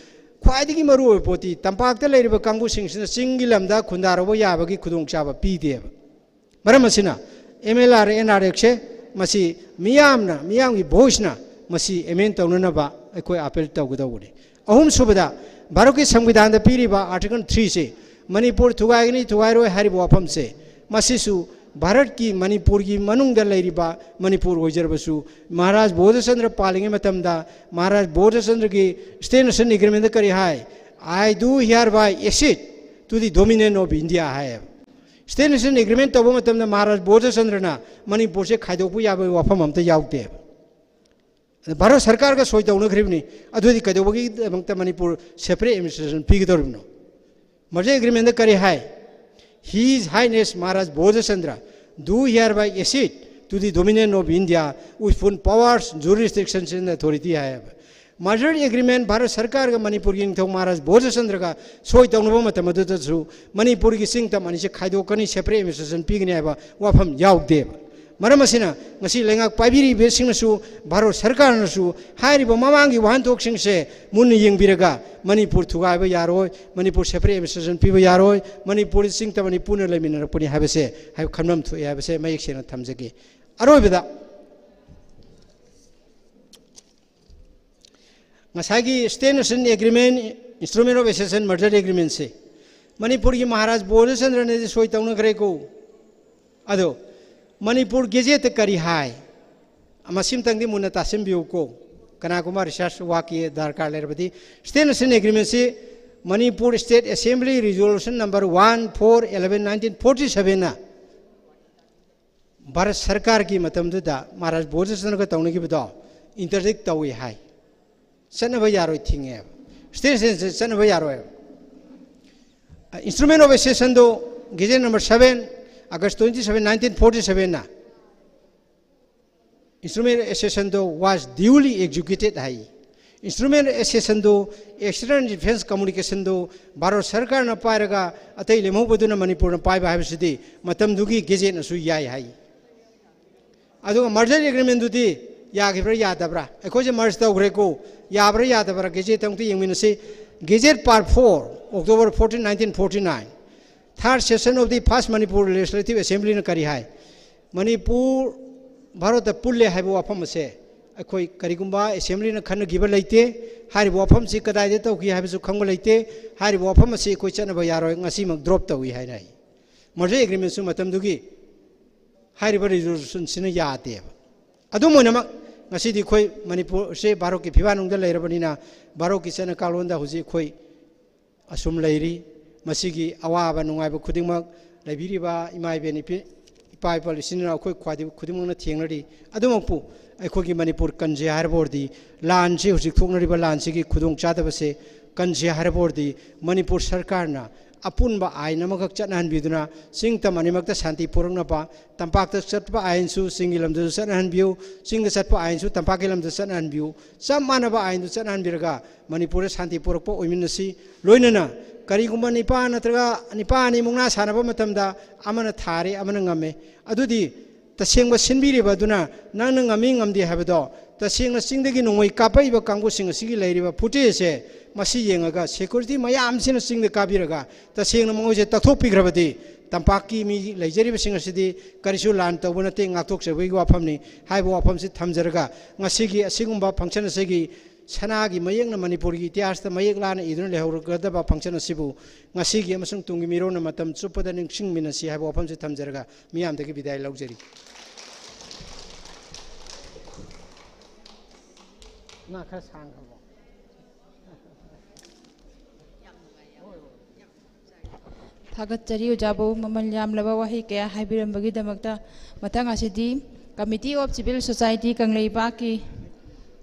ꯈ꯭ꯋꯥꯏꯗꯒꯤ ꯃꯔꯨꯑꯣꯏꯕ ꯄꯣꯠꯇꯤ ꯇꯝꯄꯥꯛꯇ ꯂꯩꯔꯤꯕ ꯀꯥꯡꯕꯨꯁꯤꯡꯁꯤꯅ ꯆꯤꯡꯒꯤ ꯂꯝꯗ ꯈꯨꯟꯗꯥꯔꯨꯕ ꯌꯥꯕꯒꯤ ꯈꯨꯗꯣꯡꯆꯥꯕ ꯄꯤꯗꯦꯕ꯫ ꯃꯔꯝ ꯑꯁꯤꯅ M L R N R Act ꯁꯦ ꯃꯁꯤ ꯃꯤꯌꯥꯝꯅ, ꯃꯤꯌꯥꯝꯒꯤ ꯚꯣꯏꯁꯅ ꯃꯁꯤ ꯑꯦꯃꯦꯟ ꯇꯧꯅꯅꯕ ꯑꯩꯈꯣꯏ ꯑꯥꯄꯤꯜ ꯇꯧꯒꯗꯧꯕꯅꯤ꯫ ꯑꯍꯨꯝꯁꯨꯕꯗ, ꯚꯥꯔꯠꯀꯤ ꯁꯪꯕꯤꯙꯥꯟꯗ ꯄꯤꯔꯤꯕ Article three ꯁꯦ, ꯃꯅꯤꯄꯨꯔ ꯊꯨꯒꯥꯏꯒꯅꯤ, ꯊꯨꯒꯥꯏꯔꯣꯏ ꯍꯥꯏꯔꯤꯕ ꯋꯥꯐꯝꯁꯦ, ꯃꯁꯤꯁꯨ ꯚꯥꯔꯠꯀꯤ ꯃꯅꯤꯄꯨꯔꯒꯤ ꯃꯅꯨꯡꯗ ꯂꯩꯔꯤꯕ, ꯃꯅꯤꯄꯨꯔ ꯑꯣꯏꯖꯔꯕꯁꯨ, ꯃꯍꯥꯔꯥꯖ ꯕꯣꯙꯆꯟꯗ꯭ꯔ ꯄꯥꯜꯂꯤꯉꯩ ꯃꯇꯝꯗ ꯃꯍꯥꯔꯥꯖ ꯕꯣꯙꯆꯟꯗ꯭ꯔꯒꯤ State Nation Agreement ꯗ ꯀꯔꯤ ꯍꯥꯏ? "I do hereby accede to the dominion of India" ꯍꯥꯏꯌꯦꯕ꯫ State Nation Agreement ꯇꯧꯕ ꯃꯇꯝꯗ ꯃꯍꯥꯔꯥꯖ ꯕꯣꯙꯆꯟꯗ꯭ꯔꯅ ꯃꯅꯤꯄꯨꯔꯁꯦ ꯈꯥꯏꯗꯣꯛꯄ ꯌꯥꯕꯒꯤ ꯋꯥꯐꯝ ꯑꯝꯇ ꯌꯥꯎꯗꯦꯕ꯫ ꯑꯗ ꯚꯥꯔꯠ ꯁꯔꯀꯥꯔꯒ ꯁꯣꯏ ꯇꯧꯅꯈ꯭ꯔꯤꯕꯅꯤ꯫ ꯑꯗꯨꯗꯤ ꯀꯩꯗꯧꯕꯒꯤꯗꯃꯛꯇ Manipur separate administration ꯄꯤꯒꯗꯧꯔꯤꯕꯅꯣ? Merger Agreement ꯗ ꯀꯔꯤ ꯍꯥꯏ? "His Highness Maharaj Bodhachandra do hereby accede to the dominion of India with full powers, jurisdictions and authority" ꯍꯥꯏꯌꯦꯕ꯫ Merger Agreement ꯚꯥꯔꯠ ꯁꯔꯀꯥꯔꯒ ꯃꯅꯤꯄꯨꯔꯒꯤ ꯅꯤꯡꯊꯧ ꯃꯍꯥꯔꯥꯖ ꯕꯣꯙꯆꯟꯗ꯭ꯔꯒ ꯁꯣꯏ ꯇꯧꯅꯕ ꯃꯇꯝ ꯑꯗꯨꯗꯁꯨ ꯃꯅꯤꯄꯨꯔꯒꯤ ꯆꯤꯡ ꯇꯝ ꯑꯅꯤꯁꯦ ꯈꯥꯏꯗꯣꯛꯀꯅꯤ, separate administration ꯄꯤꯒꯅꯤ ꯍꯥꯏꯕ ꯋꯥꯐꯝ ꯌꯥꯎꯗꯦꯕ꯫ ꯃꯔꯝ ꯑꯁꯤꯅ ꯉꯁꯤ ꯂꯩꯉꯥꯛ ꯄꯥꯏꯕꯤꯔꯤꯕꯁꯤꯡꯅꯁꯨ, ꯚꯥꯔꯠ ꯁꯔꯀꯥꯔꯅꯁꯨ ꯍꯥꯏꯔꯤꯕ ꯃꯃꯥꯡꯒꯤ ꯋꯥꯍꯟꯊꯣꯛꯁꯤꯡꯁꯦ ꯃꯨꯟꯅ ꯌꯦꯡꯕꯤꯔꯒ ꯃꯅꯤꯄꯨꯔ ꯊꯨꯒꯥꯏꯕ ꯌꯥꯔꯣꯏ, ꯃꯅꯤꯄꯨꯔ separate administration ꯄꯤꯕ ꯌꯥꯔꯣꯏ, ꯃꯅꯤꯄꯨꯔ ꯆꯤꯡ ꯇꯝ ꯑꯅꯤ ꯄꯨꯟꯅ ꯂꯩꯃꯤꯟꯅꯔꯛꯄꯅꯤ ꯍꯥꯏꯕꯁꯦ ꯍꯥꯏꯕ ꯈꯟꯐꯝ ꯊꯣꯛꯏ ꯍꯥꯏꯕꯁꯦ ꯃꯌꯦꯛ ꯁꯦꯡꯅ ꯊꯝꯖꯒꯦ꯫ ꯑꯔꯣꯏꯕꯗ, ꯉꯁꯥꯏꯒꯤ State Nation Agreement, Instrument of Accession, Merger Agreement ꯁꯦ ꯃꯅꯤꯄꯨꯔꯒꯤ ꯃꯍꯥꯔꯥꯖ ꯕꯣꯙꯆꯟꯗ꯭ꯔꯅꯗꯤ ꯁꯣꯏ ꯇꯧꯅꯈ꯭ꯔꯦꯀꯣ꯫ ꯑꯗꯣ ꯃꯅꯤꯄꯨꯔ Gazette ꯇ ꯀꯔꯤ ꯍꯥꯏ? ꯃꯁꯤꯝꯇꯪꯗꯤ ꯃꯨꯟꯅ ꯇꯥꯁꯤꯟꯕꯤꯌꯨꯀꯣ꯫ ꯀꯅꯥꯒꯨꯝꯕ research work ꯀꯤ ꯗꯔꯀꯥꯔ ꯂꯩꯔꯕꯗꯤ, State Nation Agreement ꯁꯤ Manipur State Assembly Resolution number one four eleven nineteen forty seven ꯅ ꯚꯥꯔꯠ ꯁꯔꯀꯥꯔꯒꯤ ꯃꯇꯝꯗꯨꯗ ꯃꯍꯥꯔꯥꯖ ꯕꯣꯙꯆꯟꯗ꯭ꯔꯒ ꯇꯧꯅꯈꯤꯕꯗꯣ interdict ꯇꯧꯏ ꯍꯥꯏ꯫ ꯆꯠꯅꯕ ꯌꯥꯔꯣꯏ, ꯊꯤꯡꯉꯦꯕ꯫ State Nation ꯁꯦ ꯆꯠꯅꯕ ꯌꯥꯔꯣꯏꯕ꯫ Instrument of Accession ꯗꯣ, Gazette number seven, August twenty seven, nineteen forty ꯁꯚꯦꯟꯅ instrument accession ꯗꯣ was duly executed ꯍꯥꯏ꯫ Instrument accession ꯗꯣ External Defence Communication ꯗꯣ ꯚꯥꯔꯠ ꯁꯔꯀꯥꯔꯅ ꯄꯥꯏꯔꯒ ꯑꯇꯩ ꯂꯦꯝꯍꯧꯕꯗꯨꯅ ꯃꯅꯤꯄꯨꯔꯅ ꯄꯥꯏꯕ ꯍꯥꯏꯕꯁꯤꯗꯤ ꯃꯇꯝꯗꯨꯒꯤ ꯒꯦꯖꯦꯠꯅꯁꯨ ꯌꯥꯏ ꯍꯥꯏ꯫ ꯑꯗꯨꯒ merger agreement ꯗꯨꯗꯤ ꯌꯥꯈꯤꯕ꯭ꯔꯥ ꯌꯥꯗꯕ꯭ꯔꯥ? ꯑꯩꯈꯣꯏꯁꯦ merge ꯇꯧꯈ꯭ꯔꯦꯀꯣ, ꯌꯥꯕ꯭ꯔꯥ ꯌꯥꯗꯕ꯭ꯔꯥ? ꯒꯦꯖꯦꯠꯇ ꯑꯃꯨꯛꯇ ꯌꯦꯡꯃꯤꯟꯅꯁꯤ꯫ Gazette Part four, October fourteen, nineteen forty-nine, Third session of the first Manipur Legislative Assembly ꯅ ꯀꯔꯤ ꯍꯥꯏ? ꯃꯅꯤꯄꯨꯔ ꯚꯥꯔꯠꯇ ꯄꯨꯜꯂꯦ ꯍꯥꯏꯕ ꯋꯥꯐꯝ ꯑꯁꯦ ꯑꯩꯈꯣꯏ ꯀꯔꯤꯒꯨꯝꯕ assembly ꯅ ꯈꯟꯅꯈꯤꯕ ꯂꯩꯇꯦ꯫ ꯍꯥꯏꯔꯤꯕ ꯋꯥꯐꯝꯁꯤ ꯀꯗꯥꯏꯗ ꯇꯧꯈꯤ ꯍꯥꯏꯕꯁꯨ ꯈꯪꯕ ꯂꯩꯇꯦ꯫ ꯍꯥꯏꯔꯤꯕ ꯋꯥꯐꯝ ꯑꯁꯤ ꯑꯩꯈꯣꯏ ꯆꯠꯅꯕ ꯌꯥꯔꯣꯏ, ꯉꯁꯤꯃꯛ drop ꯇꯧꯏ ꯍꯥꯏꯅ ꯍꯥꯏ꯫ Merger agreement ꯁꯨ ꯃꯇꯝꯗꯨꯒꯤ ꯍꯥꯏꯔꯤꯕ resolution ꯁꯤꯅ ꯌꯥꯗꯦꯕ꯫ ꯑꯗꯨꯝ ꯑꯣꯏꯅꯃꯛ, ꯉꯁꯤꯗꯤ ꯑꯩꯈꯣꯏ ꯃꯅꯤꯄꯨꯔꯁꯦ ꯚꯥꯔꯠꯀꯤ ꯐꯤꯕꯥꯛꯅꯨꯡꯗ ꯂꯩꯔꯕꯅꯤꯅ, ꯚꯥꯔꯠꯀꯤ ꯆꯠꯅ ꯀꯥꯡꯂꯣꯟꯗ ꯍꯧꯖꯤꯛ ꯑꯩꯈꯣꯏ ꯑꯁꯨꯝ ꯂꯩꯔꯤ꯫ ꯃꯁꯤꯒꯤ ꯑꯋꯥꯕ ꯅꯨꯡꯉꯥꯏꯕ ꯈꯨꯗꯤꯡꯃꯛ ꯂꯩꯕꯤꯔꯤꯕ ꯏꯃꯥ ꯏꯕꯦꯟ, ꯏꯄꯤ-, ꯏꯄꯥ ꯏꯄꯥ ꯏꯆꯤꯟ ꯏꯅꯥꯎ ꯑꯩꯈꯣꯏ ꯈ꯭ꯋꯥꯏꯗꯤ-, ꯈꯨꯗꯤꯡꯃꯛꯅ ꯊꯦꯡꯅꯔꯤ꯫ ꯑꯗꯨꯃꯛꯄꯨ ꯑꯩꯈꯣꯏꯒꯤ ꯃꯅꯤꯄꯨꯔ ꯀꯟꯁꯦ ꯍꯥꯏꯔꯕ ꯑꯣꯏꯔꯗꯤ, ꯂꯥꯟꯁꯤ, ꯍꯧꯖꯤꯛ ꯊꯣꯛꯅꯔꯤꯕ ꯂꯥꯟꯁꯤꯒꯤ ꯈꯨꯗꯣꯡ ꯆꯥꯗꯕꯁꯦ ꯀꯟꯁꯦ ꯍꯥꯏꯔꯕ ꯑꯣꯏꯔꯗꯤ, ꯃꯅꯤꯄꯨꯔ ꯁꯔꯀꯥꯔꯅ ꯑꯄꯨꯟꯕ ꯑꯥꯏꯟ ꯑꯃꯈꯛ ꯆꯠꯅꯍꯟꯕꯤꯗꯨꯅ ꯆꯤꯡ ꯇꯝ ꯑꯅꯤꯃꯛꯇ ꯁꯥꯟꯇꯤ ꯄꯨꯔꯛꯅꯕ, ꯇꯝꯄꯥꯛꯇ ꯆꯠꯄ ꯑꯥꯏꯟꯁꯨ ꯆꯤꯡꯒꯤ ꯂꯝꯗꯁꯨ ꯆꯠꯅꯍꯟꯕꯤꯌꯨ, ꯆꯤꯡꯗ ꯆꯠꯄ ꯑꯥꯏꯟꯁꯨ ꯇꯝꯄꯥꯛꯀꯤ ꯂꯝꯗ ꯆꯠꯅꯍꯟꯕꯤꯌꯨ, ꯆꯞ ꯃꯥꯟꯅꯕ ꯑꯥꯏꯟꯗꯨ ꯆꯠꯅꯍꯟꯕꯤꯔꯒ ꯃꯅꯤꯄꯨꯔꯗ ꯁꯥꯟꯇꯤ ꯄꯨꯔꯛꯄ ꯑꯣꯏꯃꯤꯟꯅꯁꯤ꯫ ꯂꯣꯏꯅꯅ ꯀꯔꯤꯒꯨꯝꯕ ꯅꯤꯄꯥ ꯅꯠꯇ꯭ꯔꯒ ꯅꯤꯄꯥ ꯑꯅꯤ ꯃꯨꯛꯅꯥ ꯁꯥꯟꯅꯕ ꯃꯇꯝꯗ ꯑꯃꯅ ꯊꯥꯔꯦ, ꯑꯃꯅ ꯉꯝꯃꯦ, ꯑꯗꯨꯗꯤ ꯇꯁꯦꯡꯕ ꯁꯤꯟꯕꯤꯔꯤꯕ ꯑꯗꯨꯅ ꯅꯪꯅ ꯉꯝꯃꯤ ꯉꯝꯗꯦ ꯍꯥꯏꯕꯗꯣ, ꯇꯁꯦꯡꯅ ꯆꯤꯡꯗꯒꯤ ꯅꯣꯡꯃꯩ ꯀꯥꯞꯄꯛꯏꯕ ꯀꯥꯡꯕꯨꯁꯤꯡ ꯑꯁꯤꯒꯤ ꯂꯩꯔꯤꯕ footage ꯁꯦ, ꯃꯁꯤ ꯌꯦꯡꯉꯒ security ꯃꯌꯥꯝꯁꯤꯅ ꯆꯤꯡꯗ ꯀꯥꯕꯤꯔꯒ ꯇꯁꯦꯡꯅ ꯃꯈꯣꯏꯁꯦ ꯇꯛꯊꯣꯛꯄꯤꯈ꯭ꯔꯕꯗꯤ, ꯇꯝꯄꯥꯛꯀꯤ ꯃꯤ ꯂꯩꯖꯔꯤꯕꯁꯤꯡ ꯑꯁꯤꯗꯤ ꯀꯔꯤꯁꯨ ꯂꯥꯟ ꯇꯧꯕ ꯅꯠꯇꯦ, ꯉꯥꯛꯊꯣꯛꯆꯕꯒꯤ ꯋꯥꯐꯝꯅꯤ ꯍꯥꯏꯕ ꯋꯥꯐꯝꯁꯤ ꯊꯝꯖꯔꯒ, ꯉꯁꯤꯒꯤ ꯑꯁꯤꯒꯨꯝꯕ function ꯑꯁꯤꯒꯤ ꯁꯅꯥꯒꯤ ꯃꯌꯦꯛꯅ ꯃꯅꯤꯄꯨꯔꯒꯤ ꯏꯇꯤꯍꯥꯁꯇ ꯃꯌꯦꯛ ꯂꯥꯅ ꯏꯗꯨꯅ ꯂꯩꯍꯧꯔꯒꯗꯕ function ꯑꯁꯤꯕꯨ ꯉꯁꯤꯒꯤ ꯑꯃꯁꯨꯡ ꯇꯨꯡꯒꯤ ꯃꯤꯔꯣꯟꯅ ꯃꯇꯝ ꯆꯨꯞꯄꯗ ꯅꯤꯡꯁꯤꯡꯃꯤꯟꯅꯁꯤ ꯍꯥꯏꯕ ꯋꯥꯐꯝꯁꯤ ꯊꯝꯖꯔꯒ ꯃꯤꯌꯥꯝꯗꯒꯤ ꯕꯤꯗꯥꯏ ꯂꯧꯖꯔꯤ꯫ ꯉꯥ ꯈꯔ ꯁꯥꯡꯈ꯭ꯔꯕꯣ? ꯊꯥꯒꯠꯆꯔꯤ ꯑꯣꯖꯥꯕꯨ ꯃꯃꯜ ꯌꯥꯝꯂꯕ ꯋꯥꯍꯩ ꯀꯌꯥ ꯍꯥꯏꯕꯤꯔꯝꯕꯒꯤꯗꯃꯛꯇ꯫ ꯃꯊꯪ ꯑꯁꯤꯗꯤ Committee of Civil Society ꯀꯪꯂꯩꯄꯥꯛꯀꯤ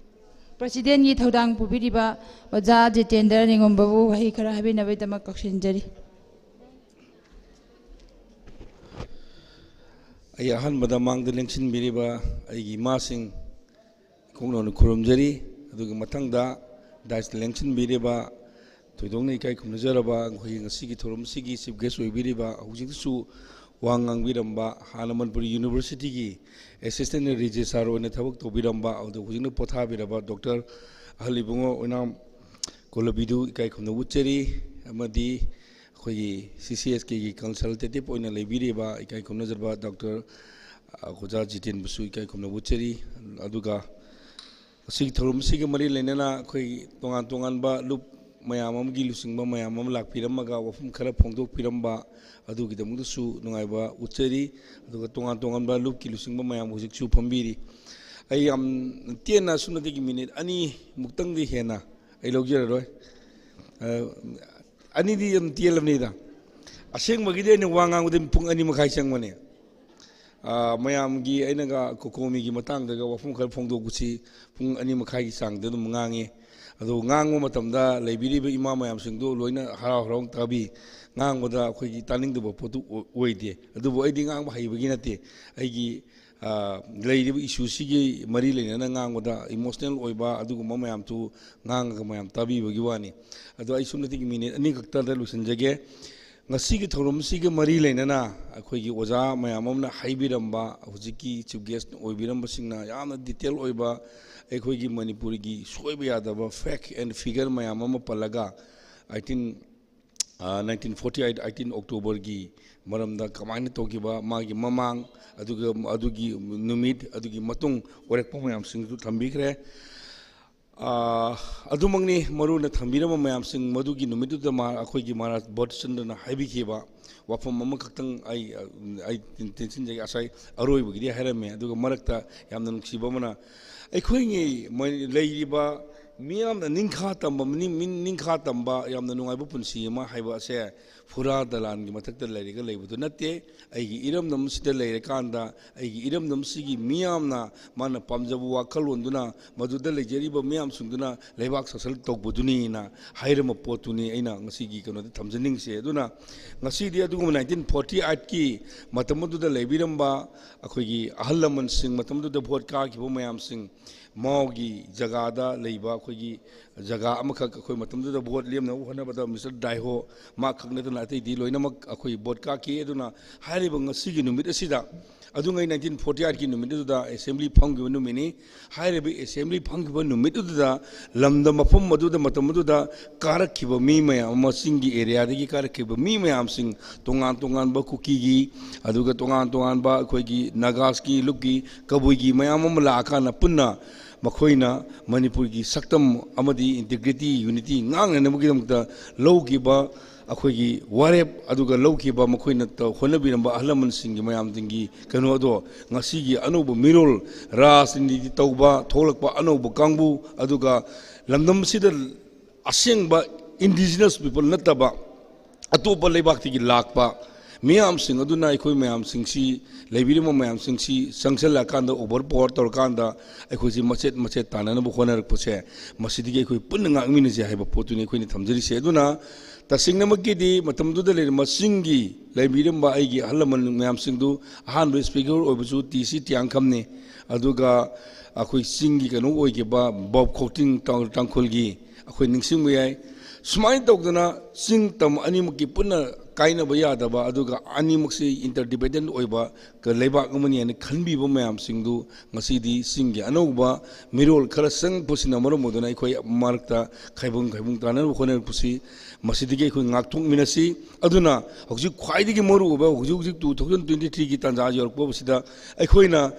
President ꯀꯤ ꯊꯧꯗꯥꯡ ꯄꯨꯕꯤꯔꯤꯕ ꯑꯣꯖꯥ ꯖꯤꯇꯦꯟꯗ꯭ꯔ ꯅꯤꯉꯣꯝꯕꯕꯨ ꯋꯥꯍꯩ ꯈꯔ ꯍꯥꯏꯕꯤꯅꯕꯒꯤꯗꯃꯛ ꯀꯧꯁꯤꯟꯖꯔꯤ꯫ ꯑꯩ ꯑꯍꯥꯟꯕꯗ ꯃꯥꯡꯗ ꯂꯦꯡꯁꯤꯟꯕꯤꯔꯤꯕ ꯑꯩꯒꯤ ꯏꯃꯥꯁꯤꯡ ꯏꯀꯣꯛ ꯅꯧꯅ ꯈꯨꯔꯨꯝꯖꯔꯤ꯫ ꯑꯗꯨꯒ ꯃꯊꯪꯗ ꯗꯥꯏꯁꯇ ꯂꯦꯡꯁꯤꯟꯕꯤꯔꯤꯕ ꯊꯣꯏꯗꯣꯛꯅ ꯏꯀꯥꯏ ꯈꯨꯝꯅꯖꯔꯕ ꯑꯩꯈꯣꯏꯒꯤ ꯉꯁꯤꯒꯤ ꯊꯧꯔꯝ ꯑꯁꯤꯒꯤ ꯆꯤꯐ ꯒꯦꯁ ꯑꯣꯏꯕꯤꯔꯤꯕ, ꯍꯧꯖꯤꯛꯇꯁꯨ ꯋꯥ ꯉꯥꯡꯕꯤꯔꯝꯕ, ꯍꯥꯟꯅ ꯃꯅꯤꯄꯨꯔ ꯌꯨꯅꯤꯚꯔꯁꯤꯇꯤꯒꯤ ꯑꯦꯁꯤꯁꯇꯦꯟ ꯔꯦꯖꯤꯁꯇ꯭ꯔꯥꯔ ꯑꯣꯏꯅ ꯊꯕꯛ ꯇꯧꯕꯤꯔꯝꯕ, ꯑꯗꯨ ꯍꯧꯖꯤꯛꯅ ꯄꯣꯊꯥꯕꯤꯔꯕ ꯗꯣꯛꯇꯔ ꯑꯍꯜ ꯏꯕꯨꯡꯉꯣ ꯑꯣꯏꯅꯥꯝ ꯀꯣꯂꯕꯤꯗꯨ ꯏꯀꯥꯏ ꯈꯨꯝꯅꯕ ꯎꯠꯆꯔꯤ꯫ ꯑꯃꯗꯤ ꯑꯩꯈꯣꯏꯒꯤ ꯁꯤ ꯁꯤ ꯑꯦꯁ ꯀꯦꯒꯤ ꯀꯟꯁꯜꯇꯦꯇꯤꯞ ꯑꯣꯏꯅ ꯂꯩꯕꯤꯔꯤꯕ ꯏꯀꯥꯏ ꯈꯨꯝꯅꯖꯔꯕ ꯗꯣꯛꯇꯔ ꯑꯣꯖꯥ ꯖꯤꯇꯦꯟꯕꯨꯁꯨ ꯏꯀꯥꯏ ꯈꯨꯝꯅꯕ ꯎꯠꯆꯔꯤ꯫ ꯑꯗꯨꯒ ꯑꯁꯤꯒꯤ ꯊꯧꯔꯝ ꯑꯁꯤꯒ ꯃꯔꯤ ꯂꯩꯅꯅ ꯑꯩꯈꯣꯏ ꯇꯣꯉꯥꯟ ꯇꯣꯉꯥꯟꯕ ꯂꯨꯞ ꯃꯌꯥꯝ ꯑꯃꯒꯤ ꯂꯨꯆꯤꯡꯕ ꯃꯌꯥꯝ ꯑꯃ ꯂꯥꯛꯄꯤꯔꯝꯃꯒ ꯋꯥꯐꯝ ꯈꯔ ꯐꯣꯡꯗꯣꯛꯄꯤꯔꯝꯕ ꯑꯗꯨꯒꯤꯗꯃꯛꯇꯁꯨ ꯅꯨꯡꯉꯥꯏꯕ ꯎꯠꯆꯔꯤ꯫ ꯑꯗꯨꯒ ꯇꯣꯉꯥꯟ ꯇꯣꯉꯥꯟꯕ ꯂꯨꯞꯀꯤ ꯂꯨꯆꯤꯡꯕ ꯃꯌꯥꯝ ꯍꯧꯖꯤꯛꯁꯨ ꯐꯝꯕꯤꯔꯤ꯫ ꯑꯩ ꯌꯥꯝ ꯇꯦꯟꯅ ꯑꯁꯨꯝꯅꯗꯒꯤ ꯃꯤꯅꯤꯠ ꯑꯅꯤꯃꯨꯛꯇꯪꯗꯤ ꯍꯦꯟꯅ ꯑꯩ ꯂꯧꯖꯔꯔꯣꯏ꯫ ꯑ, ꯑꯅꯤꯗꯤ ꯌꯥꯝ ꯇꯦꯜꯂꯕꯅꯤꯗ꯫ ꯑꯁꯦꯡꯕꯒꯤꯗꯤ ꯑꯩꯅ ꯋꯥ ꯉꯥꯡꯕꯗ ꯄꯨꯡ ꯑꯅꯤ ꯃꯈꯥꯏ ꯆꯪꯕꯅꯦ꯫ ꯑ, ꯃꯌꯥꯝꯒꯤ ꯑꯩꯅꯒ ꯀꯣꯀꯣꯃꯤꯒꯤ ꯃꯇꯥꯡꯗꯒ ꯋꯥꯐꯝ ꯈꯔ ꯐꯣꯡꯗꯣꯛꯄꯁꯤ ꯄꯨꯡ ꯑꯅꯤ ꯃꯈꯥꯏꯒꯤ ꯆꯥꯡꯗ ꯑꯗꯨꯝ ꯉꯥꯡꯉꯤ꯫ ꯑꯗꯣ ꯉꯥꯡꯕ ꯃꯇꯝꯗ ꯂꯩꯕꯤꯔꯤꯕ ꯏꯃꯥ ꯃꯌꯥꯝꯁꯤꯡꯗꯣ ꯂꯣꯏꯅ ꯍꯔꯥꯎ ꯍꯔꯥꯎ ꯇꯥꯕꯤ꯫ ꯉꯥꯡꯕꯗ ꯑꯩꯈꯣꯏꯒꯤ ꯇꯥꯅꯤꯡꯗꯕ ꯄꯣꯠꯇꯨ ꯑꯣꯏ-, ꯑꯣꯏꯗꯦ꯫ ꯑꯗꯨꯕꯨ ꯑꯩꯗꯤ ꯉꯥꯡꯕ ꯍꯩꯕꯒꯤ ꯅꯠꯇꯦ꯫ ꯑꯩꯒꯤ, ꯑ, ꯂꯩꯔꯤꯕ ꯏꯁꯨꯁꯤꯒꯤ ꯃꯔꯤ ꯂꯩꯅꯅ ꯉꯥꯡꯕꯗ ꯏꯃꯣꯁꯅꯦꯜ ꯑꯣꯏꯕ ꯑꯗꯨꯒꯨꯝꯕ ꯃꯌꯥꯝꯗꯨ ꯉꯥꯡꯉꯒ ꯃꯌꯥꯝ ꯇꯥꯕꯤꯕꯒꯤ ꯋꯥꯅꯤ꯫ ꯑꯗꯣ ꯑꯩ ꯁꯨꯞꯅꯇꯒꯤ ꯃꯤꯅꯤꯠ ꯑꯅꯤ ꯈꯛꯇꯗ ꯂꯣꯏꯁꯤꯟꯖꯒꯦ꯫ ꯉꯁꯤꯒꯤ ꯊꯧꯔꯝꯁꯤꯒ ꯃꯔꯤ ꯂꯩꯅꯅ ꯑꯩꯈꯣꯏꯒꯤ ꯑꯣꯖꯥ ꯃꯌꯥꯝ ꯑꯃꯅ ꯍꯥꯏꯕꯤꯔꯝꯕ, ꯍꯧꯖꯤꯛꯀꯤ ꯆꯤꯐ ꯒꯦꯁ ꯑꯣꯏꯕꯤꯔꯝꯕꯁꯤꯡꯅ ꯌꯥꯝꯅ ꯗꯤꯇꯦꯜ ꯑꯣꯏꯕ ꯑꯩꯈꯣꯏꯒꯤ ꯃꯅꯤꯄꯨꯔꯒꯤ ꯁꯣꯏꯕ ꯌꯥꯗꯕ ꯐꯦꯛ ꯑꯦꯟ ꯐꯤꯒꯔ ꯃꯌꯥꯝ ꯑꯃ ꯄꯜꯂꯒ ꯑꯩꯠꯇꯤꯟ, ꯑ, ꯅꯥꯏꯟꯇꯤꯟ ꯐꯣꯔꯇꯤ ꯑꯩꯠ, ꯑꯩꯠꯇꯤꯟ ꯑꯣꯛꯇꯣꯕꯔꯒꯤ ꯃꯔꯝꯗ ꯀꯃꯥꯏꯅ ꯇꯧꯈꯤꯕ, ꯃꯥꯒꯤ ꯃꯃꯥꯡ, ꯑꯗꯨꯒ ꯑꯗꯨꯒꯤ ꯅꯨꯃꯤꯠ, ꯑꯗꯨꯒꯤ ꯃꯇꯨꯡ ꯑꯣꯏꯔꯛꯄ ꯃꯌꯥꯝꯁꯤꯡꯗꯨ ꯊꯝꯕꯤꯈ꯭ꯔꯦ꯫ ꯑ, ꯑꯗꯨꯃꯛꯅꯤ, ꯃꯔꯨ ꯑꯣꯏꯅ ꯊꯝꯕꯤꯔꯝꯕ ꯃꯌꯥꯝꯁꯤꯡ, ꯃꯗꯨꯒꯤ ꯅꯨꯃꯤꯠꯇꯨꯗ ꯃꯥ-, ꯑꯩꯈꯣꯏꯒꯤ ꯃꯍꯥꯔꯥꯖ ꯕꯣꯙꯆꯟꯗ꯭ꯔꯅ ꯍꯥꯏꯕꯤꯈꯤꯕ ꯋꯥꯐꯝ ꯑꯃꯈꯛꯇꯪ ꯑꯩ, ꯑꯩ ꯇꯦꯟ-, ꯇꯦꯟꯁꯤꯟꯖꯒꯦ꯫ ꯉꯁꯥꯏ ꯑꯔꯣꯏꯕꯒꯤꯗꯤ ꯍꯥꯏꯔꯝꯃꯦ, ꯑꯗꯨꯒ ꯃꯔꯛꯇ ꯌꯥꯝꯅ ꯅꯨꯡꯁꯤꯕ ꯑꯃꯅ, ꯑꯩꯈꯣꯏꯒꯤ ꯃ-, ꯂꯩꯔꯤꯕ ꯃꯤꯌꯥꯝꯅ ꯅꯤꯡꯈꯥ ꯇꯝꯕ, ꯅꯤꯡ-, ꯅꯤꯡꯈꯥ ꯇꯝꯕ, ꯌꯥꯝꯅ ꯅꯨꯡꯉꯥꯏꯕ ꯄꯨꯟꯁꯤ ꯑꯃ ꯍꯥꯏꯕ ꯑꯁꯦ ꯐꯨꯔꯥ ꯗꯂꯥꯟꯒꯤ ꯃꯊꯛꯇ ꯂꯩꯔꯒ ꯂꯩꯕꯗꯨ ꯅꯠꯇꯦ꯫ ꯑꯩꯒꯤ ꯏꯔꯝꯗꯝꯁꯤꯗ ꯂꯩꯔꯀꯥꯟꯗ, ꯑꯩꯒꯤ ꯏꯔꯝꯗꯝꯁꯤꯒꯤ ꯃꯤꯌꯥꯝꯅ ꯃꯥꯅ ꯄꯥꯝꯖꯕ ꯋꯥꯈꯜꯂꯣꯟꯗꯨꯅ, ꯃꯗꯨꯗ ꯂꯩꯖꯔꯤꯕ ꯃꯤꯌꯥꯝꯁꯤꯡꯗꯨꯅ ꯂꯩꯕꯥꯛ ꯁꯥꯁꯟ ꯇꯧꯕꯗꯨꯅꯤꯅ ꯍꯥꯏꯔꯝꯕ ꯄꯣꯠꯇꯨꯅꯤ ꯑꯩꯅ ꯉꯁꯤꯒꯤ ꯀꯩꯅꯣꯗ ꯊꯝꯖꯅꯤꯡꯉꯤꯁꯦ꯫ ꯑꯗꯨꯅ ꯉꯁꯤꯗꯤ ꯑꯗꯨꯒꯨꯝꯕ nineteen forty eightꯀꯤ ꯃꯇꯝ ꯑꯗꯨꯗ ꯂꯩꯕꯤꯔꯝꯕ ꯑꯩꯈꯣꯏꯒꯤ ꯑꯍꯜ ꯂꯃꯟꯁꯤꯡ, ꯃꯇꯝꯗꯨꯗ ꯚꯣꯠ ꯀꯥꯈꯤꯕ ꯃꯌꯥꯝꯁꯤꯡ, ꯃꯥꯎꯒꯤ ꯖꯒꯥꯗ ꯂꯩꯕ ꯑꯩꯈꯣꯏꯒꯤ ꯖꯒꯥ ꯑꯃꯈꯛ, ꯑꯩꯈꯣꯏ ꯃꯇꯝꯗꯨꯗ ꯚꯣꯠ ꯂꯦꯝꯅꯕ ꯍꯣꯠꯅꯕꯗ ꯃꯤꯁꯇꯔ ꯗꯥꯏꯍꯣ, ꯃꯥ ꯈꯛ ꯅꯠꯇꯅ ꯑꯇꯩꯗꯤ ꯂꯣꯏꯅꯃꯛ ꯑꯩꯈꯣꯏ ꯚꯣꯠ ꯀꯥꯈꯤ꯫ ꯑꯗꯨꯅ ꯍꯥꯏꯔꯤꯕ ꯉꯁꯤꯒꯤ ꯅꯨꯃꯤꯠ ꯑꯁꯤꯗ, ꯑꯗꯨꯉꯩ nineteen forty eightꯀꯤ ꯅꯨꯃꯤꯠ ꯑꯗꯨꯗ assembly ꯐꯝꯈꯤꯕ ꯅꯨꯃꯤꯠꯅꯤ꯫ ꯍꯥꯏꯔꯤꯕ assembly ꯐꯝꯈꯤꯕ ꯅꯨꯃꯤꯠ ꯑꯗꯨꯗ ꯂꯝꯗꯝ ꯃꯐꯝ ꯑꯗꯨꯗ, ꯃꯇꯝ ꯑꯗꯨꯗ ꯀꯥꯔꯛꯈꯤꯕ ꯃꯤ ꯃꯌꯥꯝ ꯑꯃ, ꯆꯤꯡꯒꯤ areaꯗꯒꯤ ꯀꯥꯔꯛꯈꯤꯕ ꯃꯤ ꯃꯌꯥꯝꯁꯤꯡ, ꯇꯣꯉꯥꯟ ꯇꯣꯉꯥꯟꯕ ꯀꯨꯀꯤꯒꯤ, ꯑꯗꯨꯒ ꯇꯣꯉꯥꯟ ꯇꯣꯉꯥꯟꯕ ꯑꯩꯈꯣꯏꯒꯤ ꯅꯥꯒꯥꯁꯀꯤ, ꯂꯨꯞꯀꯤ, ꯀꯕꯨꯏꯒꯤ ꯃꯌꯥꯝ ꯑꯃ ꯂꯥꯛꯑꯀꯥꯟꯗ ꯄꯨꯟꯅ ꯃꯈꯣꯏꯅ ꯃꯅꯤꯄꯨꯔꯒꯤ ꯁꯛꯇꯝ ꯑꯃꯗꯤ integrity, unity ꯉꯥꯛꯅꯅꯕꯒꯤꯗꯃꯛꯇ ꯂꯧꯈꯤꯕ ꯑꯩꯈꯣꯏꯒꯤ ꯋꯥꯔꯦꯞ, ꯑꯗꯨꯒ ꯂꯧꯈꯤꯕ ꯃꯈꯣꯏꯅ ꯇꯧ-, ꯍꯣꯠꯅꯕꯤꯔꯝꯕ ꯑꯍꯜ ꯂꯃꯟꯁꯤꯡꯒꯤ ꯃꯌꯥꯝꯁꯤꯡꯒꯤ ꯀꯩꯅꯣ ꯑꯗꯣ ꯉꯁꯤꯒꯤ ꯑꯅꯧꯕ ꯃꯤꯔꯣꯜ, ꯔꯥꯖꯅꯤꯇꯤ ꯇꯧꯕ ꯊꯣꯛꯂꯛꯄ ꯑꯅꯧꯕ ꯀꯥꯡꯕꯨ, ꯑꯗꯨꯒ ꯂꯝꯗꯝꯁꯤꯗ ꯑꯁꯦꯡꯕ indigenous people ꯅꯠꯇꯕ ꯑꯇꯣꯞꯄ ꯂꯩꯕꯥꯛꯇꯒꯤ ꯂꯥꯛꯄ ꯃꯤꯌꯥꯝꯁꯤꯡ ꯑꯗꯨꯅ ꯑꯩꯈꯣꯏ ꯃꯌꯥꯝꯁꯤꯡꯁꯤ, ꯂꯩꯕꯤꯔꯤꯕ ꯃꯌꯥꯝꯁꯤꯡꯁꯤ ꯆꯪꯁꯤꯜꯂꯛꯑꯀꯥꯟꯗ, over power ꯇꯧꯔꯀꯥꯟꯗ ꯑꯩꯈꯣꯏꯁꯤ ꯃꯆꯦꯠ ꯃꯆꯦꯠ ꯇꯥꯟꯅꯅꯕ ꯍꯣꯠꯅꯔꯛꯄꯁꯦ, ꯃꯁꯤꯗꯒꯤ ꯑꯩꯈꯣꯏ ꯄꯨꯟꯅ ꯉꯥꯛꯃꯤꯟꯅꯁꯦ ꯍꯥꯏꯕ ꯄꯣꯠꯇꯨꯅꯤ ꯑꯩꯈꯣꯏꯅ ꯊꯝꯖꯔꯤꯁꯦ꯫ ꯑꯗꯨꯅ ꯇꯁꯦꯡꯅꯃꯛꯀꯤꯗꯤ ꯃꯇꯝꯗꯨꯗ ꯂꯩꯔꯝꯕ ꯆꯤꯡꯒꯤ ꯂꯩꯕꯤꯔꯝꯕ ꯑꯩꯒꯤ ꯑꯍꯜ ꯂꯃꯟ ꯃꯌꯥꯝꯁꯤꯡꯗꯨ, ꯑꯍꯥꯟꯕ speaker ꯑꯣꯏꯕꯁꯨ ꯇꯤ ꯁꯤ ꯇꯤꯌꯥꯡꯈꯝꯅꯤ, ꯑꯗꯨꯒ ꯑꯩꯈꯣꯏ ꯆꯤꯡꯒꯤ ꯀꯩꯅꯣ ꯑꯣꯏꯈꯤꯕ ꯕꯣꯕ ꯈꯧꯇꯤꯡ ꯇꯥꯡ-, ꯇꯥꯡꯈꯨꯜꯒꯤ ꯑꯩꯈꯣꯏ ꯅꯤꯡꯁꯤꯡꯕ ꯌꯥꯏ꯫ ꯁꯨꯃꯥꯏꯅ ꯇꯧꯗꯅ ꯆꯤꯡ ꯇꯝ ꯑꯅꯤꯃꯛꯀꯤ ꯄꯨꯟꯅ ꯀꯥꯏꯅꯕ ꯌꯥꯗꯕ, ꯑꯗꯨꯒ ꯑꯅꯤꯃꯛꯁꯤ interdependent ꯑꯣꯏꯕ ꯀ-, ꯂꯩꯕꯥꯛ ꯑꯃꯅꯤ ꯍꯥꯏꯅ ꯈꯟꯕꯤꯕ ꯃꯌꯥꯝꯁꯤꯡꯗꯨ ꯉꯁꯤꯗꯤ ꯆꯤꯡꯒꯤ ꯑꯅꯧꯕ ꯃꯤꯔꯣꯜ ꯈꯔ ꯆꯪꯉꯛꯄꯁꯤꯅ ꯃꯔꯝ ꯑꯣꯏꯗꯨꯅ ꯑꯩꯈꯣꯏ ꯃꯔꯛꯇ ꯈꯥꯏꯕꯨꯡ ꯈꯥꯏꯕꯨꯡ ꯇꯥꯅꯅꯕ ꯍꯣꯠꯅꯔꯛꯄꯁꯤ, ꯃꯁꯤꯗꯒꯤ ꯑꯩꯈꯣꯏ ꯉꯥꯛꯊꯣꯛꯃꯤꯟꯅꯁꯤ꯫ ꯑꯗꯨꯅ ꯍꯧꯖꯤꯛ ꯈ꯭ꯋꯥꯏꯗꯒꯤ ꯃꯔꯨꯑꯣꯏꯕ, ꯍꯧꯖꯤꯛ ꯍꯧꯖꯤꯛ two thousand twenty threeꯒꯤ ꯇꯥꯟꯖꯥ ꯌꯧꯔꯛꯄꯁꯤꯗ ꯑꯩꯈꯣꯏꯅ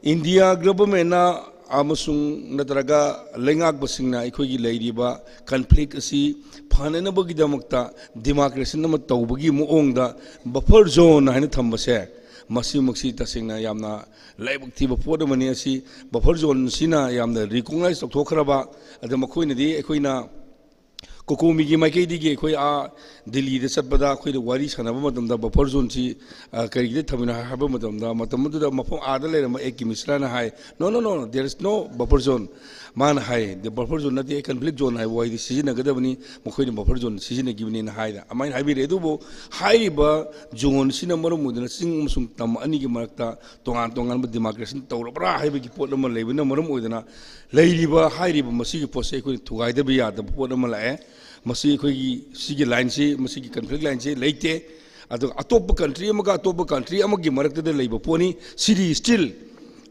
India governmentꯅ ꯑꯃꯁꯨꯡ ꯅꯠꯇ꯭ꯔꯒ ꯂꯩꯉꯥꯛꯄꯁꯤꯡꯅ ꯑꯩꯈꯣꯏꯒꯤ ꯂꯩꯔꯤꯕ conflict ꯑꯁꯤ ꯐꯅꯅꯕꯒꯤꯗꯃꯛꯇ demarcation ꯑꯃ ꯇꯧꯕꯒꯤ ꯃꯑꯣꯡꯗ buffer zone ꯍꯥꯏꯅ ꯊꯝꯕꯁꯦ, ꯃꯁꯤꯃꯛꯁꯤ ꯇꯁꯦꯡꯅ ꯌꯥꯝꯅ ꯂꯥꯏꯕꯛ ꯊꯤꯕ ꯄꯣꯠ ꯑꯃꯅꯤ꯫ ꯑꯁꯤ buffer zoneꯁꯤꯅ ꯌꯥꯝꯅ recognize ꯇꯧꯊꯣꯛꯈ꯭ꯔꯕ, ꯑꯗ ꯃꯈꯣꯏꯅꯗꯤ ꯑꯩꯈꯣꯏꯅ ꯀꯣꯀꯣꯃꯤꯒꯤ ꯃꯥꯏꯀꯩꯗꯒꯤ ꯑꯩꯈꯣꯏ ꯑꯥ ꯗꯤꯜꯂꯤꯗ ꯆꯠꯄꯗ ꯑꯩꯈꯣꯏꯅ ꯋꯥꯔꯤ ꯁꯥꯟꯅꯕ ꯃꯇꯝꯗ buffer zoneꯁꯤ, ꯑ, ꯀꯔꯤꯒꯤꯗ ꯊꯝꯃꯤꯅꯣ ꯍꯥꯏꯕ ꯃꯇꯝꯗ, ꯃꯇꯝ ꯑꯗꯨꯗ ꯃꯐꯝ ꯑꯥꯗ ꯂꯩꯔꯝꯕ A K ꯃꯤꯁ꯭ꯔꯥꯅ high, "No, no, no, no, there is no buffer zone." ꯃꯥꯅ ꯍꯥꯏ, "The buffer zone ꯅꯠꯇꯦ, conflict zone ꯍꯥꯏꯕ ꯋꯥꯍꯩꯗꯤ ꯁꯤꯖꯤꯟꯅꯒꯗꯕꯅꯤ, ꯃꯈꯣꯏꯅ buffer zone ꯁꯤꯖꯤꯟꯅꯈꯤꯕꯅꯤꯅ" ꯍꯥꯏꯗ ꯑꯗꯨꯃꯥꯏꯅ ꯍꯥꯏꯕꯤꯔꯦ꯫ ꯑꯗꯨꯕꯨ ꯍꯥꯏꯔꯤꯕ zoneꯁꯤꯅ ꯃꯔꯝ ꯑꯣꯏꯗꯨꯅ ꯆꯤꯡ ꯑꯃꯁꯨꯡ ꯇꯝ ꯑꯅꯤꯒꯤ ꯃꯔꯛꯇ ꯇꯣꯉꯥꯟ ꯇꯣꯉꯥꯟꯕ demarcation ꯇꯧꯔꯕ꯭ꯔꯥ ꯍꯥꯏꯕꯒꯤ ꯄꯣꯠ ꯑꯃ ꯂꯩꯕꯅ ꯃꯔꯝ ꯑꯣꯏꯗꯨꯅ ꯂꯩꯔꯤꯕ, ꯍꯥꯏꯔꯤꯕ ꯃꯁꯤꯒꯤ ꯄꯣꯠꯁꯦ ꯑꯩꯈꯣꯏꯅ ꯊꯨꯒꯥꯏꯗꯕ ꯌꯥꯗꯕ ꯄꯣꯠ ꯑꯃ ꯂꯥꯛꯑꯦ꯫ ꯃꯁꯤ ꯑꯩꯈꯣꯏꯒꯤ ꯁꯤꯒꯤ lineꯁꯤ, ꯃꯁꯤꯒꯤ conflict lineꯁꯤ ꯂꯩꯇꯦ꯫ ꯑꯗꯨꯒ ꯑꯇꯣꯞꯄ country ꯑꯃꯒ ꯑꯇꯣꯞꯄ country ꯑꯃꯒꯤ ꯃꯔꯛꯇꯗ ꯂꯩꯕ ꯄꯣꯠꯅꯤ꯫ ꯁꯤꯗꯤ still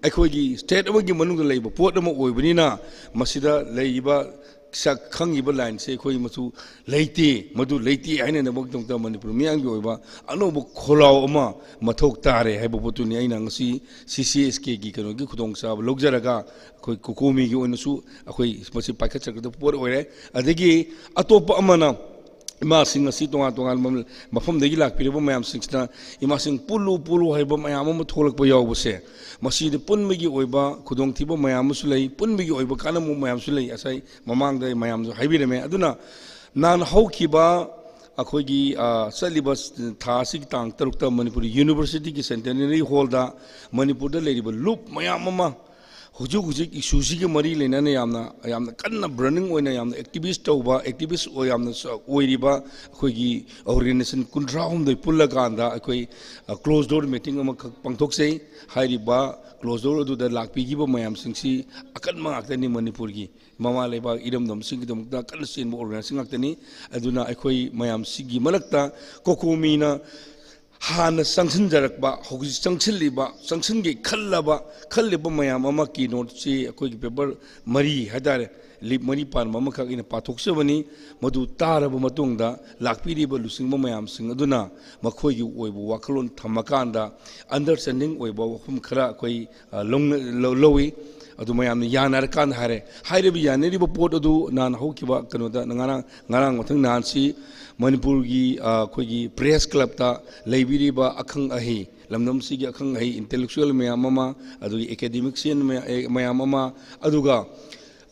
ꯑꯩꯈꯣꯏꯒꯤ state ꯑꯃꯒꯤ ꯃꯅꯨꯡꯗ ꯂꯩꯕ ꯄꯣꯠ ꯑꯃ ꯑꯣꯏꯕꯅꯤꯅ, ꯃꯁꯤꯗ ꯂꯩꯔꯤꯕ ꯁꯛ ꯈꯪꯉꯤꯕ lineꯁꯦ ꯑꯩꯈꯣꯏ ꯃꯆꯨ ꯂꯩꯇꯦ꯫ ꯃꯗꯨ ꯂꯩꯇꯦ ꯍꯥꯏꯅꯅꯕꯒꯤꯗꯃꯛꯇ ꯃꯅꯤꯄꯨꯔ ꯃꯤꯌꯥꯝꯒꯤ ꯑꯣꯏꯕ ꯑꯅꯧꯕ ꯈꯣꯜꯂꯥꯎ ꯑꯃ ꯃꯊꯧ ꯇꯥꯔꯦ ꯍꯥꯏꯕ ꯄꯣꯠꯇꯨꯅꯤ ꯑꯩꯅ ꯉꯁꯤ ꯁꯤ ꯁꯤ ꯑꯦꯁ ꯀꯦꯒꯤ ꯀꯩꯅꯣꯒꯤ ꯈꯨꯗꯣꯡꯆꯥꯕ ꯂꯧꯖꯔꯒ ꯑꯩꯈꯣꯏ ꯀꯣꯀꯣꯃꯤꯒꯤ ꯑꯣꯏꯅꯁꯨ ꯑꯩꯈꯣꯏ ꯃꯁꯤ ꯄꯥꯏꯈꯠꯆꯔꯛꯀꯗꯕ ꯄꯣꯠ ꯑꯣꯏꯔꯦ꯫ ꯑꯗꯒꯤ ꯑꯇꯣꯞꯄ ꯑꯃꯅ ꯏꯃꯥꯁꯤꯡ ꯑꯁꯤ ꯇꯣꯉꯥꯟ ꯇꯣꯉꯥꯟꯕ ꯃꯐꯝꯗꯒꯤ ꯂꯥꯛꯄꯤꯔꯕ ꯃꯌꯥꯝꯁꯤꯡꯁꯤꯅ ꯏꯃꯥꯁꯤꯡ ꯄꯨꯜꯂꯨ ꯄꯨꯜꯂꯨ ꯍꯥꯏꯕ ꯃꯌꯥꯝ ꯑꯃ ꯊꯣꯛꯂꯛꯄ ꯌꯥꯎꯕꯁꯦ, ꯃꯁꯤꯗ ꯄꯨꯟꯕꯒꯤ ꯑꯣꯏꯕ ꯈꯨꯗꯣꯡꯊꯤꯕ ꯃꯌꯥꯝ ꯑꯃꯁꯨ ꯂꯩ, ꯄꯨꯟꯕꯒꯤ ꯑꯣꯏꯕ ꯀꯥꯟꯅꯕ ꯃꯌꯥꯝꯁꯨ ꯂꯩ꯫ ꯉꯁꯥꯏ ꯃꯃꯥꯡꯗ ꯃꯌꯥꯝꯁꯨ ꯍꯥꯏꯕꯤꯔꯝꯃꯦ꯫ ꯑꯗꯨꯅ ꯅꯍꯥꯟ ꯍꯧꯈꯤꯕ ꯑꯩꯈꯣꯏꯒꯤ, ꯑ, ꯆꯠꯂꯤꯕ ꯊꯥ ꯑꯁꯤꯒꯤ ꯇꯥꯡ ꯇꯔꯨꯛꯇ ꯃꯅꯤꯄꯨꯔ ꯌꯨꯅꯤꯚꯔꯁꯤꯇꯤꯒꯤ centenary hallꯗ ꯃꯅꯤꯄꯨꯔꯗ ꯂꯩꯔꯤꯕ ꯂꯨꯞ ꯃꯌꯥꯝ ꯑꯃ ꯍꯧꯖꯤꯛ ꯍꯧꯖꯤꯛ issueꯁꯤꯒꯤ ꯃꯔꯤ ꯂꯩꯅꯅ ꯌꯥꯝꯅ, ꯌꯥꯝꯅ ꯀꯟꯅ burning ꯑꯣꯏꯅ ꯌꯥꯝꯅ activist ꯇꯧꯕ, activist ꯑꯣꯏ-, ꯌꯥꯝꯅ ꯆ-, ꯑꯣꯏꯔꯤꯕ ꯑꯩꯈꯣꯏꯒꯤ organization ꯀꯨꯟꯊ꯭ꯔꯥ ꯍꯨꯝꯗꯣꯏ ꯄꯨꯜꯂꯀꯥꯟꯗ ꯑꯩꯈꯣꯏ, ꯑ, closed door meeting ꯑꯃꯈꯛ ꯄꯥꯡꯊꯣꯛꯆꯩ꯫ ꯍꯥꯏꯔꯤꯕ closed door ꯑꯗꯨꯗ ꯂꯥꯛꯄꯤꯈꯤꯕ ꯃꯌꯥꯝꯁꯤꯡꯁꯤ ꯑꯀꯟꯕ ꯉꯥꯛꯇꯅꯤ꯫ ꯃꯅꯤꯄꯨꯔꯒꯤ ꯃꯃꯥ ꯂꯩꯕꯥꯛ ꯏꯔꯝꯗꯝꯁꯤꯡꯒꯤꯗꯃꯛꯇ ꯀꯟꯅ ꯆꯦꯟꯕ organization ꯉꯥꯛꯇꯅꯤ꯫ ꯑꯗꯨꯅ ꯑꯩꯈꯣꯏ ꯃꯌꯥꯝꯁꯤꯒꯤ ꯃꯔꯛꯇ ꯀꯣꯀꯣꯃꯤꯅ ꯍꯥꯟꯅ ꯆꯪꯁꯤꯟꯖꯔꯛꯄ, ꯍꯧꯖꯤꯛ ꯆꯪꯁꯤꯜꯂꯤꯕ, ꯆꯪꯁꯤꯟꯒꯦ ꯈꯜꯂꯕ, ꯈꯜꯂꯤꯕ ꯃꯌꯥꯝ ꯑꯃꯒꯤ noteꯁꯤ ꯑꯩꯈꯣꯏꯒꯤ paper ꯃꯔꯤ ꯍꯥꯏꯇꯥꯔꯦ, ꯂꯤꯞ ꯃꯔꯤ ꯄꯥꯟꯕ ꯑꯃꯈꯛ ꯑꯩꯅ ꯄꯥꯊꯣꯛꯆꯕꯅꯤ꯫ ꯃꯗꯨ ꯇꯥꯔꯕ ꯃꯇꯨꯡꯗ ꯂꯥꯛꯄꯤꯔꯤꯕ ꯂꯨꯆꯤꯡꯕ ꯃꯌꯥꯝꯁꯤꯡ ꯑꯗꯨꯅ ꯃꯈꯣꯏꯒꯤ ꯑꯣꯏꯕ ꯋꯥꯈꯜꯂꯣꯟ ꯊꯝꯃꯀꯥꯟꯗ understanding ꯑꯣꯏꯕ ꯋꯥꯐꯝ ꯈꯔ ꯑꯩꯈꯣꯏ, ꯑ, ꯂꯧꯅ-, ꯂꯧ-, ꯂꯧꯏ꯫ ꯑꯗꯨ ꯃꯌꯥꯝꯅ ꯌꯥꯅꯔꯀꯥꯟꯗ ꯍꯥꯏꯔꯦ꯫ ꯍꯥꯏꯔꯤꯕ ꯌꯥꯅꯔꯤꯕ ꯄꯣꯠ ꯑꯗꯨ ꯅꯍꯥꯟ ꯍꯧꯈꯤꯕ ꯀꯩꯅꯣꯗ, ꯉꯔꯥꯡ, ꯉꯔꯥꯡ ꯃꯊꯪ ꯅꯍꯥꯟꯁꯤ ꯃꯅꯤꯄꯨꯔꯒꯤ, ꯑ, ꯑꯩꯈꯣꯏꯒꯤ press clubꯇ ꯂꯩꯕꯤꯔꯤꯕ ꯑꯈꯪ ꯑꯍꯩ ꯂꯝꯗꯝꯁꯤꯒꯤ ꯑꯈꯪ ꯑꯍꯩ intellectual ꯃꯌꯥꯝ ꯑꯃ, ꯑꯗꯨꯒꯤ academician ꯃꯌꯥ-, ꯑꯦ, ꯃꯌꯥꯝ ꯑꯃ, ꯑꯗꯨꯒ,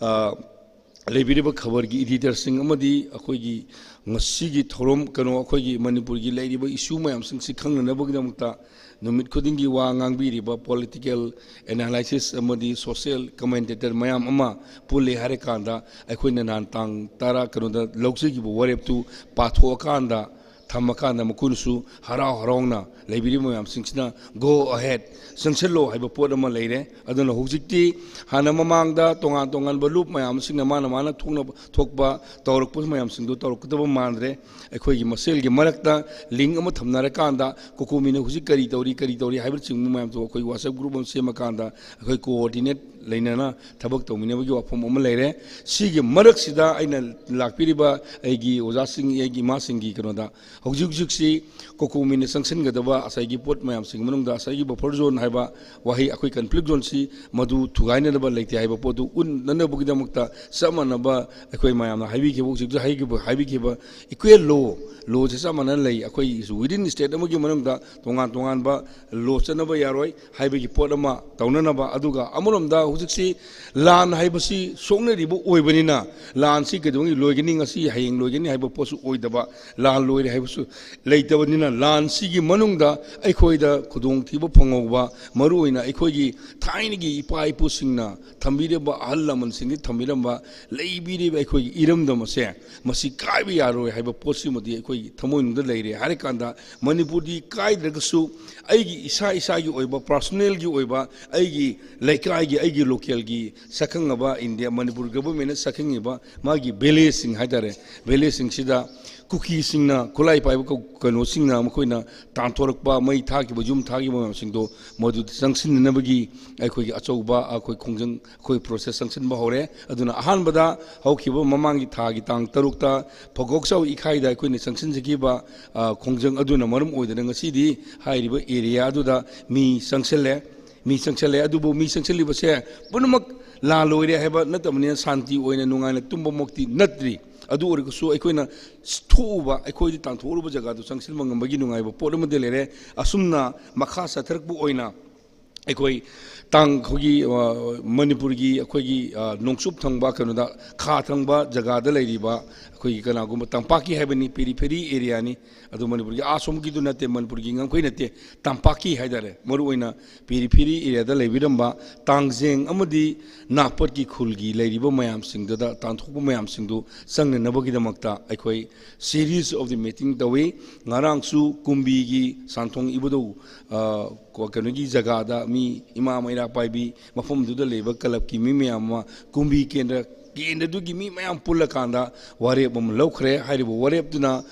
ꯑ, ꯂꯩꯕꯤꯔꯤꯕ ꯈꯕꯔꯒꯤ editorꯁꯤꯡ ꯑꯃꯗꯤ ꯑꯩꯈꯣꯏꯒꯤ ꯉꯁꯤꯒꯤ ꯊꯧꯔꯝ, ꯀꯩꯅꯣ, ꯑꯩꯈꯣꯏꯒꯤ ꯃꯅꯤꯄꯨꯔꯒꯤ ꯂꯩꯔꯤꯕ issue ꯃꯌꯥꯝꯁꯤꯡꯁꯤ ꯈꯪꯅꯅꯕꯒꯤꯗꯃꯛꯇ ꯅꯨꯃꯤꯠ ꯈꯨꯗꯤꯡꯒꯤ ꯋꯥ ꯉꯥꯡꯕꯤꯔꯤꯕ political analysis ꯑꯃꯗꯤ social commentator ꯃꯌꯥꯝ ꯑꯃ ꯄꯨꯜꯂꯦ ꯍꯥꯏꯔꯀꯥꯟꯗ, ꯑꯩꯈꯣꯏꯅ ꯅꯍꯥꯟ ꯇꯥꯡ ꯇꯔꯥ, ꯀꯩꯅꯣꯗ ꯂꯧꯖꯈꯤꯕ ꯋꯥꯔꯦꯞꯇꯨ ꯄꯥꯊꯣꯛꯑꯀꯥꯟꯗ, ꯊꯝꯃꯀꯥꯟꯗ ꯃꯈꯣꯏꯅꯁꯨ ꯍꯔꯥꯎ ꯍꯔꯥꯎꯅ ꯂꯩꯕꯤꯔꯤꯕ ꯃꯌꯥꯝꯁꯤꯡꯁꯤꯅ "Go ahead, ꯆꯪꯁꯤꯜꯂꯣ" ꯍꯥꯏꯕ ꯄꯣꯠ ꯑꯃ ꯂꯩꯔꯦ꯫ ꯑꯗꯨꯅ ꯍꯧꯖꯤꯛꯇꯤ ꯍꯥꯟꯅ ꯃꯃꯥꯡꯗ ꯇꯣꯉꯥꯟ ꯇꯣꯉꯥꯟꯕ ꯂꯨꯞ ꯃꯌꯥꯝꯁꯤꯡꯅ ꯃꯥꯅ ꯃꯥꯅ ꯊꯣꯛꯅꯕ ꯊꯣꯛꯄ ꯇꯧꯔꯛꯄ ꯃꯌꯥꯝꯁꯤꯡꯗꯨ ꯇꯧꯔꯛꯀꯗꯕ ꯃꯥꯟꯗ꯭ꯔꯦ꯫ ꯑꯩꯈꯣꯏꯒꯤ ꯃꯁꯦꯜꯒꯤ ꯃꯔꯛꯇ link ꯑꯃ ꯊꯝꯅꯔꯀꯥꯟꯗ, ꯀꯣꯀꯣꯃꯤꯅ ꯍꯧꯖꯤꯛ ꯀꯔꯤ ꯇꯧꯔꯤ, ꯀꯔꯤ ꯇꯧꯔꯤ ꯍꯥꯏꯕꯅꯆꯤꯡꯕ ꯃꯌꯥꯝꯗꯣ ꯑꯩꯈꯣꯏ WhatsApp group ꯑꯃ ꯁꯦꯝꯃꯀꯥꯟꯗ ꯑꯩꯈꯣꯏ coordinate ꯂꯩꯅꯅ ꯊꯕꯛ ꯇꯧꯃꯤꯟꯅꯕꯒꯤ ꯋꯥꯐꯝ ꯑꯃ ꯂꯩꯔꯦ꯫ ꯁꯤꯒꯤ ꯃꯔꯛꯁꯤꯗ ꯑꯩꯅ ꯂꯥꯛꯄꯤꯔꯤꯕ ꯑꯩꯒꯤ ꯑꯣꯖꯥꯁꯤꯡ, ꯑꯩꯒꯤ ꯏꯃꯥꯁꯤꯡꯒꯤ ꯀꯩꯅꯣꯗ, ꯍꯧꯖꯤꯛ ꯍꯧꯖꯤꯛꯁꯤ ꯀꯣꯀꯣꯃꯤꯅ ꯆꯪꯁꯤꯟꯒꯗꯕ ꯉꯁꯥꯏꯒꯤ ꯄꯣꯠ ꯃꯌꯥꯝꯁꯤꯒꯤ ꯃꯅꯨꯡꯗ ꯉꯁꯥꯏꯒꯤ buffer zone ꯍꯥꯏꯕ ꯋꯥꯍꯩ, ꯑꯩꯈꯣꯏ conflict zoneꯁꯤ ꯃꯗꯨ ꯊꯨꯒꯥꯏꯅꯗꯕ ꯂꯩꯇꯦ ꯍꯥꯏꯕ ꯄꯣꯠꯇꯨ ꯎꯠꯅꯅꯕꯒꯤꯗꯃꯛꯇ ꯆꯞ ꯃꯥꯟꯅꯕ ꯑꯩꯈꯣꯏ ꯃꯌꯥꯝꯅ ꯍꯥꯏꯕꯤꯈꯤꯕ, ꯍꯧꯖꯤꯛ ꯍꯧꯖꯤꯛ ꯍꯥꯏꯈꯤꯕ, ꯍꯥꯏꯕꯤꯈꯤꯕ equal law, lawꯁꯦ ꯆꯞ ꯃꯥꯟꯅꯅ ꯂꯩ꯫ ꯑꯩꯈꯣꯏ within state ꯑꯃꯒꯤ ꯃꯅꯨꯡꯗ ꯇꯣꯉꯥꯟ ꯇꯣꯉꯥꯟꯕ law ꯆꯠꯅꯕ ꯌꯥꯔꯣꯏ ꯍꯥꯏꯕꯒꯤ ꯄꯣꯠ ꯑꯃ ꯇꯧꯅꯅꯕ꯫ ꯑꯗꯨꯒ ꯑꯃꯔꯣꯝꯗ ꯍꯧꯖꯤꯛꯁꯤ ꯂꯥꯟ ꯍꯥꯏꯕꯁꯤ ꯁꯣꯛꯅꯔꯤꯕ ꯑꯣꯏꯕꯅꯤꯅ, ꯂꯥꯟꯁꯤ ꯀꯩꯗꯧꯉꯩ ꯂꯣꯏꯒꯅꯤ, ꯉꯁꯤ ꯍꯌꯦꯡ ꯂꯣꯏꯒꯅꯤ ꯍꯥꯏꯕ ꯄꯣꯠꯁꯨ ꯑꯣꯏꯗꯕ, ꯂꯥꯟ ꯂꯣꯏꯔꯦ ꯍꯥꯏꯕꯁꯨ ꯂꯩꯇꯕꯅꯤꯅ, ꯂꯥꯟꯁꯤꯒꯤ ꯃꯅꯨꯡꯗ ꯑꯩꯈꯣꯏꯗ ꯈꯨꯗꯣꯡꯊꯤꯕ ꯐꯪꯍꯧꯕ, ꯃꯔꯨꯑꯣꯏꯅ ꯑꯩꯈꯣꯏꯒꯤ ꯊꯥꯏꯅꯒꯤ ꯏꯄꯥ ꯏꯄꯨꯁꯤꯡꯅ ꯊꯝꯕꯤꯔꯝꯕ, ꯑꯍꯜ ꯂꯃꯟꯁꯤꯡꯅ ꯊꯝꯕꯤꯔꯝꯕ, ꯂꯩꯕꯤꯔꯤꯕ ꯑꯩꯈꯣꯏꯒꯤ ꯏꯔꯝꯗꯝ ꯑꯁꯦ ꯃꯁꯤ ꯀꯥꯏꯕ ꯌꯥꯔꯣꯏ ꯍꯥꯏꯕ ꯄꯣꯠꯁꯤꯃꯗꯤ ꯑꯩꯈꯣꯏꯒꯤ ꯊꯃꯣꯏꯅꯨꯡꯗ ꯂꯩꯔꯦ꯫ ꯍꯥꯏꯔꯀꯥꯟꯗ ꯃꯅꯤꯄꯨꯔꯗꯤ ꯀꯥꯏꯗ꯭ꯔꯒꯁꯨ ꯑꯩꯒꯤ ꯏꯁꯥ ꯏꯁꯥꯒꯤ ꯑꯣꯏꯕ, personalꯒꯤ ꯑꯣꯏꯕ, ꯑꯩꯒꯤ ꯂꯩꯀꯥꯏꯒꯤ, ꯑꯩꯒꯤ localꯒꯤ ꯁꯛꯈꯪꯉꯕ, ꯏꯟꯗꯤꯌꯥ, ꯃꯅꯤꯄꯨꯔ governmentꯅ ꯁꯛꯈꯪꯉꯤꯕ ꯃꯥꯒꯤ villageꯁꯤꯡ ꯍꯥꯏꯇꯥꯔꯦ, villageꯁꯤꯡꯁꯤꯗ ꯀꯨꯀꯤꯁꯤꯡꯅ, ꯈꯨꯠꯂꯥꯏ ꯄꯥꯏꯕ ꯀ-, ꯀꯩꯅꯣꯁꯤꯡꯅ ꯃꯈꯣꯏꯅ ꯇꯥꯟꯊꯣꯔꯛꯄ, ꯃꯩ ꯊꯥꯈꯤꯕ, ꯌꯨꯝ ꯊꯥꯈꯤꯕ ꯃꯌꯥꯝꯁꯤꯡꯗꯣ ꯃꯗꯨ ꯆꯪꯁꯤꯟꯅꯅꯕꯒꯤ ꯑꯩꯈꯣꯏꯒꯤ ꯑꯆꯧꯕ ꯑꯩꯈꯣꯏ ꯈꯣꯡꯖꯪ, ꯑꯩꯈꯣꯏ process ꯆꯪꯁꯤꯟꯕ ꯍꯧꯔꯦ꯫ ꯑꯗꯨꯅ ꯑꯍꯥꯟꯕꯗ ꯍꯧꯈꯤꯕ ꯃꯃꯥꯡꯒꯤ ꯊꯥꯒꯤ ꯇꯥꯡ ꯇꯔꯨꯛꯇ ꯐꯒꯣꯛꯆꯥꯎ ꯏꯈꯥꯏꯗ ꯑꯩꯈꯣꯏꯅ ꯆꯪꯁꯤꯟꯖꯈꯤꯕ, ꯑ, ꯈꯣꯡꯖꯪ ꯑꯗꯨꯅ ꯃꯔꯝ ꯑꯣꯏꯗꯅ ꯉꯁꯤꯗꯤ ꯍꯥꯏꯔꯤꯕ area ꯑꯗꯨꯗ ꯃꯤ ꯆꯪꯁꯤꯜꯂꯦ꯫ ꯃꯤ ꯆꯪꯁꯤꯜꯂꯦ꯫ ꯑꯗꯨꯕꯨ ꯃꯤ ꯆꯪꯁꯤꯜꯂꯤꯕꯁꯦ ꯄꯨꯝꯅꯃꯛ ꯂꯥꯟ ꯂꯣꯏꯔꯦ ꯍꯥꯏꯕ ꯅꯠꯇꯕꯅꯤꯅ ꯁꯥꯟꯇꯤ ꯑꯣꯏꯅ ꯅꯨꯡꯉꯥꯏꯅ ꯇꯨꯝꯕꯃꯛꯇꯤ ꯅꯠꯇ꯭ꯔꯤ꯫ ꯑꯗꯨ ꯑꯣꯏꯔꯒꯁꯨ ꯑꯩꯈꯣꯏꯅ ꯊꯣꯛꯎꯕ, ꯑꯩꯈꯣꯏꯗꯤ ꯇꯥꯟꯊꯣꯛꯎꯔꯨꯕ ꯖꯒꯥꯗꯨ ꯆꯪꯁꯤꯟꯕ ꯉꯝꯕꯒꯤ ꯅꯨꯡꯉꯥꯏꯕ ꯄꯣꯠ ꯑꯃꯗꯤ ꯂꯩꯔꯦ꯫ ꯑꯁꯨꯝꯅ ꯃꯈꯥ ꯆꯠꯊꯔꯛꯄ ꯑꯣꯏꯅ ꯑꯩꯈꯣꯏ ꯇꯥꯡ, ꯑꯩꯈꯣꯏꯒꯤ, ꯑ, ꯃꯅꯤꯄꯨꯔꯒꯤ ꯑꯩꯈꯣꯏꯒꯤ, ꯑ, ꯅꯣꯡꯆꯨꯞ ꯊꯪꯕ, ꯀꯩꯅꯣꯗ, ꯈꯥ ꯊꯪꯕ ꯖꯒꯥꯗ ꯂꯩꯔꯤꯕ ꯑꯩꯈꯣꯏꯒꯤ ꯀꯅꯥꯒꯨꯝꯕ ꯇꯝꯄꯥꯛꯀꯤ ꯍꯥꯏꯕꯅꯤ, periphery areaꯅꯤ꯫ ꯑꯗꯨ ꯃꯅꯤꯄꯨꯔꯒꯤ ꯑꯥ ꯁꯣꯝꯒꯤꯗꯨ ꯅꯠꯇꯦ, ꯃꯅꯤꯄꯨꯔꯒꯤ ꯉꯝꯈꯩ ꯅꯠꯇꯦ, ꯇꯝꯄꯥꯛꯀꯤ ꯍꯥꯏꯇꯥꯔꯦ, ꯃꯔꯨꯑꯣꯏꯅ periphery areaꯗ ꯂꯩꯕꯤꯔꯝꯕ ꯇꯥꯡꯖꯦꯡ ꯑꯃꯗꯤ ꯅꯥꯄꯠꯀꯤ ꯈꯨꯜꯒꯤ ꯂꯩꯔꯤꯕ ꯃꯌꯥꯝꯁꯤꯡꯗꯨꯗ, ꯇꯥꯟꯊꯣꯛꯄ ꯃꯌꯥꯝꯁꯤꯡꯗꯨ ꯆꯪꯅꯅꯕꯒꯤꯗꯃꯛꯇ ꯑꯩꯈꯣꯏ series of the meeting ꯇꯧꯏ꯫ ꯉꯔꯥꯡꯁꯨ ꯀꯨꯝꯕꯤꯒꯤ ꯁꯥꯟꯊꯣꯡ ꯏꯕꯨꯙꯧ, ꯑ, ꯀꯣ-, ꯀꯩꯅꯣꯒꯤ ꯖꯒꯥꯗ ꯃꯤ ꯏꯃꯥ ꯃꯩꯔꯥ ꯄꯥꯏꯕꯤ ꯃꯐꯝꯗꯨꯗ ꯂꯩꯕ ꯀ꯭ꯂꯕꯀꯤ ꯃꯤ ꯃꯌꯥꯝ ꯑꯃ ꯀꯨꯝꯕꯤ ꯀꯦꯟꯗ꯭ꯔ, ꯀꯦꯟꯗ꯭ꯔꯗꯨꯒꯤ ꯃꯤ ꯃꯌꯥꯝ ꯄꯨꯜꯂꯀꯥꯟꯗ ꯋꯥꯔꯦꯞ ꯑꯃ ꯂꯧꯈ꯭ꯔꯦ꯫ ꯍꯥꯏꯔꯤꯕ ꯋꯥꯔꯦꯞꯇꯨꯅ,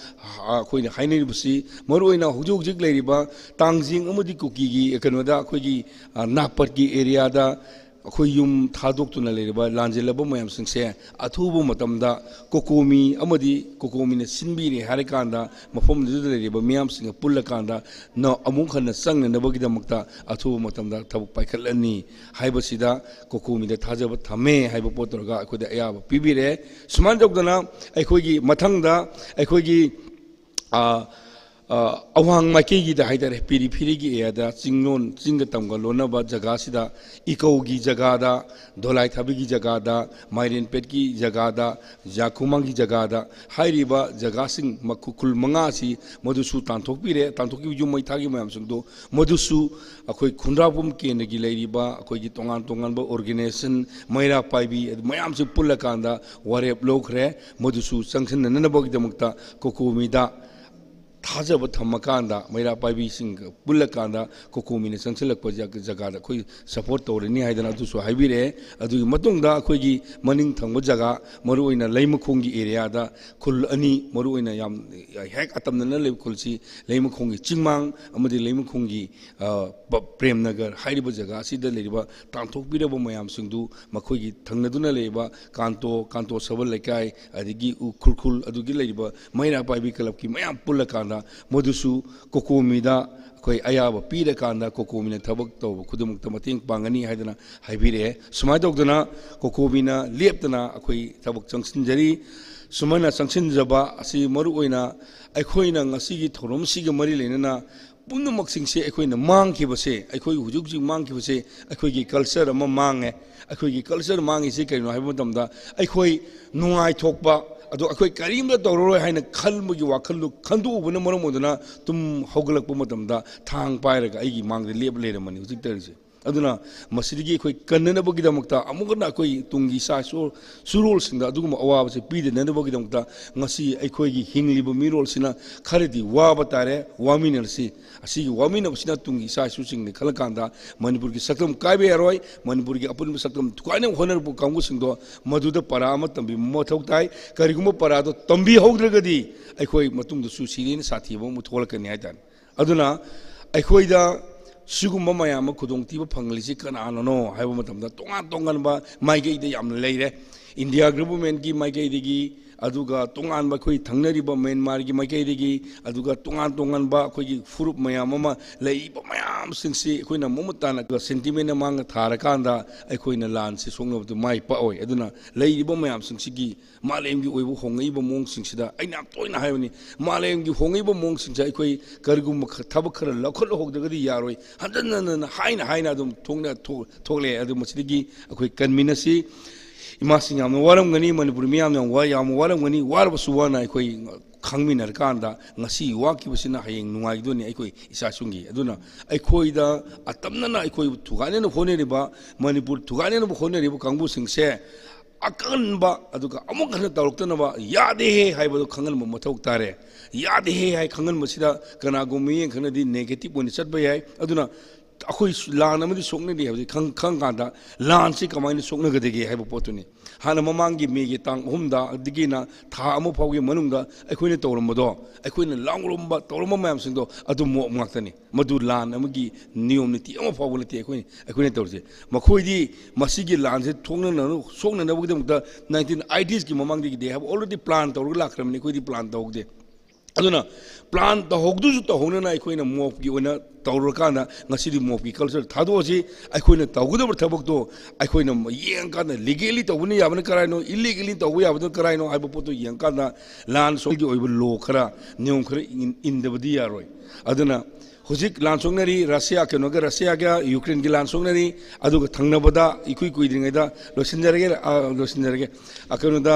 ꯑ, ꯑꯩꯈꯣꯏꯅ ꯍꯥꯏꯅꯔꯤꯕꯁꯤ ꯃꯔꯨꯑꯣꯏꯅ ꯍꯧꯖꯤꯛ ꯍꯧꯖꯤꯛ ꯂꯩꯔꯤꯕ ꯇꯥꯡꯖꯤꯡ ꯑꯃꯗꯤ ꯀꯨꯀꯤꯒꯤ ꯀꯩꯅꯣꯗ ꯑꯩꯈꯣꯏꯒꯤ, ꯑ, ꯅꯥꯄꯠꯀꯤ areaꯗ ꯑꯩꯈꯣꯏ ꯌꯨꯝ ꯊꯥꯗꯣꯛꯇꯨꯅ ꯂꯩꯔꯤꯕ ꯂꯥꯟꯖꯦꯜꯂꯕ ꯃꯌꯥꯝꯁꯤꯡꯁꯦ ꯑꯊꯨꯕ ꯃꯇꯝꯗ ꯀꯣꯀꯣꯃꯤ ꯑꯃꯗꯤ ꯀꯣꯀꯣꯃꯤꯅ ꯁꯤꯟꯕꯤꯔꯦ ꯍꯥꯏꯔꯀꯥꯟꯗ ꯃꯐꯝꯗꯨꯗ ꯂꯩꯔꯤꯕ ꯃꯤꯌꯥꯝꯁꯤꯡꯒ ꯄꯨꯜꯂꯀꯥꯟꯗ ꯅ-, ꯑꯃꯨꯛ ꯍꯟꯅ ꯆꯪꯅꯅꯕꯒꯤꯗꯃꯛꯇ ꯑꯊꯨꯕ ꯃꯇꯝꯗ ꯊꯕꯛ ꯄꯥꯏꯈꯠꯂꯅꯤ ꯍꯥꯏꯕꯁꯤꯗ ꯀꯣꯀꯣꯃꯤꯗ ꯊꯥꯖꯕ ꯊꯝꯃꯦ ꯍꯥꯏꯕ ꯄꯣꯠ ꯇꯧꯔꯒ ꯑꯩꯈꯣꯏꯗ ꯑꯌꯥꯕ ꯄꯤꯕꯤꯔꯦ꯫ ꯁꯨꯃꯥꯏꯅ ꯇꯧꯗꯅ ꯑꯩꯈꯣꯏꯒꯤ ꯃꯊꯪꯗ ꯑꯩꯈꯣꯏꯒꯤ ꯑ, ꯑ, ꯑꯋꯥꯡ ꯃꯥꯏꯀꯩꯒꯤꯗ ꯍꯥꯏꯇꯥꯔꯦ, peripheryꯒꯤ areaꯗ, ꯆꯤꯡꯂꯣꯟ, ꯆꯤꯡꯒ ꯇꯝꯒ ꯂꯣꯟꯅꯕ ꯖꯒꯥꯁꯤꯗ, ꯏꯀꯧꯒꯤ ꯖꯒꯥꯗ, ꯗꯣꯂꯥꯏꯊꯥꯕꯤꯒꯤ ꯖꯒꯥꯗ, ꯃꯥꯏꯔꯦꯟꯄꯦꯠꯀꯤ ꯖꯒꯥꯗ, ꯖꯥꯈꯨꯃꯥꯡꯒꯤ ꯖꯒꯥꯗ, ꯍꯥꯏꯔꯤꯕ ꯖꯒꯥꯁꯤꯡ ꯃꯈꯨ-, ꯈꯨꯜ ꯃꯉꯥ ꯑꯁꯤ ꯃꯗꯨꯁꯨ ꯇꯥꯟꯊꯣꯛꯄꯤꯔꯦ꯫ ꯇꯥꯟꯊꯣꯛꯈꯤꯕ ꯌꯨꯝ ꯃꯩ ꯊꯥꯈꯤꯕ ꯃꯌꯥꯝꯁꯤꯡꯗꯣ ꯃꯗꯨꯁꯨ ꯑꯩꯈꯣꯏ ꯈꯨꯟꯗ꯭ꯔꯥꯛꯄꯝ ꯀꯦꯟꯗ꯭ꯔꯒꯤ ꯂꯩꯔꯤꯕ ꯑꯩꯈꯣꯏꯒꯤ ꯇꯣꯉꯥꯟ ꯇꯣꯉꯥꯟꯕ organization, ꯃꯩꯔꯥ ꯄꯥꯏꯕꯤ, ꯑꯗꯨ ꯃꯌꯥꯝꯁꯤ ꯄꯨꯜꯂꯀꯥꯟꯗ ꯋꯥꯔꯦꯞ ꯂꯧꯈ꯭ꯔꯦ꯫ ꯃꯗꯨꯁꯨ ꯆꯪꯁꯤꯟꯅꯅꯕꯒꯤꯗꯃꯛꯇ ꯀꯣꯀꯣꯃꯤꯗ ꯊꯥꯖꯕ ꯊꯝꯃꯀꯥꯟꯗ, ꯃꯩꯔꯥ ꯄꯥꯏꯕꯤꯁꯤꯡꯒ ꯄꯨꯜꯂꯀꯥꯟꯗ ꯀꯣꯀꯣꯃꯤꯅ ꯆꯪꯁꯤꯜꯂꯛꯄ ꯖ-, ꯖꯒꯥꯗ ꯑꯩꯈꯣꯏ support ꯇꯧꯔꯅꯤ ꯍꯥꯏꯗꯅ ꯑꯗꯨꯁꯨ ꯍꯥꯏꯕꯤꯔꯛꯑꯦ꯫ ꯑꯗꯨꯒꯤ ꯃꯇꯨꯡꯗ ꯑꯩꯈꯣꯏꯒꯤ ꯃꯅꯤꯡ ꯊꯪꯕ ꯖꯒꯥ, ꯃꯔꯨꯑꯣꯏꯅ ꯂꯩꯃꯈꯣꯡꯒꯤ areaꯗ ꯈꯨꯜ ꯑꯅꯤ, ꯃꯔꯨꯑꯣꯏꯅ ꯌꯥꯝ ꯍꯦꯛ ꯑꯇꯝꯅꯅ ꯂꯩꯕ ꯈꯨꯜꯁꯤ ꯂꯩꯃꯈꯣꯡꯒꯤ ꯆꯤꯡꯃꯥꯡ ꯑꯃꯗꯤ ꯂꯩꯃꯈꯣꯡꯒꯤ, ꯑ, ꯄ-, ꯄ꯭ꯔꯦꯝꯅꯒꯔ ꯍꯥꯏꯔꯤꯕ ꯖꯒꯥ ꯑꯁꯤꯗ ꯂꯩꯔꯤꯕ ꯇꯥꯟꯊꯣꯛꯄꯤꯔꯕ ꯃꯌꯥꯝꯁꯤꯡꯗꯨ, ꯃꯈꯣꯏꯒꯤ ꯊꯪꯅꯗꯨꯅ ꯂꯩꯔꯤꯕ ꯀꯥꯟꯇꯣ, ꯀꯥꯟꯇꯣ ꯁꯕꯜ ꯂꯩꯀꯥꯏ, ꯑꯗꯒꯤ ꯎꯈ꯭ꯔꯨꯜ, ꯑꯗꯨꯒꯤ ꯂꯩꯔꯤꯕ ꯃꯩꯔꯥ ꯄꯥꯏꯕꯤ ꯀ꯭ꯂꯕꯀꯤ ꯃꯌꯥꯝ ꯄꯨꯜꯂꯀꯥꯟꯗ ꯃꯗꯨꯁꯨ ꯀꯣꯀꯣꯃꯤꯗ ꯑꯩꯈꯣꯏ ꯑꯌꯥꯕ ꯄꯤꯔꯀꯥꯟꯗ ꯀꯣꯀꯣꯃꯤꯅ ꯊꯕꯛ ꯇꯧꯕ ꯈꯨꯗꯤꯡꯃꯛꯇ ꯃꯇꯦꯡ ꯄꯥꯡꯒꯅꯤ ꯍꯥꯏꯗꯅ ꯍꯥꯏꯕꯤꯔꯛꯑꯦ꯫ ꯁꯨꯃꯥꯏꯅ ꯇꯧꯗꯅ ꯀꯣꯀꯣꯃꯤꯅ ꯂꯦꯞꯇꯅ ꯑꯩꯈꯣꯏ ꯊꯕꯛ ꯆꯪꯁꯤꯟꯖꯔꯤ꯫ ꯁꯨꯃꯥꯏꯅ ꯆꯪꯁꯤꯟꯖꯕ ꯑꯁꯤ ꯃꯔꯨ ꯑꯣꯏꯅ ꯑꯩꯈꯣꯏꯅ ꯉꯁꯤꯒꯤ ꯊꯧꯔꯝꯁꯤꯒ ꯃꯔꯤ ꯂꯩꯅꯅ ꯄꯨꯝꯅꯃꯛꯁꯤꯡꯁꯦ ꯑꯩꯈꯣꯏꯅ ꯃꯥꯡꯈꯤꯕꯁꯦ, ꯑꯩꯈꯣꯏ ꯍꯧꯖꯤꯛ ꯍꯧꯖꯤꯛ ꯃꯥꯡꯈꯤꯕꯁꯦ ꯑꯩꯈꯣꯏꯒꯤ culture ꯑꯃ ꯃꯥꯡꯉꯦ꯫ ꯑꯩꯈꯣꯏꯒꯤ culture ꯃꯥꯡꯉꯤꯁꯤ ꯀꯔꯤꯅꯣ ꯍꯥꯏꯕ ꯃꯇꯝꯗ, ꯑꯩꯈꯣꯏ ꯅꯨꯡꯉꯥꯏꯊꯣꯛꯄ, ꯑꯗꯣ ꯑꯩꯈꯣꯏ ꯀꯔꯤꯝꯇ ꯇꯧꯔꯔꯣꯏ ꯍꯥꯏꯅ ꯈꯟꯕꯒꯤ ꯋꯥꯈꯜꯗꯨ ꯈꯟꯗꯣꯛꯎꯕꯅ ꯃꯔꯝ ꯑꯣꯏꯗꯨꯅ ꯇꯨꯝ ꯍꯧꯒꯠꯂꯛꯄ ꯃꯇꯝꯗ ꯊꯥꯡ ꯄꯥꯏꯔꯒ ꯑꯩꯒꯤ ꯃꯥꯡꯗ ꯂꯦꯞ ꯂꯩꯔꯝꯃꯅꯤ ꯍꯧꯖꯤꯛ ꯇꯧꯔꯤꯁꯦ꯫ ꯑꯗꯨꯅ ꯃꯁꯤꯗꯒꯤ ꯑꯩꯈꯣꯏ ꯀꯟꯅꯅꯕꯒꯤꯗꯃꯛꯇ ꯑꯃꯨꯛ ꯍꯟꯅ ꯑꯩꯈꯣꯏ ꯇꯨꯡꯒꯤ ꯏꯆꯥ ꯏꯁꯨ-, ꯁꯨꯔꯣꯜꯁꯤꯡꯗ ꯑꯗꯨꯒꯨꯝꯕ ꯑꯋꯥꯕꯁꯦ ꯄꯤꯗꯅꯕꯒꯤꯗꯃꯛꯇ ꯉꯁꯤ ꯑꯩꯈꯣꯏꯒꯤ ꯍꯤꯡꯂꯤꯕ ꯃꯤꯔꯣꯜꯁꯤꯅ ꯈꯔꯗꯤ ꯋꯥꯕ ꯇꯥꯔꯦ, ꯋꯥꯃꯤꯟꯅꯔꯁꯤ꯫ ꯑꯁꯤꯒꯤ ꯋꯥꯃꯤꯟꯅꯕꯁꯤꯅ ꯇꯨꯡꯒꯤ ꯏꯆꯥ ꯏꯁꯨꯁꯤꯡꯅ ꯈꯜꯂꯀꯥꯟꯗ ꯃꯅꯤꯄꯨꯔꯒꯤ ꯁꯛꯇꯝ ꯀꯥꯏꯕ ꯌꯥꯔꯣꯏ꯫ ꯃꯅꯤꯄꯨꯔꯒꯤ ꯑꯄꯨꯟꯕ ꯁꯛꯇꯝ ꯊꯨꯒꯥꯏꯅꯕ ꯍꯣꯠꯅꯔꯛꯄ ꯀꯥꯡꯕꯨꯁꯤꯡꯗꯣ ꯃꯗꯨꯗ ꯄꯔꯥ ꯑꯃ ꯇꯝꯕꯤꯕ ꯃꯊꯧ ꯇꯥꯏ꯫ ꯀꯔꯤꯒꯨꯝꯕ ꯄꯔꯥꯗꯣ ꯇꯝꯕꯤꯍꯧꯗ꯭ꯔꯒꯗꯤ ꯑꯩꯈꯣꯏ ꯃꯇꯨꯡꯗꯁꯨ ꯁꯤꯔꯦꯅ ꯁꯥꯊꯤꯕ ꯑꯃ ꯊꯣꯛꯂꯛꯀꯅꯤ ꯍꯥꯏꯇꯥꯔꯦ꯫ ꯑꯗꯨꯅ ꯑꯩꯈꯣꯏꯗ ꯁꯤꯒꯨꯝꯕ ꯃꯌꯥꯝ ꯑꯃ ꯈꯨꯗꯣꯡꯊꯤꯕ ꯐꯪꯂꯤꯁꯤ ꯀꯅꯥꯅꯅꯣ ꯍꯥꯏꯕ ꯃꯇꯝꯗ ꯇꯣꯉꯥꯟ ꯇꯣꯉꯥꯟꯕ ꯃꯥꯏꯀꯩꯗ ꯌꯥꯝꯅ ꯂꯩꯔꯦ꯫ ꯏꯟꯗꯤꯌꯥ ꯒꯚꯔꯟꯃꯦꯟꯠꯀꯤ ꯃꯥꯏꯀꯩꯗꯒꯤ, ꯑꯗꯨꯒ ꯇꯣꯉꯥꯟꯕ ꯑꯩꯈꯣꯏ ꯊꯪꯅꯔꯤꯕ ꯃ꯭ꯌꯥꯟꯃꯥꯔꯒꯤ ꯃꯥꯏꯀꯩꯗꯒꯤ, ꯑꯗꯨꯒ ꯇꯣꯉꯥꯟ ꯇꯣꯉꯥꯟꯕ ꯑꯩꯈꯣꯏꯒꯤ ꯐꯨꯔꯨꯞ ꯃꯌꯥꯝ ꯑꯃ ꯂꯩꯔꯤꯕ ꯃꯌꯥꯝꯁꯤꯡꯁꯤ ꯑꯩꯈꯣꯏꯅ ꯃꯃꯨꯠ ꯇꯥꯅ sentiment ꯃꯥꯡꯗ ꯊꯥꯔꯀꯥꯟꯗ ꯑꯩꯈꯣꯏꯅ ꯂꯥꯟꯁꯤ ꯁꯣꯛꯅꯕꯗꯨ ꯃꯥꯏ ꯄꯥꯛꯑꯣꯏ꯫ ꯑꯗꯨꯅ ꯂꯩꯔꯤꯕ ꯃꯌꯥꯝꯁꯤꯡꯁꯤꯒꯤ ꯃꯥꯂꯦꯝꯒꯤ ꯑꯣꯏꯕ ꯍꯣꯡꯉꯛꯏꯕ ꯃꯑꯣꯡꯁꯤꯡꯁꯤꯗ ꯑꯩꯅ ꯌꯥꯝ ꯇꯣꯏꯅ ꯍꯥꯏꯕꯅꯤ, ꯃꯥꯂꯦꯝꯒꯤ ꯍꯣꯡꯉꯛꯏꯕ ꯃꯑꯣꯡꯁꯤꯡꯁꯦ ꯑꯩꯈꯣꯏ ꯀꯔꯤꯒꯨꯝꯕ ꯈ-, ꯊꯕꯛ ꯈꯔ ꯂꯧꯈꯠꯍꯧꯗ꯭ꯔꯒꯗꯤ ꯌꯥꯔꯣꯏ꯫ ꯍꯟꯖꯟ ꯍꯟꯖꯟꯅ ꯍꯥꯏꯅ ꯍꯥꯏꯅ ꯑꯗꯨꯝ ꯊꯣꯛꯅ-, ꯊꯣꯛ-, ꯊꯣꯛꯂꯛꯑꯦ꯫ ꯑꯗꯨ ꯃꯁꯤꯗꯒꯤ ꯑꯩꯈꯣꯏ ꯀꯟꯃꯤꯟꯅꯁꯤ꯫ ꯏꯃꯥꯁꯤꯡ ꯌꯥꯝꯅ ꯋꯥꯔꯝꯒꯅꯤ, ꯃꯅꯤꯄꯨꯔꯤ ꯃꯤꯌꯥꯝ ꯌꯥꯝ ꯋꯥ-, ꯌꯥꯝ ꯋꯥꯔꯝꯒꯅꯤ꯫ ꯋꯥꯔꯕꯁꯨ ꯋꯥꯅ ꯑꯩꯈꯣꯏ ꯈꯪꯃꯤꯟꯅꯔꯀꯥꯟꯗ ꯉꯁꯤ ꯋꯥꯈꯤꯕꯁꯤꯅ ꯍꯌꯦꯡ ꯅꯨꯡꯉꯥꯏꯒꯗꯣꯏꯅꯤ ꯑꯩꯈꯣꯏ ꯏꯆꯥꯁꯤꯡꯒꯤ꯫ ꯑꯗꯨꯅ ꯑꯩꯈꯣꯏꯗ ꯑꯇꯝꯅꯅ ꯑꯩꯈꯣꯏꯕꯨ ꯊꯨꯒꯥꯏꯅꯅ ꯍꯣꯠꯅꯔꯤꯕ, ꯃꯅꯤꯄꯨꯔ ꯊꯨꯒꯥꯏꯅꯅꯕ ꯍꯣꯠꯅꯔꯤꯕ ꯀꯥꯡꯕꯨꯁꯤꯡꯁꯦ ꯑꯀꯟꯕ, ꯑꯗꯨꯒ ꯑꯃꯨꯛ ꯍꯟꯅ ꯇꯧꯔꯛꯇꯅꯕ ꯌꯥꯗꯦꯍꯦ ꯍꯥꯏꯕꯗꯨ ꯈꯪꯍꯟꯕ ꯃꯊꯧ ꯇꯥꯔꯦ꯫ ꯌꯥꯗꯦꯍꯦ ꯍꯥꯏ ꯈꯪꯍꯟꯕꯁꯤꯗ ꯀꯅꯥꯒꯨꯝꯕ ꯃꯤꯠꯌꯦꯡ ꯈꯔꯅꯗꯤ negative ꯑꯣꯏꯅ ꯆꯠꯄ ꯌꯥꯏ꯫ ꯑꯗꯨꯅ ꯑꯩꯈꯣꯏ ꯂꯥꯟ ꯑꯃꯗꯤ ꯁꯣꯛꯅꯔꯤ ꯍꯥꯏꯕꯁꯤ ꯈꯪ-, ꯈꯪꯉꯀꯥꯟꯗ ꯂꯥꯟꯁꯤ ꯀꯃꯥꯏꯅ ꯁꯣꯛꯅꯒꯗꯒꯦ ꯍꯥꯏꯕ ꯄꯣꯠꯇꯨꯅꯤ꯫ ꯍꯥꯟꯅ ꯃꯃꯥꯡꯒꯤ ꯃꯦꯒꯤ ꯇꯥꯡ ꯑꯍꯨꯝꯗꯒꯤꯅ ꯊꯥ ꯑꯃ ꯐꯥꯎꯒꯤ ꯃꯅꯨꯡꯗ ꯑꯩꯈꯣꯏꯅ ꯇꯧꯔꯝꯕꯗꯣ, ꯑꯩꯈꯣꯏꯅ ꯂꯥꯎꯔꯝꯕ, ꯇꯧꯔꯝꯕ ꯃꯌꯥꯝꯁꯤꯡꯗꯣ ꯑꯗꯨ mob ꯉꯥꯛꯇꯅꯤ꯫ ꯃꯗꯨ ꯂꯥꯟ ꯑꯃꯒꯤ ꯅꯤꯌꯣꯝ ꯅꯤꯇꯤ ꯑꯃ ꯐꯥꯎꯕ ꯅꯠꯇꯦ ꯑꯩꯈꯣꯏꯅ, ꯑꯩꯈꯣꯏꯅ ꯇꯧꯔꯤꯁꯦ꯫ ꯃꯈꯣꯏꯗꯤ ꯃꯁꯤꯒꯤ ꯂꯥꯟꯁꯦ ꯊꯣꯛꯅꯅ-, ꯁꯣꯛꯅꯅꯕꯒꯤꯗꯃꯛꯇ nineteen eightiesꯀꯤ ꯃꯃꯥꯡꯗꯒꯤ they have already plan ꯇꯧꯔꯒ ꯂꯥꯛꯈ꯭ꯔꯕꯅꯤ, ꯑꯩꯈꯣꯏꯗꯤ plan ꯇꯧꯍꯧꯗꯦ꯫ ꯑꯗꯨꯅ plan ꯇꯧꯍꯧꯗꯨꯁꯨ ꯇꯧꯍꯧꯅꯅ ꯑꯩꯈꯣꯏꯅ ꯃꯣꯞꯀꯤ ꯑꯣꯏꯅ ꯇꯧꯔꯀꯥꯟꯗ ꯉꯁꯤꯗꯤ ꯃꯣꯞꯀꯤ culture ꯊꯥꯗꯣꯛꯑꯁꯤ꯫ ꯑꯩꯈꯣꯏꯅ ꯇꯧꯒꯗꯕ ꯊꯕꯛꯇꯣ ꯑꯩꯈꯣꯏꯅ ꯌꯦꯡꯉꯀꯥꯟꯗ legally ꯇꯧꯕꯅ ꯌꯥꯕꯅ ꯀꯔꯥꯏꯅꯣ, illegally ꯇꯧꯕ ꯌꯥꯕꯗꯨꯅ ꯀꯔꯥꯏꯅꯣ ꯍꯥꯏꯕ ꯄꯣꯠꯇꯣ ꯌꯦꯡꯉꯀꯥꯟꯗ ꯂꯥꯟ ꯁꯣꯛꯒꯤ ꯑꯣꯏꯕ law ꯈꯔ, ꯅꯤꯌꯣꯝ ꯈꯔ ꯏꯟ-, ꯏꯟꯗꯕꯗꯤ ꯌꯥꯔꯣꯏ꯫ ꯑꯗꯨꯅ ꯍꯧꯖꯤꯛ ꯂꯥꯟ ꯁꯣꯛꯅꯔꯤ ꯔꯁꯤꯌꯥ, ꯀꯩꯅꯣꯒ, ꯔꯁꯤꯌꯥꯒ ꯌꯨꯀ꯭ꯔꯦꯟꯒꯤ ꯂꯥꯟ ꯁꯣꯛꯅꯔꯤ꯫ ꯑꯗꯨꯒ ꯊꯪꯅꯕꯗ ꯏꯀꯨꯏ ꯀꯨꯏꯗ꯭ꯔꯤꯉꯩꯗ, ꯂꯣꯏꯁꯤꯟꯖꯔꯒꯦ, ꯑ, ꯂꯣꯏꯁꯤꯟꯖꯔꯒꯦ꯫ ꯑ, ꯀꯩꯅꯣꯗ,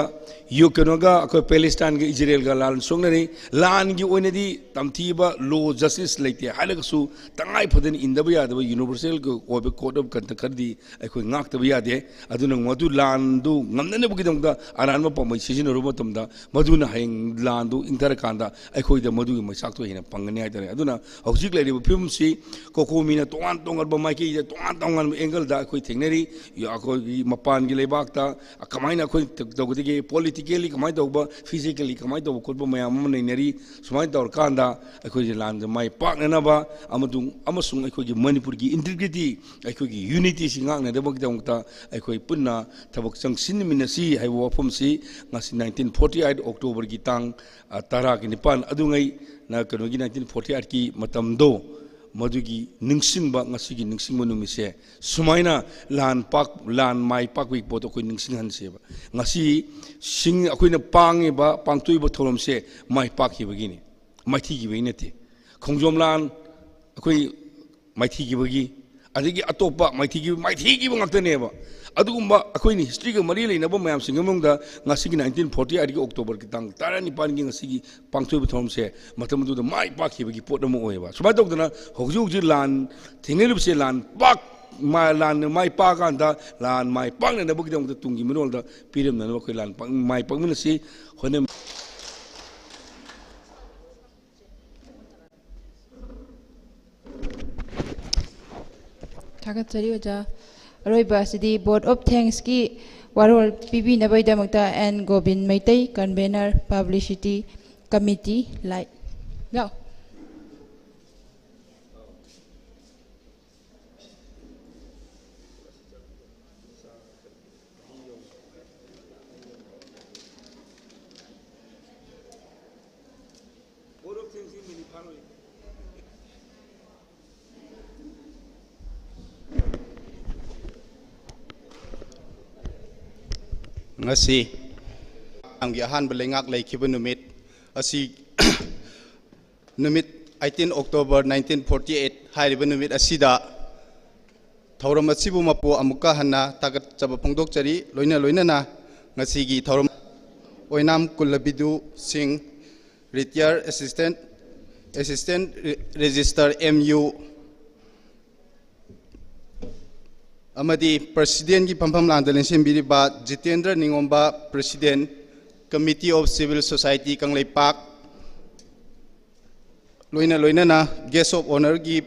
ꯌꯨ-, ꯀꯩꯅꯣꯒ, ꯑꯩꯈꯣꯏ ꯄꯦꯂꯦꯁꯇꯥꯏꯟꯒ ꯏꯖꯔꯦꯜꯒ ꯂꯥꯟ ꯁꯣꯛꯅꯔꯤ꯫ ꯂꯥꯟꯒꯤ ꯑꯣꯏꯅꯗꯤ ꯇꯝꯊꯤꯕ law justice ꯂꯩꯇꯦ ꯍꯥꯏꯔꯒꯁꯨ, ꯇꯉꯥꯏ ꯐꯗꯅ ꯏꯟꯗꯕ ꯌꯥꯗꯕ universal ꯑꯣꯏꯕ code of conduct ꯈꯔꯗꯤ ꯑꯩꯈꯣꯏ ꯉꯥꯛꯇꯕ ꯌꯥꯗꯦ꯫ ꯑꯗꯨꯅ ꯃꯗꯨ ꯂꯥꯟꯗꯨ ꯉꯝꯅꯅꯕꯒꯤꯗꯃꯛꯇ ꯑꯔꯥꯟꯕ ꯄꯥꯝꯕꯩ ꯁꯤꯖꯤꯟꯅꯔꯨꯕ ꯃꯇꯝꯗ, ꯃꯗꯨꯅ ꯍꯌꯦꯡ ꯂꯥꯟꯗꯨ ꯏꯪꯊꯔꯀꯥꯟꯗ ꯑꯩꯈꯣꯏꯗ ꯃꯗꯨꯒꯤ ꯃꯩꯆꯥꯛꯇꯣ ꯍꯦꯟꯅ ꯐꯪꯒꯅꯤ ꯍꯥꯏꯇꯥꯔꯦ꯫ ꯑꯗꯨꯅ ꯍꯧꯖꯤꯛ ꯂꯩꯔꯤꯕ ꯐꯤꯕꯝꯁꯤ ꯀꯣꯀꯣꯃꯤꯅ ꯇꯣꯉꯥꯟ ꯇꯣꯉꯥꯟꯕ ꯃꯥꯏꯀꯩꯗ, ꯇꯣꯉꯥꯟ ꯇꯣꯉꯥꯟꯕ angle ꯗ ꯑꯩꯈꯣꯏ ꯊꯦꯡꯅꯔꯤ꯫ ꯑꯩꯈꯣꯏꯒꯤ ꯃꯄꯥꯟꯒꯤ ꯂꯩꯕꯥꯛꯇ ꯀꯃꯥꯏꯅ ꯑꯩꯈꯣꯏ ꯇꯧꯒꯗꯒꯦ, politically ꯀꯃꯥꯏꯅ ꯇꯧꯕ, physically ꯀꯃꯥꯏꯅ ꯇꯧꯕ ꯈꯣꯠꯄ ꯃꯌꯥꯝ ꯑꯃ ꯅꯩꯅꯔꯤ꯫ ꯁꯨꯃꯥꯏꯅ ꯇꯧꯔꯀꯥꯟꯗ ꯑꯩꯈꯣꯏꯁꯦ ꯂꯥꯟꯗ ꯃꯥꯏ ꯄꯥꯛꯅꯅꯕ ꯑꯃꯁꯨꯡ, ꯑꯃꯁꯨꯡ ꯑꯩꯈꯣꯏꯒꯤ ꯃꯅꯤꯄꯨꯔꯒꯤ integrity, ꯑꯩꯈꯣꯏꯒꯤ unity ꯁꯤ ꯉꯥꯛꯅꯅꯕꯒꯤꯗꯃꯛꯇ ꯑꯩꯈꯣꯏ ꯄꯨꯟꯅ ꯊꯕꯛ ꯆꯪꯁꯤꯟꯃꯤꯟꯅꯁꯤ ꯍꯥꯏꯕ ꯋꯥꯐꯝꯁꯤ ꯉꯁꯤ nineteen forty eight October ꯒꯤ ꯇꯥꯡ, ꯑ, ꯇꯔꯥꯒ ꯅꯤꯄꯥꯟ ꯑꯗꯨꯉꯩ ꯅ ꯀꯩꯅꯣꯒꯤ nineteen forty eight ꯀꯤ ꯃꯇꯝꯗꯣ, ꯃꯗꯨꯒꯤ ꯅꯤꯡꯁꯤꯡꯕ, ꯉꯁꯤꯒꯤ ꯅꯤꯡꯁꯤꯡꯕ ꯅꯨꯃꯤꯠꯁꯦ ꯁꯨꯃꯥꯏꯅ ꯂꯥꯟ ꯄꯥꯛ-, ꯂꯥꯟ ꯃꯥꯏ ꯄꯥꯛꯄꯒꯤ ꯄꯣꯠꯇꯣ ꯑꯩꯈꯣꯏ ꯅꯤꯡꯁꯤꯡꯍꯟꯁꯦꯕ꯫ ꯉꯁꯤ ꯁꯤꯡ-, ꯑꯩꯈꯣꯏꯅ ꯄꯥꯡꯉꯤꯕ, ꯄꯥꯡꯊꯣꯛꯏꯕ ꯊꯧꯔꯝꯁꯦ ꯃꯥꯏ ꯄꯥꯛꯈꯤꯕꯒꯤꯅꯤ, ꯃꯥꯏꯊꯤꯈꯤꯕꯒꯤ ꯅꯠꯇꯦ꯫ ꯈꯣꯡꯖꯣꯝ ꯂꯥꯟ ꯑꯩꯈꯣꯏ ꯃꯥꯏꯊꯤꯈꯤꯕꯒꯤ, ꯑꯗꯒꯤ ꯑꯇꯣꯞꯄ ꯃꯥꯏꯊꯤꯈꯤꯕ, ꯃꯥꯏꯊꯤꯈꯤꯕ ꯉꯥꯛꯇꯅꯦꯕ꯫ ꯑꯗꯨꯒꯨꯝꯕ ꯑꯩꯈꯣꯏꯅ history ꯒ ꯃꯔꯤ ꯂꯩꯅꯕ ꯃꯌꯥꯝꯁꯤꯡꯒꯤ ꯃꯅꯨꯡꯗ ꯉꯁꯤꯒꯤ nineteen forty eight ꯀꯤ October ꯒꯤ ꯇꯥꯡ ꯇꯔꯥꯅꯤꯄꯥꯟꯒꯤ ꯉꯁꯤꯒꯤ ꯄꯥꯡꯊꯣꯛꯏꯕ ꯊꯧꯔꯝꯁꯦ ꯃꯇꯝ ꯑꯗꯨꯗ ꯃꯥꯏ ꯄꯥꯛꯈꯤꯕꯒꯤ ꯄꯣꯠ ꯑꯃ ꯑꯣꯏꯌꯦꯕ꯫ ꯁꯨꯃꯥꯏꯅ ꯇꯧꯗꯅ ꯍꯧꯖꯤꯛ ꯍꯧꯖꯤꯛ ꯂꯥꯟ ꯊꯦꯡꯅꯔꯤꯕꯁꯦ ꯂꯥꯟ ꯄꯥꯛ-, ꯃꯥ-, ꯂꯥꯟꯅ ꯃꯥꯏ ꯄꯥꯛꯑꯀꯥꯟꯗ ꯂꯥꯟ ꯃꯥꯏ ꯄꯥꯛꯅꯅꯕꯒꯤꯗꯃꯛꯇ ꯇꯨꯡꯒꯤ ꯃꯤꯔꯣꯜꯗ ꯄꯤꯔꯝꯅꯅꯕ ꯑꯩꯈꯣꯏ ꯂꯥꯟ ꯄꯥꯛ-, ꯃꯥꯏ ꯄꯥꯛꯃꯤꯟꯅꯁꯤ, ꯍꯣꯠꯅ- ꯊꯥꯒꯠꯆꯔꯤ ꯑꯣꯖꯥ꯫ ꯑꯔꯣꯏꯕ ꯑꯁꯤꯗꯤ Vote of Thanks ꯀꯤ ꯋꯥꯔꯣꯜ ꯄꯤꯕꯤꯅꯕꯒꯤꯗꯃꯛꯇ N Gobin Meitei, Convener, Publicity Committee, ꯂꯥꯏꯠ꯫ ꯂꯥꯎ꯫ ꯉꯁꯤ ꯃꯌꯥꯝꯒꯤ ꯑꯍꯥꯟꯕ ꯂꯩꯉꯥꯛ ꯂꯩꯈꯤꯕ ꯅꯨꯃꯤꯠ ꯑꯁꯤ, ꯅꯨꯃꯤꯠ eighteen October nineteen forty eight ꯍꯥꯏꯔꯤꯕ ꯅꯨꯃꯤꯠ ꯑꯁꯤꯗ ꯊꯧꯔꯝ ꯑꯁꯤꯕꯨ ꯃꯄꯨ ꯑꯃꯨꯛꯀ ꯍꯟꯅ ꯊꯥꯒꯠꯆꯕ ꯐꯣꯡꯗꯣꯛꯆꯔꯤ꯫ ꯂꯣꯏꯅ ꯂꯣꯏꯅꯅ ꯉꯁꯤꯒꯤ ꯊꯧꯔꯝ ꯑꯣꯏꯅꯥꯝ ꯀꯨꯂꯕꯤꯗꯨ ꯁꯤꯡ, retired assistant, assistant register M U, ꯑꯃꯗꯤ presidentꯀꯤ ꯐꯝꯐꯝ ꯂꯥꯡꯗ ꯂꯦꯡꯁꯤꯟꯕꯤꯔꯤꯕ Jitendra ꯅꯤꯉꯣꯝꯕ, president, Committee of Civil Society Kangleipak, ꯂꯣꯏꯅ ꯂꯣꯏꯅꯅ guest of honourꯒꯤ